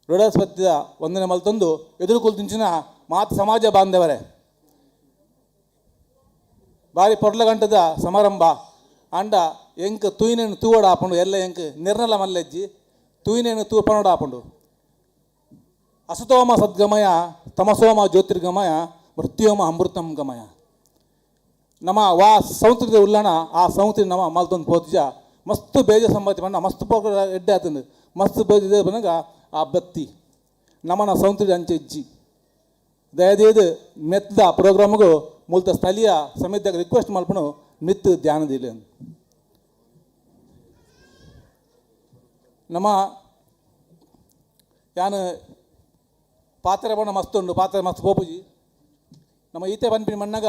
ಬೃಹಸ್ಪತಿಯ ವಂದನೆ ಮಲ್ತೊಂದು ಎದುರುಕೊಲ್ತಿಂಚಿನ ಮಾತ ಸಮಾಜ ಬಾಂಧವರೇ, ಬಾರಿ ಪೊರ್ಲಗಂಟದ ಸಮಾರಂಭ ಅಂಡ ಎಂಕ್ ತೂಯಿನೇನು ತೂವಡ ಆಪುಂಡು, ಎಲ್ಲ ಎಂಕ್ ನಿರ್ನಲ ಮಲ್ಲೆಜ್ಜಿ ತೂಯಿನೇನು ತೂ ಪನೋಡ ಆಪುಂಡು. ಅಸತೋಮ ಸದ್ಗಮಯ ತಮಸೋಮ ಜ್ಯೋತಿರ್ಗಮಯ ಮೃತ್ಯೋಮ ಅಮೃತಂ ಗಮಯ. ನಮ್ಮ ವಾ ಸಂಸ್ಕೃತಿ ಉಲ್ಲಣ ಆ ಸಂಸ್ಕೃತಿ ನಮ್ಮ ಮಲ್ತೊಂದು ಪೋತಿಜ ಮಸ್ತ್ ಬೇಜ ಸಂಬತಿ ಪಂಡ ಮಸ್ತ್ ಪೋಕ ಎಡ್ಡೆ ಆತಂದು ಮಸ್ತ್ ಬೇಜ ಬಂದಾಗ ಆ ಬತ್ತಿ ನಮ್ಮನ ಸಂಸ್ಕೃತಿ ಅಂಚೆ ಇಜ್ಜಿ. ದಯದೀದು ಮೆತ್ತದ ಪ್ರೋಗ್ರಾಮ್ಗೂ ಮೂಲತ ಸ್ಥಳೀಯ ಸಮಿತಿಯಾಗ ರಿಕ್ವೆಸ್ಟ್ ಮಲ್ಪನು ಮಿತ್ತು ಧ್ಯಾನದಿಲ್ಲ. ನಮ್ಮ ಯಾನು ಪಾತ್ರೆ ಬಣ್ಣ ಮಸ್ತ್ ಉಂಡು, ಪಾತ್ರೆ ಮಸ್ತ್ ಪೋಪುಜಿ. ನಮ್ಮ ಈತೆ ಪನ್ಪಿನ ಮಣ್ಣಾಗ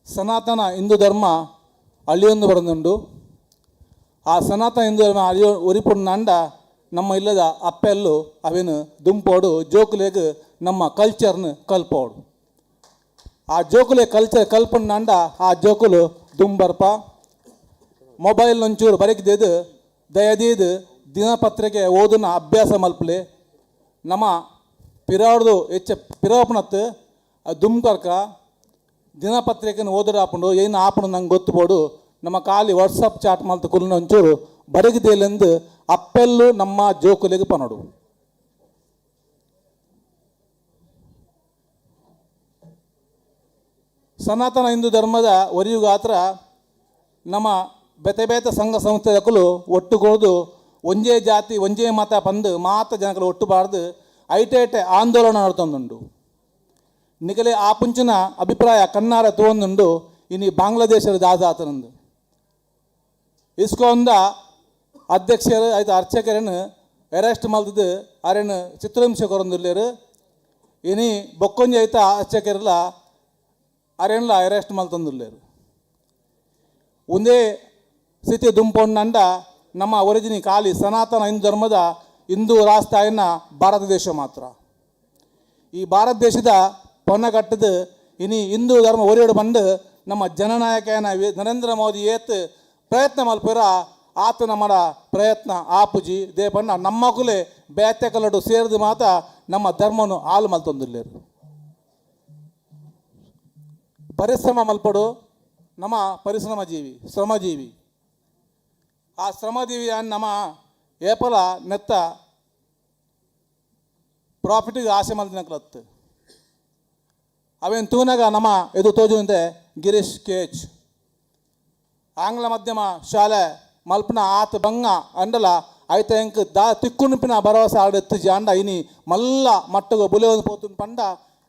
ಸನಾತನ ಹಿಂದೂ ಧರ್ಮ ಅಳಿಯೊಂದು ಬರೊಂದುಂಡು. ಆ ಸನಾತನ ಹಿಂದೂ ಧರ್ಮ ಅಳಿಯೋ ಒರಿಪುಂಡ ನಮ್ಮ ಇಲ್ಲದ ಅಪ್ಪೆಲ್ಲು ಅವೇನು ದುಂಪೋಡು ಜೋಕುಲೆಗ್ ನಮ್ಮ ಕಲ್ಚರ್ನ ಕಲ್ಪೋಡು. ಆ ಜೋಕುಲೆ ಕಲ್ಚರ್ ಕಲ್ಪಂಡ ಆ ಜೋಕುಲು ದುಂಬರ್ಪ ಮೊಬೈಲ್ ಒಂಚೂರು ಬರಕಿದ್ದು ದಯದೀದು ದಿನಪತ್ರಿಕೆ ಓದನ್ನ ಅಭ್ಯಾಸ ಮಲ್ಪಲೆ. ನಮ್ಮ ಪಿರಾಡ್ದು ಹೆಚ್ಚ ಪಿರಾಪನತ್ತು ದುಂಕರ್ಕ ದಿನಪತ್ರಿಕೆನ ಓದಡ ಆಪುಂಡು ಏನು ಆಪುಂಡು ನಂಗೆ ಗೊತ್ತುಬೋಡು. ನಮ್ಮ ಖಾಲಿ ವಾಟ್ಸಪ್ ಚಾಟ್ ಮಲ್ತು ಕುಲ್ನ ಒಂಚೂರು ಬರಗಿದೆಲೆಂದು ಅಪ್ಪೆಲ್ಲು ನಮ್ಮ ಜೋಕುಲೆಗ್ ಪನೋಡು. ಸನಾತನ ಹಿಂದೂ ಧರ್ಮದ ಒರಿಯುಗಾತ್ರ ನಮ್ಮ ಬೇತೆ ಬೇತೆ ಸಂಘ ಸಂಸ್ಥೆದಕ್ಕಲು ಒಟ್ಟುಗೂಡ್ದು ಒಂಜೇ ಜಾತಿ ಒಂಜೇ ಮತ ಪಂದು ಮಾತ ಜನಗಳು ಒಟ್ಟುಬಾರ್ದು ಐಟೇಟೆ ಆಂದೋಲನ ನಡ್ತೊಂದುಂಡು. ನಿಕಲೆ ಆ ಪುಂಚಿನ ಅಭಿಪ್ರಾಯ ಕಣ್ಣಾರ ತೋಂದುಂಡು. ಇನಿ ಬಾಂಗ್ಲಾದೇಶದ ದಾದಾತನಂದು ಇಸ್ಕೊಂದ ಅಧ್ಯಕ್ಷರು ಆಯ್ತು ಅರ್ಚಕರನ್ನು ಅರೆಸ್ಟ್ ಮಲ್ತದ್ದು ಅರೇನು ಚಿತ್ರಹಿಂಸೆ ಕೊರೊಂದುಲ್ಲೇರು. ಇನಿ ಬೊಕ್ಕೊಂಜಿ ಐತ ಅರ್ಚಕರೆಲ್ಲ ಅರೇನ್ಲ ಅರೆಸ್ಟ್ ಮಲ್ತೊಂದುಲ್ಲೇರು. ಒಂದೇ ಸ್ಥಿತಿ ದುಂಪೊಂಡ ನಮ್ಮ ಒರಿಜಿನಿ ಖಾಲಿ ಸನಾತನ ಹಿಂದೂ ಧರ್ಮದ ಹಿಂದೂ ರಾಷ್ಟ್ರಾಯನ ಭಾರತ ದೇಶ ಮಾತ್ರ. ಈ ಭಾರತ ದೇಶದ ಪೊನಗಟ್ಟದ ಇನಿ ಹಿಂದೂ ಧರ್ಮ ಒರಿಯೋಡು ಬಂದು ನಮ್ಮ ಜನನಾಯಕನ ನರೇಂದ್ರ ಮೋದಿ ಏತ್ ಪ್ರಯತ್ನ ಮಲ್ಪುರ ಆತ ನಮ್ಮಡ ಪ್ರಯತ್ನ ಆಪುಜಿ ದೇಪಣ್ಣ ನಮ್ಮಕುಲೆ ಬೇತೆ ಕಲಡು ಸೇರಿದ ಮಾತ ನಮ್ಮ ಧರ್ಮನು ಹಾಲು ಮಲ್ತೊಂದುಲ್ಲೇರು. ಪರಿಶ್ರಮ ಮಲ್ಪಡು ನಮ್ಮ ಪರಿಶ್ರಮ ಜೀವಿ ಶ್ರಮಜೀವಿ. ಆ ಶ್ರಮಜೀವಿ ನಮ್ಮ ಏಪಲ ನೆತ್ತ ಪ್ರಾಫಿಟಿಗೆ ಆಸೆ ಮಲ್ತಿನಕ್ಲತ್ತು ಅವೇನು ತೂನಾಗ ನಮ್ಮ ಇದು ತೋಜುವಂತೆ ಗಿರೀಶ್ ಕೇಚ್ ಆಂಗ್ಲ ಮಾಧ್ಯಮ ಶಾಲೆ ಮಲ್ಪನ ಆತ ಬಂಗ ಅಂಡಲ ಐತ ಎಂಕ್ ದಾ ತಿಕ್ಕುನುಪಿನ ಭರವಸೆ ಆಡೆತ್ತು ಅಂಡ ಇನಿ ಮಲ್ಲ ಮಟ್ಟಗ ಬುಲೆ ಪೋತುನ್ ಪಂಡ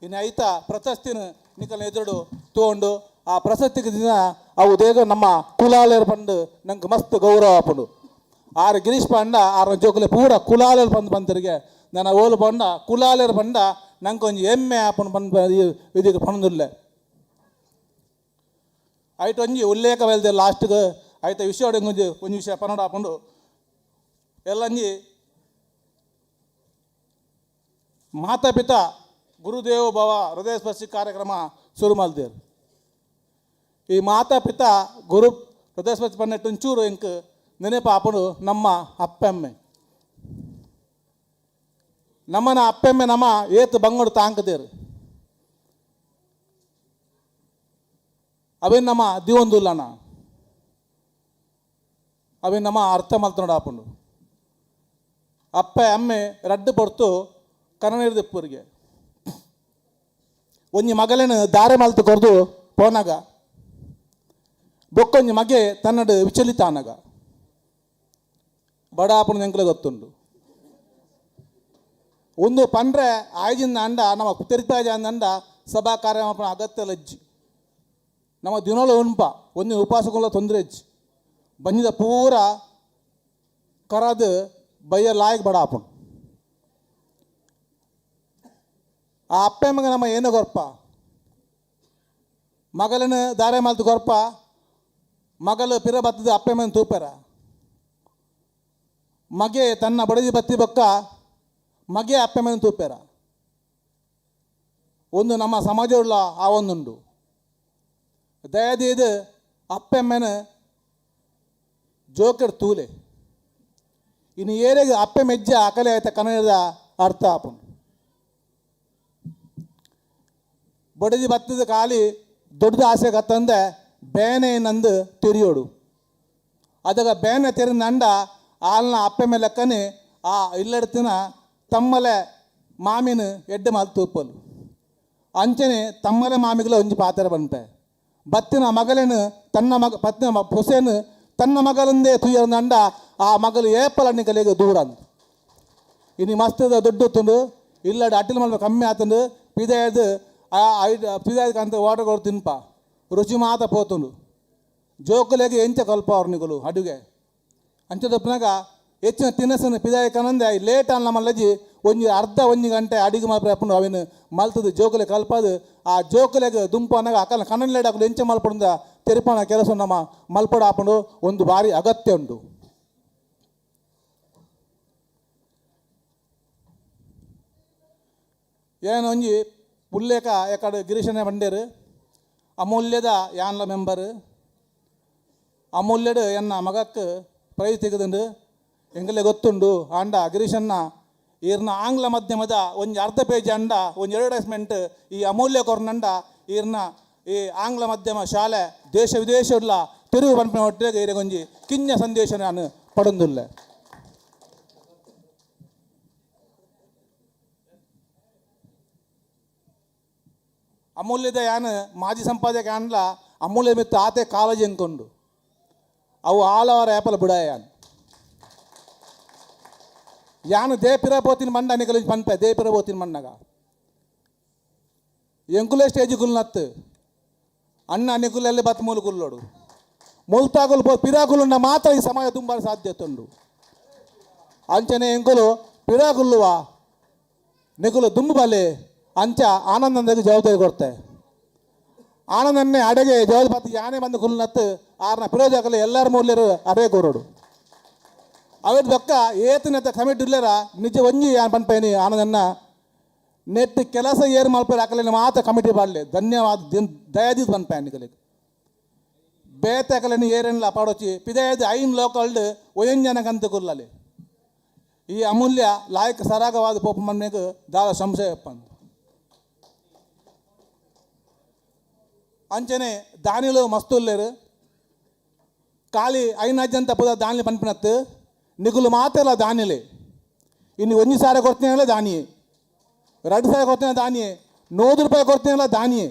ಇನಿ ಐತ ಪ್ರಶಸ್ತಿನ ನಿಕಲ್ನ ಎದುರುಡು ತೋಂಡು ಆ ಪ್ರಶಸ್ತಿಗೆ ದಿನ ಅವು ದೇಗ ನಮ್ಮ ಕುಲಾಲೇರ್ ಪಂಡು ನಂಗೆ ಮಸ್ತ್ ಗೌರವ ಆಪುಂಡು. ಆರು ಗಿರೀಶ್ ಪಂಡ ಆರ ಜೋಕುಲೆ ಪೂರ ಕುಲಾಲೇರ್ ಪಂದ್ ಬಂತರಿಗೆ ನನ್ನ ಓಲು ಪಂಡ ಕುಲಾಲೇರ್ ಪಂಡ ನಂಗೆ ಒಂಜಿ ಎಮ್ಮೆ ಆಪುಂಡು ಬಂದು ಇದಕ್ಕೆ ಪಣದುಲ್ಲೆ. ಐಟ್ ಒಂಜಿ ಉಲ್ಲೇಖ ವೆಲ್ದೆ ಲಾಸ್ಟ್ಗೆ ಐತ ವಿಷಯ ಒಂಜಿ ಒಂಜಿ ವಿಷಯ ಪನ್ನಡ ಆಪುಂಡು. ಎಲ್ಲಂಜಿ ಮಾತಾಪಿತ ಗುರುದೇವ ಭವ ಹೃದಯ ಸ್ಪರ್ಶಿ ಕಾರ್ಯಕ್ರಮ ಶುರು ಮಲ್ದೇರು. ಈ ಮಾತಾಪಿತ ಗುರು ಹೃದಯ ಸ್ಪರ್ಶಿ ಪನ್ನೆಟ್ಟು ಒಂಚೂರು ಎಂಕ್ ನೆನಪು ಆಪುಂಡು ನಮ್ಮ ಅಪ್ಪೆಮ್ಮೆ. ನಮ್ಮನ ಅಪ್ಪೆಮ್ಮೆ ನಮ್ಮ ಏತು ಬಂಗಡು ತಾಂಕದೇರು ಅವೇನು ನಮ್ಮ ದಿವೊಂದುಲ್ಲನ ಅವೇನು ನಮ್ಮ ಅರ್ಥ ಮಲ್ತನೋಡು ಆಪುಂಡು. ಅಪ್ಪೆ ಅಮ್ಮೆ ರಡ್ಡು ಪೊರ್ತು ಕನ್ನಡ ದೆಪ್ಪುರಿಗೆ ಒಂಜಿ ಮಗಲೇನು ದಾರೆ ಮಲ್ತು ಕೊರ್ದು ಪೋನಾಗ ಬೊಕ್ಕೊಂಜಿ ಮಗೆ ತನ್ನಡು ವಿಚಲಿತ ಆನಗ ಬಡ ಆಪುಂಡು ಎಂಕ್ಲೆ ಗೊತ್ತುಂಡು. ಒಂದು ಪಂಡ್ರೆ ಆಯ್ಜಿಂದ ಅಂಡ ನಮ್ಮ ತೆರಿತಾಜ ಅಂದ ಸಭಾ ಕಾರ್ಯ ಅಗತ್ಯ ಲಜ್ಜಿ. ನಮ್ಮ ದಿನೋಳ ಉಣ್ಪ ಒಂದಿನ ಉಪವಾಸಗಳ ತೊಂದರೆ ಇಜ್ಜಿ. ಬಂಜಿದ ಪೂರ ಕರದು ಬಯ್ಯ ಲಾಯಕ್ ಬಡ ಆಪುಂಡು. ಆ ಅಪ್ಪೆ ಮಗ ನಮ್ಮ ಏನು ಕೊರ್ಪ, ಮಗಳನ್ನ ದಾರೆ ಮಲ್ತು ಕೊರ್ಪ, ಮಗಳು ಪಿರ ಬತ್ತದ ಅಪ್ಪೆ ಮಗನ ತೂಪೆರ. ಮಗೆ ತನ್ನ ಬಡದಿ ಬತ್ತಿ ಬೊಕ್ಕ ಮಗೆ ಅಪ್ಪೆ ಮಗನ ತೂಪೆರ. ಒಂದು ನಮ್ಮ ಸಮಾಜವುಳ್ಳ ಆ ಒಂದುಂಡು. ದಯದೀದು ಅಪ್ಪೆ ಅಮ್ಮನ ಜೋಕರ್ ತೂಲೆ. ಇನ್ನು ಏರೆಗೆ ಅಪ್ಪೆ ಮೆಜ್ಜ ಅಕಲೆ ಆಯ್ತ ಕನ್ನಡದ ಅರ್ಥ ಆಪುಂಡು. ಬಡದಿ ಬತ್ತದ ಖಾಲಿ ದೊಡ್ಡದ ಆಸೆ ಗತ್ತಂದೆ ಬೇನೆ ನಂದು ತೆರಿಯೋಡು. ಅದಗ ಬೇನೆ ತೆರೆದ ಅಂಡ ಆಲ್ನ ಅಪ್ಪೆ ಮೇಲಕ್ಕನೆ ಆ ಇಲ್ಲಡ್ತಿನ ತಮ್ಮಲೆ ಮಾಮಿನ ಎಡ್ಡೆ ಮಾಲ್ ತೂಪಲು. ಅಂಚನೆ ತಮ್ಮಲೆ ಮಾಮಿಗಳ ಒಂಜಿ ಪಾತ್ರ ಬಂತೆ. ಬತ್ತಿನ ಮಗಳೇನು ತನ್ನ ಮಗ ಪತ್ನ ಪೊಸೇನು ತನ್ನ ಮಗಳಂದೇ ತುಯ್ಯಂದ ಆ ಮಗಳು ಏಪಲ ಕಲೆಗೆ ದೂರ ಅಂತ. ಇನ್ನು ಮಸ್ತದ ದೊಡ್ಡ ತುಂಡು ಇಲ್ಲಡ ಅಟ್ಟಿಲ್ ಮಲ್ಪ ಕಮ್ಮಿ ಆತಂದು ಪಿದಾಯದು ಆ ಪಿದಾಯದ ಅಂತ ವಾಟರ್ ಕೊಡು ತಿನ್ಪ ರುಚಿ ಮಾತ ಪೋತುಂಡು. ಜೋಕುಲೆಗೆ ಎಂಚ ಕಲ್ಪ ಅವ್ರ ನಿಗುಲು ಅಡುಗೆ ಅಂಚದಪ್ಪನಾಗ ಹೆಚ್ಚಿನ ತಿನಸನ್ನು ಪಿದಾಯ ಕನಂದೆ ಲೇಟ್ ಅನ್ನ ಮಲ್ಲಜಿ ಒಂಜಿ ಅರ್ಧ ಒಂಜಿ ಗಂಟೆ ಅಡಿಗೆ ಮಲ್ಪ ಅಪ್ಪಂಡು ಅವಿನ ಮಲ್ತದ ಜೋಕುಲೆ ಕಲ್ಪದು ಆ ಜೋಕುಲೆಗೆ ದುಂಪು ಅನ್ನಾಗ ಅಕಲ ಕಣ್ಣನ್ ಲೇಟ್ ಹಾಕಲು ಎಂಚ ಮಲ್ಪಡುಂದ ತೆರಿಪಣ ಕೆಲಸ ನಮ್ಮ ಮಲ್ಪಡ ಹಾಕೊಂಡು ಒಂದು ಭಾರಿ ಅಗತ್ಯ ಉಂಟು. ಏನು ಒಂಜಿ ಉಲ್ಲೇಖ ಯಾಕಡೆ ಗಿರೀಶನೇ ಬಂಡೇರು ಅಮೂಲ್ಯದ ಯಾನ್ಲ ಮೆಂಬರ್ ಅಮೂಲ್ಯಡು ಎನ್ನ ಮಗಕ್ಕೆ ಪ್ರೈಸ್ ತೆಗೆದುಂಡು ಎಂಗಲೇ ಗೊತ್ತುಂಡು. ಆಂಡ ಗಿರೀಶನ್ನ ಈರ್ನ ಆಂಗ್ಲ ಮಾಧ್ಯಮದ ಒಂಜಿ ಅರ್ಧ ಪೇಜ್ ಅಂಡ ಒಂಜಿ ಅಡ್ವರ್ಟೈಸ್ಮೆಂಟ್ ಈ ಅಮೂಲ್ಯ ಕೊರ್ನಂಡ ಈರ್ನ ಈ ಆಂಗ್ಲ ಮಾಧ್ಯಮ ಶಾಲೆ ದೇಶ ವಿದೇಶಲ್ಲ ತಿರುವು ಪನ್ಪಿನ ಒಟ್ಟಿಗೆ ಈರೆಗೊಂಜಿ ಕಿಂಜ ಸಂದೇಶ ನಾನು ಪಡೊಂದುಲ್ಲೆ. ಅಮೂಲ್ಯದ ಯಾನ್ ಮಾಜಿ ಸಂಪಾದಕ ಯಾನ್ಲ ಅಮೂಲ್ಯ ಮಿತ್ತ ಆತೆ ಕಾಲೇಜ್ ಎಂಕೊಂಡು ಅವು ಆಲವರ ಆ್ಯಪಲ್ ಬಿಡಾಯ ಯಾನ್ ಯಾನು ದೇಪಿರ ಪೋತಿನ ಮಂಡ ನಿಕಲ ಪನ್ಪೆ ದೇಪಿರ ಪೋತಿನ ಮಂಡಗ ಎಂಕುಲೇ ಸ್ಟೇಜ್ ಕುಲ್ನತ್ತು ಅಣ್ಣ ನಿಕುಲಲ್ಲಿ ಬತ್ ಮೂಲು ಕುಲ್ಲೋಡು ಮುಲ್ತಾಗುಲು ಪೋ ಪಿರಾಕುಲುಂಡ ಮಾತ್ರ ಈ ಸಮಾಜ ತುಂಬ ಸಾಧ್ಯತೆ ಉಂಡು. ಅಂಚನೆ ಎಂಕುಲು ಪಿರಾಕುಲ್ಲುವ ನಿಕುಲು ದುಂಬು ಬಲೆ ಅಂಚ ಆನಂದಂದಾಗ ಜವಾಬ್ದಾರಿ ಕೊಡ್ತೆ. ಆನಂದನ್ನೇ ಅಡೆಗೆ ಜವಾಬ್ದಾರಿ ಯಾನೇ ಬಂದು ಕುಲ್ನತ್ತು ಆರ್ನ ಪಿರೋಜಾಕಲು ಎಲ್ಲರ ಮೂಲ್ಯರು ಅರೇ ಕೋರೋಡು. ಅವೆಡ್ ಬೊಕ್ಕ ಏತನತ್ತ ಕಮಿಟಿ ಇಲ್ಲೇರ ನಿಜ ಒಂಜಿ ಯಾನ್ ಪನ್ಪೇನಿ ಆನಂದನ್ನ ನೆಟ್ ಕೆಲಸ ಏರು ಮಲ್ಪೇರು ಅಕಲೇನ ಮಾತ್ರ ಕಮಿಟಿ ಪಾಡಲೆ ಧನ್ಯವಾದ ದಯಾದೀದ್ ಪನ್ಪೆ ನಿಕಲೆಗ್. ಬೇತೆ ಅಕಲೇನ ಏರೇನ್ಲ ಪಾಡೊಚ್ಚಿ ಪಿದಾಯದ್ ಐನ್ ಲೋಕಲ್ಡ್ ಒಯಂಜನಕಂತ ಕುಲ್ಲಲೆ ಈ ಅಮೂಲ್ಯ ಲಾಯಕ್ ಸರಾಗವಾದ ಪೋಪ ಮನ್ನೆಗ್ ದಾದ ಸಂಶಯ ಪಂದ್. ಅಂಚನೆ ದಾನಿಲು ಮಸ್ತುಲ್ಲೇರು ಖಾಲಿ ಐನಾಜ್ಯಂತ ಪುದ ದಾನಿ ಪನ್ಪಿನತ್ತು ನಿಗುಲು ಮಾತೆಲ್ಲ ದಾನಿಲೆ. ಇನ್ನು ಒಂಜಿ ಸಾರ ಕೊಡ್ತೀನಲ್ಲ ದಾನಿಯೇ, 2 ಸಾವಿರ ಕೊಡ್ತೀನ ದಾನಿಯೇ, 100 ರೂಪಾಯಿ ಕೊಡ್ತೀನಲ್ಲ ದಾನಿಯೇ,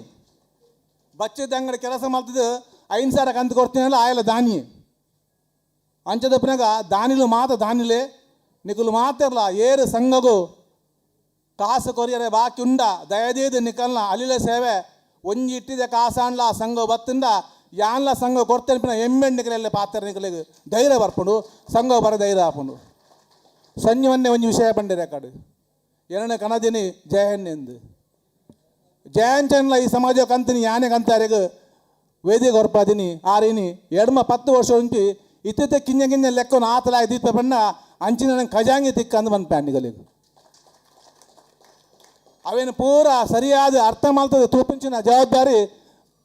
ಬಚ್ಚದ ಅಂಗಡಿ ಕೆಲಸ ಮಾಡ್ತಿದ್ದು 5 ಸಾವಿರ ಕಂತು ಕೊಡ್ತೀನಲ್ಲ ಆಯಲ್ಲ ದಾನಿಯೇ. ಅಂಚದಪ್ಪನಾಗ ದಾನಿಲು ಮಾತ ದಾನಿಲೆ ನಿಗುಲು ಮಾತಿರಲ್ಲ ಏರು ಸಂಘಗು ಕಾಸು ಕೊರಿಯರೆ ಬಾಕಿ ಉಂಡ ದಯದೀದು ನಿಕಲ್ನ ಅಲಿಲ ಸೇವೆ ಒಂಜಿ ಇಟ್ಟಿದೆ ಕಾಸಾನ್ಲ ಸಂಘ ಬತ್ತಿಂದ ಯಾನ್ಲ ಸಂಘ ಕೊಡ್ತೇನೆ ಪಿನ ಎಮ್ಮೆಣ್ಣು ನಿಕಲೆಲ್ಲ ಪಾತ್ರ ನಿಕಲೆಗ್ ಧೈರ್ಯ ಬರ್ಪುಂಡು ಸಂಘ ಬರ ಧೈರ್ಯ ಆಪುಂಡು. ಸಂಜೆ ಮೊನ್ನೆ ಒಂಜಿ ವಿಷಯ ಪಂಡಿರ ಕಡು ಎರಡನೇ ಕನದಿನಿ ಜಯನ್ ಎಂದು ಜಯಂಚನ್ಲ ಈ ಸಮಾಜ ಕಂತಿನಿ ಯಾನೆ ಕಂತಾರೆಗ್ ವೇದಿಕೆ ಕೊರ್ಪಾದಿನಿ ಆರಿನಿ ಎಡ್ಮ 10 ವರ್ಷ ಉಂಟು ಇತ್ತಿತ್ತೆ ಕಿಂಜ ಕಿಂಜ ಲೆಕ್ಕನ ಆತಲಾಗಿ ದೀಪ ಬಣ್ಣ ಅಂಚಿನ ನಂಗೆ ಖಜಾಂಗಿ ತಿಕ್ಕಂದು ಬಂದ್ಪೆ ನಿಗಲಿಗೆ. ಅವೇನು ಪೂರ ಸರಿಯಾದ ಅರ್ಥ ಮಾಡ್ತದೆ ತೂಪಿಂಚಿನ ಜವಾಬ್ದಾರಿ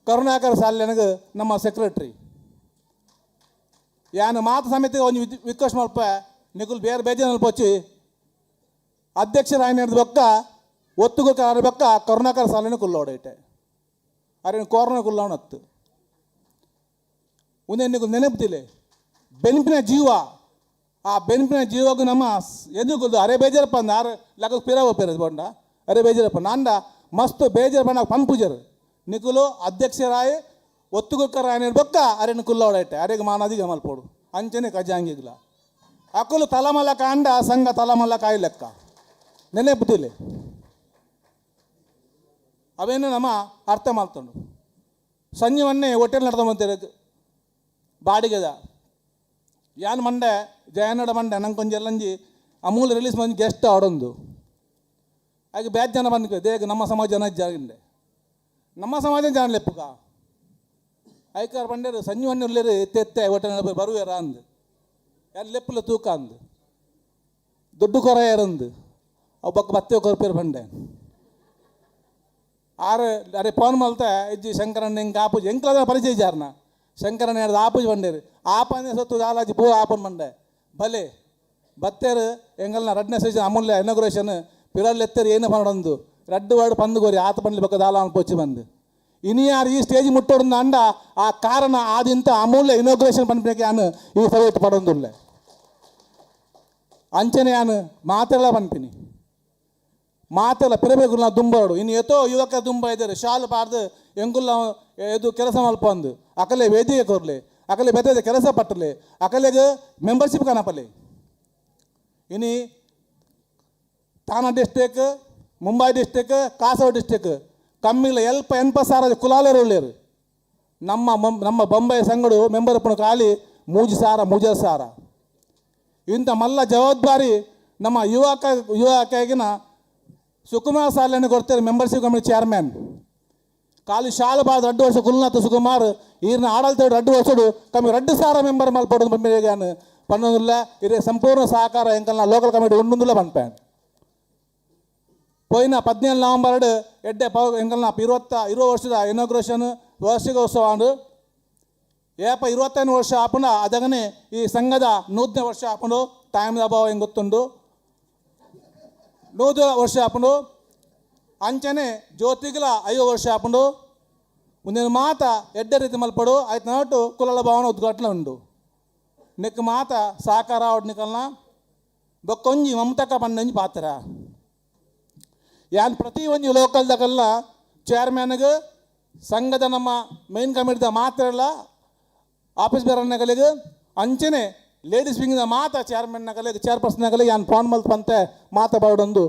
ಕರುಣಾಕರ ಸಾಲಿನಗ ನಮ್ಮ ಸೆಕ್ರೆಟ್ರಿ. ಯಾನು ಮಾತು ಸಮಿತಿ ಒಂಜಿ ರಿಕ್ವೆಸ್ಟ್ ಮಲ್ಪ ನಿಕುಲ್ ಬೇರೆ ಬೇಜಾರು ಪೋಚಿ ಅಧ್ಯಕ್ಷರಾಯನ ಬೊಕ್ಕ ಒತ್ತುಗೋಕಾರ ಬೊಕ್ಕ ಕರುಣಾಕರ ಸಾಲಿನ ಕುಲ್ಲೋಡೈಟೆ ಅರೇನು ಕೋರ್ನ ಕುಲ್ಲೋಣತ್ತು ಒಂದೇ ನಿಕುಲ್ ನೆನಪುತ್ತಿಲ್ಲ ಬೆನ್ಪಿನ ಜೀವ ಆ ಬೆನ್ಪಿನ ಜೀವಗೂ ನಮ್ಮ ಎದುರು ಅರೆ ಬೇಜಾರಪ್ಪ ಅಂದ ಆರು ಲಕ್ಕ ಪಿರ ಪೇರ ಬೋಂಡ ಅರೆ ಬೇಜಾರಪ್ಪ ನಾಂಡ ಮಸ್ತ್ ಬೇಜಾರಪ್ಪ ನಾವು ಪನ್ಪುಜರು ನಿಕುಲು ಅಧ್ಯಕ್ಷರಾಯ್ ಒತ್ತುಗೊಕ್ಕರಾಯನ ಬೊಕ್ಕ ಅರೆನು ಕುಲ್ಲೋಡೈಟೆ ಅರೆಗೆ ಮಾನಾದಿಗೆ ಮಲ್ಪೋಡು ಅಂಚನೆ ಕಜಾಂಗಿಗ್ಲ ಅಕುಲು ತಲಮಲ ಕಾಂಡ ಸಂಘ ತಲಮಲ ಕಾಯಿ ಲೆಕ್ಕ ನೆನೆಪುತ್ತಿಲ್ಲ. ಅವೇನು ನಮ್ಮ ಅರ್ಥ ಮಾಡ್ತಂಡು ಸಂಜೀವನ್ನೇ ಹೋಟೆಲ್ ನಡ್ಕೊಂಬಂತಾರೆ ಬಾಡಿಗೆದ ಯಾನ್ ಮಂಡೆ ಜಯನಡ ಮಂಡೆ ನಂಗೆ ಕೊಂಚ ಎಲ್ಲಂಜಿ ಅಮೂಲ್ ರಿಲೀಸ್ ಬಂದು ಗೆಸ್ಟ್ ಆಡೊಂದು ಹಾಗೆ ಬ್ಯಾಚ್ ಜನ ಬಂದು ದೇಗ ನಮ್ಮ ಸಮಾಜ ಜನ ಜಾಗಿಂಡೆ ನಮ್ಮ ಸಮಾಜ ಜನ ಲೆಪ್ಪುಗ ಐಕಾರ ಬಂಡೇರು ಸಂಜೀವಣ್ಣ ಉಳ್ಳೇರು ಎತ್ತೆ ಹೋಟೆಲ್ ಬರುವೇರ ಅಂದು ಎಲ್ಲ ಲೆಪ್ಪುಲ ತೂಕ ಅಂದು ದುಡ್ಡು ಕೊರೆಯರಂದು ಅವು ಬಕ್ಕ ಬತ್ತೆ ಕೊರ್ಪೇರು ಬಂಡೆ ಆರು ಅರೆ ಫೋನ್ ಮಲ್ತ ಇಜ್ಜಿ ಶಂಕರಣ್ಣ ಹಿಂಗೆ ಆಪುಜಿ ಎಂಕ್ಲದ ಪರಿಚಯ ಜಾರ್ನ ಶಂಕರಣ್ಣ ಹೇಳ್ದ ಆಪುಜಿ ಬಂಡೇರು ಆಪನೆ ಸೊತ್ತು ದಾಲಾಜಿ ಪೂ ಆಪನ್ ಬಂಡೆ ಭಲೆ ಬತ್ತೇರು ಎಂಗಲ್ನ ರಡ್ನೇ ಸೀಸನ್ ಅಮೂಲ್ಯ ಇನಾಗ್ರೇಷನ್ ಪಿರಲ್ ಎತ್ತೇರು ಏನು ಪನ್ನೊಂದು ರಡ್ಡು ವಾರ್ಡ್ ಪಂದು ಕೋರಿ ಆತ ಬಂಡ್ಲಿ ಬಕ್ಕ ದಾಲ ಪೊಚ್ಚಿ ಬಂದು ಇನಿ ಯಾರು ಈ ಸ್ಟೇಜ್ ಮುಟ್ಟೋಡು ಅಂಡ ಆ ಕಾರಣ ಆದಿಂತ ಅಮೂಲ್ಯ ಇನಾಗ್ರೇಷನ್ ಪನ್ಪಿನಕ್ಕೆ ಯಾನು ಈ ಸಭೆ ಪಡೊಂದುಲ್ಲೆ ಅಂಚನೆ ಯಾನು ಮಾತೆಲ್ಲ ಪನ್ಪಿನಿ ಮಾತೆಲ್ಲ ಪಿರಬೇಕು ದುಂಬಾಡು ಇನ್ನು ಎತ್ತೋ ಯುವಕ ದುಂಬ ಇದ್ದಾರೆ ಶಾಲು ಪಾರ್ದು ಎಂಗುಲ್ಲ ಇದು ಕೆಲಸ ಮಲ್ಪಂದು ಅಕಲೆ ವೇದಿಕೆ ಕೊರ್ಲೆ ಅಕಲೆ ಬೆತ್ತದ ಕೆಲಸ ಪಟ್ಟಲೆ ಅಕಲೆಗೆ ಮೆಂಬರ್ಶಿಪ್ ಕನಪಲೆ ಇನಿ Thane district Mumbai district Kasaragod district ಕಮ್ಮಿಲ್ಲ ಎಲ್ಪ ಎನ್ಪ ಸಾರ ಕುಲಾಲೇರು ಉಳ್ಳೇರು ನಮ್ಮ ನಮ್ಮ ಬೊಂಬೈ ಸಂಗಡು ಮೆಂಬರ್ ಪುಣ ಖಾಲಿ ಮೂಜಿ ಸಾರ ಮೂಜ ಸಾರ ಇಂಥ ಮಲ್ಲ ಜವಾಬ್ದಾರಿ ನಮ್ಮ ಯುವಕಗಿನ ಸುಕುಮಾರ್ ಸಾಲನ್ನು ಕೊಡ್ತಾರೆ ಮೆಂಬರ್ಶಿಪ್ ಕಮಿಟಿ ಚೇರ್ಮನ್ ಖಾಲಿ ಶಾಲೆ ಬಾದ ರಡ್ಡು ವರ್ಷ ಕುಲ್ನಾಥ ಸುಕುಮಾರ್ ಈರ್ನ ಆಡಳಿತ ರಡ್ಡು ವರ್ಷಡು ಕಮ್ಮಿ ರಡ್ಡು ಸಾರ ಮೆಂಬರ್ ಮಲ್ಪಡು ಪನ್ನೊಂದುಲ್ಲ ಇದೇ ಸಂಪೂರ್ಣ ಸಹಕಾರ ಎಂಕಲ್ನ ಲೋಕಲ್ ಕಮಿಟಿ ಉಂಡುಂದುಲ್ಲ ಪನ್ಪೇನ್ ಪೋಯಿನ 17 ನವೆಂಬರ್ ಎಡ್ಡೆ ಪವ ಎಂಕಲ್ನ 20 ವರ್ಷದ ಇನಾಗ್ರೇಷನ್ ವಾರ್ಷಿಕೋತ್ಸವ ಅಂಡು ಏಪ 25 ವರ್ಷ ಆಪುಂಡ ಅದಗನೆ ಈ ಸಂಘದ 100ನೇ ವರ್ಷ ಆಪುಂಡು ಟೈಮ್ ಅಭಾವ ಹೆಂಗೆ ಗೊತ್ತುಂಡು 100 ವರ್ಷ ಆಪುಂಡು ಅಂಚನೆ ಜ್ಯೋತಿಗ್ಲ 50 ವರ್ಷ ಆಪುಂಡು ಮುಂದಿನ ಮಾತ ಎಡ್ಡೆ ರೀತಿ ಮಲ್ಪಡು ಆಯ್ತು ನಾಟು ಕುಲಲ ಭವನ ಉದ್ಘಾಟನೆ ಉಂಡು ನೆಕ್ ಮಾತ ಸಹಕಾರ ನಿಕಲ್ನ ಬೊಕ್ಕೊಂಜಿ ಮಮತಕ್ಕ ಪಂಡಂಜಿ ಪಾತ್ರ ಯಾನ್ ಪ್ರತಿ ಒಂಜಿ ಲೋಕಲ್ದಾಗಲ್ಲ ಚೇರ್ಮ್ಯಾನ್ಗೆ ಸಂಘದ ನಮ್ಮ ಮೇನ್ ಕಮಿಟಿದ ಮಾತ್ರ ಅಲ್ಲ ಆಫೀಸ್ ಬೇರನ್ನಗಲಿಗೆ ಅಂಚನೆ ಲೇಡೀಸ್ ವಿಂಗ್ದ ಮಾತ ಚೇರ್ಮನ್ ನಗಲಿಗೆ ಚೇರ್ಪರ್ಸನ್ ನಗಲಿಗೆ ಯಾನ್ ಫೋನ್ ಮಲ್ತ್ ಬಂತೆ ಮಾತ ಬರಡೊಂದು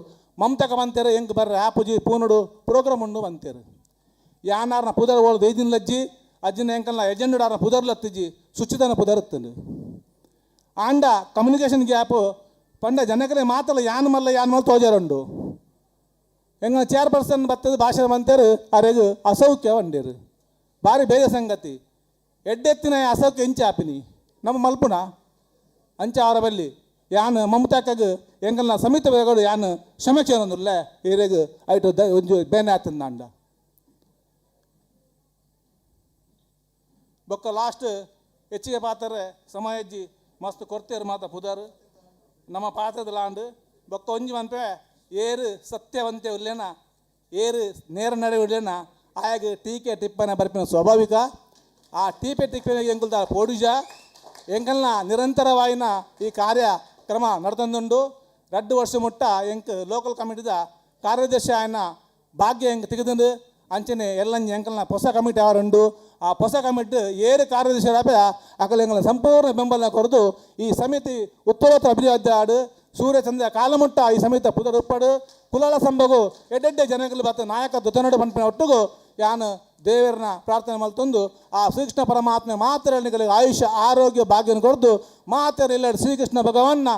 ಮಮತಕ ಬಂತೇರು ಹೆಂಗೆ ಬರ್ರೆ ಆಪುಜಿ ಪೂನುಡು ಪ್ರೋಗ್ರಾಮ್ ಉಂಡು ಬಂತೇರು ಯಾನಾರ್ನ ಪುದರ್ ಓಳು ದೈದಿನ ಲಜ್ಜಿ ಅಜ್ಜಿನ ಎಂಕಲ್ನ ಎಜೆಂಡಾರ್ನ ಪುದರ್ಲತ್ತಿಜ್ಜಿ ಶುಚಿತನ ಪುದರುತ್ತನು ಆಂಡ ಕಮ್ಯುನಿಕೇಷನ್ ಗ್ಯಾಪು ಪಂಡ ಜನಕಲೆ ಮಾತಲ್ಲ ಯಾನ್ ಮಲ್ಲ ಯಾನ್ ಮಲ್ಲ ತೋಜಾರುಂಡು ಎಂಗ ಚೇರ್ಪರ್ಸನ್ ಬತ್ತದ ಭಾಷೆ ಬಂತೇರು ಅರೆಗು ಅಸೌಖ್ಯ వంಡೇರು ಭಾರಿ ಬೇಜ ಸಂಗತಿ ಎಡ್ಡೆತ್ತಿನ ಅಸೌಖ್ಯ ಇಂಚ ಆಪಿನಿ ನಮ್ಮ ಮಲ್ಪುಣ ಅಂಚ ಅವರ ಬಲ್ಲಿ ಯಾನ್ ಮಮತಾಕಗ್ ಎಂಗಲ್ನ ಸಮಿತ ಬೇಗಡು ಯಾನ್ ಕ್ಷಮೆ ಚೇನೊಂದುಲ್ಲ ಈರೆಗ್ ಐಟು the ಒಂಜು ಬೇನೆ ಆತಂದಾಂಡ ಬೊಕ್ಕ ಲಾಸ್ಟ್ ಹೆಚ್ಚಿಗೆ ಪಾತ್ರೆ ಸಮಯಜ್ಜಿ ಮಸ್ತ್ ಕೊಡ್ತೇರು ಮಾತ ಪುದಾರು ನಮ್ಮ ಪಾತ್ರದ ಲಾಂಡ್ ಬೊಕ್ಕ ಒಂಜಿ ಮನ್ಪೆ ಏರು ಸತ್ಯವಂತೆ ಉಲ್ಲೇನ ಏರು ನೇರ ನಡೆ ಉಲ್ಲೇನ ಆಯಾಗ ಟೀಕೆ ಟಿಪ್ಪನೆ ಬರ್ಪಿನ ಸ್ವಾಭಾವಿಕ ಆ ಟೀಪೆ ಟಿಪ್ಪನೆ ಎಂಕುಲ್ದ ಪೋಡುಜ ಎಂಕಲ್ನ ನಿರಂತರವಾಯಿನ ಈ ಕಾರ್ಯಕ್ರಮ ನಡ್ತಂದುಂಡು 2 ವರ್ಷ ಮುಟ್ಟ ಎಂಕ್ ಲೋಕಲ್ ಕಮಿಟಿದ ಕಾರ್ಯದರ್ಶಿ ఆయన ಭಾಗ್ಯ ಎಂಕ್ ತೆಗೆದುಂಡು ಅಂಚನೆ ಎಲ್ಲಂಜಿ ಎಂಕಲ್ನ ಹೊಸ ಕಮಿಟಿ ಅವರುಂಡು ಆ ಹೊಸ ಕಮಿಟಿ ಏರು ಕಾರ್ಯದರ್ಶಿ ಅಕಲ ಎಂಕಲ್ನ ಸಂಪೂರ್ಣ ಬೆಂಬಲ ಕೊರದು ಈ ಸಮಿತಿ ಉತ್ತರೋತ್ತರ ಅಭಿವೃದ್ಧಿ ಆಡು ಸೂರ್ಯಚಂದ್ರ ಕಾಲಮುಟ್ಟ ಈ ಸಮಿತ ಪುದರುಪ್ಪಡು ಕುಲಾಲ ಸಂಭಗು ಎಡ್ಡೆಡ್ಡೆ ಜನಗಳು ಬತ್ತ ನಾಯಕ ದುತನಡು ಪನ್ಪಿನ ಒಟ್ಟುಗು ಯಾನು ದೇವರನ್ನ ಪ್ರಾರ್ಥನೆ ಮಲ್ತೊಂದು ಆ ಶ್ರೀಕೃಷ್ಣ ಪರಮಾತ್ಮೆ ಮಾತ್ರ ಆಯುಷ್ಯ ಆರೋಗ್ಯ ಭಾಗ್ಯನ ಕೊರದು ಮಾತ್ರ ಎಲ್ಲ ಶ್ರೀಕೃಷ್ಣ ಭಗವನ್ನ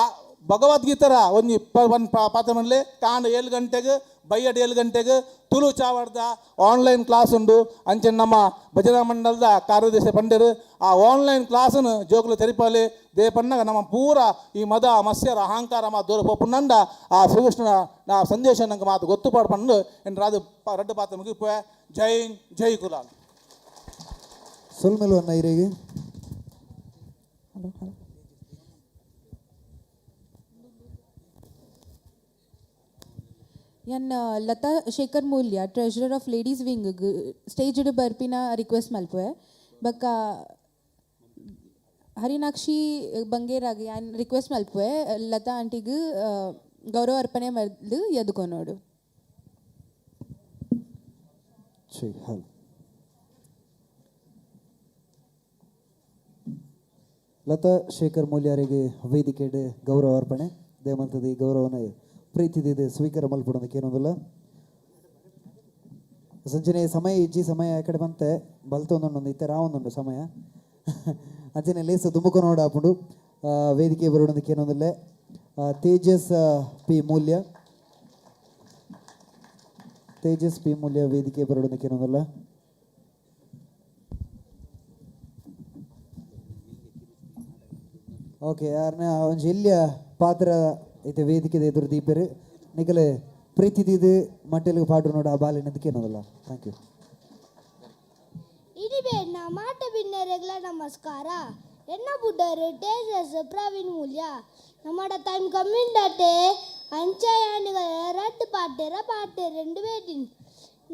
ಆ ಭಗವದ್ಗೀತರ ಒಂಜಿ ಒಂದು ಪಾತ್ರ ಮಾಡಲಿ ಕಾಂಡ 7 ಗಂಟೆಗೆ ಬೈಯಡ್ 7 ಗಂಟೆಗೆ ತುಳು ಚಾವಡ್ದ ಆನ್ಲೈನ್ ಕ್ಲಾಸ್ ಉಂಡು ಅಂಚನೆ ನಮ್ಮ ಭಜನಾ ಮಂಡಲದ ಕಾರ್ಯದರ್ಶಿ ಪಂಡರು ಆ ಆನ್ಲೈನ್ ಕ್ಲಾಸನ್ನು ಜೋಕುಲು ತೆರಿಪಾಲಿ ದೇಪಣ್ಣಗ ನಮ್ಮ ಪೂರ ಈ ಮದ ಮತ್ಸ್ಯರ ಅಹಂಕಾರ ಮಾ ದೂರ ಪೋಪುಂಡ ಆ ಶ್ರೀಕೃಷ್ಣನ ನಾ ಸಂದೇಶ ನಂಗೆ ಮಾತು ಗೊತ್ತುಪಾಡು ಪಂಡು ಎನ್ ರಾಜು ರಡ್ಡು ಪಾತ್ರ ಮುಗಿಪುವೆ. ಜೈ ಜೈ ಕುಲಾಲ್. ಸೊಲ್ಮೆಲು ಅನ್ನ ಇರೆಗೆ. Yan Latha Shekhar Mulya treasurer of ladies wing stage ಬರ್ಪಿನ request ಮಲ್ಪುವೆ ಬೊಕ್ಕ ಹರಿನಾಕ್ಷಿ ಬಂಗೇರಾಗ್ ಯಾನ್ ರಿಕ್ವೆಸ್ಟ್ ಮಲ್ಪುವೆ ಲತಾ ಆಂಟಿಗ್ ಗೌರವ ಅರ್ಪಣೆ ಮಲ್ದು ಎದುಕೊನೋಡು. ಲತಾ ಶೇಖರ್ ಮೂಲ್ಯರಿಗೆ ವೇದಿಕೆಡ್ ಗೌರವ ಅರ್ಪಣೆ ದೇವಂತದ ಈ ಗೌರವನ ಪ್ರೀತಿದಿದೆ ಸ್ವೀಕಾರ ಮಲ್ಪಡೋದಕ್ಕೆ ಏನೊಂದಿಲ್ಲ. ಸಂಜನೆ ಸಮಯ ಇಜ್ಜಿ, ಸಮಯ ಕಡೆ ಬಂತೆ ಬಲ್ತೊಂದುಂಡು, ಇತ್ತೆ ರಾವೊಂದುಂಡು ಸಮಯ. ಅಂಚನೆ ಲೇಸ ದುಮುಕ ನೋಡಾಪುಂಡು. ವೇದಿಕೆ ಬರೋಡೊಂದು ಕೇನೊಂದುಲ್ಲೆ ತೇಜಸ್ ಪಿ ಮೂಲ್ಯ, ತೇಜಸ್ ಪಿ ಮೂಲ್ಯ ವೇದಿಕೆ ಬರೋಡೊಂದು ಕೇನೊಂದುಲ್ಲ. ಓಕೆ, ಯಾರನ್ನ ಒಂಜಿ ಎಲ್ಲಿಯ ಪಾತ್ರ ಐತೆ ವೇದಿಕೆ ಎದುರು ದೀಪೆರು ನಿಕಲೆ ಪ್ರೀತಿ ದೀದು ಮಟ್ಟೆಲಿಗೆ ಪಾಡು ನೋಡು ಆ ಬಾಲಿನದಕ್ಕೆ ಏನೋದಲ್ಲ. Thank you. ಇಡಿಬೇಡ್ನ ಮಾಟ ಬಿನ್ನೆರೆಗ್ಲ ನಮಸ್ಕಾರ. ಎನ್ನ ಬುಡ್ಡರು ತೇಜಸ್ ಪ್ರವೀಣ್ ಮೂಲ್ಯ. ನಮ್ಮಡ ಟೈಮ್ ಕಮ್ಮಿಂಡಟೆ ಅಂಚಯಾನಿಗಳ ರಡ್ಡು ಪಾಟೆರ ಪಾಟೆ రెండు ಬೇಟಿನ್.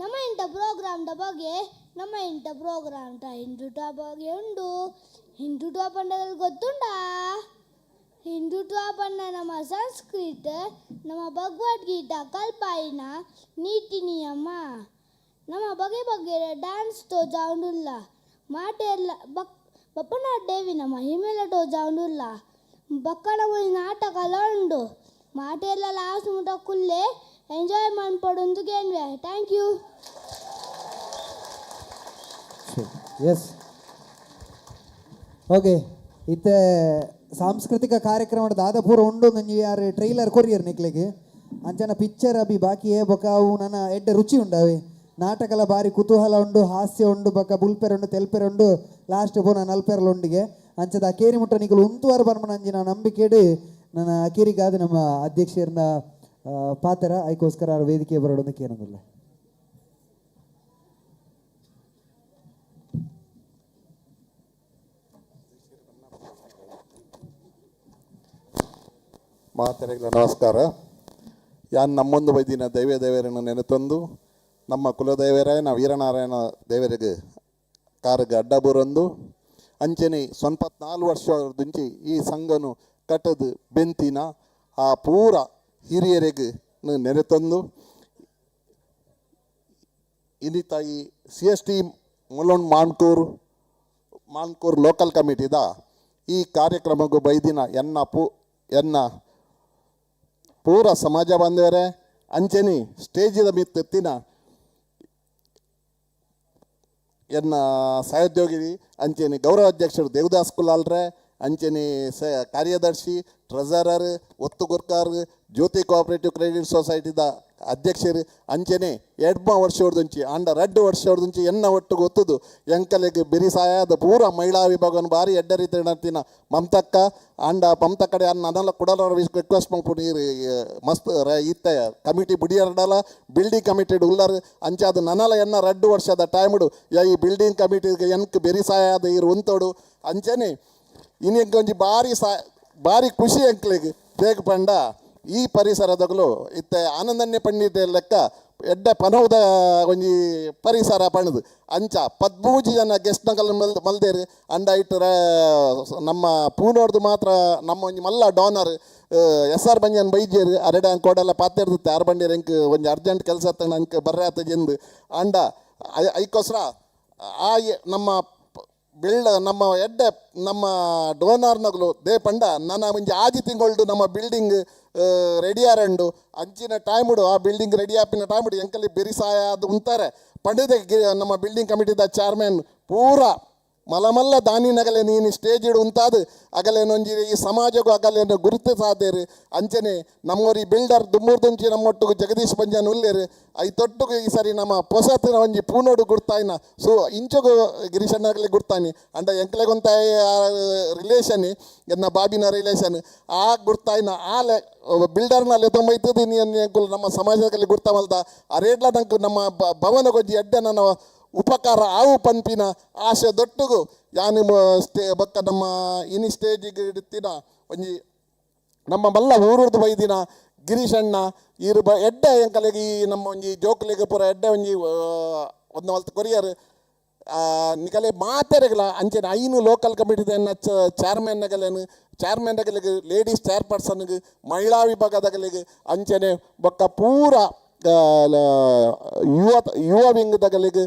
ನಮ್ಮ ಇಂಥ ಪ್ರೋಗ್ರಾಮ್ದ ಬಗ್ಗೆ, ನಮ್ಮ ಇಂಥ ಪ್ರೋಗ್ರಾಮ್ ಹಿಂದುತ್ವ ಬಗ್ಗೆ ಉಂಡು. ಹಿಂದುತ್ವ ಪಂಡಗಳು ಗೊತ್ತುಂಡಾ? ಹಿಂದುತ್ವ ಪಂಡ ನಮ್ಮ ಸಂಸ್ಕೃತ, ನಮ್ಮ ಭಗವದ್ಗೀತಾ ಕಲ್ಪಾಯಿನ ನೀತಿ ನಿಯಮ. ನಮ್ಮ ಬಗೆ ಬಗೆ ಡ್ಯಾನ್ಸ್ ತೋಜಾವುಂಡುಲ್ಲ, ಮಾಟೆಲ್ಲ ಬಕ್ ಬಪ್ಪನಾಡ್ ದೇವಿನ ಮಹಿಮೆಲ ತೋಜಾವುಂಡುಲ್ಲ, ಬಕ್ಕನ ನಾಟಕಲ ಉಂಡು. ಮಾಟೆಲ್ಲ ಲಾಸ್ಟ್ ಮುಟ ಕುಲ್ಲೆ ಎಂಜಾಯ್ ಮನ್ಪೊಡೊಂದು ಕೇನ್ವೆ. Thank you. S, okay. ಇತ್ತೆ ಸಾಂಸ್ಕೃತಿಕ ಕಾರ್ಯಕ್ರಮ ದಾದ ಪೂರ ಉಂಡು. ನಂಜಿ ಯಾರು ಟ್ರೈಲರ್ ಕೊರಿಯರ್ ನಿಕ್ಲೆಗ್ ಅಂಚನ ಪಿಕ್ಚರ್ ಅಭಿ ಬಾಕಿ ಏ ಬೊಕ ಅವು ನನ್ನ ಎಡ್ಡೆ ರುಚಿ ಉಂಡವೆ. ನಾಟಕಲ ಬಾರಿ ಕುತೂಹಲ ಉಂಡು, ಹಾಸ್ಯ ಉಂಡು, ಬೊಕ ಬುಲ್ಪೆರ್ ಉಂಡು, ತೆಲ್ಪೆರ್ ಉಂಡು, ಲಾಸ್ಟ್ ಪೋನ ನಲ್ಪೆರ್ಲ ಉಂಡಿಗೆ. ಅಂಚದ ಅಕೇರಿ ಮುಟ್ಟ ನಿಕುಲು ಉಂತುವಾರ ಬರ್ಮನ ಅಂಜಿನ ನಂಬಿಕೆಡು ನನ್ನ ಅಕೇರಿಗಾದ ನಮ್ಮ ಅಧ್ಯಕ್ಷರನ್ನ ಪಾತ್ರ ಐಕೋಸ್ಕರ ಅವ್ರ ವೇದಿಕೆ ಬರೋಡೋದಕ್ಕೆ ಏನಂದಿಲ್ಲ. ಮಾತರೆಗಳ ನಮಸ್ಕಾರ. ಯಾನ್ ನಮ್ಮೊಂದು ಬೈದಿನ ದೈವ ದೇವರನ್ನು ನೆನೆತೊಂದು ನಮ್ಮ ಕುಲದೇವರಾಯನ ವೀರನಾರಾಯಣ ದೇವರಿಗೆ ಕಾರಿಗೆ ಅಡ್ಡ ಬರೊಂದು ಅಂಚನೆ 94 ವರ್ಷದಿಂಚಿ ಈ ಸಂಘನು ಕಟ್ಟದು ಬೆಂತಿನ ಆ ಪೂರ ಹಿರಿಯರಿಗೆ ನೆನೆತೊಂದು ಇನ್ನಿತಾಯಿ C S T Mulund Mankur Mankur local ಕಮಿಟಿದ ಈ ಕಾರ್ಯಕ್ರಮಕ್ಕೂ ಬೈದಿನ ಎನ್ನ ಪೂರ ಸಮಾಜ ಬಾಂಧವರೇ ಅಂಚನೆ ಸ್ಟೇಜಿದ ಮಿತ್ತೆತ್ತಿನ ಎನ್ನ ಸಹೋದ್ಯೋಗಿ ಅಂಚನೆ ಗೌರವ ಅಧ್ಯಕ್ಷರು ದೇವದಾಸ್ ಕುಲಾಲ್ರೆ, ಅಂಚನೆ ಸ ಕಾರ್ಯದರ್ಶಿ ಟ್ರೆಸರರ್ ಒತ್ತು ಗುರ್ಕಾರ್ ಜ್ಯೋತಿ ಕೋಆಪರೇಟಿವ್ ಕ್ರೆಡಿಟ್ ಸೊಸೈಟಿದ ಅಧ್ಯಕ್ಷರು ಅಂಚನೆ ಎಡ್ಮ ವರ್ಷದಂಚಿ ಅಂಡ ರಡ್ಡು ವರ್ಷದಂಚಿ ಎನ್ನ ಒಟ್ಟಿಗೆ ಒತ್ತುದು ಎಂಕಲೆಗ್ ಬಿರಿಸಾಯದ ಪೂರ ಮಹಿಳಾ ವಿಭಾಗವನ್ನು ಭಾರಿ ಎಡ್ಡ ರೀತಿ ನಡ್ತಿನ ಮಮತಕ್ಕ ಅಂಡ ಮಮತಕ್ಕಡೆ ಅನ್ನ ಅದೆಲ್ಲ ಕುಡಲ ರಿಕ್ವೆಸ್ಟ್ ಮಲ್ಪುಂಡು ನೀರು ಮಸ್ತ್ ಇತ್ತ ಕಮಿಟಿ ಬುಡಿಯರ್ಡಲ ಬಿಲ್ಡಿಂಗ್ ಕಮಿಟಿ ಉಲ್ಲರ್ ಅಂಚಾದ ನನಲ ಎನ್ನ ರಡ್ಡು ವರ್ಷದ ಟೈಮ್ಡು ಈ ಬಿಲ್ಡಿಂಗ್ ಕಮಿಟಿ ಎನ್ಕ್ ಬೆರಿಸಾಯದ ಇರು ಉಂತೋಡು ಅಂಚನೆ ಇನ್ನೊಂಜಿ ಭಾರಿ ಭಾರಿ ಖುಷಿ ಎಂಕ್ಲೆಗ್ ಬೇಗ ಪಂಡ ಈ ಪರಿಸರದಗಳು ಇತ್ತೆ ಆನಂದನ್ಯ ಪಂಡಿತ ಲೆಕ್ಕ ಎಡ್ಡ ಪನೌದ ಒಂಜಿ ಪರಿಸರ ಪಣದು ಅಂಚ 13 ಜನ ಗೆಸ್ಟ್ ನಗಲ್ ಮಲ್ದೇರು ಅಂಡ ಇಟ್ಟು ನಮ್ಮ ಪೂನೋರ್ದು ಮಾತ್ರ ನಮ್ಮ ಒಂಜಿ ಮಲ್ಲ donor S R Banjan ಬೈಜೇರು ಅರೆಡೆ ಅಂಕ ಕೊಡಲ್ಲ ಪಾತೆರ್ದಿತ್ತೆ ಆರ್ ಬಂಡೀರ್ ಎಂಕ್ ಒಂಜಿ ಅರ್ಜೆಂಟ್ ಕೆಲಸ ಅಂಕ ಬರ್ರೆ ಆತ ಜೆಂದು ಅಂಡ ಐಕೋಸ್ರ ಆ ನಮ್ಮ ಬಿಲ್ಡ ನಮ್ಮ ಎಡ್ಡೆ ನಮ್ಮ ಡೋನರ್ನಗಲು they ಪಂಡ ನನ್ನ ಒಂಜಿ ಆಜಿ ತಿಂಗೊಳ್ಡು ನಮ್ಮ ಬಿಲ್ಡಿಂಗ್ ರೆಡಿ ಆರಂಡು ಅಂಚಿನ ಟೈಮುಡು ಆ ಬಿಲ್ಡಿಂಗ್ ರೆಡಿ ಆಪಿನ ಟೈಮುಡು ಎಂಕಲಿ ಬೆರಿಸಾಯ ಅದು ಉಂತಾರೆ ಪಂಡದೆ ನಮ್ಮ ಬಿಲ್ಡಿಂಗ್ ಕಮಿಟಿದ ಚೇರ್ಮನ್ ಪೂರ ಮಲಮಲ್ಲ ದಾನಿನಗಲೆ ನೀನು ಸ್ಟೇಜ್ ಇಡು ಉಂತಾದು ಅಗಲೇನೊಂಜಿ ಈ ಸಮಾಜಕ್ಕೂ ಅಗಲೇನು ಗುರುತು ಸಾದೇರು ಅಂಚನೆ ನಮ್ಮೂರಿ ಬಿಲ್ಡರ್ ದುಮ್ಮೂರ್ದುಂಚಿ ನಮ್ಮೊಟ್ಟಿಗೆ ಜಗದೀಶ್ ಬಂಜನ್ ಉಲ್ಲೇರು I ತೊಟ್ಟುಗು ಈ ಸರಿ ನಮ್ಮ ಪೊಸತ್ತಿನ ಒಂಜಿ ಪೂನೋಡು ಗುರ್ತಾಯಿನ ಸೊ ಇಂಚಗು ಗಿರೀಶಣ್ಣಗಲಿ ಗುರ್ತಾನಿ ಅಂಡ ಎಂಕ್ಲೆಗೊಂತ ರಿಲೇಷನ್ ಎನ್ನ ಬಾಬಿನ ರಿಲೇಷನ್ ಆ ಗುರ್ತಾಯಿನ ಆ ಬಿಲ್ಡರ್ನ ಲೆತ್ತೊಂಬೈತದ ನೀನು ನಮ್ಮ ಸಮಾಜದಲ್ಲಿ ಗುರ್ತಾ ಮಲ್ತ ಆ ರೇಟ್ಲ ನಂಗೆ ನಮ್ಮ ಭವನಗೊಂಜಿ ಎಡ್ಡೆ ನನ್ನ ಉಪಕಾರ ಆವು ಪನ್ಪಿನ ಆಸೆ ದೊಟ್ಟುಗು ಯಾನು ಸ್ಟೇ ಬೊಕ್ಕ ನಮ್ಮ ಇನಿ ಸ್ಟೇಜಿಗೆ ಇಡ್ತಿನ ಒಂಜಿ ನಮ್ಮ ಮಲ್ಲ ಊರುರ್ದು ಬೈದಿನ ಗಿರೀಶಣ್ಣ ಈರು ಬ ಎಡ್ಡೆ ಎಂಕಲೆಗ್ ಈ ನಮ್ಮ ಒಂಜಿ ಜೋಕುಲೆಗ್ ಪೂರ ಎಡ್ಡೆ ಒಂಜಿ ಒಂದು ಮಲ್ತ್ ಕೊರಿಯರ್ ನಿಕಲೆ ಮಾತೆರೆಗ್ಲ ಅಂಚನೆ 5 ಲೋಕಲ್ ಕಮಿಟಿದ ಚೇರ್ಮನ್ ನಗಲೇನು ಚೇರ್ಮನ್ ನಗಲಿಗೆ ಲೇಡೀಸ್ ಚೇರ್ಪರ್ಸನ್ಗೆ ಮಹಿಳಾ ವಿಭಾಗದಗಲಿಗೆ ಅಂಚನೆ ಬೊಕ್ಕ ಪೂರ ಯುವ ಯುವ ವಿಂಗದಗಲಿಗೆ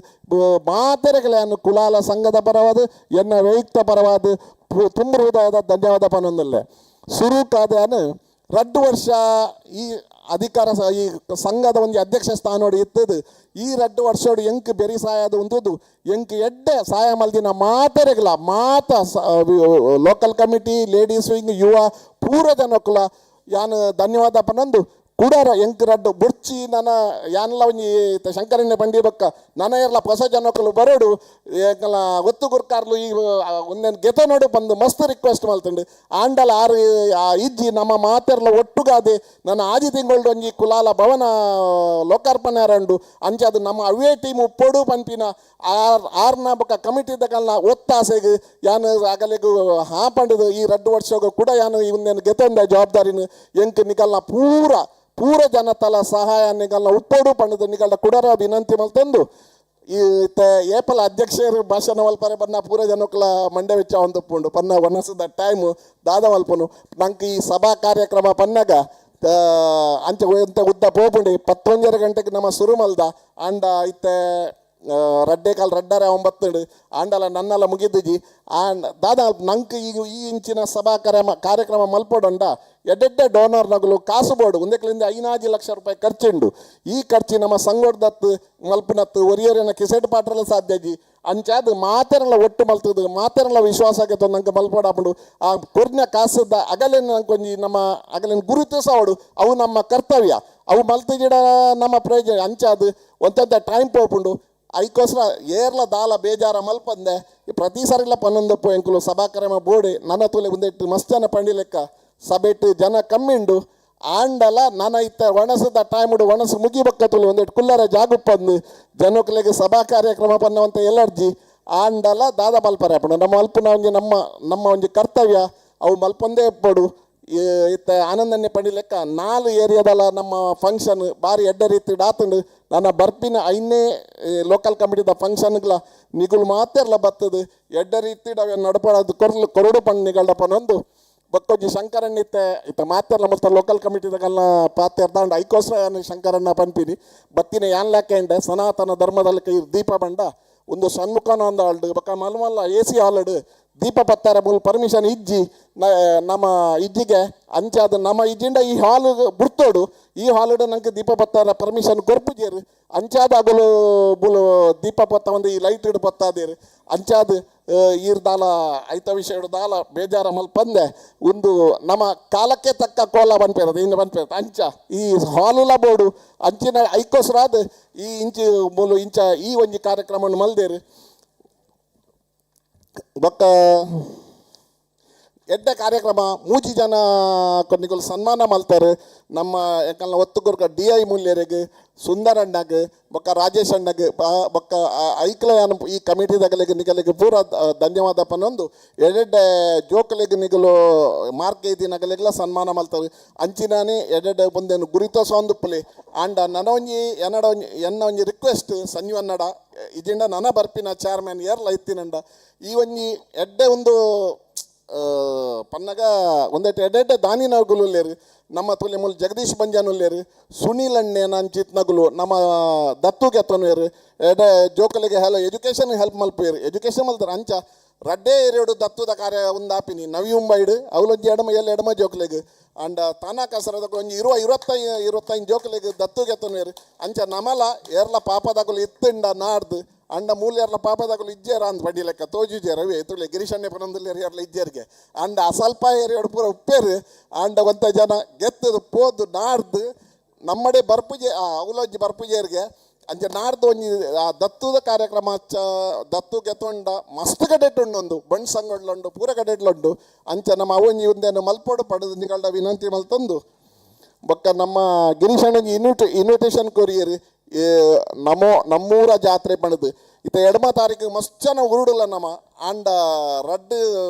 ಮಾತೆರೆಗಲೆಯನ್ನು ಕುಲಾಲ ಸಂಘದ ಪರವಾದ ಎನ್ನ ವೈಯಕ್ತ ಪರವಾದ ತುಂಬ ಹೃದಯದ ಧನ್ಯವಾದ ಪನೊಂದಲ್ಲೆ ಸುರುಕಾದನು 2 ವರ್ಷ ಈ ಅಧಿಕಾರ ಈ ಸಂಘದ ಒಂಜಿ ಅಧ್ಯಕ್ಷ ಸ್ಥಾನೋಡು ಇತ್ತದು. ಈ ರಡ್ಡು ವರ್ಷೋಡು ಎಂಕ್ ಬೆರಿ ಸಾಯದ ಉಂತುದು ಎಂಕ್ ಎಡ್ಡೆ ಸಹಾಯ ಮಲ್ದಿನ ಮಾತೆರೆಗ್ಲ ಮಾತ local committee, ladies wing, ಯುವ ಪೂರ ಜನಕ್ಕುಲ ಯಾನ್ ಧನ್ಯವಾದ ಪನೊಂದು ಕುಡರ ಎಂಕ್ ರಡ್ಡು ಬುಡ್ಚಿ ನನ ಯಾನ್ಲ ಒಂಜಿ ಶಂಕರಣ್ಣ ಪಂಡಿ ಬಕ್ಕ ನನ ಎರ್ಲ ಹೊಸ ಜನಕ್ಕಲು ಬರೋಡು ಎಂಕಲ ಒತ್ತು ಗುರ್ಕಾರ್ಲು ಈ ಒಂದೇನು ಗೆತ ನೋಡು ಬಂದು ಮಸ್ತ್ ರಿಕ್ವೆಸ್ಟ್ ಮಲ್ತುಂಡು. ಆಂಡಲ ಆರು ಇಜ್ಜಿ ನಮ್ಮ ಮಾತೆರ್ಲ ಒಟ್ಟುಗಾದೆ ನನ್ನ ಆಜಿ ತಿಂಗಳು ಒಂಜಿ ಕುಲಾಲ ಭವನ ಲೋಕಾರ್ಪಣೆ ಅರಂಡು ಅಂಚ ಅದು ನಮ್ಮ ಅವೇ ಟೀಮ್ ಉಪ್ಪೊಡು ಪನ್ಪಿನ ಆರ್ ಆರ್ನ ಬೊಕ್ಕ ಕಮಿಟಿದ ಕಲ್ನ ಒತ್ತಾಸೆಗ್ ಯಾನ್ ಅಗಲೆಗ್ ಹಾ ಪಂಡುದು ಈ ರಡ್ಡು ವರ್ಷಗ್ ಕೂಡ ಯಾನ್ ಒಂದೇನು ಗೆತೊಂದ ಜವಾಬ್ದಾರಿನ ಎಂಕ್ ನಿಕಲ್ನ ಪೂರ ಪೂರ ಜನತಲ ಸಹಾಯ ನಿಗಲ್ನ ಉಪ್ಪೊಡು ಪಂಡದು ನಿಗಲ್ನ ಕುಡರ ವಿನಂತಿ ಮಲ್ತೊಂದು ಈ ಏಪಲ ಅಧ್ಯಕ್ಷರು ಭಾಷಣ ಮಲ್ಪರೆ ಪನ್ನ ಪೂರ ಜನಕ್ಕಲ ಮಂಡೆ ವೆಚ್ಚ ಒಂದುಪ್ಪುಂಡು ಪನ್ನ ಒನಸದ ಟೈಮ್ ದಾದ ಮಲ್ಪನು ನಂಕ್ ಈ ಸಭಾ ಕಾರ್ಯಕ್ರಮ ಪನ್ನಗ ಅಂಚ ಎಂತ ಉದ್ದ ಪೋಪುಂಡು 11:30 ಗಂಟೆಗೆ ನಮ್ಮ ಸುರು ಮಲ್ದ ಅಂಡ ಇತ್ತೆ ರಡ್ಡೆ ಕಾಲ್ ರಡ್ಡರೆ ಒಂಬತ್ತುಂಡು ಆಂಡಲ ನನ್ನಲ ಮುಗಿದುಜಿ. ಆಂಡ್ ದಾದ ನಂಕ್ ಈಗ ಈ ಇಂಚಿನ ಸಭಾ ಕಾರ್ಯಕ್ರಮ ಮಲ್ಪೊಡಂಡ ಎಡ್ಡೆಡ್ಡೆ ಡೋನರ್ ನಗಲು ಕಾಸು ಬೋರ್ಡು ಒಂದಕ್ಲಿಂದ 5 ಲಕ್ಷ ರೂಪಾಯಿ ಖರ್ಚುಂಡು. ಈ ಖರ್ಚು ನಮ್ಮ ಸಂಗೋಡ್ದತ್ತು ಮಲ್ಪನತ್ತು ಒರಿಯರಿನ ಕಿಸೆಟ್ ಪಾಟ್ರಲ್ಲ ಸಾಧ್ಯಜಿ ಅಂಚಾದ್ ಮಾತೆರಲ್ಲ ಒಟ್ಟು ಮಲ್ತದು ಮಾತೆರಲ್ಲ ವಿಶ್ವಾಸಕ್ಕೆ ನಂಗೆ ಮಲ್ಪೊಡಾಪುಂಡು. ಆ ಕೊರ್ನ ಕಾಸುದ ಅಗಲೇನು ನಂಕೊಂಜಿ ನಮ್ಮ ಅಗಲೇನು ಗುರುತಿಸೋಡು ಅವು ನಮ್ಮ ಕರ್ತವ್ಯ, ಅವು ಮಲ್ತುಜಿಡ ನಮ್ಮ ಪ್ರಯೋಜನ. ಅಂಚಾದ್ ಒಂತೆಂತ ಟೈಮ್ ಪೋಪುಂಡು ಐಕೋಸ್ಕರ ಏರ್ಲ ದಾಲ ಬೇಜಾರ ಮಲ್ಪಂದೆ ಪ್ರತಿ ಸರಿಲ ಪನ್ನೊಂದಪ್ಪು ಎಂಕುಲು ಸಭಾಕ್ರಮ ಬೋರ್ಡ್ ನನ್ನ ತೂಲೆ ಒಂದೆಟ್ಟು ಮಸ್ತ್ ಜನ ಪಂಡಿ ಲೆಕ್ಕ ಸಭೆಟ್ಟು ಜನ ಕಮ್ಮಿಂಡು ಆಂಡಲ ನನ ಇತ್ತ ಒಣಸದ ಟೈಮುಡು ಒಣಸು ಮುಗಿಬಕ್ಕ ತುಲೆ ಒಂದೆಟ್ಟು ಕುಲ್ಲರ ಜಾಗುಪ್ಪಂದು ಜನಕ್ಲೆಗ್ ಸಭಾ ಕಾರ್ಯಕ್ರಮ ಪನ್ನವಂತ ಎಲರ್ಜಿ ಆಂಡಲ ದಾದ ಮಲ್ಪರೆ ಅಪ್ಪುಂಡು ನಮ್ಮ ಮಲ್ಪುನ ಒಂಜಿ ನಮ್ಮ ನಮ್ಮ ಒಂಜಿ ಕರ್ತವ್ಯ ಅವು ಮಲ್ಪೊಂದೇ ಇಪ್ಪೊಡು. ಇತ್ತ ಆನಂದನ್ನೇ ಪಂಡಿ ಲೆಕ್ಕ 4 ಏರಿಯಾದಲ್ಲ ನಮ್ಮ ಫಂಕ್ಷನ್ ಬಾರಿ ಎಡ್ಡೆ ರೀತಿ ಡಾತುಂಡು. ನನ್ನ ಬರ್ಪಿನ 5ನೇ ಲೋಕಲ್ ಕಮಿಟಿದ ಫಂಕ್ಷನ್ಗಳ ನಿಗುಲು ಮಾತೆರ್ಲ ಬತ್ತದು ಎಡ್ಡೆ ರೀತಿ ಅವೆ ನಡಪಡೋದು ಕೊರ್ಲು ಕೊರಡು ಪಂಡ್ ನಿಗಲ್ಡ ಪನೊಂದು ಬಕ್ಕೊಂಜಿ ಶಂಕರಣ್ಣ ಇತ್ತೆ ಇತ್ತ ಮಾತೆರ್ಲ ಮೊತ್ತ ಲೋಕಲ್ ಕಮಿಟಿದಾಗಲ್ಲ ಪಾತೆರ್ದಾಂಡ ಐಕೋಸ್ಕರ ಯಾನ್ ಶಂಕರಣ್ಣ ಪನ್ಪಿನಿ ಬತ್ತಿನ ಯಾನ್ ಲೆಕ್ಕ ಸನಾತನ ಧರ್ಮದಲ್ಲಿ ಕೈ ದೀಪ ಬಂಡ ಒಂದು ಸಣ್ಮುಖನೊಂದು ಆಲ್ಡ್ ಬೊಕ್ಕ ಮಲ್ಮಲ್ಲ ಎ ಸಿ ಹಾಲ್ಡ್ ದೀಪ ಪತ್ತಾರೆ ಮೂಲ ಪರ್ಮಿಷನ್ ಇಜ್ಜಿ ನಮ್ಮ ಇಜ್ಜಿಗೆ ಅಂಚಾದ ನಮ್ಮ ಇಜ್ಜಿಂಡ ಈ ಹಾಲ್ ಬುಡ್ತೋಡು ಈ ಹಾಲ್ಡ್ ನಂಗೆ ದೀಪ ಪತ್ತಾರ ಪರ್ಮಿಷನ್ ಕೊರ್ಪುಜೇರು ಅಂಚಾದ ಅಗಲು ಬುಲು ದೀಪ ಪತ್ತ ಒಂದು ಈ ಲೈಟ್ ಇಡು ಪತ್ತಾದೇರು ಅಂಚಾದ ಈರ್ ದಾಲ ಐತ ವಿಷಯ ದಾಲ ಬೇಜಾರ ಮಲ್ಪಂದೆ ಒಂದು ನಮ್ಮ ಕಾಲಕ್ಕೆ ತಕ್ಕ ಕೋಲ ಬನ್ಪೇರದು ಇನ್ನು ಬನ್ಪೇರದು ಅಂಚ ಈ ಹಾಲುಲ ಬೋರ್ಡು ಅಂಚಿನ ಐಕೋಸ್ರಾದ ಈ ಇಂಚು ಮೂಲು ಇಂಚ ಈ ಒಂಜಿ ಕಾರ್ಯಕ್ರಮವನ್ನು ಮಲ್ದೇರು. ಬೊಕ್ಕ ಎಡ್ಡೆ ಕಾರ್ಯಕ್ರಮ ಮೂಜಿ ಜನ ಕೊನ್ನಿಗುಲು ಸನ್ಮಾನ ಮಲ್ತಾರೆ ನಮ್ಮ ಯಾಕಂದ್ರೆ ಒತ್ತುಗುರ್ಕ ಡಿ I ಮೂಲ್ಯರಿಗೆ, ಸುಂದರ ಅಣ್ಣಗ್, ಬೊಕ್ಕ ರಾಜೇಶ್ ಅಣ್ಣಗ್, ಬೊಕ್ಕ ಐಕ್ಲ ಯಾನ್ ಈ ಕಮಿಟಿದಗಲಿಗೆ ನಿಗಲಿಗೆ ಪೂರ ಧನ್ಯವಾದ ಪನ್ನೊಂದು ಎಡೆಡ್ಡೆ ಜೋಕಲಿಗೆ ನಿಗಲು ಮಾರ್ಕ್ ಐದಿನಗಲಿಗೆಲ್ಲ ಸನ್ಮಾನ ಮಲ್ತಾರೆ. ಅಂಚಿನಾನೇ ಎಡೆಡ್ಡೆ ಬಂದೇನು ಗುರಿತೋಸ ಪುಲಿ ಆಂಡ ನನ ಒಂಜಿ ಎನ್ನಡ ಒಂಜಿ ಎನ್ನ ಒಂಜಿ ರಿಕ್ವೆಸ್ಟ್ ಸಂಜೀವನ್ನಡ ಇಜಿಂಡ ನನ ಬರ್ಪಿನ ಚೇರ್ಮ್ಯಾನ್ ಏರ್ಲ ಇತ್ತಿನಂಡ ಈ ಒಂಜಿ ಎಡ್ಡೆ ಒಂದು ಪನ್ನಗ ಒಂದೆಟ್ಟು ಎಡ್ಡೆಡ್ಡೆ ದಾನಿನಗುಲು ಉಲ್ಲೇರು ನಮ್ಮ ತುಲೆ ಮೂಲ ಜಗದೀಶ್ ಬಂಜಾನ್ ಉಲ್ಲೇರು ಸುನೀಲ್ ಅಣ್ಣೆ ನಂಚಿತ್ನಗುಲು ನಮ್ಮ ದತ್ತು ಗೆತ್ತನುವೇರು ಎಡೆ ಜೋಕಲಿಗೆ ಹೆಲ ಎಜುಕೇಷನ್ ಹೆಲ್ಪ್ ಮಲ್ಪೇರು ಎಜುಕೇಷನ್ ಮಲ್ತಾರೆ ಅಂಚ ರಡ್ಡೇ ಏರಿಯೋಡು ದತ್ತುದ ಕಾರ್ಯ ಒಂದು ನವಿ ಮುಂಬೈಡು ಅವಲೊಂಜಿ ಎಡಮ ಎಲ್ಲಿ ಎಡಮ ಜೋಕಲಿಗೆ ಅಂಡ ತಾನಾ ಕಸರದ ಒಂಜಿ ಇರುವ 25 ಜೋಕಲಿಗೆ ದತ್ತು ಗೆತ್ತನುವೇರು ಅಂಚ ನಮಲ ಏರ್ಲ ಪಾಪದಗುಲು ಇತ್ತುಂಡ ನಾಡ್ದು ಅಂಡ ಮೂಲ್ಯರ್ಲ ಪಾಪದಗುಲು ಇಜ್ಜೇರ ಅಂದ್ ಬಡ್ಡಿ ಲೆಕ್ಕ ತೋಜುಜೇರ ಅವೇ ತುಳಿ ಗಿರೀಶಣ್ಣೆ ಪನೊಂದುಲ್ಲೇರು ಏರ್ಲ ಇಜ್ಜೇರ್ಗೆ ಅಂಡ ಅಸಲ್ಪ ಏರಿಯೋಡು ಪೂರ ಉಪ್ಪೇರು ಅಂಡ ಒಂತ ಜನ ಗೆತ್ತದು ಪೋದು ನಾಡ್ದು ನಮ್ಮಡೆ ಬರ್ಪುಜೆ ಅವಲೊಂಜಿ ಬರ್ಪುಜೇರ್ಗೆ ಅಂಚ ನಾಡ್ದು ಒಂಜಿ ಆ ದತ್ತುದ ಕಾರ್ಯಕ್ರಮ ದತ್ತು ಗೆತ್ತೊಂಡ ಮಸ್ತ್ ಕಡೆಟುಂಡು ಒಂದು ಬಂಡ್ ಸಂಗೊಡ್ಲುಂಡು ಪೂರ ಕಡೆಟ್ಲುಂಡು ಅಂಚ ನಮ್ಮ ಅವೊಂಜಿ ಒಂದೇನು ಮಲ್ಪೋಡು ಪಡೆದು ನಿಗಲ್ಡ ವಿನಂತಿ ಮಲ್ತೊಂದು ಬೊಕ್ಕ ನಮ್ಮ ಗಿರೀಶಣ್ಣಂಜಿ ಇನ್ವಿಟೇಷನ್ ಕೊರಿಯರ್ ನಮೋ ನಮ್ಮೂರ ಜಾತ್ರೆ ಪಣದು ಇತ್ತ ಎಡಮ ತಾರೀಕು ಮಸ್ತ್ ಜನ ಉರುಡುಲ ನಮ್ಮ ಆಂಡ ರಡ್ಡು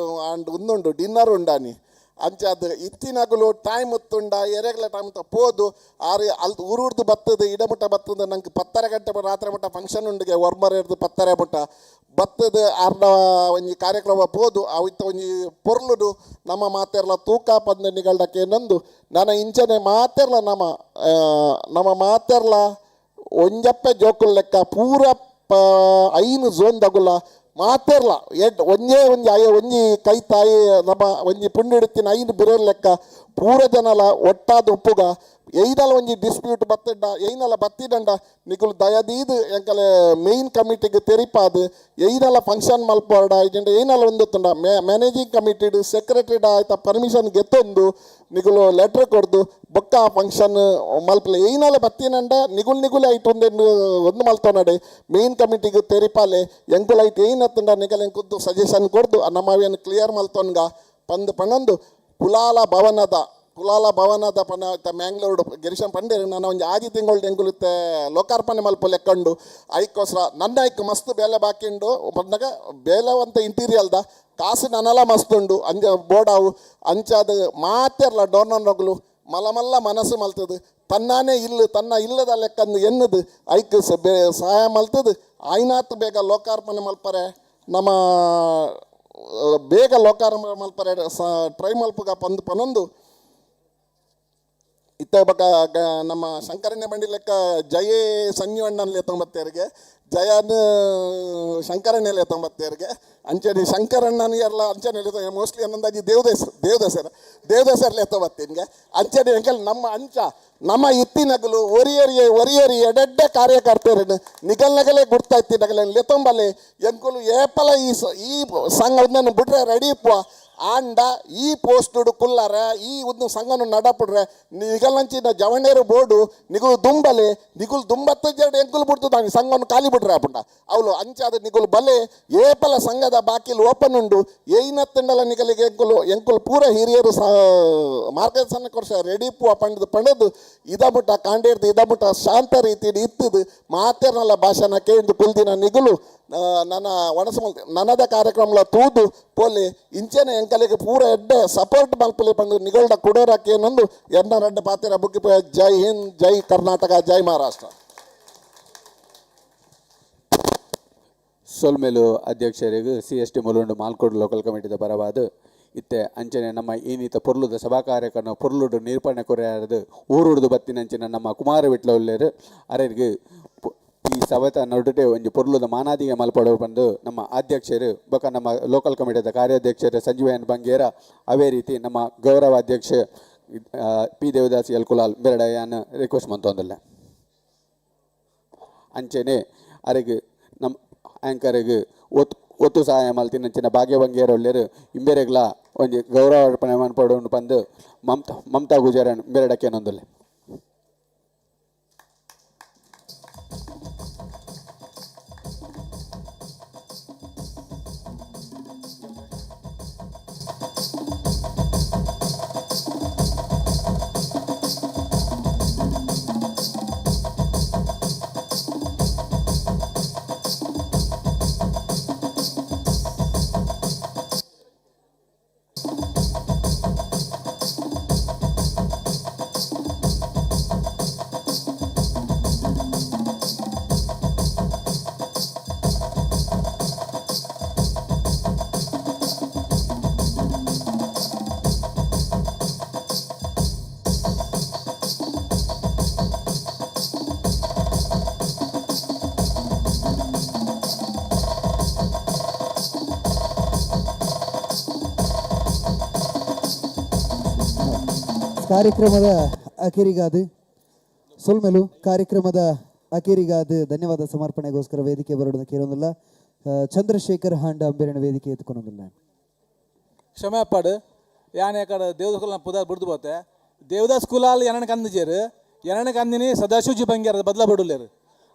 ಆಂಡ್ ಉಂದುಂಡು ಡಿನ್ನರ್ ಉಂಡಾನಿ ಅಂಚ ಅದು ಇತ್ತಿನಗುಲು ಟೈಮ್ ಉತ್ತುಂಡ ಎರೆಗ್ಲ ಟೈಮ್ ಪೋದು ಆರು ಅಲ್ಲಿ ಉರುಡ್ದು ಬತ್ತದು ಇಡಮುಟ್ಟ ಬತ್ತದು ನಂಗೆ 10:30 ಗಂಟೆ ರಾತ್ರಿ ಮುಟ್ಟ ಫಂಕ್ಷನ್ ಉಂಡಿಗೆ ಒರ್ಮರ್ ಹಿಡ್ದು 10:30 ಮುಟ್ಟ ಬತ್ತದು ಆರ್ನ ಒಂಜಿ ಕಾರ್ಯಕ್ರಮ ಪೋದು ಅವಿತ್ತ ಒಂಜಿ ಪೊರ್ಲುಡು ನಮ್ಮ ಮಾತೆರ್ಲ ತೂಕ ಪಂದ ನಿಗಲ್ಡಕ್ಕೆ ನಂದು ನನ್ನ ಇಂಚನೆ ಮಾತೆರ್ಲ ನಮ್ಮ ನಮ್ಮ ಮಾತೆರ್ಲ ಒಂಜಪ್ಪೆ ಜೋಕುಲ್ ಲೆಕ್ಕ ಪೂರ 5 ಝೋನ್ ದಗುಲ ಮಾತೆರ್ಲ ಎಡ್ ಒಂಜೇ ಒಂಜಿ ಆಯ ಒಂಜಿ ಕೈ ತಾಯಿ ನಮ್ಮ ಒಂಜಿ ಪುಂಡಿಡುತ್ತಿನ 5 ಬಿರೋರ್ ಲೆಕ್ಕ ಪೂರ ಜನಲ ಒಟ್ಟಾದ ಉಪ್ಪುಗ ಎಯ್ನಲ ಒಂಜಿ ಡಿಸ್ಪ್ಯೂಟ್ ಬತ್ತಂಡ ಎಯ್ನಲ ಬತ್ತಿದಂಡ ನಿಕುಲು ದಯದೀದ್ ಎಂಕಲೆ ಮೇನ್ ಕಮಿಟಿಗೆ ತೆರಿಪಾದ್ ಎಯ್ನಲ ಫಂಕ್ಷನ್ ಮಲ್ಪೋಡ ಇಜ್ಜಂಡ ಎಯ್ನಲ ಒಂದುತ್ತುಂಡ ಮ್ಯಾನೇಜಿಂಗ್ ಕಮಿಟಿಡ್ ಸೆಕ್ರೆಟರಿಡ ಆಯ್ತ ಪರ್ಮಿಷನ್ ಗೆತ್ತೊಂದು ನಿಕುಲು ಲೆಟರ್ ಕೊರ್ದು ಬೊಕ್ಕ ಫಂಕ್ಷನ್ ಮಲ್ಪಲೆ. ಎಯ್ನಲ ಬತ್ತಿನಂಡ ನಿಗುಲ್ ನಿಗುಲ್ ಐಟ್ ಒಂದೆ ಒಂದು ಮಲ್ತೊನಡೆ ಮೇನ್ ಕಮಿಟಿಗೆ ತೆರಿಪಾಲೆ ಎಂಕುಲು ಐಟ್ ಏನತ್ತಂಡ ನಿಕಲ್ ಎಂಕುದ್ದು ಸಜೆಷನ್ ಕೊರ್ದು ನಮ್ಮವೇನು ಕ್ಲಿಯರ್ ಮಲ್ತೊನ್ಗ ಪಂದ್ ಪನ್ನೊಂದು ಕುಲಾಲ ಭವನದ ಕುಲಾಲ ಭವನದ ಪನ ಮ್ಯಾಂಗ್ಳೂರು ಗಿರೀಶಂ ಪಂಡೇರು ನಾನು ಒಂಜಿ ಆಜಿ ತಿಂಗಳು ಎಂಕುಲು ಲೋಕಾರ್ಪಣೆ ಮಲ್ಪ ಲೆಕ್ಕಂಡು ಐಕೋಸ್ಕರ ನನ್ನ ಐಕ್ ಮಸ್ತ್ ಬೇಲೆ ಬಾಕಿಂಡು ಪಂಡಗ ಬೇಲೆ ಒಂತ ಇಂಟೀರಿಯಲ್ದ ಕಾಸು ನನ್ನಲ ಮಸ್ತ್ ಉಂಡು ಅಂಜ ಬೋಡಾವು ಅಂಚಾದ ಮಾತೆರ್ಲ ಡೋರ್ನೊಗ್ಲು ಮಲ್ಲ ಮಲ್ಲ ಮನಸ್ಸು ಮಲ್ತದು ತನ್ನಾನೇ ಇಲ್ಲು ತನ್ನ ಇಲ್ಲದ ಲೆಕ್ಕಂದು ಎನ್ನದು ಐಕ್ ಸಹಾಯ ಮಲ್ತದು ಆಯ್ನಾತ್ ಬೇಗ ಲೋಕಾರ್ಪಣೆ ಮಲ್ಪರೆ ನಮ್ಮ ಬೇಗ ಲೋಕಾರ್ಪಣೆ ಮಲ್ಪರೆ ಟ್ರೈ ಮಲ್ಪುಗ ಪಂದು ಪನೊಂದು ಇತ್ತ ಬಕ ನಮ್ಮ ಶಂಕರಣ್ಯ ಬಂಡಿ ಲೆಕ್ಕ ಜಯೇ ಸಂಜೀವಣ್ಣನ್ ತೊಂಬತ್ತೇರಿಗೆ ಜಯನ್ ಶಂಕರಣ್ಣಲ್ಲಿ ತೊಂಬತ್ತೇರಿಗೆ ಅಂಚನೆ ಶಂಕರಣ್ಣನ ಎಲ್ಲ ಅಂಚನೆ ಮೋಸ್ಟ್ಲಿ ಅನ್ನೊಂದಾಜಿ ದೇವದಾಸ್ ದೇವದಾಸರ ದೇವದಾಸರ್ಲೆ ತೊಂಬತ್ತೇನ್ಗೆ ಅಂಚನೆ ಎಂಕಲ್ ನಮ್ಮ ಅಂಚ ನಮ್ಮ ಇತ್ತಿನಗಲು ಒರಿಯರಿಯೆ ಒರಿಯರಿ ಎಡೆಡ್ಡೆ ಕಾರ್ಯಕರ್ತರನ್ನು ನಿಗಲ್ ನಗಲೇ ಗುರ್ತಾಯ್ತಿ ನಗಲೆ ಲೆತೊಂಬಲೆ ಎಂಕುಲು ಏಪಲ ಈ ಈ ಸಂಘ ಬಿಟ್ರೆ ರೆಡಿ ಇಪ್ಪುವ ಆಂಡ ಈ ಪೋಸ್ಟುಡು ಕುಲ್ಲಾರ ಈ ಒಂದು ಸಂಘನು ನಡಪುಡ್ರೆ ನಿಗಲಂಚಿನ ಜವಣೇರು ಬೋರ್ಡು ನಿಗುಲು ದುಂಬಲೆ ನಿಗುಲು ದುಂಬತ್ತ ಜರಡು ಎಂಕುಲು ಬಿಡ್ತು ದಾನಿ ಸಂಘನು ಖಾಲಿ ಬಿಡ್ರೆ ಅಪುಂಡ ಅವಳು ಅಂಚಾದ ನಿಗುಲು ಬಲೆ ಏಪಲ ಸಂಘದ ಬಾಕಿಲ್ ಓಪನ್ ಉಂಡು ಏಯ್ನತ್ತಂಡಲ ನಿಗಲಿಗೆ ಎಂಕುಲು ಎಂಕುಲು ಪೂರ ಹಿರಿಯರು ಮಾರ್ಗದರ್ಶನ ಕೊರ್ಸ ರೆಡಿ ಪೂವ ಪಂಡದು ಪಂಡದು ಇದಮುಟ್ಟ ಕಾಂಡೇರ್ದು ಇದಮುಟ್ಟ ಶಾಂತ ರೀತಿಯಲ್ಲಿ ಇತ್ತದು ಮಾತೇರ್ನಲ್ಲ ಭಾಷಣ ಕೇಂದು ಕುಲ್ದಿನ ನಿಗುಲು ನನ್ನ ಒಣಸ ನನದ ಕಾರ್ಯಕ್ರಮಲ ತೂದು ಪೋಲೆ ಇಂಚೆನೆ ಎಂಕಲಿಗೆ ಪೂರ ಎಡ್ಡೆ ಸಪೋರ್ಟ್ ಮಲ್ಪಲೆ ಪಂದು ನಿಗಲ್ಡ ಕುಡೋರಕ್ಕೆ ಎನ್ನ ರಡ್ಡ ಪಾತಿರ ಬುಕ್ಕಿ ಜೈ ಹಿಂದ್, ಜೈ ಕರ್ನಾಟಕ, ಜೈ ಮಹಾರಾಷ್ಟ್ರ. ಸೊಲ್ಮೇಲು ಅಧ್ಯಕ್ಷರಿಗೆ ಸಿ ಎಸ್ ಟಿ ಮುಲುಂಡು ಮಾಲ್ಕೋಡ್ ಲೋಕಲ್ ಕಮಿಟಿದ ಪರವಾದ ಇತ್ತೆ ಅಂಚನೆ ನಮ್ಮ ಈನಿತ ಪೊರ್ಲುದ ಸಭಾ ಕಾರ್ಯಕ್ರಮ ಪೊರ್ಲುಡು ನಿರೂಪಣೆ ಕೊರೆಯಾರದು ಊರುಡ್ದು ಬತ್ತಿನಂಚಿನ ನಮ್ಮ ಕುಮಾರ ವಿಟ್ಲ ಉಲ್ಲೇರು ಅರೆರ್ಗ್ ಈ ಸಭೆತ ನಡುಟೆ ಒಂಜಿ ಪೊರ್ಲುದ ಮಾನಾದಿಗೆ ಮಲ್ಪಡು ಬಂದು ನಮ್ಮ ಅಧ್ಯಕ್ಷರು ಬೊಕ ನಮ್ಮ ಲೋಕಲ್ ಕಮಿಟಿದ ಕಾರ್ಯಾಧ್ಯಕ್ಷರು ಸಂಜೀವ ಎನ್ ಬಂಗೇರ, ಅವೇ ರೀತಿ ನಮ್ಮ ಗೌರವ ಅಧ್ಯಕ್ಷ ಪಿ ದೇವದಾಸ್ ಎಲ್ ಕುಲಾಲ್ ಬೆರಡಯ್ಯನ ರಿಕ್ವೆಸ್ಟ್ ಮಂತೊಂದಿಲ್ಲ. ಅಂಚೆನೆ ಅರೆಗ್ ನಮ್ಮ ಆ್ಯಂಕರ್ಗ್ ಒತ್ತು ಒತ್ತು ಸಹಾಯ ಮಲ್ತಿನಂಚಿನ ಭಾಗ್ಯ ಬಂಗೇರ ಒಲ್ಲೆರು ಇಂಬೆರೆಗ್ಲ ಒಂಜಿ ಗೌರವ ಅರ್ಪಣೆ ಮನ್ಪಡು ಪಂದು ಮಮತಾ ಮಮತಾ ಗುಜರನ್ ಬೆರಡಕ್ಕೇನೊಂದುಲ್ಲೆ. ಕಾರ್ಯಕ್ರಮದ ಅಖೇರಿಗಾದ ಸೊಲ್ಮೆಲು ಕಾರ್ಯಕ್ರಮದ ಅಖೇರಿಗಾದ ಧನ್ಯವಾದ ಸಮರ್ಪಣೆಗೋಸ್ಕರ ವೇದಿಕೆ ಬರೋದನ್ನ ಕೇಳೋದಿಲ್ಲ. ಚಂದ್ರಶೇಖರ್ ಹಾಂಡ ಅಂಬೇರಿನ ವೇದಿಕೆ ಎತ್ಕೊಳೋದಿಲ್ಲ. ಕ್ಷಮೆ ಪಾಡು ಯಾನೆ ಕಡೆ ದೇವದಾಸ್ ಕುಲಾಲ್ ಪುದ ಬಿಡ್ದು ಬೋತೆ ದೇವದಾಸ್ ಕುಲಾಲ್ ಎನನ ಕಂದಿಜೇರು ಎನನ ಕಂದಿನಿ ಸದಾಶಿವಜಿ ಬಂಗ್ಯಾರ ಬದಲ ಬಿಡುಲೇರು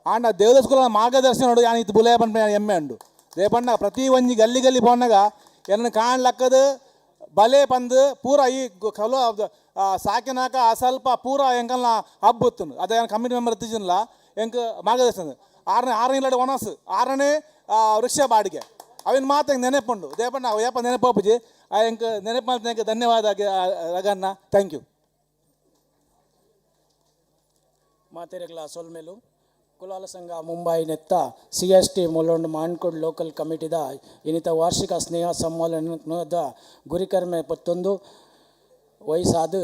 ಆಂಡ ದೇವದಾಸ್ ಕುಲಾಲ್ ಮಾರ್ಗದರ್ಶನ ನೋಡು ಯಾನ್ ಇತ್ತು ಬುಲೆ ಪನ್ಪ ಎಮ್ಮೆ ಉಂಡು ದೇಪಣ್ಣ ಪ್ರತಿ ಒಂಜಿ ಗಲ್ಲಿ ಗಲ್ಲಿ ಪೋನಾಗ ಎನನ ಕಾಣ್ಲಕ್ಕದು ಬಲೆ ಪಂದು ಪೂರ ಈ ಕಲೋ ಸಾಕಿನಾಕ ಸ್ವಲ್ಪ ಪೂರ ಎಂಕಲ್ನ ಹಬ್ಬುತ್ತನು ಅದೇ ಕಮಿಟಿ ಮೆಂಬರ್ ಎತ್ತಿಜಿಲ್ಲ ಎಂಕ್ ಮಾರ್ಗದರ್ಶನ ಆರನೇ ಆರನೇ ಇಲ್ಲಡೆ ಒನಸ್ ಆರನೇ ವೃಕ್ಷ ಬಾಡಿಗೆ ಅವಿನ ಮಾತು ಎಂಕ್ ನೆನಪುಂಡು ದೇಪಣ್ಣ ಏಪ ನೆನಪು ಆ ಎಂಕ್ ನೆನಪು ಮಾಡ್ತೀನಿ ಧನ್ಯವಾದ ರಗನ್ನ thank you. ಮಾತೆರೆಗ್ಲ ಸೊಲ್ಮೆಲು ಕುಲಾಲ ಸಂಘ ಮುಂಬೈ ನೆತ್ತ ಸಿ ಎಸ್ ಟಿ ಮುಲೊಂಡು ಮಾನ್ಕೋಡ್ ಲೋಕಲ್ ಕಮಿಟಿದ ಇನಿತ ವಾರ್ಷಿಕ ಸ್ನೇಹ ಸಮ್ಮೇಳನದ ಗುರಿಕರ್ಮೆ ಪತ್ತೊಂದು ವಯಸ್ಸಾದ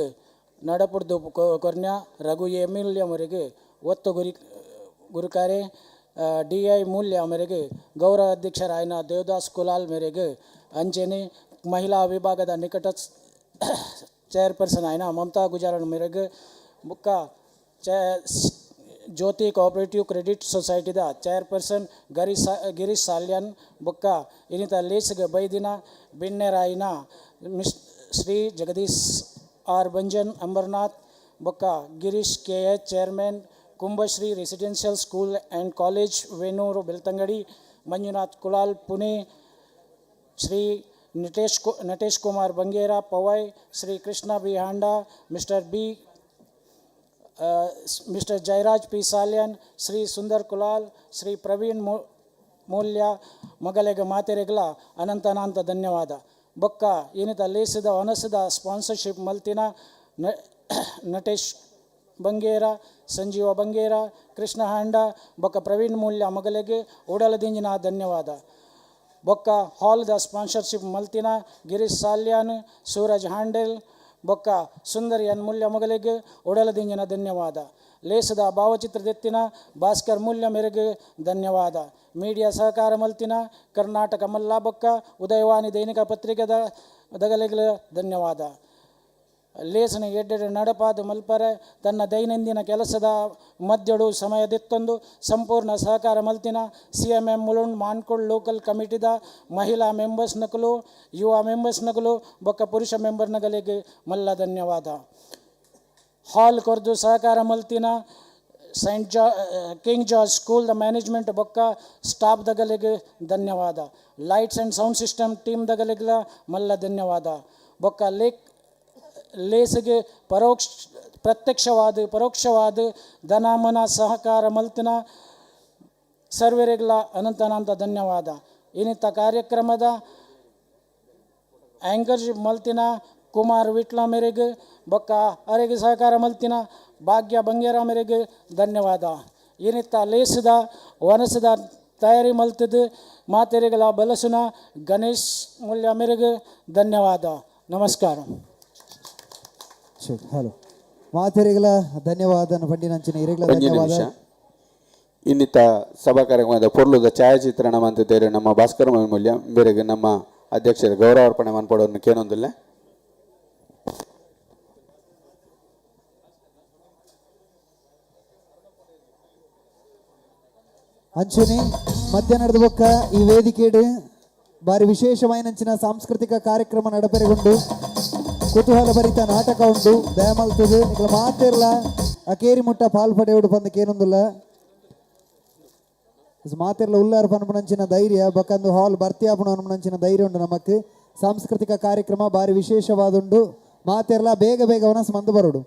ನಡಪುಡ್ದು ಕೊರ್ನ್ಯ ರಘು ಎಮಿಲ್ಯ ಮೇರೆಗೆ ಒತ್ತು ಗುರಿ ಗುರುಕಾರೆ ಡಿ I ಮೂಲ್ಯ ಮೇರೆಗೆ ಗೌರವ ಅಧ್ಯಕ್ಷರಾಯನ ದೇವದಾಸ್ ಕುಲಾಲ್ ಮೇರೆಗೆ ಅಂಚೆನೆ ಮಹಿಳಾ ವಿಭಾಗದ ನಿಕಟ ಚೇರ್ಪರ್ಸನ್ ಆಯ್ನ ಮಮತಾ ಗುಜಾರನ್ ಮೇರೆಗೆ ಬುಕ್ಕ ಜ್ಯೋತಿ ಕೋಆಪರೇಟಿವ್ ಕ್ರೆಡಿಟ್ ಸೊಸೈಟಿದ ಚೇರ್ಪರ್ಸನ್ ಗಿರೀಶ್ ಸಾಲ್ಯನ್ ಬೊಕ್ಕ ಇನಿತ ಲೇಸ್ಗ್ ಬೈದಿನ ಬಿನ್ನೆರಾಯಿನ ಮಿಸ್ ಶ್ರೀ ಜಗದೀಶ್ ಆರ್ ಬಂಜನ್ ಅಂಬರ್ನಾಥ್ ಬೊಕ್ಕ Girish K H chairman Kumbhashree residential school and college Venur Belthangady Manjunath Kulal Pune Shri Natesh Kumar Bangera Powai Shri Krishna B Handa mister B mister Jayaraj P Salian Shri Sundar Kulal Shri Praveen Mulya ಮಗಲೆಗ ಮಾತೆರೆಗ್ಲ ಅನಂತನಾಂತ ಧನ್ಯವಾದ. ಬೊಕ್ಕ ಏನಿತ ಲೇಸದ ಒನಸದ ಸ್ಪಾನ್ಸರ್ಶಿಪ್ ಮಲ್ತಿನ ನಟೇಶ್ ಬಂಗೇರ ಸಂಜೀವ ಬಂಗೇರ ಕೃಷ್ಣ ಹಾಂಡ ಬೊಕ್ಕ ಪ್ರವೀಣ್ ಮೂಲ್ಯ ಮಗಲೆಗೆ ಉಡಲದಿಂಜಿನ ಧನ್ಯವಾದ. ಬೊಕ್ಕ ಹಾಲ್ದ ಸ್ಪಾನ್ಸರ್ಶಿಪ್ ಮಲ್ತಿನ ಗಿರೀಶ್ ಸಾಲ್ಯಾನ್ ಸೂರಜ್ ಹಾಂಡೆಲ್ ಬೊಕ್ಕ ಸುಂದರಿ ಎನ್ ಮೂಲ್ಯ ಮಗಲಿಗೆ ಉಡಲದಿಂಜಿನ ಧನ್ಯವಾದ. ಲೇಸದ ಭಾವಚಿತ್ರದೆತ್ತಿನ ಭಾಸ್ಕರ್ ಮೂಲ್ಯ ಮೇರೆಗೆ ಧನ್ಯವಾದ. ಮೀಡಿಯಾ ಸಹಕಾರ ಮಲ್ತಿನ ಕರ್ನಾಟಕ ಮಲ್ಲಾ ಬೊಕ್ಕ ಉದಯವಾಣಿ ದೈನಿಕ ಪತ್ರಿಕೆದ ದಗಲಿಗೆ ಧನ್ಯವಾದ. ಲೇಸನ ಎಡ್ಡೆಡ್ ನಡಪಾದ ಮಲ್ಪರೆ ತನ್ನ ದೈನಂದಿನ ಕೆಲಸದ ಮಧ್ಯಡು ಸಮಯದಿತ್ತೊಂದು ಸಂಪೂರ್ಣ ಸಹಕಾರ ಮಲ್ತಿನ C M M Mulund Mankold local ಕಮಿಟಿದ ಮಹಿಳಾ ಮೆಂಬರ್ಸ್ ನಕಲು ಯುವ ಮೆಂಬರ್ಸ್ ನಕಲು ಬೊಕ್ಕ ಪುರುಷ ಮೆಂಬರ್ ನಗಲಿಗೆ ಮಲ್ಲ ಧನ್ಯವಾದ. ಹಾಲ್ ಕೊರ್ದು ಸಹಕಾರ ಮಲ್ತಿನ ಸೈಂಟ್ ಜಾ ಕಿಂಗ್ ಜಾರ್ಜ್ ಸ್ಕೂಲ್ದ ಮ್ಯಾನೇಜ್ಮೆಂಟ್ ಬೊಕ್ಕ ಸ್ಟಾಫ್ ದಗಲಿಗೆ ಧನ್ಯವಾದ. Lights and sound system team ದಗಲಿಗ್ಲ ಮಲ್ಲ ಧನ್ಯವಾದ. ಬೊಕ್ಕ ಲೇಸ್ಗೆ ಪ್ರತ್ಯಕ್ಷವಾದ ಪರೋಕ್ಷವಾದ ಧನಮನ ಸಹಕಾರ ಮಲ್ತಿನ ಸರ್ವರಿಗ್ಲ ಅನಂತ ಅನಂತ ಧನ್ಯವಾದ. ಇನ್ನಿತ ಕಾರ್ಯಕ್ರಮದ ಆ್ಯಂಕರ್ಶಿಪ್ ಮಲ್ತಿನ ಕುಮಾರ್ ವಿಟ್ಲ ಮೇರೆಗೆ ಬೊಕ್ಕ ಅರೆಗೆ ಸಹಕಾರ ಮಲ್ತಿನ ಭಾಗ್ಯ ಬಂಗೇರ ಮೇರೆಗೆ ಧನ್ಯವಾದ. ಏನಿತ್ತ ಲೇಸದ ವನಸದ ತಯಾರಿ ಮಲ್ತದ ಮಾತೆರೆಗಳ ಬಲಸುನ ಗಣೇಶ್ ಮೂಲ್ಯ ಮೇರೆಗೆ ಧನ್ಯವಾದ. ನಮಸ್ಕಾರ. ಹಲೋ ಮಾತೆರೆಗಳ ಧನ್ಯವಾದ ಪಂಡಿನಂಚಿನ ಇರೆಗಳ ಧನ್ಯವಾದ. ಇನ್ನಿತ ಸಭಾ ಕಾರ್ಯಕ್ರಮದ ಪೊರ್ಲುದ ಛಾಯಾಚಿತ್ರಣ ಮಂತಿದ್ದೇವೆ ನಮ್ಮ ಭಾಸ್ಕರ ಮೂಲ್ಯ ಬೇರೆಗೆ ನಮ್ಮ ಅಧ್ಯಕ್ಷರು ಗೌರವಾರ್ಪಣೆ ಮನ್ಪಡೋನ್ನು ಕೇನೊಂದಿಲ್ಲ. ಅಂಚನೆ ಮಧ್ಯಾಹ್ನದ ಬೊಕ್ಕ ಈ ವೇದಿಕೆಡು ಬಾರಿ ವಿಶೇಷವಾಯಿನಂಚಿನ ಸಾಂಸ್ಕೃತಿಕ ಕಾರ್ಯಕ್ರಮ ನಡಪೆರೆಗೊಂಡು ಕುತೂಹಲ ಭರಿತ ನಾಟಕ ಉಂಡು. ದಯಮಲ್ತದು ನಿಕಲ ಮಾತಿರ್ಲ ಅಕೇರಿ ಮುಟ್ಟ ಪಾಲ್ ಪಡೆಯೋಡು ಪಂದಕೇನೊಂದುಲ್ಲ ಮಾತಿರ್ಲ ಉಲ್ಲಾರ ಪನ್ಪುನಂಚಿನ ಧೈರ್ಯ ಬೊಕ್ಕಂದು ಹಾಲ್ ಭರ್ತಿ ಆಪುನ ಅನ್ಪುನಂಚಿನ ಧೈರ್ಯ ಉಂಡು ನಮಕ್. ಸಾಂಸ್ಕೃತಿಕ ಕಾರ್ಯಕ್ರಮ ಬಾರಿ ವಿಶೇಷವಾದುಂಡು. ಮಾತಿರ್ಲ ಬೇಗ ಬೇಗ ವನಸ್ ಮಂದು ಬರೋಡು.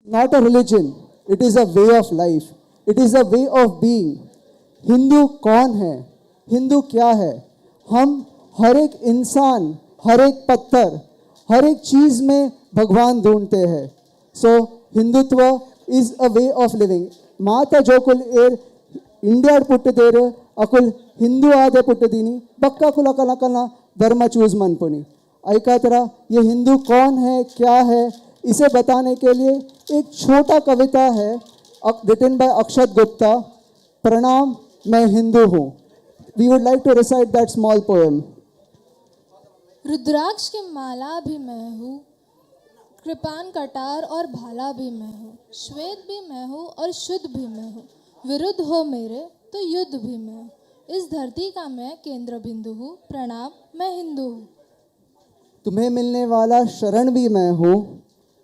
Not a religion, it is a way of life, it is a way of being. Hindu कौन है, हिंदू क्या है? हम हर एक इंसान, हर एक पत्थर, हर एक चीज़ में भगवान ढूंढते हैं. So Hindutva is a way of living. ಮಾತಾ ಜೋಕುಲ್ ಏರ್ ಇಂಡಿಯಾಡ್ ಪುಟ್ಟದೇರು ಅಕುಲ್ ಹಿಂದೂ ಆದೆ ಪುಟ್ಟದೀನಿ ಬಕ್ಕ ಕುಲ ಕಲಕಲ धर्म चूज मनपुनी. ऐका तरह ये हिंदू कौन है, क्या है, इसे बताने के लिए एक छोटा कविता है रिटन बाय अक्षत गुप्ता, प्रणाम मैं हिंदू हूँ. We would like to recite that small poem. रुद्राक्ष की माला भी मैं हूँ, कृपान कटार और भाला भी मैं हूँ, श्वेत भी मैं हूँ और शुद्ध भी मैं हूँ, विरुद्ध हो मेरे तो युद्ध भी मैं हूँ, इस धरती का मैं केंद्र बिंदु हूँ, प्रणाम मैं हिंदू हूँ. तुम्हें मिलने वाला शरण भी मैं हूँ,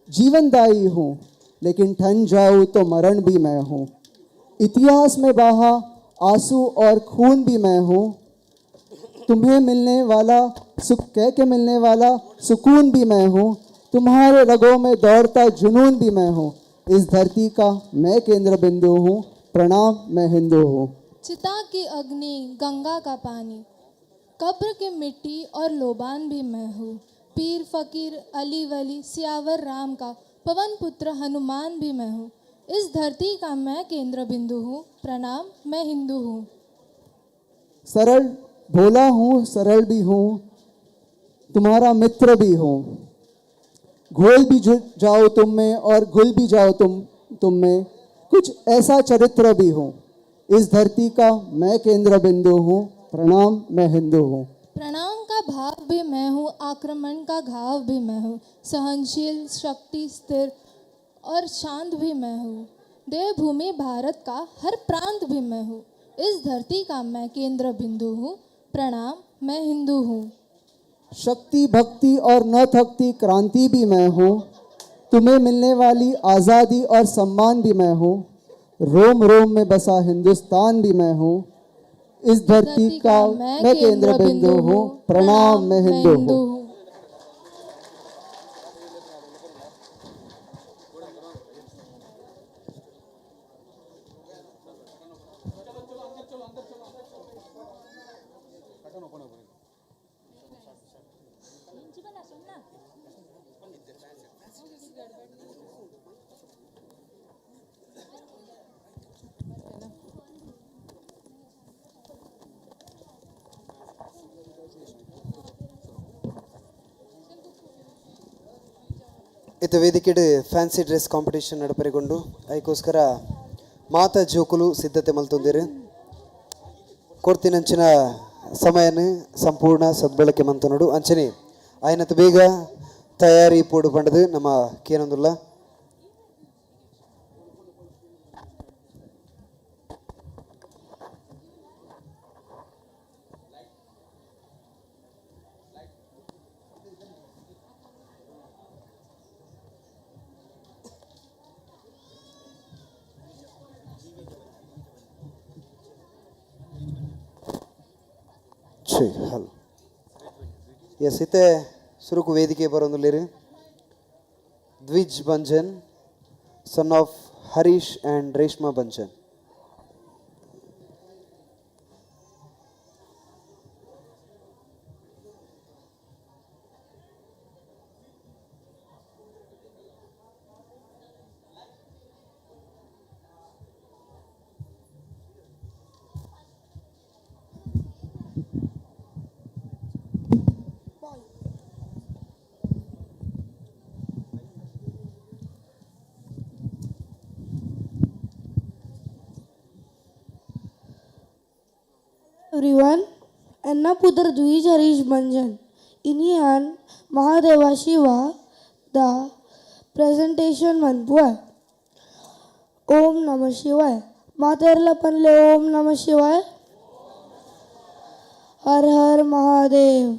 जीवनदायी हूँ, लेकिन ठन जाऊँ तो मरण भी मैं हूँ, इतिहास में बहा आंसू और खून भी मैं हूँ, तुम्हें मिलने वाला सुख कह के मिलने वाला सुकून भी मैं हूँ, तुम्हारे रगों में दौड़ता जुनून भी मैं हूँ, इस धरती का मैं केंद्र बिंदु हूँ, प्रणाम मैं हिंदू हूँ. चिता की अग्नि, गंगा का पानी, कब्र की मिट्टी और लोबान भी मैं हूँ, पीर फकीर अली वली सियावर राम का पवन पुत्र हनुमान भी मैं हूँ, इस धरती का मैं केंद्र बिंदु हूँ, प्रणाम मैं हिंदू हूँ. सरल भोला हूँ, सरल भी हूँ, तुम्हारा मित्र भी हूँ, घोल भी जाओ तुम में और घुल भी जाओ तुम में, कुछ ऐसा चरित्र भी हूँ, इस धरती का मैं केंद्र बिंदु हूँ, प्रणाम मैं हिंदू हूँ. प्रणाम का भाव भी मैं हूँ, आक्रमण का घाव भी मैं हूँ, सहनशील शक्ति स्थिर और शांत भी मैं हूँ, देवभूमि भारत का हर प्रांत भी मैं हूँ, इस धरती का मैं केंद्र बिंदु हूँ, प्रणाम मैं हिंदू हूँ. शक्ति भक्ति और न थकती क्रांति भी मैं हूँ, तुम्हें मिलने वाली आज़ादी और सम्मान भी मैं हूँ, रोम रोम में बसा हिंदुस्तान भी मैं हूँ, इस धरती का मैं केंद्र बिंदु हूँ, प्रणाम मैं हिंदू हूँ. ಇತ್ತ ವೇದಿಕೆಡ್ ಫ್ಯಾನ್ಸಿ ಡ್ರೆಸ್ ಕಾಂಪಿಟೇಷನ್ ನಡಪರಿಗೊಂಡು ಅದಕ್ಕೋಸ್ಕರ ಮಾತ ಜೋಕುಲು ಸಿದ್ಧತೆ ಮಲ್ತೊಂದಿರು. ಕೊರ್ತಿನಂಚಿನ ಸಮಯನ ಸಂಪೂರ್ಣ ಸದ್ಬಳಕೆ ಮಂತನೋಡು ಅಂಚನೆ ಆಯ್ನತ್ ಬೇಗ ತಯಾರಿ ಪೋಡು ಪಂಡದು ನಮ್ಮ ಕೇನೊಂದುಲ್ಲ. ಹಲೋ ಎಸ್ ಇತ್ತೆ ಸುರುಕು ವೇದಿಕೆ ಬರೋಂದುಲ್ಲೇರು Dwij Banjan, son of Harish and Reshma Banjan. Everyone, ಎನ್ನ ಪುದರ್ ದ್ವಿಜ್ ಹರೀಶ್ ಬಂಜನ್. ಇನಿಯಾನ್ Mahadeva Shiva the presentation ಮನ್ಪುವೆ. ಓಂ ನಮ ಶಿವಾಯ. ಮಾತೆರ್ಲ ಪನ್ಲೆ ಓಂ ನಮ ಶಿವಾಯ. ಹರ್ ಹರ್ ಮಹಾದೇವ್.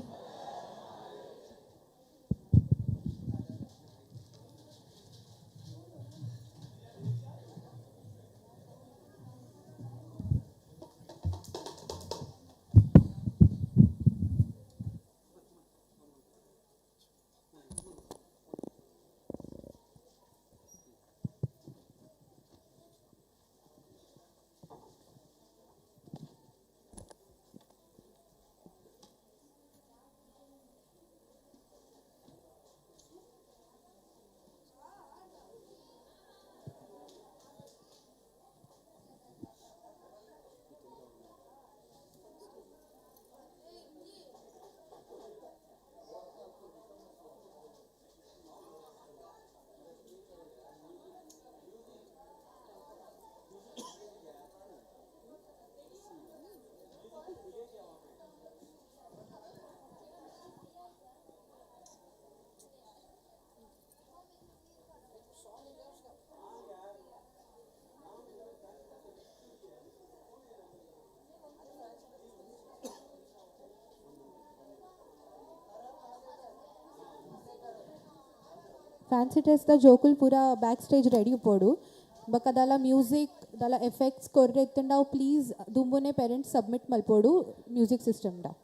ಫ್ಯಾನ್ಸಿ ಡ್ರೆಸ್ ದ ಜೋಕುಲ್ ಪೂರ ಬ್ಯಾಕ್ ಸ್ಟೇಜ್ ರೆಡಿ ಉಪ್ಪೊಡು. ಬೊಕ ದಾಲ ಮ್ಯೂಸಿಕ್ ದಾಲ ಎಫೆಕ್ಟ್ಸ್ ಕೊರ್ರೆ ಇತ್ತುಂಡ ಅವು ಪ್ಲೀಸ್ ದುಂಬುನೆ ಪೇರೆಂಟ್ಸ್ ಸಬ್ಮಿಟ್ ಮಲ್ಪೊಡು ಮ್ಯೂಸಿಕ್ ಸಿಸ್ಟಮ್ ಡ.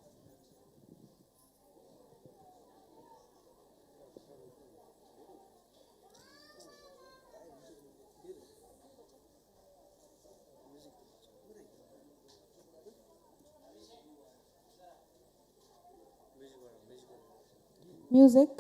Music.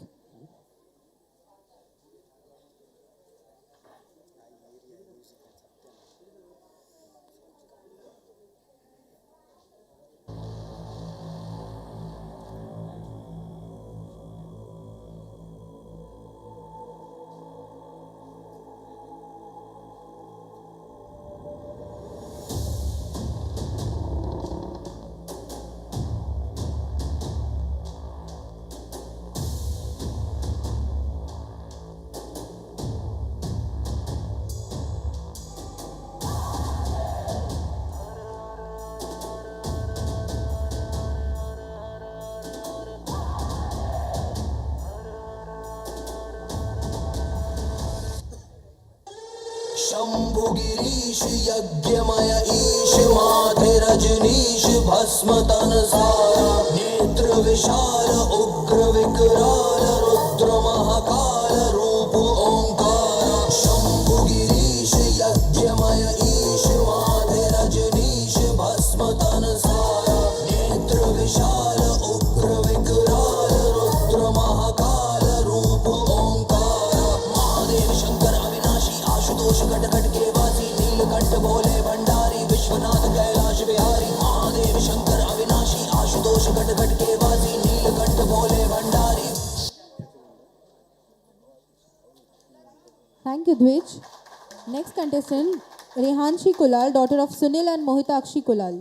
Shambhu Girish यज्ञमय ईश माथे रजनीश भस्म तन सारा नेत्र विशाल उग्र विकराल रुद्र महाकाल रूप ओंकार। शंभुगिरीश यज्ञमय ईश माथे रजनीश भस्म तन सारा नेत्र विशाल उग्र विकराल रुद्र महाकाल रूप ओंकार। महादेव शंकर अविनाशी आशुतोष घट घट के वासी नीलकंठ भोले भंडारी विश्वनाथ कैलाश बिहारी। महादेव शंकर अविनाशी आशुतोष घट घट के वासी नीलकंठ भोले Bhandari. Thank you, Dwij. Next contestant, Rehanshi Kulal, daughter of Sunil and Mohitakshi Kulal.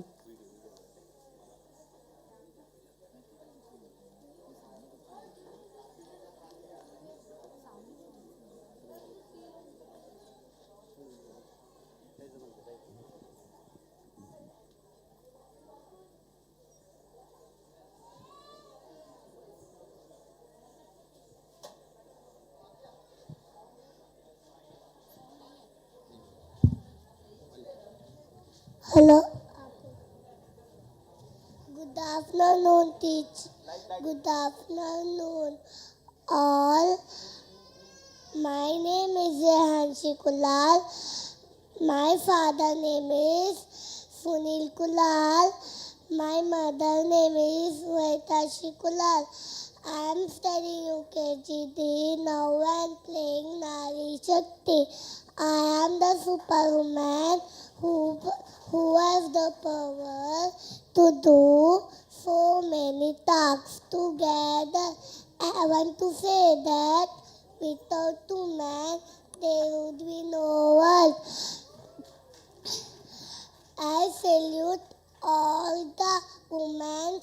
Hello. Good afternoon, teacher. Good afternoon, all. My name is Rehanshi Kulal. My father name is Sunil Kulal. My mother name is Vaitashi Kulal. I am studying UKG D now and playing Nari Shakti. I am the superwoman who has the power to do so many tasks together. I want to say that without two men, there would be no world. I salute all the women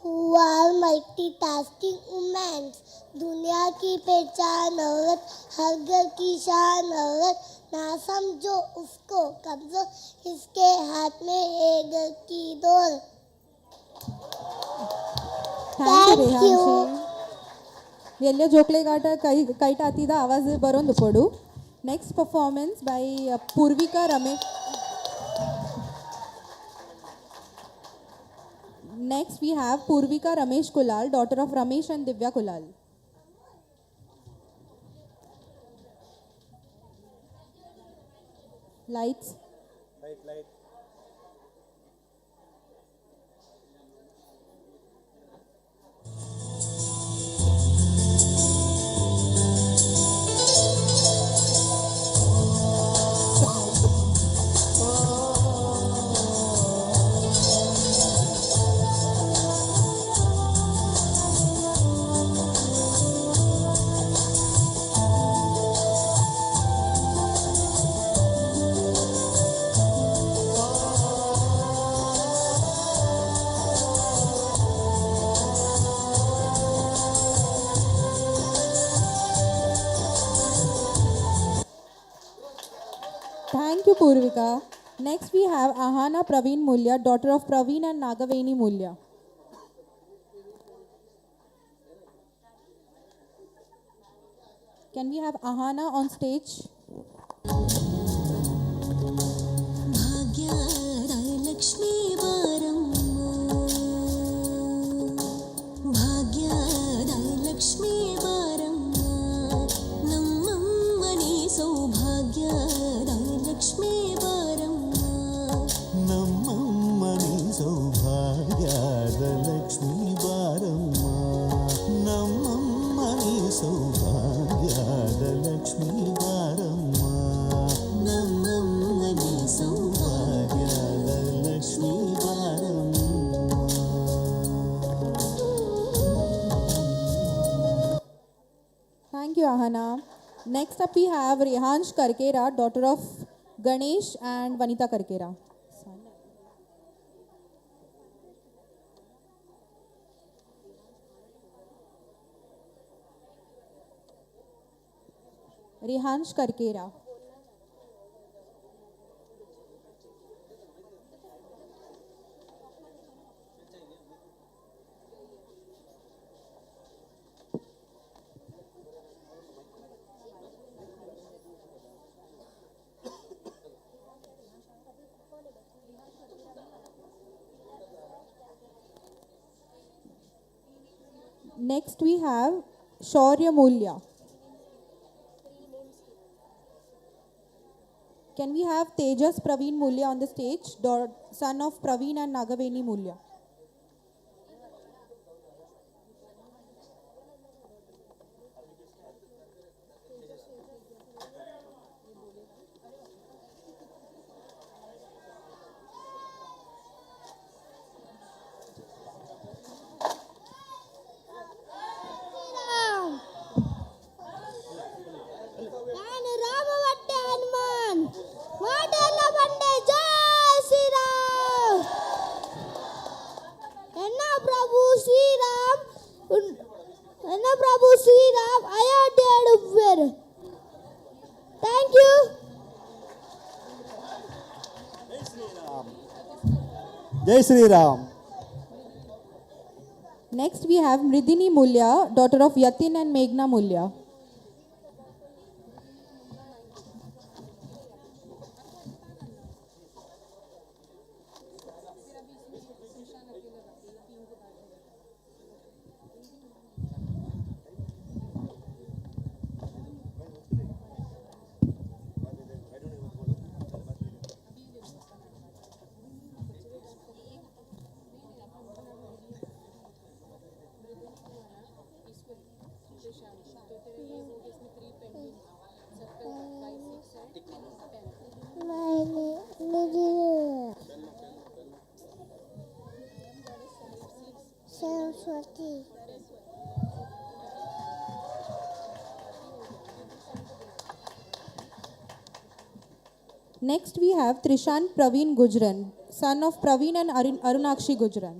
who are multitasking women. दुनिया की पहचान औरत, हर घर की शान औरत, ना समझो उसको कमजोर, इसके हाथ में है घर की door. Thank you, Thank you. Rehanshi. ಎಲ್ಲ ಜೋಕ್ಲೆಗಾಟ ಕೈ ಕೈಟಾತಿದ ಆವಾಜ್ ಬರೋಂದು ಪೊಡು. Next performance by Poorvika Ramesh. Next we have Poorvika Ramesh Kulal, daughter of Ramesh and Divya Kulal. Lights. Light, light. Thank you, Purvika. Next we have Ahana Praveen Mulya, daughter of Praveen and Nagaveni Mulya. Can we have Ahana on stage? Lakshmi Baramma ಭಾಗ್ಯದ ಲಕ್ಷ್ಮೀ ಬಾರಮ್ಮ ನಮ್ಮಮ್ಮನಿ ಸೌಭಾಗ್ಯದ ಲಕ್ಷ್ಮೀ ಬಾರಮ್ಮ ನಮ್ಮಮ್ಮನಿ ಸೌಭಾಗ್ಯದ ಲಕ್ಷ್ಮೀ ಬಾರಮ್ಮ ನಮ್ಮಮ್ಮನಿ ಸೌಭಾಗ್ಯದ ಲಕ್ಷ್ಮೀ ಬಾರಮ್ಮ ನಮ್ಮಮ್ಮನಿ ಸೌಭಾಗ್ಯದ ಲಕ್ಷ್ಮೀ ಬಾರಮ್ಮ. Thank you, Ahana. Next up we have Rehansh Karkera, daughter of Ganesh and Vanita Karkera. Rehansh Karkera. Next we have Shaurya Mulya. Can we have Tejas Praveen Mulya on the stage, son of Praveen and Nagaveni Mulya? Ram ನಾನು ರಾಮ ಬಟ್ಟೆ ಹನುಮಾನ್ ಮಾಟೆಲ್ಲ ಬಂಡೆ ಜೈ ಶ್ರೀರಾಮ್. ಎನ್ನ ಪ್ರಭು ಶ್ರೀರಾಮ್ ಎನ್ನ ಪ್ರಭು Shriram Ayodhya ಉಪ್ಪೇರು. Thank you. Jai Shriram. Next we have Mridini Mulya, daughter of Yatin and Meghna Mulya. Saraswati. Next we have Trishan Praveen Gujran, son of Praveen and Arunakshi Gujran.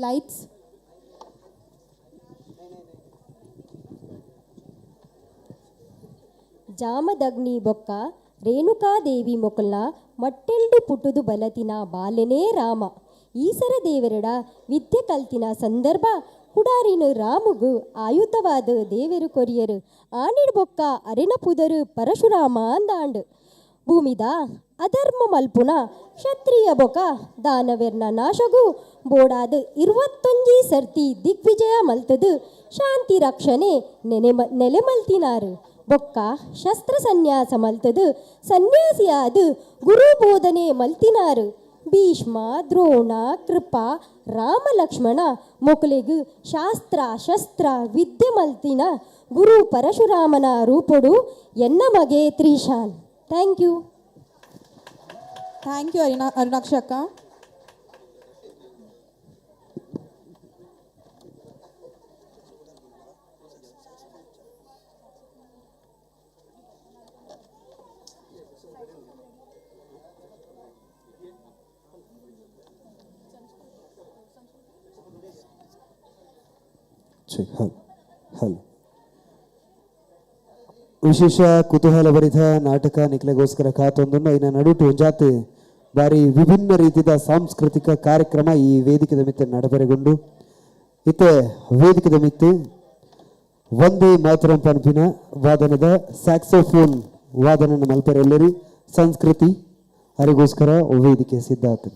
Lights. Jamadagni ಬೊಕ್ಕ ರೇಣುಕಾದೇವಿ ಮೊಕಲ್ನ ಮಟ್ಟೆಲ್ಡು ಪುಟ್ಟುದು ಬಲತಿನ ಬಾಲೆನೇ ರಾಮ. ಈಸರ ದೇವರೆಡ ವಿದ್ಯೆ ಕಲ್ತಿನ ಸಂದರ್ಭ ಕುಡಾರಿನ ರಾಮುಗು ಆಯುಧವಾದ ದೇವೆರು ಕೊರಿಯರು ಆನಿಡ್ ಬೊಕ್ಕ ಅರೆನ ಪುದರು ಪರಶುರಾಮ ಅಂದಾಂಡು. ಭೂಮಿದ ಅಧರ್ಮ ಮಲ್ಪುನ ಕ್ಷತ್ರಿಯ ಬೊಕ ದಾನವೆರ್ನ ನಾಶಗು ಬೋಡಾದ 21 ಸರ್ತಿ ದಿಗ್ವಿಜಯ ಮಲ್ತದು ಶಾಂತಿ ರಕ್ಷಣೆ ನೆಲೆ ಮಲ್ತಿನಾರು. ಬೊಕ್ಕ ಶಸ್ತ್ರ ಸನ್ಯಾಸ ಮಲ್ತದು ಸನ್ಯಾಸಿಯಾದ ಗುರು ಬೋಧನೆ ಮಲ್ತಿನಾರು. ಭೀಷ್ಮ ದ್ರೋಣ ಕೃಪಾ ರಾಮ ಲಕ್ಷ್ಮಣ ಮೊಕಲೆಗು ಶಾಸ್ತ್ರ ಶಸ್ತ್ರ ವಿದ್ಯೆ ಮಲ್ತಿನ ಗುರು ಪರಶುರಾಮನ ರೂಪೊಡು ಎನ್ನ ಮಗೆ Trishan. Thank you. Thank you Arunakshi ಅಕ್ಕ. ಹಲ್ ವಿಶೇಷ ಕುತೂಹಲಭರಿತ ನಾಟಕ ನಿಕ್ಲೆಗೋಸ್ಕರ ಕಾತೊಂದನ್ನು ಇನ್ನ ನಡುಟು ಒಂಜಾತ್ ಬಾರಿ ವಿಭಿನ್ನ ರೀತಿಯ ಸಾಂಸ್ಕೃತಿಕ ಕಾರ್ಯಕ್ರಮ ಈ ವೇದಿಕೆದ ಮಿತ್ತು ನಡಪರೆಗೊಂಡು ಇತ್ತೆ ವೇದಿಕೆದ ಮಿತ್ತು ವಂದೇ ಮಾತರಂ ಪನ್ಪಿನ ವಾದನದ ಸ್ಯಾಕ್ಸೋಫೋನ್ ವಾದನ ಮಲ್ಪರೆಲ್ಲರಿ ಸಂಸ್ಕೃತಿ ಅರಿಗೋಸ್ಕರ ವೇದಿಕೆ Siddhartha.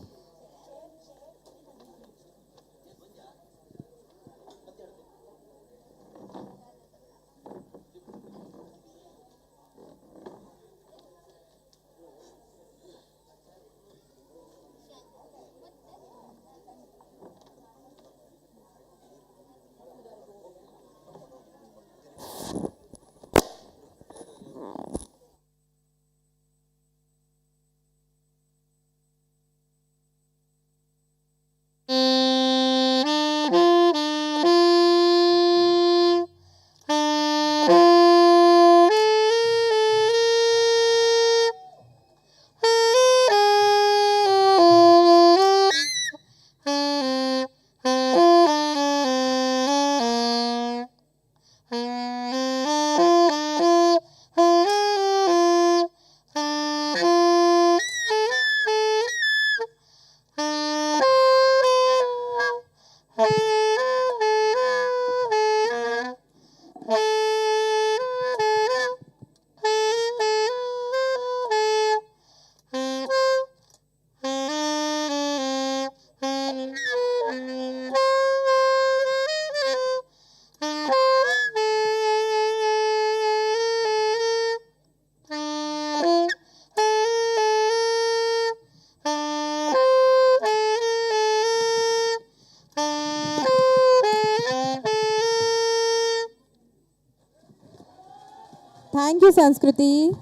Thank you, Sanskriti.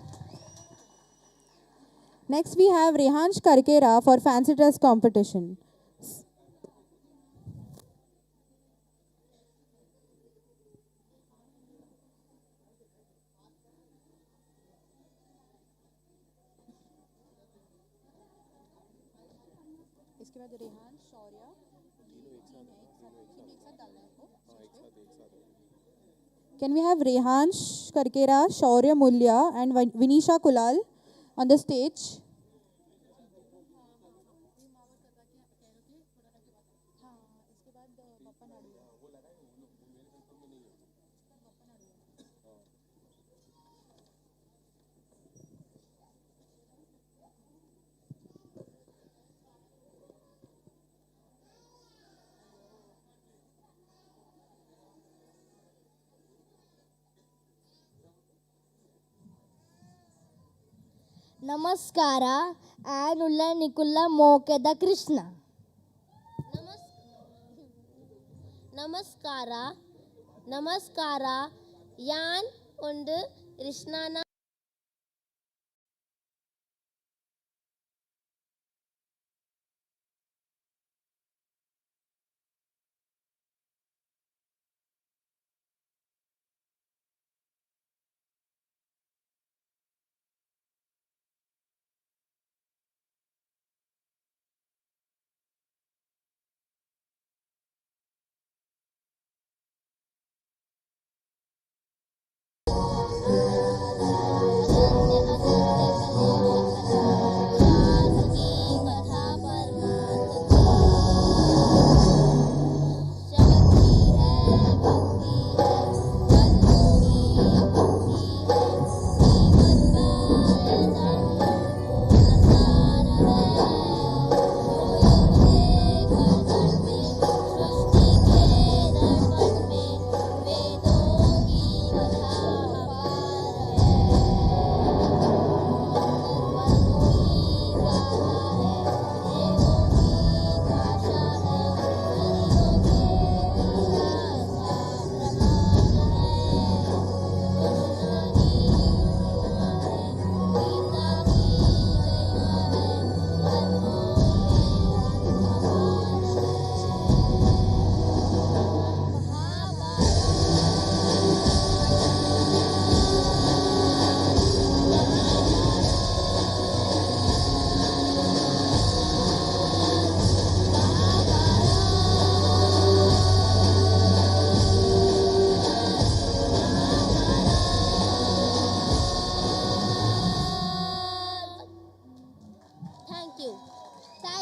Next, we have Rehansh Karkera for fancy dress competition. इसके बाद रेहान, शौर्य, Can we have Rehansh Karkera, Shaurya Mulya and Vinisha Kulal on the stage? ನಮಸ್ಕಾರ ಆನುಲ್ಲ ನಿಕುಲ್ಲ ಮೋಕೆದ ಕೃಷ್ಣ. ನಮಸ್ಕಾರ ನಮಸ್ಕಾರ ಯಾನ್ ಒಂದು ಕೃಷ್ಣನ.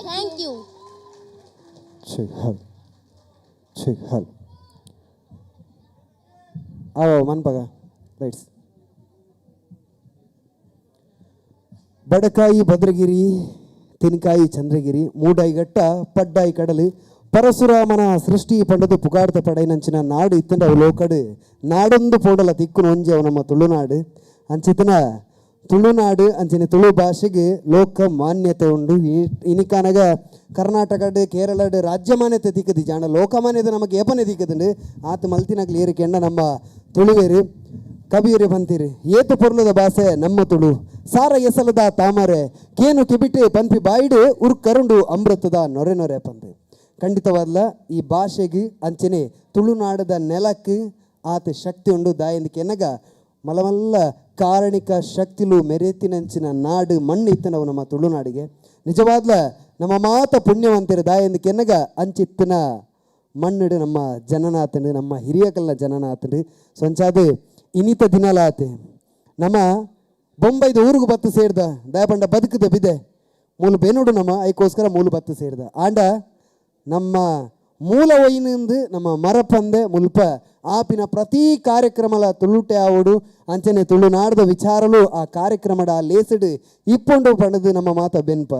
Thank you. Check hal. Check hal. ಆವೋ ಮನ್ಪಗ ರೈಟ್ಸ್. ಬಡಕಾಯಿ ಭದ್ರಗಿರಿ, ತಿನ್ಕಾಯಿ ಚಂದ್ರಗಿರಿ, ಮೂಡಾಯಿಗಟ್ಟ ಪಡ್ಡಾಯಿ ಕಡಲು, ಪರಶುರಾಮನ ಸೃಷ್ಟಿ ಪಂಡದು ಪುಗಾರ್ದ ಪಡೈನಂಚಿನ ನಾಡು ಇತ್ತಂಡ ಅವು ಲೋಕಡು ನಾಡೊಂದು ಪೋಡಲ ತಿಕ್ಕುನು ಒಂಜಿ ಅವು ನಮ್ಮ ತುಳುನಾಡು. ಅಂಚಿತನ ತುಳುನಾಡು ಅಂಚಿನ ತುಳು ಭಾಷೆಗೆ ಲೋಕ ಮಾನ್ಯತೆ ಉಂಡು. ಇನಿಕಾನಗ ಕರ್ನಾಟಕಡ್ ಕೇರಳಡ್ ರಾಜ್ಯ ಮಾನ್ಯತೆ ತಿಕ್ಕದಿ ಜಾಣ ಲೋಕ ಮಾನ್ಯತೆ ನಮಗೆ ಏಪನೆ ತಿಕ್ಕದುಂಡು. ಆತ ಮಲ್ತಿನಗ್ಲು ಏರಿಕೆಂಡ ನಮ್ಮ ತುಳುವೇರು ಕವಿಯರು ಬಂತೀರಿ ಏತು ಪೊರ್ಲದ ಭಾಷೆ ನಮ್ಮ ತುಳು, ಸಾರ ಎಸಲದ ತಾಮರೆ ಕೇನು ಕಿಬಿಟೆ ಪನ್ಪಿ ಬಾಯಿಡು ಉರ್ ಕರುಂಡು ಅಮೃತದ ನೊರೆ ನೊರೆ ಪಂದು. ಖಂಡಿತವಾದ್ಲ ಈ ಭಾಷೆಗೆ ಅಂಚನೆ ತುಳುನಾಡದ ನೆಲಕ್ಕೆ ಆತ ಶಕ್ತಿ ಉಂಡು. ದಾಯಂದಿಕೆ ಎನ್ನಗ ಮಲಮಲ್ಲ ಕಾರಣಿಕ ಶಕ್ತಿಲು ಮೆರೆತಿನಂಚಿನ ನಾಡು ಮಣ್ಣು ಇತ್ತು ನಾವು ನಮ್ಮ ತುಳುನಾಡಿಗೆ. ನಿಜವಾದ್ಲ ನಮ್ಮ ಮಾತ ಪುಣ್ಯವಂತರು ದಾಯಂದಿಕೆ ಎನ್ನಗ ಅಂಚಿತ್ತಿನ ಮಣ್ಣಿಡು ನಮ್ಮ ಜನನಾತನು, ನಮ್ಮ ಹಿರಿಯಕಲ್ನ ಜನನಾತನು. ಸೊಂಚಾದ ಇನಿತ ದಿನಲಾತೆ ನಮ್ಮ ಬೊಂಬೈದ ಊರಿಗೆ ಬತ್ತು ಸೇರ್ದ ದಯಪಂಡ ಬದುಕದ ಬಿದೆ ಮೂಲು ಬೇನುಡು ನಮ್ಮ ಐಕೋಸ್ಕರ ಮೂಲು ಬತ್ತು ಸೇರ್ದ ಆಂಡ ನಮ್ಮ ಮೂಲ ಒಯ್ನಿಂದು ನಮ್ಮ ಮರಪಂದೆ ಮುಲ್ಪ ಆಪಿನ ಪ್ರತಿ ಕಾರ್ಯಕ್ರಮಲ ತುಳುಟೆ ಆವಡು ಅಂಚನೆ ತುಳುನಾಡದ ವಿಚಾರಲು ಆ ಕಾರ್ಯಕ್ರಮದ ಆ ಲೇಸಡು ಇಪ್ಪೊಂಡು ಪಂಡದು ನಮ್ಮ ಮಾತ ಬೆನ್ಪ.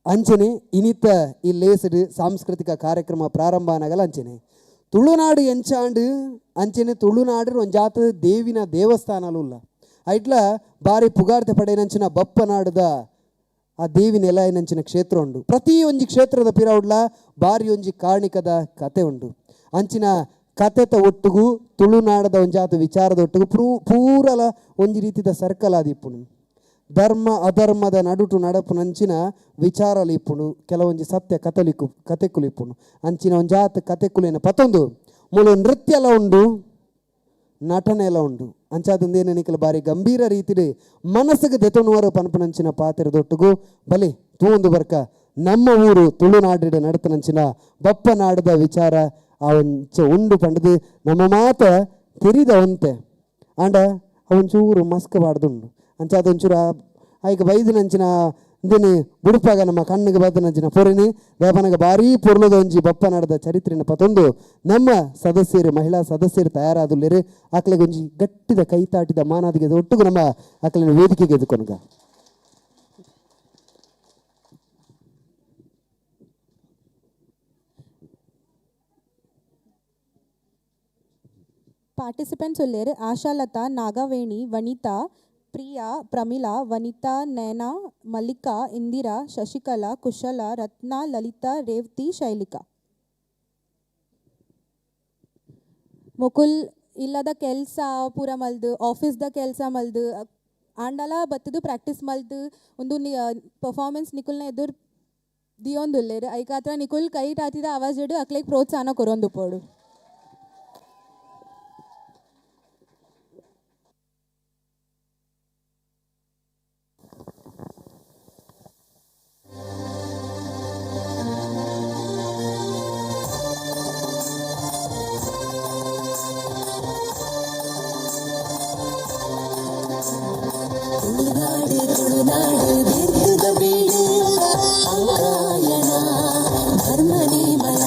ಅಂಚನೆ ಇನಿತ ಈ ಲೇಸಡು ಸಾಂಸ್ಕೃತಿಕ ಕಾರ್ಯಕ್ರಮ ಪ್ರಾರಂಭ ಆನಗಲ ಅಂಚನೆ ತುಳುನಾಡು ಎಂಚಾಂಡು ಅಂಚನೆ ತುಳುನಾಡು ಒಂಜಾತ ದೇವಿನ ದೇವಸ್ಥಾನಲು ಉಲ್ಲ ಐಟ್ಲ ಬಾರಿ ಪುಗಾರ್ತೆ ಪಡೆಯನಂಚಿನ ಬಪ್ಪನಾಡದ ಆ ದೇವಿ ನೆಲಯನಂಚಿನ ಕ್ಷೇತ್ರ ಉಂಡು. ಪ್ರತಿ ಒಂಜಿ ಕ್ಷೇತ್ರದ ಪಿರವುಡ್ಲ ಬಾರಿ ಒಂಜಿ ಕಾರಣಿಕದ ಕತೆ ಉಂಡು. ಅಂಚಿನ ಕತೆತ ಒಟ್ಟುಗು ತುಳುನಾಡದ ಒಂಜಾತ ವಿಚಾರದ ಒಟ್ಟುಗು ಪೂರಲ ಒಂಜಿ ರೀತಿದ ಸರ್ಕಲ್ ಆದಿಪ್ಪುನು. ಧರ್ಮ ಅಧರ್ಮದ ನಡುಟು ನಡಪುನಂಚಿನ ವಿಚಾರಲು ಇಪ್ಪುನು, ಕೆಲವೊಂಜಿ ಸತ್ಯ ಕತಲಿಕ್ಕು ಕತೆಕುಲು ಇಪ್ಪುನು. ಅಂಚಿನ ಒಂಜಾತ ಕತೆಕುಲೇನ ಪತ್ತೊಂದು ಮೂಲು ನೃತ್ಯಲ ಉಂಡು, ನಟನೆಲ ಉಂಡು. ಅಂಚಾದಂದೇನ ನಿಕಲ ಬಾರಿ ಗಂಭೀರ ರೀತಿಲಿ ಮನಸ್ಸಿಗೆ ದೆತೊನುವರು ಪನ್ಪನಂಚಿನ ಪಾತ್ರದೊಟ್ಟುಗು ಬಲಿ ತೂಂದು ಬರ್ಕ ನಮ್ಮ ಊರು ತುಳುನಾಡಿನ ನಡತನಂಚಿನ ಬಪ್ಪನಾಡದ ವಿಚಾರ ಆ ಒಂಚ ಉಂಡು ಪಂಡದು ನಮ್ಮ ಮಾತ ತೆರಿದ ಒಂತೆ ಆಂಡ ಅವಂಚೂರು ಮಸ್ಕ್ ಬಾಡ್ದುಂಡು. ಅಂಚಾದ ಒಂಚೂರು ಆಯ್ಕೆ ಬೈದಿನಂಚಿನ ಇಂದಿನ ಬುಡುಪಾಗ ನಮ್ಮ ಕಣ್ಣಿಗೆ ಬದನಂಚಿನ ಪೊರಿನಿ ದೇಪನಗ ಭಾರೀ ಪೊರ್ಲದ ಒಂಜಿ ಬಪ್ಪನಾಡದ ಚರಿತ್ರೆನ ಪತೊಂದು ನಮ್ಮ ಸದಸ್ಯರು ಮಹಿಳಾ ಸದಸ್ಯರು ತಯಾರಾದುಲ್ಲೇರು ಆಕಳಿಗೆ ಒಂಜಿ ಗಟ್ಟಿದ ಕೈತಾಟಿದ ಮಾನಾದಿಗೆ ಒಟ್ಟುಗು ನಮ್ಮ ಆಕಳಿನ ವೇದಿಕೆಗೆ ಎದುಕೊನಗ. ಪಾರ್ಟಿಸಿಪೆಂಟ್ಸ್ ಉಲ್ಲೇರು ಆಶಾಲತಾ, ನಾಗವೇಣಿ, ವನಿತಾ, ಪ್ರಿಯಾ, ಪ್ರಮಿಳಾ, ವನಿತಾ, ನಯನಾ, ಮಲ್ಲಿಕಾ, ಇಂದಿರಾ, ಶಶಿಕಲಾ, ಕುಶಲ, ರತ್ನ, ಲಲಿತಾ, ರೇವತಿ, ಶೈಲಿಕಾ. ಮುಕುಲ್ ಇಲ್ಲದ ಕೆಲಸ ಪೂರ ಮಲ್ದು ಆಫೀಸ್ದ ಕೆಲಸ ಮಲ್ದು ಆಂಡಲ ಬತ್ತದು ಪ್ರಾಕ್ಟೀಸ್ ಮಲ್ದು ಒಂದು ಪರ್ಫಾರ್ಮೆನ್ಸ್ ನಿಕುಲ್ನ ಎದುರು ದಿಯೊಂದುಲ್ಲೇರು ಐಕಾತ್ರ ನಿಕುಲ್ ಕೈ ಟಾತಿದ ಆವಾಜ್ ಇಡು ಅಕ್ಲೆಗ್ ಪ್ರೋತ್ಸಾಹನ ಕೊರೊಂದು ಪೋಡು. ತುಳುನಾಡು ತುಳುನಾಡು ಬಿರುದ ಬೀಡು ಅಂಕಾಯನ ಧರ್ಮ ನೇಮಲ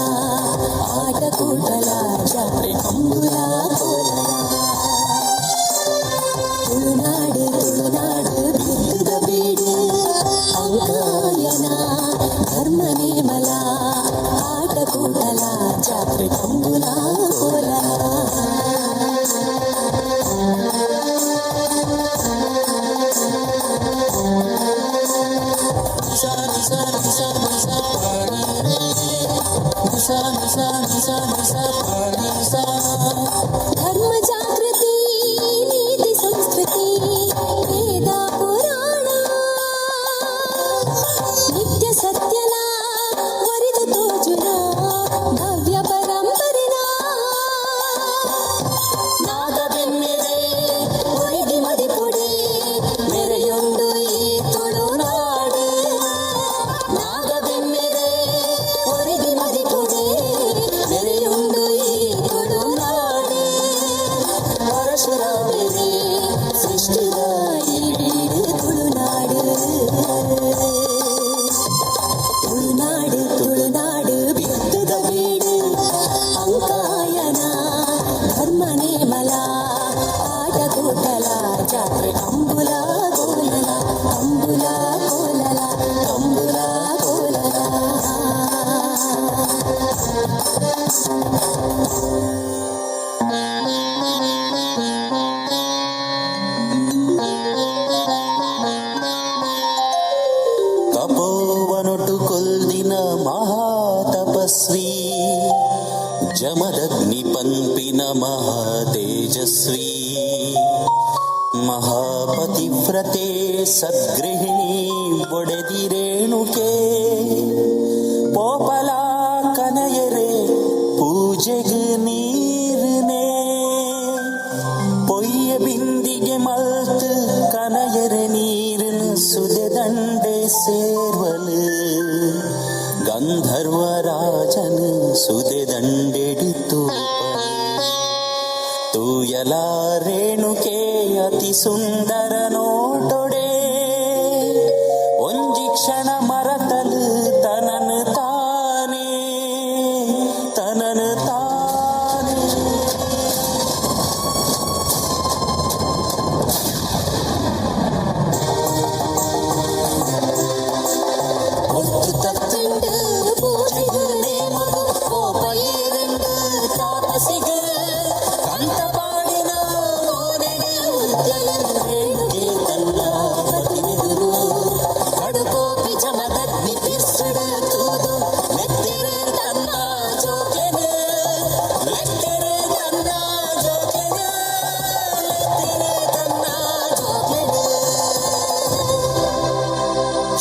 ಆಟ ಕೂಟಲ ಜಾತ್ರೆ ಕಂಬುಲ ಕೋಲಲ. ತುಳುನಾಡು ತುಳುನಾಡು ಬಿರುದ ಬೀಡು ಅಂಕಾಯನ ಧರ್ಮ ನೇಮಲ ಆಟ ಕೂಟಲ ಜಾತ್ರೆ ಕಂಬುಲ ಕೋಲಲ. धर्म जागृति नीति संस्कृति वेद पुराण नित्य सत्यला वरिದು ತೋಜುನ ಭವ್ಯ ಪರಂಪರೆನ ನಾಗಬೆನ್ನಿರೆ ಒರಿದಿ ಮದಿಪುಡಿ ಮೆರೆಯೊಂದು ಈ ತುಳುನಾಡು ನಾಗಬೆನ್ನಿರೆ ಒರಿದಿ ಮದಿಪುಡಿ ಮೆರೆಯೊಂದು ಈ ತುಳುನಾಡು. ಮಹಾತಪಸ್ವಿ ಜಮದಗ್ನಿ ಪನ್ಪಿನ ಮಹಾತೇಜಸ್ವಿ ಮಹಾಪತಿವ್ರತೆ ಸದ್ಗೃಹಿಣಿ ಬೊಡೆದಿರೇಣುಕೆ ಪೋಪಲಾ ಕನಯರೆ ಪೂಜೆಗ್ ನೀರ್ನೇ ಪೊಯ್ಯ ಬಿಂದಿಗೆ ಮಲ್ತ್ ಕನಯರೆ ನೀರಿನ ಸುದೆ ದಂಡೆ ಸೇರ್ವಲು ಗಂಧರ್ವರಾಜನ್ ಸುದೆ ದಂಡೆಡಿತು ತೂಯಲ ರೇಣುಕೆ ಅತಿ ಸುಂದರ ನೋಟೊಡೆ ಒಂಜಿ ಕ್ಷಣ ಮರತಲು ತನನು ತಾನೇ ತನನು ತಾನೇ. ಒತ್ತು ತತ್ತುಂಡು ಪೂಜೆಗ್ ನೇಮಗು ಕೋಪ ಏರುಂಡು ತಾಪಸಿಗ್ ಕಂತ ಪಾಡಿನ ಮೋನೆಡ್ ಉಂತ್ಯಲ್ ರೇಣುಕೆ ತನ್ನ ಪತಿನೆದುರು ಕಡುಕೋಪಿ ಜಮದಗ್ನಿ ಪಿರ್ಸುಡು ತೂದು ಲೆತ್ತೆರು ತನ್ನ ಜೋಕೆನು ಲೆತ್ತೆರು ತನ್ನ ಜೋಕೆನು ಲೆತ್ತೆರು ತನ್ನ ಜೋಕೆನು.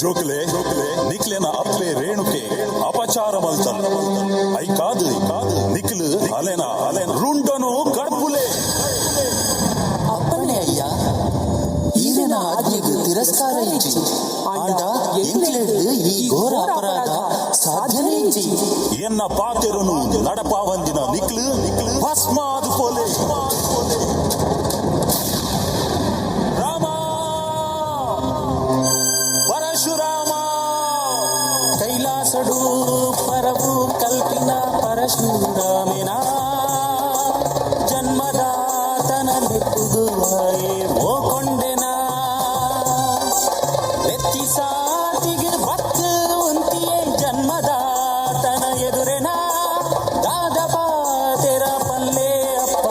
ಜೋಕ್ಲೆ ನಿಕ್ಲೆನ ಅಪ್ಪೆ ರೇಣುಕೆ ಅಪಚಾರ ಮಲ್ತಲ್ I ಕಾದು ನಿಕ್ಲು ಅಲೆನ ಅಲೆನ ರುಂಡನು ಕಡ್ಪುಲೆ. ಅಪ್ಪಣೆ ಅಯ್ಯ, ಈರೆನ ಆಜ್ಞೆಗ್ ತಿರಸ್ಕಾರ ಇಜ್ಜಿ. ಆಂಡ ಎಂಕ್ಲೆಡ್ದ್ ಈ ಘೋರ ಅಪರಾಧ ಸಾಧ್ಯನೇ ಇಜ್ಜಿ. ಎನ್ನ ಪಾತೆರನು ನಡಪಾವಂದಿನ ನಿಕ್ಲು ಭಸ್ಮಾದು ಪೋಲೆ. ರಾಮ, ಪರಶುರಾಮ. ಕೈಲಾಸಡು ಪರವು ಕಲ್ಪಿನ ಪರಶುರಾಮೆನ ಜನ್ಮದಾತನ ಲೆಪ್ಪುಗುವಾಯೇ ಓ ಕೊಂಡೆನ ಲೆತ್ತಿ ಸಾತಿಗೆ ಬತ್ತು ಉಂತಿಯೇ ಜನ್ಮದಾತನ ಎದುರೆನ ದಾದ ಪಾತೆರ ಪಲ್ಲೆ ಅಪ್ಪ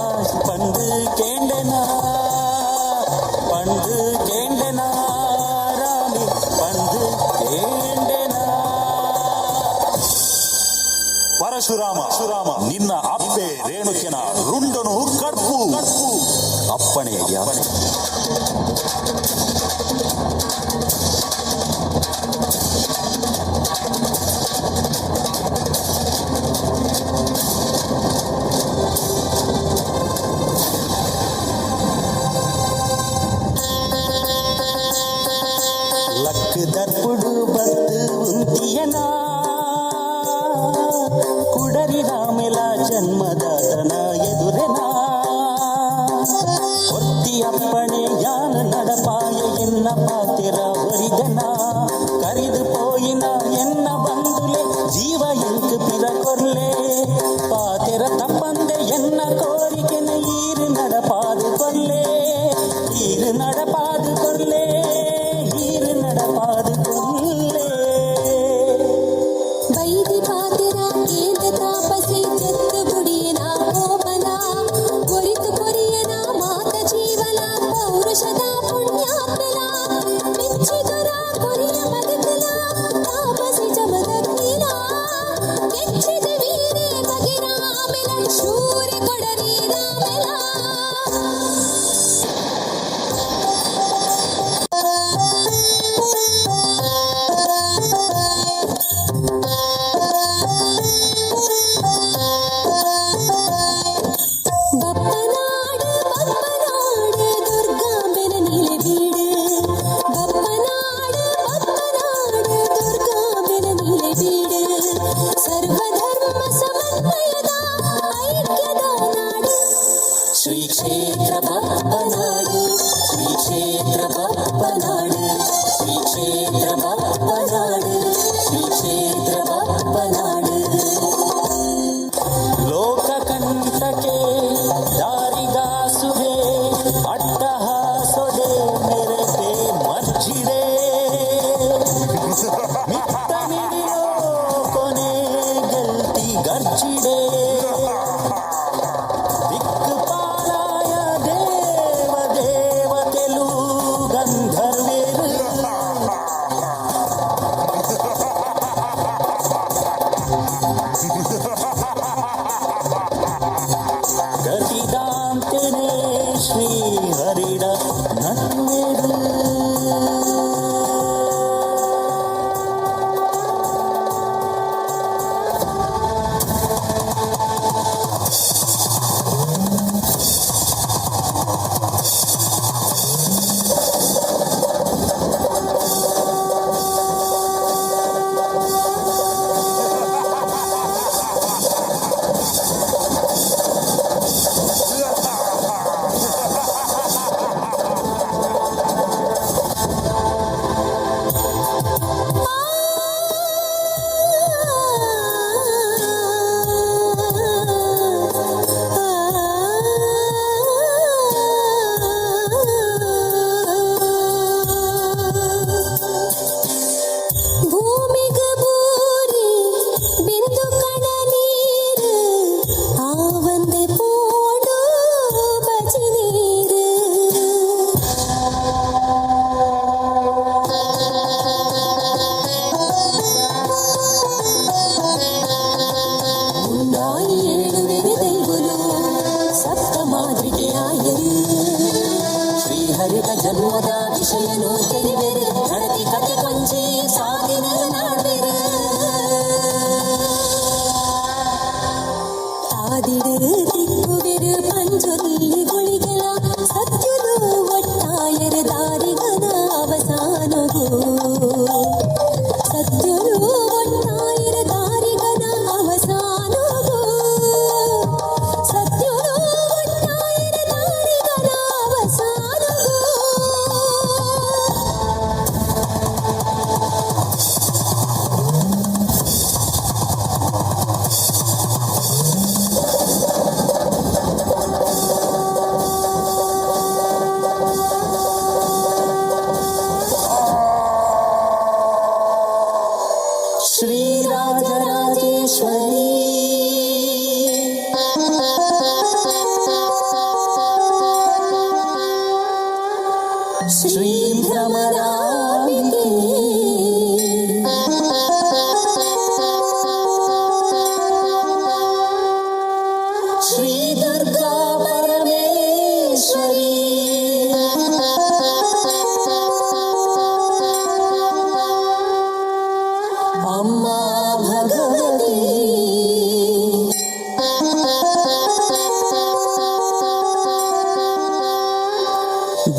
ಪಂದು ಕೇಂಡೆನ ಪಂದು ಕೇಂಡೆನ ರಾಮಿ ಪಂದು ಕೇಂಡೆನ. ಪರಶುರಾಮ ಸುರಾಮ, ನಿನ್ನ ಅಪ್ಪೆ ರೇಣುಕೆನ ರುಂಡನು ಕಡ್ಪು. ಅಪ್ಪಣೆ ಅಯ್ಯ. ಲಕ್ ದರ್ಪುಡು ಬತ್ತು ಉಂತಿಯನ ಕುಡರಿ ರಾಮೆಲ ಜನ್ಮದಾತನ ಎದುರೆನ ಒತ್ತಿ ಅಪ್ಪಣೆ ಯಾನ ನಡಪಾಯ ಎನ್ನ ಪಾತೆರ ಒರಿದನ ಕರಿದು ಪೋಯಿನ ಎನ್ನ ಬಂದುಲೆ ಜೀವ ಎಂಕ್ ಪಿರ ಕೊರ್ಲೆ ಪಾತೆರ ತಪ್ಪಂದೆ ಎನ್ನ ಕೋರಿಕೆನ ಈರು ನಡಪಾದು ಕೊರ್ಲೆ ಈರು ನಡಪಾದು ಕೊರ್ಲೆ ಈರು ನಡಪಾದು ಕೊರ್ಲೆ. ವೈದಿ ಪಾತೆರ ಕೇಂದ್ರ ತಾಪಸಿ ಜತ್ತು ಬುಡಿಯನ ಕೋಪನ ಒರಿತು ಕೊರಿಯನ ಮಾತ ಜೀವನ ಪೌರುಷದ ಪುಣ್ಯಾತ್ಮನ ಮೆಚ್ಚಿದೊರ ಕೊರಿಯ ಮಗಕಲ ತಾಪಸಿ ಜಮದಗ್ನಿನ ಕೆಚ್ಚಿದ ವೀರೆ ಮಗಿರಾಮೆಲ ಶೂರ ಕೊಡರಿ ರಾಮೆಲ. ಬಪ್ಪನಾಡು ಬಪ್ಪನಾಡು ದುರ್ಗಾಂಬೆನ ನೀಲೆ ಬೀಡು ಬಪ್ಪನಾಡು ಬಪ್ಪನಾಡು ದುರ್ಗಾಂಬೆನ ನೀಲೆ ಬೀಡು ಸರ್ವಧರ್ಮ ಸಮನ್ವಯದ ಐಕ್ಯದ ನಾಡು. ಶ್ರೀ ಕ್ಷೇತ್ರ ಬಪ್ಪನಾಡು ಶ್ರೀ ಕ್ಷೇತ್ರ ಬಪ್ಪನಾಡು ಶ್ರೀ ಕ್ಷೇತ್ರ ಬಪ್ಪನಾಡು ಶ್ರೀ ಕ್ಷೇತ್ರ ಬಪ್ಪನಾಡು. ಲೋಕಕಂಟಕೆ ದಾರಿದಾಸುವೆ ಅಟ್ಟಹಾಸೊಡೆ ಮೆರೆತೆ ಮರ್ಜಿಡೆ ಮಿತ್ತ ಮಿಡಿಲೋ ಕೊನೆ ಗೆಲ್ತಿ ಗರ್ಜಿಡೆ ದಿಕ್ಕುಪಾಲಾಯ ದೇವ ದೇವತೆಲು ಗಂಧರ್ವೇರು. ಗತಿದಾಂತೆನೆ ಶ್ರೀ ಹರಿಡ ನಟ್ಟುವೆರು. ಭೂಮಿಗ ಬೂರಿ ಬಿಂದು ಕಣ ನೀರು ಆವಂದೆ ಪೋಡು ಬಜಿ ನೀರು. ಉಂಡಾಯಿ ಏಳುವೆರೆ ದೈವಲು ಸಪ್ತ ಮಾದೃಕೆಯಾಯರು. ಶ್ರೀಹರಿತ ಜನ್ಮದ ವಿಷಯನು ತೆರಿವೆರು, ನಡತಿ ಕತೆ ಕೊಂಚಿ ಸಾವಿನ ನಾಡ್ವೆರು. ತಾದಿಡು ತಿಕ್ಕುವೆರು ಪಂಜೊಲ್ಲಿ ಗುಳಿಗೆಲ ಸತ್ಯುಲು ಒಟ್ಟಾಯರ ದಾರಿಗನ ಅವಸಾನಗು. ಸತ್ಯುಲು ಒಟ್ಟಾಯರ ದಾರಿಗನ ಅವಸಾನಗು. ಸತ್ಯುಲು ಒಟ್ಟಾಯರ ದಾರಿಗನ ಅವಸಾನಗು. ಶ್ರೀರಾಜರಾಜೇಶ್ವರಿ, ಶ್ರೀ ಭ್ರಮರಾಂಬಿಕೆ, ಶ್ರೀ ದುರ್ಗಾ ಪರಮೇಶ್ವರಿ, ಅಮ್ಮ ಭಗವತಿ,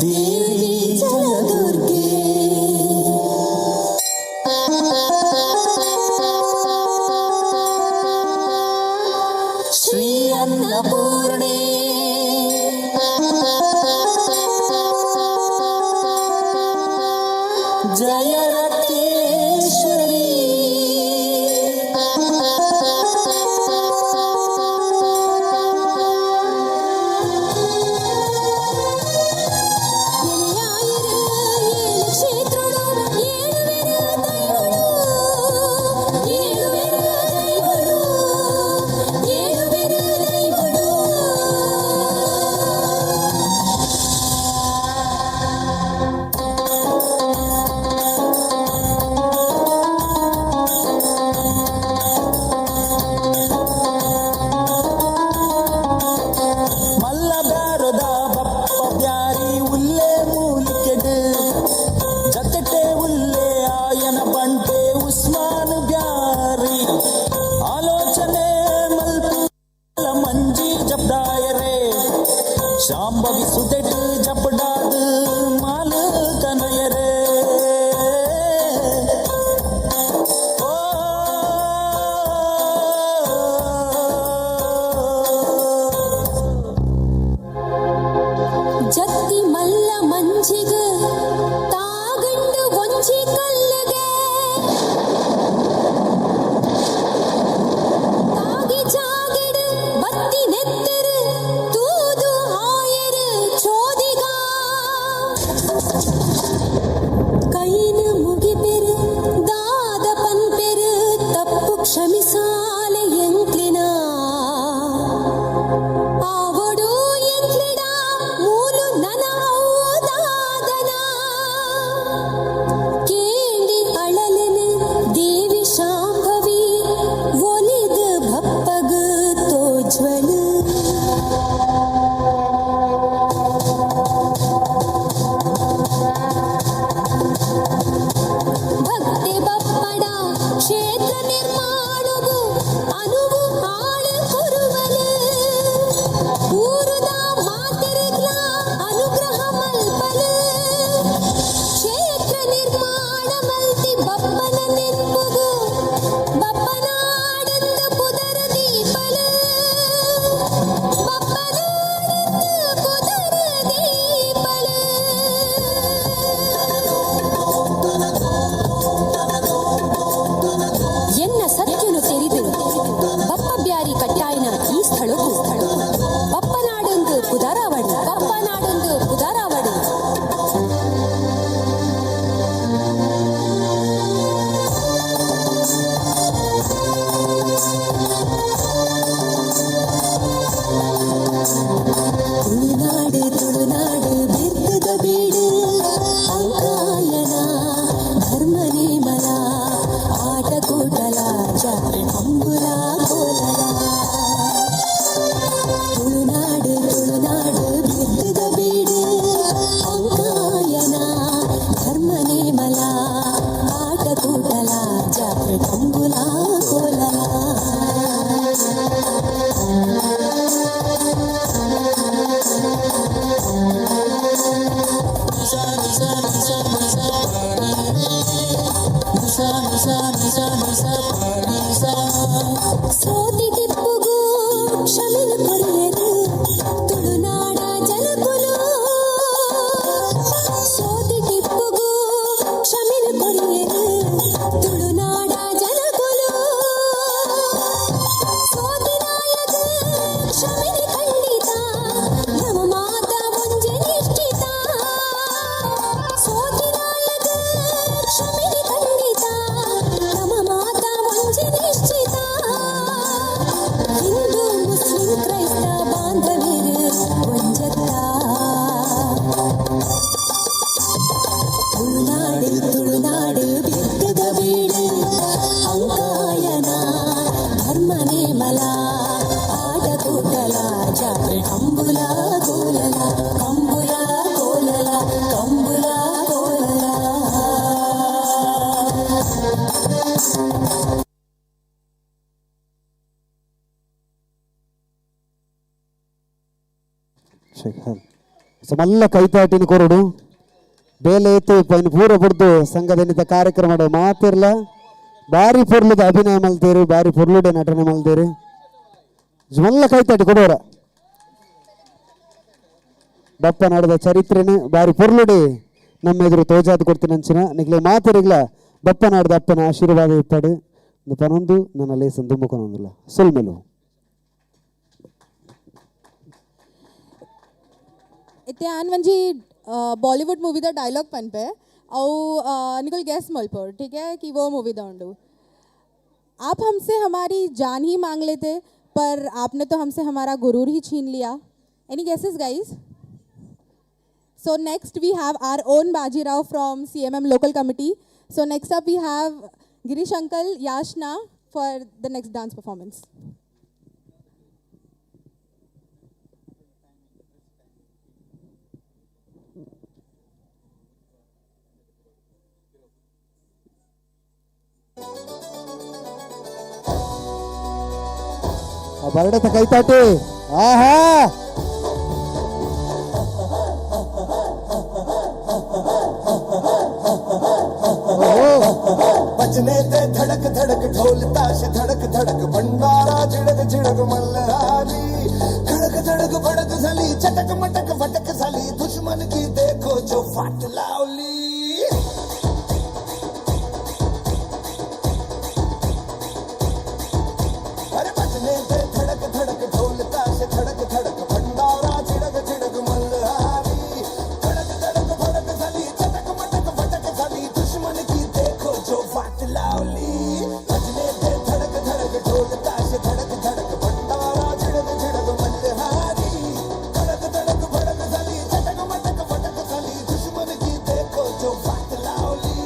ದೇವಿ ಜಲದುರ್ಗೆ. ಶ್ರೀ ಅನ್ನಪೂರ್ಣೆ, ಜಯ ರಕ್ತೇಶ್ವರಿ. ಎಲೆಯಾಯಿರು ಏಳು ಕ್ಷೇತ್ರಡು ಏಳುವೆರು ದೈವಳು, ಏಳುವೆರು ದೈವಳು, ಏಳುವೆರು ದೈವಳು. ಮಲ್ಲ ಬ್ಯಾರದ ಬಪ್ಪ ಬ್ಯಾರಿ ಉಲ್ಲೆ ಮೂಲಿಕೆಡು, ಜತೆಟೆ ಉಲ್ಲೆ ಆಯನ ಬಂಟೆ ಉಸ್ಮಾನ್ ಬ್ಯಾರಿ. ಆಲೋಚನೆ ಮಲ್ಪು ಮಂಜಿ ಜಬ್ದಾಯರೆ, ಶಾಂಭವಿ ಸುದೆಟ್ ಜಪಡಾದ ಮಾಲ್ ಕನಯರೆ. ಜತ್ತಿ ಮಲ್ಲ ಮಂಜಿಗ ತಾಗಂಡು ಒಂಜಿ ಕಲ್ಲುಗೆ, ತಾಗಿ ಜಾಗಿಡು ಬತ್ತಿ ನೆತ್ತರು ತೂದು ಆಯರು ಚೋದಿಗ. ಕೈನ ಮುಗಿಪೆರು ದಾದ ಪನ್ಪೆರು ತಪ್ಪು ಕ್ಷಮಿಸಾಲೆ ಎಂಕ್ಲಿನ ಆವಡು ಎಂಕ್ಲಿಡ ಮೂಲು ನನ ಔದಾದನ. ಕೇಂಡಿ ಅಳಲನ ದೇವಿ ಶಾಂಭವಿ ನಿರ್ಮಾಣಗು ಅನುವು ಆಳು ಕೊರುವಲು ಊರುದ ಮಾತೆರೆಗ್ಲ ಅನುಗ್ರಹ ಮಲ್ಪಲು ಕ್ಷೇತ್ರ ನಿರ್ಮಾಣ ಮಲ್ತಿ ಬಪ್ಪನ ನೆನ್ಪುಗು ಬಪ್ಪನಾಡಂದು ಪುದರ ದೀಪಲು ಬಪ್ಪನಾಡಂದು ಪುದರ ದೀಪಲು. ಎನ್ನ ಸತ್ಯನು ತೆರಿದು ಬಪ್ಪ ಬ್ಯಾರಿ ಕಟ್ಟಾಯಿನ ಈ ಸ್ಥಳಕ್ಕೂ ಬಪ್ಪನಾಡೊಂದು ಪುದರಾವಡು, ಬಪ್ಪನಾಡೊಂದು ಪುದರಾವಡು. ತುಳುನಾಡು ತುಳುನಾಡು ಬಿರ್ತದ ಬೀಡು ಅಂಕಾಯನ ಧರ್ಮ ನೇಮಲ ಆಟ ಕೂಟಲ ಜಾತ್ರೆ ಕಂಬುಲ ಕೋಲಲ. ತುಳುನಾಡು ತುಳುನಾಡು ಬಿರ್ತದ ಬೀಡು ಅಂಕಾಯನ ಧರ್ಮ ನೇಮಲ ಆಟ ಕೂಟಲ ಜಾತ್ರೆ ಕಂಬುಲ ಕೋಲಲ. ಸೋತಿ ಟಿಪ್ಪುಗು ಕ್ಷಮೆನು ಕೊರಿಯರು ತುಳುನಾಡ ಜನಕುಲು. ಸೋತಿ ಟಿಪ್ಪುಗು ಕ್ಷಮೆನು ಕೊರಿಯರು ತುಳುನಾಡ ಜನಕುಲು. ಸೋತಿನಾಯಗ ಕ್ಷಮೆನೆ ಖಂಡಿತ ನಮ್ಮ ಮಾತ ಒಂಜೆ ನಿಶ್ಚಿತ. ಸೋತಿನಾಯಗ ಕ್ಷಮೆನೆ ಖಂಡಿತ ನಮ್ಮ ಮಾತ ಒಂಜೆ ನಿಶ್ಚಿತ. ಹಿಂದೂ ಮುಸ್ಲಿಂ ಕ್ರೈಸ್ತ ಬಾಂಧವರು ಒಂಜತ್ತ. ತುಳುನಾಡು ತುಳುನಾಡು ಬಿತ್ತದ ಬೀಡು ಅಂಕಾಯನ ಧರ್ಮ ನೇಮಲ ಆಟ ಕೂಟಲ ಜಾತ್ರೆ ಕಂಬುಲ ಕೋಲಲ ಕಂಬುಲ ಕೋಲಲ ಕಂಬುಲ ಕೋಲಲ. ಸೊ ಮಲ್ಲ ಕೈತಾಟಿನ ಕೊರಡು ಬೇಲೆ ಇತ್ತು ಪೈನ್ ಪೂರ ಬುಡ್ದು ಸಂಘದನಿತ ಕಾರ್ಯಕ್ರಮ ಮಾತಿರ್ಲ ಬಾರಿ ಪೊರ್ಲುದ ಅಭಿನಯ ಮಲ್ತೇರು, ಬಾರಿ ಪೊರ್ಲುಡೆ ನಟನೆ ಮಲ್ತೇರು. ಮಲ್ಲ ಕೈತಾಟಿ ಕೊಡೋರ ಬಪ್ಪ ನಡೆದ ಚರಿತ್ರೆನೆ ಬಾರಿ ಪೊರ್ಲುಡೆ ನಮ್ಮ ಎದುರು ತೋಜಾದ್ ಕೊಡ್ತೀನಿ ಅಂಚಿನ ನಿಗ್ಲೆ ಮಾತಿರಿಗ್ಲ ಬಪ್ಪ ನಾಡ್ದ ಅಪ್ಪನ ಆಶೀರ್ವಾದ ಇಪ್ಪಡು ಪನೊಂದು ನನ್ನ ಲೇಸನ್ ತುಂಬಿಕೊಂಡೊಂದಿಲ್ಲ ಸೊಲ್ಮೆಲು. ಇತ್ತೆ ಆನ್ ಒಂಜಿ ಬಾಲಿವುಡ್ ಮೂವಿದ ಡೈಲಾಗ್ ಪನ್ಪೆ ಅವು निकल गैस मलपोर ठीक है कि वो मूवी दा उंडू। आप हमसे हमारी जान ही मांग लेते पर आपने तो हमसे हमारा गुरूर ही छीन लिया। Any guesses guys? So next we have our own Bajirao from CMM local committee. So next up we have Girish uncle Yashna for the next dance performance. ಬರಡತ ಕೈತಾಟಿ ಆಹಾ. बजने ते धड़क धड़क ढोल ताश धड़क धड़क भंडारा झिड़क झिड़क मल्हारी खड़क धड़क भड़क झाली चटक मटक फटक झाली दुश्मन की देखो जो फाट लावली. अरे बजने ते धड़क धड़क ढोल ताश धड़क धड़क भंडारा झिड़क झिड़क मल्हारी खड़क धड़क भड़क झाली चटक मटक फटक झाली दुश्मन की देखो जो फाट लावली. बजने ते धड़क धड़क ढोल ताश धड़क धड़क भंडारा झिड़क झिड़क मल्हारी खड़क धड़क भड़क झाली चटक मटक फटक झाली दुश्मन की देखो जो फाट लावली.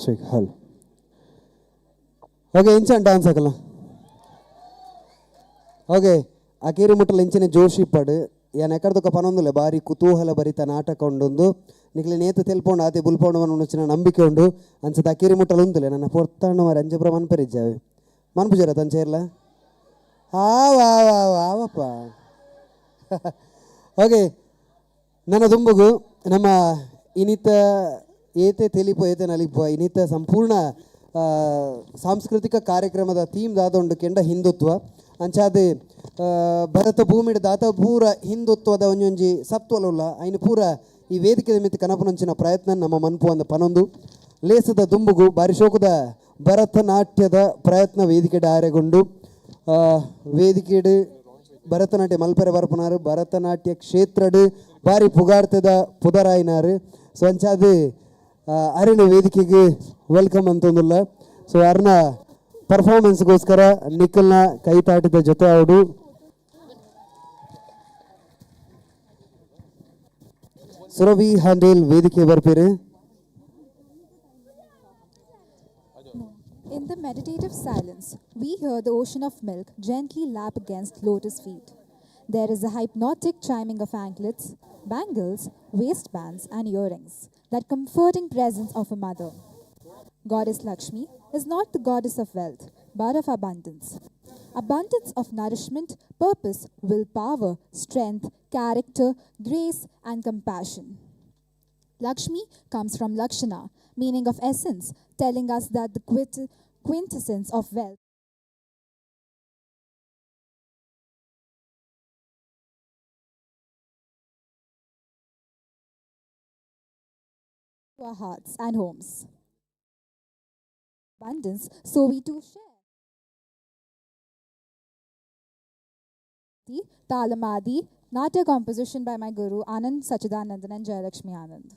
ಶೇಖ್ ಹಲ್ ಓಕೆ ಇಂಚನ್ ಡಾನ್ಸ್ ಹಾಕಲ್ಲ. ಓಕೆ, ಅಕೇರಿ ಮುಟ್ಟಲ್ ಇಂಚಿನ ಜೋಶಿ ಪಡು ಯಾನ್ ಎಕರ್ದೊಕ ಪನೊಂದುಲ್ಲೆ ಬಾರಿ ಕುತೂಹಲ ಭರಿತ ನಾಟಕ ಉಂಡೊಂದು ನಿಕ್ಲೆ ನೇತು ತೆಲ್ಪೊಂಡು ಆತೆ ಬುಲ್ಪೊಂಡು ಮನ್ಪುನ ನಂಬಿಕೆ ಉಂಡು. ಅಂಚದ ಅಕೇರಿ ಮುಟ್ಟಲ್ ಉಂದುಲೆ ನನ್ನ ಪೊರ್ತಾಂಡ ಮಾರೆ ಅಂಚಪುರ ಮನ್ಪೆರಿಜ್ಜಾವೆ ಮನ್ಪುಜರ ತಂಚೇರ್ಲ ಆವ ಆವ ಆವ ಆವಪ್ಪ. ಓಕೆ, ನನ್ನ ದುಂಬುಗು ನಮ್ಮ ಇನಿತ ಏತೆ ತೆಲಿಪು ಏತೆ ನಲಿಪು ಇನ್ನಿತ ಸಂಪೂರ್ಣ ಸಾಂಸ್ಕೃತಿಕ ಕಾರ್ಯಕ್ರಮದ ಥೀಮ್ ದಾದ ಕೆಂಡ ಹಿಂದುತ್ವ ಅಂಚಾದೆ ಭರತ ಭೂಮಿಡ್ ದಾತ ಪೂರ ಹಿಂದುತ್ವದ ಒಂಜೊಂಜಿ ಸತ್ವಲುಲ್ಲ ಐನು ಪೂರ ಈ ವೇದಿಕೆದ ಮಿತ್ತ ಕನಪುನಂಚಿನ ಪ್ರಯತ್ನ ನಮ್ಮ ಮನ್ಪು ಅಂದ ಪನೊಂದು ಲೇಸದ ದುಂಬುಗು ಬಾರಿ ಶೋಕದ ಭರತನಾಟ್ಯದ ಪ್ರಯತ್ನ ವೇದಿಕೆಡ್ ಆರೆಗೊಂಡು ವೇದಿಕೆಡ್ ಭರತನಾಟ್ಯ ಮಲ್ಪೆರೆ ಬರ್ಪುನಾರು ಭರತನಾಟ್ಯ ಕ್ಷೇತ್ರಡ್ ಬಾರಿ ಪುಗಾರ್ತದ ಪುದರಾಯಿನಾರು. ಸೊ ಅಂಚಾದ್ ಅರಿನ ವೇದಿಕೆಗೆ welcome ಅಂತಂದುಲ್ಲ. ಸೊ ಅರ್ನ ಪರ್ಫಾರ್ಮೆನ್ಸ್ಗೋಸ್ಕರ ನಿಖಲ್ನ ಕೈತಾಟದ ಜೊತೆ ಅವರು ಸುರಭಿ ಹ್ಯಾಂಡೇಲ್ ವೇದಿಕೆ ಬರ್ಪೇರು. In the meditative silence, we hear the ocean of milk gently lap against lotus feet. There is a hypnotic chiming of anklets, bangles, waistbands, and earrings, that comforting presence of a mother. Goddess Lakshmi is not the goddess of wealth, but of abundance. Abundance of nourishment, purpose, willpower, strength, character, grace, and compassion. Lakshmi comes from Lakshana, meaning of essence, telling us that the quintessence of wealth to our hearts and homes. Abundance, so we too share. The Talamadi, Natya composition by my guru Anand Sachidanandan and Jayalakshmi Anand.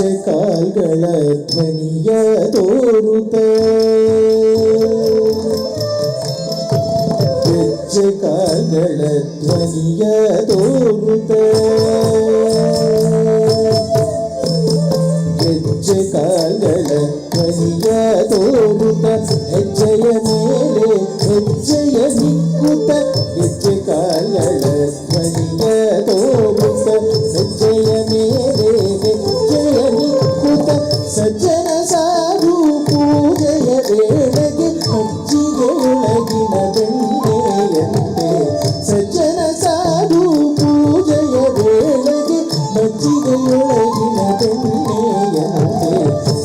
ಹೆಜ್ಜೆ ಕಾಲ್ಗಳ ಧ್ವನಿಯ ತೋರುತ್ತ, ಹೆಜ್ಜೆ ಕಾಲ್ಗಳ ಧ್ವನಿಯ ತೋರುತ್ತ, ಹೆಜ್ಜೆ ಕಾಲ್ಗಳ ಧ್ವನಿಯ ತೋರುತ್ತ, ಹೆಜ್ಜೆಯ ಮೇಲೆ ಹೆಜ್ಜೆಯ ನಿಕ್ಕುತ್ತ, ಹೆಜ್ಜೆ ಕಾಲ್ಗಳ ಧ್ವನಿಯ ತೋರುತ್ತ, ಹೆಜ್ಜೆಯ ಮೇಲೆ ಹೆಜ್ಜೆಯ ನಿಕ್ಕುತ್ತ, ಸಜ್ಜನ ಸಾಧು ಪೂಜೆಯ ವೇಳೆಗೆ ಮಜ್ಜಿಗೆಯೊಳಗಿನ ಬೆಣ್ಣೆಯಂತೆ, ಸಜ್ಜನ ಸಾಧು ಪೂಜೆಯ ವೇಳೆಗೆ ಮಜ್ಜಿಗೆಯೊಳಗಿನ ಬೆಣ್ಣೆಯಂತೆ,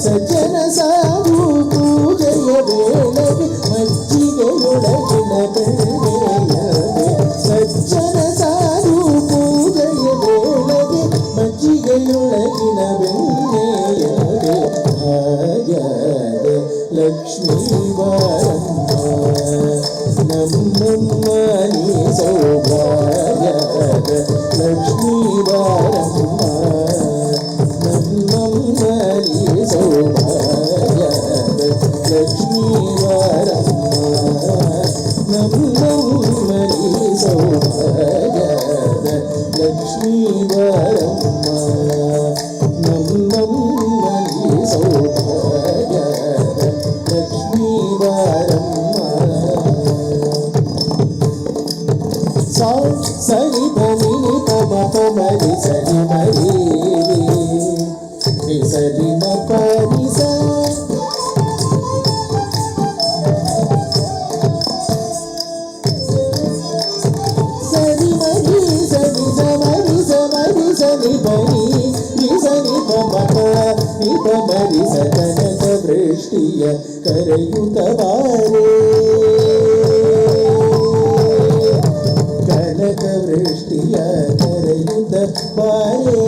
ಸಜ್ಜನ ಸಾಧು ಪೂಜೆಯ ವೇಳೆಗೆ ಮಜ್ಜಿಗೆಯೊಳಗಿನ ಬೆಣ್ಣೆಯಂತೆ, ಸಜ್ಜನ ಸಾಧು ಪೂಜೆಯ ವೇಳೆಗೆ ಮಜ್ಜಿಗೆಯೊಳಗಿನ ಬೆಣ್ಣೆಯಂತೆ. ಭಾಗ್ಯದ ಲಕ್ಷ್ಮೀ ಬಾರಮ್ಮ ನಮ್ಮಮ್ಮ ನೀ ಸೌಭಾಗ್ಯದ ಲಕ್ಷ್ಮೀ ಬಾರಮ್ಮ ನಮ್ಮಮ್ಮ ನೀ ಸೌಭಾಗ್ಯದ ಲಕ್ಷ್ಮೀ ಬಾರಮ್ಮ ನಮ್ಮಮ್ಮ ನೀ ಸೌಭಾಗ್ಯದ ಲಕ್ಷ್ಮೀ ಬಾರಮ್ಮ ನಮ್ಮಮ್ಮ ನೀ ಸೌಭಾಗ್ಯದ ಲಕ್ಷ್ಮೀ ಬಾರಮ್ಮ. ಸಾ ಸರಿ ಧನಿ ನಿ ಪ ಮ ಪ ಮ ರಿ ಸರಿ ಮ ರಿ ರಿ ಸರಿ ಮ ಪ ನಿ ಸ, ಸರಿ ಮ ರಿ ಸರಿ ಸ ಮ ರಿ ಸ ಮ ರಿ ಸ ನಿ ಪ ನಿ ರಿ ಸ ನಿ ಪ ಮ ಪ ನಿ ಪ ಮ ರಿ ಸ. ಕನಕ ವೃಷ್ಟಿಯ ಕರೆಯುತ್ತ ಬಾರೇ, ಕನಕ ವೃಷ್ಟಿಯ ಕರೆಯುತ್ತ ಬಾರೇ,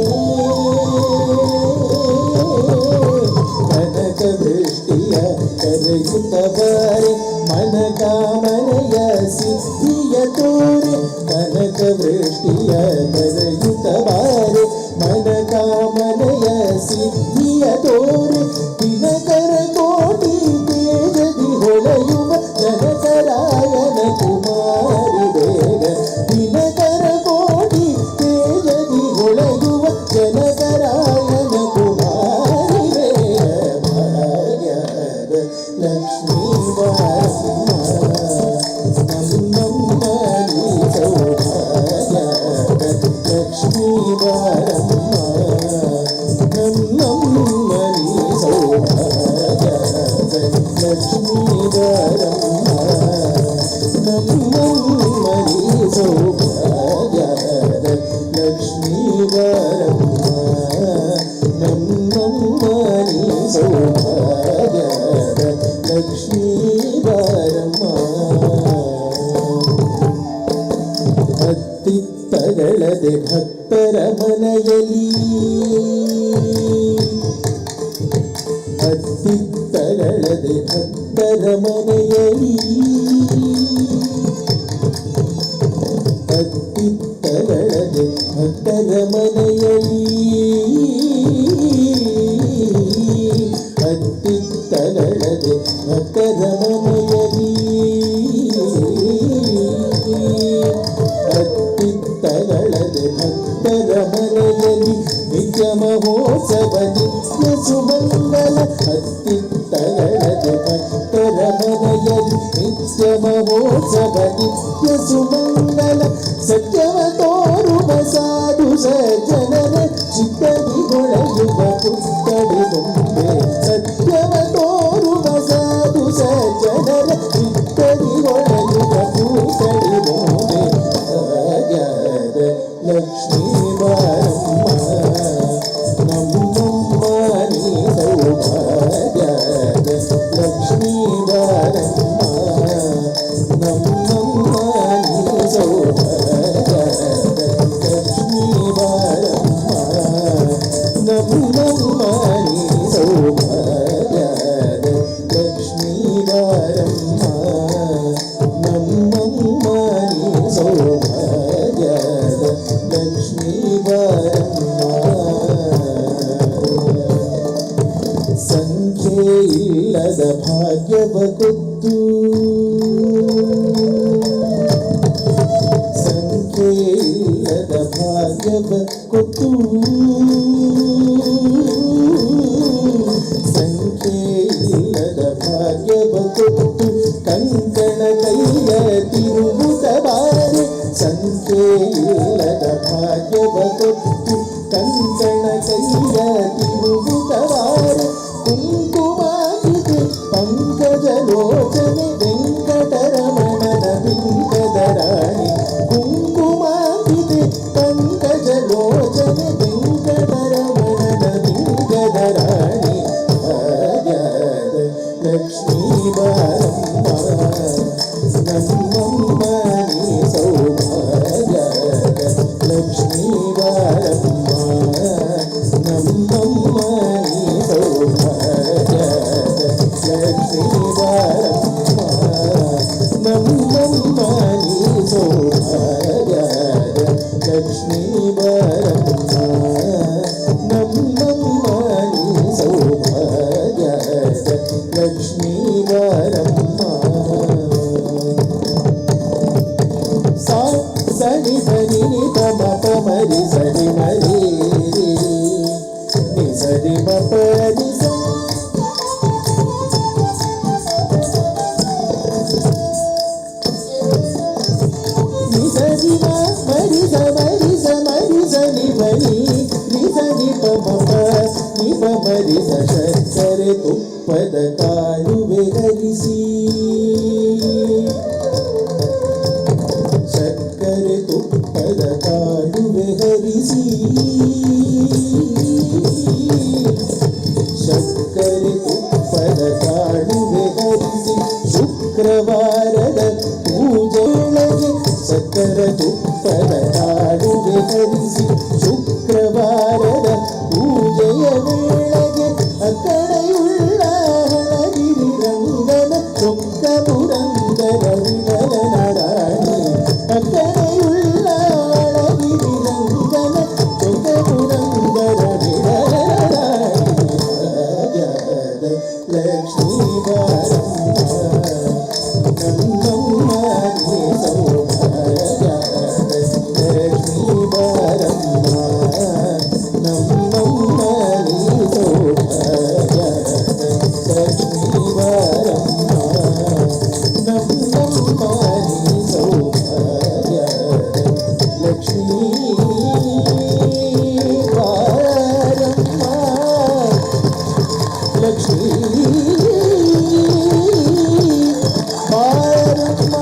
ಕನಕ ವೃಷ್ಟಿಯ ಕರೆಯುತ್ತ ಬಾರೆ, ಮನ ಕಾಮನೆಯ ಸಿದ್ಧಿಯ ತೋರೆ, ಕನಕ ವೃಷ್ಟಿಯ ಕರೆಯುತ್ತ ಬಾರೆ, ಮನ ಕಾಮನೆಯ ಸಿದ್ಧಿಯ ತೋರೆ, ದಿನಕರ ಕೋಟಿ ತೇಜದಿ ಹೊಳೆಯುವ ಜನಕರಾಯನ ಕುಮಾರಿ ಬೇಗ, ದಿನಕರ ಕೋಟಿ ತೇಜದಿ ಹೊಳೆಯುವ ಜನಕರಾಯನ ಕುಮಾರಿ ಬೇಗ. ಭಾಗ್ಯದ ಲಕ್ಷ್ಮೀ ಬಾರಮ್ಮ ನಮ್ಮಮ್ಮ ನೀ ಸೌಭಾಗ್ಯದ ಲಕ್ಷ್ಮೀ ಬಾರಮ್ಮ ನಮ್ಮಮ್ಮ ನೀ ಸೌಭಾಗ್ಯದ ಲಕ್ಷ್ಮೀ ಬಾರಮ್ಮ ನಮ್ಮಮ್ಮ ನೀ ಸೌಭಾಗ್ಯದ ಲಕ್ಷ್ಮೀ ಬಾರಮ್ಮ ನಮ್ಮಮ್ಮ ನೀ ಸೌಭಾಗ್ಯದ ಲಕ್ಷ್ಮೀ ಬಾರಮ್ಮ. ಭಕ್ತಿತ್ತಗಳದೆ ಭಕ್ತರ ಮನೆಯಲ್ಲಿ, ಭಕ್ತಿತ್ತಗಳದೆ ಭಕ್ತರ ಮನೆಯಲ್ಲಿ, ಭಕ್ತಿತ್ತಗಳದೆ ಭಕ್ತರ ಮನೆಯಲ್ಲಿ, ಭಕ್ತಿತ್ತಗಳದೆ ಭಕ್ತರ ಮನೆಯಲ್ಲಿ, ಭಕ್ತಿತ್ತಗಳದೆ ಭಕ್ತರ ಮನೆಯಲ್ಲಿ, ನಿತ್ಯ ಮಹೋತ್ಸವ ನಿತ್ಯ ಸುಮಂಗಲ, ಭಕ್ತಿತ್ತಗಳದೆ ಭಕ್ತರ ಮನೆಯಲ್ಲಿ, ನಿತ್ಯ ಮಹೋತ್ಸವ ನಿತ್ಯ ಸುಮಂಗಲ, ಸತ್ಯವ ತೋರುವ ಸಾಧು ಸಜ್ಜನರ ಚಿತ್ತದಿ ಹೊಳೆಯುವ ಪುತ್ತಡಿ ಬೊಂಬೆ, ಸತ್ಯವ ತೋರುವ ಸಾಧು ಸಜ್ಜನರ ಚಿತ್ತದಿ ಹೊಳೆಯುವ ಪುತ್ತಡಿ ಬೊಂಬೆ. ಭಾಗ್ಯದ ಲಕ್ಷ್ಮೀ ಬಾರಮ್ಮ ನಮ್ಮಮ್ಮ ನೀ ಸೌಭಾಗ್ಯದ ಲಕ್ಷ್ಮೀ ಬಾರಮ್ಮ ನಮ್ಮಮ್ಮ ನೀ ಸೌಭಾಗ್ಯದ ಲಕ್ಷ್ಮೀ ಬಾರಮ್ಮ ನಮ್ಮಮ್ಮ ನೀ ಸೌಭಾಗ್ಯದ ಲಕ್ಷ್ಮೀ ಬಾರಮ್ಮ ನಮ್ಮಮ್ಮ ನೀ ಸೌಭಾಗ್ಯದ ಲಕ್ಷ್ಮೀ ಬಾರಮ್ಮ. ಸಂಖ್ಯೆ ಇಲ್ಲದ ಭಾಗ್ಯವ ಕೊತ್ತು, ಸಂಖ್ಯೆ ಇಲ್ಲದ ಭಾಗ್ಯವ ಕೊತ್ತು, ಸಂಖ್ಯೆ ಇಲ್ಲದ ಭಾಗ್ಯವ ಕೊತ್ತು, ಕಂಕಣ ಕೈಯ ತಿರುಗುತ್ತ ಬಾರೆ. ಸಂಖ್ಯೆ ಇಲ್ಲದ ಭಾಗ್ಯವ ಕೊತ್ತು, ಕಂಕಣ ಕೈಯ ತಿರುಗುತ್ತ ಬಾರೆ. ಕುಂಕುಮಾಕಿತೆ ಪಂಕಜಲೋಚನೆ ವೆಂಕಟರಮಣನ ಬಿಂಕದ ರಾಣಿ. ಕುಂಕುಮಾಕಿತೆ ಪಂಕಜಲೋಚನೆ ವೆಂಕಟರಮಣನ ಬಿಂಕದ ರಾಣಿ. ಭಾಗ್ಯದ ಲಕ್ಷ್ಮೀ ಬಾರಮ್ಮ ನಮ್ಮಮ್ಮ ನೀ ಸೌಭಾಗ್ಯದ ಲಕ್ಷ್ಮೀ ಬಾರಮ್ಮ ನಮ್ಮಮ್ಮ ನೀ ಸೌಭಾಗ್ಯದ ಲಕ್ಷ್ಮೀ ಬಾರಮ್ಮ ನಮ್ಮಮ್ಮ ನೀ ಸೌಭಾಗ್ಯದ ಲಕ್ಷ್ಮೀ ಬಾರಮ್ಮ ನಮ್ಮಮ್ಮ ನೀ ಸೌಭಾಗ್ಯದ ಲಕ್ಷ್ಮೀ ಬಾರಮ್ಮ. ಸಾ ಸನಿ ಸನಿ ನಿ ಪ ಮ ಪ ಮರಿ ಸರಿ ಮರಿ ನಿ ಸರಿ ಮ ಪ ರಿ ಸ. ನಿ ಸರಿ ಮ ಮರಿ ಸ ಮರಿ ಸ ಮರಿ ಸ ನಿ ಮರಿ ನಿ ಸ ನಿ ಪ ಮ ಪ ನಿ ಪ ಮರಿ ಸ. ಶಕ್ಕರೆ ತುಪ್ಪದ ಕಾಳುವೆ ಹರಿಸಿ, ಸಕ್ಕರೆ ತುಪ್ಪದ ಕಾಳುವೆ ಹರಿಸಿ, ಸಕ್ಕರೆ ತುಪ್ಪದ ಕಾಳುವೆ ಹರಿಸಿ, ಶುಕ್ರವಾರದ ಪೂಜೆಯೊಳಗೆ ಸಕ್ಕರೆ ತುಪ್ಪದ ಕಾಳುವೆ ಹರಿಸಿ, ಶುಕ್ರವಾರದ ಪೂಜೆಯ ವೇಳೆಗೆ ಅಕ್ಕಡೆಯುಳ್ಳ ಹಳಗಿರಿ ರಂಗನ ಚೊಕ್ಕ ಪುರಂದರ ವಿಠಲನ ರಾಣಿ. ಅಕ್ಕಡೆಯುಳ್ಳ ಹಳಗಿರಿ ರಂಗನ ಚೊಕ್ಕ ಪುರಂದರ ವಿಠಲನ ರಾಣಿ. ಭಾಗ್ಯದ ಲಕ್ಷ್ಮೀ ಬಾರಮ್ಮ ನಮ್ಮಮ್ಮ ನೀ ಸೌಭಾಗ್ಯದ ಲಕ್ಷ್ಮೀ ಬಾರಮ್ಮ ನಮ್ಮಮ್ಮ ನೀ ಸೌಭಾಗ್ಯದ ಲಕ್ಷ್ಮೀ ಬಾರಮ್ಮ ನಮ್ಮಮ್ಮ ನೀ ಸೌಭಾಗ್ಯದ ಲಕ್ಷ್ಮೀ ಬಾರಮ್ಮ ಲಕ್ಷ್ಮೀ ಬಾರಮ್ಮ.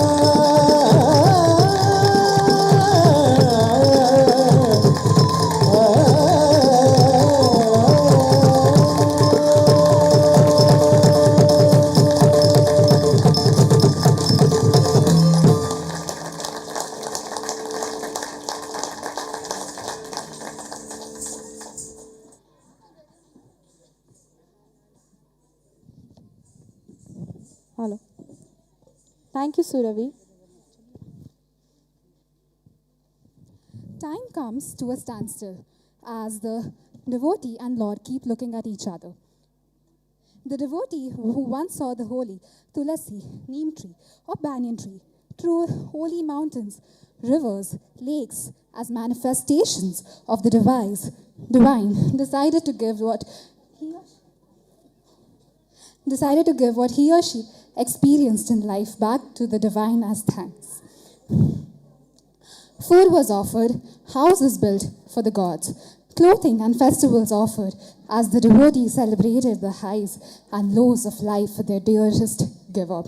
Hello. Thank you, Suravi. Time comes to a standstill as the devotee and Lord keep looking at each other. The devotee who once saw the holy Tulasi, neem tree, or banyan tree, true holy mountains, rivers, lakes as manifestations of the divine, decided to give what he or she decided to give what he or she experienced in life back to the divine as thanks. Food was offered, houses built for the gods, clothing and festivals offered as the devotees celebrated the highs and lows of life for their dearest giver.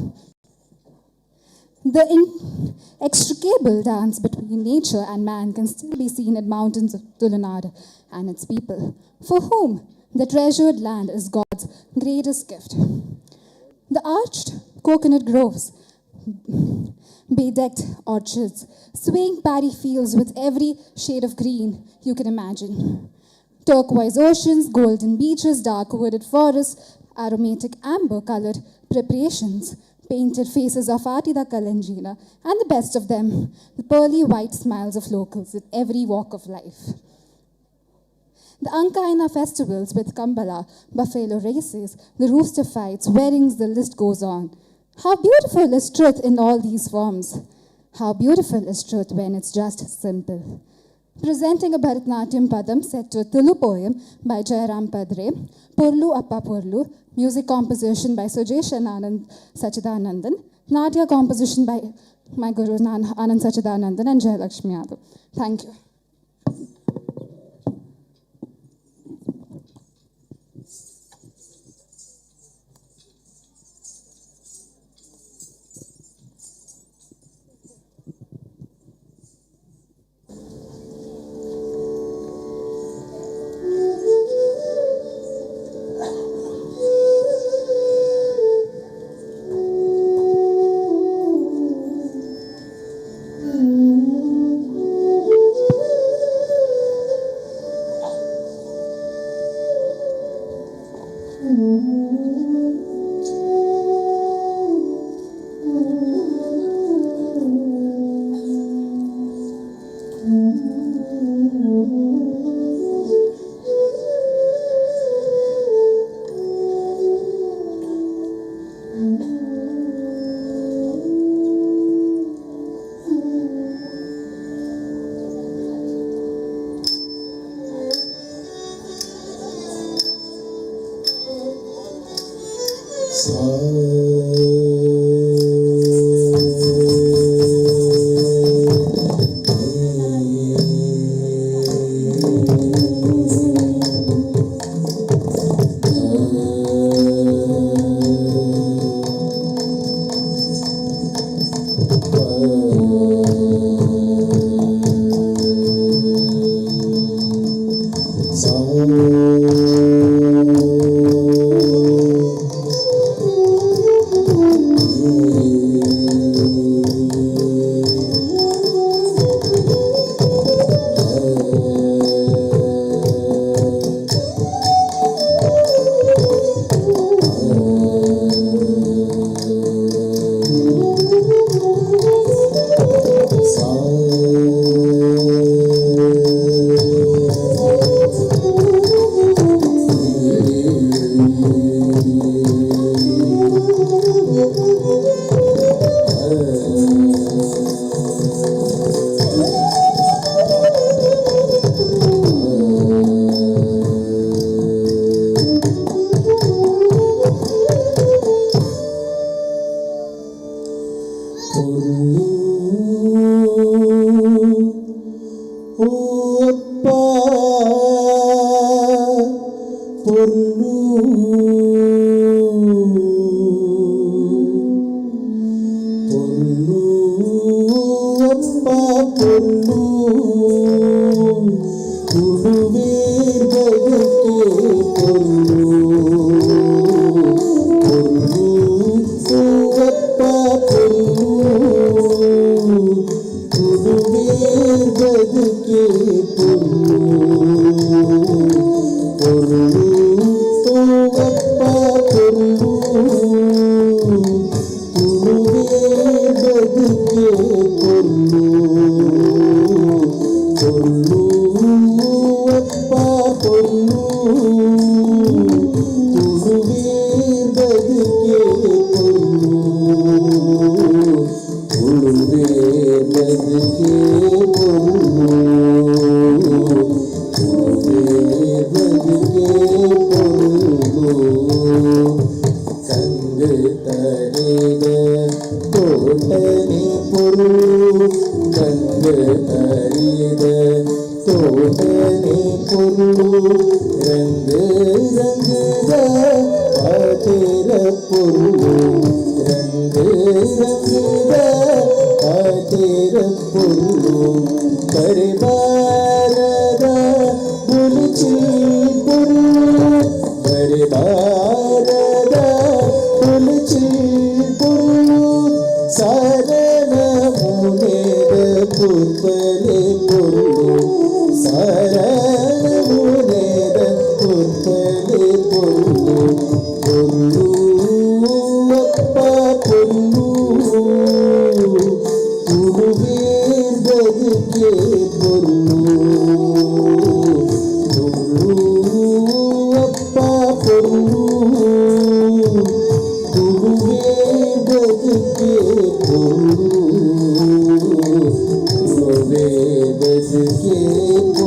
The inextricable dance between nature and man can still be seen at mountains of Tulunad and its people, for whom the treasured land is God's greatest gift. The arched coconut groves, bedecked orchards, swaying paddy fields with every shade of green you can imagine. Turquoise oceans, golden beaches, dark wooded forests, aromatic amber-colored preparations, painted faces of Atida Kalanjina, and the best of them, the pearly white smiles of locals in every walk of life. The Ankaina festivals with Kambala, buffalo races, the rooster fights, weddings, the list goes on. How beautiful is truth in all these forms? How beautiful is truth when it's just simple? Presenting a Bharatanatyam Padam set to a Tulu poem by Jayaram Padre, Porlu Appa Porlu, music composition by Sujesh and Anand Sachidanandan, Natya composition by my guru Anand Sachidanandan and Jayalakshmi Yadav. Thank you. Thank you.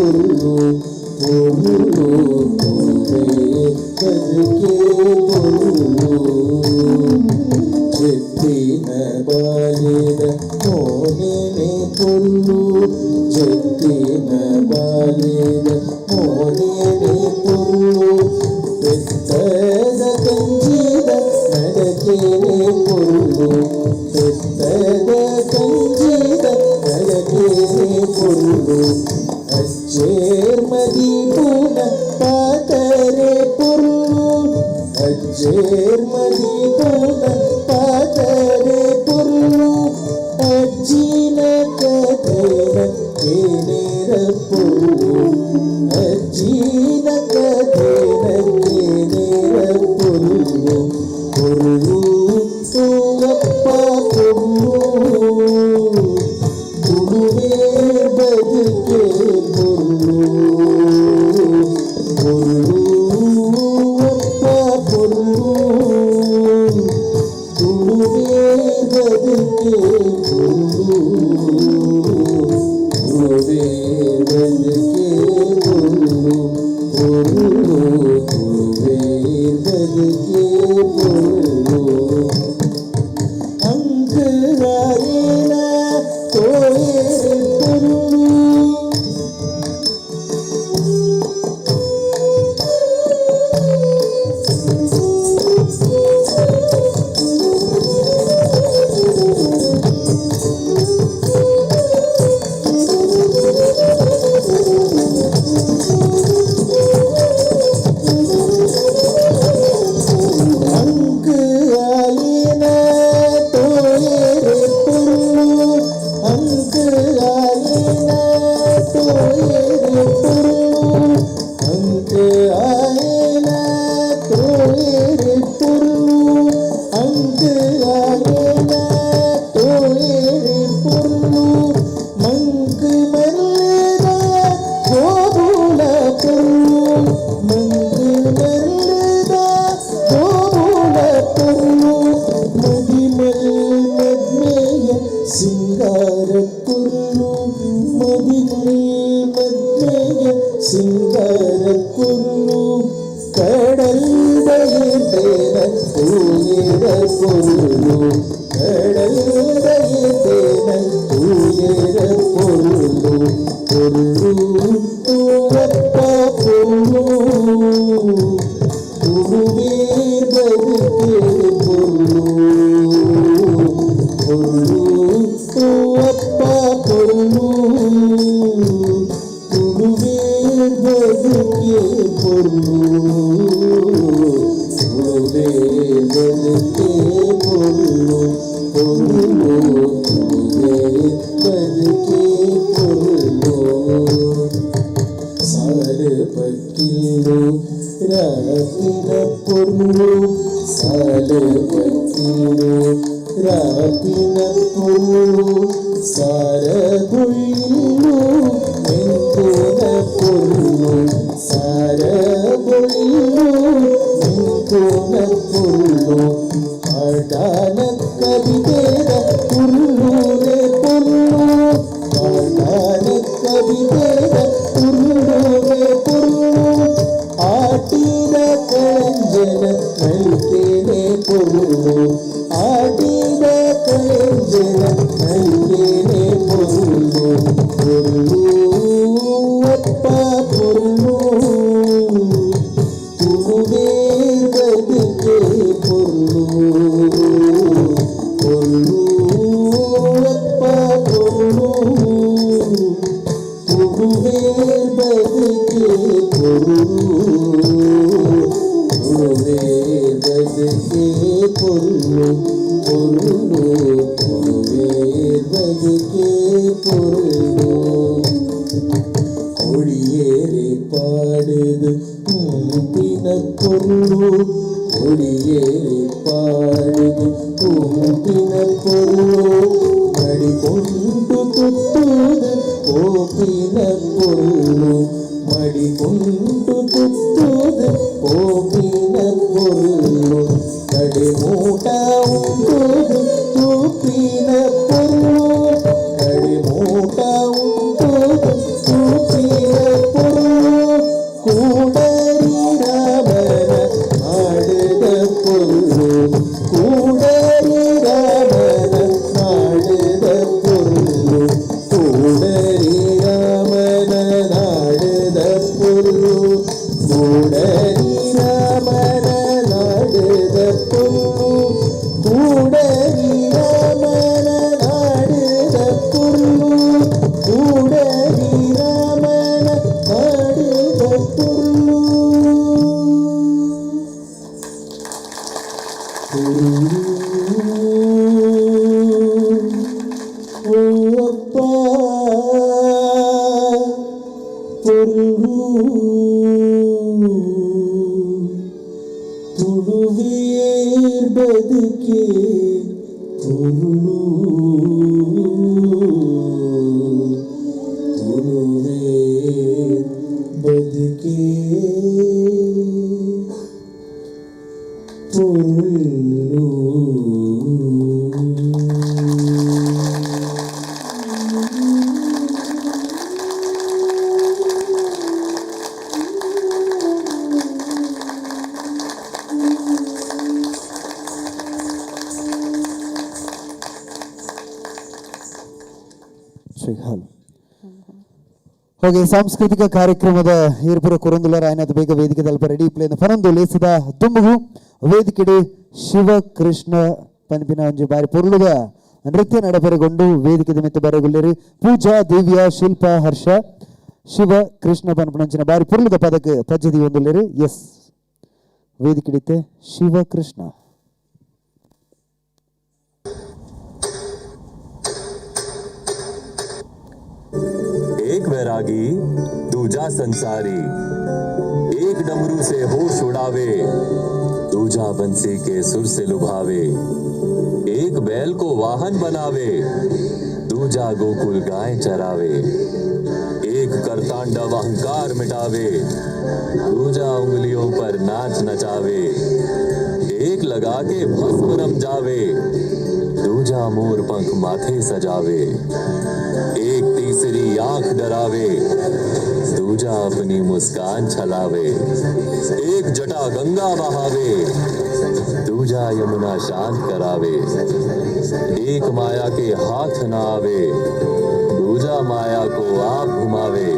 ಪೊರ್ಲು ಪೊರ್ಲು ತುಳುವೇರ್ ಬದುಕೇ ಪೊರ್ಲು ಜೆತ್ತಿನ ಬಾಲೆದ ಮೋನೆನೆ ಪೊರ್ಲು ಜೆತ್ತಿನ ಬಾಲೆದ ಮೋನೆನೆ ಪೊರ್ಲು ಪೆತ್ತದ ಕಂಜಿದ ನಡಕೆನೆ ಪೊರ್ಲು ಪೆತ್ತದ ಕಂಜಿದ ನಡಕೆನೆ ಪೊರ್ಲು ಅಜ್ಜೇರ್ಮದಿ ಪೂನ ಪಾತರೆ ಪೊರ್ಲು ಅಜ್ಜೇರ್ಮದಿ ಪೂನ ಪಾತರೆ ಪೊರ್ಲು ಅಜ್ಜಿನ ಕಥೆನ ಕೇನೇರ ಪೊರ್ಲು ಅಜ್ಜಿನ ಕಥೆನ ಕೇನೇರ ಪೊರ್ಲು ಪೊರ್ಲು ತೂವಪ್ಪ ಪೊರ್ಲು ತುಳುವೇರ್ ಬದುಕೇ ಪೊರ್ಲು ಪೊರ್ಲು ಅಪ್ಪ ಪೊರ್ಲು ತುಳುವೇರ್ ಬದುಕೇ ಪೊರ್ಲು ತುಳುವೇರ್ ಬದುಕೇ ಪೊರ್ಲು ಪೊರ್ಲು ತುಳುವೇರ್ ಬದುಕೇ ಪೊರ್ಲು ಅಂಕರಾಯೇನ ತೋಯೇರೆ ಪೊರ್ಲು ಅಂಕು ಆಯಿನ ತೋಯೇರೆ ಪೊರ್ಲು ಅಂಕು ಆಯಿನ ತೋಯೇರೆ ಪೊರ್ಲು ಅಂಕು ಆಯಿನ ತೋಯೇರೆ ಪೊರ್ಲು ಅಂಕು ಆಯಿನ ತೋಯೇರೆ ಪೊರ್ಲು ಮಂಕು ಮರ್ಲದ ಗೋಬುಲ ಪೊರ್ಲು ಮಂಕು ಮರ್ಲದ ಗೋಬುಲ ಪೊರ್ಲು ಮದಿಮಲ್ ಮದ್ಮೆಯ ಸಿಂಗಾರ ಪೊರ್ಲು ಮದಿಮಲ್ ಮದ್ಮೆಯ ಸಿಂಗಾರ ಪೊರ್ಲು ಕಡಲ್ದ ತೇನ ತೂಯೇರ ಪೊರ್ಲು ಕಡಲ್ದ ತೇನ ತೂಯೇರ ಪೊರ್ಲು ಪೊರ್ಲು ತೂವಪ್ಪ ಪೊರ್ಲು ತುಳುವೇರ್ ಬದುಕೇ ಪೊರ್ಲು ಪೊರ್ಲು ತೂವಪ್ಪ ಪೊರ್ಲು ತುಳುವೇರ್ ಬದುಕೇ ಪೊರ್ಲು ತುಳುವೇರ್ ಬದುಕೇ ಪೊರ್ಲು ಪೊರ್ಲು ತುಳುವೇರ್ ಬದುಕೇ ಪೊರ್ಲು ಸಾಲು ಪಕ್ಕಿಲು ರಾಪಿನ ಪೊರ್ಲು ಸಾಲು ಪಕ್ಕಿಲು ರಾಪಿನ ಪೊರ್ಲು ಸಾರಗುಳ್ಳು ಮೆಂಕುನ ಪೊರ್ಲು ಸಾರಗುಳ್ಳು ಮೆಂಕುನ ಪೊರ್ಲು ಪಾಠಾನ ಕವಿತೆದ ಪುರ್ಲುನೆ ಪೊರ್ಲು ಪಾಠಾನ ಕವಿತೆದ ಪುರ್ಲುನೆ ಪೊರ್ಲು ಆಟಿದ ಕಳಂಜನ ನಲಿಕೆನೆ ಪೊರ್ಲು ಆಟಿದ ಕಳಂಜನ ನಲಿಕೆನೆ ಪೊರ್ಲು ಪೊರ್ಲು ಅಪ್ಪ ಪೊರ್ಲು ತುಳುವೇರ್ ಬದುಕೇ ಪೊರ್ಲು ಪೊರ್ಲು ಅಪ್ಪ ಪೊರ್ಲು ತುಳುವೇರ್ ಬದುಕೇ ಪೊರ್ಲು ತುಳುವೇರ್ ಬದುಕೇ ಪೊರ್ಲು ಪೊರ್ಲು ತುಳುವೇರ್ ಬದುಕೇ ಪೊರ್ಲು கொடியேறி பாடுது கும்பின பொருளு கொடியேறி பாடுது கும்பின பொருளு மடிகொண்டு துத்துது போப்பின பொருளு மடிகொண்டு துத்துது போப்பின பொருளு கடிமூட்ட உண்டுது தூப்பின பொருளு கடிமூட்ட உண்டுது தூப்பின ಕೂಡಲಿ ರಾಮನ ನಾಡದ ಪೊರ್ಲು ಕೂಡಲಿ ರಾಮನ ನಾಡದ ಪೊರ್ಲು ಕೂಡಲಿ ರಾಮನ ನಾಡದ ಪೊರ್ಲು ಓ ಅಪ್ಪ பொருள் ತುಳುವಿಯೇರ್ ಬದುಕೆ பொருಳು ತುಳುವೇರ್ ಬದುಕೆ பொருಳು ಶ್ರೀ ಹಾಲು ಓಕೆ, ಸಾಂಸ್ಕೃತಿಕ ಕಾರ್ಯಕ್ರಮದ ಈರ್ಪುರ ಕುರಂದುಲ ರಾಯನಾಥ ಬೇಗ ವೇದಿಕೆ ತಲುಪ ರೆಡಿ ಪ್ಲೇನ ಫನೊಂದು ಲೇಸದ ದುಂಬುಗು ವೇದಿಕೆಡೆ ಶಿವಕೃಷ್ಣ ಪನ್ಪಿನ ಒಂಜಿ ಬಾರಿ ಪೊರ್ಲುದ ನೃತ್ಯ ನಡಪೆರೆಗೊಂಡು ವೇದಿಕೆದ ಮಿತ್ತ ಬರೆಗುಲ್ಲೇರಿ ಪೂಜಾ ದಿವ್ಯ ಶಿಲ್ಪ ಹರ್ಷ ಶಿವ ಕೃಷ್ಣ ಪನ್ಪಿನಂಚಿನ ಬಾರಿ ಪೊರ್ಲುದ ಪದಕ್ಕೆ ಪಜ್ಜದಿ ಒಂದುಲ್ಲೇರಿ. ಎಸ್, ವೇದಿಕೆಡಿತ್ತೆ ಶಿವಕೃಷ್ಣ. एक वैरागी दूजा संसारी, एक डमरू से होश उड़ावे, दूजा बंसी के सुर से लुभावे, एक बैल को वाहन बनावे, दूजा गोकुल गाय चरावे, एक करतांडव अहंकार मिटावे, दूजा उंगलियों पर नाच नचावे, एक लगा के भस्म रम जावे, दूजा मोर पंख माथे सजावे, एक तीसरी आंख डरावे, दूजा अपनी मुस्कान छलावे, एक जटा गंगा बहावे, दूजा यमुना शांत करावे, एक माया के हाथ न आवे, दूजा माया को आप घुमावे,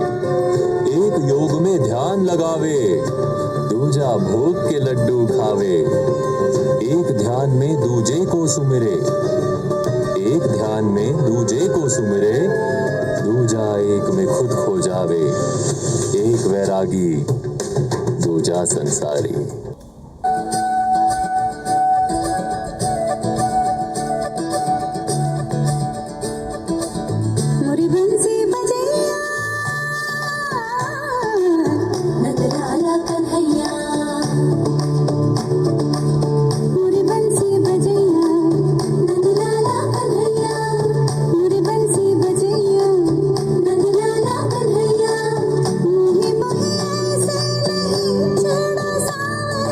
एक योग में ध्यान लगावे, दूजा भोग के लड्डू खावे, एक ध्यान में दूजे को सुमिरे, एक ध्यान में दूजे को सुमिरे, दूजा एक में खुद खो जावे, एक वैरागी दूजा संसारी। मोरी बंसी बजैया नंदलाला कन्हैया, मोरी बंसी बजैया नंदलाला कन्हैया, मोरी बंसी बजैया नंदलाला कन्हैया, मोहि मोहि ऐसे नहीं छोड़ो सावरिया।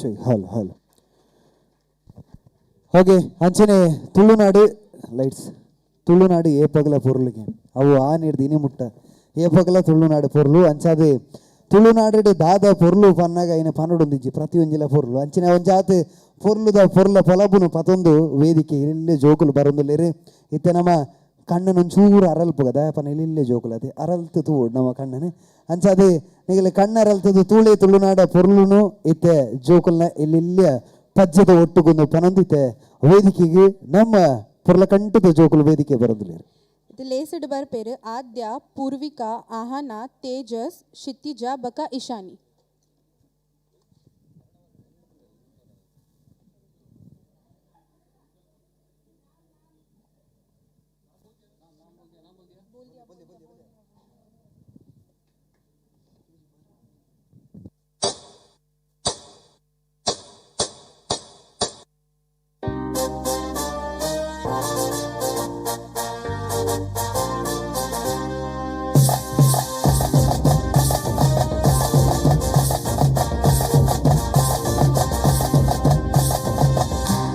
ಸರಿ hello hello okay ಅಂಚನೆ ತುಳುನಾಡು ಲೈಟ್ಸ್ ತುಳುನಾಡು ಏಪಗಲ ಪೊರ್ಲುಗೆ ಅವು ಆ ನೀರ್ದು ಇನಿ ಮುಟ್ಟ ಏಪಗಲ ತುಳುನಾಡು ಪೊರ್ಲು ಅಂಚಾದೆ ತುಳುನಾಡು ದಾದ ಪೊರ್ಲು ಪನ್ನಾಗ ಐನ ಪನೊಡೊಂದಿಜ್ಜಿ ಪ್ರತಿಯೊಂಜಿಲ ಪೊರ್ಲು ಅಂಚಿನ ಒಂಜಾತ್ ಪೊರ್ಲುದ ಪೊರ್ಲ ಪೊಲಬುನು ಪತೊಂದು ವೇದಿಕೆ ಇಲ್ಲೇ ಜೋಕುಲು ಬರೊಂದುಲ್ಲೆರ್ ಇತ್ತೆ ನಮ್ಮ ಕಣ್ಣನ್ ಒಂಚೂರು ಅರಲ್ಪುಗದ ಪನ ಇಲ್ಲೇ ಜೋಕುಲು ಅದೇ ಅರಲ್ತು ತೂವೊಡು ನಮ್ಮ ಕಣ್ಣನು ಅಂಚಾದೆ ನಿಗಲೆ ಕಣ್ಣು ಅರಲ್ತದು ತೂಳೆ ತುಳುನಾಡ ಪೊರ್ಲುನು ಇತ್ತೆ ಜೋಕುಲ್ನ ಇಲ್ಲಿಲ್ಲ ಪಜ್ಜದ ಒಟ್ಟುಗೊಂದು ಪನೊಂದಿತ್ತೆ ವೇದಿಕೆಗೆ ನಮ್ಮ ಪೊರ್ಲ ಕಂಠದ ಜೋಕುಲು ವೇದಿಕೆ ಬರೊಂದುಲ್ಲೆರ್. ಇದು ಲೇಸ್ಡ್ ಬರ್ಪೇರು ಆದ್ಯ, ಪೂರ್ವಿಕಾ, ಆಹಾನ, ತೇಜಸ್, ಕ್ಷಿತಿಜ ಬಕ ಇಶಾನಿ.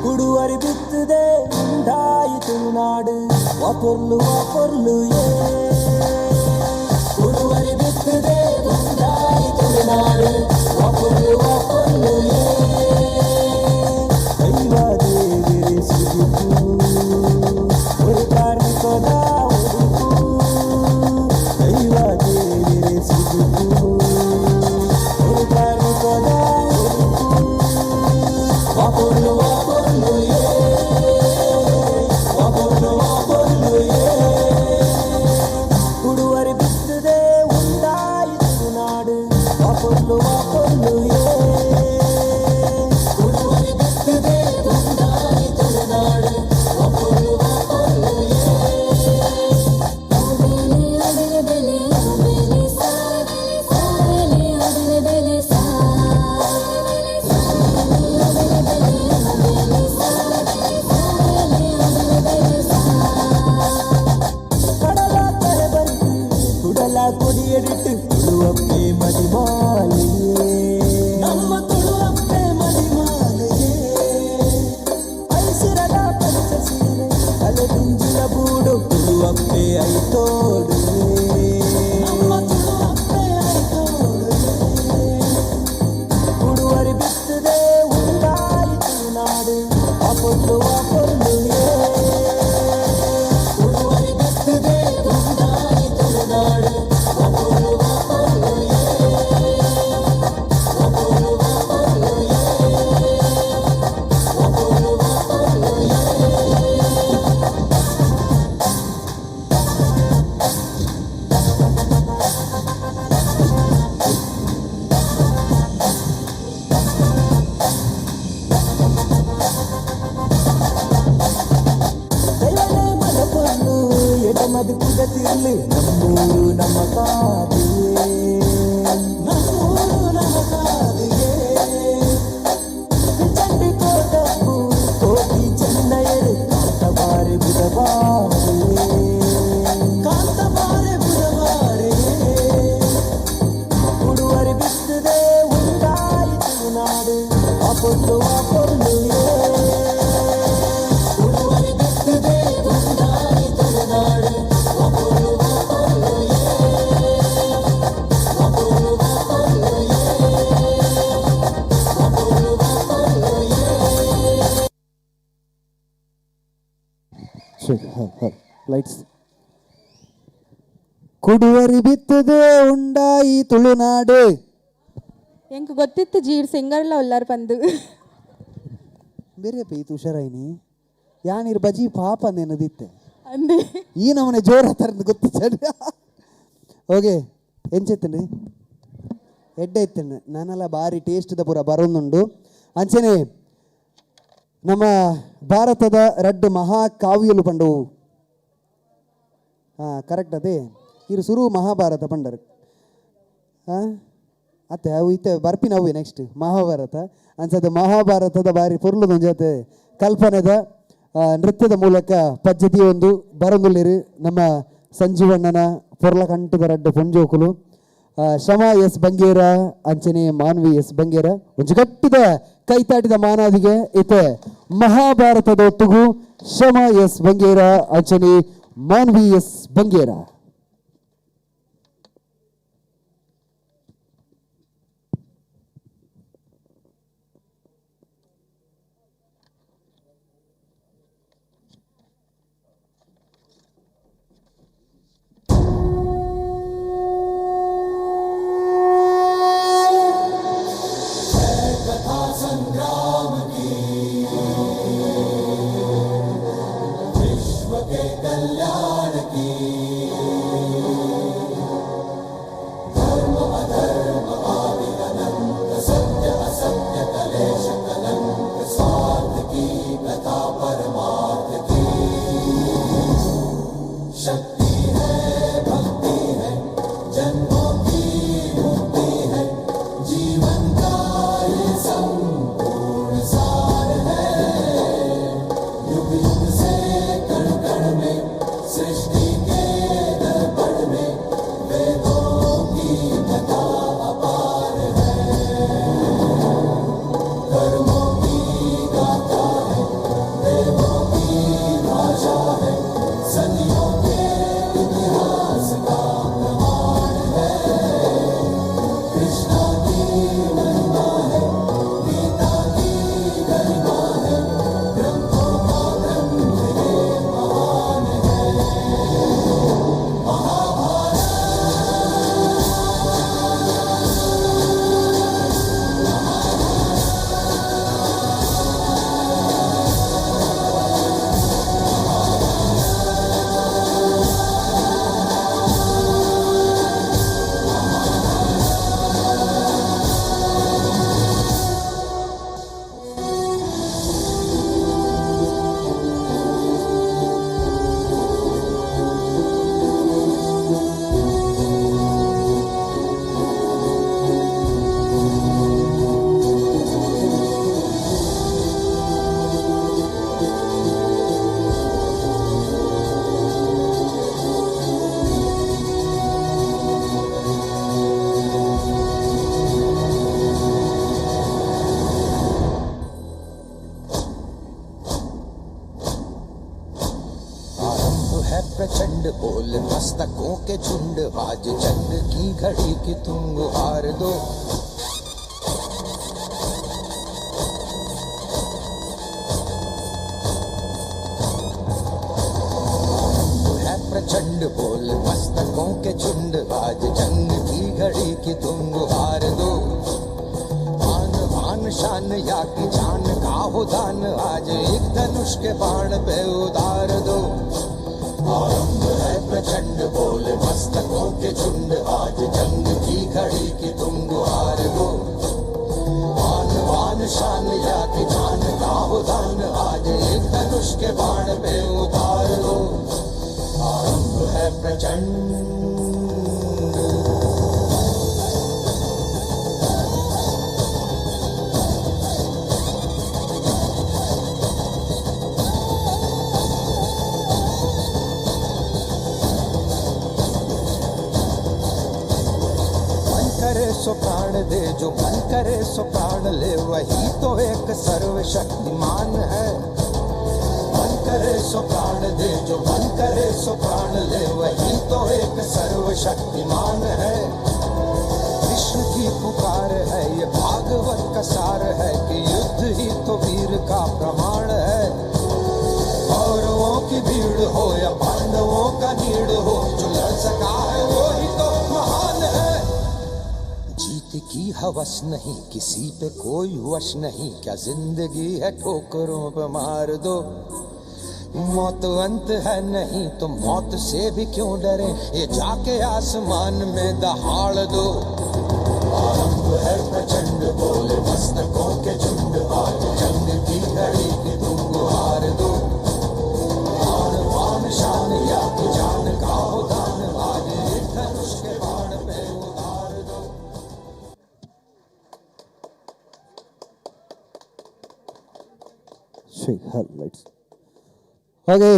ಕುಡುವರಿ ಬಿತ್ತದೆ ಉಂಡಾಯಿ ತುಳುನಾಡು ಪೊರ್ಲು ಪೊರ್ಲು ಏ ಕುಡುವರಿ ಬಿತ್ತದೆ ಉಂಡಾಯಿ ತುಳುನಾಡು ಪೊರ್ಲು ಪೊರ್ಲು ಏ ದೈವ ದೇವಿರೆ ಸುಗಿಪು ஒரு ಕಾರ್ಮಿಕದ ಉಡುಪು ದೈವ ದೇವಿರೆ ಸುಗಿಪು ஒரு ಕಾರ್ಮಿಕದ ಉಡುಪು ಪೊರ್ಲು ಪೊರ್ಲು ಏ ಪೊರ್ಲು ಪೊರ್ಲು ಏ ಕುಡುವರಿ ಬಿತ್ತದೆ ಉಂಡಾಯಿ ತುಳುನಾಡು ಪೊರ್ಲು ಪೊರ್ಲು ಏ ಕುಡುವರಿ ಬಿತ್ತದೆ ಉಂಡಾಯಿ ತುಳುನಾಡು ಪೊರ್ಲು ಪೊರ್ಲು ಕಡಲ ಕರೆ ಬಂತು ಕುಡಲ ಕೊಡಿಯಡಿಟ್ಟು ತುಳುವಪ್ಪೆ ಮದಿಮಾಲೆಯೇ ನಮ್ಮ ತುಳುವಪ್ಪೆ ಮದಿಮಾಲೆಯೇ ಐಸಿರದ ಪಂಚ ಸೀರೆ ತಲೆ ದಿಂಜಿನ ಬೂಡು ತುಳುವಪ್ಪೆ ಐತೋಡು ನಮ್ಮ ತುಳುವಪ್ಪೆ ಐತೋಡು ಕುಡುವರಿ ಬಿತ್ತದೆ ಉಂಡಾಯಿ ತುಳುನಾಡು ಅಪೊರ್ಲು ಅಪೊರ್ಲು ಏ ಕುಡುವರಿ ಬಿತ್ತದೆ ಉಂಡಾಯಿ ತುಳುನಾಡು ಅಪೊರ್ಲು ಅಪೊರ್ಲು ಏ ಅಪೊರ್ಲು ಅಪೊರ್ಲು ಏ ಅಪೊರ್ಲು ಅಪೊರ್ಲು ಏ. ದೈವನೇ ಮನಪೊರ್ಲು ಎಡಮದು ಕುದತಿರ್ಲಿ ನಮ್ಮೂರು ನಮ್ಮ ಕಾದಿಯೇ ನಮ್ಮೂರು ನಮ್ಮ ಕಾದಿಯೇ ಚಂಡಿ ಕೋಟಪ್ಪು ಕೋಟಿ ಚೆನ್ನಯರು ಕಾಂತಬಾರೆ ಬುಧವಾರೆ ಕಾಂತಬಾರೆ ಬುಧವಾರೆ ಕುಡುವರಿ ಬಿತ್ತದೆ ಉಂಡಾಯಿ ತುಳುನಾಡು ಅಪೊರ್ಲು ಅಪೊರ್ಲು ಏ ಕುಡುವರಿ ಬಿತ್ತದೆ ಉಂಡಾಯಿ ತುಳುನಾಡು ಅಪೊರ್ಲು ಅಪೊರ್ಲು ಏ ಅಪೊರ್ಲು ಅಪೊರ್ಲು ಏ ಅಪೊರ್ಲು ಅಪೊರ್ಲು ಏ. ಸರಿ ಹಲೋ ಹಲೋ ಲೈಟ್ಸ್ ಕುಡುವರಿ ಬಿತ್ತದೆ ಉಂಡಾಯಿ ತುಳುನಾಡು. ಎಂಕ್ ಗೊತ್ತಿತ್ತು ಜೀರ್ ಸಿಂಗರ್ಲ ಉಲ್ಲಾರ್ ಪಂದು. ಬೇರೆ ಪೈತು ಹುಷಾರಾಯಿನಿ ಯಾನಿರ್ ಬಜಿ ಪಾಪ ನೆನದಿತ್ತೆ. ಅಂದೆ. ಈ ನಮನೆ ಜೋರ ತರಂದು ಗೊತ್ತಿಚ್ಚ. ಓಕೆ ಎಂಚೆತ್ತಂడి ಎಡ್ಡೆ ಇತ್ತಂಡು ನಾನೆಲ್ಲ ಭಾರಿ ಟೇಸ್ಟ್ದ ಪೂರ ಬರೋದುಂಡು. ಅಂಚನೆ ನಮ್ಮ ಭಾರತದ ರಡ್ಡು ಮಹಾಕಾವ್ಯಲು ಪಂಡವು ಹಾಂ ಕರೆಕ್ಟ್ ಅದೇ ಇರು ಸುರು ಮಹಾಭಾರತ ಪಂಡರು ಹಾಂ ಅತ್ತೆ ಅವು ಇತ್ತೆ ಬರ್ಪಿನ ಅವು ನೆಕ್ಸ್ಟ್ ಮಹಾಭಾರತ ಅನ್ಸತ್ತೆ. ಮಹಾಭಾರತದ ಬಾರಿ ಪೊರ್ಲುದೊಂಜತೆ ಕಲ್ಪನೆದ ನೃತ್ಯದ ಮೂಲಕ ಪದ್ಧತಿ ಒಂದು ಬರೊಂದುಲ್ಲೆರ್ ನಮ್ಮ ಸಂಜೀವಣ್ಣನ ಪೊರ್ಲ ಕಂಠದ ರಡ್ಡು ಪೊಂಜೋಕುಲು. ಶಮಾ ಎಸ್ ಬಂಗೇರ ಅಂಚನೆ ಮಾನ್ವಿ ಎಸ್ ಬಂಗೇರ ಒಂಜಿ ಗಟ್ಟಿದ ಕೈತಾಟಿದ ಮಾನಾದಿಗೆ ಇತ್ತೆ ಮಹಾಭಾರತದ ಒಟ್ಟುಗು ಶಮಾ ಎಸ್ ಬಂಗೇರ ಅಂಚನೆ ಮಾನ್ವಿ ಎಸ್ ಬಂಗೇರ. कथा संग्राम की, विश्व के कल्याण की, धर्म अधर्म आदि अनंत, सत्य असत्य कलेश कलंक, स्वार्थ की कथा परमार्थ की। शक्ति है भक्ति है, जन्मों की मुक्ति है, जीवन का ये संपूर्ण सार है। युग युग से कण कण में, सृष्टि के दर्पण में, वेदों की कथा अपार है। कर्मों की गाथा है, देवों की भाषा है, सदियों के इतिहास का प्रमाण है। कृष्णा की महिमा है, गीता की गरिमा है, ग्रंथों का ग्रंथ ये महान है। महाभारत। आरंभ है प्रचंड बोल मस्तकों के झुंड, आज जंग की घड़ी की तुम गुहार दो। आरंभ है प्रचंड बोल मस्तकों के झुंड, आज जंग की घड़ी की तुम गुहार दो। आन बान शान या की जान का हो दान, आज एक धनुष के बाण पे उतार दो। आरंभ है प्रचंड बोल मस्तकों के झुंड, आज जंग की घड़ी की तुम गुहार दो। आन बान शान या की जान का हो दान, आज एक धनुष के बाण पे उतार दो। आरंभ है प्रचंड। मन करे सो प्राण दे, जो मन करे सो प्राण ले, वही तो एक सर्वशक्तिमान है। मन करे सो प्राण दे, जो मन करे सो प्राण ले, वही तो एक सर्वशक्तिमान है। कृष्ण की पुकार है, ये भागवत का सार है कि युद्ध ही तो वीर का प्रमाण है। कौरवों की भीड़ हो या पांडवों का नीड़ हो, जो लड़ सका है वो ही तो महान है। जीत की हवस नहीं, किसी पे कोई वश नहीं, क्या जिंदगी है ठोकरों पे मार दो। मौत अंत है नहीं तो मौत से भी क्यों डरे, ये जाके आसमान में दहाड़ दो। आरंभ है प्रचंड बोले मस्तकों के झुंड, आज जंग की घड़ी की तुम गुहार दो। आन बान शान या की जान का हो दान, आज एक धनुष के बाण पे उतार दो। ಲೈಟ್ಸ್. ಹಾಗೆ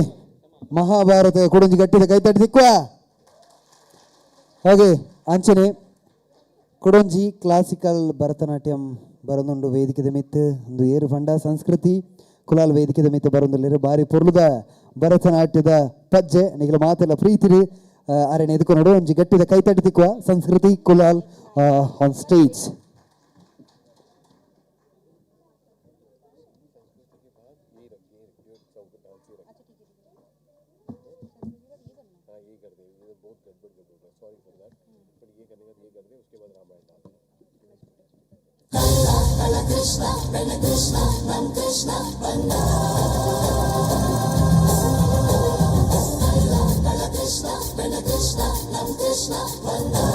ಮಹಾಭಾರತ ಕುಡಂಜಿ ಗಟ್ಟಿದ ಕೈತಟ್ಟಿ ದಿಕ್ಕುವ ಹಾಗೆ ಅಂಚನೆ ಕೊಡೊಂಜಿ ಕ್ಲಾಸಿಕಲ್ ಭರತನಾಟ್ಯಂ ಬರೊಂದುಂಡು ವೇದಿಕೆದ ಮಿತ್ತ್ ಉಂದು ಏರು ಪಂಡ ಸಂಸ್ಕೃತಿ ಕುಲಾಲ್ ವೇದಿಕೆದ ಮಿತ್ತ್ ಬರೊಂದುಲ್ಲೆರ್ ಬಾರಿ ಪೊರ್ಲುದ ಭರತನಾಟ್ಯದ ಪಜ್ಜೆ ನಿಗಲ ಮಾತೆಲ್ಲ ಪ್ರೀತಿರು ಅರೆನ ಎದುಕೊನೊಡು ಒಂಜಿ ಗಟ್ಟಿದ ಕೈತಟ್ಟಿ ತಿಕ್ಕುವ ಸಂಸ್ಕೃತಿ ಕುಲಾಲ್ ಆನ್ stage. Krishna, Prana Krishna, Nam Krishna, Vanda. Kala Krishna, Prana Krishna, Nam Krishna, Vanda.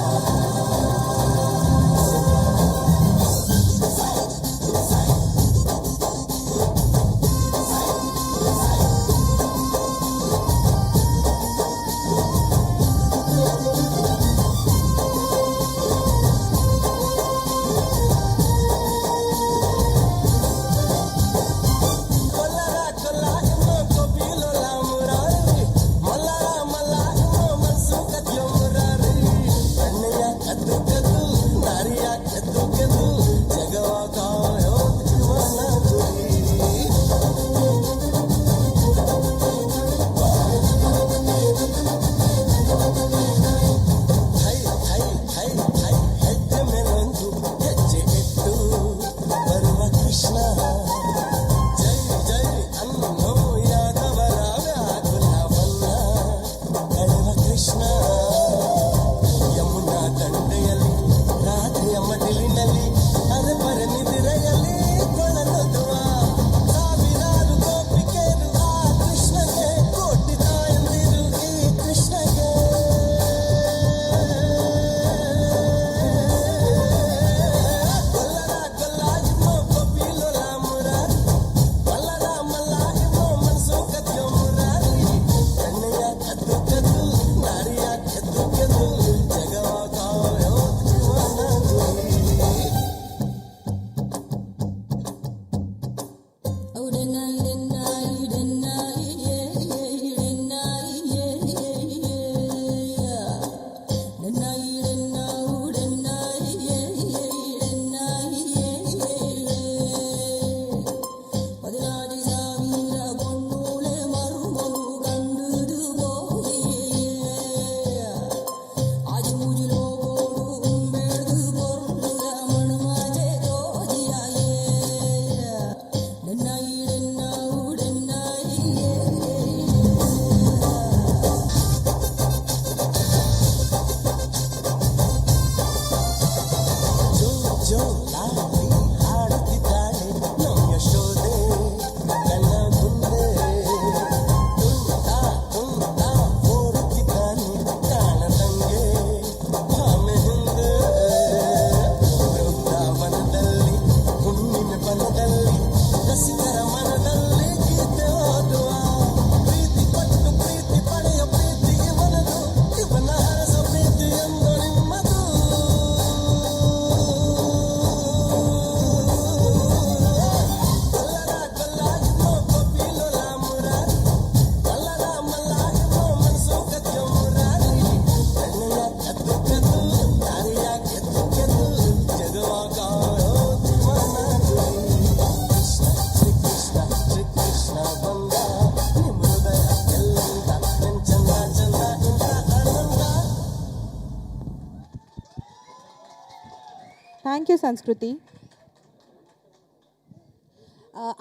Thank you संस्कृति।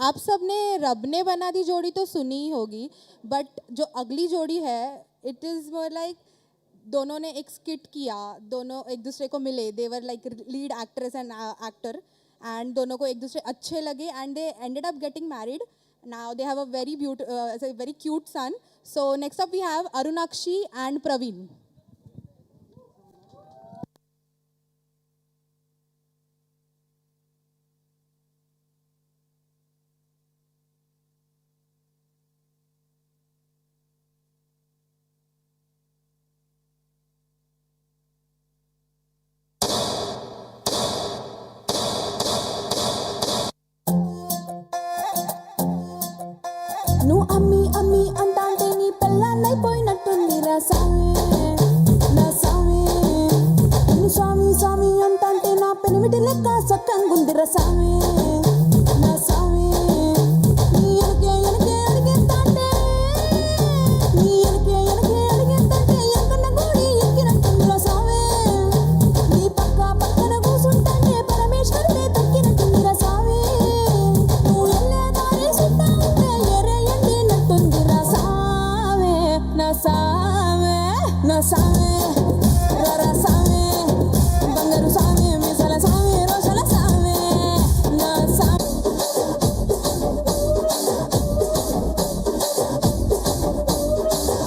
आप सब ने रब ने बना दी जोड़ी तो सुनी ही होगी, बट जो अगली जोड़ी है it is more like दोनों ने एक स्किट किया, दोनों एक दूसरे को मिले, they were like lead actress and actor, and दोनों को एक दूसरे अच्छे लगे and they ended up getting married. Now they have a very very cute son. So next up we have Arunakshi and Praveen. నువ్వు అమ్మి అమ్మి అంటాంటే నీ పెళ్ళాన్నైపోయినట్టుంది రా సామి. ಸಾಮಿ ರರ ಸಾಮಿ ಬಂಗಾರು ಸಾಮಿ ಮೀಸಲ ಸಾಮಿ ರೋಷಲ ಸಾಮಿ ನಾ ಸಾಮಿ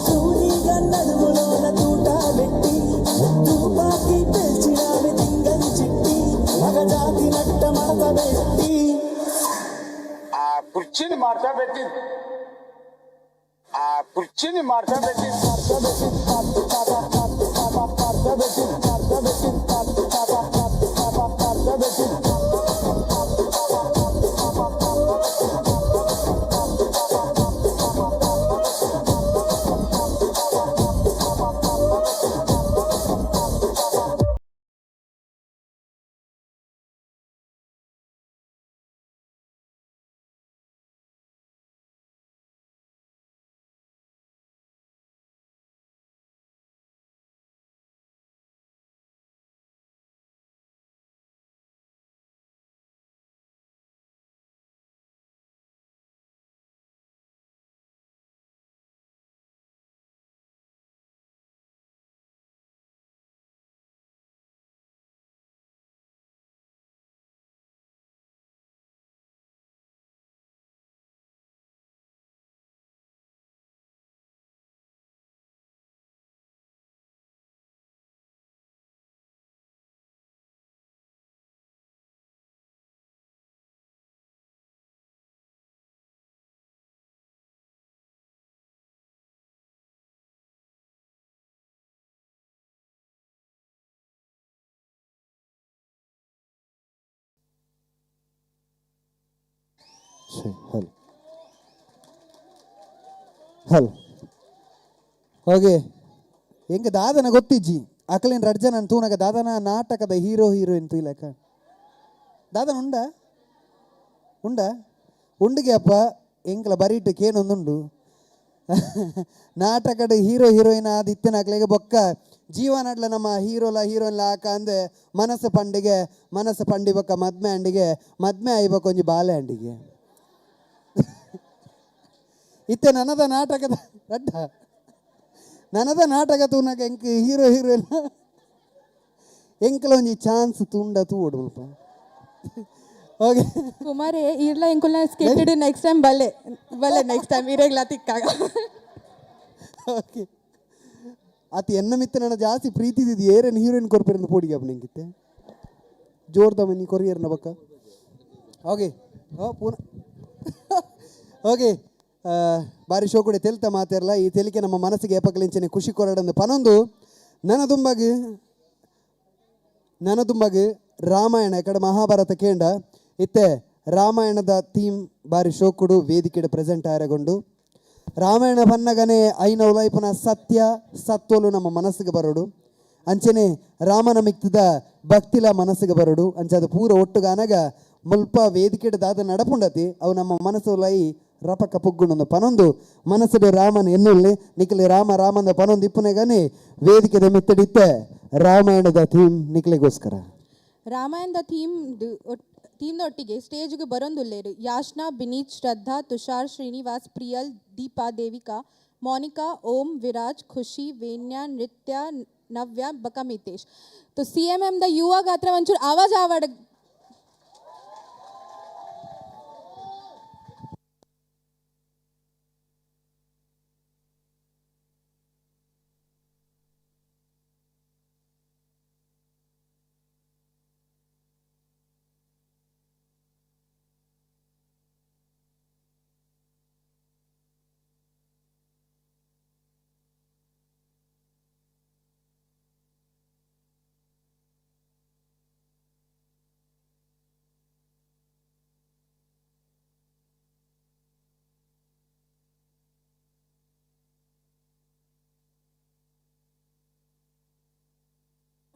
తూనీగా నడుములోన తూటా పెట్టి తుపాకీ పేల్చినావి తింగని చిట్టి మగజాతి నట్ట మడత పెట్టి ఆ కుర్చీని మార్చబెట్టింది ఆ కుర్చీని మార్చబెట్టింది మార్చబెట్టింది మార్చబెట్టింది మార్చబెట్టింది మార్చబెట్టింది. ಹಲ್ ಹಲ್ ಓಕೆ ಎಂಕ ದಾದನ ಗೊತ್ತಿಜ್ಜಿ ಅಕಲೇನ್ ರಡ್ ಜನ ತೂನಗ ದಾದನ ನಾಟಕದ ಹೀರೋ ಹೀರೋಯಿನ್ ತೂಯ್ಲಕ ದಾದನ ಉಂಡ ಉಂಡ ಉಂಡುಗೆ ಅಪ್ಪ ಎಂಕಲ ಬರೀಟ್ ಕೇನೊಂದುಂಡು ನಾಟಕದ ಹೀರೋ ಹೀರೋಯಿನ್ ಆದ ಇತ್ತಿನ ಅಕ್ಲೆಗೆ ಬೊಕ್ಕ ಜೀವನಡ್ಲ ನಮ್ಮ ಹೀರೋಲ ಹೀರೋಯಿನ್ಲ ಆಕ ಅಂದೆ ಮನಸ್ಸು ಪಂಡಿಗೆ ಮನಸ್ಸು ಪಂಡಿ ಬೊಕ್ಕ ಮದ್ಮೆ ಅಂಡಿಗೆ ಮದ್ಮೆ ಆಯ್ಬೊಕ್ಕ ಒಂಜಿ ಬಾಲೆ ಅಂಡಿಗೆ ಇತ್ತೆ ನನದ ನಾಟಕದ ರಡ್ಡ ನನದ ನಾಟಕ ತೂನಗ ಎಂಕ್ ಹೀರೋ ಹೀರೋಯಿನ್ ಎಂಕಲ ಒಂಜಿ ಚಾನ್ಸ್ ತುಂಡ ತೂವೊಡು ಮುಲ್ಪ ಓಕೆ. ಕುಮಾರೇ ಇರ್ಲ ಎಂಕುಲ್ನ ಸ್ಕಿಟ್ ನೆಕ್ಸ್ಟ್ ಟೈಮ್ ಬಲ್ಲೆ ಬಲ್ಲೆ ನೆಕ್ಸ್ಟ್ ಟೈಮ್ ಇರೆಗ್ಲ ತಿಕ್ಕಾಗ. ಓಕೆ ಅತಿ ಎನ್ನ ಮಿತ್ತ ನನ್ನ ಜಾಸ್ತಿ ಪ್ರೀತಿ ಇದ್ದಿದ್ದು ಏರೇನು ಹೀರೋಯಿನ್ ಕೊರ್ಪೆರಿಂದ ಪೋಡಿಗೆ ಅಪ್ಪ ನಿಂಗಿತ್ತೆ ಜೋರ್ದ ಮನಿ ಕೊರಿಯರ್ನ ಬಕ್ಕ. ಓಕೆ ಓ ಪೂನ ಓಕೆ ಬಾರಿ ಶೋ ಕೂಡ ತೆಲ್ತ ಮಾತಿರಲ್ಲ ಈ ತೆಲಿಕೆ ನಮ್ಮ ಮನಸ್ಸಿಗೆ ಏಪಕಲಿಂಚನೆ ಖುಷಿ ಕೊರಡಂದು ಪನೊಂದು ನನ್ನ ದುಂಬಗ್ ರಾಮಾಯಣ ಕಡೆ ಮಹಾಭಾರತ ಕೇಂಡ ಇತ್ತೆ ರಾಮಾಯಣದ ಥೀಮ್ ಬಾರಿ ಶೋಕುಡು ವೇದಿಕೆಡ್ ಪ್ರೆಸೆಂಟ್ ಆಯರಗೊಂಡು ರಾಮಾಯಣ ಬನ್ನಗನೆ ಐನ ಉಲೈಪುನ ಸತ್ಯ ಸತ್ವಲು ನಮ್ಮ ಮನಸ್ಸಿಗೆ ಬರೋಡು ಅಂಚನೆ ರಾಮನ ಮಿಕ್ತದ ಭಕ್ತಿಲ ಮನಸ್ಸಿಗೆ ಬರೋಡು ಅಂಚೆ ಅದು ಪೂರ ಒಟ್ಟುಗಾನಗ ಮುಲ್ಪ ವೇದಿಕೆಡ್ ದಾದ ನಡಪುಂಡತಿ ಅವು ನಮ್ಮ ಮನಸ್ಸು ಲೈ ರಪಕ ಪುಗ್ಗುಂಡೊಂದು ಪನೊಂದು ಮನಸ್ಸುಡು ರಾಮನ ಎನ್ನುಳ್ಳಿ ನಿಖಲಿ ರಾಮ ರಾಮಂದ ಪನೊಂದು ಇಪ್ಪುನೆಗನೆ ವೇದಿಕೆದ ಮಿತ್ತಡಿತ್ತೆ ರಾಮಾಯಣದ ಥೀಮ್ ನಿಖಲಿಗೋಸ್ಕರ. ರಾಮಾಯಣದ ಥೀಮ್ ಥೀಮ್ದೊಟ್ಟಿಗೆ ಸ್ಟೇಜ್ಗೆ ಬರೋಂದುಲ್ಲೇರು ಯಾಶ್ನಾ, ಬಿನೀತ್, ಶ್ರದ್ಧಾ, ತುಷಾರ್, ಶ್ರೀನಿವಾಸ್, ಪ್ರಿಯಲ್, ದೀಪಾ, ದೇವಿಕಾ, ಮೋನಿಕಾ, ಓಂ, ವಿರಾಜ್, ಖುಷಿ, ವೇನ್ಯಾ, ನೃತ್ಯ, ನವ್ಯ, ಬಕ ಮಿತೇಶ್. तो ಸಿ.ಎಂ.ಎಂ the ಯುವ ಗಾತ್ರ ಒಂಚೂರು ಆವಾಜ್ ಆವಾಡ್.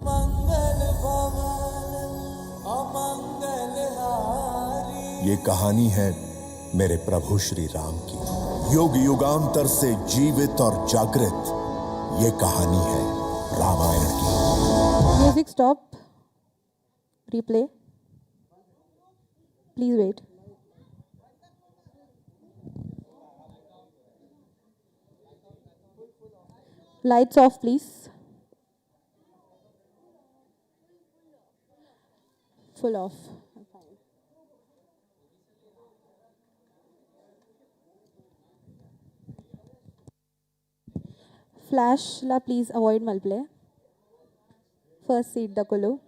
मंगल भवन अमंगल हारी। ये कहानी है मेरे प्रभु श्री राम की। युग युगांतर से जीवित और जागृत ये कहानी है रामायण की। Music stop, replay, please wait. Lights off, please. Full off. Flash la please avoid malple. First seat dakulu.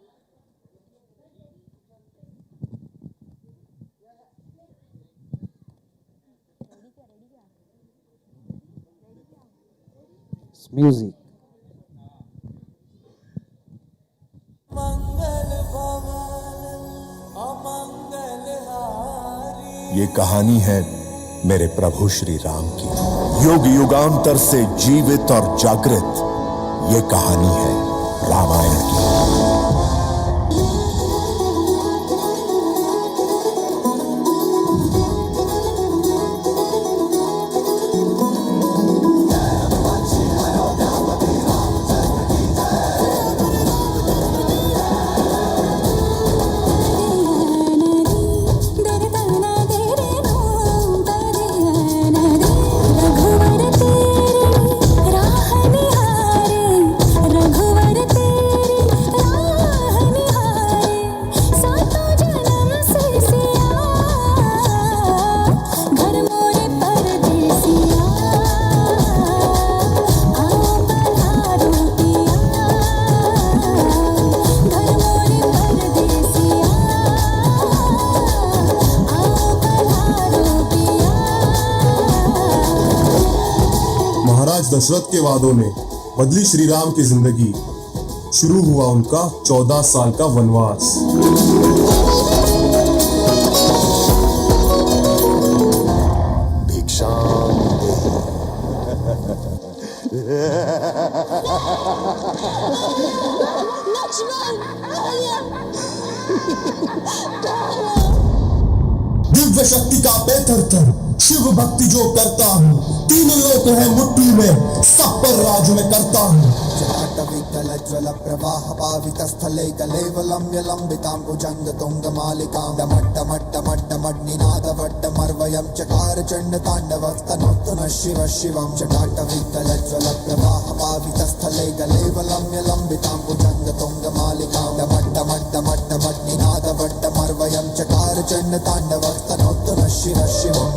Music. ये कहानी है मेरे प्रभु श्री राम की। युग युगांतर से जीवित और जागृत ये कहानी है रामायण की। दशरथ के वादों ने बदली श्री राम की जिंदगी। शुरू हुआ उनका 14 साल का वनवास। दिव्य शक्ति का बेथर शिव भक्ति जो करता हूँ, तीन लोक है मुट्ठी में, सब पर राज मैं करता हूँ। ज्वल प्रवाह पावित स्थले कलेवलम्य लंबितां भुजंग तुंग मालिकां डमड्डमड्डमड्डमड्निनादवड्डमर्वयं चकार चंड तांडव तनोत्तु नः शिव शिवं। जटाटविकल ज्वल प्रवाह पावित स्थले कलेवलम्य लंबितां भुजंग तुंग मालिकां डमड्डमड्डमड्डमड्निनादवड्डमर्वयं चकार चंड तांडव तनोत्तु नः शिव शिवम्।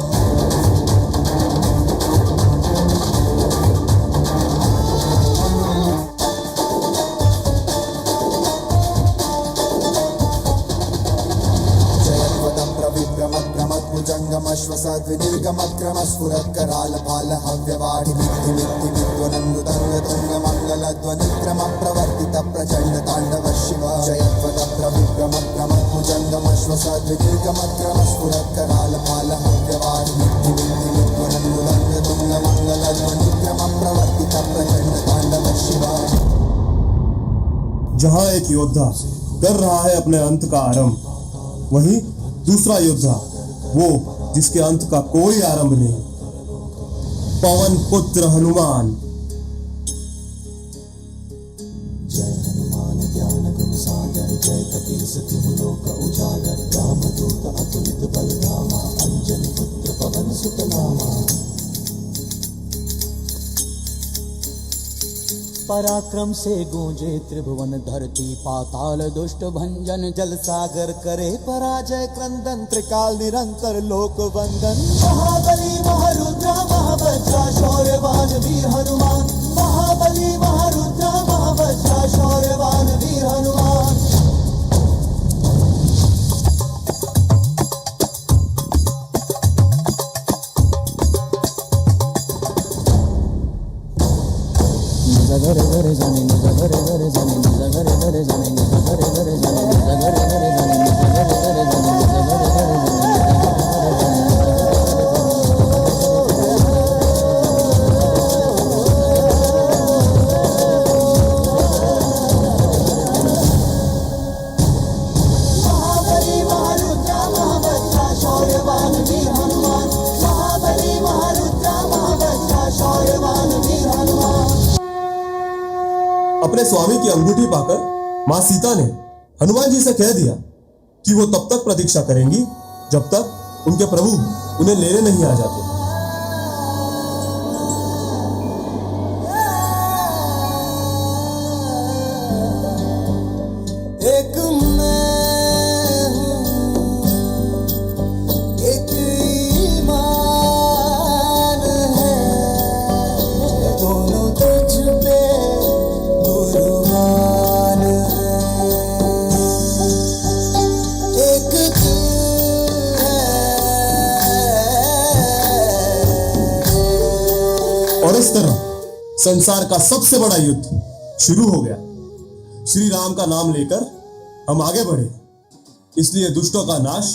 जहां एक योद्धा कर रहा है अपने अंत का आरंभ, वहीं दूसरा योद्धा वो जिसके अंत का कोई आरंभ नहीं, पवन पुत्र हनुमान। जय हनुमान ज्ञान गुण सागर, जय कपीस तिहु लोक उजागर, राम दूत अतुलित बल धामा, अंजनी पुत्र पवन सुत नामा। पराक्रम से गूंजे त्रिभुवन धरती, पाताल दुष्ट भंजन, जल सागर करे पराजय क्रंदन, त्रिकाल निरंतर लोक वंदन। महाबली महारुद्र महावज्र शौर्यवान वीर हनुमान, महाबली महारुद्र महावज्र शौर्यवान वीर हनुमान। महाबली महारुद्र महावज्र शौर्यवान वीर हनुमान, महाबली महारुद्र महावज्र शौर्यवान वीर हनुमान। अपने स्वामी की अंगूठी पाकर मां सीता ने हनुमान जी से कह दिया कि वो तब तक प्रतीक्षा करेंगी जब तक उनके प्रभु उन्हें लेने नहीं आ जाते। संसार का सबसे बड़ा युद्ध शुरू हो गया। श्री राम का नाम लेकर हम आगे बढ़े, इसलिए दुष्टों का नाश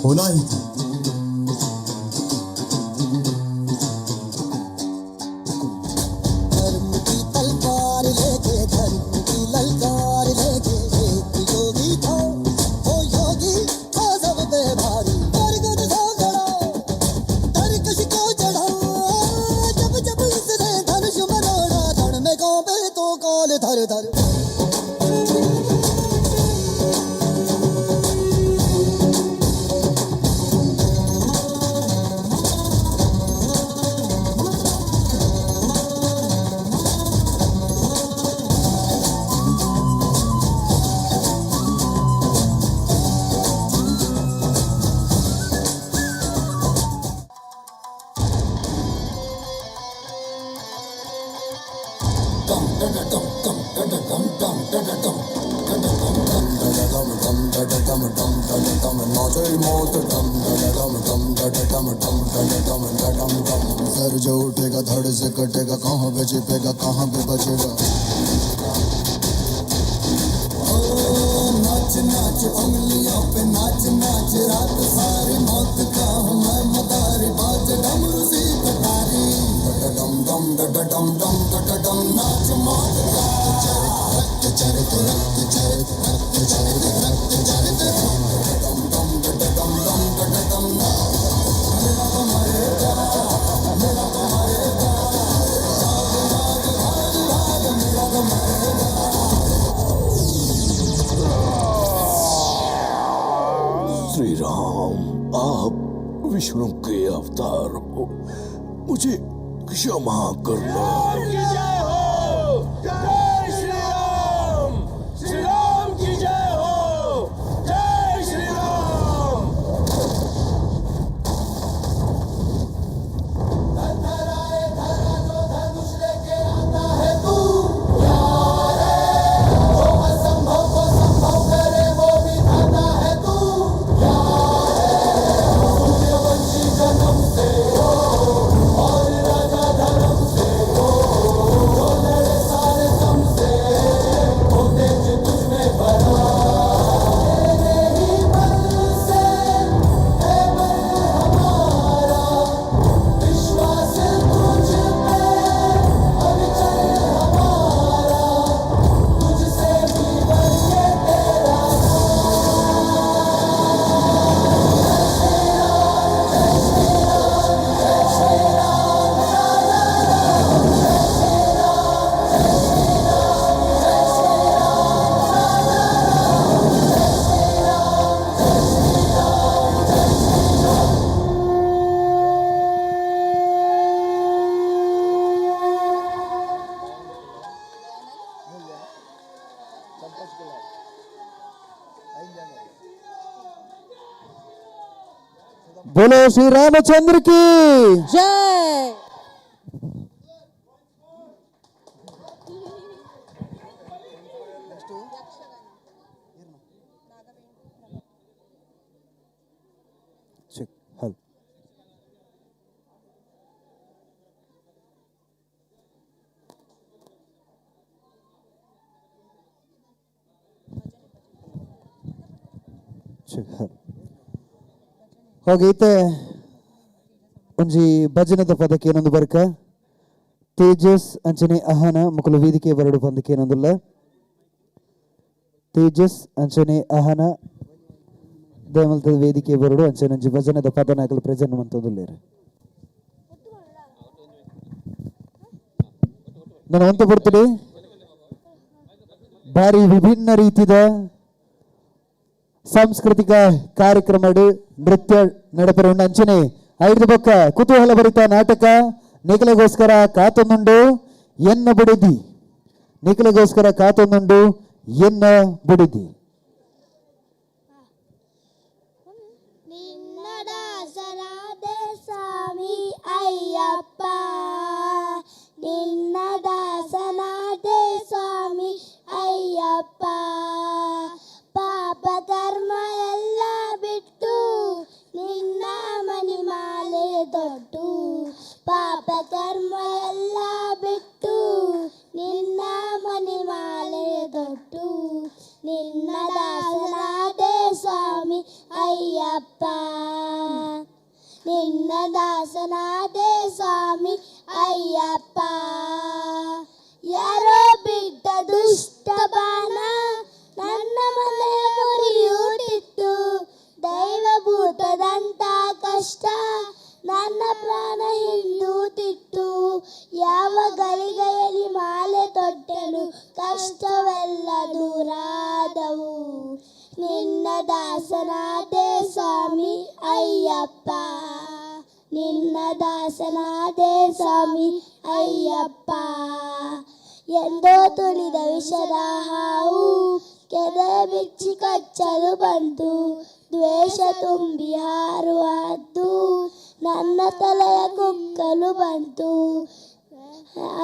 होना ही था। धर्म की तलवार लेके, धर्म की ललकार लेके, एक योगी था, वो योगी था सब पे भारी। बरगद सा खड़ा, तरकश को चढ़ा, जब जब उसने धनुष मरोड़ा, धड़ में कांपे तो काल धर धर। सर जो उठेगा धड़ से कटेगा, कहाँ पे छिपेगा कहाँ पे बचेगा। ओ नाच नाच उंगलियों पे नाच नाच, रात सारी मौत का हूँ मैं मदारी, बाज डमरू सी कटारी, डम डम डम डम डम डम, नाच मौत का। रक्त चरित रक्त चरित रक्त चरित रक्त चरित, डम डम डम डम डम डम, मेरा तो मरेगा, मेरा तो मरेगा, भाग भाग भाग भाग, मेरा तो मरेगा। श्री राम, आप विष्णु के अवतार हो, मुझे क्षमा करना। राम की जय हो, जय श्री राम, श्री राम की जय हो, जय श्री राम। धराए धरा जो धनुष लेके आता है तू, यार है जो असंभव को संभव करे वो विधाता है तू, यार है सूर्यवंशी जन्म से हो और राजा धर्म से हो, जो लड़े सारे दम से, वो तेज तुझ में भरा। तेरे ही बल से है बल हमारा, विश्वास तुझ पे अविचल हमारा, तुझसे भी बढ़ के तेरा बोलो श्री रामचंद्र की जय। Check हल ಚೆಕ್ ಹಲ್ ಹೋಗಿ ಇತ್ತೆ ಒಂಜಿ ಭಜನದ ಪದಕ್ಕೆ ಏನೊಂದು ಬರ್ಕ ತೇಜಸ್ ಅಂಚನೆ ಅಹನ ಮುಕುಲು ವೇದಿಕೆ ಬರಡು ಪಂದಕ್ಕೆ ಏನೊಂದುಲ್ಲ. ತೇಜಸ್ ಅಂಚನೆ ಅಹನ ದೇಮಲ್ತದ ವೇದಿಕೆ ಬರಡು ಅಂಚನೆ ಒಂಜಿ ಭಜನದ ಪದನಾಗಲು ಪ್ರೆಸೆಂಟ್ ಮಂತೊಂದುಲ್ಲೇರು. ನಾನು ಅಂತ ಬರ್ತೀನಿ ಭಾರಿ ವಿಭಿನ್ನ ರೀತಿದ ಸಾಂಸ್ಕೃತಿಕ ಕಾರ್ಯಕ್ರಮ ನೃತ್ಯ ನಡಪರ ಅಂಚನೆ ಐದು ಬೊಕ್ಕ ಕುತೂಹಲ ಭರಿತ ನಾಟಕ ನಿಖಲೆಗೋಸ್ಕರ ಕಾತೊಂದುಂಡು ಎನ್ನ ಬುಡಿದಿ, ನಿಖಲೆಗೋಸ್ಕರ ಕಾತೊಂದುಂಡು ಎನ್ನ ಬುಡಿದಿ. ನಿನ್ನ ದಾಸರಾದೆ ಸ್ವಾಮಿ ಅಯ್ಯಪ್ಪ, ನಿನ್ನ ದಾಸನಾದೆ ಸ್ವಾಮಿ ಅಯ್ಯಪ್ಪ, ಪಾಪ ಕರ್ಮ ಎಲ್ಲ ಬಿಟ್ಟು ನಿನ್ನ ಮಣಿಮಾಲೆ ತೊಟ್ಟು, ಪಾಪ ಕರ್ಮ ಎಲ್ಲ ಬಿಟ್ಟು ಕಷ್ಟವೆಲ್ಲ ದೂರಾದವು. ನಿನ್ನ ದಾಸನಾದೆ ಸ್ವಾಮಿ ಅಯ್ಯಪ್ಪ, ನಿನ್ನ ದಾಸನಾದೆ ಸ್ವಾಮಿ ಅಯ್ಯಪ್ಪ. ಎಂದೋ ತುಳಿದ ವಿಷದ ಹಾವು ಕೆರೆ ಬಿಚ್ಚಿ ಕಚ್ಚಲು ಬಂತು. ದ್ವೇಷ ತುಂಬಿ ಹಾರುವ ಹದ್ದು ನನ್ನ ತಲೆಯ ಕುಕ್ಕಲು ಬಂತು.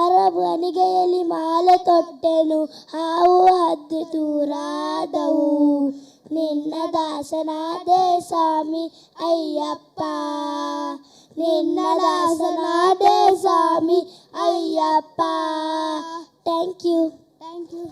ಅರಬನಿಗೆಯಲ್ಲಿ ಮಾಲೆ ತೊಟ್ಟೆನು, ಹಾವು ಹದ್ದು ದೂರಾದವು. ನಿನ್ನ ದಾಸನಾದೆ ಸ್ವಾಮಿ ಅಯ್ಯಪ್ಪ, ನಿನ್ನ ದಾಸನಾದೆ ಸ್ವಾಮಿ Ayyappa. Thank you. Thank you.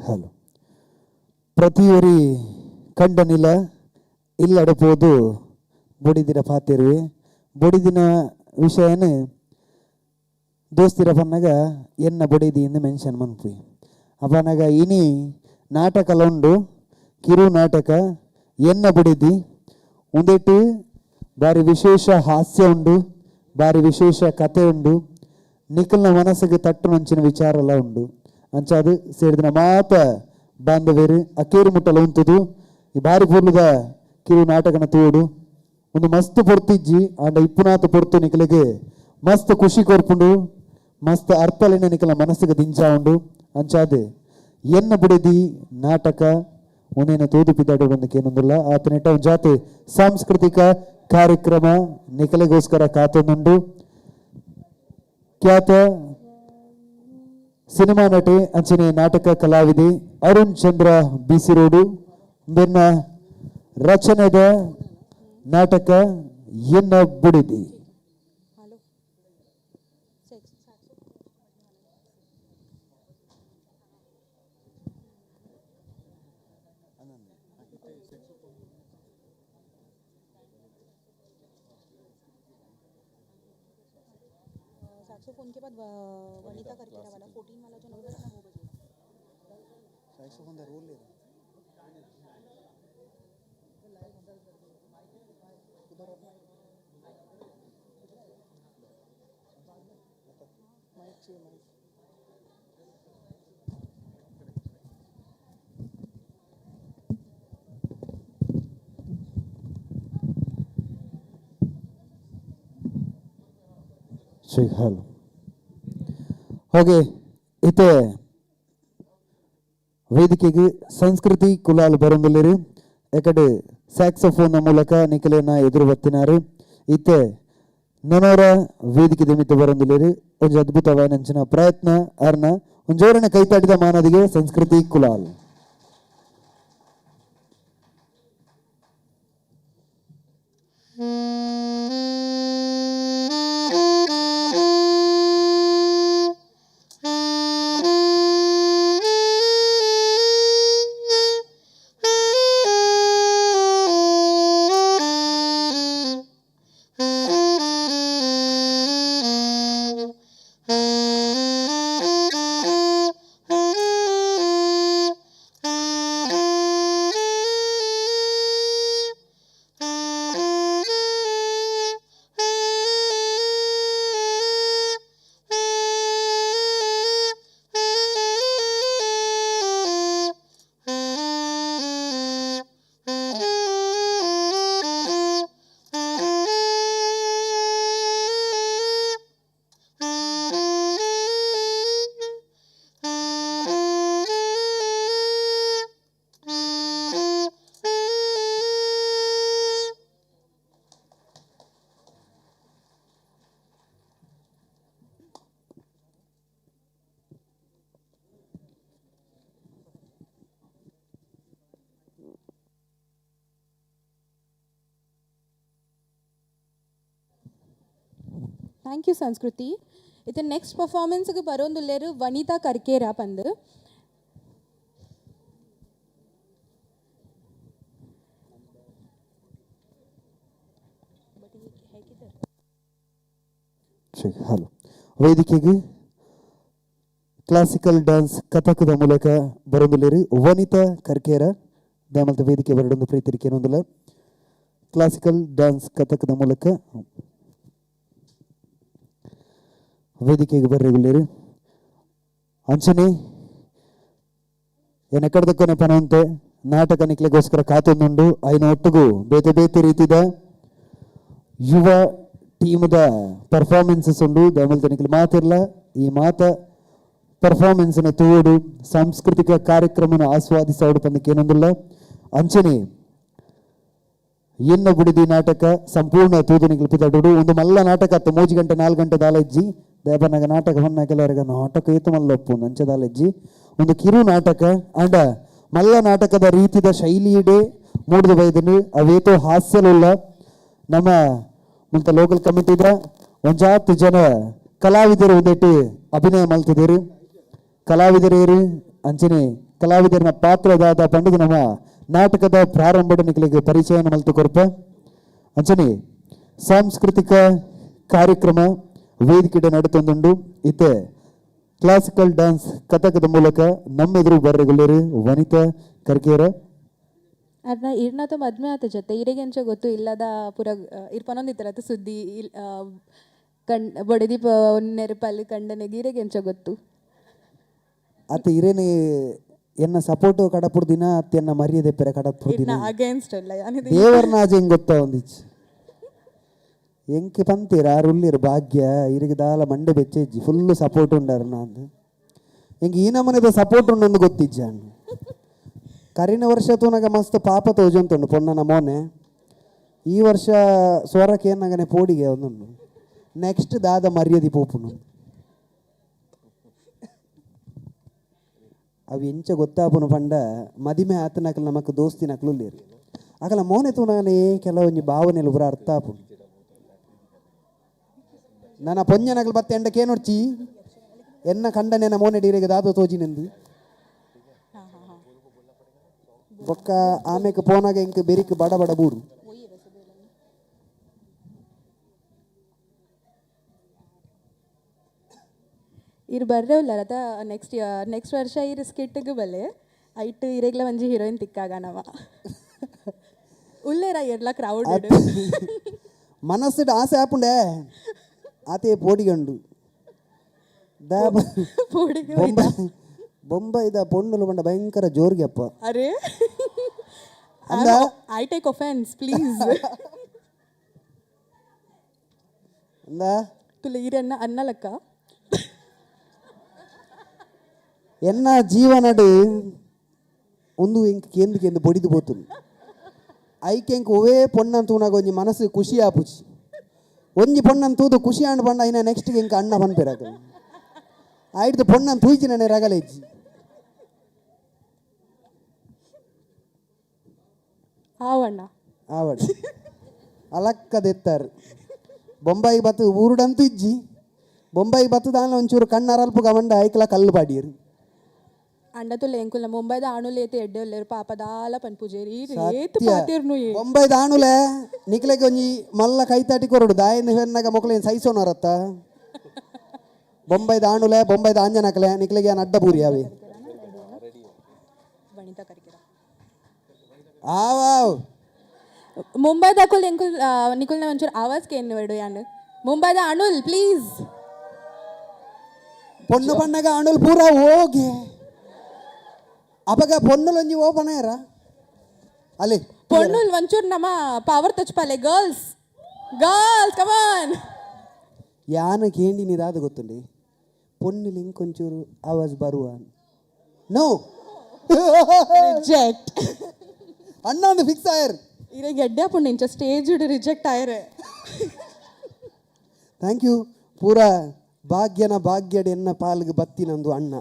Hello. ಪ್ರತಿಯೊರಿ ಕಂಡನಿಲ ಇಲ್ಲಡಪೋದು ಬೊಡಿದಿನ ಪಾತಿರುವೆ ಬೊಡಿದಿನ ವಿಷಯನ ದೋಸ್ತಿರ ಪನ್ನಗ ಎನ್ನ ಬೊಡಿದಿ ಎಂದು ಮೆನ್ಷನ್ ಮನ್ಪುಯಿ. ಅಪನಗ ಇನಿ ನಾಟಕಲ ಉಂಡು ಕಿರು ನಾಟಕ ಎನ್ನ ಬೊಡಿದಿ ಉಂದೆಟ್ಟು ಬಾರಿ ವಿಶೇಷ ಹಾಸ್ಯ ಉಂಡು, ಬಾರಿ ವಿಶೇಷ ಕತೆ ಉಂಡು, ನಿಖಲ್ನ ಮನಸ್ಸಿಗೆ ತಟ್ಟು ನಂಚಿನ ವಿಚಾರ ಎಲ್ಲ ಉಂಡು. ಅಂಚಾದು ಸೇರಿದಿನ ಮಾತ ಬಾಂಧವ್ಯರು ಅಕೇರು ಮುಟ್ಟಲ ಉಂತುದು ಈ ಬಾರಿ ಪೊರ್ಲುದ ಕಿರು ನಾಟಕನ ತೋಡು ಒಂದು ಮಸ್ತ್ ಪೊರ್ತಿಜ್ಜಿ ಆಂಡ ಇಪ್ಪುನಾಥ ಪೊರ್ತು ನಿಕಲಿಗೆ ಮಸ್ತ್ ಖುಷಿ ಕೊರ್ಪುಂಡು, ಮಸ್ತ್ ಅರ್ಥಲಿನ ನಿಕಲ ಮನಸ್ಸಿಗೆ ದಿಂಜ ಉಂಡು. ಅಂಚಾದು ಎನ್ನ ಬುಡಿದಿ ನಾಟಕ ಒಂದೇನ ತೋದು ಪಿದಾಡು ಒಂದಕ್ಕೇನೊಂದಿಲ್ಲ. ಆತನಿಟ್ಟ ಜಾತಿ ಸಾಂಸ್ಕೃತಿಕ ಕಾರ್ಯಕ್ರಮ ನಿಕಲಿಗೋಸ್ಕರ ಕಾತೊಂದುಂಡು. ಖ್ಯಾತ ಸಿನಿಮಾ ನಟಿ ಅಂಚನೆ ನಾಟಕ ಕಲಾವಿದೆ ಅರುಣ್ ಚಂದ್ರ ಬಿಸಿರೋಡು ಬೆನ್ನ ರಚನೆದ ನಾಟಕ ಎನ್ನ ಬುಡಿದಿ. सैक्सोफोन के बाद वनिता करकेरा वाला 14 वाला जो नंबर है ना वो बजेगा। सैक्सोफोन का रोल ले रहा। माइक चाहिए, माइक। ಹಲೋ. ಹಾಗೆ ಇತ್ತೆ ವೇದಿಕೆಗೆ ಸಂಸ್ಕೃತಿ ಕುಲಾಲ್ ಬರಂದುಲ್ಲೇರು ಎಕಡೆ ಸ್ಯಾಕ್ಸೋಫೋನ್ ಮೂಲಕ ನಿಖಲೇನ ಎದುರು ಬತ್ತಿನಾರು. ಇತ್ತೆ ನನೋರ ವೇದಿಕೆ ದಿಮಿತ ಬರಂದುಲ್ಲೇರು ಒಂಜಿ ಅದ್ಭುತವಾಯಿನಂಚಿನ ಪ್ರಯತ್ನ ಅರ್ನ ಒಂಜೋರನೆ ಕೈತಾಟಿದ ಮಾನದಿಗೆ ಸಂಸ್ಕೃತಿ ಕುಲಾಲ್. Thank you, Sanskriti. ಇತ್ತೆ ನೆಕ್ಸ್ಟ್ ಪರ್ಫಾರ್ಮೆನ್ಸ್ಗೆ ಬರೋಂದುಲ್ಲೇರು ವನಿತಾ ಕರ್ಕೇರ ಪಂದು. ಹಲೋ, ವೇದಿಕೆಗೆ ಕ್ಲಾಸಿಕಲ್ ಡ್ಯಾನ್ಸ್ ಕಥಕದ ಮೂಲಕ ಬರೋಂದುಲ್ಲೇರು ವನಿತಾ ಕರ್ಕೇರ. ದಾಮಲ್ತ ವೇದಿಕೆ ಬರಡೊಂದು ಪ್ರೀತಿರಿಕೆ ಕ್ಲಾಸಿಕಲ್ ಡ್ಯಾನ್ಸ್ ಕಥಕದ ಮೂಲಕ ವೇದಿಕೆಗೆ ಬರ್ರೆಗುಲ್ಲೇರು. ಅಂಚನೆ ಎನಕಡ್ದಕ್ಕೊನೆ ಪನವಂತೆ ನಾಟಕ ನಿಕ್ಲೆಗೋಸ್ಕರ ಕಾತೊಂದುಂಡು. ಐನ ಒಟ್ಟುಗು ಬೇತೆ ಬೇತೆ ರೀತಿದ ಯುವ ಟೀಮ್ದ ಪರ್ಫಾರ್ಮೆನ್ಸಸ್ ಉಂಡು. ದಯಮಲ್ತ ನಿಕ್ಲೆ ಮಾತಿರ್ಲ ಈ ಮಾತ ಪರ್ಫಾರ್ಮೆನ್ಸ್ನ ತೂಡು ಸಾಂಸ್ಕೃತಿಕ ಕಾರ್ಯಕ್ರಮನ ಆಸ್ವಾದಿಸೋಡು ಪಂದಕ್ಕೇನೊಂದಿಲ್ಲ. ಅಂಚನೆ ಎನ್ನ ಬುಡಿದಿ ನಾಟಕ ಸಂಪೂರ್ಣ ತೂದು ನಿಕ್ಲೆ ಪಿದಾಡುಡು. ಒಂದು ಮಲ್ಲ ನಾಟಕ ಅತ್ತ 3 ಗಂಟೆ 4 ಗಂಟೆ ದಾಲಜ್ಜಿ ದೇಪನಾಗ ನಾಟಕ ಹೊನ್ನ ಕೆಲವರಿಗೆ ನಾಟಕ ಏತು ಮಲ್ಲೊಪ್ಪು ನಂಚ ದಾಲಜ್ಜಿ. ಒಂದು ಕಿರು ನಾಟಕ ಅಂಡ ಮಲ್ಲ ನಾಟಕದ ರೀತಿದ ಶೈಲಿಯಿಡೆ ಮೂಡಿದು ಬೈದನು. ಅವೇತೋ ಹಾಸ್ಯಲುಲ್ಲ ನಮ್ಮ ಮುಲ್ತ ಲೋಕಲ್ ಕಮಿಟಿದ ಒಂಜಾತ್ ಜನ ಕಲಾವಿದರು ಒಂದೆಟ್ಟು ಅಭಿನಯ ಮಲ್ತಿದ್ದೀರಿ. ಕಲಾವಿದರೇರು ಅಂಚನೆ ಕಲಾವಿದರನ ಪಾತ್ರದಾದ ಪಂಡದು ನಮ್ಮ ನಾಟಕದ ಪ್ರಾರಂಭದ ನಿಕ್ಲೆಗೆ ಪರಿಚಯ ಮಲ್ತು ಕೊರ್ಪ. ಅಂಚನೆ ಸಾಂಸ್ಕೃತಿಕ ಕಾರ್ಯಕ್ರಮ ವೇದಿಕೆ ನಡತೊಂದುಂಡು. ಇತ್ತೆ ಕ್ಲಾಸಿಕಲ್ ಡ್ಯಾನ್ಸ್ ಕಥಕದ ಮೂಲಕ ನಮ್ಮೆದುರು ಬರ್ರೆಗುಲ್ಲೇರು ವನಿತಾ ಕರ್ಕೇರ. ಅರ್ನ ಇರ್ನಾತ ಮದ್ಮೆ ಆತ ಜೊತೆ ಇರೆಗೆ ಎಂಚ ಗೊತ್ತು ಇಲ್ಲದ ಪೂರ ಇರ್ಪನೊಂದಿತ್ತರ ಸುದ್ದಿ ಇಲ್ ಕಣ್ ಬೊಡೆದಿ ನೆರಪಲ್ಲಿ ಕಂಡನೆಗೆ ಇರೆಗೆ ಎಂಚ ಗೊತ್ತು. ಅತ್ತ ಇರೇನೆ ಎನ್ನ ಸಪೋರ್ಟ್ ಕಡಪುರ್ ದಿನ ಅತ್ತ ಎನ್ನ ಮರ್ಯಾದೆ ಪೆರೆ ಕಡಪುರ್ ದಿನ ಅಗೇನ್ಸ್ಟ್ ಅಲ್ಲ ದೇವರ್ನಾಜ ಹೆಂಗ್ ಗೊತ್ತಾ ಒಂದಿಚ್ಚು ಎಂಕ್ ಪಂತೀರ ಆರು ಉಲ್ಲಿರು ಭಾಗ್ಯ ಇರಿಗೆ ದಾಲ ಮಂಡೆ ಬೆಚ್ಚೆಜ್ಜಿ ಫುಲ್ ಸಪೋರ್ಟ್ ಉಂಡಾರು ನಾನು ಎಂಕ್ ಈ ನಮೂನೆದ ಸಪೋರ್ಟ್ ಉಂಡೊಂದು ಗೊತ್ತಿಜ್ಜ. ಕರಿನ ವರ್ಷ ತೂನಗ ಮಸ್ತ್ ಪಾಪ ತೋಜೊಂತುಂಡು ಪೊನ್ನನ ಮೋನೆ. ಈ ವರ್ಷ ಸ್ವರಕ್ಕೆ ಏನಾಗನೆ ಪೋಡಿಗೆ ಒಂದುಂಡು. ನೆಕ್ಸ್ಟ್ ದಾದ ಮರ್ಯಾದೆ ಪೋಪುನು ಅವು ಎಂಚ ಗೊತ್ತಾಪುನು ಪಂಡ ಮದಿಮೆ ಆತನಕಲ್ ನಮಕ್ ದೋಸ್ತಿನಕ್ಲು ಉಲ್ಲೇರು ಅಕಲ ಮೋನೆ ತೂನಾನೆ ಕೆಲವೊಂಜಿ ಭಾವನೆಲು ಪೂರ ಅರ್ಥ ಆಪುಂಡು. ನನ್ನ ಪೊಂಜನಕಲ್ ಬತ್ತೆ ಎಂಡ ಕೇನೊಡ್ಚಿ ಎನ್ನ ಕಂಡನೆನ ಮೋನೆ ಡೀರೆಗೆ ದಾದ ತೋಜಿನೆಂದು ಬೊಕ್ಕ ಆಮೇಕ ಪೋನಾಗ ಇಂಕ್ ಬೆರಿಕ್ ಬಡ ಬಡ ಬೂರು. ಇರ್ ಬರ್ರೆ ಉಲ್ಲಾರ ನೆಕ್ಸ್ಟ್ ನೆಕ್ಸ್ಟ್ ವರ್ಷ ಇರ್ ಸ್ಕಿಟ್ಗೆ ಬಲೆ ಐಟ್ ಇರೆಗ್ಲ ಒಂಜಿ ಹೀರೋಯಿನ್ ತಿಕ್ಕಾಗ ನವ ಉಲ್ಲೇರ ಎರ್ಲ ಕ್ರೌಡ್ ಮನಸ್ಸಿಡ್ ಆಸೆ ಆಪುಂಡೆ ಆತೆ ಪೋಡಿಗಂಡು ಬೊಂಬೈದ ಪೊಣ್ಣುಲು ಬಂಡ ಭಯಂಕರ ಜೋರಿಗೆ ಅಪ್ಪ. ಅರೆ I take offence please. ಅಂದ ತುಲೆ ಈರನ್ನ ಅನ್ನಲಕ್ಕ ಎನ್ನ ಜೀವನಡು ಒಂದು ಎಂಕ್ ಕೇಂದು ಕೇಂದು ಬೊಡಿದು ಪೋತುಂಡು. ಐಕ್ ಎಂಕ್ ಒವೇ ಪೊಣ್ಣನ್ ತೂನಾಗ ಒಂಜಿ ಮನಸ್ಸು ಖುಷಿ ಆಪುಜಿ. ಒಂಜಿ ಪೊಣ್ಣನ್ ತೂದು ಖುಷಿ ಆಂಡ್ ಪಂಡ ಐನ ನೆಕ್ಸ್ಟ್ ಎಂಕ್ ಅಣ್ಣ ಪನ್ಪೆರಾಗ ಆಯ್ತು ಪೊಣ್ಣನ್ ತೂಯ್ಚಿನೇ ರಗಲೆಜ್ಜಿ. ಆವಣ್ಣ ಆವಡ್ ಅಲಕ್ಕದೆತ್ತಾರೆ ಬೊಂಬಾಯಿ ಬತ್ತು ಊರುಡಂತೂ ಇಜ್ಜಿ. ಬೊಂಬಾಯಿ ಬತ್ತದಾನ ಒಂಚೂರು ಕಣ್ಣು ಅರಲ್ಪು ಗವಂಡ ಐಕ್ಲ ಕಲ್ಲು ಪಾಡಿಯರು. ಅಂಡತುಲ್ಲ ಎಂಕುಲ್ನ ಮುಂಬೈದ ಆಣುಲು ಏತ್ ಎಡ್ಡೆ ಉಲ್ಲೆರ್ ಪಾಪ ದಾಲ ಪನ್ಪುಜೆರ್ ಏತ್ ಪಾತೆರ್ನು. ಬೊಂಬೈದ ಆಣುಲೆ ನಿಕ್ಲೆಗ್ ಒಂಜಿ ಮಲ್ಲ ಕೈತಾಟಿ ಕೊರಡು ದಾಯೆಂದ್ ಹೆನ್ನಾಗ ಮೊಕ್ಲೆನ್ ಸೈಸೋನರತ್ತ. ಬೊಂಬೈದ ಆಣುಲೆ ಬೊಂಬೈದ ಆಂಜನಕಲೆ ನಿಕ್ಲೆಗ್ ಯಾನ್ ಅಡ್ಡ ಪೂರಿ ಅವೆ ಆವಾವ್. ಮುಂಬೈದಕುಲ್ ಎಂಕುಲ್ ನಿಕುಲ್ನ ಒಂಚೂರು ಆವಾಜ್ ಕೇನ್ ಯಾನ್ ಮುಂಬೈದ ಅಣುಲ್ ಪ್ಲೀಸ್. ಪೊಣ್ಣು ಪಣ್ಣಗ ಅಣುಲ್ ಪೂರ ಹೋಗಿ ಅಪಗ ಪೊಣ್ಣುಲೊಂಜಿ ಓಪನೇರ ಅಲ್ಲಿ ಪೊಣ್ಣುಲ್ ಒಂಚೂರು ನಮ್ಮ power ತಚ್ಪಾಲೆ girls girls come on. ಯಾನ ಕೇಂಡಿನಿ ದಾದ ಗೊತ್ತುಂಡಿ ಪೊಣ್ಣುಲು ಇಂಕೊಂಚೂರು ಆವಾಜ್ ಬರುವ ನೋ ರಿಜೆಕ್ಟ್ ಅಣ್ಣ ಒಂದು ಫಿಕ್ಸ್ ಆಯರ್ ಇರೆ ಗೆಡ್ಡೆ ಪುಂಡು ಇಂಚ ಸ್ಟೇಜ್ ರಿಜೆಕ್ಟ್ ಆಯರೆ. Thank you ಪೂರಾ ಭಾಗ್ಯನ ಭಾಗ್ಯಡ್ ಎನ್ನ ಪಾಲ್ಗೆ ಬತ್ತಿನಂದು ಅಣ್ಣ.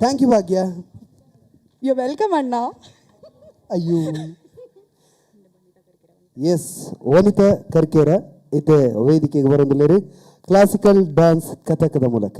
Thank you Bhagya. You welcome ಅಣ್ಣ. ಅಯ್ಯೋ ಎಸ್ ವನಿತಾ ಕರ್ಕೇರ ಇತ್ತೆ ವೇದಿಕೆಗೆ ಬರೋದಿಲ್ಲರಿ. ಕ್ಲಾಸಿಕಲ್ ಡ್ಯಾನ್ಸ್ ಕಥಕದ ಮೂಲಕ.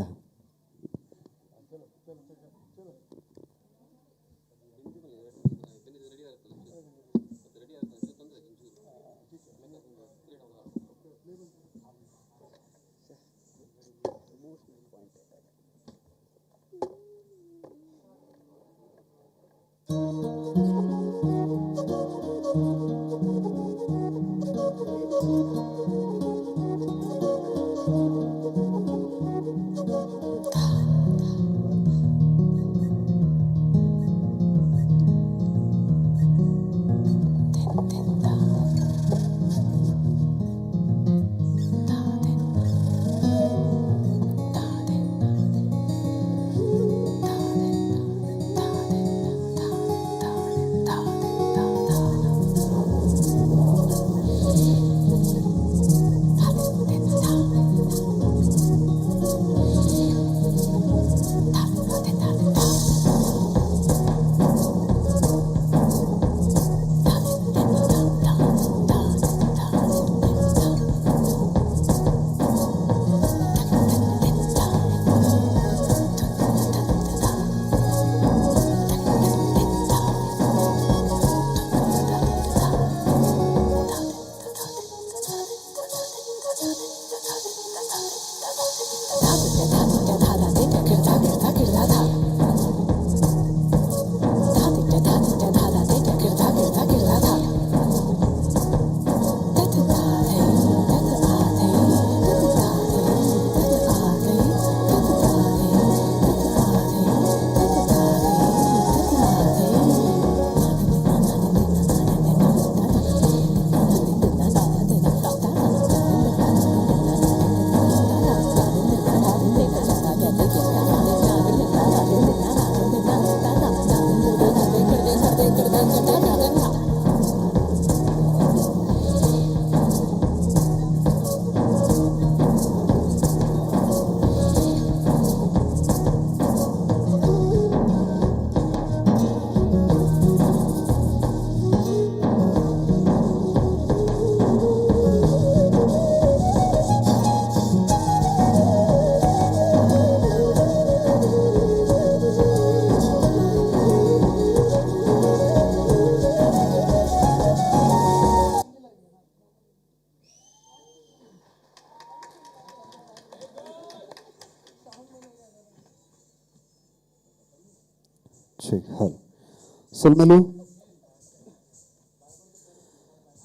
ಸೊಲ್ಮೆಲು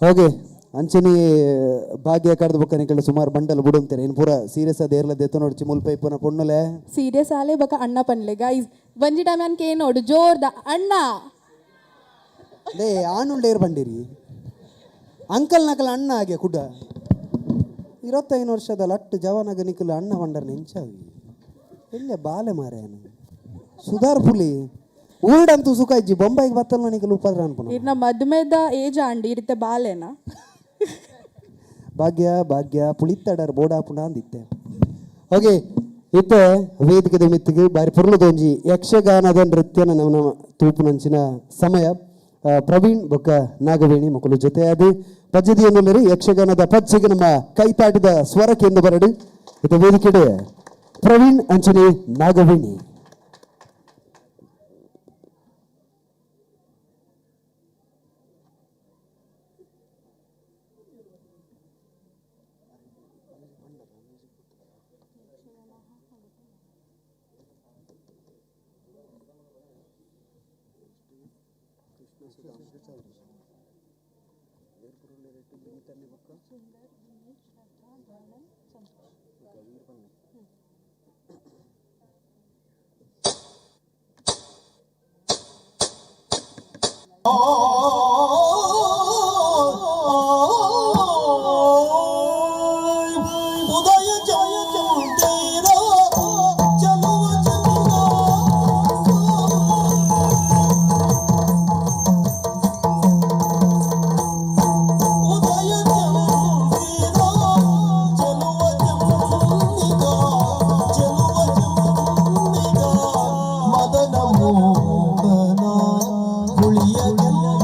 ಓಕೆ ಅಂಚನೆ ಭಾಗ್ಯ ಕಡ್ದು ಬೊಕ್ಕ ನಿಕಲ್ಡ ಸುಮಾರು ಬಂಡಲ್ ಬುಡಂತೇನೆ ಇನ್ನು ಪೂರ ಸೀರಿಯಸ್ ಆದ ಏರ್ಲ ದೆತ್ತ ನೋಡ್ಚಿ ಮುಲ್ಪ ಇಪ್ಪುನ ಪೊಣ್ಣುಲೆ ಸೀರಿಯಸ್ ಆಲೆ ಬಕ ಅಣ್ಣ ಪನ್ಲೆ ಗೈಸ್ ಒಂಜಿ ಟೈಮ್ ಅನ್ ಕೇ ನೋಡು ಜೋರ್ದ ಅಣ್ಣ ಲೇ ಆನುಂಡೇರ್ ಬಂಡಿರಿ ಅಂಕಲ್ ನಕಲ್ ಅಣ್ಣ ಹಾಗೆ ಕುಡ 25 ವರ್ಷದ ಲಟ್ಟು ಜವನಗ ನಿಕಲ್ ಅಣ್ಣ ಬಂಡರ್ ನೆಂಚಾವಿ ಎಲ್ಲ ಬಾಲೆ ಮಾರೇನು ಸುಧಾರ್ ಪುಲಿ ಊರ್ಡಂತೂ ಸುಖ ಇಜ್ಜಿ ಬೊಂಬೈಗೆ ಬತ್ತಲ್ಲ ನಿಕಲ್ ಉಪದ್ರ ಅನ್ಪುನ ಇರ್ನ ಮದ್ಮೆದ ಏಜ್ ಆಂಡಿ ಇರುತ್ತೆ ಬಾಲೆನಾ ಭಾಗ್ಯ ಭಾಗ್ಯ ಪುಳಿತ್ತಡರ್ ಬೋಡಾಪುಣ ಅಂದಿತ್ತೆ. ಓಕೆ ಇತ್ತೆ ವೇದಿಕೆದ ಮಿತ್ತಿಗೆ ಬಾರಿ ಪುರ್ಲದೊಂಜಿ ಯಕ್ಷಗಾನದ ನೃತ್ಯನ ನಮ್ಮ ತೂಪುನಂಚಿನ ಸಮಯ. ಪ್ರವೀಣ್ ಬೊಕ್ಕ ನಾಗವೇಣಿ ಮಕ್ಕಳು ಜೊತೆ ಅದು ಪಜ್ಜದಿಯನ್ನುಲ್ಲರಿ ಯಕ್ಷಗಾನದ ಪಜ್ಜೆಗೆ ನಮ್ಮ ಕೈತಾಟಿದ ಸ್ವರಕ್ಕೆ ಬರಡು. ಇದು ವೇದಿಕೆಡೆ ಪ್ರವೀಣ್ ಅಂಚನೆ ನಾಗವೇಣಿ. ಮದನ ಮೋಹನ ಹುಳಿಯ.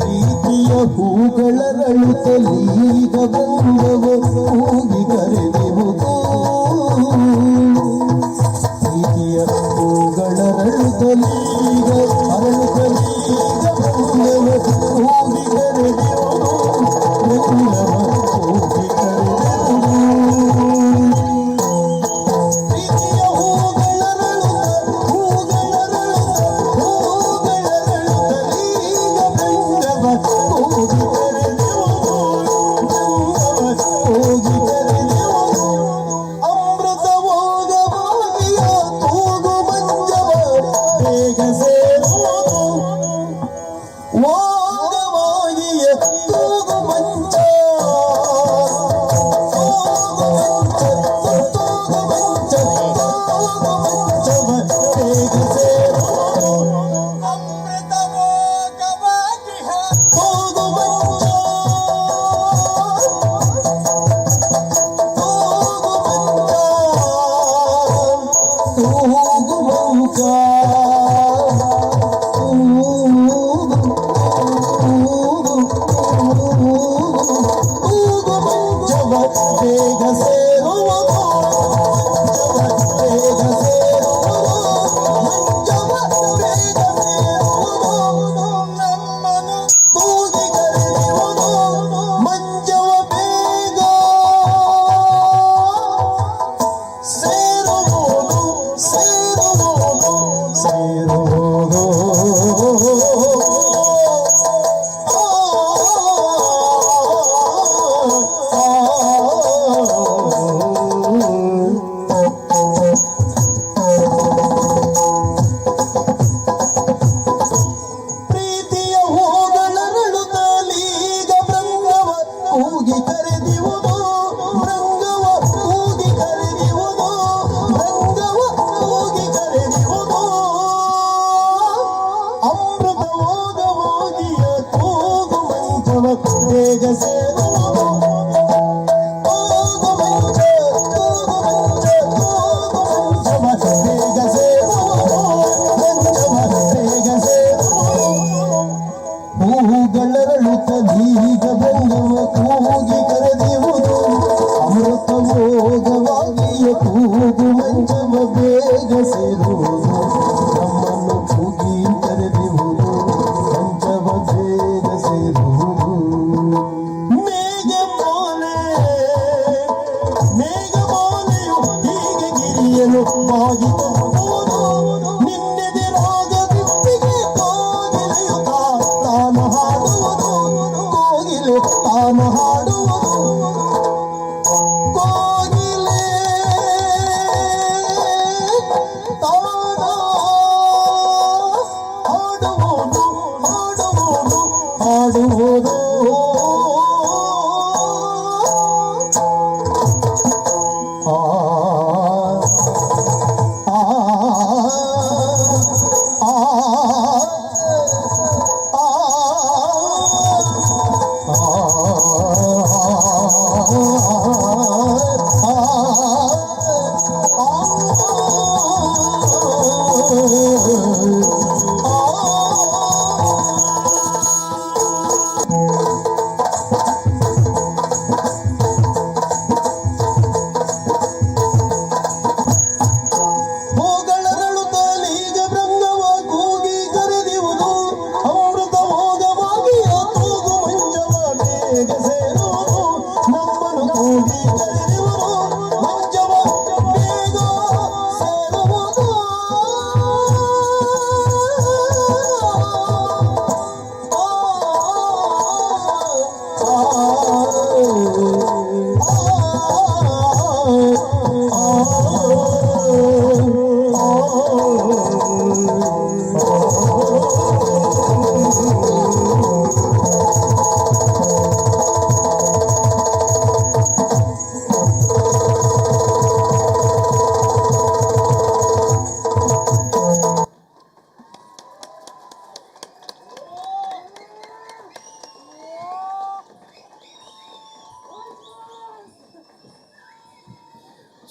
ಪ್ರೀತಿಯ ಹೂಗಳರಳುತ್ತಲೀಗ ಬೃಂದವ ಕೂಗಿ ಕರೆದಿಹುದು. ಪ್ರೀತಿಯ ಹೂಗಳರಳುತ್ತಲೀಗ ಅರಳುತ್ತಲೀಗ ಬೃಂದವ ಕೂಗಿ ಕರೆದಿಹುದು, ಬೃಂದವ ಕೂಗಿ ಕರೆದಿಹುದು.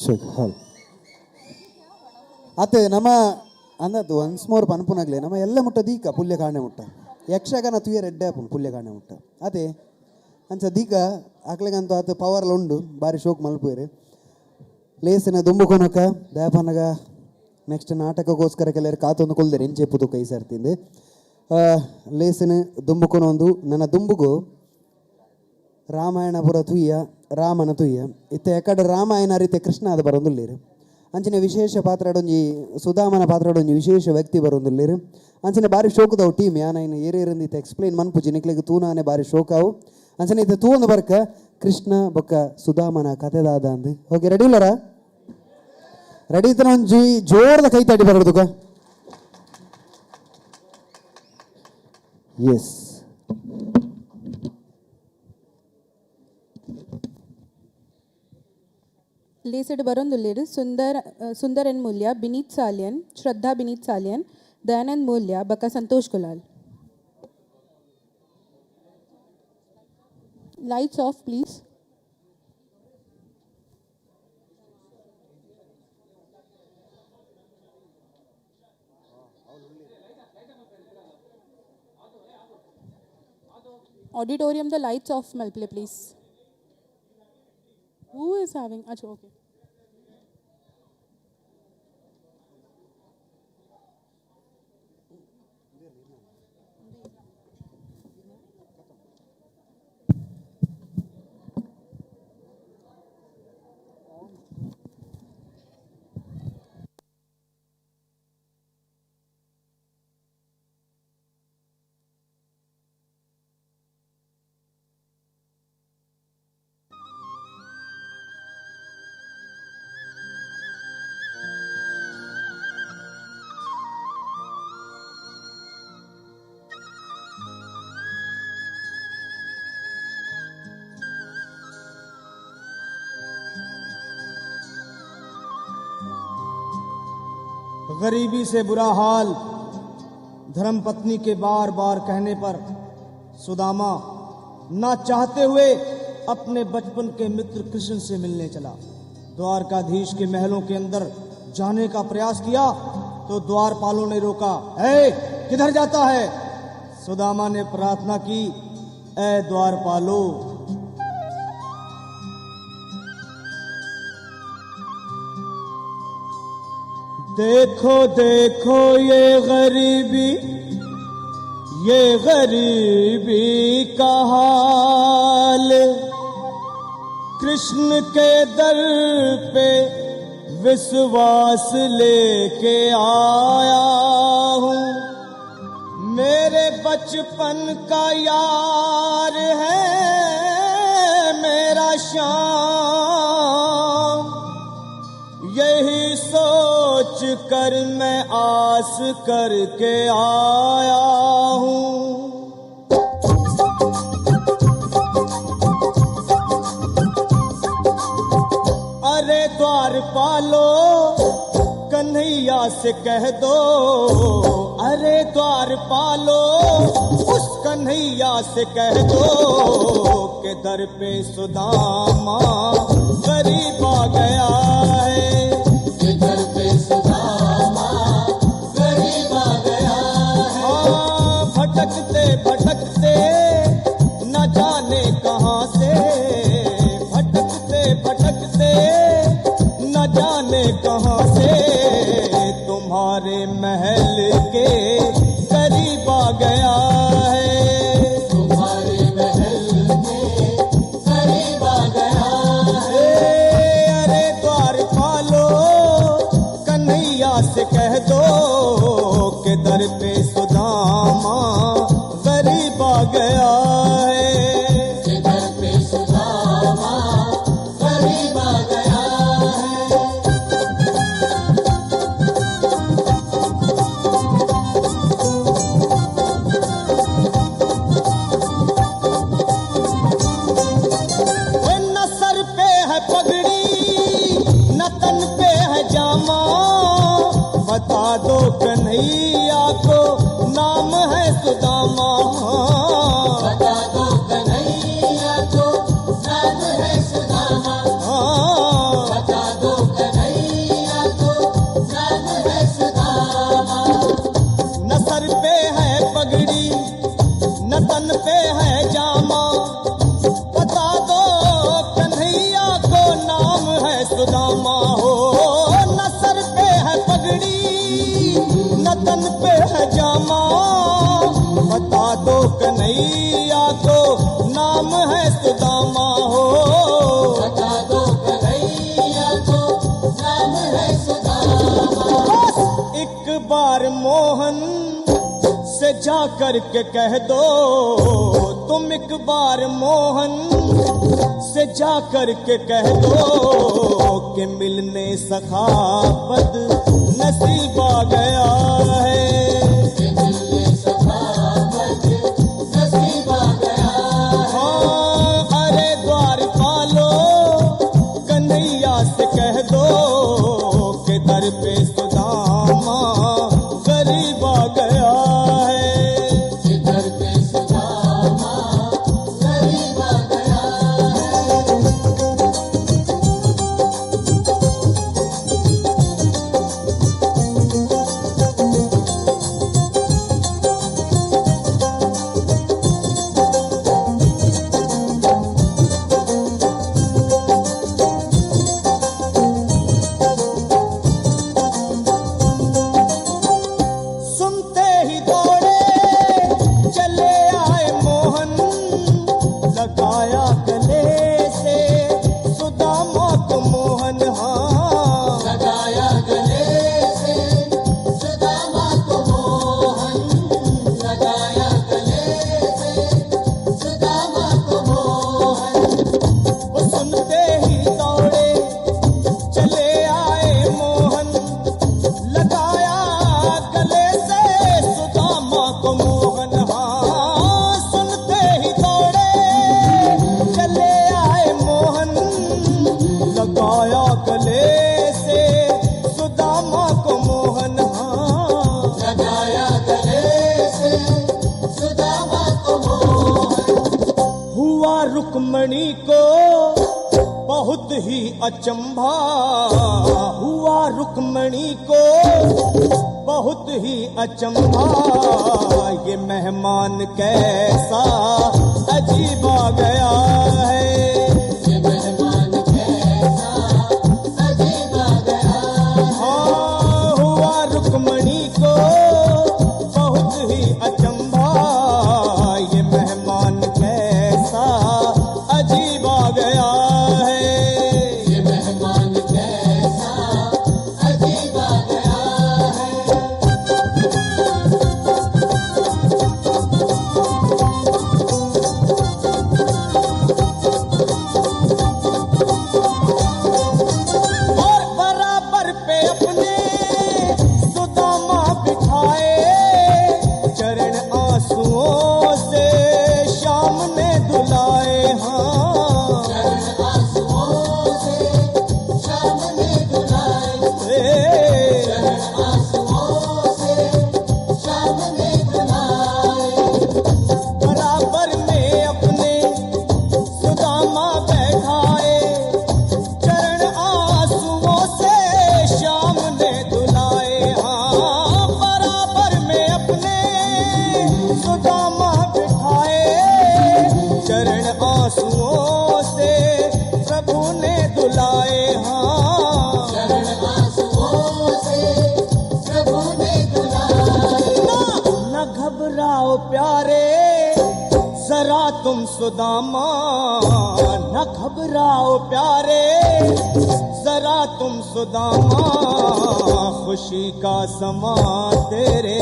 ಚೆಕ್ ಹಾಲ್ ಅತ್ತೆ ನಮ್ಮ ಅಂದದ್ದು ಒನ್ಸ್ ಮೋರ್ ಪನ್ಪುನಾಗ್ಲೆ ನಮ್ಮ ಎಲ್ಲ ಮುಟ್ಟ ದೀಕ ಪುಲ್ಯ ಕಾಣೆ ಮುಟ್ಟ ಯಕ್ಷಗಾನ ತುಯ ರೆಡ್ಡೆ ಆಪುಂಡು ಪುಲ್ಯ ಕಾಣೆ ಮುಟ್ಟ ಅದೇ ಅಂಚ ದೀಕ ಅಕ್ಲೆಗಂತೂ ಆತ ಪವರ್ಲ ಉಂಡು ಬಾರಿ ಶೋಕ್ ಮಲ್ಪುವೆರು ಲೇಸಿನ ದುಂಬು ಕೊನಕ ದಾಪನಗ ನೆಕ್ಸ್ಟ್ ನಾಟಕಕ್ಕೋಸ್ಕರ ಕೆಲವರು ಕಾತೊಂದು ಕೊಲ್ದೇರು ಎಂಚೆಪ್ಪು ಕೈ ಸರ್ತಿಂದು ಲೇಸಿನ ದುಂಬು ಕೊನೊಂದು ನನ್ನ ದುಂಬುಗು ರಾಮಾಯಣ ಪುರ ತುಯ್ಯ ರಾಮನ ತುಯ್ಯ ಇತ್ತೆ ಎಕಡೆ ರಾಮಾಯಣ ರೀತಿ ಕೃಷ್ಣ ಅದು ಬರೋದುಲ್ಲೇರು ಅಂಚಿನ ವಿಶೇಷ ಪಾತ್ರಡೊಂಜಿ ಸುಧಾಮನ ಪಾತ್ರಡೊಂಜಿ ವಿಶೇಷ ವ್ಯಕ್ತಿ ಬರೋದುಲ್ಲೇರು ಅಂಚಿನ ಬಾರಿ ಶೋಕದವು ಟೀಮ್ ಯಾನ ಇನ್ನು ಏರೇರಿಂದ ಇತ್ತೆ ಎಕ್ಸ್ಪ್ಲೈನ್ ಮನ್ಪುಜಿ ನಿಕ್ಲೆಗ್ ತೂನಾನೆ ಬಾರಿ ಶೋಕಾವು ಅಂಚನೆ ಇತ್ತೆ ತೂವೊಂದು ಬರ್ಕ ಕೃಷ್ಣ ಬೊಕ್ಕ ಸುಧಾಮನ ಕತೆದಾದ ಅಂದು. ಓಕೆ, ರೆಡಿ ಇಲ್ಲರ? ರೆಡಿ ಇತ್ತನ ಒಂಜಿ ಜೋರದ ಕೈ ತಡಿ ಬರೋದುಕ. ಎಸ್. ಲೇಸಡ್ ಬರೊಂದುಲ್ಲೆರ್ ಸುಂದರ್ ಸುಂದರ್ ಎನ್ ಮೂಲ್ಯ, ಬಿನೀತ್ ಸಾಲಿಯನ್, ಶ್ರದ್ಧಾ ಬಿನೀತ್ ಸಾಲಿಯನ್, ದಯಾನಂದ್ ಮೂಲ್ಯ ಬೊಕ್ಕ Santosh Kulal. Lights off please. Auditorium the lights off ಮಲ್ಪಲೆ please. Who is having? ಅಚ್ಚಾ, okay. गरीबी से बुरा हाल, धर्मपत्नी के बार बार कहने पर सुदामा ना चाहते हुए अपने बचपन के मित्र कृष्ण से मिलने चला। द्वारकाधीश के महलों के अंदर जाने का प्रयास किया तो द्वारपालों ने रोका, ए किधर जाता है? सुदामा ने प्रार्थना की, ए द्वारपालो, देखो देखो ये गरीबी, ये गरीबी का हाल, कृष्ण के दर पे विश्वास लेके आया हूँ, मेरे बचपन का यार है मेरा श्याम, यही सोच कर मैं आस करके आया हूँ। अरे द्वार पालो कन्हैया से कह दो, अरे द्वार पालो उस कन्हैया से कह दो के दर पे सुदामा गरीब आ गया है, के दर पे सुदामा गरीब आ गया है। हाँ, भटकते भटकते न जाने कहाँ से, भटकते भटकते न जाने कहाँ से तुम्हारे महल के करीब आ गया है, तुम्हारे महल के करीब आ गया है। अरे द्वार पालो कन्हैया से कह दो के दर पे सुदामा गरीब आ गया है, के दर पे सुदामा गरीब आ गया है। न सर पे है पगड़ी न तन पे है जामा, बता दो कन्हैया को नाम है सुदामा, बता दो कन्हैया को नाम है सुदामा, बता दो जा करके कह दो तुम एक बार मोहन से, जा करके कह दो कि मिलने सखा बद नसीब आ गया है। मिलने सखा बद नसीब आ गया है। हाँ, अरे द्वार पालो कन्हैया से कह दो कि दर पे सुदामा गरीब आ गया है। दर पे सुदामा गरीब आ गया है। सुनते ही दौड़े चले आए मोहन, लगाया गले से सुदामा को मोहन। हाँ, लगाया गले से सुदामा को मोहन, लगाया गले से सुदामा को मोहन। वो सुनते ही दौड़े चले आए मोहन, लगाया गले से सुदामा को मोहन। हाँ, सुनते ही दौड़े चले आए मोहन, लगाया गले से सुदामा को मोहन। हाँ, लगाया गले से सुदामा को मोहन। हुआ रुक्मणी को बहुत ही अचंभा, हुआ रुक्मणी को बहुत ही अचंभा, ये मेहमान कैसा अजीब आ गया है। ये मेहमान कैसा अजीब आ गया है। हाँ, हुआ रुक्मणी को बहुत ही अचंभा, ये मेहमान कैसा अजीब आ गया है। ये मेहमान कैसा अजीब आ गया है। और बराबर पे अपने सुदामा बिठाए, चरण आंसुओं से श्याम ने धुलाए। हाँ, चरण आंसुओं से श्याम ने धुलाए। चरण आंसुओं से श्याम ने धुलाए। बराबर में अपने सुदामा बैठाए, चरण आंसुओं से श्याम ने धुलाए। हाँ, बराबर में अपने सुदामा बिठाए, चरण आंसुओं से प्रभु ने धुलाए। हाँ, चरण आंसुओं से प्रभु ने धुलाए। न घबराओ प्यारे जरा तुम सुदामा, न घबराओ प्यारे जरा तुम सुदामा, खुशी का समा तेरे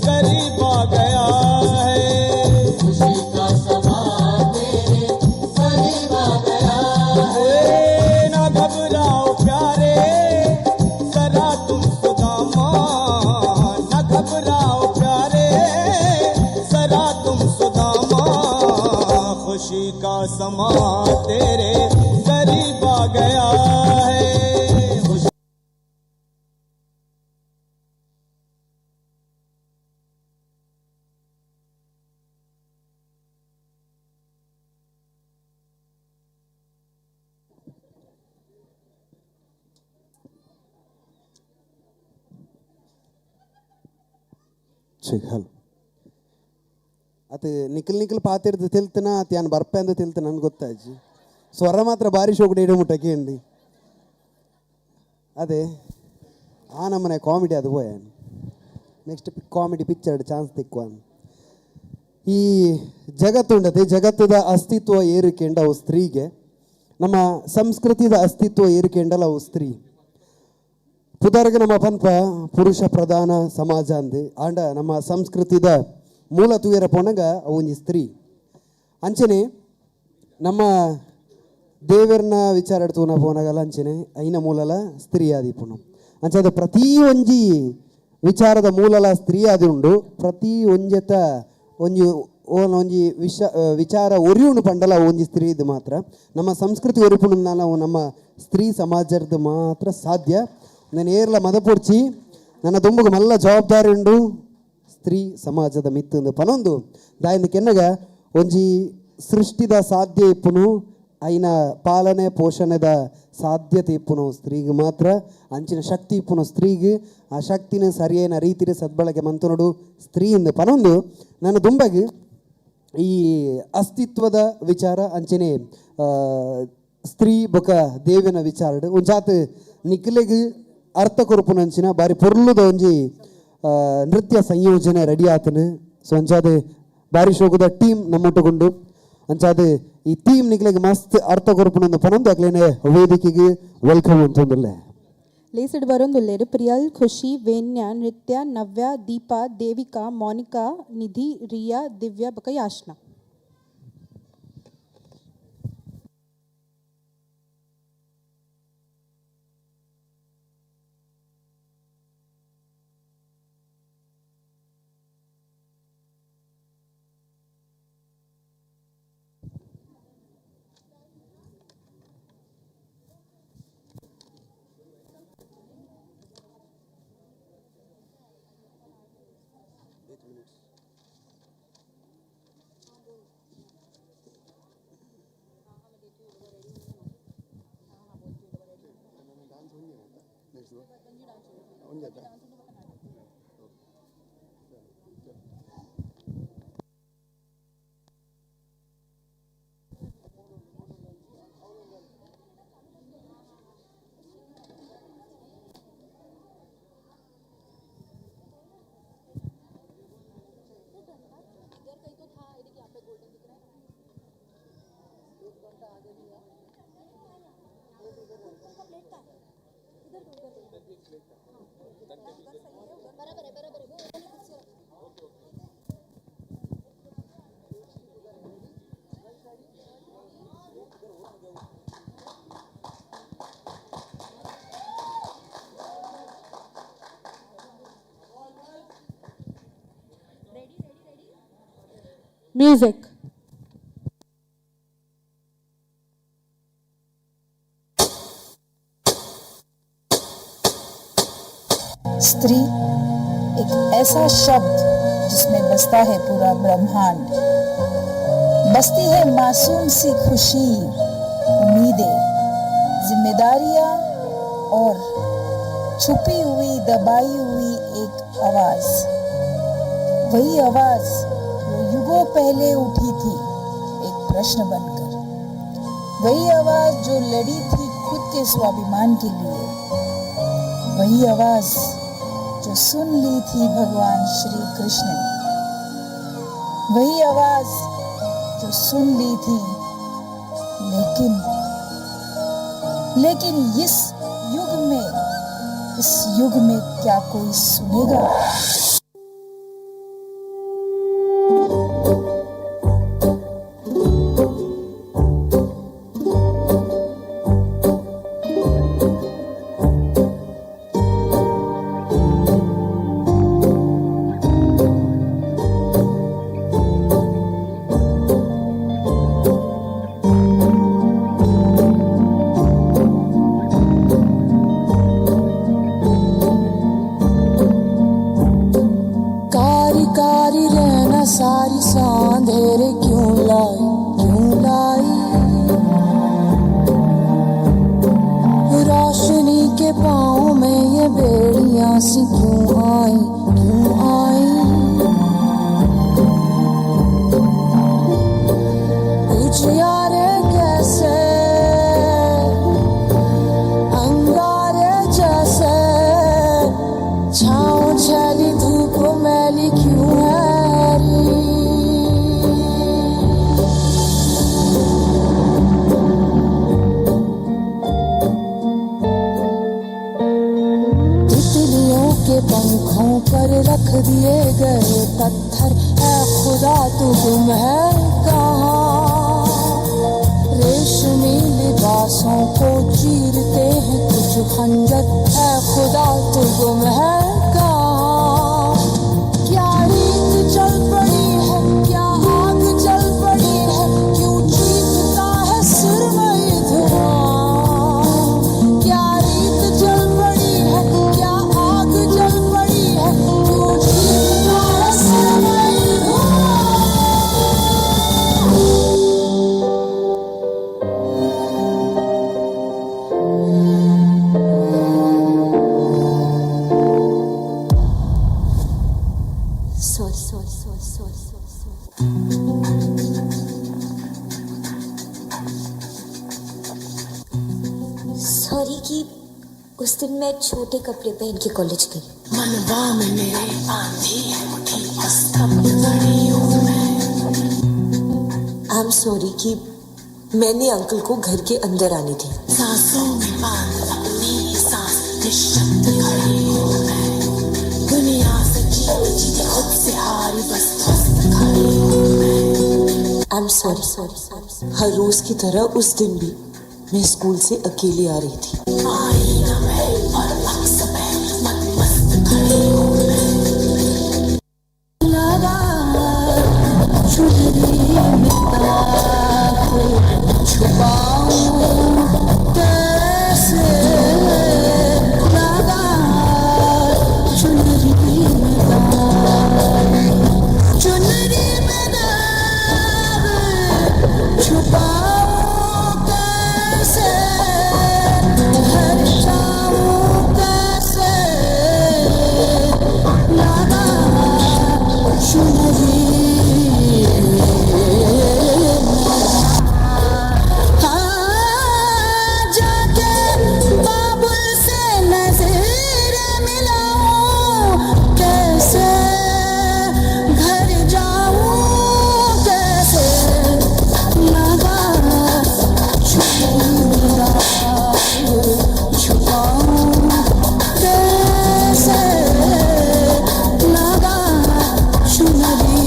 करीब आ गया है। खुशी का समा तेरे करीब आ गया है। ए, न घबराओ प्यारे जरा तुम सुदामा, न घबराओ प्यारे जरा तुम सुदामा, खुशी का समा तेरे करीब आ गया है। ಹಲೋ ಅದು ನಿಖಲ್ ನಿಖಲ್ ಪಾತಿರ್ದು ತೆಲ್ತನ ಅತ್ ಬರ್ಪೆ ಅಂದ ತೆಲ್ತ ನನ್ಗೆ ಗೊತ್ತಾಜಿ. ಸ್ವರ ಮಾತ್ರ ಬಾರಿ ಶೋಕಡೆ ಇಡ ಮುಟ್ಟಕ್ಕೆ ಅದೇ ಆ ನಮ್ಮನೆ ಕಾಮಿಡಿ ಅದು ಬೋಯ next comedy picture chance ತಿಕ್ಕುವ. ಈ ಜಗತ್ತುಂಡತೆ ಜಗತ್ತದ ಅಸ್ತಿತ್ವ ಏರಿಕೆಂಡ ಅವು ಸ್ತ್ರೀಗೆ, ನಮ್ಮ ಸಂಸ್ಕೃತಿದ ಅಸ್ತಿತ್ವ ಏರಿಕೆಂಡಲ್ಲ ಅವು ಸ್ತ್ರೀ. ಪುದರ್ಗ ನಮ್ಮ ಪನ್ಪ ಪುರುಷ ಪ್ರಧಾನ ಸಮಾಜ ಅಂದು ಆಂಡ ನಮ್ಮ ಸಂಸ್ಕೃತಿದ ಮೂಲ ತೂಯರ ಪೋನಗ ಅವು ಒಂಜಿ ಸ್ತ್ರೀ. ಅಂಚನೆ ನಮ್ಮ ದೇವರನ ವಿಚಾರ ತೂನ ಪೋನಗಲ ಅಂಚನೆ ಐನ ಮೂಲಲ ಸ್ತ್ರೀ ಆದಿಪ್ಪುನು. ಅಂಚಾದ ಪ್ರತಿ ಒಂಜಿ ವಿಚಾರದ ಮೂಲಲ ಸ್ತ್ರೀ ಆದಿ ಉಂಡು. ಪ್ರತಿ ಒಂಜೆತ ಒಂಜಿ ಓನ ಒಂಜಿ ವಿಷ ವಿಚಾರ ಒರಿಯುಣು ಪಂಡಲ ಒಂಜಿ ಸ್ತ್ರೀ ಇದು ಮಾತ್ರ. ನಮ್ಮ ಸಂಸ್ಕೃತಿ ಒರಿಪುಣು ನಾವು ನಮ್ಮ ಸ್ತ್ರೀ ಸಮಾಜದ ಮಾತ್ರ ಸಾಧ್ಯ. ನಾನು ಏರ್ಲ ಮದಪೂರ್ಚಿ ನನ್ನ ದುಂಬುಗು ಮಲ್ಲ ಜವಾಬ್ದಾರಿ ಉಂಡು ಸ್ತ್ರೀ ಸಮಾಜದ ಮಿತ್ತಂದು ಪನೊಂದು ದಾಯಿಂದ ಕೆನ್ನಗ ಒಂಜಿ ಸೃಷ್ಟಿದ ಸಾಧ್ಯ ಇಪ್ಪುನು ಐನ ಪಾಲನೆ ಪೋಷಣೆದ ಸಾಧ್ಯತೆ ಇಪ್ಪುನು ಸ್ತ್ರೀಗೆ ಮಾತ್ರ. ಅಂಚಿನ ಶಕ್ತಿ ಇಪ್ಪುನು ಸ್ತ್ರೀಗೆ. ಆ ಶಕ್ತಿನ ಸರಿಯೈನ ರೀತಿಯ ಸದ್ಬಳಕೆ ಮಂತನೋಡು ಸ್ತ್ರೀಯಿಂದ ಪನೊಂದು ನನ್ನ ದುಂಬಾಗಿ ಈ ಅಸ್ತಿತ್ವದ ವಿಚಾರ ಅಂಚನೆ ಸ್ತ್ರೀ ಬೊಕ ದೇವಿನ ವಿಚಾರ ಒಂಜಾತ್ ನಿಕ್ಲೆಗ್ ಅರ್ಥ ಕೊರ್ಪುನಂಚಿನ ಬಾರಿ ಪೊರ್ಲುದ ಒಂಜಿ ನೃತ್ಯ ಸಂಯೋಜನೆ ರೆಡಿ ಆತನು. ಸೊ ಅಂಚಾದ ಬಾರಿ ಶೋಕದ ಟೀಮ್ ನಮ್ಮೊಟ್ಟುಕೊಂಡು ಅಂಚಾದ ಈ ಟೀಮ್ ನಿಕ್ಲೆಗ್ ಮಸ್ತ್ ಅರ್ಥ ಕೊರ್ಪುನಂದು ಪನೊಂದು ಅಕ್ಲೇನೆ ವೇದಿಕೆಗೆ welcome ಅಂತಂದುಲ್ಲೆ. ಲೇಸಿಡ್ ಬರೊಂದುಲ್ಲೆರ್ ಪ್ರಿಯಲ್, ಖುಷಿ, ವೇನ್ಯ, ನೃತ್ಯ, ನವ್ಯ, ದೀಪಾ, ದೇವಿಕಾ, ಮೋನಿಕಾ, ನಿಧಿ, ರಿಯಾ, ದಿವ್ಯಾ ಬೊಕ ಯಾಶ್ನ. म्यूजिक। स्त्री एक ऐसा शब्द जिसमें बसता है पूरा ब्रह्मांड, बसती है मासूम सी खुशी, उम्मीदें, जिम्मेदारियां और छुपी हुई दबाई हुई एक आवाज। वही आवाज जो युगों पहले उठी थी एक प्रश्न बनकर, वही आवाज जो लड़ी थी खुद के स्वाभिमान के लिए, वही आवाज जो सुन ली थी भगवान श्री कृष्ण ने, वही आवाज जो सुन ली थी। लेकिन लेकिन इस युग में क्या कोई सुनेगा? कारी कारी रहना सारी सांधेरे क्यों लाई, क्यों लाई? रोशनी के पाँव में ये बेड़ियां सी क्यों आई, क्यों आई? उजियारे कैसे अंगारे जैसे, छाँव छैली धूप मैली क्यों है री? तितलियों के पंखों पर रख दिए गए पत्थर, ऐ खुदा तू गुम है कहाँ। रेशमी लिबासों को चीरते हैं कुछ खंजर, ऐ खुदा तू गुम है कहाँ। क्या रीत चल पड़ी है, क्या आग जल पड़ी है, क्यों चीखता है सुरमई धुआं। क्या रीत चल पड़ी है, क्या आग जल पड़ी है, क्यों चीखता है सुरमई धुआं। Sorry sorry sorry sorry sorry sorry. Sorry कि उस दिन मैं छोटे कपड़े पहन के कॉलेज गई। मनवा में मेरे आंधी है उठी, स्तब्ध खड़ी हूँ मैं। I am sorry कि मैंने अंकल को घर के अंदर आने दिया। सांसों में बांध अपनी ही सांस, निःशब्द खड़ी हूँ मैं। दुनिया से जीत जीती खुद से हारी, बस ध्वस्त खड़ी हूँ मैं। I am sorry sorry. हर रोज की तरह उस दिन भी मैं स्कूल से अकेले आ रही थी। आईना में और अक्स में मत मस्त खड़ी हूँ मैं। लगा चुनरी में दाग छुपाऊं कैसे, लगा चुनरी में दाग, चुनरी में दाग छुपाऊं कैसे, घर जाऊं कैसे, लगा चुनरी हाँ, जाके बाबुल से नजर मिलाऊं कैसे, घर जाऊं कैसे, लगा चुनरी छुपाऊं कैसे, लगा चुनरी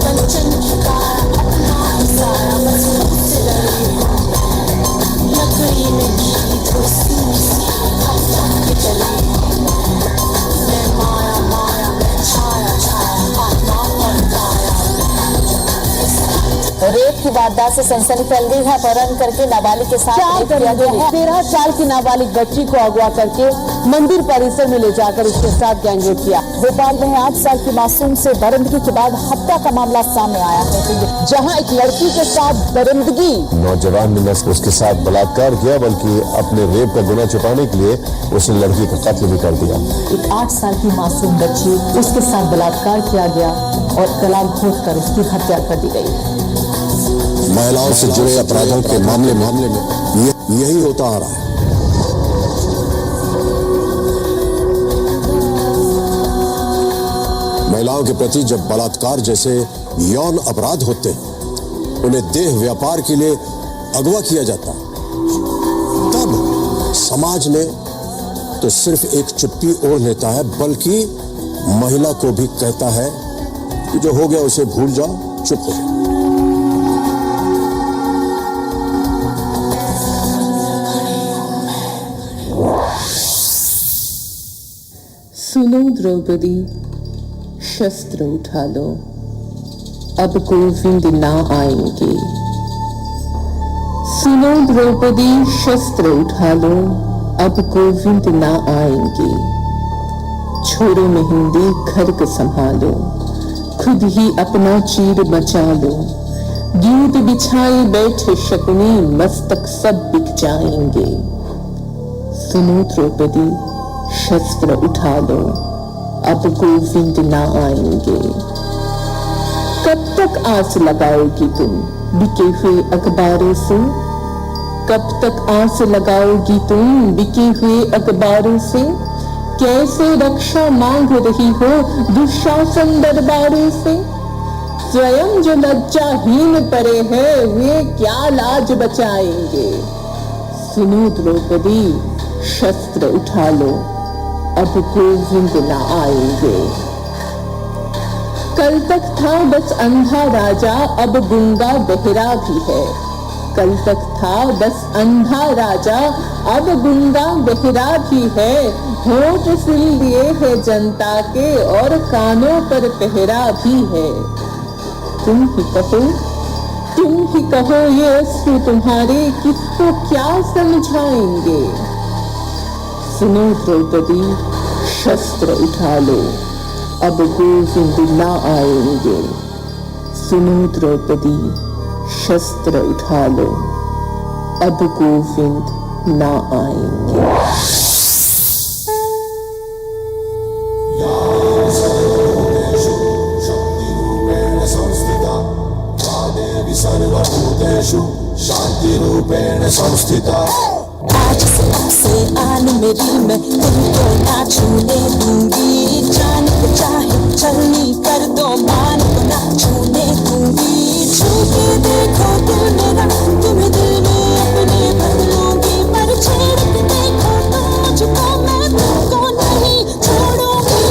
कंचन की काया अपना ही साया, बस खुद से डरी हूँ मैं। लकड़ी में गीली धुर सीनी सी, थक थक के चली हूँ मैं। मैं माया माया, मैं छाया छाया, आत्मा और काया मैं। रेप की वारदात से सनसनी फैल गई है। अपहरण करके नाबालिग के साथ चार रेप किया गया है। 13 साल की नाबालिग बच्ची को अगवा करके मंदिर परिसर में ले जाकर उसके साथ गैंगरेप किया। भोपाल में 8 साल की मासूम से दरिंदगी के बाद हत्या का मामला सामने आया है, जहां एक लड़की के साथ दरिंदगी। नौजवान ने न सिर्फ उसके साथ बलात्कार किया बल्कि अपने रेप का गुनाह छुपाने के लिए उसने लड़की का कत्ल भी कर दिया। एक 8 साल की मासूम बच्ची, उसके साथ बलात्कार किया गया और गला घोंट कर उसकी हत्या कर दी गई। महिलाओं से जुड़े अपराधों के मामले में यही होता आ रहा है। महिलाओं के प्रति जब बलात्कार जैसे यौन अपराध होते हैं, उन्हें देह व्यापार के लिए अगवा किया जाता है, तब समाज ने तो सिर्फ एक चुप्पी ओढ़ लेता है, बल्कि महिला को भी कहता है कि जो हो गया उसे भूल जाओ, चुप हो जाओ। सुनो द्रौपदी, शस्त्र उठा लो, अब गोविंद ना आएंगे। सुनो द्रौपदी, शस्त्र उठा लो, अब गोविंद ना आएंगे। छोड़ो मेहंदी, खर्ग संभालो, खुद ही अपना चीर बचा लो। द्यूत बिछाए बैठे शकुनी, मस्तक सब बिक जाएंगे। सुनो द्रौपदी, शस्त्र उठा लो, अब गोविंद ना आएंगे। कब तक आस लगाओगी तुम बिके हुए अखबारों से? कब तक आस लगाओगी तुम बिके हुए अखबारों से? कैसे रक्षा मांग रही हो दुशासन दरबारों से? स्वयं जो लज्जाहीन पड़े हैं वे क्या लाज बचाएंगे? सुनो द्रौपदी, शस्त्र उठा लो, अब गोविंद ना आएंगे। कल तक था बस अंधा राजा, अब गूंगा बहरा भी है। कल तक था बस अंधा राजा, अब गूंगा बहरा भी है। होंठ सिल लिए है जनता के और कानों पर पहरा भी है। तुम ही कहो, तुम ही कहो ये अश्रु तुम्हारे किसको क्या समझाएंगे। सुनो द्रौपदी, शस्त्र उठा लो, अब गोविंद ना आएंगे। सुनो द्रौपदी, शस्त्र उठा लो, अब गोविंद ना आएंगे। संस्थिता या देवी सर्वभूतेषु शान्तिरूपेण संस्थिता। आज से अब से आन मेरी मैं तुमको ना छूने दूंगी। जान को चाहे चलनी कर दो, मान को ना छूने दूंगी। छू के देखो दिल मेरा, तुम्हें दिल में अपने भर लूंगी। पर छेड़ के देखो तुम मुझको, मैं तुमको नहीं छोड़ूंगी।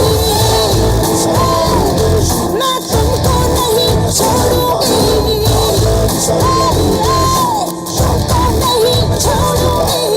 मैं तुमको नहीं छोड़ूंगी, तुमको नहीं छोड़ूंगी।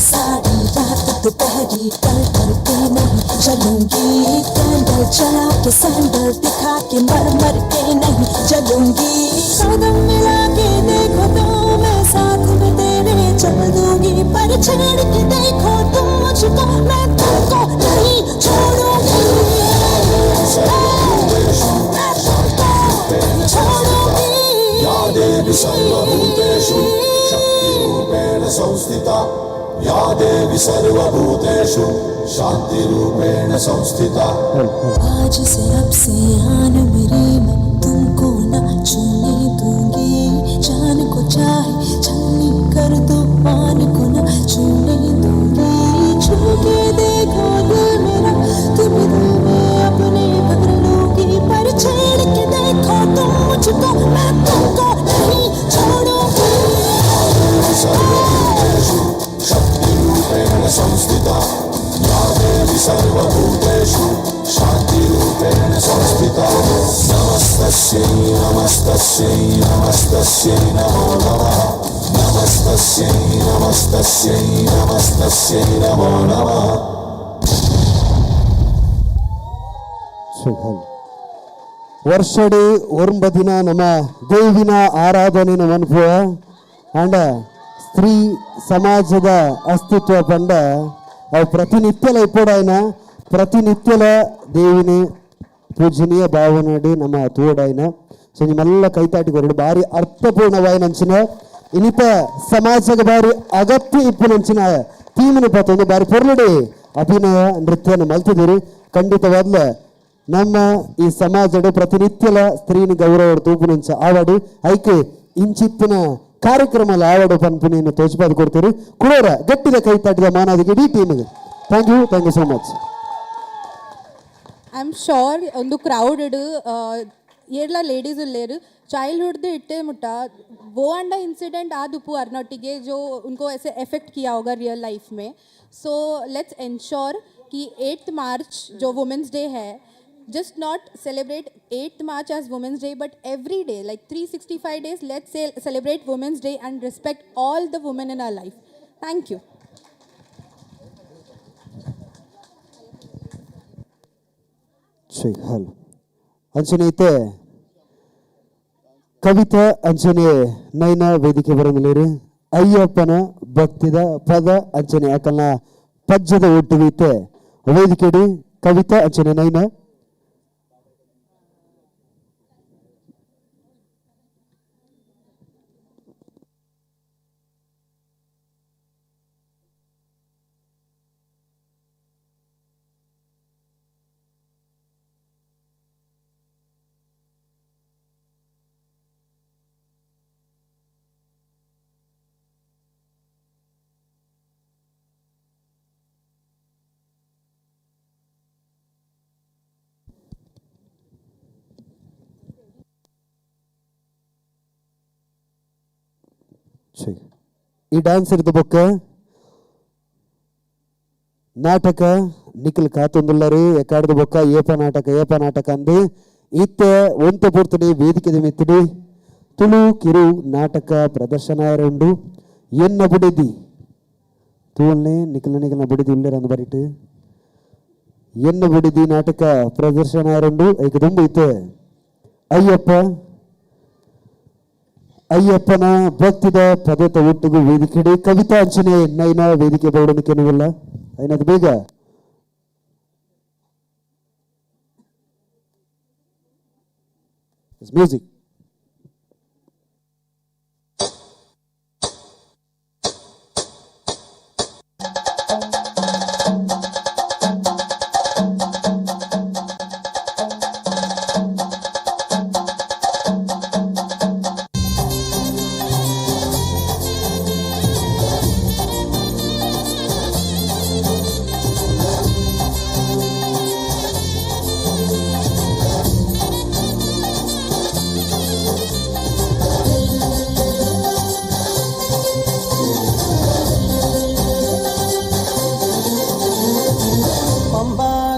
सारी रात दोपहरी कर करके नहीं चलूंगी। कैंडल जला के सैंडल दिखा के मर मर के नहीं चलूंगी। कदम मिला के देखो तो मैं साथ में तेरे चल दूंगी। पर छेड़ के देखो तुम मुझको, मैं तुमको नहीं छोड़ूंगी। मैं तुमको नहीं छोड़ूंगी। या देवी सर्वभूतेषु शक्तिरूपेण संस्थिता। या देवी सर्वभूतेषु शान्तिरूपेण संस्थिता। आज से अब से आन मेरी मैं तुमको ना छूने दूंगी। जान को चाहे छलनी कर दो, पान को ना छूने दूंगी। छू के देखो दिल मेरा, तुम्हें दिल में अपने भर लूंगी। पर छेड़ के देखो तुम मुझको, मैं तुमको नहीं छोड़ूंगी। सर्वभूतेषु शक्तिरूपेण संस्थिता। या देवी सर्वभूतेषु शान्तिरूपेण संस्थिता। नमस्तस्यै नमस्तस्यै नमस्तस्यै नमो नमः। नमस्तस्यै नमस्तस्यै नमस्तस्यै नमो नमः। ವರ್ಷಡಿ ಒಂಬ ದಿನ ನಮ್ಮ ದೇವಿನ ಆರಾಧನೆ ಮನ್ಪುವ ಅಂಡ ಸ್ತ್ರೀ ಸಮಾಜದ ಅಸ್ತಿತ್ವ ಪಂಡ ಅವು ಪ್ರತಿನಿತ್ಯಲ ಇಪ್ಪೊಡಾಯ್ನ ಪ್ರತಿನಿತ್ಯಲ ದೇವಿನಿ ಪೂಜನೀಯ ಭಾವನಡಿ ನಮ್ಮ ತೋಡಾಯ್ನ. ಸೊ ನಿಮ್ಮೆಲ್ಲ ಕೈತಾಟಿ ಕೊರಡು ಬಾರಿ ಅರ್ಥಪೂರ್ಣವಾಯಿನಂಚಿನ ಇನಿತ ಸಮಾಜದ ಬಾರಿ ಅಗತ್ಯ ಇಪ್ಪುನಂಚಿನ ತೀಮಿನ ಪತ್ತೊಂದು ಬಾರಿ ಪೊರ್ಲುಡಿ ಅಭಿನಯ ನೃತ್ಯನ ಮಲ್ತಿದ್ದೀರಿ. ಖಂಡಿತವಾದ್ಲ ನಮ್ಮ ಈ ಸಮಾಜದ ಪ್ರತಿನಿತ್ಯಲ ಸ್ತ್ರೀನ ಗೌರವ ತೂಪುನಂಚ ಆವಾಡು ಐಕೆ ಇಂಚಿತ್ತಿನ ಕಾರ್ಯಕ್ರಮ ಆವಾಡು ಪನ್ಪುನಿಯನ್ನು ತೋಚಿಪಾದ ಕೊಡ್ತೀರಿ. ಕುಡೋರ ಗಟ್ಟಿದ ಕೈ ತಟ್ಟಿದ ಮಾನಾದಿಗೆ ಇಡೀ ಟೀಮಿಗೆ thank you, thank you so much. I am sure ಒಂದು ಕ್ರೌಡೆಡ್ ಏರ್ಲ ಲೇಡೀಸ್ ಉಲ್ಲೇರು चाइल्डहुड इट्टे मुट्टा वो अंडा इंसिडेंट आदुपु अरनोटिगे जो उनको ऐसे एफेक्ट किया होगा रियल लाइफ में. सो let's ensure कि 8 मार्च जो वुमेंस डे है, just not celebrate 8th March as Women's Day, but every day, like 365 days, let's celebrate Women's Day and respect all the women in our life. Thank you. Hello ಅಂಚನೆ ಕವಿತಾ ಅಂಚನೆ ನೈನ ವೇದಿಕೆ ಬರಂದಿಲ್ಲೇರಿ ಅಯ್ಯಪ್ಪನ ಭಕ್ತಿದ ಪದ ಅಂಚನೆ ಅಕಲ್ನ ಪಜ್ಜದ ಒಟ್ಟುಗೈತೆ ವೇದಿಕೆಡಿ ಕವಿತಾ ಅಂಚನೆ ನೈನ. ಈ ಡ್ಯಾನ್ಸ್ ಇರ್ದ ಬೊಕ್ಕ ನಾಟಕ ನಿಖಿಲ್ ಕಾತೊಂದುಲ್ಲರು ಎಕಾಡ್ದ ಬೊಕ್ಕ ಏಪ ನಾಟಕ ಏಪ ನಾಟಕ ಅಂದು ಇತ್ತೆ ಒಂತೆ ಪೂರ್ತನೆ ವೇದಿಕೆ ಮಿತ್ತಿಡಿ ತುಳು ಕಿರು ನಾಟಕ ಪ್ರದರ್ಶನ ಉಂಡು. ಎನ್ನ ಬುಡೆದಿ ತೂವಲ್ನೆ ನಿಖಿಲ ನಿಖಿಲ್ನ ಬುಡೆದಿ ಉಲ್ಲೇರಂದು ಬರಿಟ್ ಎನ್ನ ಬುಡೆದಿ ನಾಟಕ ಪ್ರದರ್ಶನ ಉಂಡು. ಐಕ ದುಂಬು ಇತ್ತೆ ಅಯ್ಯಪ್ಪ ಅಯ್ಯಪ್ಪನ ಭಕ್ತಿದ ಪದತ ಒಟ್ಟಿಗೂ ವೇದಿಕೆಡೆ ಕವಿತಾ ಅಂಚನೆ ನೈನ ವೇದಿಕೆ ಬೌಡನಿಕೆನುವಲ್ಲ ಐನದು ಬೇಗ ಮ್ಯೂಸಿಕ್.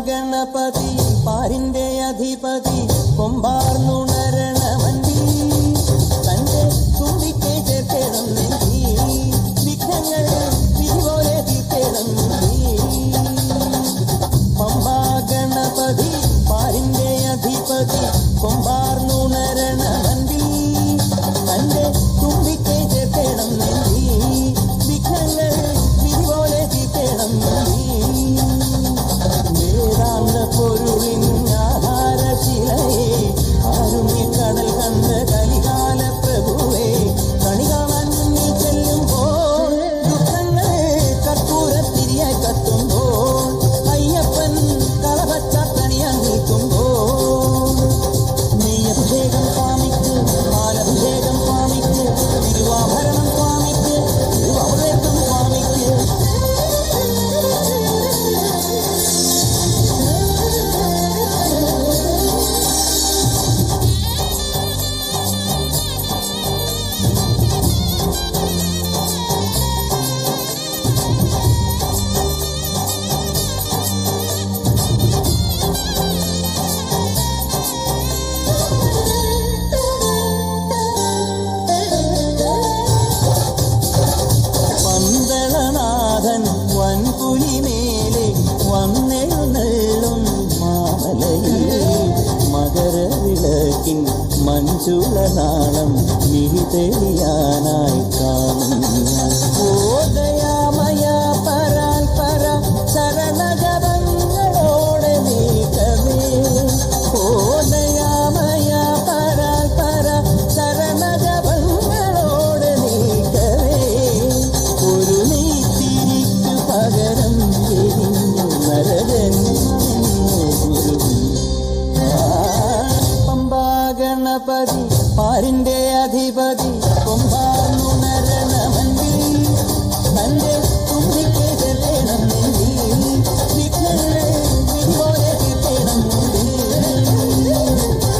ഗണപതി പാരിന്റെ അധിപതി കൊമ്പാർന്നുണരണമന്തി തന്റെ തുമ്പിക്കൈ ചേർത്തേണം നെഞ്ചി വിഘ്നങ്ങൾ വിധി പോലെ തീർത്തേണം. പമ്പാ ഗണപതി പാരിന്റെ അധിപതി കൊമ്പാർന്നുണരണമന്തി തന്റെ തുമ്പിക്കൈ ചേർത്തേണം നെഞ്ചി വിഘ്നങ്ങൾ വിധി പോലെ തീർത്തേണം. വേദാന്ത പൊരുളിൻ ആധാരശിലയെ കാരുണ്യക്കടൽ കണ്ട് കലികാല പ്രഭുവേ കണി കാണാൻ മുന്നിൽ ചെല്ലുമ്പോൾ ദുഃഖങ്ങൾ കർപ്പൂരത്തിരിയായി കത്തുമ്പോൾ അയ്യപ്പൻ കളഭച്ചാത്തണിയാൻ നിൽക്കുമ്പോൾ നെയ്യഭിഷേകം സ്വാമിക്ക് പാലഭിഷേകം സ്വാമിക്ക് തിരുവാഭരണം സ്വാമിക്ക് തിരുവാഭരണം സ്വാമിക്ക്. പന്തളനാഥൻ വൻപുലിമേലെ വന്നെഴുന്നള്ളും മാമലയിൽ മകരവിളക്കിൻ മഞ്ജുളനാളം മിഴി തെളിയാനായി കാണുന്നു. ഓ ദയാമയ പരാൽ പര ശരണജപങ്ങളോടെ നീക്കവേ. ഓ ദയാമയ പരാൽ പര ശരണജപങ്ങളോടെ നീക്കവേ. ഒരു നെയ്ത്തിരിക്കു പകരം എരിഞ്ഞു നരജന്മമെന്നു ഗുരു. പമ്പാ ഗണപതി പാരിന്റെ അധിപതി കൊമ്പാർന്നുണരണമന്തി തന്റെ തുമ്പിക്കൈ ചേർത്തേണം നെഞ്ചി വിഘ്നങ്ങൾ വിധി പോലെ തീർത്തേണം.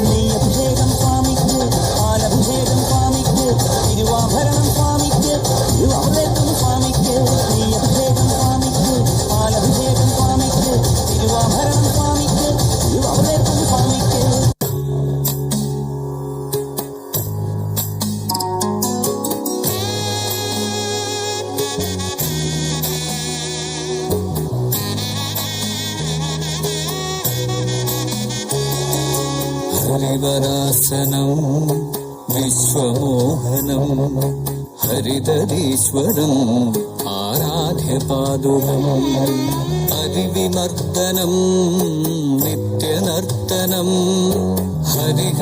നെയ്യഭിഷേകം സ്വാമിക്ക് പാലഭിഷേകം സ്വാമിക്ക് തിരുവാഭരണം സ്വാമിക്ക് തിരുവാഭരണം സ്വാമിക്ക്. നെയ്യഭിഷേകം സ്വാമിക്ക് പാലഭിഷേകം സ്വാമിക്ക് തിരുവാഭരണം സ്വാമിക്ക് തിരുവാഭരണം സ്വാമിക്ക്. ഹരിവരാസനം വിശ്വമോഹനം ഹരിതരീശ്വരം ആരാധ്യപാദുകം ഹരിവിമർദ്ദനം നിത്യനർത്തനം ഹരിഹരാത്മജം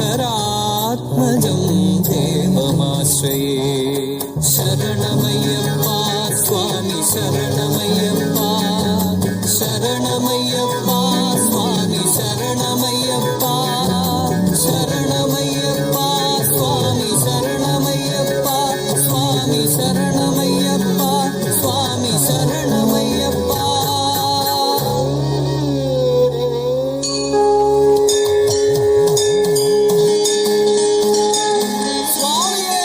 ദേവമാശ്രയേ. ശരണമയ്യപ്പ സ്വാമി ശരണമയ്യപ്പ ശരണമയ്യപ്പ സ്വാമി ശരണമയ്യപ്പ ശരണമയ്യപ്പ സ്വാമി ശരണമയ്യപ്പ സ്വാമി ശരണമയ്യപ്പ സ്വാമി ശരണമയ്യപ്പ. സ്വാമിയേ.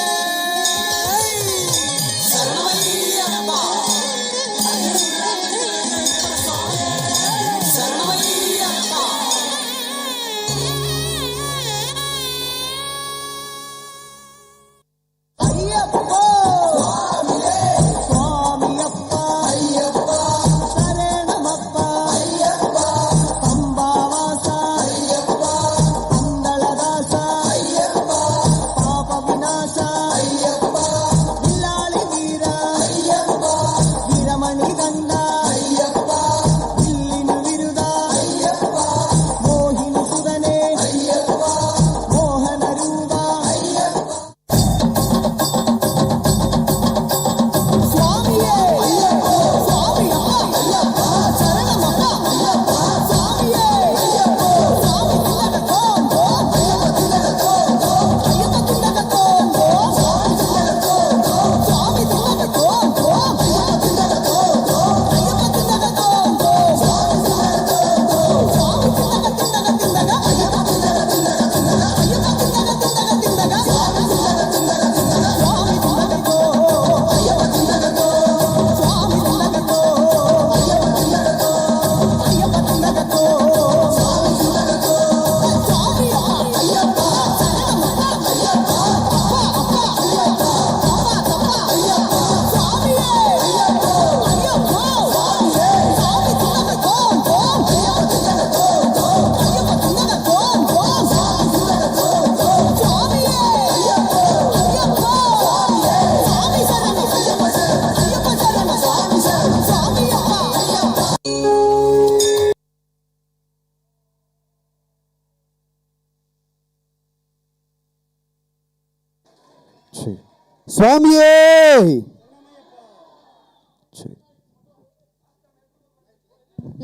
ಸ್ವಾಮಿಯೇ.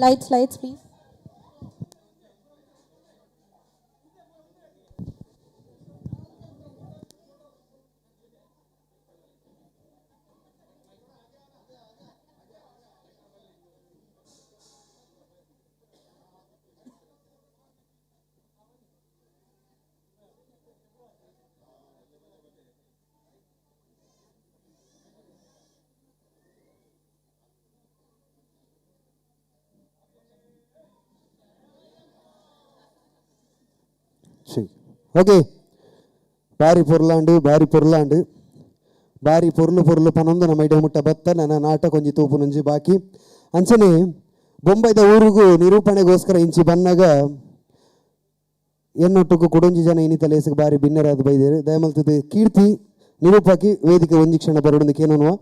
Lights, lights, please. Okay, ಬಾರಿ ಪೊರ್ಲಾಂಡು, ಬಾರಿ ಪೊರ್ಲಾಂಡು, ಬಾರಿ ಪೊರ್ಲು ಪೊರ್ಲು ಪನೊಂದು ನಮ್ಮ ಇಡೆ ಮುಟ್ಟ ಬತ್ತ ನನ್ನ ನಾಟಕ ಒಂಜಿ ತೂಪುನೊಂಜಿ ಬಾಕಿ. ಅಂಚನೆ ಬೊಂಬೈದ ಊರುಗು ನಿರೂಪಣೆಗೋಸ್ಕರ ಇಂಚಿ ಬನ್ನಾಗ ಎನ್ನೊಟ್ಟುಗು ಕುಡೊಂಜಿ ಜನ ಇನ್ನಿತ ಲೇಸಿಗೆ ಬಾರಿ ಬಿನ್ನರಾದ ಬೈದೇರು. ದಯಮಲ್ತದ ಕೀರ್ತಿ ನಿರೂಪಕಿ ವೇದಿಕೆ ಒಂಜಿ ಕ್ಷಣ ಬರಡೊಂದು ಕೇನೋನುವ.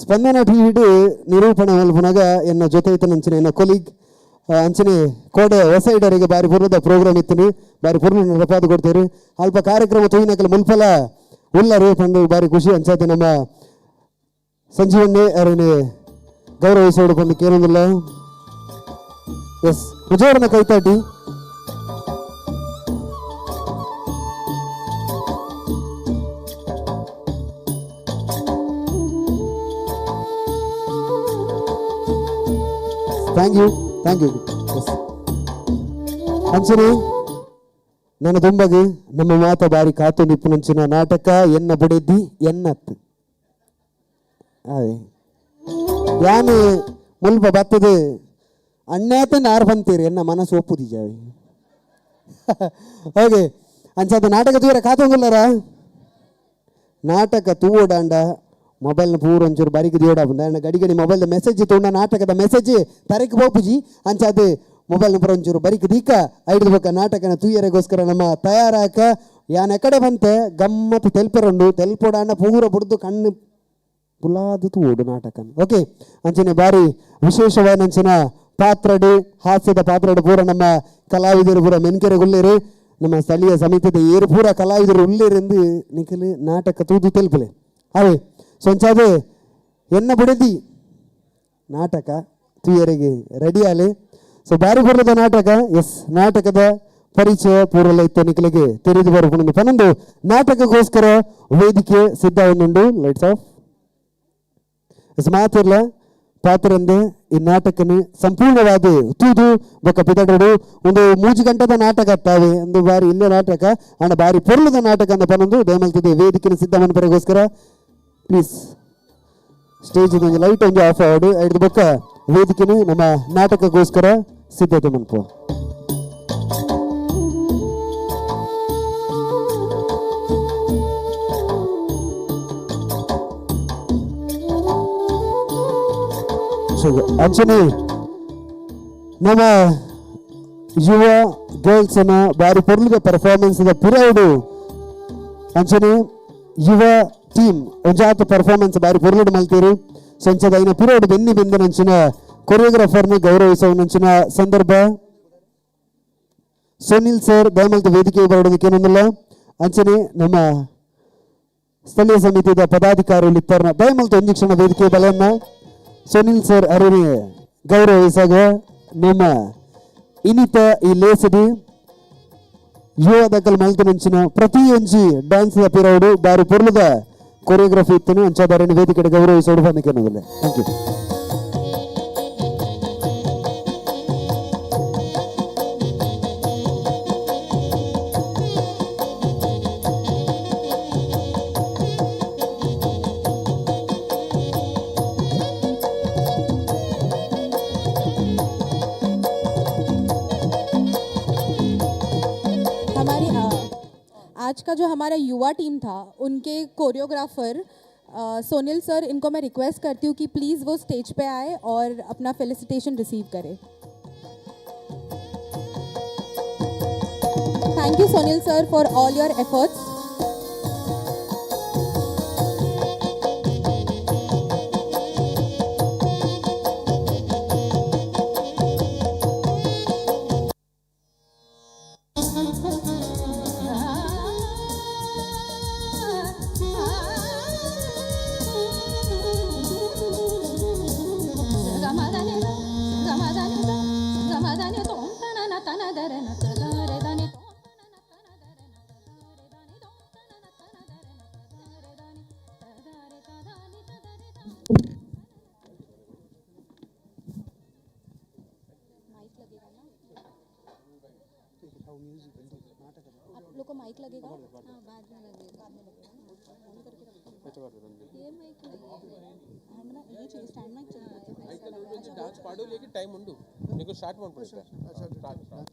ಸ್ಪಂದನ ಟಿವಿಡ್ ನಿರೂಪಣೆ ಮಲ್ಪುನಾಗ ಎನ್ನ ಜೊತೆ ಇತ್ತನ ಅಂಚನೆ ಎನ್ನ ಕೊಲೀಗ್ ಅಂಚನೆ ಕೋಡೆ ಹೊಸೈಡರಿಗೆ ಬಾರಿ ಪೂರ್ವದ ಪ್ರೋಗ್ರಾಮ್ ಇತ್ತು, ಬಾರಿ ಪೂರ್ಣ ನಡಪಾದ ಕೊಡ್ತೇವೆ. ಅಲ್ಪ ಕಾರ್ಯಕ್ರಮ ತೂಯಿನಕಲ್ ಮುಲ್ಪಲ ಉಲ್ಲರು ಪಂಡು ಬಾರಿ ಖುಷಿ ಅಂಚಾತೆ ನಮ್ಮ ಸಂಜೀವಣ್ಣೆ ಅವರನ್ನೇ ಗೌರವಿಸೋಡು ಪಂಡು ಕೇಳೋದಿಲ್ಲ. S, ಮುಜೋರನ ಕೈತಾಟಿ. Thank you, thank you. ಅಂಚನೆ ನನ್ನ ದುಂಬಗೆ ನಮ್ಮ ಮಾತ ಬಾರಿ ಕಾತು ನಿಪ್ಪುನಂಚಿನ ನಾಟಕ ಎನ್ನ ಬುಡೆದ್ದಿ ಎನ್ನತ್ತು ಅವೇ ಯಾನು ಮುಲ್ಪ ಬತ್ತದು ಅಣ್ಣಾತ ನಾರ್ ಬಂತೀರಿ ಎನ್ನ ಮನಸ್ಸು ಒಪ್ಪುದಿಜಾವೆ. ಓಕೆ, ಅಂಚಾದ ನಾಟಕ ತೂರ ಕಾತೊಂದುಲ್ಲರ ನಾಟಕ ತೂವೋಡಾಂಡ ಮೊಬೈಲ್ನ ಪೂರ ಒಂಚೂರು ಬಾರಿಗೆ ದಿಯೋಡ ಬಂದ ಗಡಿ ಗಡಿ ಮೊಬೈಲ್ದ ಮೆಸೇಜ್ ತೂಂಡ ನಾಟಕದ ಮೆಸೇಜ್ ತರಕ್ಕೆ ಪೋಪುಜಿ. ಅಂಚಾದ ಮೊಬೈಲ್ ನಂಬರ್ ಒಂಚೂರು ಬರಿಕ್ ದೀಕ ಐದು ಬೊಕ್ಕ ನಾಟಕನ ತೂಯರೆಗೋಸ್ಕರ ನಮ್ಮ ತಯಾರಾಕ ಯಾನ್ ಎಕಡೆ ಬಂತೆ ಗಮ್ಮತ್ತು ತೆಲ್ಪೆರುಂಡು ತೆಲ್ಪೊಡಾಂಡ ಪೂರ ಬುಡ್ದು ಕಣ್ಣು ಪುಲಾದು ತೂಡು ನಾಟಕನ್. ಓಕೆ, ಅಂಚನೆ ಬಾರಿ ವಿಶೇಷವಾದ ಪಾತ್ರಡು ಹಾಸ್ಯದ ಪಾತ್ರಡು ಪೂರ ನಮ್ಮ ಕಲಾವಿದರು ಪೂರ ಮೆನ್ಕೆರೆ ಗುಲ್ಲೇರು ನಮ್ಮ ಸ್ಥಳೀಯ ಸಮಿತಿದ ಏರು ಪೂರ ಕಲಾವಿದರು ಉಲ್ಲೇರೆಂದು ನಿಖಲು ನಾಟಕ ತೂದು ತೆಲ್ಪಲೆ ಅವೇ. ಸೊಂಚಾದೆ ಎನ್ನ ಬುಡದಿ ನಾಟಕ ತೂಯರಿಗೆ ರೆಡಿ ಆಲೆ. ಸೊ ಬಾರಿ ಪೂರ್ಣದ ನಾಟಕ. ಎಸ್, ನಾಟಕದ ಪರಿಚಯ ಪೂರ್ವಲ ಇತ್ತು ನಿಖಲಿಗೆ ತೆರೆದು ಬರಬಹುದು. ಪನ್ನೊಂದು ನಾಟಕಕ್ಕೋಸ್ಕರ ವೇದಿಕೆ ಸಿದ್ಧ ಒಂದುಂಡು. ಲೈಟ್ಸ್ ಆಫ್ ಎಸ್ ಮಾತಿರ್ಲ ಪಾತ್ರಂದೆ ಈ ನಾಟಕನ ಸಂಪೂರ್ಣವಾದ ತೂದು ಬೊಕ್ಕ ಪಿದಡೋಡು ಒಂದು 3 ಗಂಟೆದ ನಾಟಕ ತಾವೆ ಒಂದು ಬಾರಿ ಇಲ್ಲೇ ನಾಟಕ ಅಣ್ಣ ಬಾರಿ ಪೊರ್ಲದ ನಾಟಕ ಅಂತ ಪನ್ನೊಂದು ದಯಮಲ್ತಿದೆ ವೇದಿಕೆನ ಸಿದ್ಧ ಮನ್ಪರೆಗೋಸ್ಕರ ಪ್ಲೀಸ್ ಸ್ಟೇಜ್ ಒಂದು ಲೈಟ್ ಒಂದು ಆಫ್ ಆಡು ಐದು ಬೊಕ್ಕ ವೇದಿಕೆನ ನಮ್ಮ ನಾಟಕಕ್ಕೋಸ್ಕರ ಸಿದ್ಧತೆ ಮನ್ಪು. ಅಂಚನೆ ನಮ್ಮ ಯುವ ಗರ್ಲ್ಸ್ ಅನ್ನ ಬಾರಿ ಪೊರ್ಲುದ ಪರ್ಫಾರ್ಮೆನ್ಸ್ ಪಿರೌಡು ಅಂಚನೆ ಯುವ ಟೀಮ್ ಒಂಜಾತ ಪರ್ಫಾರ್ಮೆನ್ಸ್ ಬಾರಿ ಪೊರ್ಲುಡು ಮಲ್ತೀರು. ಸಂಚದ ಐನ ಪಿರೌಡು ಬೆನ್ನಿ ಬೆಂದನಂಚಿನ ಕೊರಿಯೋಗ್ರಾಫರ್ನ ಗೌರವಿಸುವನಂಚಿನ ಸಂದರ್ಭ ಸುನಿಲ್ ಸರ್ ದಯಮಲ್ತ ವೇದಿಕೆ ಬರೋದಕ್ಕೇನೊಂದಿಲ್ಲ. ಅಂಚನೆ ನಮ್ಮ ಸ್ಥಳೀಯ ಸಮಿತಿಯ ಪದಾಧಿಕಾರಿಗಳು ಇತ್ತಾರನ ದಯಮಲ್ತ ಒಂದು ಕ್ಷಣ ವೇದಿಕೆ ಬಲನ್ನ ಸುನಿಲ್ ಸರ್ ಅರುಣಿ ಗೌರವಿಸಾಗ ನಮ್ಮ ಇನ್ನಿತ ಈ ಲೇಸಡಿ ಯುವ ದಕ್ಕಲ್ ಮಲ್ತನಂಚಿನ ಪ್ರತಿಯೊಂಜಿ ಡ್ಯಾನ್ಸ್ ಪಿರೌಡು ಬಾರಿ ಪೊರ್ಲುದ ಕೊರಿಯೋಗ್ರಫಿ ಇತ್ತನು ಅಂಚಾದಾರని ವೇದಿಕೆ ಗೌರವಿಸೋಡು ಬಂದಕ್ಕೇನೋದಿಲ್ಲ. Thank you. आज का जो हमारा युवा टीम था उनके कोरियोग्राफर सोनिल सर, इनको मैं रिक्वेस्ट करती हूँ कि प्लीज़ वो स्टेज पे आए और अपना फेलिसिटेशन रिसीव करें। Thank you Sunil sir for all your efforts. आप लोग को माइक लगेगा? हाँ, बाद में लगेगा। बाद में लगेगा। ये माइक नहीं है ना, ये चाहिए, स्टैंड माइक चाहिए। డాన్స్ పాడు లేక టైం ఉండు నీకు స్టార్ట్ పంపు. స్టార్ట్.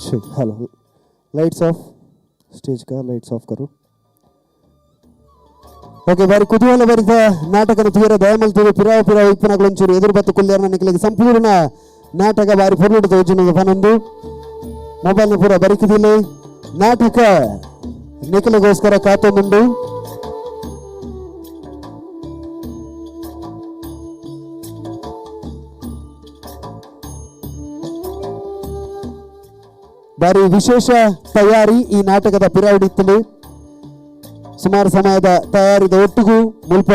ठीक, hello, lights off, stage का लाइट्स ऑफ करो। ಓಕೆ, ಬಾರಿ ಕುತೂಹಲ ಭರಿತ ನಾಟಕದ ತೀರ ದಯಮಲ್ತದೆ. ಪಿರಾವ ಪಿರಾವ ಇಪ್ಪನಗಳು ಒಂಚೂರು ಎದುರು ಬತ್ತು ಕುಲ್ಯಾರನ ನಿಕ್ಲೆಗ್ ಸಂಪೂರ್ಣ ನಾಟಕ ಬಾರಿ ಪೊರ್ಲುಡು ತೋಜುನದ ಪನೊಂದು. ಮೊಬೈಲ್ನ ಪೂರ ಬರಿಕಿದಿಲ್ಲ, ನಾಟಕ ನಿಖಲೆಗೋಸ್ಕರ ಕಾತೊಂದುಂಡು. ಬಾರಿ ವಿಶೇಷ ತಯಾರಿ ಈ ನಾಟಕದ ಪಿರಾವಡಿತ್ತಲು. ಸುಮಾರು ಸಮಯದ ತಯಾರಿದ ಒಟ್ಟಿಗೂ ಮುಲ್ಪ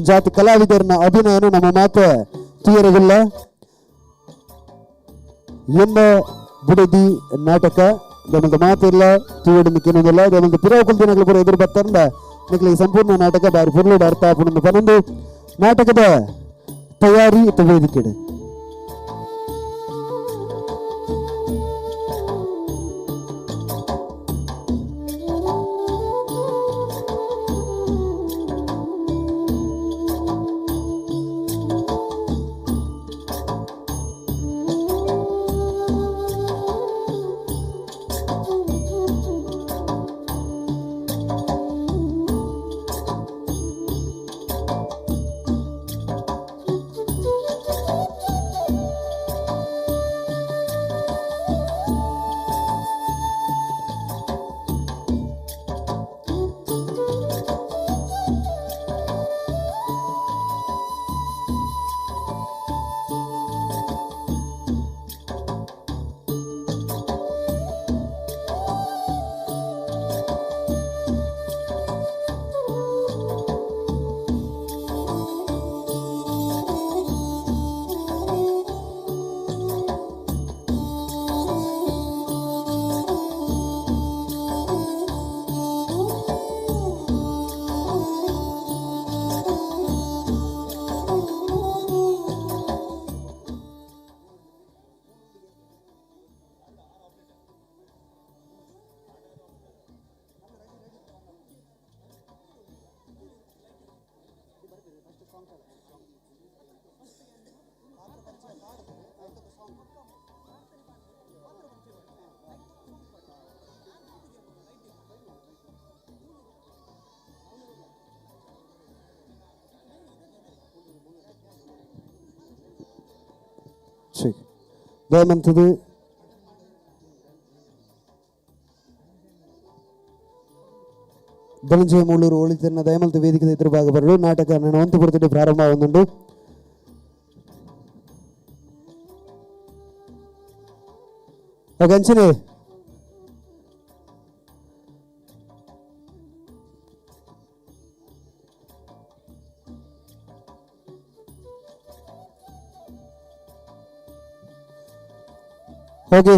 ಜಾತಿ ಕಲಾವಿದರನ್ನ ಅಭಿನಯನು ನಮ್ಮ ಮಾತ ತೀರಗುಲ್ಲ. ಎನ್ನ ಬುಡದಿ ನಾಟಕ ದಮದ ಮಾತಿಲ್ಲ ತೂವಡಿನ ದಮದ ಪಿರಾವ್ ದಿನಗಳು ಪೂರ ಎದುರು ಬತ್ತಂದ ನಿಕ್ಲೆ ಈ ಸಂಪೂರ್ಣ ನಾಟಕ ಬಾರಿ ಪುರ್ಲುಡು ಅರ್ಥ ಆಪುಂಡು ಪನೊಂದು. ನಾಟಕದ ತಯಾರಿ ಇತ್ತ ವೇದಿಕೆಡು. ದಯಮಂತದು ಧನಂಜಯ ಮೂಳೂರು ಒಳಿತನ್ನ ದಯಮಲ್ತ ವೇದಿಕೆ ಎದುರು ಭಾಗ ಬರಲು ನಾಟಕ ನನ್ನ ಒಂದು ಪುರದಲ್ಲಿ ಪ್ರಾರಂಭ ಒಂದುಂಡು. ಅಂಚನೆ ಓಕೆ,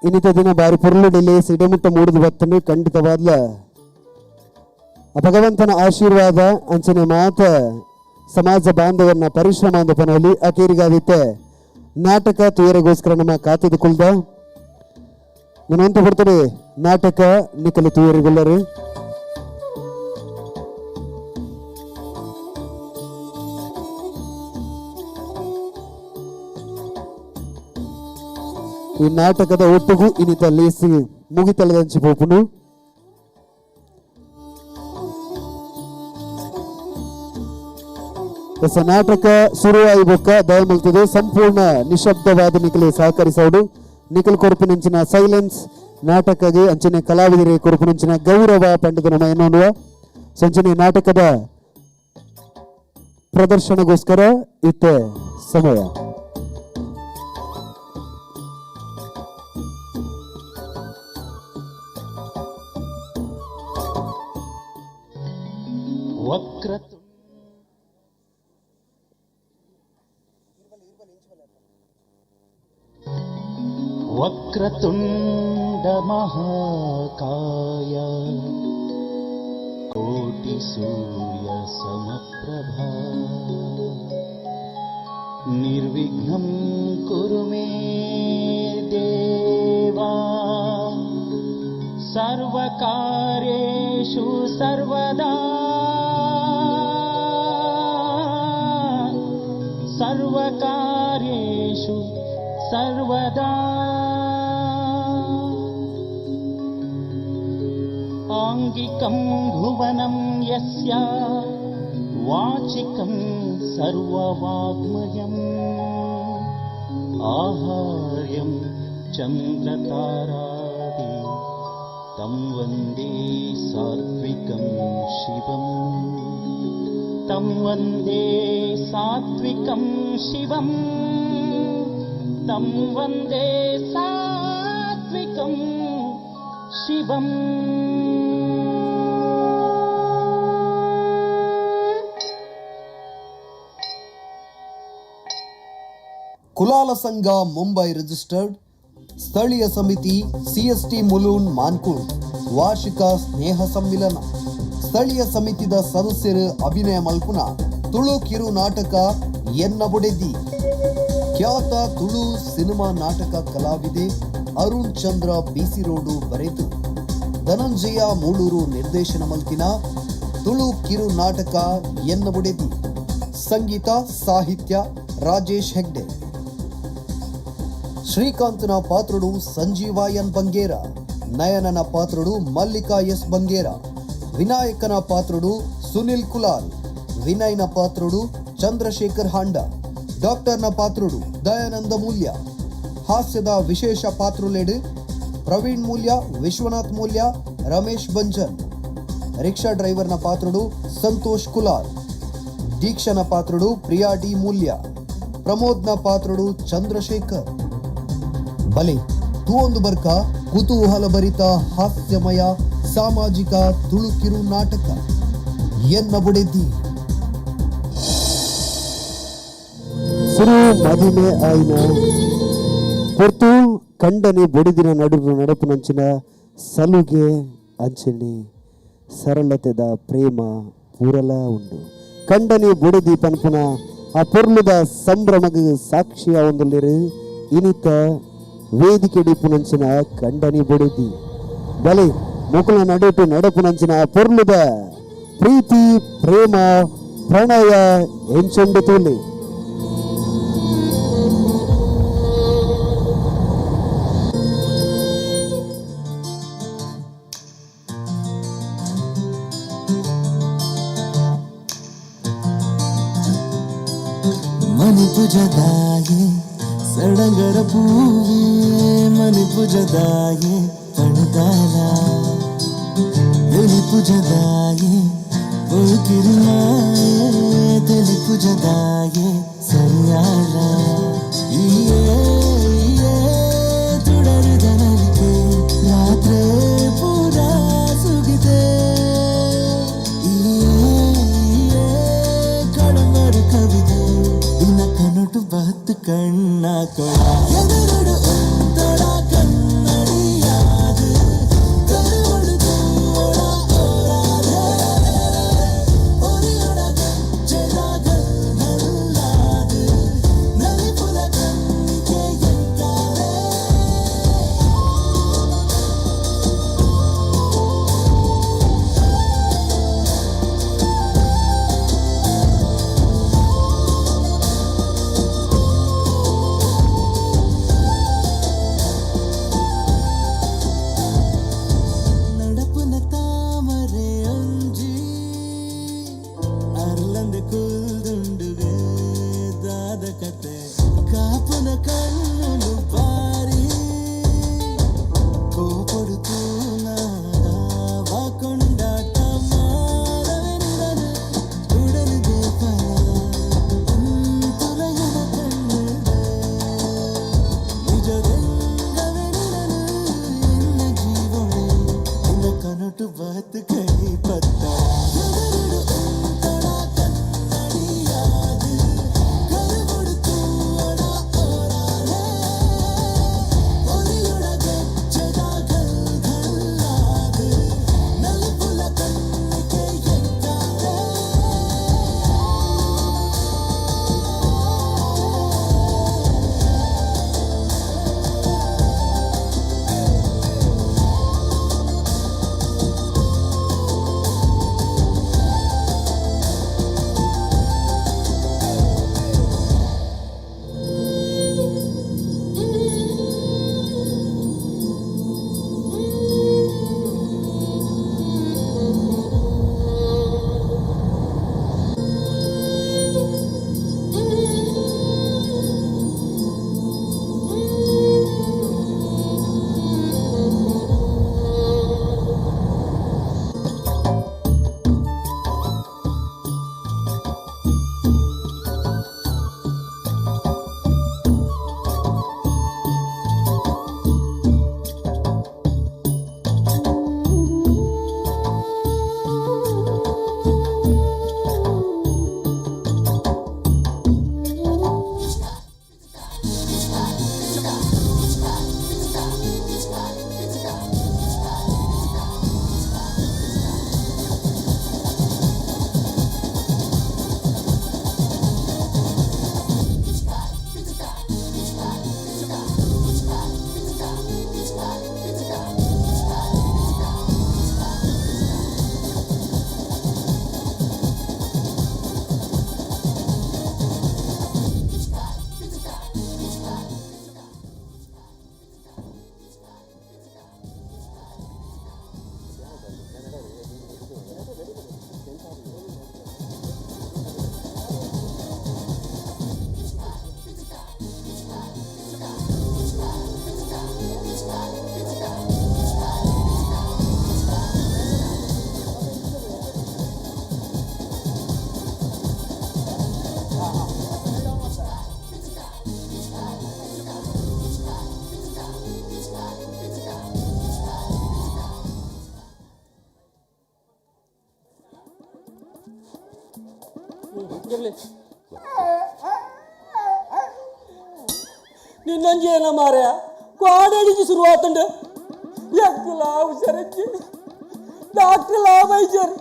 ಇನ್ನಿತ ದಿನ ಬಾರಿ ಪೊರ್ಲು ಡಿಲೆ ಸಿಡೆಮುಟ್ಟ ಮೂಡಿದು ಬತ್ತನು. ಖಂಡಿತವಾದ್ಲ ಭಗವಂತನ ಆಶೀರ್ವಾದ ಅಂಚನೆ ಮಾತ ಸಮಾಜ ಬಾಂಧವನ್ನ ಪರಿಶ್ರಮ ಅಂದ ಪನವಲಿ ಅಕೇರಿಗಾದಿತ್ತೆ ನಾಟಕ ತುಯರೆಗೋಸ್ಕರ ನಮ್ಮ ಕಾತದ ಕುಲ್ದ ನನ್ನಂತ ಬರ್ತದೆ ನಾಟಕ ನಿಕಲು ತುಯರಿಗೊಲ್ಲರು. ಈ ನಾಟಕದ ಒಟ್ಟಿಗೂ ಇನ್ನಿತ ಲೇಸಿ ಮುಗಿತಲದಂಚಿ ಪೋಪುನು. S ನಾಟಕ ಶುರುವಾಯಿ ಬೊಕ್ಕ ದಯಮಲ್ತದೆ ಸಂಪೂರ್ಣ ನಿಶಬ್ದವಾದ ನಿಖಲೆ ಸಹಕರಿಸೋಡು. ನಿಖಲ್ ಕೊರಪಿನಂಚಿನ ಸೈಲೆನ್ಸ್ ನಾಟಕಗೆ ಅಂಚನೆ ಕಲಾವಿದರಿಗೆ ಕೊರಪಿನಂಚಿನ ಗೌರವ ಪಂಡಿತ ನಮ್ಮ ಎನ್ನುವ ಸಂಚನೆ ನಾಟಕದ ಪ್ರದರ್ಶನಗೋಸ್ಕರ ಇತ್ತೆ ಸಮಯ. ವಕ್ರತುಂಡ ಮಹಾಕಾಯ ಕೋಟಿ ಸೂರ್ಯ ಸಮಪ್ರಭಾ ನಿರ್ವಿಘ್ನಂ ಕುರು ಮೇ ದೇವಾ ಸರ್ವಕಾರ್ಯೇಷು ಸರ್ವದಾ ಸರ್ವಕಾರ್ಯೇಷು ಸರ್ವದಾ. ಆಂಗಿಕಂ ಭುವನಂ ಯಸ್ಯ ವಾಚಿಕಂ ಸರ್ವವಾಗ್ಮಯಂ ಆಹಾರ್ಯಂ ಚಂದ್ರತಾರಾದಿ ತಂ ವಂದೇ ಸಾತ್ವಿಕಂ ಶಿವಂ ತಂ ವಂದೇ ಸಾತ್ವಿಕಂ ಶಿವಂ ತಂ ವಂದೇ ಸಾತ್ವಿಕಂ ಶಿವಂ. ಕುಲಾಲ ಸಂಘ ಮುಂಬೈ ರಿಜಿಸ್ಟರ್ಡ್ ಸ್ಥಳೀಯ ಸಮಿತಿ ಸಿಎಸ್ಟಿ ಮುಲೂನ್ ಮಾನ್ಕೂರ್ ವಾರ್ಷಿಕ ಸ್ನೇಹ ಸಮ್ಮಿಲನ. ಸ್ಥಳೀಯ ಸಮಿತಿದ ಸದಸ್ಯರು ಅಭಿನಯ ಮಲ್ಪುನ ತುಳು ಕಿರು ನಾಟಕ ಎನ್ನ ಬುಡೆದಿ. ಖ್ಯಾತ ತುಳು ಸಿನಿಮಾ ನಾಟಕ ಕಲಾವಿದೆ ಅರುಣ್ ಚಂದ್ರ ಬಿಸಿ ರೋಡು ಬರೆದು ಧನಂಜಯ ಮೂಳೂರು ನಿರ್ದೇಶನ ಮಲ್ತಿನ ತುಳು ಕಿರು ನಾಟಕ ಎನ್ನ ಬುಡೆದಿ. ಸಂಗೀತ ಸಾಹಿತ್ಯ ರಾಜೇಶ್ ಹೆಗ್ಡೆ. ಶ್ರೀಕಾಂತನ ಪಾತ್ರಡು ಸಂಜೀವ ಎನ್ ಬಂಗೇರ, ನಯನನ ಪಾತ್ರಡು ಮಲ್ಲಿಕಾ ಎಸ್ ಬಂಗೇರ, ವಿನಾಯಕನ ಪಾತ್ರಡು ಸುನಿಲ್ ಕುಲಾಲ್, ವಿನಯ್ನ ಪಾತ್ರಡು ಚಂದ್ರಶೇಖರ್ ಹಾಂಡ, ಡಾಕ್ಟರ್ನ ಪಾತ್ರಡು ದಯಾನಂದ ಮೂಲ್ಯ, ಹಾಸ್ಯದ ವಿಶೇಷ ಪಾತ್ರುಲೇಡು ಪ್ರವೀಣ್ ಮೂಲ್ಯ, ವಿಶ್ವನಾಥ್ ಮೂಲ್ಯ, ರಮೇಶ್ ಬಂಜನ್, ರಿಕ್ಷಾ ಡ್ರೈವರ್ನ ಪಾತ್ರಡು ಸಂತೋಷ್ ಕುಲಾಲ್, ದೀಕ್ಷನ ಪಾತ್ರಡು ಪ್ರಿಯಾ ಡಿ ಮೂಲ್ಯ, ಪ್ರಮೋದ್ನ ಪಾತ್ರಡು ಚಂದ್ರಶೇಖರ್. ಬಲೆ ತೂವೊಂದು ಬರ್ಕ ಕುತೂಹಲ ಭರಿತ ಹಾಸ್ಯಮಯ ಸಾಮಾಜಿಕ ತುಳುಕಿರು ನಾಟಕ ಎನ್ನ ಬುಡೆದಿ. ಸುರು ಮದಿಮೆ ಆಯ್ನ ಪೊರ್ತು ಕಂಡನೆ ಬೊಡಿದಿನ ನಡು ನಡಪುನಂಚಿನ ಸಲುಗೆ ಅಂಚನೆ ಸರಳತೆದ ಪ್ರೇಮ ಪೂರಲ ಉಂಡು. ಕಂಡನೆ ಬೊಡಿದಿ ಪನ್ಪುನ ಆ ಪೊರ್ಲುದ ಸಂಭ್ರಮಗ ಸಾಕ್ಷಿಯ ಒಂದುಲ್ಲೆರು ಇನಿತ ವೇದಿಕೆ ಡಿಪ್ಪುನಂಚಿನ ಕಂಡನಿ ಬೊಡಿದಿ. ಬಲೆ ಮುಕುಲ ನಡುಟು ನಡಪುನಂಚಿನ ಪೊರ್ಲುದ ಪ್ರೀತಿ ಪ್ರೇಮ ಪ್ರಣಯ ಎಂಚೊಂಡು ತೂಲೆ. ಮನಿ ಪುಜದಾಯೆ ಸಡಗರ ಪೂವೆ ಮನಿ ಪುಜದಾಯೆ ಪಣದಾಲ ತೆಲಿ ಪುಜದಾಯೆ ಪುಕಿರಿಮಾಯೆ ತೆಲಿ ಪುಜದಾಯೆ ಸರಿಯಾಲ ಇಯೇ ಇಯೇ ತುಡರುದ ನಲಿಕೆ ರಾತ್ರೆ ಪೂರಾ ಸುಗಿದೆ ಇಯೇ ಇಯೇ ಕಡಮರು ಕವಿದೆ ದಿನ ಕನಟು ಬಹತ್ ಕಣ್ಣ ಕೊಡ ಎದುರುಡು ಉತ್ತಡ ಕನ್ನಡಿಯಾದು ಕರುವಡು ತೂವಡ ಓರಾದೆ ಒರಿಯೊಡ ಗಜ್ಜೆದ ಗಲ್ಗಲ್ಲಾದು ನಲಿಪುಲ ಕಣ್ಣಿಗೆ ಎಂಕಾರೆ. बात कई पत्ता ನಿನ್ನಂಜೇನ ಮಾರ್ಯ ಕ್ವಾಡಡಿಜಿ ಶುರುವಾತಂಡ ಎಕ್ಕಲಾ ಹುಷಾರಜ್ಜಿ ಡಾಕ್ಟರ್ ಲಾಭ ಐಜರ್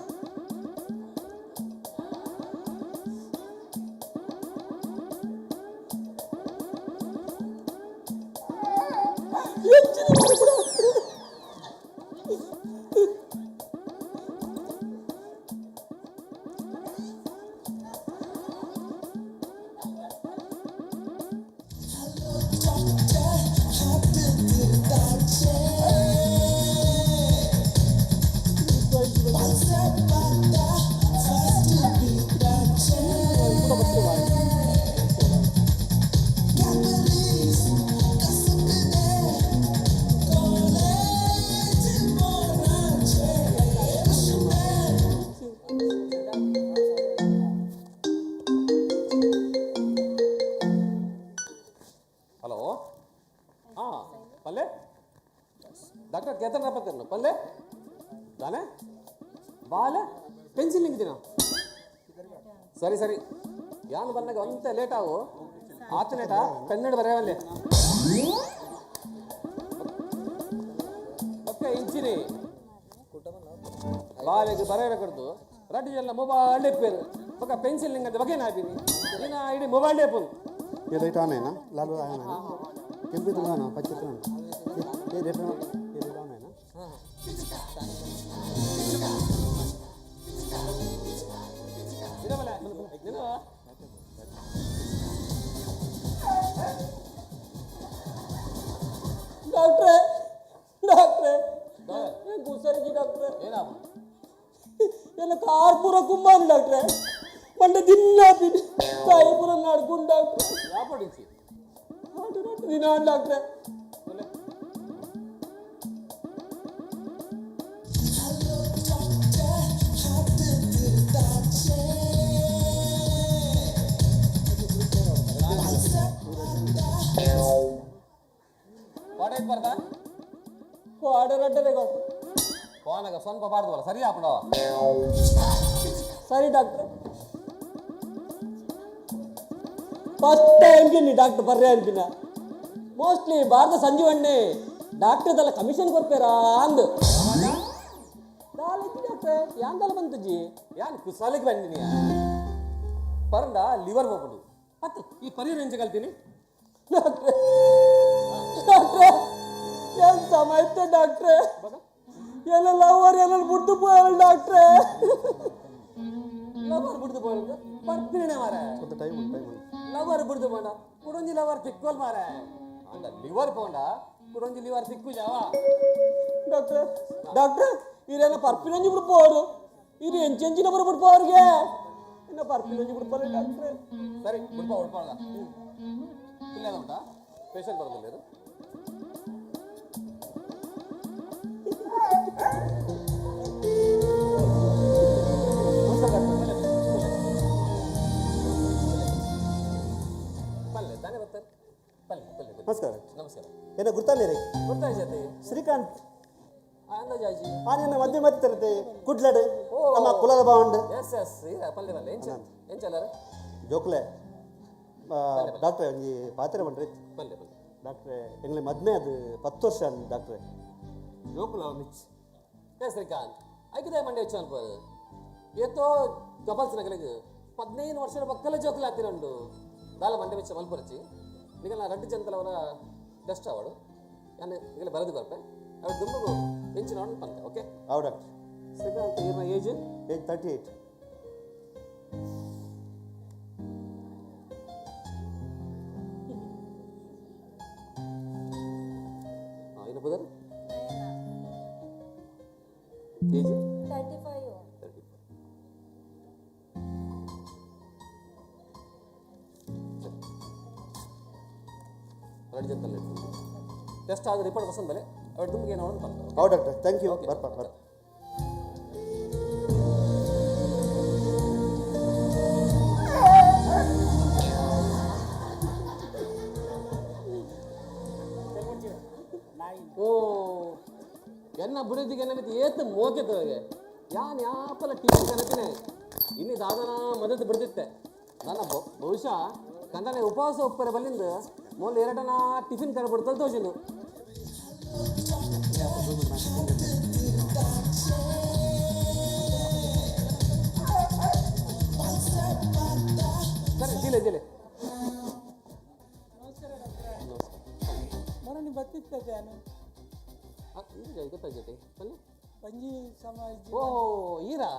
ಹಲೋ ಹಾಂ ಪಲ್ಲೆ ಡಾಕ್ಟರ್ ಕೇತನ್ ಪತ್ತೇನು ಪಲ್ಲೆ ದಾನೆ ಬಾಲೆ ಪೆನ್ಸಿಲ್ ನಿಂಗಿದಿನ ಸರಿ ಸರಿ ಯಾನು ಬಂದಾಗ ಒಂತೆ ಲೇಟ್ ಆಗು ಆತನೇಟ ಕನ್ನಡ ಬರೆಯವಲ್ಲೇ ಪಕ್ಕ ಇಂಚಿನಿ ಬಾಲೆಗೆ ಬರೆಯರ ಕಡ್ದು ರಡ್ಡಿ ಎಲ್ಲ ಮೊಬೈಲ್ ಡೆಪ್ಪೇರು ಪಕ್ಕ ಪೆನ್ಸಿಲ್ ನಿಂಗಂತ ಬಗೆ ನಾಪಿನಿ ನೀನು ಇಡೀ ಮೊಬೈಲ್ ಡೆಪ್ಪು ये लाइट ऑन है ना लाल वाला ऑन है ना ಕೆಂಪು ತುಗಾನ ಪಚ್ಚೆ ತುಗಾನ ये रेड ये रेड ऑन है ना. ಡಾಕ್ಟ್ರೆ ಡಾಕ್ಟ್ರೆ ಗುಸರ್ಗಿ ಡಾಕ್ಟ್ರೆ ಎನ್ನ ಕಾರ್ ಪೂರ ಕುಮ್ಮಾನು ಡಾಕ್ಟ್ರೆ ಮಂಡೆ ದಿನ ತಾಯಿ ಪೂರ ನಡ್ಕೊಂಡು ಡಾಕ್ಟ್ರೆ ಯಾಪಡಿಸಿ ದಿನ ಡಾಕ್ಟ್ರೆ. ಕ್ವಾಡ ಬರ್ತಾ ಕ್ವಾಡ ರಡ್ಡರೆ ಕೊಟ್ಟು. ಅವಾನಗ ಸ್ವಲ್ಪ ಬಾರ್ದವಲ್ಲ ಸರಿ ಆಪಣ. ಸರಿ ಡಾಕ್ಟ್ರೆ. ಫಸ್ಟ್ ಟೈಮ್ ಗಿನ್ನಿ ಡಾಕ್ಟರ್ ಬರ್ರೆ ಅನ್ಪಿನ. ಮೋಸ್ಟ್ಲಿ ಭಾರತ ಸಂಜೀವಣ್ಣೆ ಡಾಕ್ಟರ್ದೆಲ್ಲ ಕಮಿಷನ್ ಕೊರ್ಪೇರಾ ಅಂದು. ದಾಲ ಡಾಕ್ಟ್ರೆ ಯಾಂದಲ್ಲ ಬಂತಜ್ಜಿ? ಯಾನ್ ಕುಸಾಲಿಗೆ ಬಂದಿನಿ ಪರಂಡ ಲಿವರ್ ಹೋಗ್ಬಿಡು ಮತ್ತೆ ಈ ಪರಿಹಾರ ಎಂಚ ಕಲ್ತೀನಿ. ಡಾಕ್ಟ್ರೆ ಡಾಕ್ಟ್ರೆ ಏನು ಸಮಯ ಡಾಕ್ಟ್ರೆ, ಎಲ್ಲ ಲವರ್ ಎಲ್ಲ ಬಿಡ್ದು ಪೋಯಲ್ಲ ಡಾಕ್ಟ್ರೆ. ಲವರ್ ಬಿಡ್ದು ಪೋಯಲ್ಲ ಪರ್ಪಿನೇ ಮಾರೆ. ಟೈಮ್ ಟೈಮ್ ಲವರ್ ಬಿಡ್ದು ಪೋಂಡ ಕುಡೊಂಜಿ ಲವರ್ ತಿಕ್ಕೋಲ್ ಮಾರೆ. ಅಂದ ಲಿವರ್ ಪೋಂಡ ಕುಡೊಂಜಿ ಲಿವರ್ ತಿಕ್ಕು ಜಾವ. ಡಾಕ್ಟ್ರೆ ಡಾಕ್ಟ್ರೆ ಇರೇನ ಪರ್ಪಿನೊಂಜಿ ಬಿಡ್ಪೋರು, ಇರು ಎಂಚೆಂಚಿನ ಬರ ಬಿಡ್ಪೋರ್ಗೆ ಇನ್ನ ಪರ್ಪಿನೊಂಜಿ ಬಿಡ್ಪೋರೆ ಡಾಕ್ಟ್ರೆ. ಸರಿ ಬಿಡ್ಪ ಬಿಡ್ಪಾಳ ಇಲ್ಲ ಉಂಟಾ ಪೇಷಂಟ್ ಬರೋದಿಲ್ಲ. ನಮಸ್ಕಾರ. ನಮಸ್ಕಾರ. ಏನೋ ಗುರ್ತಾನೆ ರೀ? ಗುರ್ತಾಯ್ತು. ಶ್ರೀಕಾಂತ್ ಅಂದಾಜಾಜಿ ಆ ನಿನ್ನ ಮದುವೆ ಮತ್ತಿರತ್ತೆ ಕುಡ್ಲಡ್ ನಮ್ಮ ಕುಲದ ಬಾವಂಡ್. ಎಸ್ ಎಸ್ ಪಲ್ಲೆ ಪಲ್ಲೆ ಎಂಚ ಎಂಚಲ್ಲರ ಜೋಕ್ಲೆ ಡಾಕ್ಟ್ರೆ ಒಂಜಿ ಪಾತ್ರೆ ಬಂಡ್ರಿ ಪಲ್ಲೆ ಪಲ್ಲೆ ಡಾಕ್ಟ್ರೆ. ಎಂಗ್ಲೆ ಮದ್ಮೆ ಅದು 10 ವರ್ಷ ಡಾಕ್ಟ್ರೆ. ಜೋಕುಲ ಮಿಚ್ ಏ ಶ್ರೀಕಾಂತ್ ಐಕಿದೆ ಮಂಡೆ ಹೆಚ್ಚು ಅನ್ಬೋದು ಏತೋ ಕಪಲ್ಸ್ ನಗಲಿಗೆ 15 ವರ್ಷದ ಪಕ್ಕಲ ಜೋಕುಲ ಹಾಕ್ತಿರಂಡು ದಾಲ ಮಂಡೆ ಮೆಚ್ಚ ಮಲ್ಪುರಚಿ ನಿಗಲ ರಡ್ಡು ಜನತಲವರ ಟೆಸ್ಟ್ ಅವಳು ನಾನು ಈಗಲೇ ಬರೆದು ಬರ್ಪೆ ಅವಳು ದುಂಬಗು ಎಂಚಿನ ಪಂತೆ. ಓಕೆ ಅವು ಡಾಕ್ಟರ್. ಶ್ರೀಕಾಂತ್ ಇವ್ರ ಏಜ್? ಏಜ್ 38. ಏನು ಬದರ್ ಏಜ್? 35. 35. ಎರಡು ಜನತಲ್ಲ ಟೆಸ್ಟ್ ಆದ ರಿಪೋರ್ಟ್ ಪಸಂದ್ ಬಲೆ ಅವಳು ದುಂಬಿಗೆ ಏನೋ ಅಂತ. ಹೌದು ಡಾಕ್ಟರ್, thank you. ಬರ್ಪ ಬರ್ಪ. ಓ ಎನ್ನ ಬುಡದಿಗೆ ಏನಾಗುತ್ತೆ ಏತ್ ಮೋಕೆತವಾಗೆ ಯಾನ್ ಯಾಪಲ ಟಿವಿ ಕನಕನೆ ಇನ್ನು ದಾದನ ಮದತ್ ಬಿಡ್ದಿತ್ತೆ ನನ್ನ ಬಹುಶಃ ಕಂದನೆ ಉಪವಾಸ ಒಪ್ಪರೆ ಬಲ್ಲಿಂದ ಮೊದಲು ಎರಡನ ಟಿಫಿನ್ ಕರ ಬಿಡ್ತಲ್ ತೋಜಿಂದು. ಸರಿ ಜಿಲೆ ಜಿಲೆ. ಮೊನ್ನೆ ಬತ್ತಿತ್ತದೆ ಗೊತ್ತಾಗ್ತೈತೆ ಬನ್ನಿ. ಪಂಜಿ ಸಮಾಜ. ಓ ಈರಾ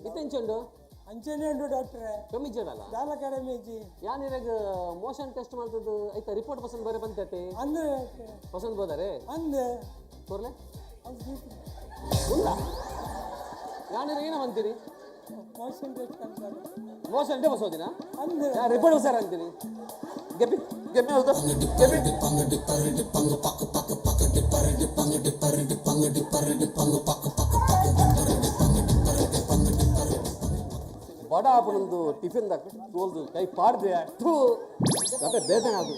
ಇತ್ತೆಂಚುಂಡು? ಅಂಚನೆ ಉಂಟು ಡಾಕ್ಟ್ರೆ. ಕಮ್ಮಿ ಇಜ್ಜದಲ್ಲ? ದಾಲ ಕಡಿಮೆ ಇಜ್ಜಿ. ಯಾನ್ ಇರಾಗ ಮೋಷನ್ ಟೆಸ್ಟ್ ಮಾಡ್ತದ್ದು ಐತ ರಿಪೋರ್ಟ್ ಪಸಂದ್ ಬರೆ ಬಂತೈತೆ? ಅಂದು ಪಸಂದ್ ಬೋದಾರೆ? ಅಂದು ತೋರ್ಲೆ ಉಂಡ ಯಾನ್ ಇರಾಗ ಏನ ಅಂತೀರಿ? ಮೋಷನ್ ಟೆಸ್ಟ್ ಅಂತಾರೆ. ಮೋಷನ್ ಡೇ ಬಸೋದಿನ ಅಂದು ರಿಪೋರ್ಟ್ ಬಸಾರ ಅಂತೀನಿ. ಗೆಪ್ಪಿ ಗೆಪ್ಪಿ ಹೌದು ಗೆಪ್ಪಿ. ಬಡ ಆಪನೊಂದು ಟಿಫಿನ್ ದಾಕ ತೋಲ್ದು ಕೈ ಪಾಡ್ದೆ ಅಷ್ಟು ಕತೆ ಬೇಜಾನ ಅದು.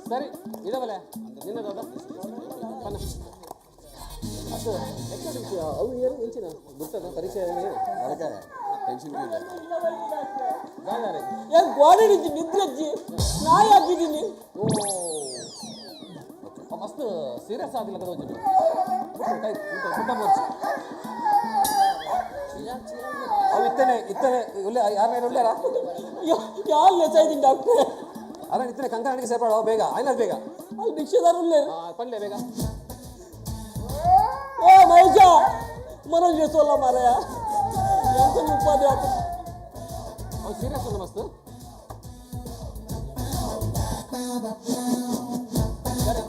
ಸರಿ ಇಡಬಲೆ ನಿನ್ನ ದಾದ ಅದು ಎక్కడ ಅವು ಏನು ಎಂಚಿನ ಗೊತ್ತದ ಪರಿಚಯ ಟೆನ್ಷನ್ ಏನು ಗೋಡೆ ನಿದ್ರಜ್ಜಿ ನಾಯಿ ಹಾಕಿದ್ದೀನಿ. ಓ ಮಸ್ತ್ ಸೀರಿಯಸ್ ಆಗಿಲ್ಲ ಕದೋಜಿನ ಕೈ ಪುಟ್ಟ ಮೋರ್ಚಿ ಅವು ಇತ್ತನೆ ಇತ್ತನೆ ಒಳ್ಳೆ ಯಾರ ಒಳ್ಳೆಯಾರ ಯಾರು ಲೆಚ್ಚಾಯ್ತೀನಿ ಡಾಕ್ಟ್ರೆ. ಅರ ಇತ್ತನೆ ಕಂಕನಾಡಿಗೆ ಸೇರ್ಪಾಡ ಬೇಗ ಆಯ್ನ ಬೇಗ ಅಲ್ಲಿ ಭಿಕ್ಷೆದಾರ ಒಳ್ಳೆ ಪಲ್ಲೆ ಬೇಗ. ಓ ಮಹೇಶ ಮನೋಜ್ ಸೋಲ್ಲ ಮಾರಾಯ ಎಂತ ಉಪಾಧಿ ಆತ. ಅವು ಸೀರಿಯಸ್ ಉಂಟು ಮಸ್ತ್. ಸರಿ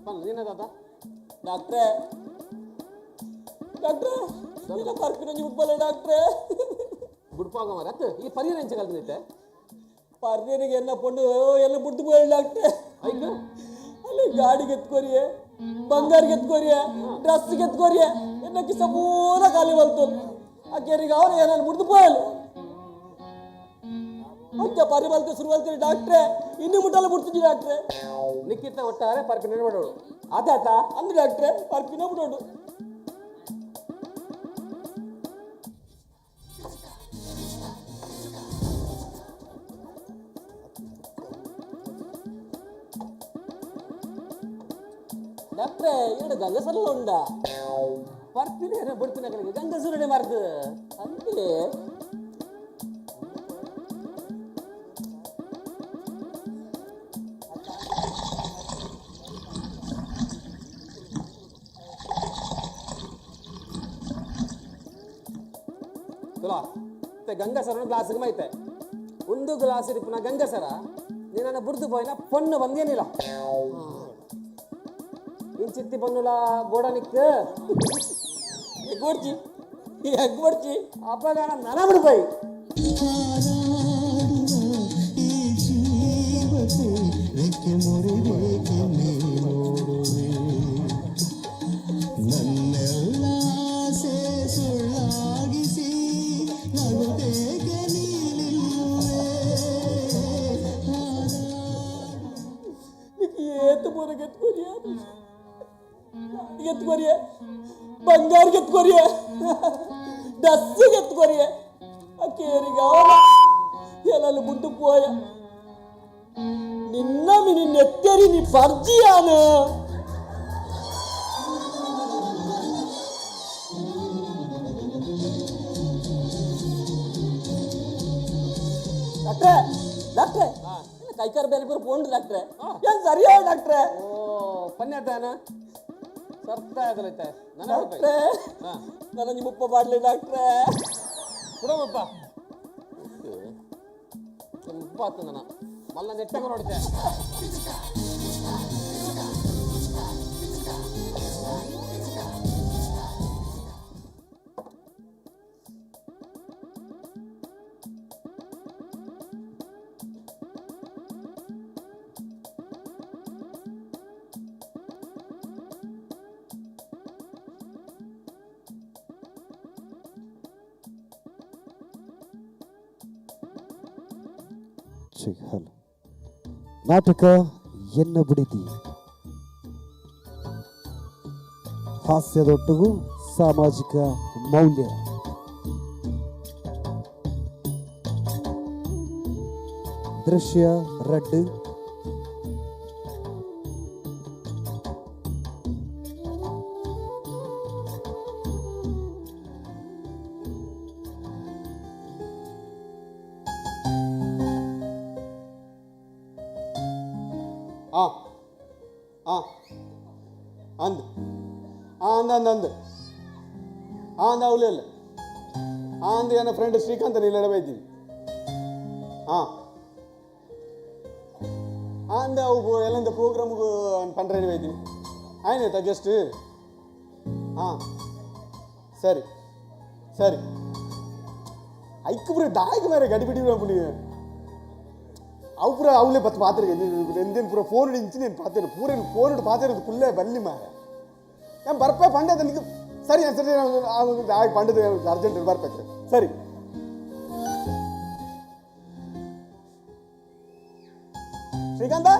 ಬನ್ನಿ ನಿನ್ನ ದಾದ. ಡಾಕ್ಟ್ರೆ ಡಾಕ್ಟ್ರೆ ನಿನ್ನ ಪರ್ಪಿನೊಂಜಿ ಬಿಡ್ಪಲ್ಲ ಡಾಕ್ಟ್ರೆ. ಬುಡ್ಪಾಗ ಮಾರ ಅತ್ತ ಈ ಪರಿಹಾರ ಎಂಚ ಕಲ್ತಿದ್ದೆ? ಪರ್ಯರಿಗೆ ಎನ್ನ ಪೊಣ್ಣು ಎಲ್ಲ ಬಿಡ್ದು ಪೋಯ್ ಡಾಕ್ಟ್ರೆ. ಐಕು ಅಲ್ಲಿ ಗಾಡಿಗೆ ಎತ್ಕೋರಿಯೆ, ಬಂಗಾರಿಗೆ ಎತ್ಕೋರಿಯೆ, ಡ್ರೆಸ್ಗೆ ಎತ್ಕೋರಿಯೆ, ಎನ್ನ ಕಿಸ ಪೂರ ಖಾಲಿ ಬಲ್ತು. ಆ ಕೆರಿಗೆ ಅವ್ರು ಏನಾರು ಬಿಡ್ದು ಪೋಯಲು. ಅಂಚ ಪರಿಮಲ್ತೆ ಸುರುವಲ್ತೀನಿ ಡಾಕ್ಟ್ರೆ ಇನ್ನು ಮುಟ್ಟಲ್ಲ ಬಿಡ್ತಿದ್ದಿ ಡಾಕ್ಟ್ರೆ ನಿಕ್ಕಿತ್ತ ಒಟ್ಟಾರೆ ಪರ್ಪಿನ ಬಿಡೋಡು ಆತಾತ ಅಂದು ಡಾಕ್ಟ್ರೆ ಪರ್ಪಿನ ಬಿಡೋಡು ಡಾಕ್ಟ್ರೆ ಎರಡು ಗಂಗಸರಲ್ಲ ಉಂಡ ಪರ್ಪಿನ ಬಿಡ್ತಿನ ಕಡೆಗೆ ಗಂಗಸೂರನೆ ಮಾರ್ದು ಅಂತೆ ತುಲಾ ಮತ್ತೆ ಗಂಗಸರನ ಗ್ಲಾಸ್ಗೆ ಮೈತೆ ಒಂದು ಗ್ಲಾಸ್ ಇರಿಪುನ ಗಂಗಸರ ನೀನನ್ನ ಬುಡ್ದು ಪೋಯಿನ ಪೊಣ್ಣು ಬಂದೇನಿಲ್ಲ ಇಂಚಿತ್ತಿ ಪೊನ್ನುಲ ಬೋಡನಿಕ್ ಎಗ್ಗೊಡ್ಚಿ ಎಗ್ಗೊಡ್ಚಿ ಅಪ್ಪಗಾನ ನನ ಬಿಡ್ಪೋಯ್ ಈ ಜೀವಕ್ಕೆ ರೆಕ್ಕೆ ಮುರಿಬೇಕೆ ನೀ ನೋಡುವೆ ನನ್ನೆಲ್ಲ ಆಸೆ ಸುಳ್ಳಾಗಿಸಿ ನಗುತ್ತೇಕೆ ನೀನಿಲ್ಲುವೆ నీకు ఏత్తు బుర్రకెత్తుకోరియా ఎత్తుకోరియా బంగారు ఎత్తుకోరియా డస్సు ఎత్తుకోరియా ఆ కేరి కావాలా ఎలా ముందు పోయా నిన్న మీ నిన్నెత్తేరి నీ పర్జియాను ಡಾಕ್ಟ್ರೆ ಡಾಕ್ಟ್ರೆ ಕೈಕಾರ ಬೇರೆ ಬೇರೆ ಪೋಂಡು ಡಾಕ್ಟ್ರೆ ಏನ್ ಸರಿಯಾ ಡಾಕ್ಟ್ರೆ ಓ ಪನ್ನೆತ್ತಾನ ಸರ್ತ ಆದಲೈತೆ ಡಾಕ್ಟ್ರೆ ನನ್ನ ನಿಮ್ಮಪ್ಪ ಬಾಡ್ಲಿ ಡಾಕ್ಟ್ರೆ ಕುಡಮಪ್ಪ ಮುಪ್ಪ ಆತು ನನ್ನ ಮಲ್ಲ ನೆಟ್ಟಗ ನೋಡಿದೆ ಹಲೋ ನಾಟಕ ಎನ್ನ ಬಿಡಿತಿ ಹಾಸ್ಯದೊಟ್ಟಿಗೂ ಸಾಮಾಜಿಕ ಮೌಲ್ಯ ದೃಶ್ಯ ರಡ್ಡು ಆ ಆ ಅಂದ್ ಆ ಅಂದ ಅಂದ ಅಂದ ಆ ಅಂದ ಅವಲೇ ಇಲ್ಲ ಆ ಅಂದ ನನ್ನ ಫ್ರೆಂಡ್ ಶ್ರೀಕಾಂತ್ ನೀಲೆಡ ಬೈತೀನಿ ಹಾಂ ಅಂದ ಅವು ಎಲ್ಲ ಪ್ರೋಗ್ರಾಮ್ಗೆ ಪಂಡ್ರೇನಿ ಬೈತೀನಿ ಆಯ್ನಾಯ್ತಾ ಗೆಸ್ಟ್ ಹಾಂ ಸರಿ ಸರಿ ಐಕ್ ಪೂರ ದಾಯಕ ಮೇರೆ ಗಡಿ ಬಿಡಿ ಪುಡಿ ಅವು ಪೂರ ಅವಲೇ ಬತ್ತು ಪಾತ್ರೆ ಎಂದೇನು ಪೂರ ಫೋನ್ ಇಂಚು నేను ಪಾತ್ರೆ ಪೂರ ಫೋನ್ ಪಾತ್ರೆ ಕುಲ್ಲೇ ಬಲ್ಲಿ ಮಾರೆ ನಾನು ಬರ್ಪೆ ಪಂಡದ ನಿಮಗೆ ಸರಿ ಸರಿ ಆಗ ಪಂಡದ ಅರ್ಜೆಂಟ್ ಬರ್ಬೇಕು ಸರಿ ಶ್ರೀಕಾಂತ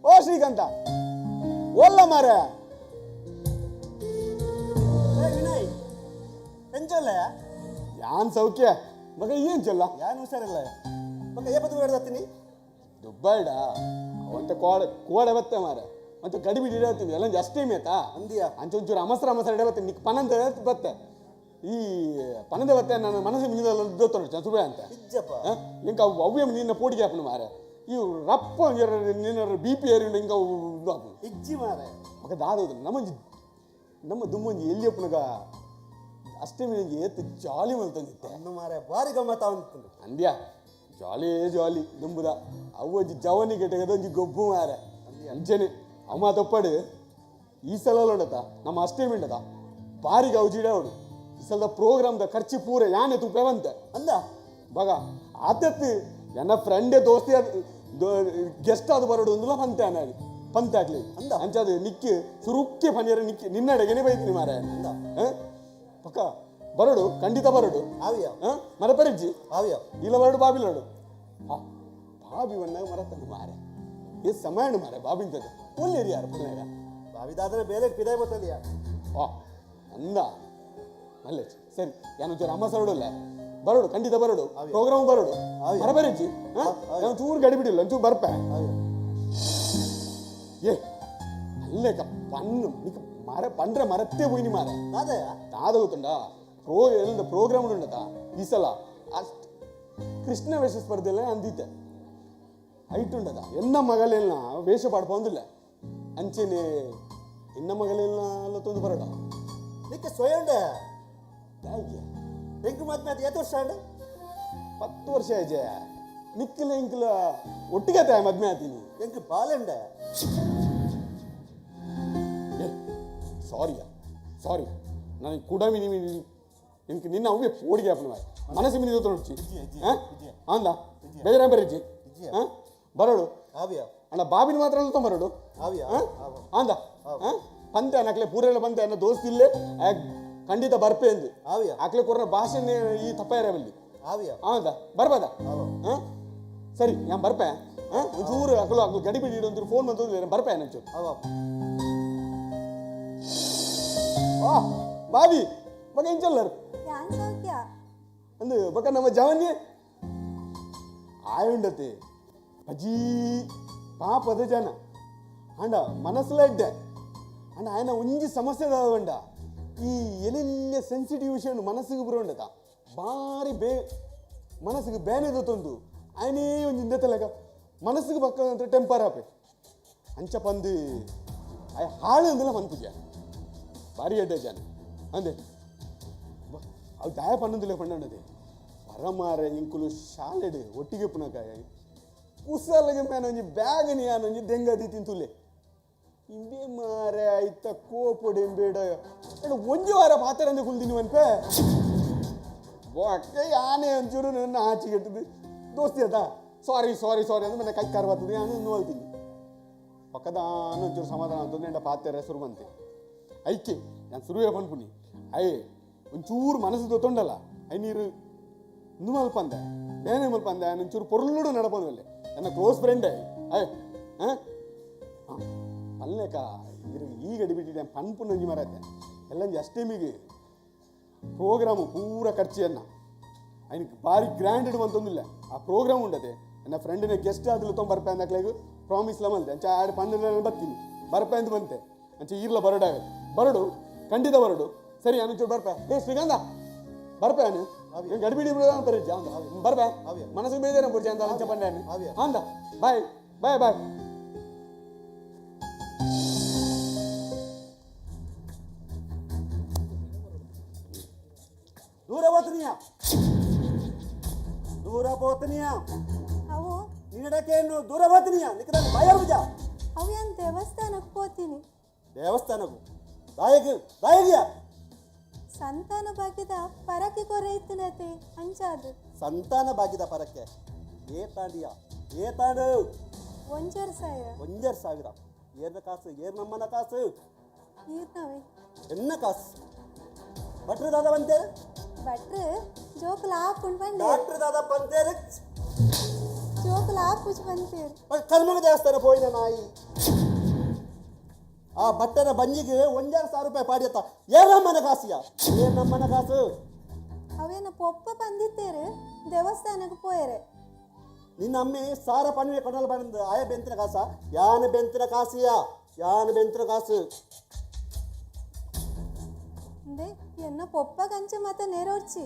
ಓ ಶ್ರೀಕಾಂತ ಓಲ್ಲ ಮಾರೆ ವಿನಯ್ ಎಂಚಲ್ಲ ಯಾನ್ ಸೌಖ್ಯ ಮಗ ಏನ್ ಚಲ್ಲ ಯಾನ್ ಹುಷಾರಿಲ್ಲ ಮಗ ಏಪತ್ತು ಹೇಳ್ದತ್ತೀನಿ ದುಬ್ಬಾಯ್ಡ ಅವಂತ ಕೋಡೆ ಕೋಡೆ ಬತ್ತೆ ಮಾರೆ ಅಂತ ಕಡಿಮೆ ಇಡತ್ತೀನಿ ಎಲ್ಲ ಜಾಸ್ತಿ ಮೇತಾ ಅಂದಿಯ ಅಂಚ ಒಂಚೂರು ಅಮಸರ ಅಮಸರ ಇಡಬತ್ತೆ ನಿಕ್ ಪನಂದ ಬತ್ತೆ ಈ ಪನಂದ ಬತ್ತೆ ನನ್ನ ಮನಸ್ಸು ಮಿನಿದಲ್ಲ ದೋತ್ತೊಂಡು ಸುಬೆ ಅಂತ ಇಜ್ಜಪ್ಪ ಇಂಕ ಅವ್ಯ ನಿನ್ನ ಪೋಡಿಗೆ ಹಾಪನು ಮಾರೆ ಈ ರಪ್ಪ ನಿನ್ನ ಬಿ ಪಿ ಏರಿ ಇಂಕ ಹಾಪನು ಇಜ್ಜಿ ಮಾರೆ ಮಗ ದಾದೋದು ನಮ್ಮಂಜಿ ನಮ್ಮ ದುಮ್ಮಂಜಿ ಎಲ್ಲಿ ಅಪ್ಪನಗ ಅಷ್ಟೇ ಒಂಜಿ ಏತ್ ಜಾಲಿ ಮಲ್ತಂದಿತ್ತೆ ಅಂದು ಮಾರೆ ಬಾರಿ ಗಮ್ಮತ್ತ ಅಂತು ಅಂದ್ಯಾ ಜಾಲಿ ಜಾಲಿ ದುಂಬುದ ಅವು ಒಂಜಿ ಜವನಿ ಗೆಟಗದ ಒಂಜಿ ಗೊಬ್ಬು ಮಾರೆ ಅಂಚನೆ ಅಮ್ಮ ತಪ್ಪಡು ಈ ಸಲ ಉಂಡತ ನಮ್ಮ ಅಷ್ಟೇ ಮಿಂಡದ ಬಾರಿಗೆ ಔಜಿಡ ಅವಡು ಈ ಸಲದ ಪ್ರೋಗ್ರಾಮ್ದ ಖರ್ಚು ಪೂರ ಯಾನೆ ತುಪ್ಪೆ ಬಂತೆ ಅಂದ ಬಗ ಆತತ್ತು ನನ್ನ ಫ್ರೆಂಡೇ ದೋಸ್ತಿ ಗೆಸ್ಟ್ ಅದು ಬರೋಡು ಅಂದ್ಲ ಪಂತೆ ನಾನು ಪಂತೆ ಆಗ್ಲಿ ಅಂದ ಅಂಚದು ನಿಕ್ಕಿ ಸುರುಕ್ಕೆ ಪನಿಯರ ನಿಕ್ಕಿ ನಿನ್ನಡೆಗೆನೆ ಬೈತೀನಿ ಮಾರೆ ಅಂದ ಪಕ್ಕ ಬರಡು, ಖಂಡಿತ ಬರಡು. ಆವಿಯ ಮರಪರಿಜ್ಜಿ ಆವಿಯ ಇಲ್ಲ ಬರಡು ಬಾಬಿಲೋಡು. ಬಾಬಿ ವನ್ನಾಗ ಮರತನ ಮಾರೆ, ಏ ಸಮಯಣ ಮಾರೆ ಬಾಬಿಂತದೆ ಒಳ್ಳೆ ಯಾರು ಪುಣ್ಯಾಗ ಬಾವಿದಾದ್ರೆ ಬೇರೆ ಪಿದಾಯ್ ಬರ್ತದೆಯಾ. ಅಂದ ಮಲ್ಲೆ ಸರಿ, ಯಾನು ಜರ ಅಮ್ಮ ಸರಡುಲ್ಲ. ಬರಡು, ಖಂಡಿತ ಬರಡು, ಪ್ರೋಗ್ರಾಮ್ ಬರಡು. ಮರಬರಿಜ್ಜಿ ಚೂರು ಗಡಿ ಬಿಡಿಲ್ಲ, ಒಂಚೂರು ಬರ್ಪೆ. ಏ ಅಲ್ಲೇಕ ಪಣ್ಣು ನಿಕ್ ಮರ ಪಂಡ್ರೆ ಮರತ್ತೇ ಪೋಯಿನಿ ಮಾರೆ. ತಾದ ಗೊತ್ತುಂಡ ಎಲ್ಲಿಂದ ಪ್ರೋಗ್ರಾಮ್ ಉಂಡತ ಈ ಸಲ ಅಷ್ಟು ಕೃಷ್ಣ ವೇಷ ಸ್ಪರ್ಧೆಲ್ಲ ಅಂದಿದ್ದೆ ಹೈಟ್ ಉಂಡದ. ಎನ್ನ ಮಗಲೆಲ್ಲ ವೇಷ ಪಾಡ್ಪೊಂದಿಲ್ಲ ಅಂಚೆನೆ ಎನ್ನ ಮಗಲೆಲ್ಲ ಅಲ್ಲ ತೊಂದು ಬರಡ. ನಿಕ್ಕೆ ಸ್ವಯಂಡ ಎಂಕು ಮದ್ಮೆ ಅದು ಏತು ವರ್ಷ ಅಂಡ? 10 ವರ್ಷ ಆಯ್ಜೆ. ನಿಕ್ಕಿಲ್ಲ ಇಂಕ್ಲ ಒಟ್ಟಿಗೆ ತಾಯ ಮದ್ಮೆ ಆತೀನಿ. ಎಂಕು ಬಾಲಂಡ. ಸಾರಿಯಾ ಸಾರಿ, ನನಗೆ ಕುಡಮಿ ಇಂಕ್ ನಿನ್ನ ಅವೇ ಪೋಡಿಗೆ ಅಪ್ಪನ ಮನಸ್ಸು ಮಿನಿ ತೊಡಚಿ ಅಂದ ಬೇಜಾರ ಬರೀಜಿ. ಹಾಂ ಬರೋಡು ಅಣ್ಣ, ಬಾಬಿನ ಮಾತ್ರ ತೊಂಬರೋಡು ಅಂದ. ಪಂತೆ ನಕ್ಲೆ ಪೂರೆಲ್ಲ ಪಂತೆ ಅನ್ನ ದೋಸ್ತಿ ಇಲ್ಲೇ ಖಂಡಿತ ಬರ್ಪೆ ಎಂದು ಆಕ್ಲೆ ಕೊರನ ಭಾಷೆನೇ ಈ ತಪ್ಪಾಯಿರವಲ್ಲಿ ಹೌದಾ ಬರ್ಬೋದ? ಹಾಂ ಸರಿ, ನಾನು ಬರ್ಪೆ. ಹಾಂ ಒಂಚೂರು ಅಕಲು ಅಕಲು ಗಡಿ ಬಿಡಿ ಒಂಚೂರು ಫೋನ್ ಬಂತು, ಬರ್ಪೆ ಒಂಚೂರು. ಬಾಬಿ ಬಕ ಇಂಚಲ್ಲರು ಅಂದು ಬಕ ನಮ್ಮ ಜವನ್ಯ ಆಯುಂಡತೆ ಅಜೀ ಪಾಪದ ಜನ ಅಂಡ ಮನಸ್ಸುಲ ಇಡ್ಡೆ ಅಂಡ ఆయన ಒಂಜಿ ಸಮಸ್ಯೆ ದಾವಂಡ ಈ ಎಲ್ಲೆಲ್ಲ ಸೆನ್ಸಿಟಿವ್ ವಿಷಯ ಮನಸ್ಸಿಗೆ ಬರೋಂಡತ ಬಾರಿ ಬೇ ಮನಸ್ಸಿಗೆ ಬೇನೆ ತೊಂದು ఆయనే ಒಂಜಿ ಇಂದೆತ್ತಲೆಕ ಮನಸ್ಸಿಗೆ ಬಕ್ಕ ಅಂತ ಟೆಂಪರ್ ಆಪೆ ಅಂಚ ಪಂದು ಆಯ ಹಾಳು ಅಂದಲ ಪನ್ಪುಜ ಭಾರಿ ಎಡ್ಡೆ ಜನ ಅಂದೆ ಅವು ದಾಯ ಪನ್ನೊಂದಿಲ್ಲ ಪಣ್ಣದೆ ಪರಮಾರೆ ಇಂಕುಲು ಶಾಲೆಡು ಒಟ್ಟಿಗೆ ಪುನಕ ಕುಸಲಗೆ ಮೇನೊಂಜಿ ಬ್ಯಾಗ್ ನೀ ದೆಂಗದಿ ತಿಂತುಲೆ ಇಂಬೆ ಮಾರೆ ಐತ ಕೋಪೊಡೆ ಇಂಬೇಡ ಒಂಜಿ ವಾರ ಪಾತೆರಂದೆ ಕುಲ್ದಿನಿ ಮನ್ಪೆ ಬೊಕ್ಕೆ ಯಾನೆ ಒಂಚೂರು ನನ್ನ ಆಚೆಗೆಟ್ಟದು ದೋಸ್ತಿ ಅದ ಸಾರಿ ಸಾರಿ ಸಾರಿ ಅಂದ್ರೆ ಮನೆ ಕೈ ಕಾರ್ ಬರ್ತದೆ ನಾನು ನೋಲ್ತೀನಿ ಪಕ್ಕದಾನ ಒಂಚೂರು ಸಮಾಧಾನ ಅಂತಂದ್ರೆ ಎಂಡ ಪಾತೆರ ಶುರು ಬಂತೆ ಐಕೆ ನಾನು ಶುರುವೇ ಪನ್ಪುನಿ ಅಯ್ಯೇ ಒಂಚೂರು ಮನಸ್ಸು ತೊಂಡಲ್ಲ I ನೀರು ಇಂದು ಮಲ್ಪಂದೆ ಬೇನೆ ಮಲ್ಪಂದೆ ನಾನು ಒಂಚೂರು ಪೊರ್ಲುಡು ನಡಪಂದಲ್ಲೇ ನನ್ನ ಕ್ಲೋಸ್ ಫ್ರೆಂಡೇ ಅಯ್ಯ ಹಾಂ ಹಾಂ ಪಲ್ಲೆಕ ಇರು ಈ ಗಡಿ ಬಿಟ್ಟಿದ್ದೆ ಪನ್ಪುನಂಜಿ ಮರತ್ತೆ ಎಲ್ಲಂಜಿ ಅಷ್ಟೇಮಿಗೆ ಪ್ರೋಗ್ರಾಮು ಪೂರ ಖರ್ಚಿಯನ್ನ ఆయనకి ಭಾರಿ ಗ್ರ್ಯಾಂಡೆಡ್ ಅಂತಂದಿಲ್ಲ ಆ ಪ್ರೋಗ್ರಾಮ್ ಉಂಡತೆ ನನ್ನ ಫ್ರೆಂಡಿನ ಗೆಸ್ಟ್ ಆದಲು ತೊಗೊಂಡು ಬರ್ಪೆ ಅಂದಾಕ್ಲೆಗ್ ಪ್ರಾಮಿಸ್ಲ ಮಂತೆ ಅಂಚೆ ಆಡು ಪಂಡ ಬರ್ತೀನಿ ಬರ್ಪೆ ಅಂತ ಬಂತೆ ಅಂಚೆ ಈರ್ಲ ಬರಡಾಗ ಬರಡು ಖಂಡಿತ ಬರಡು ಸರಿ ಅನುಚೂರು ಬರ್ಪೆ ಏ ಶ್ರೀಗಂಧ ಬರ್ಪೆ ಅನು ಗಡಿಬಿಡಿ ಅಂತಾರೆ ಬರ್ಪೆ ಮನಸ್ಸಿಗೆ ಬೇಜಾರ ಪೂರ್ತಿ ಅಂತ ಅಂಚೆ ಪಂಡೆ ಅಂದ ಬಾಯ್ ಬಾಯ್ ಬಾಯ್. ದೂರ ಹೋಗ್ತೀನಿಯ ದೂರ ಹೋಗ್ತೀನಿಯ ಅವು ನಿನ್ನಡಕೇನು ದೂರ ಹೋಗ್ತೀನಿಯ ನಿಕ್ಕದ ಬಾಯ ಬುಜ ಅವು ಏನು ದೇವಸ್ಥಾನಕ್ಕೆ ಹೋಗ್ತೀನಿ. ದೇವಸ್ಥಾನಕ್ಕೂ ದಾಯಕ ದಾಯಕಿಯ ಸಂತಾನ ಭಾಗ್ಯದ ಪರಕ್ಕೆ ಕೊರೈತನತೆ ಅಂಚಾದು ಸಂತಾನ ಭಾಗ್ಯದ ಪರಕ್ಕೆ ಏ ತಾಂಡಿಯ ಏ ತಾಂಡು 1,500 1,500 ಏರ್ನ ಕಾಸು ಏರ್ ನಮ್ಮನ ಕಾಸು ಈರ್ನವೇ ಎನ್ನ ಕಾಸು ಭಟ್ರು ದಾದ ಬಂತೇರು ಭಟ್ರು ಜೋಕುಲ ಹಾಕೊಂಡು ಬಂದೆ ಡಾಕ್ಟರ್ ದಾದ ಬಂತೇರು ಜೋಕುಲ ಹಾಕುಚ್ ಬಂತೇರು ಕರ್ಮಗ ದೇವಸ್ಥಾನ ಪೋಯಿನ ನಾಯಿ ಆ ಭಟ್ಟನ ಬಂಜಿಗೆ 1,500 ರೂಪಾಯಿ ಪಾಡಿಯತ್ತ ಏ ನಮ್ಮನ ಕಾಸಿಯ ಏ ನಮ್ಮನ ಕಾಸು ಅವೇನ ಪೊಪ್ಪ ಬಂದಿತ್ತೇರು ದೇವಸ್ಥಾನಕ್ಕೆ ಪೋಯರೆ ನಿನ್ನ ಅಮ್ಮೆ ಸಾರ ಪಣವೆ ಕೊಡಲ ಬಂದು ಆಯ ಬೆಂತಿನ ಕಾಸ ಯಾನ ಬೆಂತಿನ ಕಾಸಿಯ ಯಾನ ಬೆಂತಿನ ಕಾಸು ಎನ್ನ ಪೊಪ್ಪ ಕಂಚೆ ಮಾತ ನೆರೋರ್ಚಿ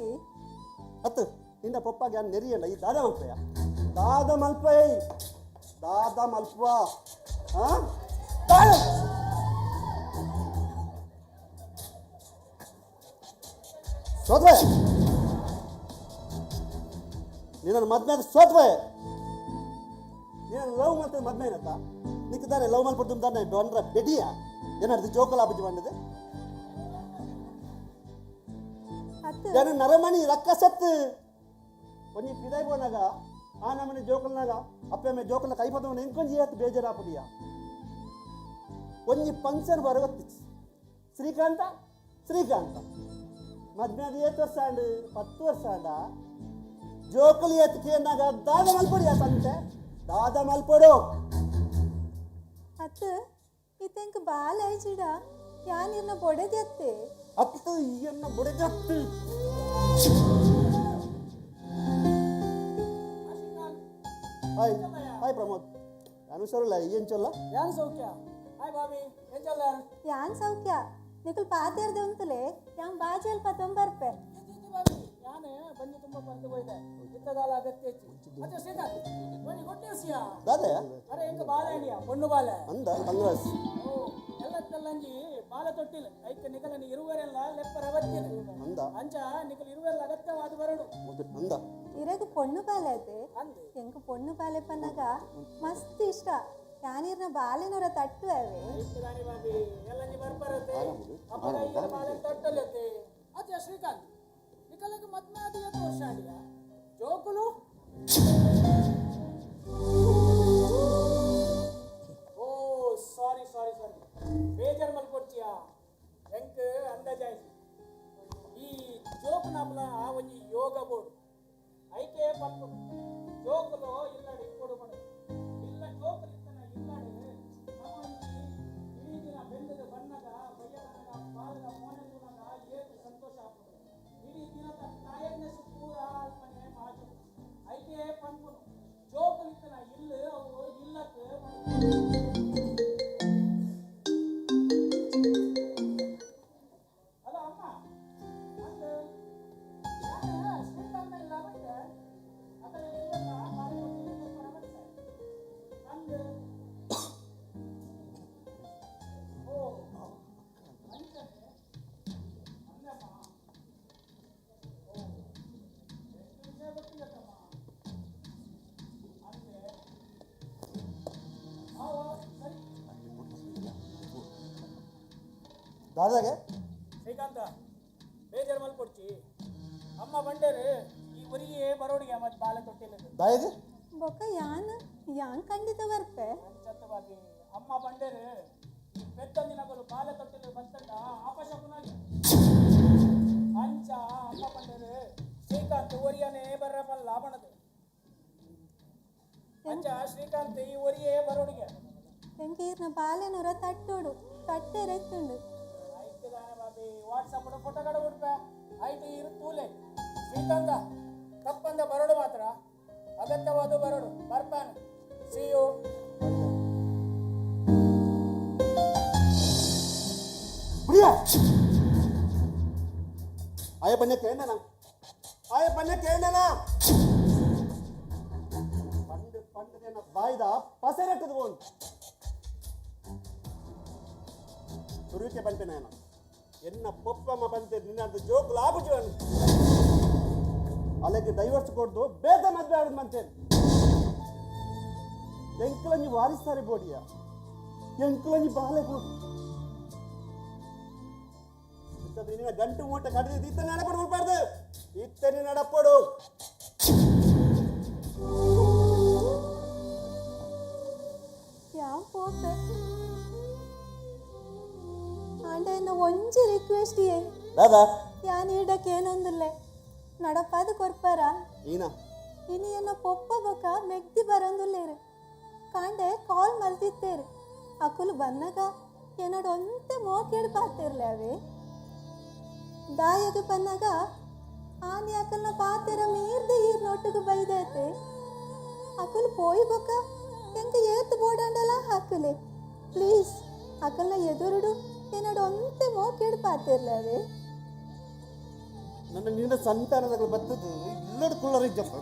ಅತ್ತು ನಿನ್ನ ಪೊಪ್ಪಗೆ ಯಾನ್ ನೆರಿಯಣ್ಣ ಈ ದಾದ ಮಲ್ಪಯ್ಯ ದಾದ ಮಲ್ಪಯ್ ದಾದ ಮಲ್ಪ ಹಾಂ ಸೋತ್ವೆ ನಿನ್ನ ಮದ್ವೆ ಸೋತ್ವೆ ನೀನು ಲವ್ ಮಾಡ್ತದೆ ಮದ್ವೆ ಏನತ್ತ ನಿಕ್ಕಿದ್ದಾನೆ ಲವ್ ಮಾಡ್ಬಿಟ್ಟು ತಾನೆ ಬಂದ್ರ ಬೆಡಿಯ ಏನಾಡ್ದು ಜೋಕಲ ಬುಜ್ಜಿ ಬಂದದೆ ಜನ ನರಮಣಿ ರಕ್ಕ ಸತ್ತು ಒಂಜಿ ಪಿದಾಯ್ ಪೋನಾಗ ಆ ನಮ್ಮನೆ ಜೋಕಲ್ನಾಗ ಅಪ್ಪೆ ಜೋಕಲ್ನ ಕೈ ಪದವನ ಎಂಕೊಂಜಿ ಏತ್ ಬೇಜಾರಾಪುಡಿಯ ಒಂಜಿ ಫಂಕ್ಷನ್ ಬರಗೊತ್ತಿತ್ತು ಶ್ರೀಕಾಂತ ಶ್ರೀಕಾಂತ ಮದ್ಮೆ ಅದು ಏತ್ ವರ್ಷ ಆಂಡ್? 10 ವರ್ಷ ಆಂಡ? ಜೋಕುಲು ಏತ್ ಕೇನಾಗ ದಾದ ಮಲ್ಪೊಡು ಯಾ ಸಂತೆ ದಾದ ಮಲ್ಪೊಡು. ಅತ್ತು ಇತ್ತೆಂಕ್ ಬಾಲ ಐಜಿಡ ಯಾನ್ ಇರ್ನ ಬೊಡೆದತ್ತೆ. ಅತ್ತು ಎನ್ನ ಬೊಡೆದತ್ತು. ಹಾಯ್ ಹಾಯ್ ಪ್ರಮೋದ್, ನಾನು ಸರಲ್ಲ ಏನ್ ಚೊಲ್ಲ? ಯಾನ್ ಸೌಖ್ಯ. ಹಾಯ್ ಬಾಬಿ, ಏನ್ ಚೊಲ್ಲ? ಯಾನ್ ಸೌಖ್ಯ, ನಿಕುಲ್ ಪಾತೆರ್ದೆ ಉಂತುಲೆ, ಯಾನ್ ಬಾಜಲ್ ಪತೊಂಬರ್ಪೆ. ಯಾನ್ ಬಂಜಿ ತುಂಬ ಪರ್ದು ಹೋಯ್ದೆ ಇತ್ತದಾಲ ಅಗತ್ಯ ಹೆಚ್ಚು. ಅತ್ತೆ ಶ್ರೀಕಾಂತ್, ಒಂಜಿ ಗುಡ್ ನ್ಯೂಸ್ ಯಾ. ದಾದೆ? ಅರೆ ಎಂಕ ಬಾಲೆ ಅಂಡಿಯಾ, ಪೊಣ್ಣು ಬಾಲೆ. ಅಂದ ಕಂಗ್ರೆಸ್. ಓ ಎಲ್ಲತ್ತೆಲ್ಲಂಜಿ ಬಾಲೆ ತೊಟ್ಟಿಲ್ ಐಕ್ ನಿಕಲನ ಇರುವರೆಲ್ಲ ಲೆಪ್ಪರ ಬತ್ತಿನ. ಅಂದ ಅಂಚ ನಿಕಲ್ ಇರುವೆಲ್ಲ ಅಗತ್ಯವಾದ ಬರಡು. ಅಂದ ಇರಗ ಪೊಣ್ಣು ಬಾಲೆ ಐತೆ. ಎಂಕ ಪೊಣ್ಣು ಬಾಲೆ ಪನ್ನಗ ಮಸ್ತ್ ಇಷ್ಟ. ಯಾನಿರ್ನ ಬಾಲೆನವರ ತಟ್ಟು ಅವೇ. ಐಕ್ದಾನಿ ಬಾಬಿ ಎಲ್ಲಂಜಿ ಬರ್ಪರತೆ ಅಪ್ಪಗ ಈ ಬಾಲೆ ತಟ್ಟಲತೆ. ಅತ್ತೆ ಶ್ರೀಕಾಂತ್, ನಿಕಲಗೆ ಮದ್ಮೆ ಆದ ಏತ್ ವರ್ಷ ಆಂಡಿಯಾ? ಜೋಕುಲು? ಓ ಸಾರಿ ಸಾರಿ ಸಾರಿ, ಬೇಜಾರ್ ಮಲ್ಪೊಡ್ಚಿಯಾ, ಎಂಕ್ ಅಂದಾಜಾಯ್ತು. ಈ ಜೋಕುನಾಪಲ ಆ ಒಂಜಿ ಯೋಗ ಬೋರ್ಡ್ ಐಕೆ ಪನ್ಪುನು ಜೋಕುಲು ಇಲ್ಲಡು ಇಪ್ಪೊಡು ಪಂಡು ಇಲ್ಲ ಜೋಕುಲು ಇತ್ತನ ಇಲ್ಲಡು ನಮ್ಮ ಒಂಜಿ ಇಡೀ ದಿನ ಬೆಂದದ ಬಣ್ಣಗ ಬಯ್ಯದನಗ ಬಾಲದ ಮೋನೆ ತೂನಗ ಏತ್ ಸಂತೋಷ ಆಪುಂಡು. ಇಡೀ ದಿನದ ಟಯರ್ಡ್ನೆಸ್ ಪೂರ ಅಲ್ಪನೆ ಮಾಜು. ಐಕೆ ಪನ್ಪುನು ಜೋಕುಲು ಇತ್ತನ ಇಲ್ಲು ಅವು ಇಲ್ಲಕ್. ಹಲೋ ಅಮ್ಮ, ಅಂದ್ ಯಾನ್ ಶ್ರೀಕಾಂತ್ ಇಲ್ಲ ಬೈದೆ ಅಕಲೆ ಇರುವಲ್ಲ ಬಾಲೆ ಕೊಟ್ಟಿಲ್ಲ ಪರವತ್ತೆ ಅಂದ್. ಓ ಅಂಚನೆ ಅಂದಮ್ಮ. ಓ ಎಷ್ಟು ವಿಷಯ ಗೊತ್ತಿಲ್ಲತ್ತಮ್ಮ ಅಂದೆ. ಆವ ಸರಿ. ದಾದಾಗೆ ಶ್ರೀಕಾಂತ ಬೇಜಾರ್ ಮಲ್ಪೊಡ್ಚಿ, ಅಮ್ಮ ಬಂಡೇರು ಈ ಒರಿಯೇ ಬರೋಡಿಗೆ ಮತ್ತೆ ಬಾಲೆ ತೊಟ್ಟಿಲ್ಲ. ದಾಯಗೆ ಬೊಕ್ಕ ಯಾನ್ ಯಾನ್ ಖಂಡಿತ ಬರ್ಪೆ. ಅಂಚತ್ತ ಬಾಬಿ, ಅಮ್ಮ ಬಂಡೇರು ಈ ಪೆದ್ದಂದಿನಗಳು ಬಾಲೆ ತೊಟ್ಟಿಲ್ಲ ಬತ್ತಂಡ ಆಪಶಕುನಾಗಿ. ಅಂಚ ಅಮ್ಮ ಬಂಡೇರು ಶ್ರೀಕಾಂತ್ ಒರಿಯನೇ ಬರ್ರಪಲ್ಲ ಬಣದು. ಅಂಚ ಶ್ರೀಕಾಂತ್ ಈ ಒರಿಯೇ ಬರೋಡಿಗೆ. ಎಂಕ ಈರ್ನ ಬಾಲೆನವರ ತಟ್ಟೋಡು ತಟ್ಟೆರೆತ್ತುಂಡು. ಐಕ್ಯದಾನೆ ಬಾಬಿ, ವಾಟ್ಸಪ್ ಫೋಟೋ ಕಡೆ ಬಿಡ್ಪೆ ಐಟಿ ಇರು ತೂಲೆ. ಶ್ರೀಕಾಂತ ತಪ್ಪಂದ ಬರೋಡು ಮಾತ್ರ ಅಗತ್ಯವಾದ ಬರೋಡು ಬರ್ಪಾನು. See you. Priya ಆಯ ಪನ್ಯ ಕೇಳಣ, ಆಯ ಪನ್ಯ ಕೇಳಣ. ಪಂಡು ಪಂಡದೇನ ಬಾಯ್ದ ಪಸೆರಟ್ಟದು ಬೋಂಡು ಸುರುವಿಕೆ ಪನ್ಪೆನ ಎನ್ನ ಪೊಪ್ಪಮ್ಮ ಪಂತೆ ನಿನ್ನದು ಜೋಕು ಲಾಭ ಅಲ್ಲಿಗೆ ಡೈವರ್ಸ್ ಕೊಡ್ದು ಬೇಗ ಮದುವೆ ಆಡುದು ಮಂತೇನೆ. ಎಂಕಲಂಜಿ ವಾರಿಸ್ತಾರೆ ಬೋಡಿಯ, ಎಂಕಲಂಜಿ ಬಾಲೆ ಬೋಡು. ನಿನ್ನ ಗಂಟು ಮೂಟೆ ಕಡಿದು ಇತ್ತನೆ ನಡಪಡು ಉಳ್ಪಾರ್ದು ಇತ್ತನೆ ನಡಪಡು. ಯಾನ್ ಪೋಪೆ ಆಂಡ ಎನ್ನ ಒಂಜಿ ರಿಕ್ವೆಸ್ಟ್ ಯೇ. ದಾದಾ? ಯಾನ್ ಈಡಕ್ಕೇನೊಂದುಲ್ಲೆ ನಡಪಾದ ಕೊರ್ಪರ. ಈನಾ ಇನಿ ಎನ್ನ ಪೊಪ್ಪ ಬೊಕ ಮೆಗ್ದಿ ಬರಂದುಲ್ಲೇರು ಕಾಂಡೆ ಕಾಲ್ ಮಲ್ತಿತ್ತೇರು. ಅಕುಲು ಬನ್ನಗ ಎನ್ನಡ ಒಂತೆ ಮೋಕೇಡ್ ಪಾತಿರ್ಲೆ ಅವೇ. ದಾಯಗ ಪನ್ನಗ ಆನಿ ಅಕಲ್ನ ಪಾತೆರ ಮೀರ್ದೆ ಈರ್ ನೊಟ್ಟುಗು ಬೈದೈತೆ. ಅಕುಲು ಪೋಯಿ ಬೊಕ ಎಂಕ ಏತ್ ಬೋಡಂಡಲ ಹಾಕುಲೆ. ಪ್ಲೀಸ್ ಅಕಲ್ನ ಎದುರುಡು ಎನ್ನಡ ಒಂತೆ ಮೋಕೇಡ್ ಪಾತಿರ್ಲೆ ಅವೇ. ನನ್ನ ನಿನ್ನ ಸಂತಾನದಾಗ ಬತ್ತದು ಇಲ್ಲಡ್ ಕುಳ್ಳರ ಇಜ್ಜಪ್ಪ.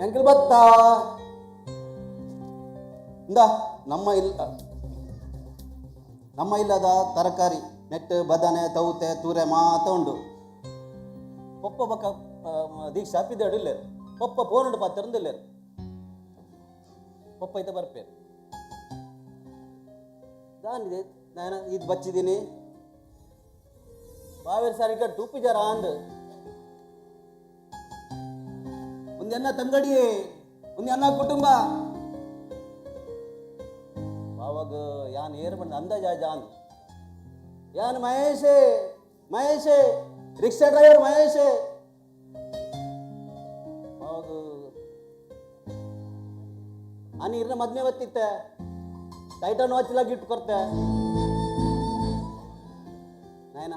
ಎಂಕಲ್ ಬತ್ತ ಇಂದ ನಮ್ಮ ಇಲ್ಲ ನಮ್ಮ ಇಲ್ಲದ ತರಕಾರಿ ನೆಟ್ಟು ಬದನೆ ತೌತೆ ತೂರೆ ಮಾತ ಉಂಡು. ಪೊಪ್ಪ ಬೊಕ್ಕ ದೀಕ್ಷಾ ಪಿದ್ದಾಡು ಇಲ್ಲೇರು ಪೊಪ್ಪ ಪೋನುಂಡು ಪಾತೆರಂದು ಇಲ್ಲೇರು ಪೊಪ್ಪ ಐತ ಬರ್ಪೇರು ದಾನಿದೆ ನಾನು ಇದು ಬಚ್ಚಿದ್ದೀನಿ ಬಾವೇರು ಸಾರಿ ತೂಪು ಜರ ಅಂದ್ ಒಂದೆನ್ನ ತಂಗಡಿ ಒಂದೆನ್ನ ಕುಟುಂಬ. ಬಾವಾಗ ಯಾನ್ ಏರು ಬಂದು ಅಂದಾಜ ಜಾನ್ ಯಾನ್ ಮಹೇಶೇ ಮಹೇಶೇ ರಿಕ್ಷಾ ಡ್ರೈವರ್ ಮಹೇಶೇ. ಬಾವಾಗ ಆನಿ ಇರ್ನ ಮದ್ಮೆ ಬತ್ತಿತ್ತೆ ಟೈಟಾನ್ ವಾಚ್ಲ ಗಿಫ್ಟ್ ಕೊರ್ತೆ ನಾಯನ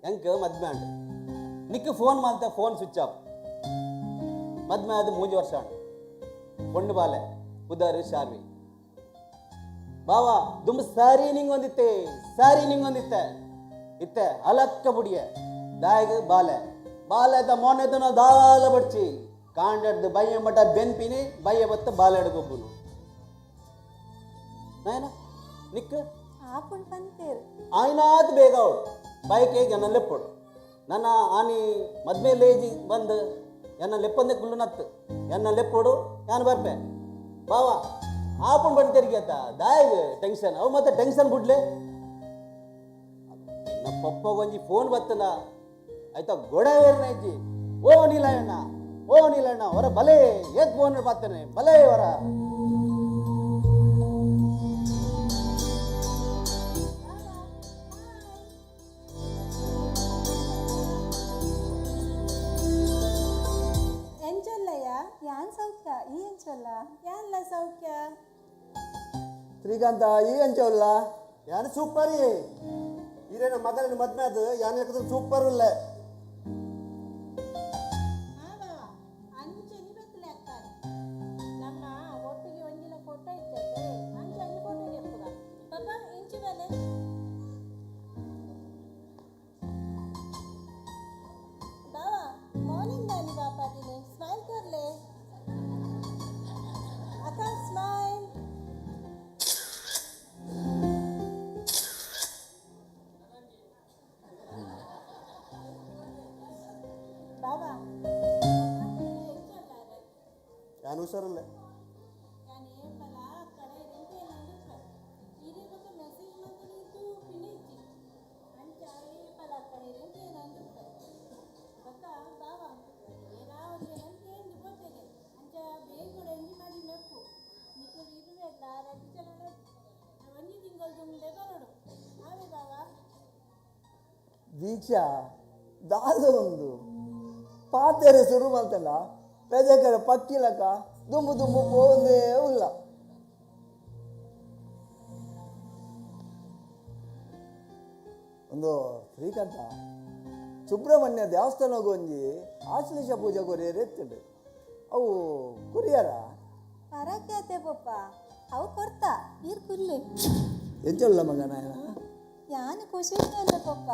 ಎಂಕ್ ಮದ್ಮೆ ಅಂಡ್ ನಿಕ್ ಫೋನ್ ಮಾಡ್ತೆ ಫೋನ್ ಸ್ವಿಚ್ ಆಫ್. ಮದ್ಮೆ ಅದು 3 ವರ್ಷ ಅಂಡ್ ಪೊಣ್ಣು ಬಾಲೆ ಉದಾರು ಶಾರ್ವಿ. ಬಾವಾ ದುಂಬ ಸಾರಿ ನಿಂಗೊಂದಿತ್ತೆ ಸಾರಿ ನಿಂಗೊಂದಿತ್ತೆ ಇತ್ತೆ ಅಲಕ್ಕ ಬುಡಿಯ ದಾಯಗ ಬಾಲೆ ಬಾಲೆದ ಮೊನೆದನ ದಾಲ ಬಡ್ಚಿ ಕಾಂಡಡ್ದು ಬಯ್ಯ ಮಠ ಬೆನ್ಪಿನಿ ಬಯ್ಯ ಬತ್ತ ಬಾಲೆಡ್ ಗೊಬ್ಬುನು ನಾಯನ ನಿಕ್ ಆಪುಂಡು ಪಂತೇರು ಆಯ್ನಾತ್ ಬೇಗ ಅವಳು ಬೈಕ್ ಎನ್ನ ಲೆಪ್ಪೊಡು ನನ್ನ ಆನಿ ಮದ್ಮೆ ಲೇಜಿ ಬಂದು ಎನ್ನ ಲೆಪ್ಪಂದೆ ಕುಲ್ಲು ನತ್ತು ಎನ್ನ ಲೆಪ್ಪೊಡು ಯಾನು ಬರ್ಪೆ ಬಾವಾ ಆಪುಂಡು ಬಂದು ತೆರಿಗೆ ಆತ ದಾಯಗ ಟೆನ್ಷನ್ ಅವು ಮತ್ತೆ ಟೆನ್ಷನ್ ಬಿಡ್ಲೆ. ನನ್ನ ಪಪ್ಪಗೊಂಜಿ ಫೋನ್ ಬತ್ತನ ಆಯ್ತಾ ಗೊಡವೇರ್ನ ಇಜ್ಜಿ ಓ ನೀಲಣ್ಣ ಓ ನೀಲಣ್ಣ ಹೊರ ಬಲೆ ಏತ್ ಫೋನ್ ಬರ್ತಾನೆ ಬಲೆ ಹೊರ. ಎಂಚೊಲ್ಲಯ್ಯ ಯಾನ್ ಸೌಖ್ಯ ಈ ಎಂಚೊಲ್ಲ ಯಾನ್ಲ ಸೌಖ್ಯ ಶ್ರೀಕಾಂತ ಈ ಎಂಚೊಲ್ಲ ಯಾನು ಸೂಪರ್ ಈರೇನ ಮಗನ ಮದ್ಮೆ ಅದು ಯಾನು ಯಾಕಂದ್ರೆ ಸೂಪರ್ ಇಲ್ಲ. ನಮ್ಮ ಒಟ್ಟಿಗೆ ಒಂಜಿನ ಫೋಟೋ ಇತ್ತತೆ ಅಂಚೆ ಅಂಜಿ ಫೋಟೋ ಗೆಪ್ಪುಗ ಪಾಪ ಇಂಚಿ ಬಲೆ ಬಾವಾ ಮಾರ್ನಿಂಗ್ ದಾನಿ ಬಾಪಾದಿನಿ ಸ್ಮೈಲ್ ಕೊರ್ಲೆ ಅಕ್ಕ ಸ್ಮೈಲ್. ಬಾವಾ ಯಾನು ಹುಷಾರಿಲ್ಲ. ದೀಕ್ಷಾ ದಾದ ಒಂದು ಪಾತೆರೆ ಶುರು ಮಾಡ್ತಲ್ಲ ಪೆಜಕರ ಪಕ್ಕಿಲಕ ದುಂಬು ದುಂಬು ಪೋಂದೇ ಉಲ್ಲ. ಒಂದು ಶ್ರೀಕಾಂತ ಸುಬ್ರಹ್ಮಣ್ಯ ದೇವಸ್ಥಾನಕ್ಕೆ ಒಂಜಿ ಆಶ್ಲೇಷ ಪೂಜೆ ಕೊರಿಯರ್ ಎತ್ತುಂಡು ಅವು ಕೊರಿಯರ ಪರಕ್ಕೆ ಪಪ್ಪ ಅವು ಕೊರ್ತಾ ಈರ್ ಕುಲ್ಲೆ ಎಂಚೊಲ್ಲ ಮಗನ ಯಾನು ಖುಷಿ ಉಲ್ಲೆ ಪಪ್ಪ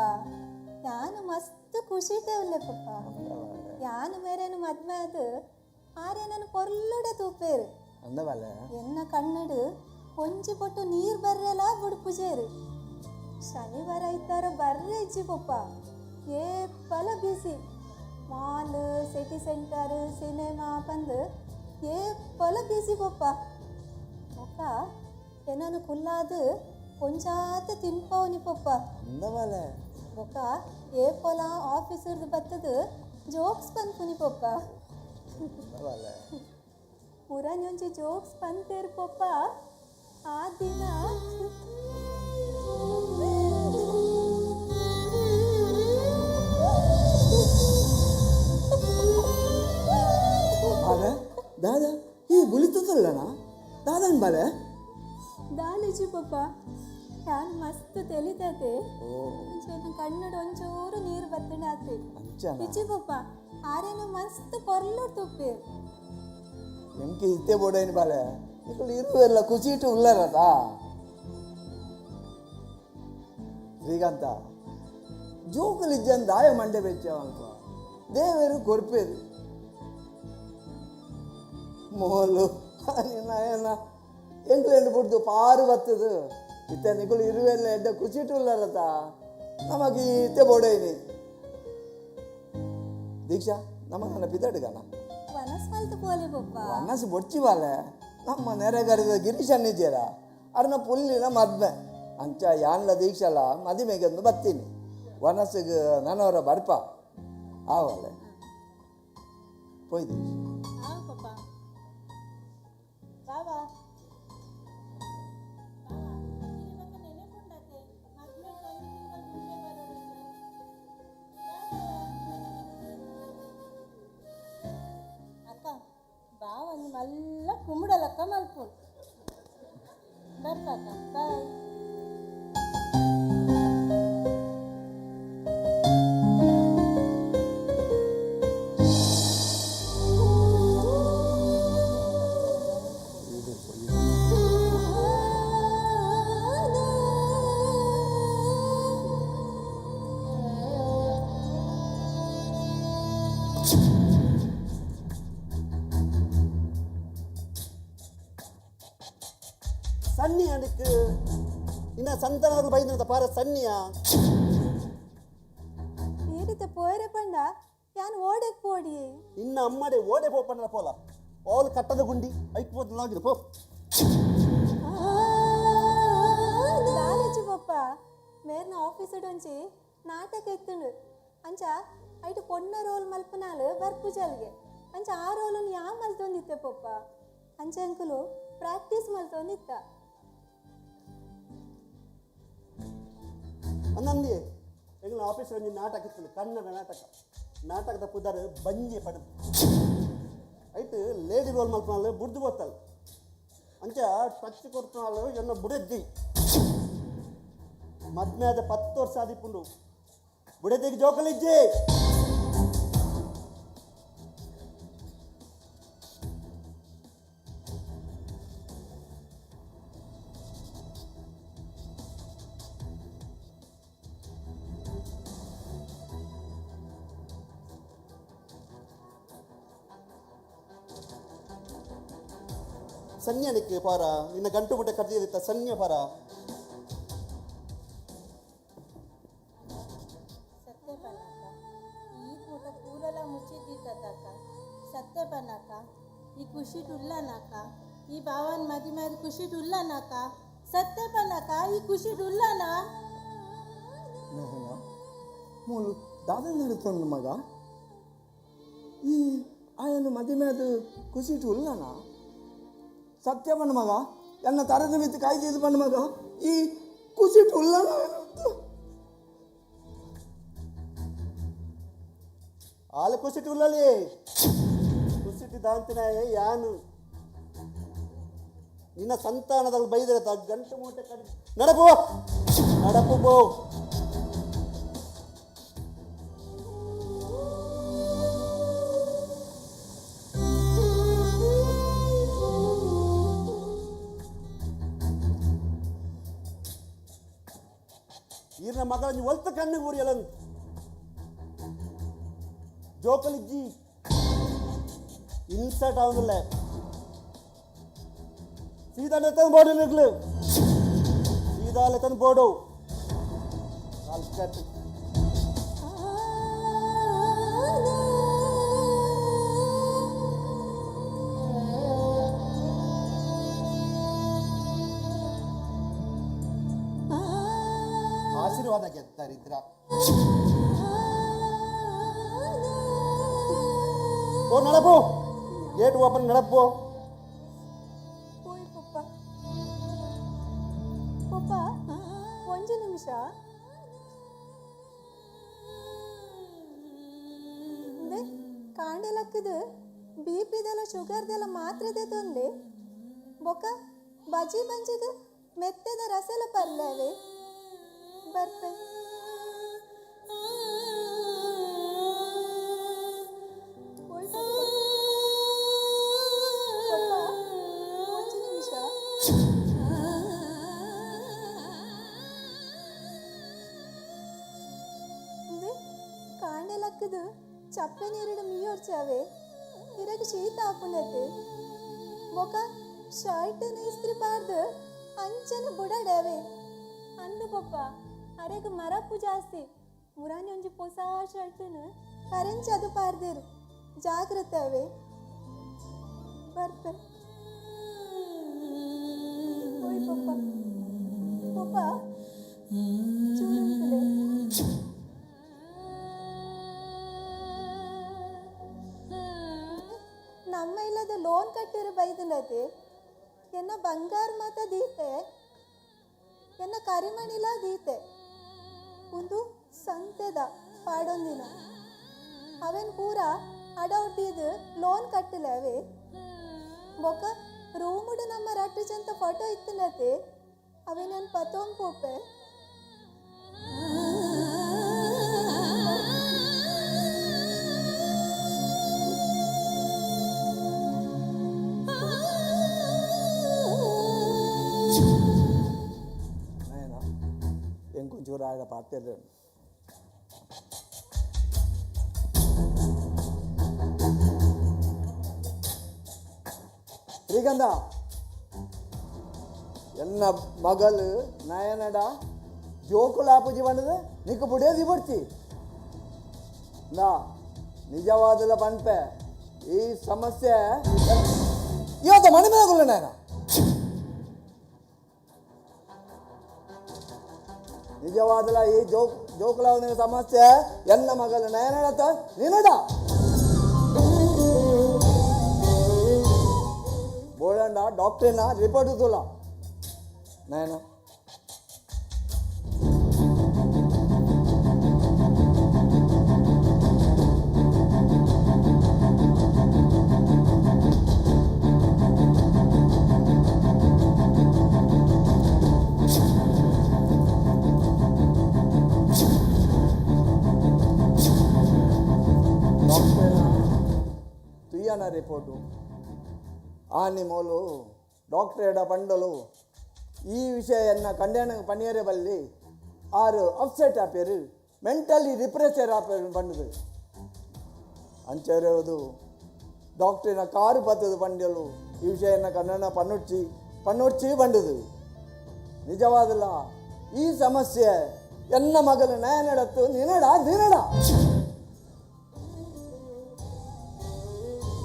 ಯಾನು ಮಸ್ತ್ ಖುಷಿ ಉಲ್ಲೆ ಪಪ್ಪ ಯಾನು ಮೇರೇನು ಮದ್ಮೆ ಅದು ಆರೇನನು ಪೊರ್ಲುಡೆ ತೂಪೇರು ಅಂದವಲ್ಲ ಎನ್ನ ಕಣ್ಣಡು ಒಂಜಿ ಪೊಟ್ಟು ನೀರು ಬರ್ರೆಲ ಬುಡ್ಪುಜೇರು ಶನಿವಾರ ಐತಾರ ಬರ್ರೆ ಇಜ್ಜಿ ಪಪ್ಪ ಏಪಲ busy mall city centre cinema ಪಂದು ಏಪಲ ಬಿಸಿ ಪಪ್ಪ ಒಕ್ಕ ಎನ್ನನು ಕುಲ್ಲಾದು ಕೊಂಚಾತ ತಿನ್ಪವನಿ ಪಪ್ಪ ಅಂದವಲ್ಲ ಬೊಕ್ಕ ಏಪೊಲ ಆಫೀಸರ್ದು ಬತ್ತದು ಜೋಕ್ಸ್ ಪನ್ಪುನಿ ಪಪ್ಪ ಅಂದವಲ್ಲ ಪುರಾನಿ ಒಂಜಿ ಜೋಕ್ಸ್ ಪಂತೇರು ಪಪ್ಪ ಆ ದಿನ ಬಾಲೆ ದಾದಾ ಈ ಬುಲಿತದಲ್ಲಣ್ಣ ದಾದನ್ ಬಾಲೆ ದಾಲಿಜಿ ಪಪ್ಪ ಯಾನ್ ಮಸ್ತ್ ತೆಲಿತತೆ ಒಂಚೂರು ಕಣ್ಣಡು ಒಂಚೂರು ನೀರು ಬತ್ತಂಡ ಆತೆ ಅಂಚನ ಇಜ್ಜಿ ಪಪ್ಪ ಆರೇನು ಮಸ್ತ್ ಪೊರ್ಲು ತುಪ್ಪೆ ಎಂಕಿ ಇತ್ತೆ ಬೋಡೈನ್ ಬಾಲೆ ಇಕ್ಕಳು ಇರುವೆಲ್ಲ ಕುಸಿಟು ಉಲ್ಲರದಾ ಶ್ರೀಕಾಂತ ಜೋಕುಲಿಜ್ಜನ್ ದಾಯ ಮಂಡೆ ಬೆಚ್ಚ ದೇವರು ಕೊರ್ಪೇರು ಮೋಲು ನಿನ್ನ ಎಂಕ್ಲೆಂಡು ಬುಡ್ದು ಪಾರು ಬತ್ತದು ಇತ್ತೆ ನಿಕುಲು ಇರುವೆಲ್ಲ ಎಡ್ಡ ಕುಸಿಟು ಉಲ್ಲರತ ನಮಗೆ ಇತ್ತೆ ಬೋಡೈನಿ ದೀಕ್ಷಾ ನಮ್ಮ ನನ್ನ ಪಿದಡುಗನ ವನಸ್ ಮಲ್ತು ಪೋಲೆ ಪಪ್ಪ ವನಸ್ ಬೊಡ್ಚಿ ಬಾಲೆ ನಮ್ಮ ನೆರೆಗರಿದ ಗಿರೀಶ್ ಅನ್ನಿದ್ದೀರ ಅರ್ನ ಪುಲ್ಲಿನ ಮದ್ಮೆ ಅಂಚ ಯಾನ್ಲ ದೀಕ್ಷಲ ಮದಿಮೆಗೆ ಬತ್ತೀನಿ ವನಸ್ಸಿಗೆ ನನ್ನವರ ಬರ್ಪ ಆವಲೆ ಪೋಯ್ ದೀಕ್ಷಾ ಆವ್ ಪಪ್ಪ ಬಾವಾ. ಮಲ್ಲ ಕುಂಬುಡಲಕ್ಕ ಮಲ್ಪುಂಡು. ಬರ್ಪಾಕ ಬಾಯ್. ಸನ್ನಿ ಅದಕ್ಕೆ ಇನ್ನ ಸಂತಾನವರು ಬೈದಂತ ಪಾರ ಸನ್ನಿಯ ಈ ರೀತಿ ಪೋಯರೆ ಪಂಡ ಯಾನ್ ಓಡೆಕ್ ಪೋಡಿ. ಇನ್ನ ಅಮ್ಮಡೆ ಓಡೆ ಪೋಪಂಡ ಪೋಲ ಓಲ್ ಕಟ್ಟದ ಗುಂಡಿ ಐಕ್ ಪೋತ ಲಾಗಿದೆ ಪೋ. ದಾಲೆಚ್ಚು ಪಪ್ಪ ಮೇರ್ನ ಆಫೀಸ್ ಒಂಚಿ ನಾಟಕ ಎತ್ತುಂಡು ಅಂಚ ಐಟು ಪೊಣ್ಣ ರೋಲ್ ಮಲ್ಪನಾಲು ಬರ್ಪುಜಲ್ಗೆ ಅಂಚ ಆ ರೋಲನ್ನು ಯಾ ಮಲ್ತೊಂದಿತ್ತೆ ಪಪ್ಪ ಅಂಚ ಅಂಕುಲು ಪ್ರಾಕ್ಟೀಸ್ ಮಲ್ತೊಂದಿತ್ತ. ಅಂದಂದಿ ಎಂಗ್ಲ ಆಫೀಸ್ ಒಂಜಿ ನಾಟಕ ಇತ್ತು, ಕನ್ನಡ ನಾಟಕ. ನಾಟಕದ ಪುದರ್ ಬಂಜೆ ಪಡೆದು ಐಟ್ ಲೇಡಿ ರೋಲ್ ಮಲ್ಪನಾಲು ಬುಡ್ದು ಬೋತಲ್ ಅಂಚ ಟಚ್ ಕೊಡ್ತಾಳು ಎನ್ನ ಬುಡೆದ್ದಿ ಮದ್ಮೆಯಾದ 10 ವರ್ಷ ಆದಿಪ್ಪುಂಡು ಬುಡೆದಿಗೆ ಜೋಕಲಿಜ್ಜಿ. ಸನ್ಯಾನಿಕ್ಕೆ ಪಾರ ನಿನ್ನ ಗಂಟು ಮುಟ್ಟೆ ಕಟ್ಟಿದಿತ್ತ ಸನ್ಯ ಪಾರ. ಸತ್ಯ ಬನಾಕ ಈ ಕೂಟ ಪೂರಲ ಮುಚ್ಚಿದ್ದಿತ್ತಕ್ಕ. ಸತ್ಯ ಬನಾಕ ಈ ಖುಷಿ ಉಲ್ಲನಾಕ ಈ ಬಾವನ್ ಮದಿ ಮಾರಿ ಖುಷಿ ಉಲ್ಲನಾಕ. ಸತ್ಯ ಬನಾಕ ಈ ಖುಷಿ ಉಲ್ಲನ. ಮೂಲು ದಾದ ನಡೀತೊಂದು ಮಗ ಈ ಆಯನು ಮದಿಮೆ ಅದು ಖುಷಿ ಉಲ್ಲನ. ಸತ್ಯ ಬಣ್ಣ ಮಗ ಎನ್ನ ತರದ ಮಿತ್ತು ಕಾಯ್ದಿದ್ದು ಬಣ್ಣ ಮಗ ಈ ಖುಷಿ ಉಲ್ಲನ. ಆಲ ಕುಸಿಟ್ಟು ಉಲ್ಲಲಿ ಕುಸಿಟ್ಟು ದಾಂತಿನ ಯಾನು ನಿನ್ನ ಸಂತಾನದಲ್ಲಿ ಬೈದರೆ ಗಂಟು ಮೂಟೆ ಕಡಿ ನಡಪು ನಡಪು ಬೋ. ಈರ್ನ ಮಗಳ ನೀವು ಒಲ್ತ ಕಣ್ಣು ಊರಿಯಲ್ಲ ಜೋಕಲಿಜ್ಜಿ ಇನ್ಸರ್ಟ್ ಆവുന്നിಲ್ಲ ಸೀದಾ ತಂದು ಬೋರ್ಡು ನಿಗ್ಲು ಸೀದಾ ತಂದು ಬೋರ್ಡು ಕಟ್ಟು. ಆಶೀರ್ವಾದ ಗೆದ್ದಾರಿದ್ರ ಓ ನಡಪು ಗೇಟ್ ಓಪನ್ ನಡಪು. ಹೋಯ್ ಪಪ್ಪ ಪಪ್ಪ ಒಂಜಿ ನಿಮಿಷ ಕಾಂಡೆಲಕ್ಕದು ಬಿ ಪಿದೆಲ್ಲ ಶುಗರ್ದೆಲ್ಲ ಮಾತ್ರೆದೆ ತೊಂದೆ ಬೊಕ್ಕ ಬಜಿ ಬಂಜಿಗ ಮೆತ್ತದ ರಸಲ ಪರ್ಲವೆ ಬರ್ಪೆ. ಓಯ್ ಪಪ್ಪ ಪಪ್ಪ ಒಂಜಿ ನಿಮಿಷ ಕಾಂಡೆಲಕ್ಕದು ಚಪ್ಪೆ ನೀರುಡು ಮೀಯೋರ್ಚಾವೆ ಇರಗ ಶೀತ ಆಪುಂಡತೆ ಬೊಕ ಶರ್ಟ್ ಇಸ್ತ್ರಿ ಪಾರ್ದು ಅಂಚನೆ ಬುಡಾಡವೆ ಅಂದು ಪಪ್ಪ ಅರೆಗ್ ಮರಪ್ಪು ಜಾಸ್ತಿ ಮುರಾನಿ ಒಂಜಿ ಪೊಸ ಶರ್ಟನು ಕರೆಂಚಿ ಅದು ಪಾರ್ದೇರು ಜಾಗ್ರತೆ ಅವೇ ಬರ್ಪೆ. ಓಯ್ ಪಪ್ಪ ಪಪ್ಪ ಚೂರುಂತಲೆ. ನಮ್ಮ ಇಲ್ಲದ ಲೋನ್ ಕಟ್ಟಿರೋ ಬೈದನತೆ ಎನ್ನ ಬಂಗಾರ ಮಾತ ದೀತೆ ಎನ್ನ ಕರಿಮಣಿಲ ದೀತೆ ಒಂದು ಸಂತೆದ ಪಾಡೊಂದಿನ ಅವೇನ್ ಪೂರ ಅಡೌಡ್ದಿದ್ದು ಲೋನ್ ಕಟ್ಟಲೆ ಅವೇ. ಬೊಕ ರೂಮುಡು ನಮ್ಮ ರಟ್ಟು ಜಂತ ಫೋಟೋ ಇತ್ತನತೆ ಅವೇ ನಾನು ಪತೋಂ ಪೋಪೆ. ನಯನ ಎಂಕೊಂಚೂರು ಆಯಡ ಪಾತೆರ್. ಶ್ರೀಗಂಧ ಎನ್ನ ಮಗಲು ನಯನಡ ಜೋಕುಲಾಪುಜಿ ಬಂದದ ನಿಕ್ಕು ಬುಡೇದಿ ಬಡ್ತಿ ನಾ ನಿಜವಾದಲ ಪನ್ಪೆ ಈ ಸಮಸ್ಯೆ ಇವತ್ತು ಮನೆ ಮೇಲೆ ನಯನ. ನಿಜವಾದಲ ಈ ಜೋಕುಲಾವನ ಸಮಸ್ಯೆ ಎನ್ನ ಮಗಲು ನಯನಡತ ನೀನಡ ಬೋಳಂಡ ಡಾಕ್ಟ್ರಿನ ರಿಪೋರ್ಟ್ ತುಲ ನಯನ. ಡಾಕ್ಟ್ರಿನ ತುಯ್ಯನ ರಿಪೋರ್ಟು ಆನಿ ಮೋಲು ಡಾಕ್ಟ್ರೇಡ ಪಂಡಲು ಈ ವಿಷಯನ್ನ ಕಂಡೇಣ ಪನ್ನಿಯರೇ ಬಲ್ಲಿ ಆರು ಅಪ್ಸೆಟ್ ಆಪೇರು ಮೆಂಟಲಿ ರಿಪ್ರೆಸರ್ ಆಪೇರು ಪಂಡದು ಅಂಚೆರೋದು ಡಾಕ್ಟ್ರಿನ ಕಾರು ಬತ್ತದು ಪಂಡಲು ಈ ವಿಷಯನ್ನ ಕನ್ನಡ ಪನ್ನುಡ್ಚಿ ಪನ್ನುಡ್ಚಿ ಬಂಡದು. ನಿಜವಾದಲ್ಲ ಈ ಸಮಸ್ಯೆ ಎನ್ನ ಮಗಲು ನಯನಡತ್ತು ನಿನಡ ನಿನಡ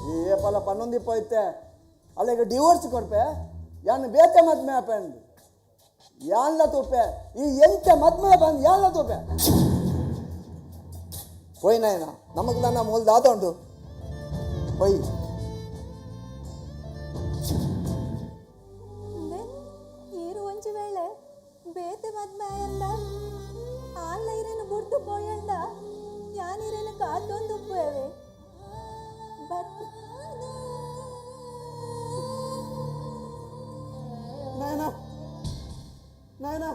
ಈ ಏಪಲ ಪನ್ನೊಂದಿಪ್ಪೈತೆ ಅಲ್ಲಿಗೆ ಡಿವೋರ್ಸ್ ಕೊಡ್ಪೆ ಯಾನ್ ಬೇತೆ ಮದ್ಮೆ ಆಪೆಂದು ಯಾನ್ಲ ತೂಪೆ ಈ ಎಂತ ಮದ್ಮೆ ಬಂದು ಯಾನ್ಲ ತೂಪೆ ಪೋಯ್ನಾಯನ ನಮಗ್ ನನ್ನ ಮೂಲ ದಾತ ಉಂಟು ಪೊಯ್. ಈರು ಒಂಜಿ ವೇಳೆ ಬೇತೆ ಮದ್ಮೆ ಆಯಂಡ ಆನ್ಲ ಇರೇನು ಬುಡ್ದು ಪೋಯಂಡ ಯಾನಿರೇನು ಕಾತೊಂದು ಉಪ್ಪುವೆ ಬಟ್ ನಯನ ನಯನ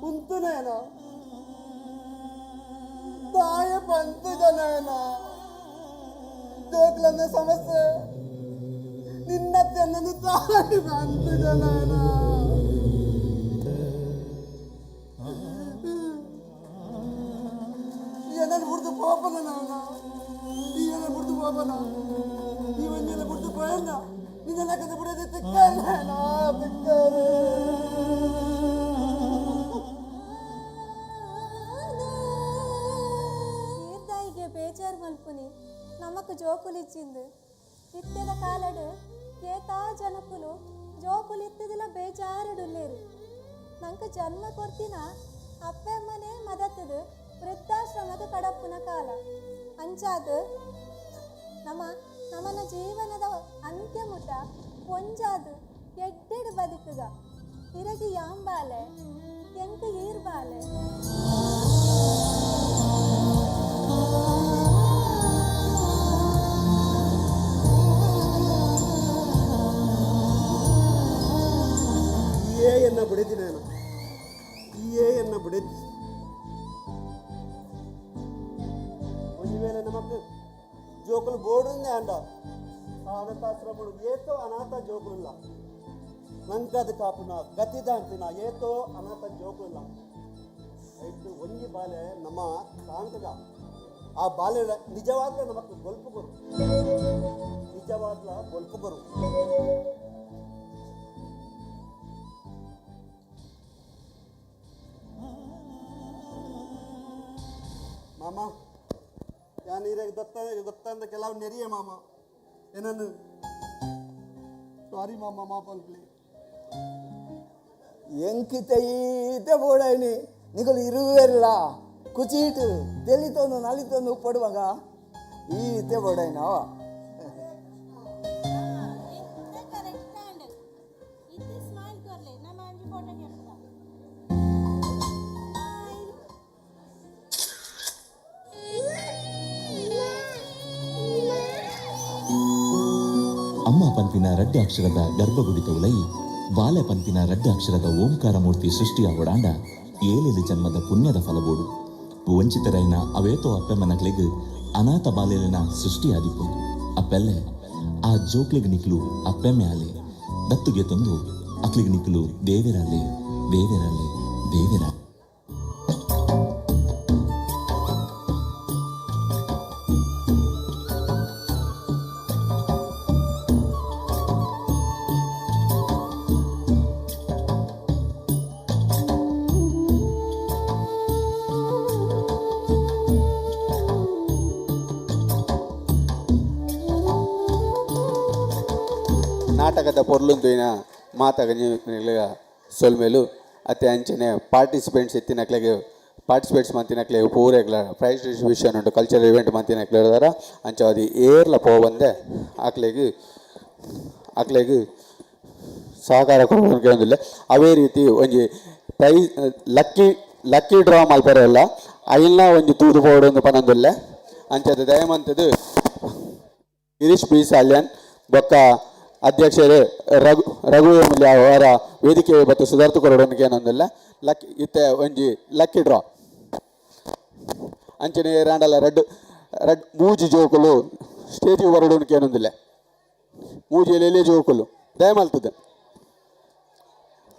ಮುಂತು ನಯನ ತಾಯ ಬಂತು ನಯನ ಜೋಕ್ಲನ್ನ ಸಮಸ್ಯೆ ನಿನ್ನ ತೆನ್ನದು ತಾಯಿ ಬಂತು ನಯನ. ಏನನ್ನು ಬಿಡ್ದು ಪಾಪನ ನಯನ, ಏನ ಬಿಡ್ದು ಪಾಪನ ಇವನ್ನೆಲ್ಲ ಬಿಡ್ದು ಪೋಯಣ್ಣ ನಿನ್ನೆಲ್ಲ ಕತೆ ಬಿಡೋದು ತಿಕ್ಕ ನಯನ ತಿಕ್ಕರೆ. ಈರ್ದಾಯಿಗೆ ಬೇಜಾರು ಮಲ್ಪುನಿ ನಮಕ್ ಜೋಕುಲಿಚ್ಚಿಂದು ಇತ್ತೆದ ಕಾಲಡು ಏತಾ ಜನಕುಲು ಜೋಕುಲಿತ್ತದಿಲ್ಲ ಬೇಜಾರುಡುಲ್ಲೇರು ನಂಗೆ ಜನ್ಮ ಕೊರ್ತಿನ ಅಪ್ಪೆಮ್ಮನೇ ಮದತ್ತದು ವೃದ್ಧಾಶ್ರಮದ ಕಡಪ್ಪುನ ಕಾಲ ಅಂಚಾದ ನಮ್ಮ ನಮ್ಮನ ಜೀವನದ ಅಂತ್ಯಮುಟ ಒಂಜಾದು ಎಡ್ಡೆಡು ಬದುಕುಗ ಇರಗಿ ಯಾಂಬಾಲೆ ಎಂಕ ಈರ್ಬಾಲೆ. ಏ ಎನ್ನ ಬಿಡದಿ ನಾನು ಏ ಎನ್ನ ಬಿಡದಿ. ಒಂದು ವೇಳೆ ನಮಕ್ ಜೋಕುಲು ಬೋರ್ಡುಂದೆ ಅಂಡ ಅನಾಥಾಶ್ರಮಡು ಏತೋ ಅನಾಥ ಜೋಕುಲಿಲ್ಲ ನಂಕದ ಕಾಪುನ ಗತಿದ ಅಂತಿನ ಏತೋ ಅನಾಥ ಜೋಕುಲಿಲ್ಲ ಐಟು ಒಂಜಿ ಬಾಲೆ ನಮ್ಮ ಕಾಂತದ ಆ ಬಾಲೆ ನಿಜವಾಗ್ಲೂ ನಮಕ್ ಗೊಲ್ಪುಗರು ನಿಜವಾಗ್ಲ ಗೊಲ್ಪುಗರು. ಮಾಮ ಯಾನೀರಾಗ ದತ್ತ ಗೊತ್ತಂದ ಕೆಲವು ನೆರಿಯ ಮಾಮ ಏನನ್ನು ಸಾರಿ ಮಾಮ ಮಾಪಲ್ಪ್ಲಿ ಎಂಕಿತ ಈತೆ ಬೋಡಾಯ್ನಿ ನಿಗಲು ಇರುವೆಲ್ಲ ಕುಚೀಟು ತೆಲಿತೊಂದು ನಲಿತೊಂದು ಉಪ್ಪಡುವಾಗ ಈತೆ ಬೋಡಾಯ್ನವ. ಅಮ್ಮ ಪನ್ಪಿನ ರಡ್ಡ ಅಕ್ಷರದ ಗರ್ಭಗುಡಿತ ಉಲೈ ಬಾಲೆ ಪನ್ಪಿನ ರಡ್ಡ ಅಕ್ಷರದ ಓಂಕಾರ ಮೂರ್ತಿ ಸೃಷ್ಟಿಯ ಓಡಾಂಡ ಏಲೇಲು ಜನ್ಮದ ಪುಣ್ಯದ ಫಲಬೋಡು. ವಂಚಿತರೈನ ಅವೇತೋ ಅಪ್ಪೆಮ್ಮನಕ್ಲೆಗ್ ಅನಾಥ ಬಾಲೆಲಿನ ಸೃಷ್ಟಿಯಾದಿಪ್ಪು. ಅಪ್ಪೆಲ್ಲೆ ಆ ಜೋಕ್ಲೆಗ್ ನಿಕ್ಲು ಅಪ್ಪೆಮ್ಮೆ ಆಲೆ ದತ್ತುಗೆ ತಂದು ಅಕ್ಲಿಗ್ ನಿಕ್ಲು ದೇವೆರಾಲೆ ದೇವೆರಾಲೆ ದೇವೆರ. ನಾಟಕದ ಪೊರ್ಲುಂದುಯಿನ ಮಾತಗ ಸೊಲ್ಮೆಲು ಅತ್ತೆ ಅಂಚನೆ ಪಾರ್ಟಿಸಿಪೆಂಟ್ಸ್ ಎತ್ತಿನಕ್ಲೆಗ್ ಪಾರ್ಟಿಸಿಪೇಟ್ಸ್ ಮಂತಿನಕ್ಲೆ ಪೂರೆಗ್ಲ ಪ್ರೈಸ್ ಡಿಸ್ಟ್ರಿಬ್ಯೂಷನ್ ಉಂಟು, ಕಲ್ಚರಲ್ ಇವೆಂಟ್ ಮಂತಿನಕ್ಲೆ ದಾರ ಅಂಚ ಅದು ಏರ್ಲ ಪೋವಂದೆ ಅಕ್ಲೆಗ್ ಅಕ್ಲೆಗ್ ಸಹಕಾರ ಕೊಡೋದಿಲ್ಲ. ಅವೇ ರೀತಿ ಒಂಜಿ ಪ್ರೈಸ್ ಲಕ್ಕಿ ಲಕ್ಕಿ ಡ್ರಾ ಮಲ್ಪರೆಲ್ಲ ಐಲ್ನ ಒಂಜಿ ತೂದು ಪೋಡೊಂದು ಪನೊಂದುಲ್ಲೆ. ಅಂಚದ ದಯಮಂತದ್ದು ಗಿರೀಶ್ ಬಿ ಸಾಲ್ಯನ್ ಬೊಕ್ಕ ಅಧ್ಯಕ್ಷರು ರಘು ರಘು ಮೂಲ್ಯ ಅವರ ವೇದಿಕೆ ಮತ್ತು ಸುಧಾರ್ಥ ಕೊರಡೋನಿಗೆ ಏನೊಂದಿಲ್ಲ ಲಕ್ಕಿ ಇತ್ತೆ ಒಂಜಿ ಲಕ್ಕಿ ಡ್ರಾ. ಅಂಚನೆ ರಾಂಡಲ ರಡ್ಡು ರಡ್ ಮೂಜಿ ಜೋಕುಲು ಸ್ಟೇಜ್ ಬರಡೋನಿಗೆ ಏನೊಂದಿಲ್ಲ, ಮೂಜಿ ಎಲೆ ಜೋಕುಲು ದಯಮಲ್ತದೆ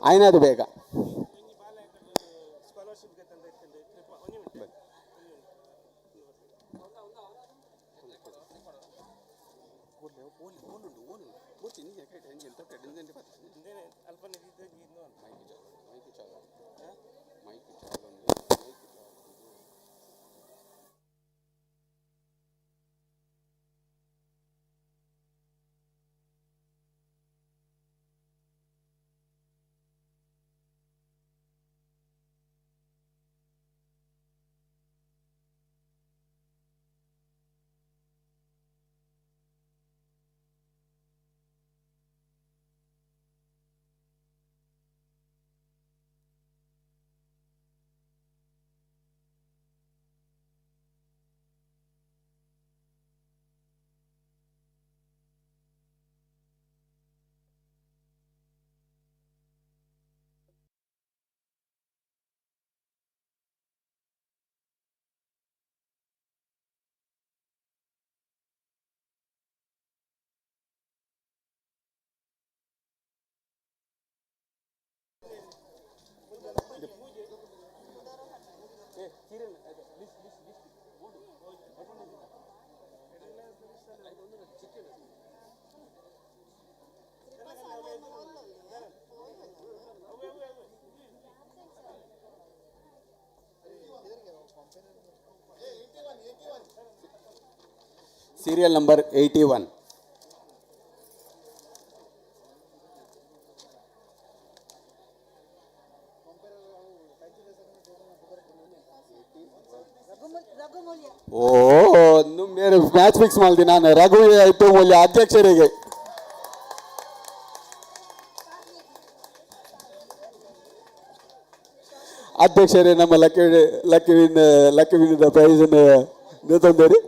ಆಯ್ನದು ಬೇಗ. Serial number 81. ಓ ಬೇರೆ ಮ್ಯಾಚ್ ಫಿಕ್ಸ್ ಮಾಡ್ತೀನಿ ನಾನು. ರಘು ಆಯ್ತು ಮೂಲ್ಯ ಅಧ್ಯಕ್ಷರಿಗೆ. ಅಧ್ಯಕ್ಷರೇ ನಮ್ಮ lucky lucky win lucky win prize ತಂದೇರಿ.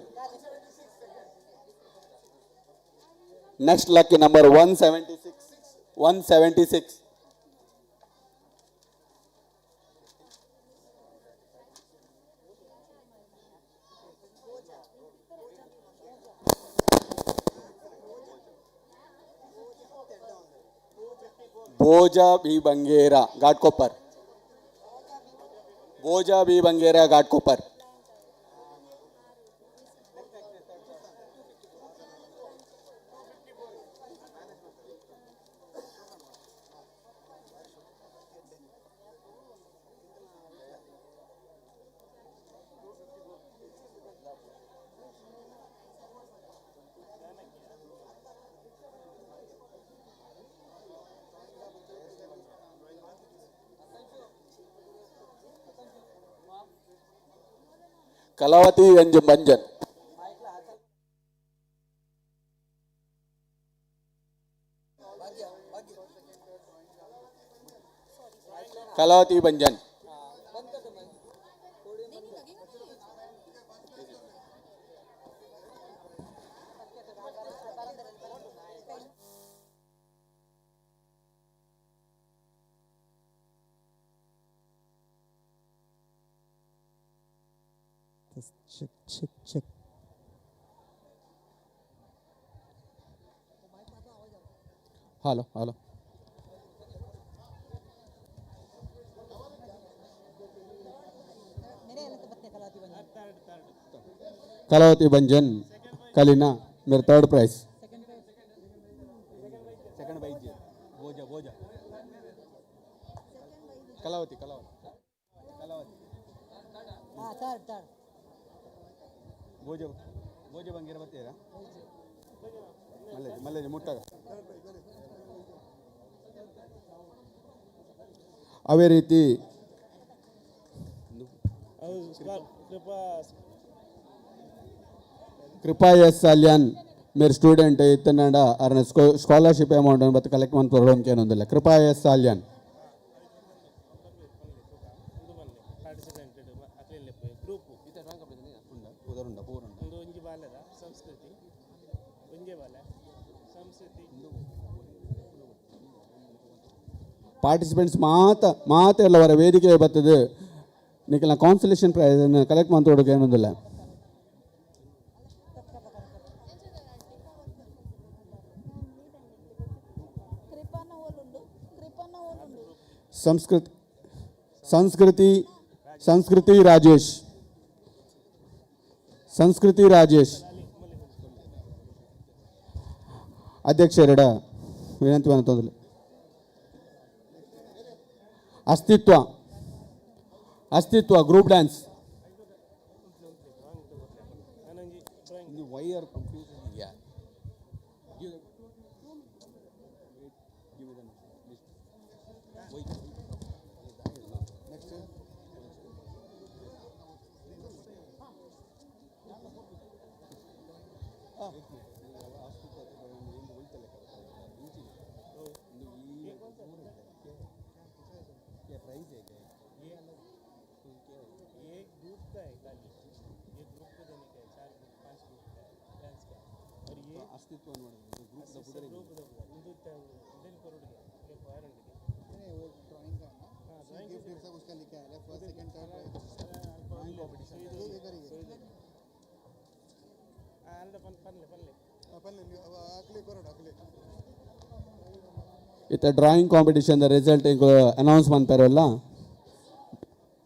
Next lucky number 176 176. Bhoja B Bangera Ghatkopar. Bhoja B Bangera Ghatkopar. Kalavathi Anjum Banjan. Kalavathi Banjan. Check check check. Hello hello. Kalavati Banjan Kalina मेरे third prize. Second prize Bhoja Bhoja Kalavati Kalavati Kalavati. ಹಾಂ, ಥರ್ಡ್ ಥರ್ಡ್. ಭೋಜ ಭೋಜ ಬಂಗೇರ ಬರ್ತೀರಾ? ಮಲ್ಲೇಜ್ ಮಲ್ಲೇಜ್ ಮುಟ್ಟಾಗ. ಅದೇ ರೀತಿ ಕೃಪಾ ಎಸ್ ಸಾಲ್ಯಾನ್ ಮೇರೆ ಸ್ಟೂಡೆಂಟ್ ಇತ್ತನಾಡ ಅರನ ಸ್ಕಾಲರ್ಶಿಪ್ ಅಮೌಂಟ್ ಬತ್ತ ಕಲೆಕ್ಟ್ ಮನ್ಪೊಡು ಏನೊಂದಿಲ್ಲ. ಕೃಪಾ ಎಸ್ ಸಾಲ್ಯಾನ್. ಪಾರ್ಟಿಸಿಪೆಂಟ್ಸ್ ಮಾತ ಮಾತ ಎಲ್ಲ ವರ ವೇದಿಕೆ ಬರ್ತದೆ. ನಿಖಲ ಕಾನ್ಸಲೇಷನ್ ಪ್ರೈಸ್ ಕಲೆಕ್ಟ್ ಮಂತೋಡಕ್ಕೆ ಏನೊಂದಿಲ್ಲ. ಸಂಸ್ಕೃತಿ ಸಂಸ್ಕೃತಿ ಸಂಸ್ಕೃತಿ ರಾಜೇಶ್, ಸಂಸ್ಕೃತಿ ರಾಜೇಶ್. ಅಧ್ಯಕ್ಷರಡ ವಿನಂತಿ ಅಂತಂದ್ರೆ ಅಸ್ತಿತ್ವ ಅಸ್ತಿತ್ವ group dance. Why are confusing? Yeah. Give, wait, give me the list. Wait. Next. ये ग्रुप का है खाली, ये ग्रुप को देने का है, चार ग्रुप पांच ग्रुप का है डांस का. और ये ಅಸ್ತಿತ್ವ ಗ್ರೂಪ್ ಇಂದು ಇಂದನ್ ಕೊರಡುಗೆ ವಾರಂಡಿಗೆ. ड्राइंग का है ना, गिफ्ट सब उसका लिखा है, first second third. Drawing competition. ये इधर ही है. ಅಲ್ಲ, ಪನ್ಲೆ ಪನ್ಲೆ. ಪನ್ಲೆ ಅಕ್ಲಿ ಕೊರಡು ಅಕ್ಲಿ. ಇತ್ತ ಡ್ರಾಯಿಂಗ್ ಕಾಂಪಿಟಿಷನ್ ರಿಸಲ್ಟ್ ಈಗ ಅನೌನ್ಸ್ ಮಾಡ್ತಾರಲ್ಲ,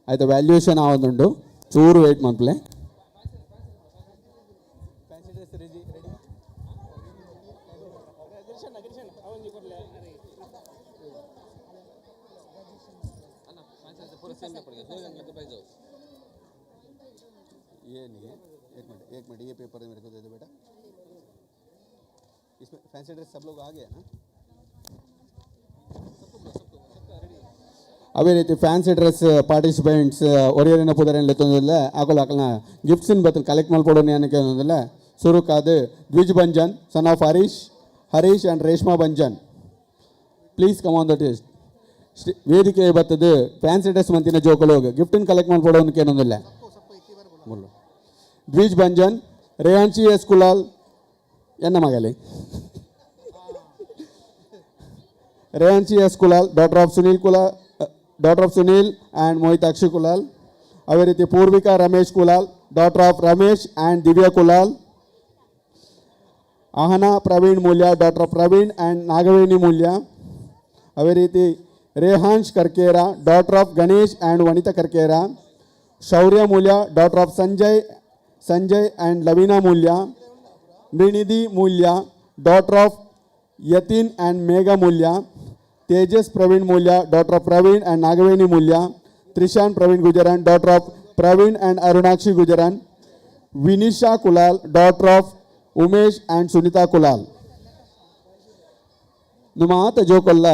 ಆಯ್ತು. ವ್ಯಾಲ್ಯೂಯೇಷನ್ ಆವೊಂದುಂಡು, ಚೂರು ವೇಟ್ ಮನ್ಪಲೆ. ये नहीं है. एक मिनट एक मिनट, ये पेपर मेरे को दे दो बेटा. इसमें फैंसी ड्रेस सब लोग आ गए ना? ಅದೇ ರೀತಿ ಫ್ಯಾನ್ಸಿ ಡ್ರೆಸ್ ಪಾರ್ಟಿಸಿಪೆಂಟ್ಸ್ ಒರಿಯರಿನ ಪುದರೇನು ಲೆತ್ತೊಂದಿಲ್ಲ, ಆಕಲ್ ಆಕಲ್ನ ಗಿಫ್ಟ್ಸಿನ ಬತ್ತಲ್ ಕಲೆಕ್ಟ್ ಮಲ್ಪೊಡು ಏನಕ್ಕೆ ಒಂದಿಲ್ಲ. ಸುರುಕಾದ Dwij Banjan, son of Harish Harish and Reshma Banjan, please come on the test. ವೇದಿಕೆ ಬತ್ತದು ಫ್ಯಾನ್ಸಿ ಡ್ರೆಸ್ ಮಂತಿನ ಜೋಕುಲು ಗಿಫ್ಟಿನ ಕಲೆಕ್ಟ್ ಮಲ್ಪೊಡು ಏನೊಂದಿಲ್ಲ. ದ್ವಿಜ್ ಬಂಜನ್, ರೇಯಾನ್ಶಿ ಎಸ್ ಕುಲಾಲ್ ಎನ್ನ ಮಗಲಿ, Reyanshi S Kulal, daughter of Sunil Kulal, daughter of Sunil and Mohitakshi Kulal. ಅದೇ ರೀತಿ Poorvika Ramesh Kulal, daughter of Ramesh and Divya Kulal. Ahana Praveen Mulya, daughter of Praveen and Nagaveni Mulya. ಅದೇ ರೀತಿ Rehansh Karkera, daughter of Ganesh and Vanita Karkera. Shaurya Mulya, daughter of Sanjay and Lavina Mulya. Mrinidhi Mulya, daughter of Yatin and Megha Mulya. Tejas Praveen Mulya, daughter of Praveen and Nagaveni Mulya. Trishan Praveen Gujaran, daughter of Praveen and Arunakshi Gujaran. Vinisha Kulal, daughter of Umesh and Sunita Kulal. ನಮ್ಮ ಆತ ಜೋಕೊಲ್ಲ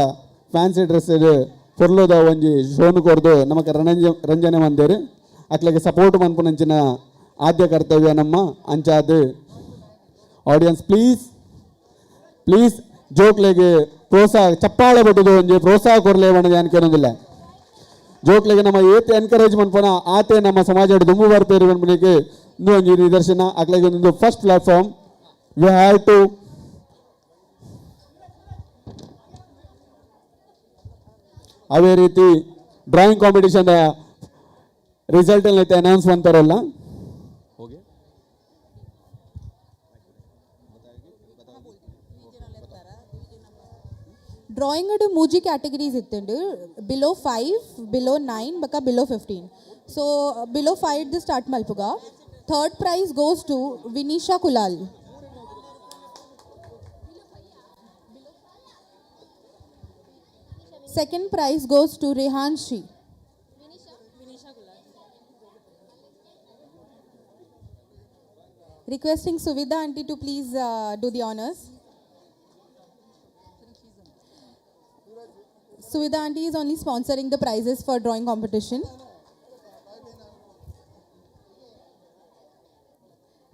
ಫ್ಯಾನ್ಸಿ ಡ್ರೆಸ್ ಪೊರ್ಲುದ ಒಂಜಿ ಶೋನು ಕೊರ್ದು ನಮಕ್ ರಂಜನೆ ಮಂದೇರು. ಅಕ್ಲೆಗೆ ಸಪೋರ್ಟ್ ಮನ್ಪುನಂಚಿನ ಆದ್ಯ ಕರ್ತವ್ಯ ನಮ್ಮ. ಅಂಚಾದ್ ಆಡಿಯನ್ಸ್ ಪ್ಲೀಸ್ ಪ್ಲೀಸ್ ಜೋಕ್ಲೆಗೆ ಪ್ರೋತ್ಸಾಹ ಚಪ್ಪಾಳೆ ಬಟ್ಟುದು ಒಂಜಿ ಪ್ರೋತ್ಸಾಹ ಕೊರ್ಲೆ ಬಣ್ಣದ ಅನ್ಕೇನೊಂದಿಲ್ಲ. ಜೋಕ್ಲೆಗೆ ನಮ್ಮ ಏತ್ ಎನ್ಕರೇಜ್ ಮನ್ಪುನ ಆತೆ ನಮ್ಮ ಸಮಾಜ ದುಂಬು ಬರ್ಪೇರು ಮನ್ಪುನಿಗೆ ಇಂದು ಒಂಜಿ ನಿದರ್ಶನ. ಅಕ್ಲೆಗೆ ಒಂದು first platform we have to. ಅದೇ ರೀತಿ ಡ್ರಾಯಿಂಗ್ ಕಾಂಪಿಟಿಷನ್ ರಿಸಲ್ಟ್ ಏನೈತೆ ಅನೌನ್ಸ್ ಮಾಡ್ತಾರಲ್ಲ. ಡ್ರಾಯಿಂಗ್ ಮೂಜಿ ಕ್ಯಾಟಗರೀಸ್ ಇತ್ತುಂಡು, ಬಿಲೋ 5, ಬಿಲೋ 9 ಬೊಕ ಬಿಲೋ 15. ಸೊ ಬಿಲೋ 5 ಸ್ಟಾರ್ಟ್ ಮಲ್ಪುಗ. Third prize goes to Vinisha Kulal. Second prize goes to Rehanshi. Requesting Suvidha aunty to please do the honors. Suvidha aunty is only sponsoring the prizes for drawing competition.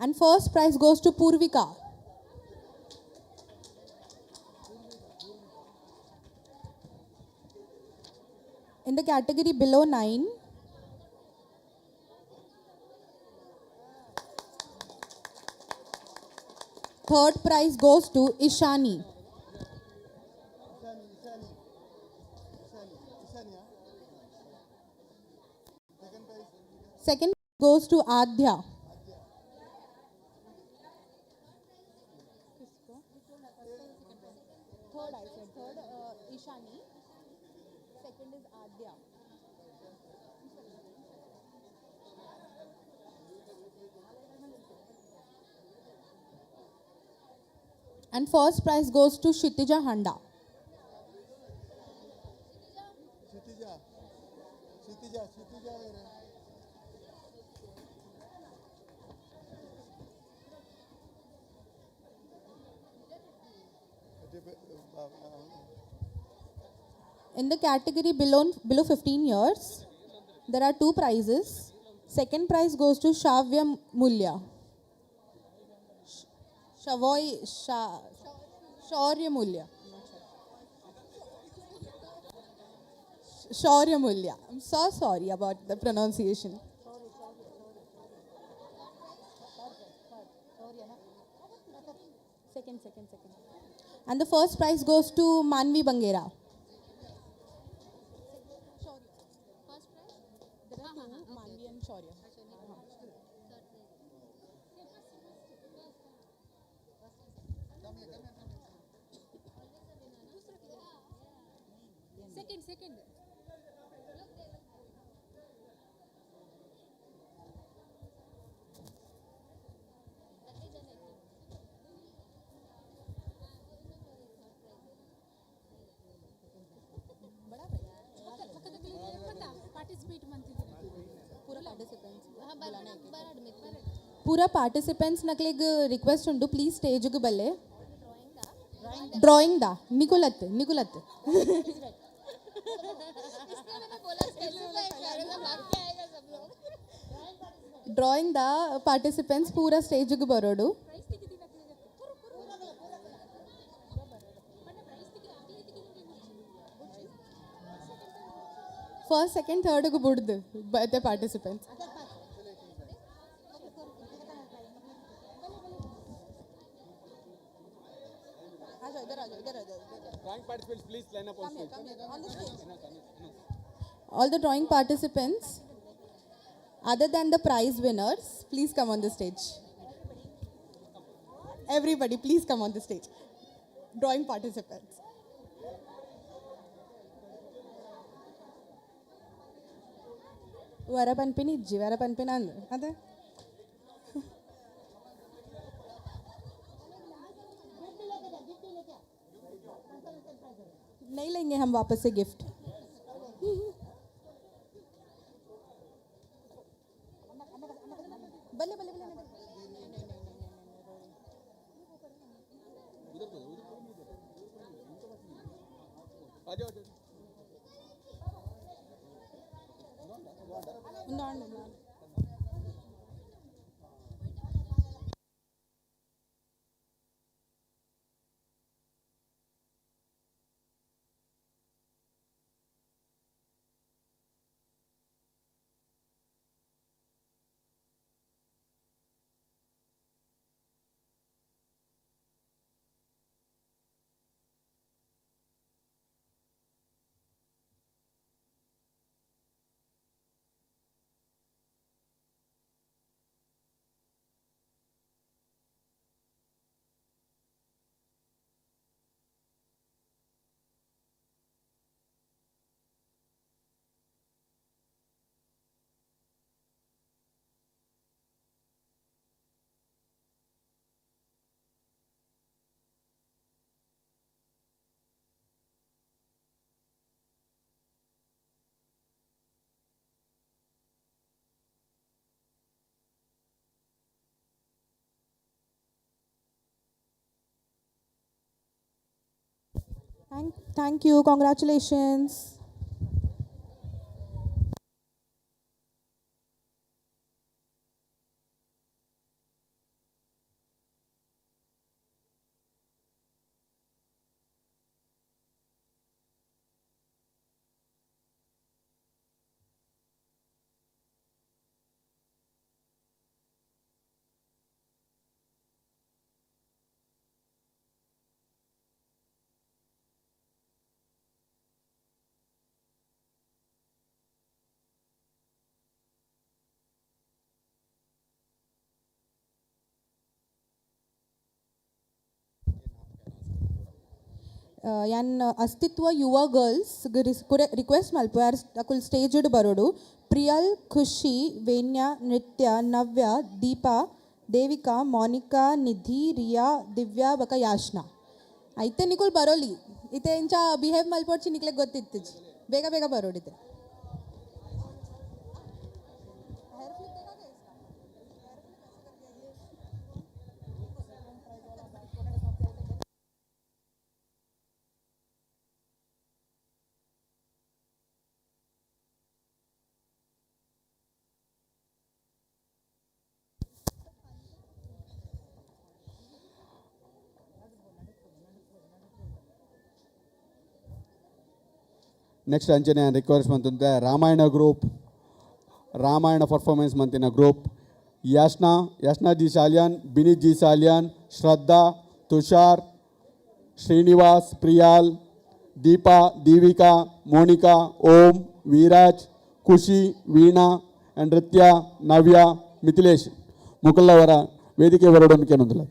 And first prize goes to Purvika. In the category below 9, third prize goes to Ishani. Second goes to Adhya. Third, I said. Third, Ishani. Second is Adhya. And first prize goes to Kshitija Handa. Kshitija, Kshitija, Kshitija. In the category below 15 years, there are two prizes. Second prize goes to Shavya Mulya. Shavoy Shaurya Mulya. Shaurya Mulya. I'm so sorry about the pronunciation. Second, second, second. And the first prize goes to Manvi Bangera. There are two, Manvi and Shaurya. Second, second. ಪೂರ ಪಾರ್ಟಿಸಿಪೆಂಟ್ಸ್ ನಕ್ಲೆಗ್ ರಿಕ್ವೆಸ್ಟ್ ಉಂಡು, ಪ್ಲೀಸ್ ಸ್ಟೇಜ್ಗೆ ಬಲ್ಲೆ. ಡ್ರಾಯಿಂಗ್ ದಾ ನಿಕುಲತ್ ನಿಕುಲತ್. ಡ್ರಾಯಿಂಗ್ ದಾ ಪಾರ್ಟಿಸಿಪೆಂಟ್ಸ್ ಪೂರ ಸ್ಟೇಜ್ಗೆ ಬರೋಡು. ಫಸ್ಟ್ ಸೆಕೆಂಡ್ ಥರ್ಡ್ಗೆ ಬುಡ್ದು ಬತ್ತೆ participants. Drawing participants, please line up on stage. All the drawing participants, other than the prize winners, please come on the stage. Everybody, please come on the stage. Drawing participants. ವರ ಪನ್ಪಿನ ಇಜ್ಜಿ, ವರ ಪನ್ಪಿನ ಅಂದ್ ಅದೇ. नहीं लेंगे हम वापस से गिफ्ट। बल्ले बल्ले बल्ले। Thank you, congratulations. ಯಾನ್ ಅಸ್ತಿತ್ವ ಯುವ ಗರ್ಲ್ಸ್ ರಿಕ್ವೆಸ್ಟ್ ಮಲ್ಪು ಅಕುಲ್ ಸ್ಟೇಜ್ಡ್ ಬರೋಡು. ಪ್ರಿಯಲ್, ಖುಷಿ, ವೇನ್ಯ, ನೃತ್ಯ, ನವ್ಯ, ದೀಪಾ, ದೇವಿಕಾ, ಮೋನಿಕಾ, ನಿಧಿ, ರಿಯಾ, ದಿವ್ಯಾ ಬಕ ಯಾಶ್ನಾ. ಐತೆ ನಿಕುಲ್ ಬರೋಲಿ ಇತ್ತೆ ಇಂಚ ಬಿಹೇವ್ ಮಲ್ಪೊಡ್ಚಿ, ನಿಕ್ಲೆಗ್ ಗೊತ್ತಿತ್ತು, ಬೇಗ ಬೇಗ ಬರೋಡಿತೆ. ನೆಕ್ಸ್ಟ್ ಅಂಚನೆ ರಿಕ್ವೆಸ್ಟ್ ಮಂತಂತೆ ರಾಮಾಯಣ ಗ್ರೂಪ್, ರಾಮಾಯಣ ಪರ್ಫಾರ್ಮೆನ್ಸ್ ಮಂತಿನ group Yashna, Yashna G Shaliyan, Bineet G Shaliyan, Shraddha, Tushar, Srinivas, Priyal, Deepa, Deevika, Monika, Om, Veeraj, Khushi, Veena and ನೃತ್ಯ, ನವ್ಯ, ಮಿಥಿಲೇಶ್ ಮುಕುಲ್ಲವರ ವೇದಿಕೆ ಬರೋಡೋದಕ್ಕೇನೊಂದಿಲ್ಲ.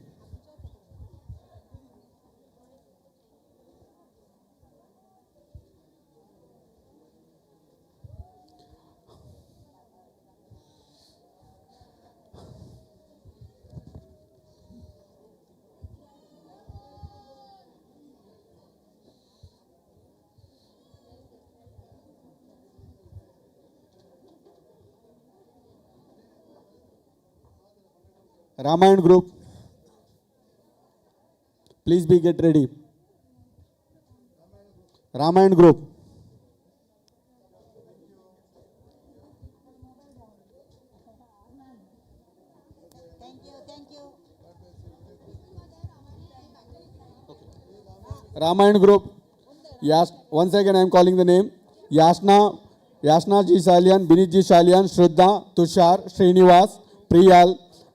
Ramayan group, please be get ready. Ramayan group. Ramayan group. Yes, once again I am calling the name. Yashna, Yashna G Salian, Binit G Salian, Shraddha, Tushar, Srinivas, Priyal,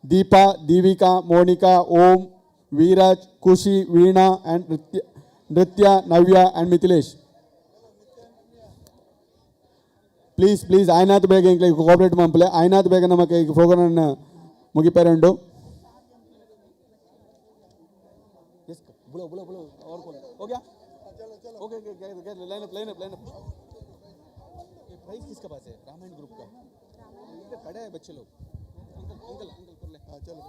Deepa, Devika, Monika, Om, Veeraj, Khushi, Veena and Nritya, Navya and Mithilesh. Please please ಆಯ್ನಾಥ್ ಬೇಗ ಎಂಕ್ಲೆಗ್ ಕೋಆಪರೇಟ್ ಮನ್ಪುಲೆ. ಆಯ್ನಾಥ್ ಬೇಗ ನಮಕ್ ಈ ಪ್ರೋಗ್ರಾಮ್ ಮುಗಿಪೆರೆ ಉಂಡು. बुलाओ बुलाओ बुलाओ, और कौन हो गया? Okay okay, line up line up line up. ये प्राइस किसका पास है? रामायण ग्रुप का। इधर खड़े हैं बच्चे लोग। अंकल अंकल अंकल कर ले। हाँ चलो।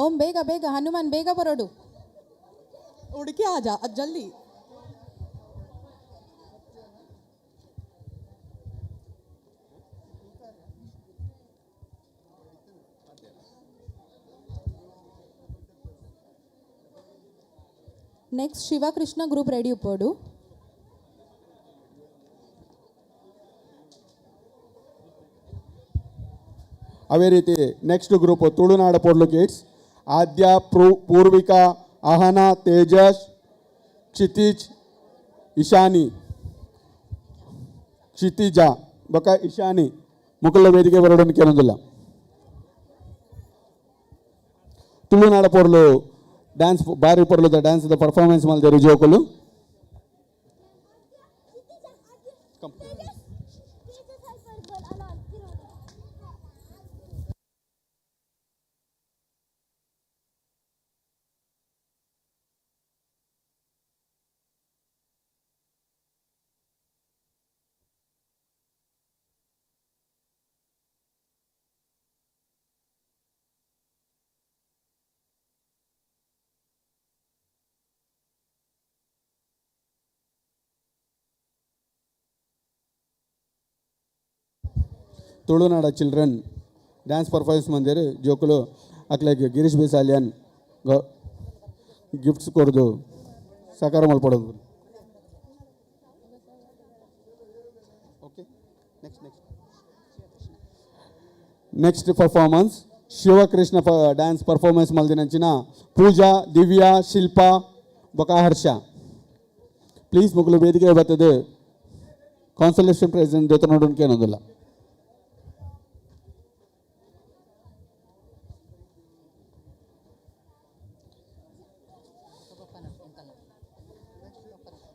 ओम बेगा बेगा, हनुमान बेगा बरोडू, उड़ के आ जा जल्दी। Next Shiva Krishna group ready ಉಪ್ಪೋಡು. ಅದೇ ರೀತಿ ನೆಕ್ಸ್ಟ್ ಗ್ರೂಪ್ ತುಳುನಾಡ ಪೊರ್ಲು ಕಿಡ್ಸ್, ಆದ್ಯ, ಪೂರ್ವಿಕಾ, ಅಹನಾ, ತೇಜಸ್, ಕ್ಷಿತಿಜ್, ಇಶಾನಿ, ಕ್ಷಿತಿಜ ಬೊಕ ಇಶಾನಿ ಮುಕುಲ್ಲ ವೇದಿಕೆ ಬರೋಡನ್ನು ಕೇಳೊಂದಿಲ್ಲ. ತುಳುನಾಡ ಪೊರ್ಲು ಡ್ಯಾನ್ಸ್ ಬಾರಿ ಪೊರ್ಲುದ ಡ್ಯಾನ್ಸ್ ಪರ್ಫಾರ್ಮೆನ್ಸ್ ಮಲ್ದೆರು ಜೋಕುಲು. ತುಳುನಾಡ ಚಿಲ್ಡ್ರನ್ ಡ್ಯಾನ್ಸ್ ಪರ್ಫಾರ್ಮೆನ್ಸ್ ಮಂದಿರ್ ಜೋಕುಲು ಅಕ್ಲೆಗ್ ಗಿರೀಶ್ ಬಿ ಸಾಲಿಯನ್ ಗಿಫ್ಟ್ಸ್ ಕೊರದು ಸಹಕಾರ ಮಲ್ಪಡೋದು. Okay, next next next performance Shivakrishna dance performance ಮಲ್ದಿನಂಚಿನ ಪೂಜಾ, ದಿವ್ಯಾ, ಶಿಲ್ಪಾ ಬೊಕ ಹರ್ಷ. ಪ್ಲೀಸ್ ಮುಗುಲು ವೇದಿಕೆ ಬರ್ತದೆ ಕಾನ್ಸಲೇಷನ್ ಪ್ರೈಸ್ ದೊತ್ತನೋಡೋಕೆ ಏನೊಂದಿಲ್ಲ.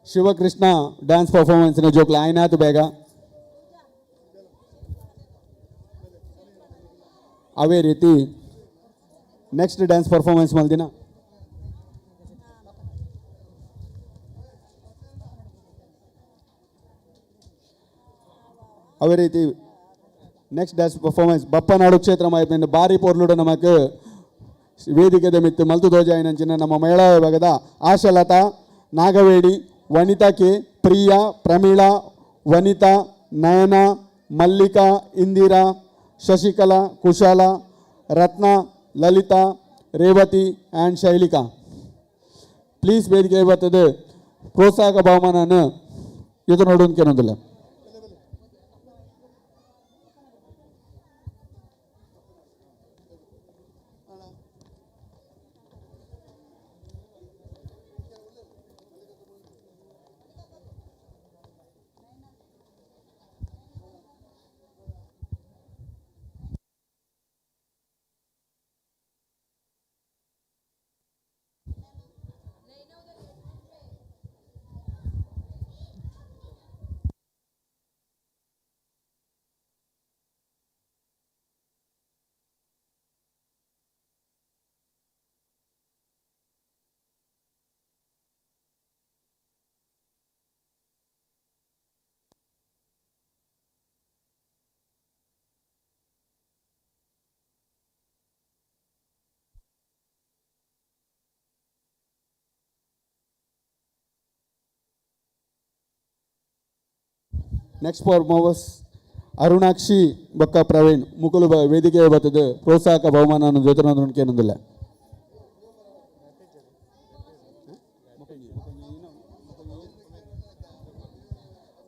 ಶಿವಕೃಷ್ಣ ಡ್ಯಾನ್ಸ್ ಪರ್ಫಾರ್ಮೆನ್ಸ್ನ ಜೋಕ್ಲ ಆಯ್ನಾತು ಬೇಗ. ಅವೇ ರೀತಿ ನೆಕ್ಸ್ಟ್ ಡ್ಯಾನ್ಸ್ ಪರ್ಫಾರ್ಮೆನ್ಸ್ ಮಲ್ದಿನ ಅವೇ ರೀತಿ ನೆಕ್ಸ್ಟ್ ಡ್ಯಾನ್ಸ್ ಪರ್ಫಾರ್ಮೆನ್ಸ್ ಬಪ್ಪನಾಡು ಕ್ಷೇತ್ರ ಮಾಹಿತಿ ಬಾರಿ ಪೊರ್ಲುಡು ನಮಕ್ ವೇದಿಕೆದ ಮಿತ್ತು ಮಲ್ತು ದೋಜಾಯಿನಂಚಿನ ನಮ್ಮ ಮಹಿಳಾ ವಿಭಾಗದ Ashalata, Nagaveni, Vanita K, Priya, Pramila, Vanita, Nayana, Mallika, Indira, Shashikala, Kushala, Ratna, Lalita, Revathi and Shailika. Please ವೇದಿಕೆ ಬರ್ತದೆ ಪ್ರೋತ್ಸಾಹಕ ಬಹುಮಾನನ ಇದು ನೋಡೋದಕ್ಕೇನೊಂದಿಲ್ಲ. ನೆಕ್ಸ್ಟ್ ಪರ್ಫಾರ್ಮರ್ಸ್ ಅರುಣಾಕ್ಷಿ ಬೊಕ್ಕ ಪ್ರವೀಣ್ ಮುಕುಲು ವೇದಿಕೆ ಬರ್ತದೆ ಪ್ರೋತ್ಸಾಹಕ ಬಹುಮಾನ ಜೊತೆ.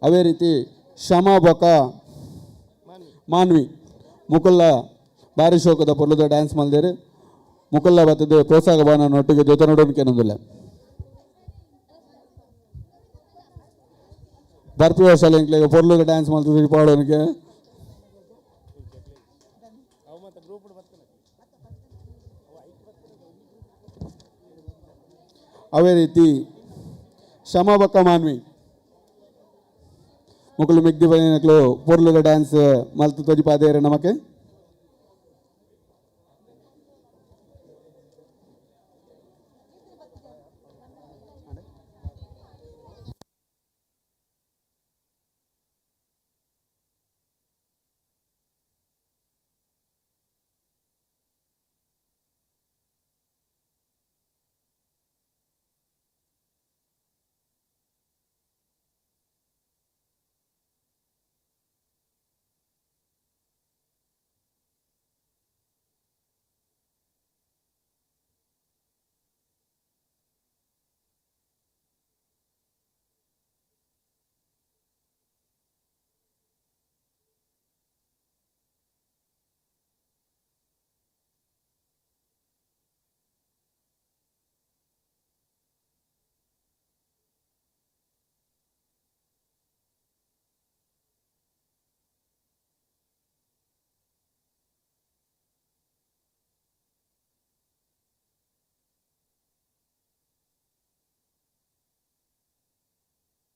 ಅದೇ ರೀತಿ ಶಮಾ ಬೊಕ್ಕ ಮಾನ್ವಿ ಮುಕುಲ್ಲ ಬಾರಿ ಶೋಕದ ಪೊರ್ಲುದ ಡ್ಯಾನ್ಸ್ ಮಲ್ದೇರು ಮುಕುಲ್ಲ ಬರ್ತದೆ ಪ್ರೋತ್ಸಾಹಕ ಬಹುಮಾನ ಒಟ್ಟಿಗೆ ಜೊತೆ ನೋಡೋದಕ್ಕೇನೊಂದಿಲ್ಲ. ಬರ್ಪಿ ವರ್ಷ ಎಂಕ್ಲೆಗ್ ಪೊರ್ಲುದ ಡ್ಯಾನ್ಸ್ ಮಲ್ತುದು ಪಾಡೋನಿಗೆ. ಅವೇ ರೀತಿ ಶಮ ಬೊಕ್ಕ ಮಾನ್ವಿ ಮುಕುಲು ಮಿಗ್ದಿ ಬೈನಕ್ಲು ಪೊರ್ಲುದ ಡ್ಯಾನ್ಸ್ ಮಲ್ತು ತೋಜಿಪಾದೇರು ನಮಕ್.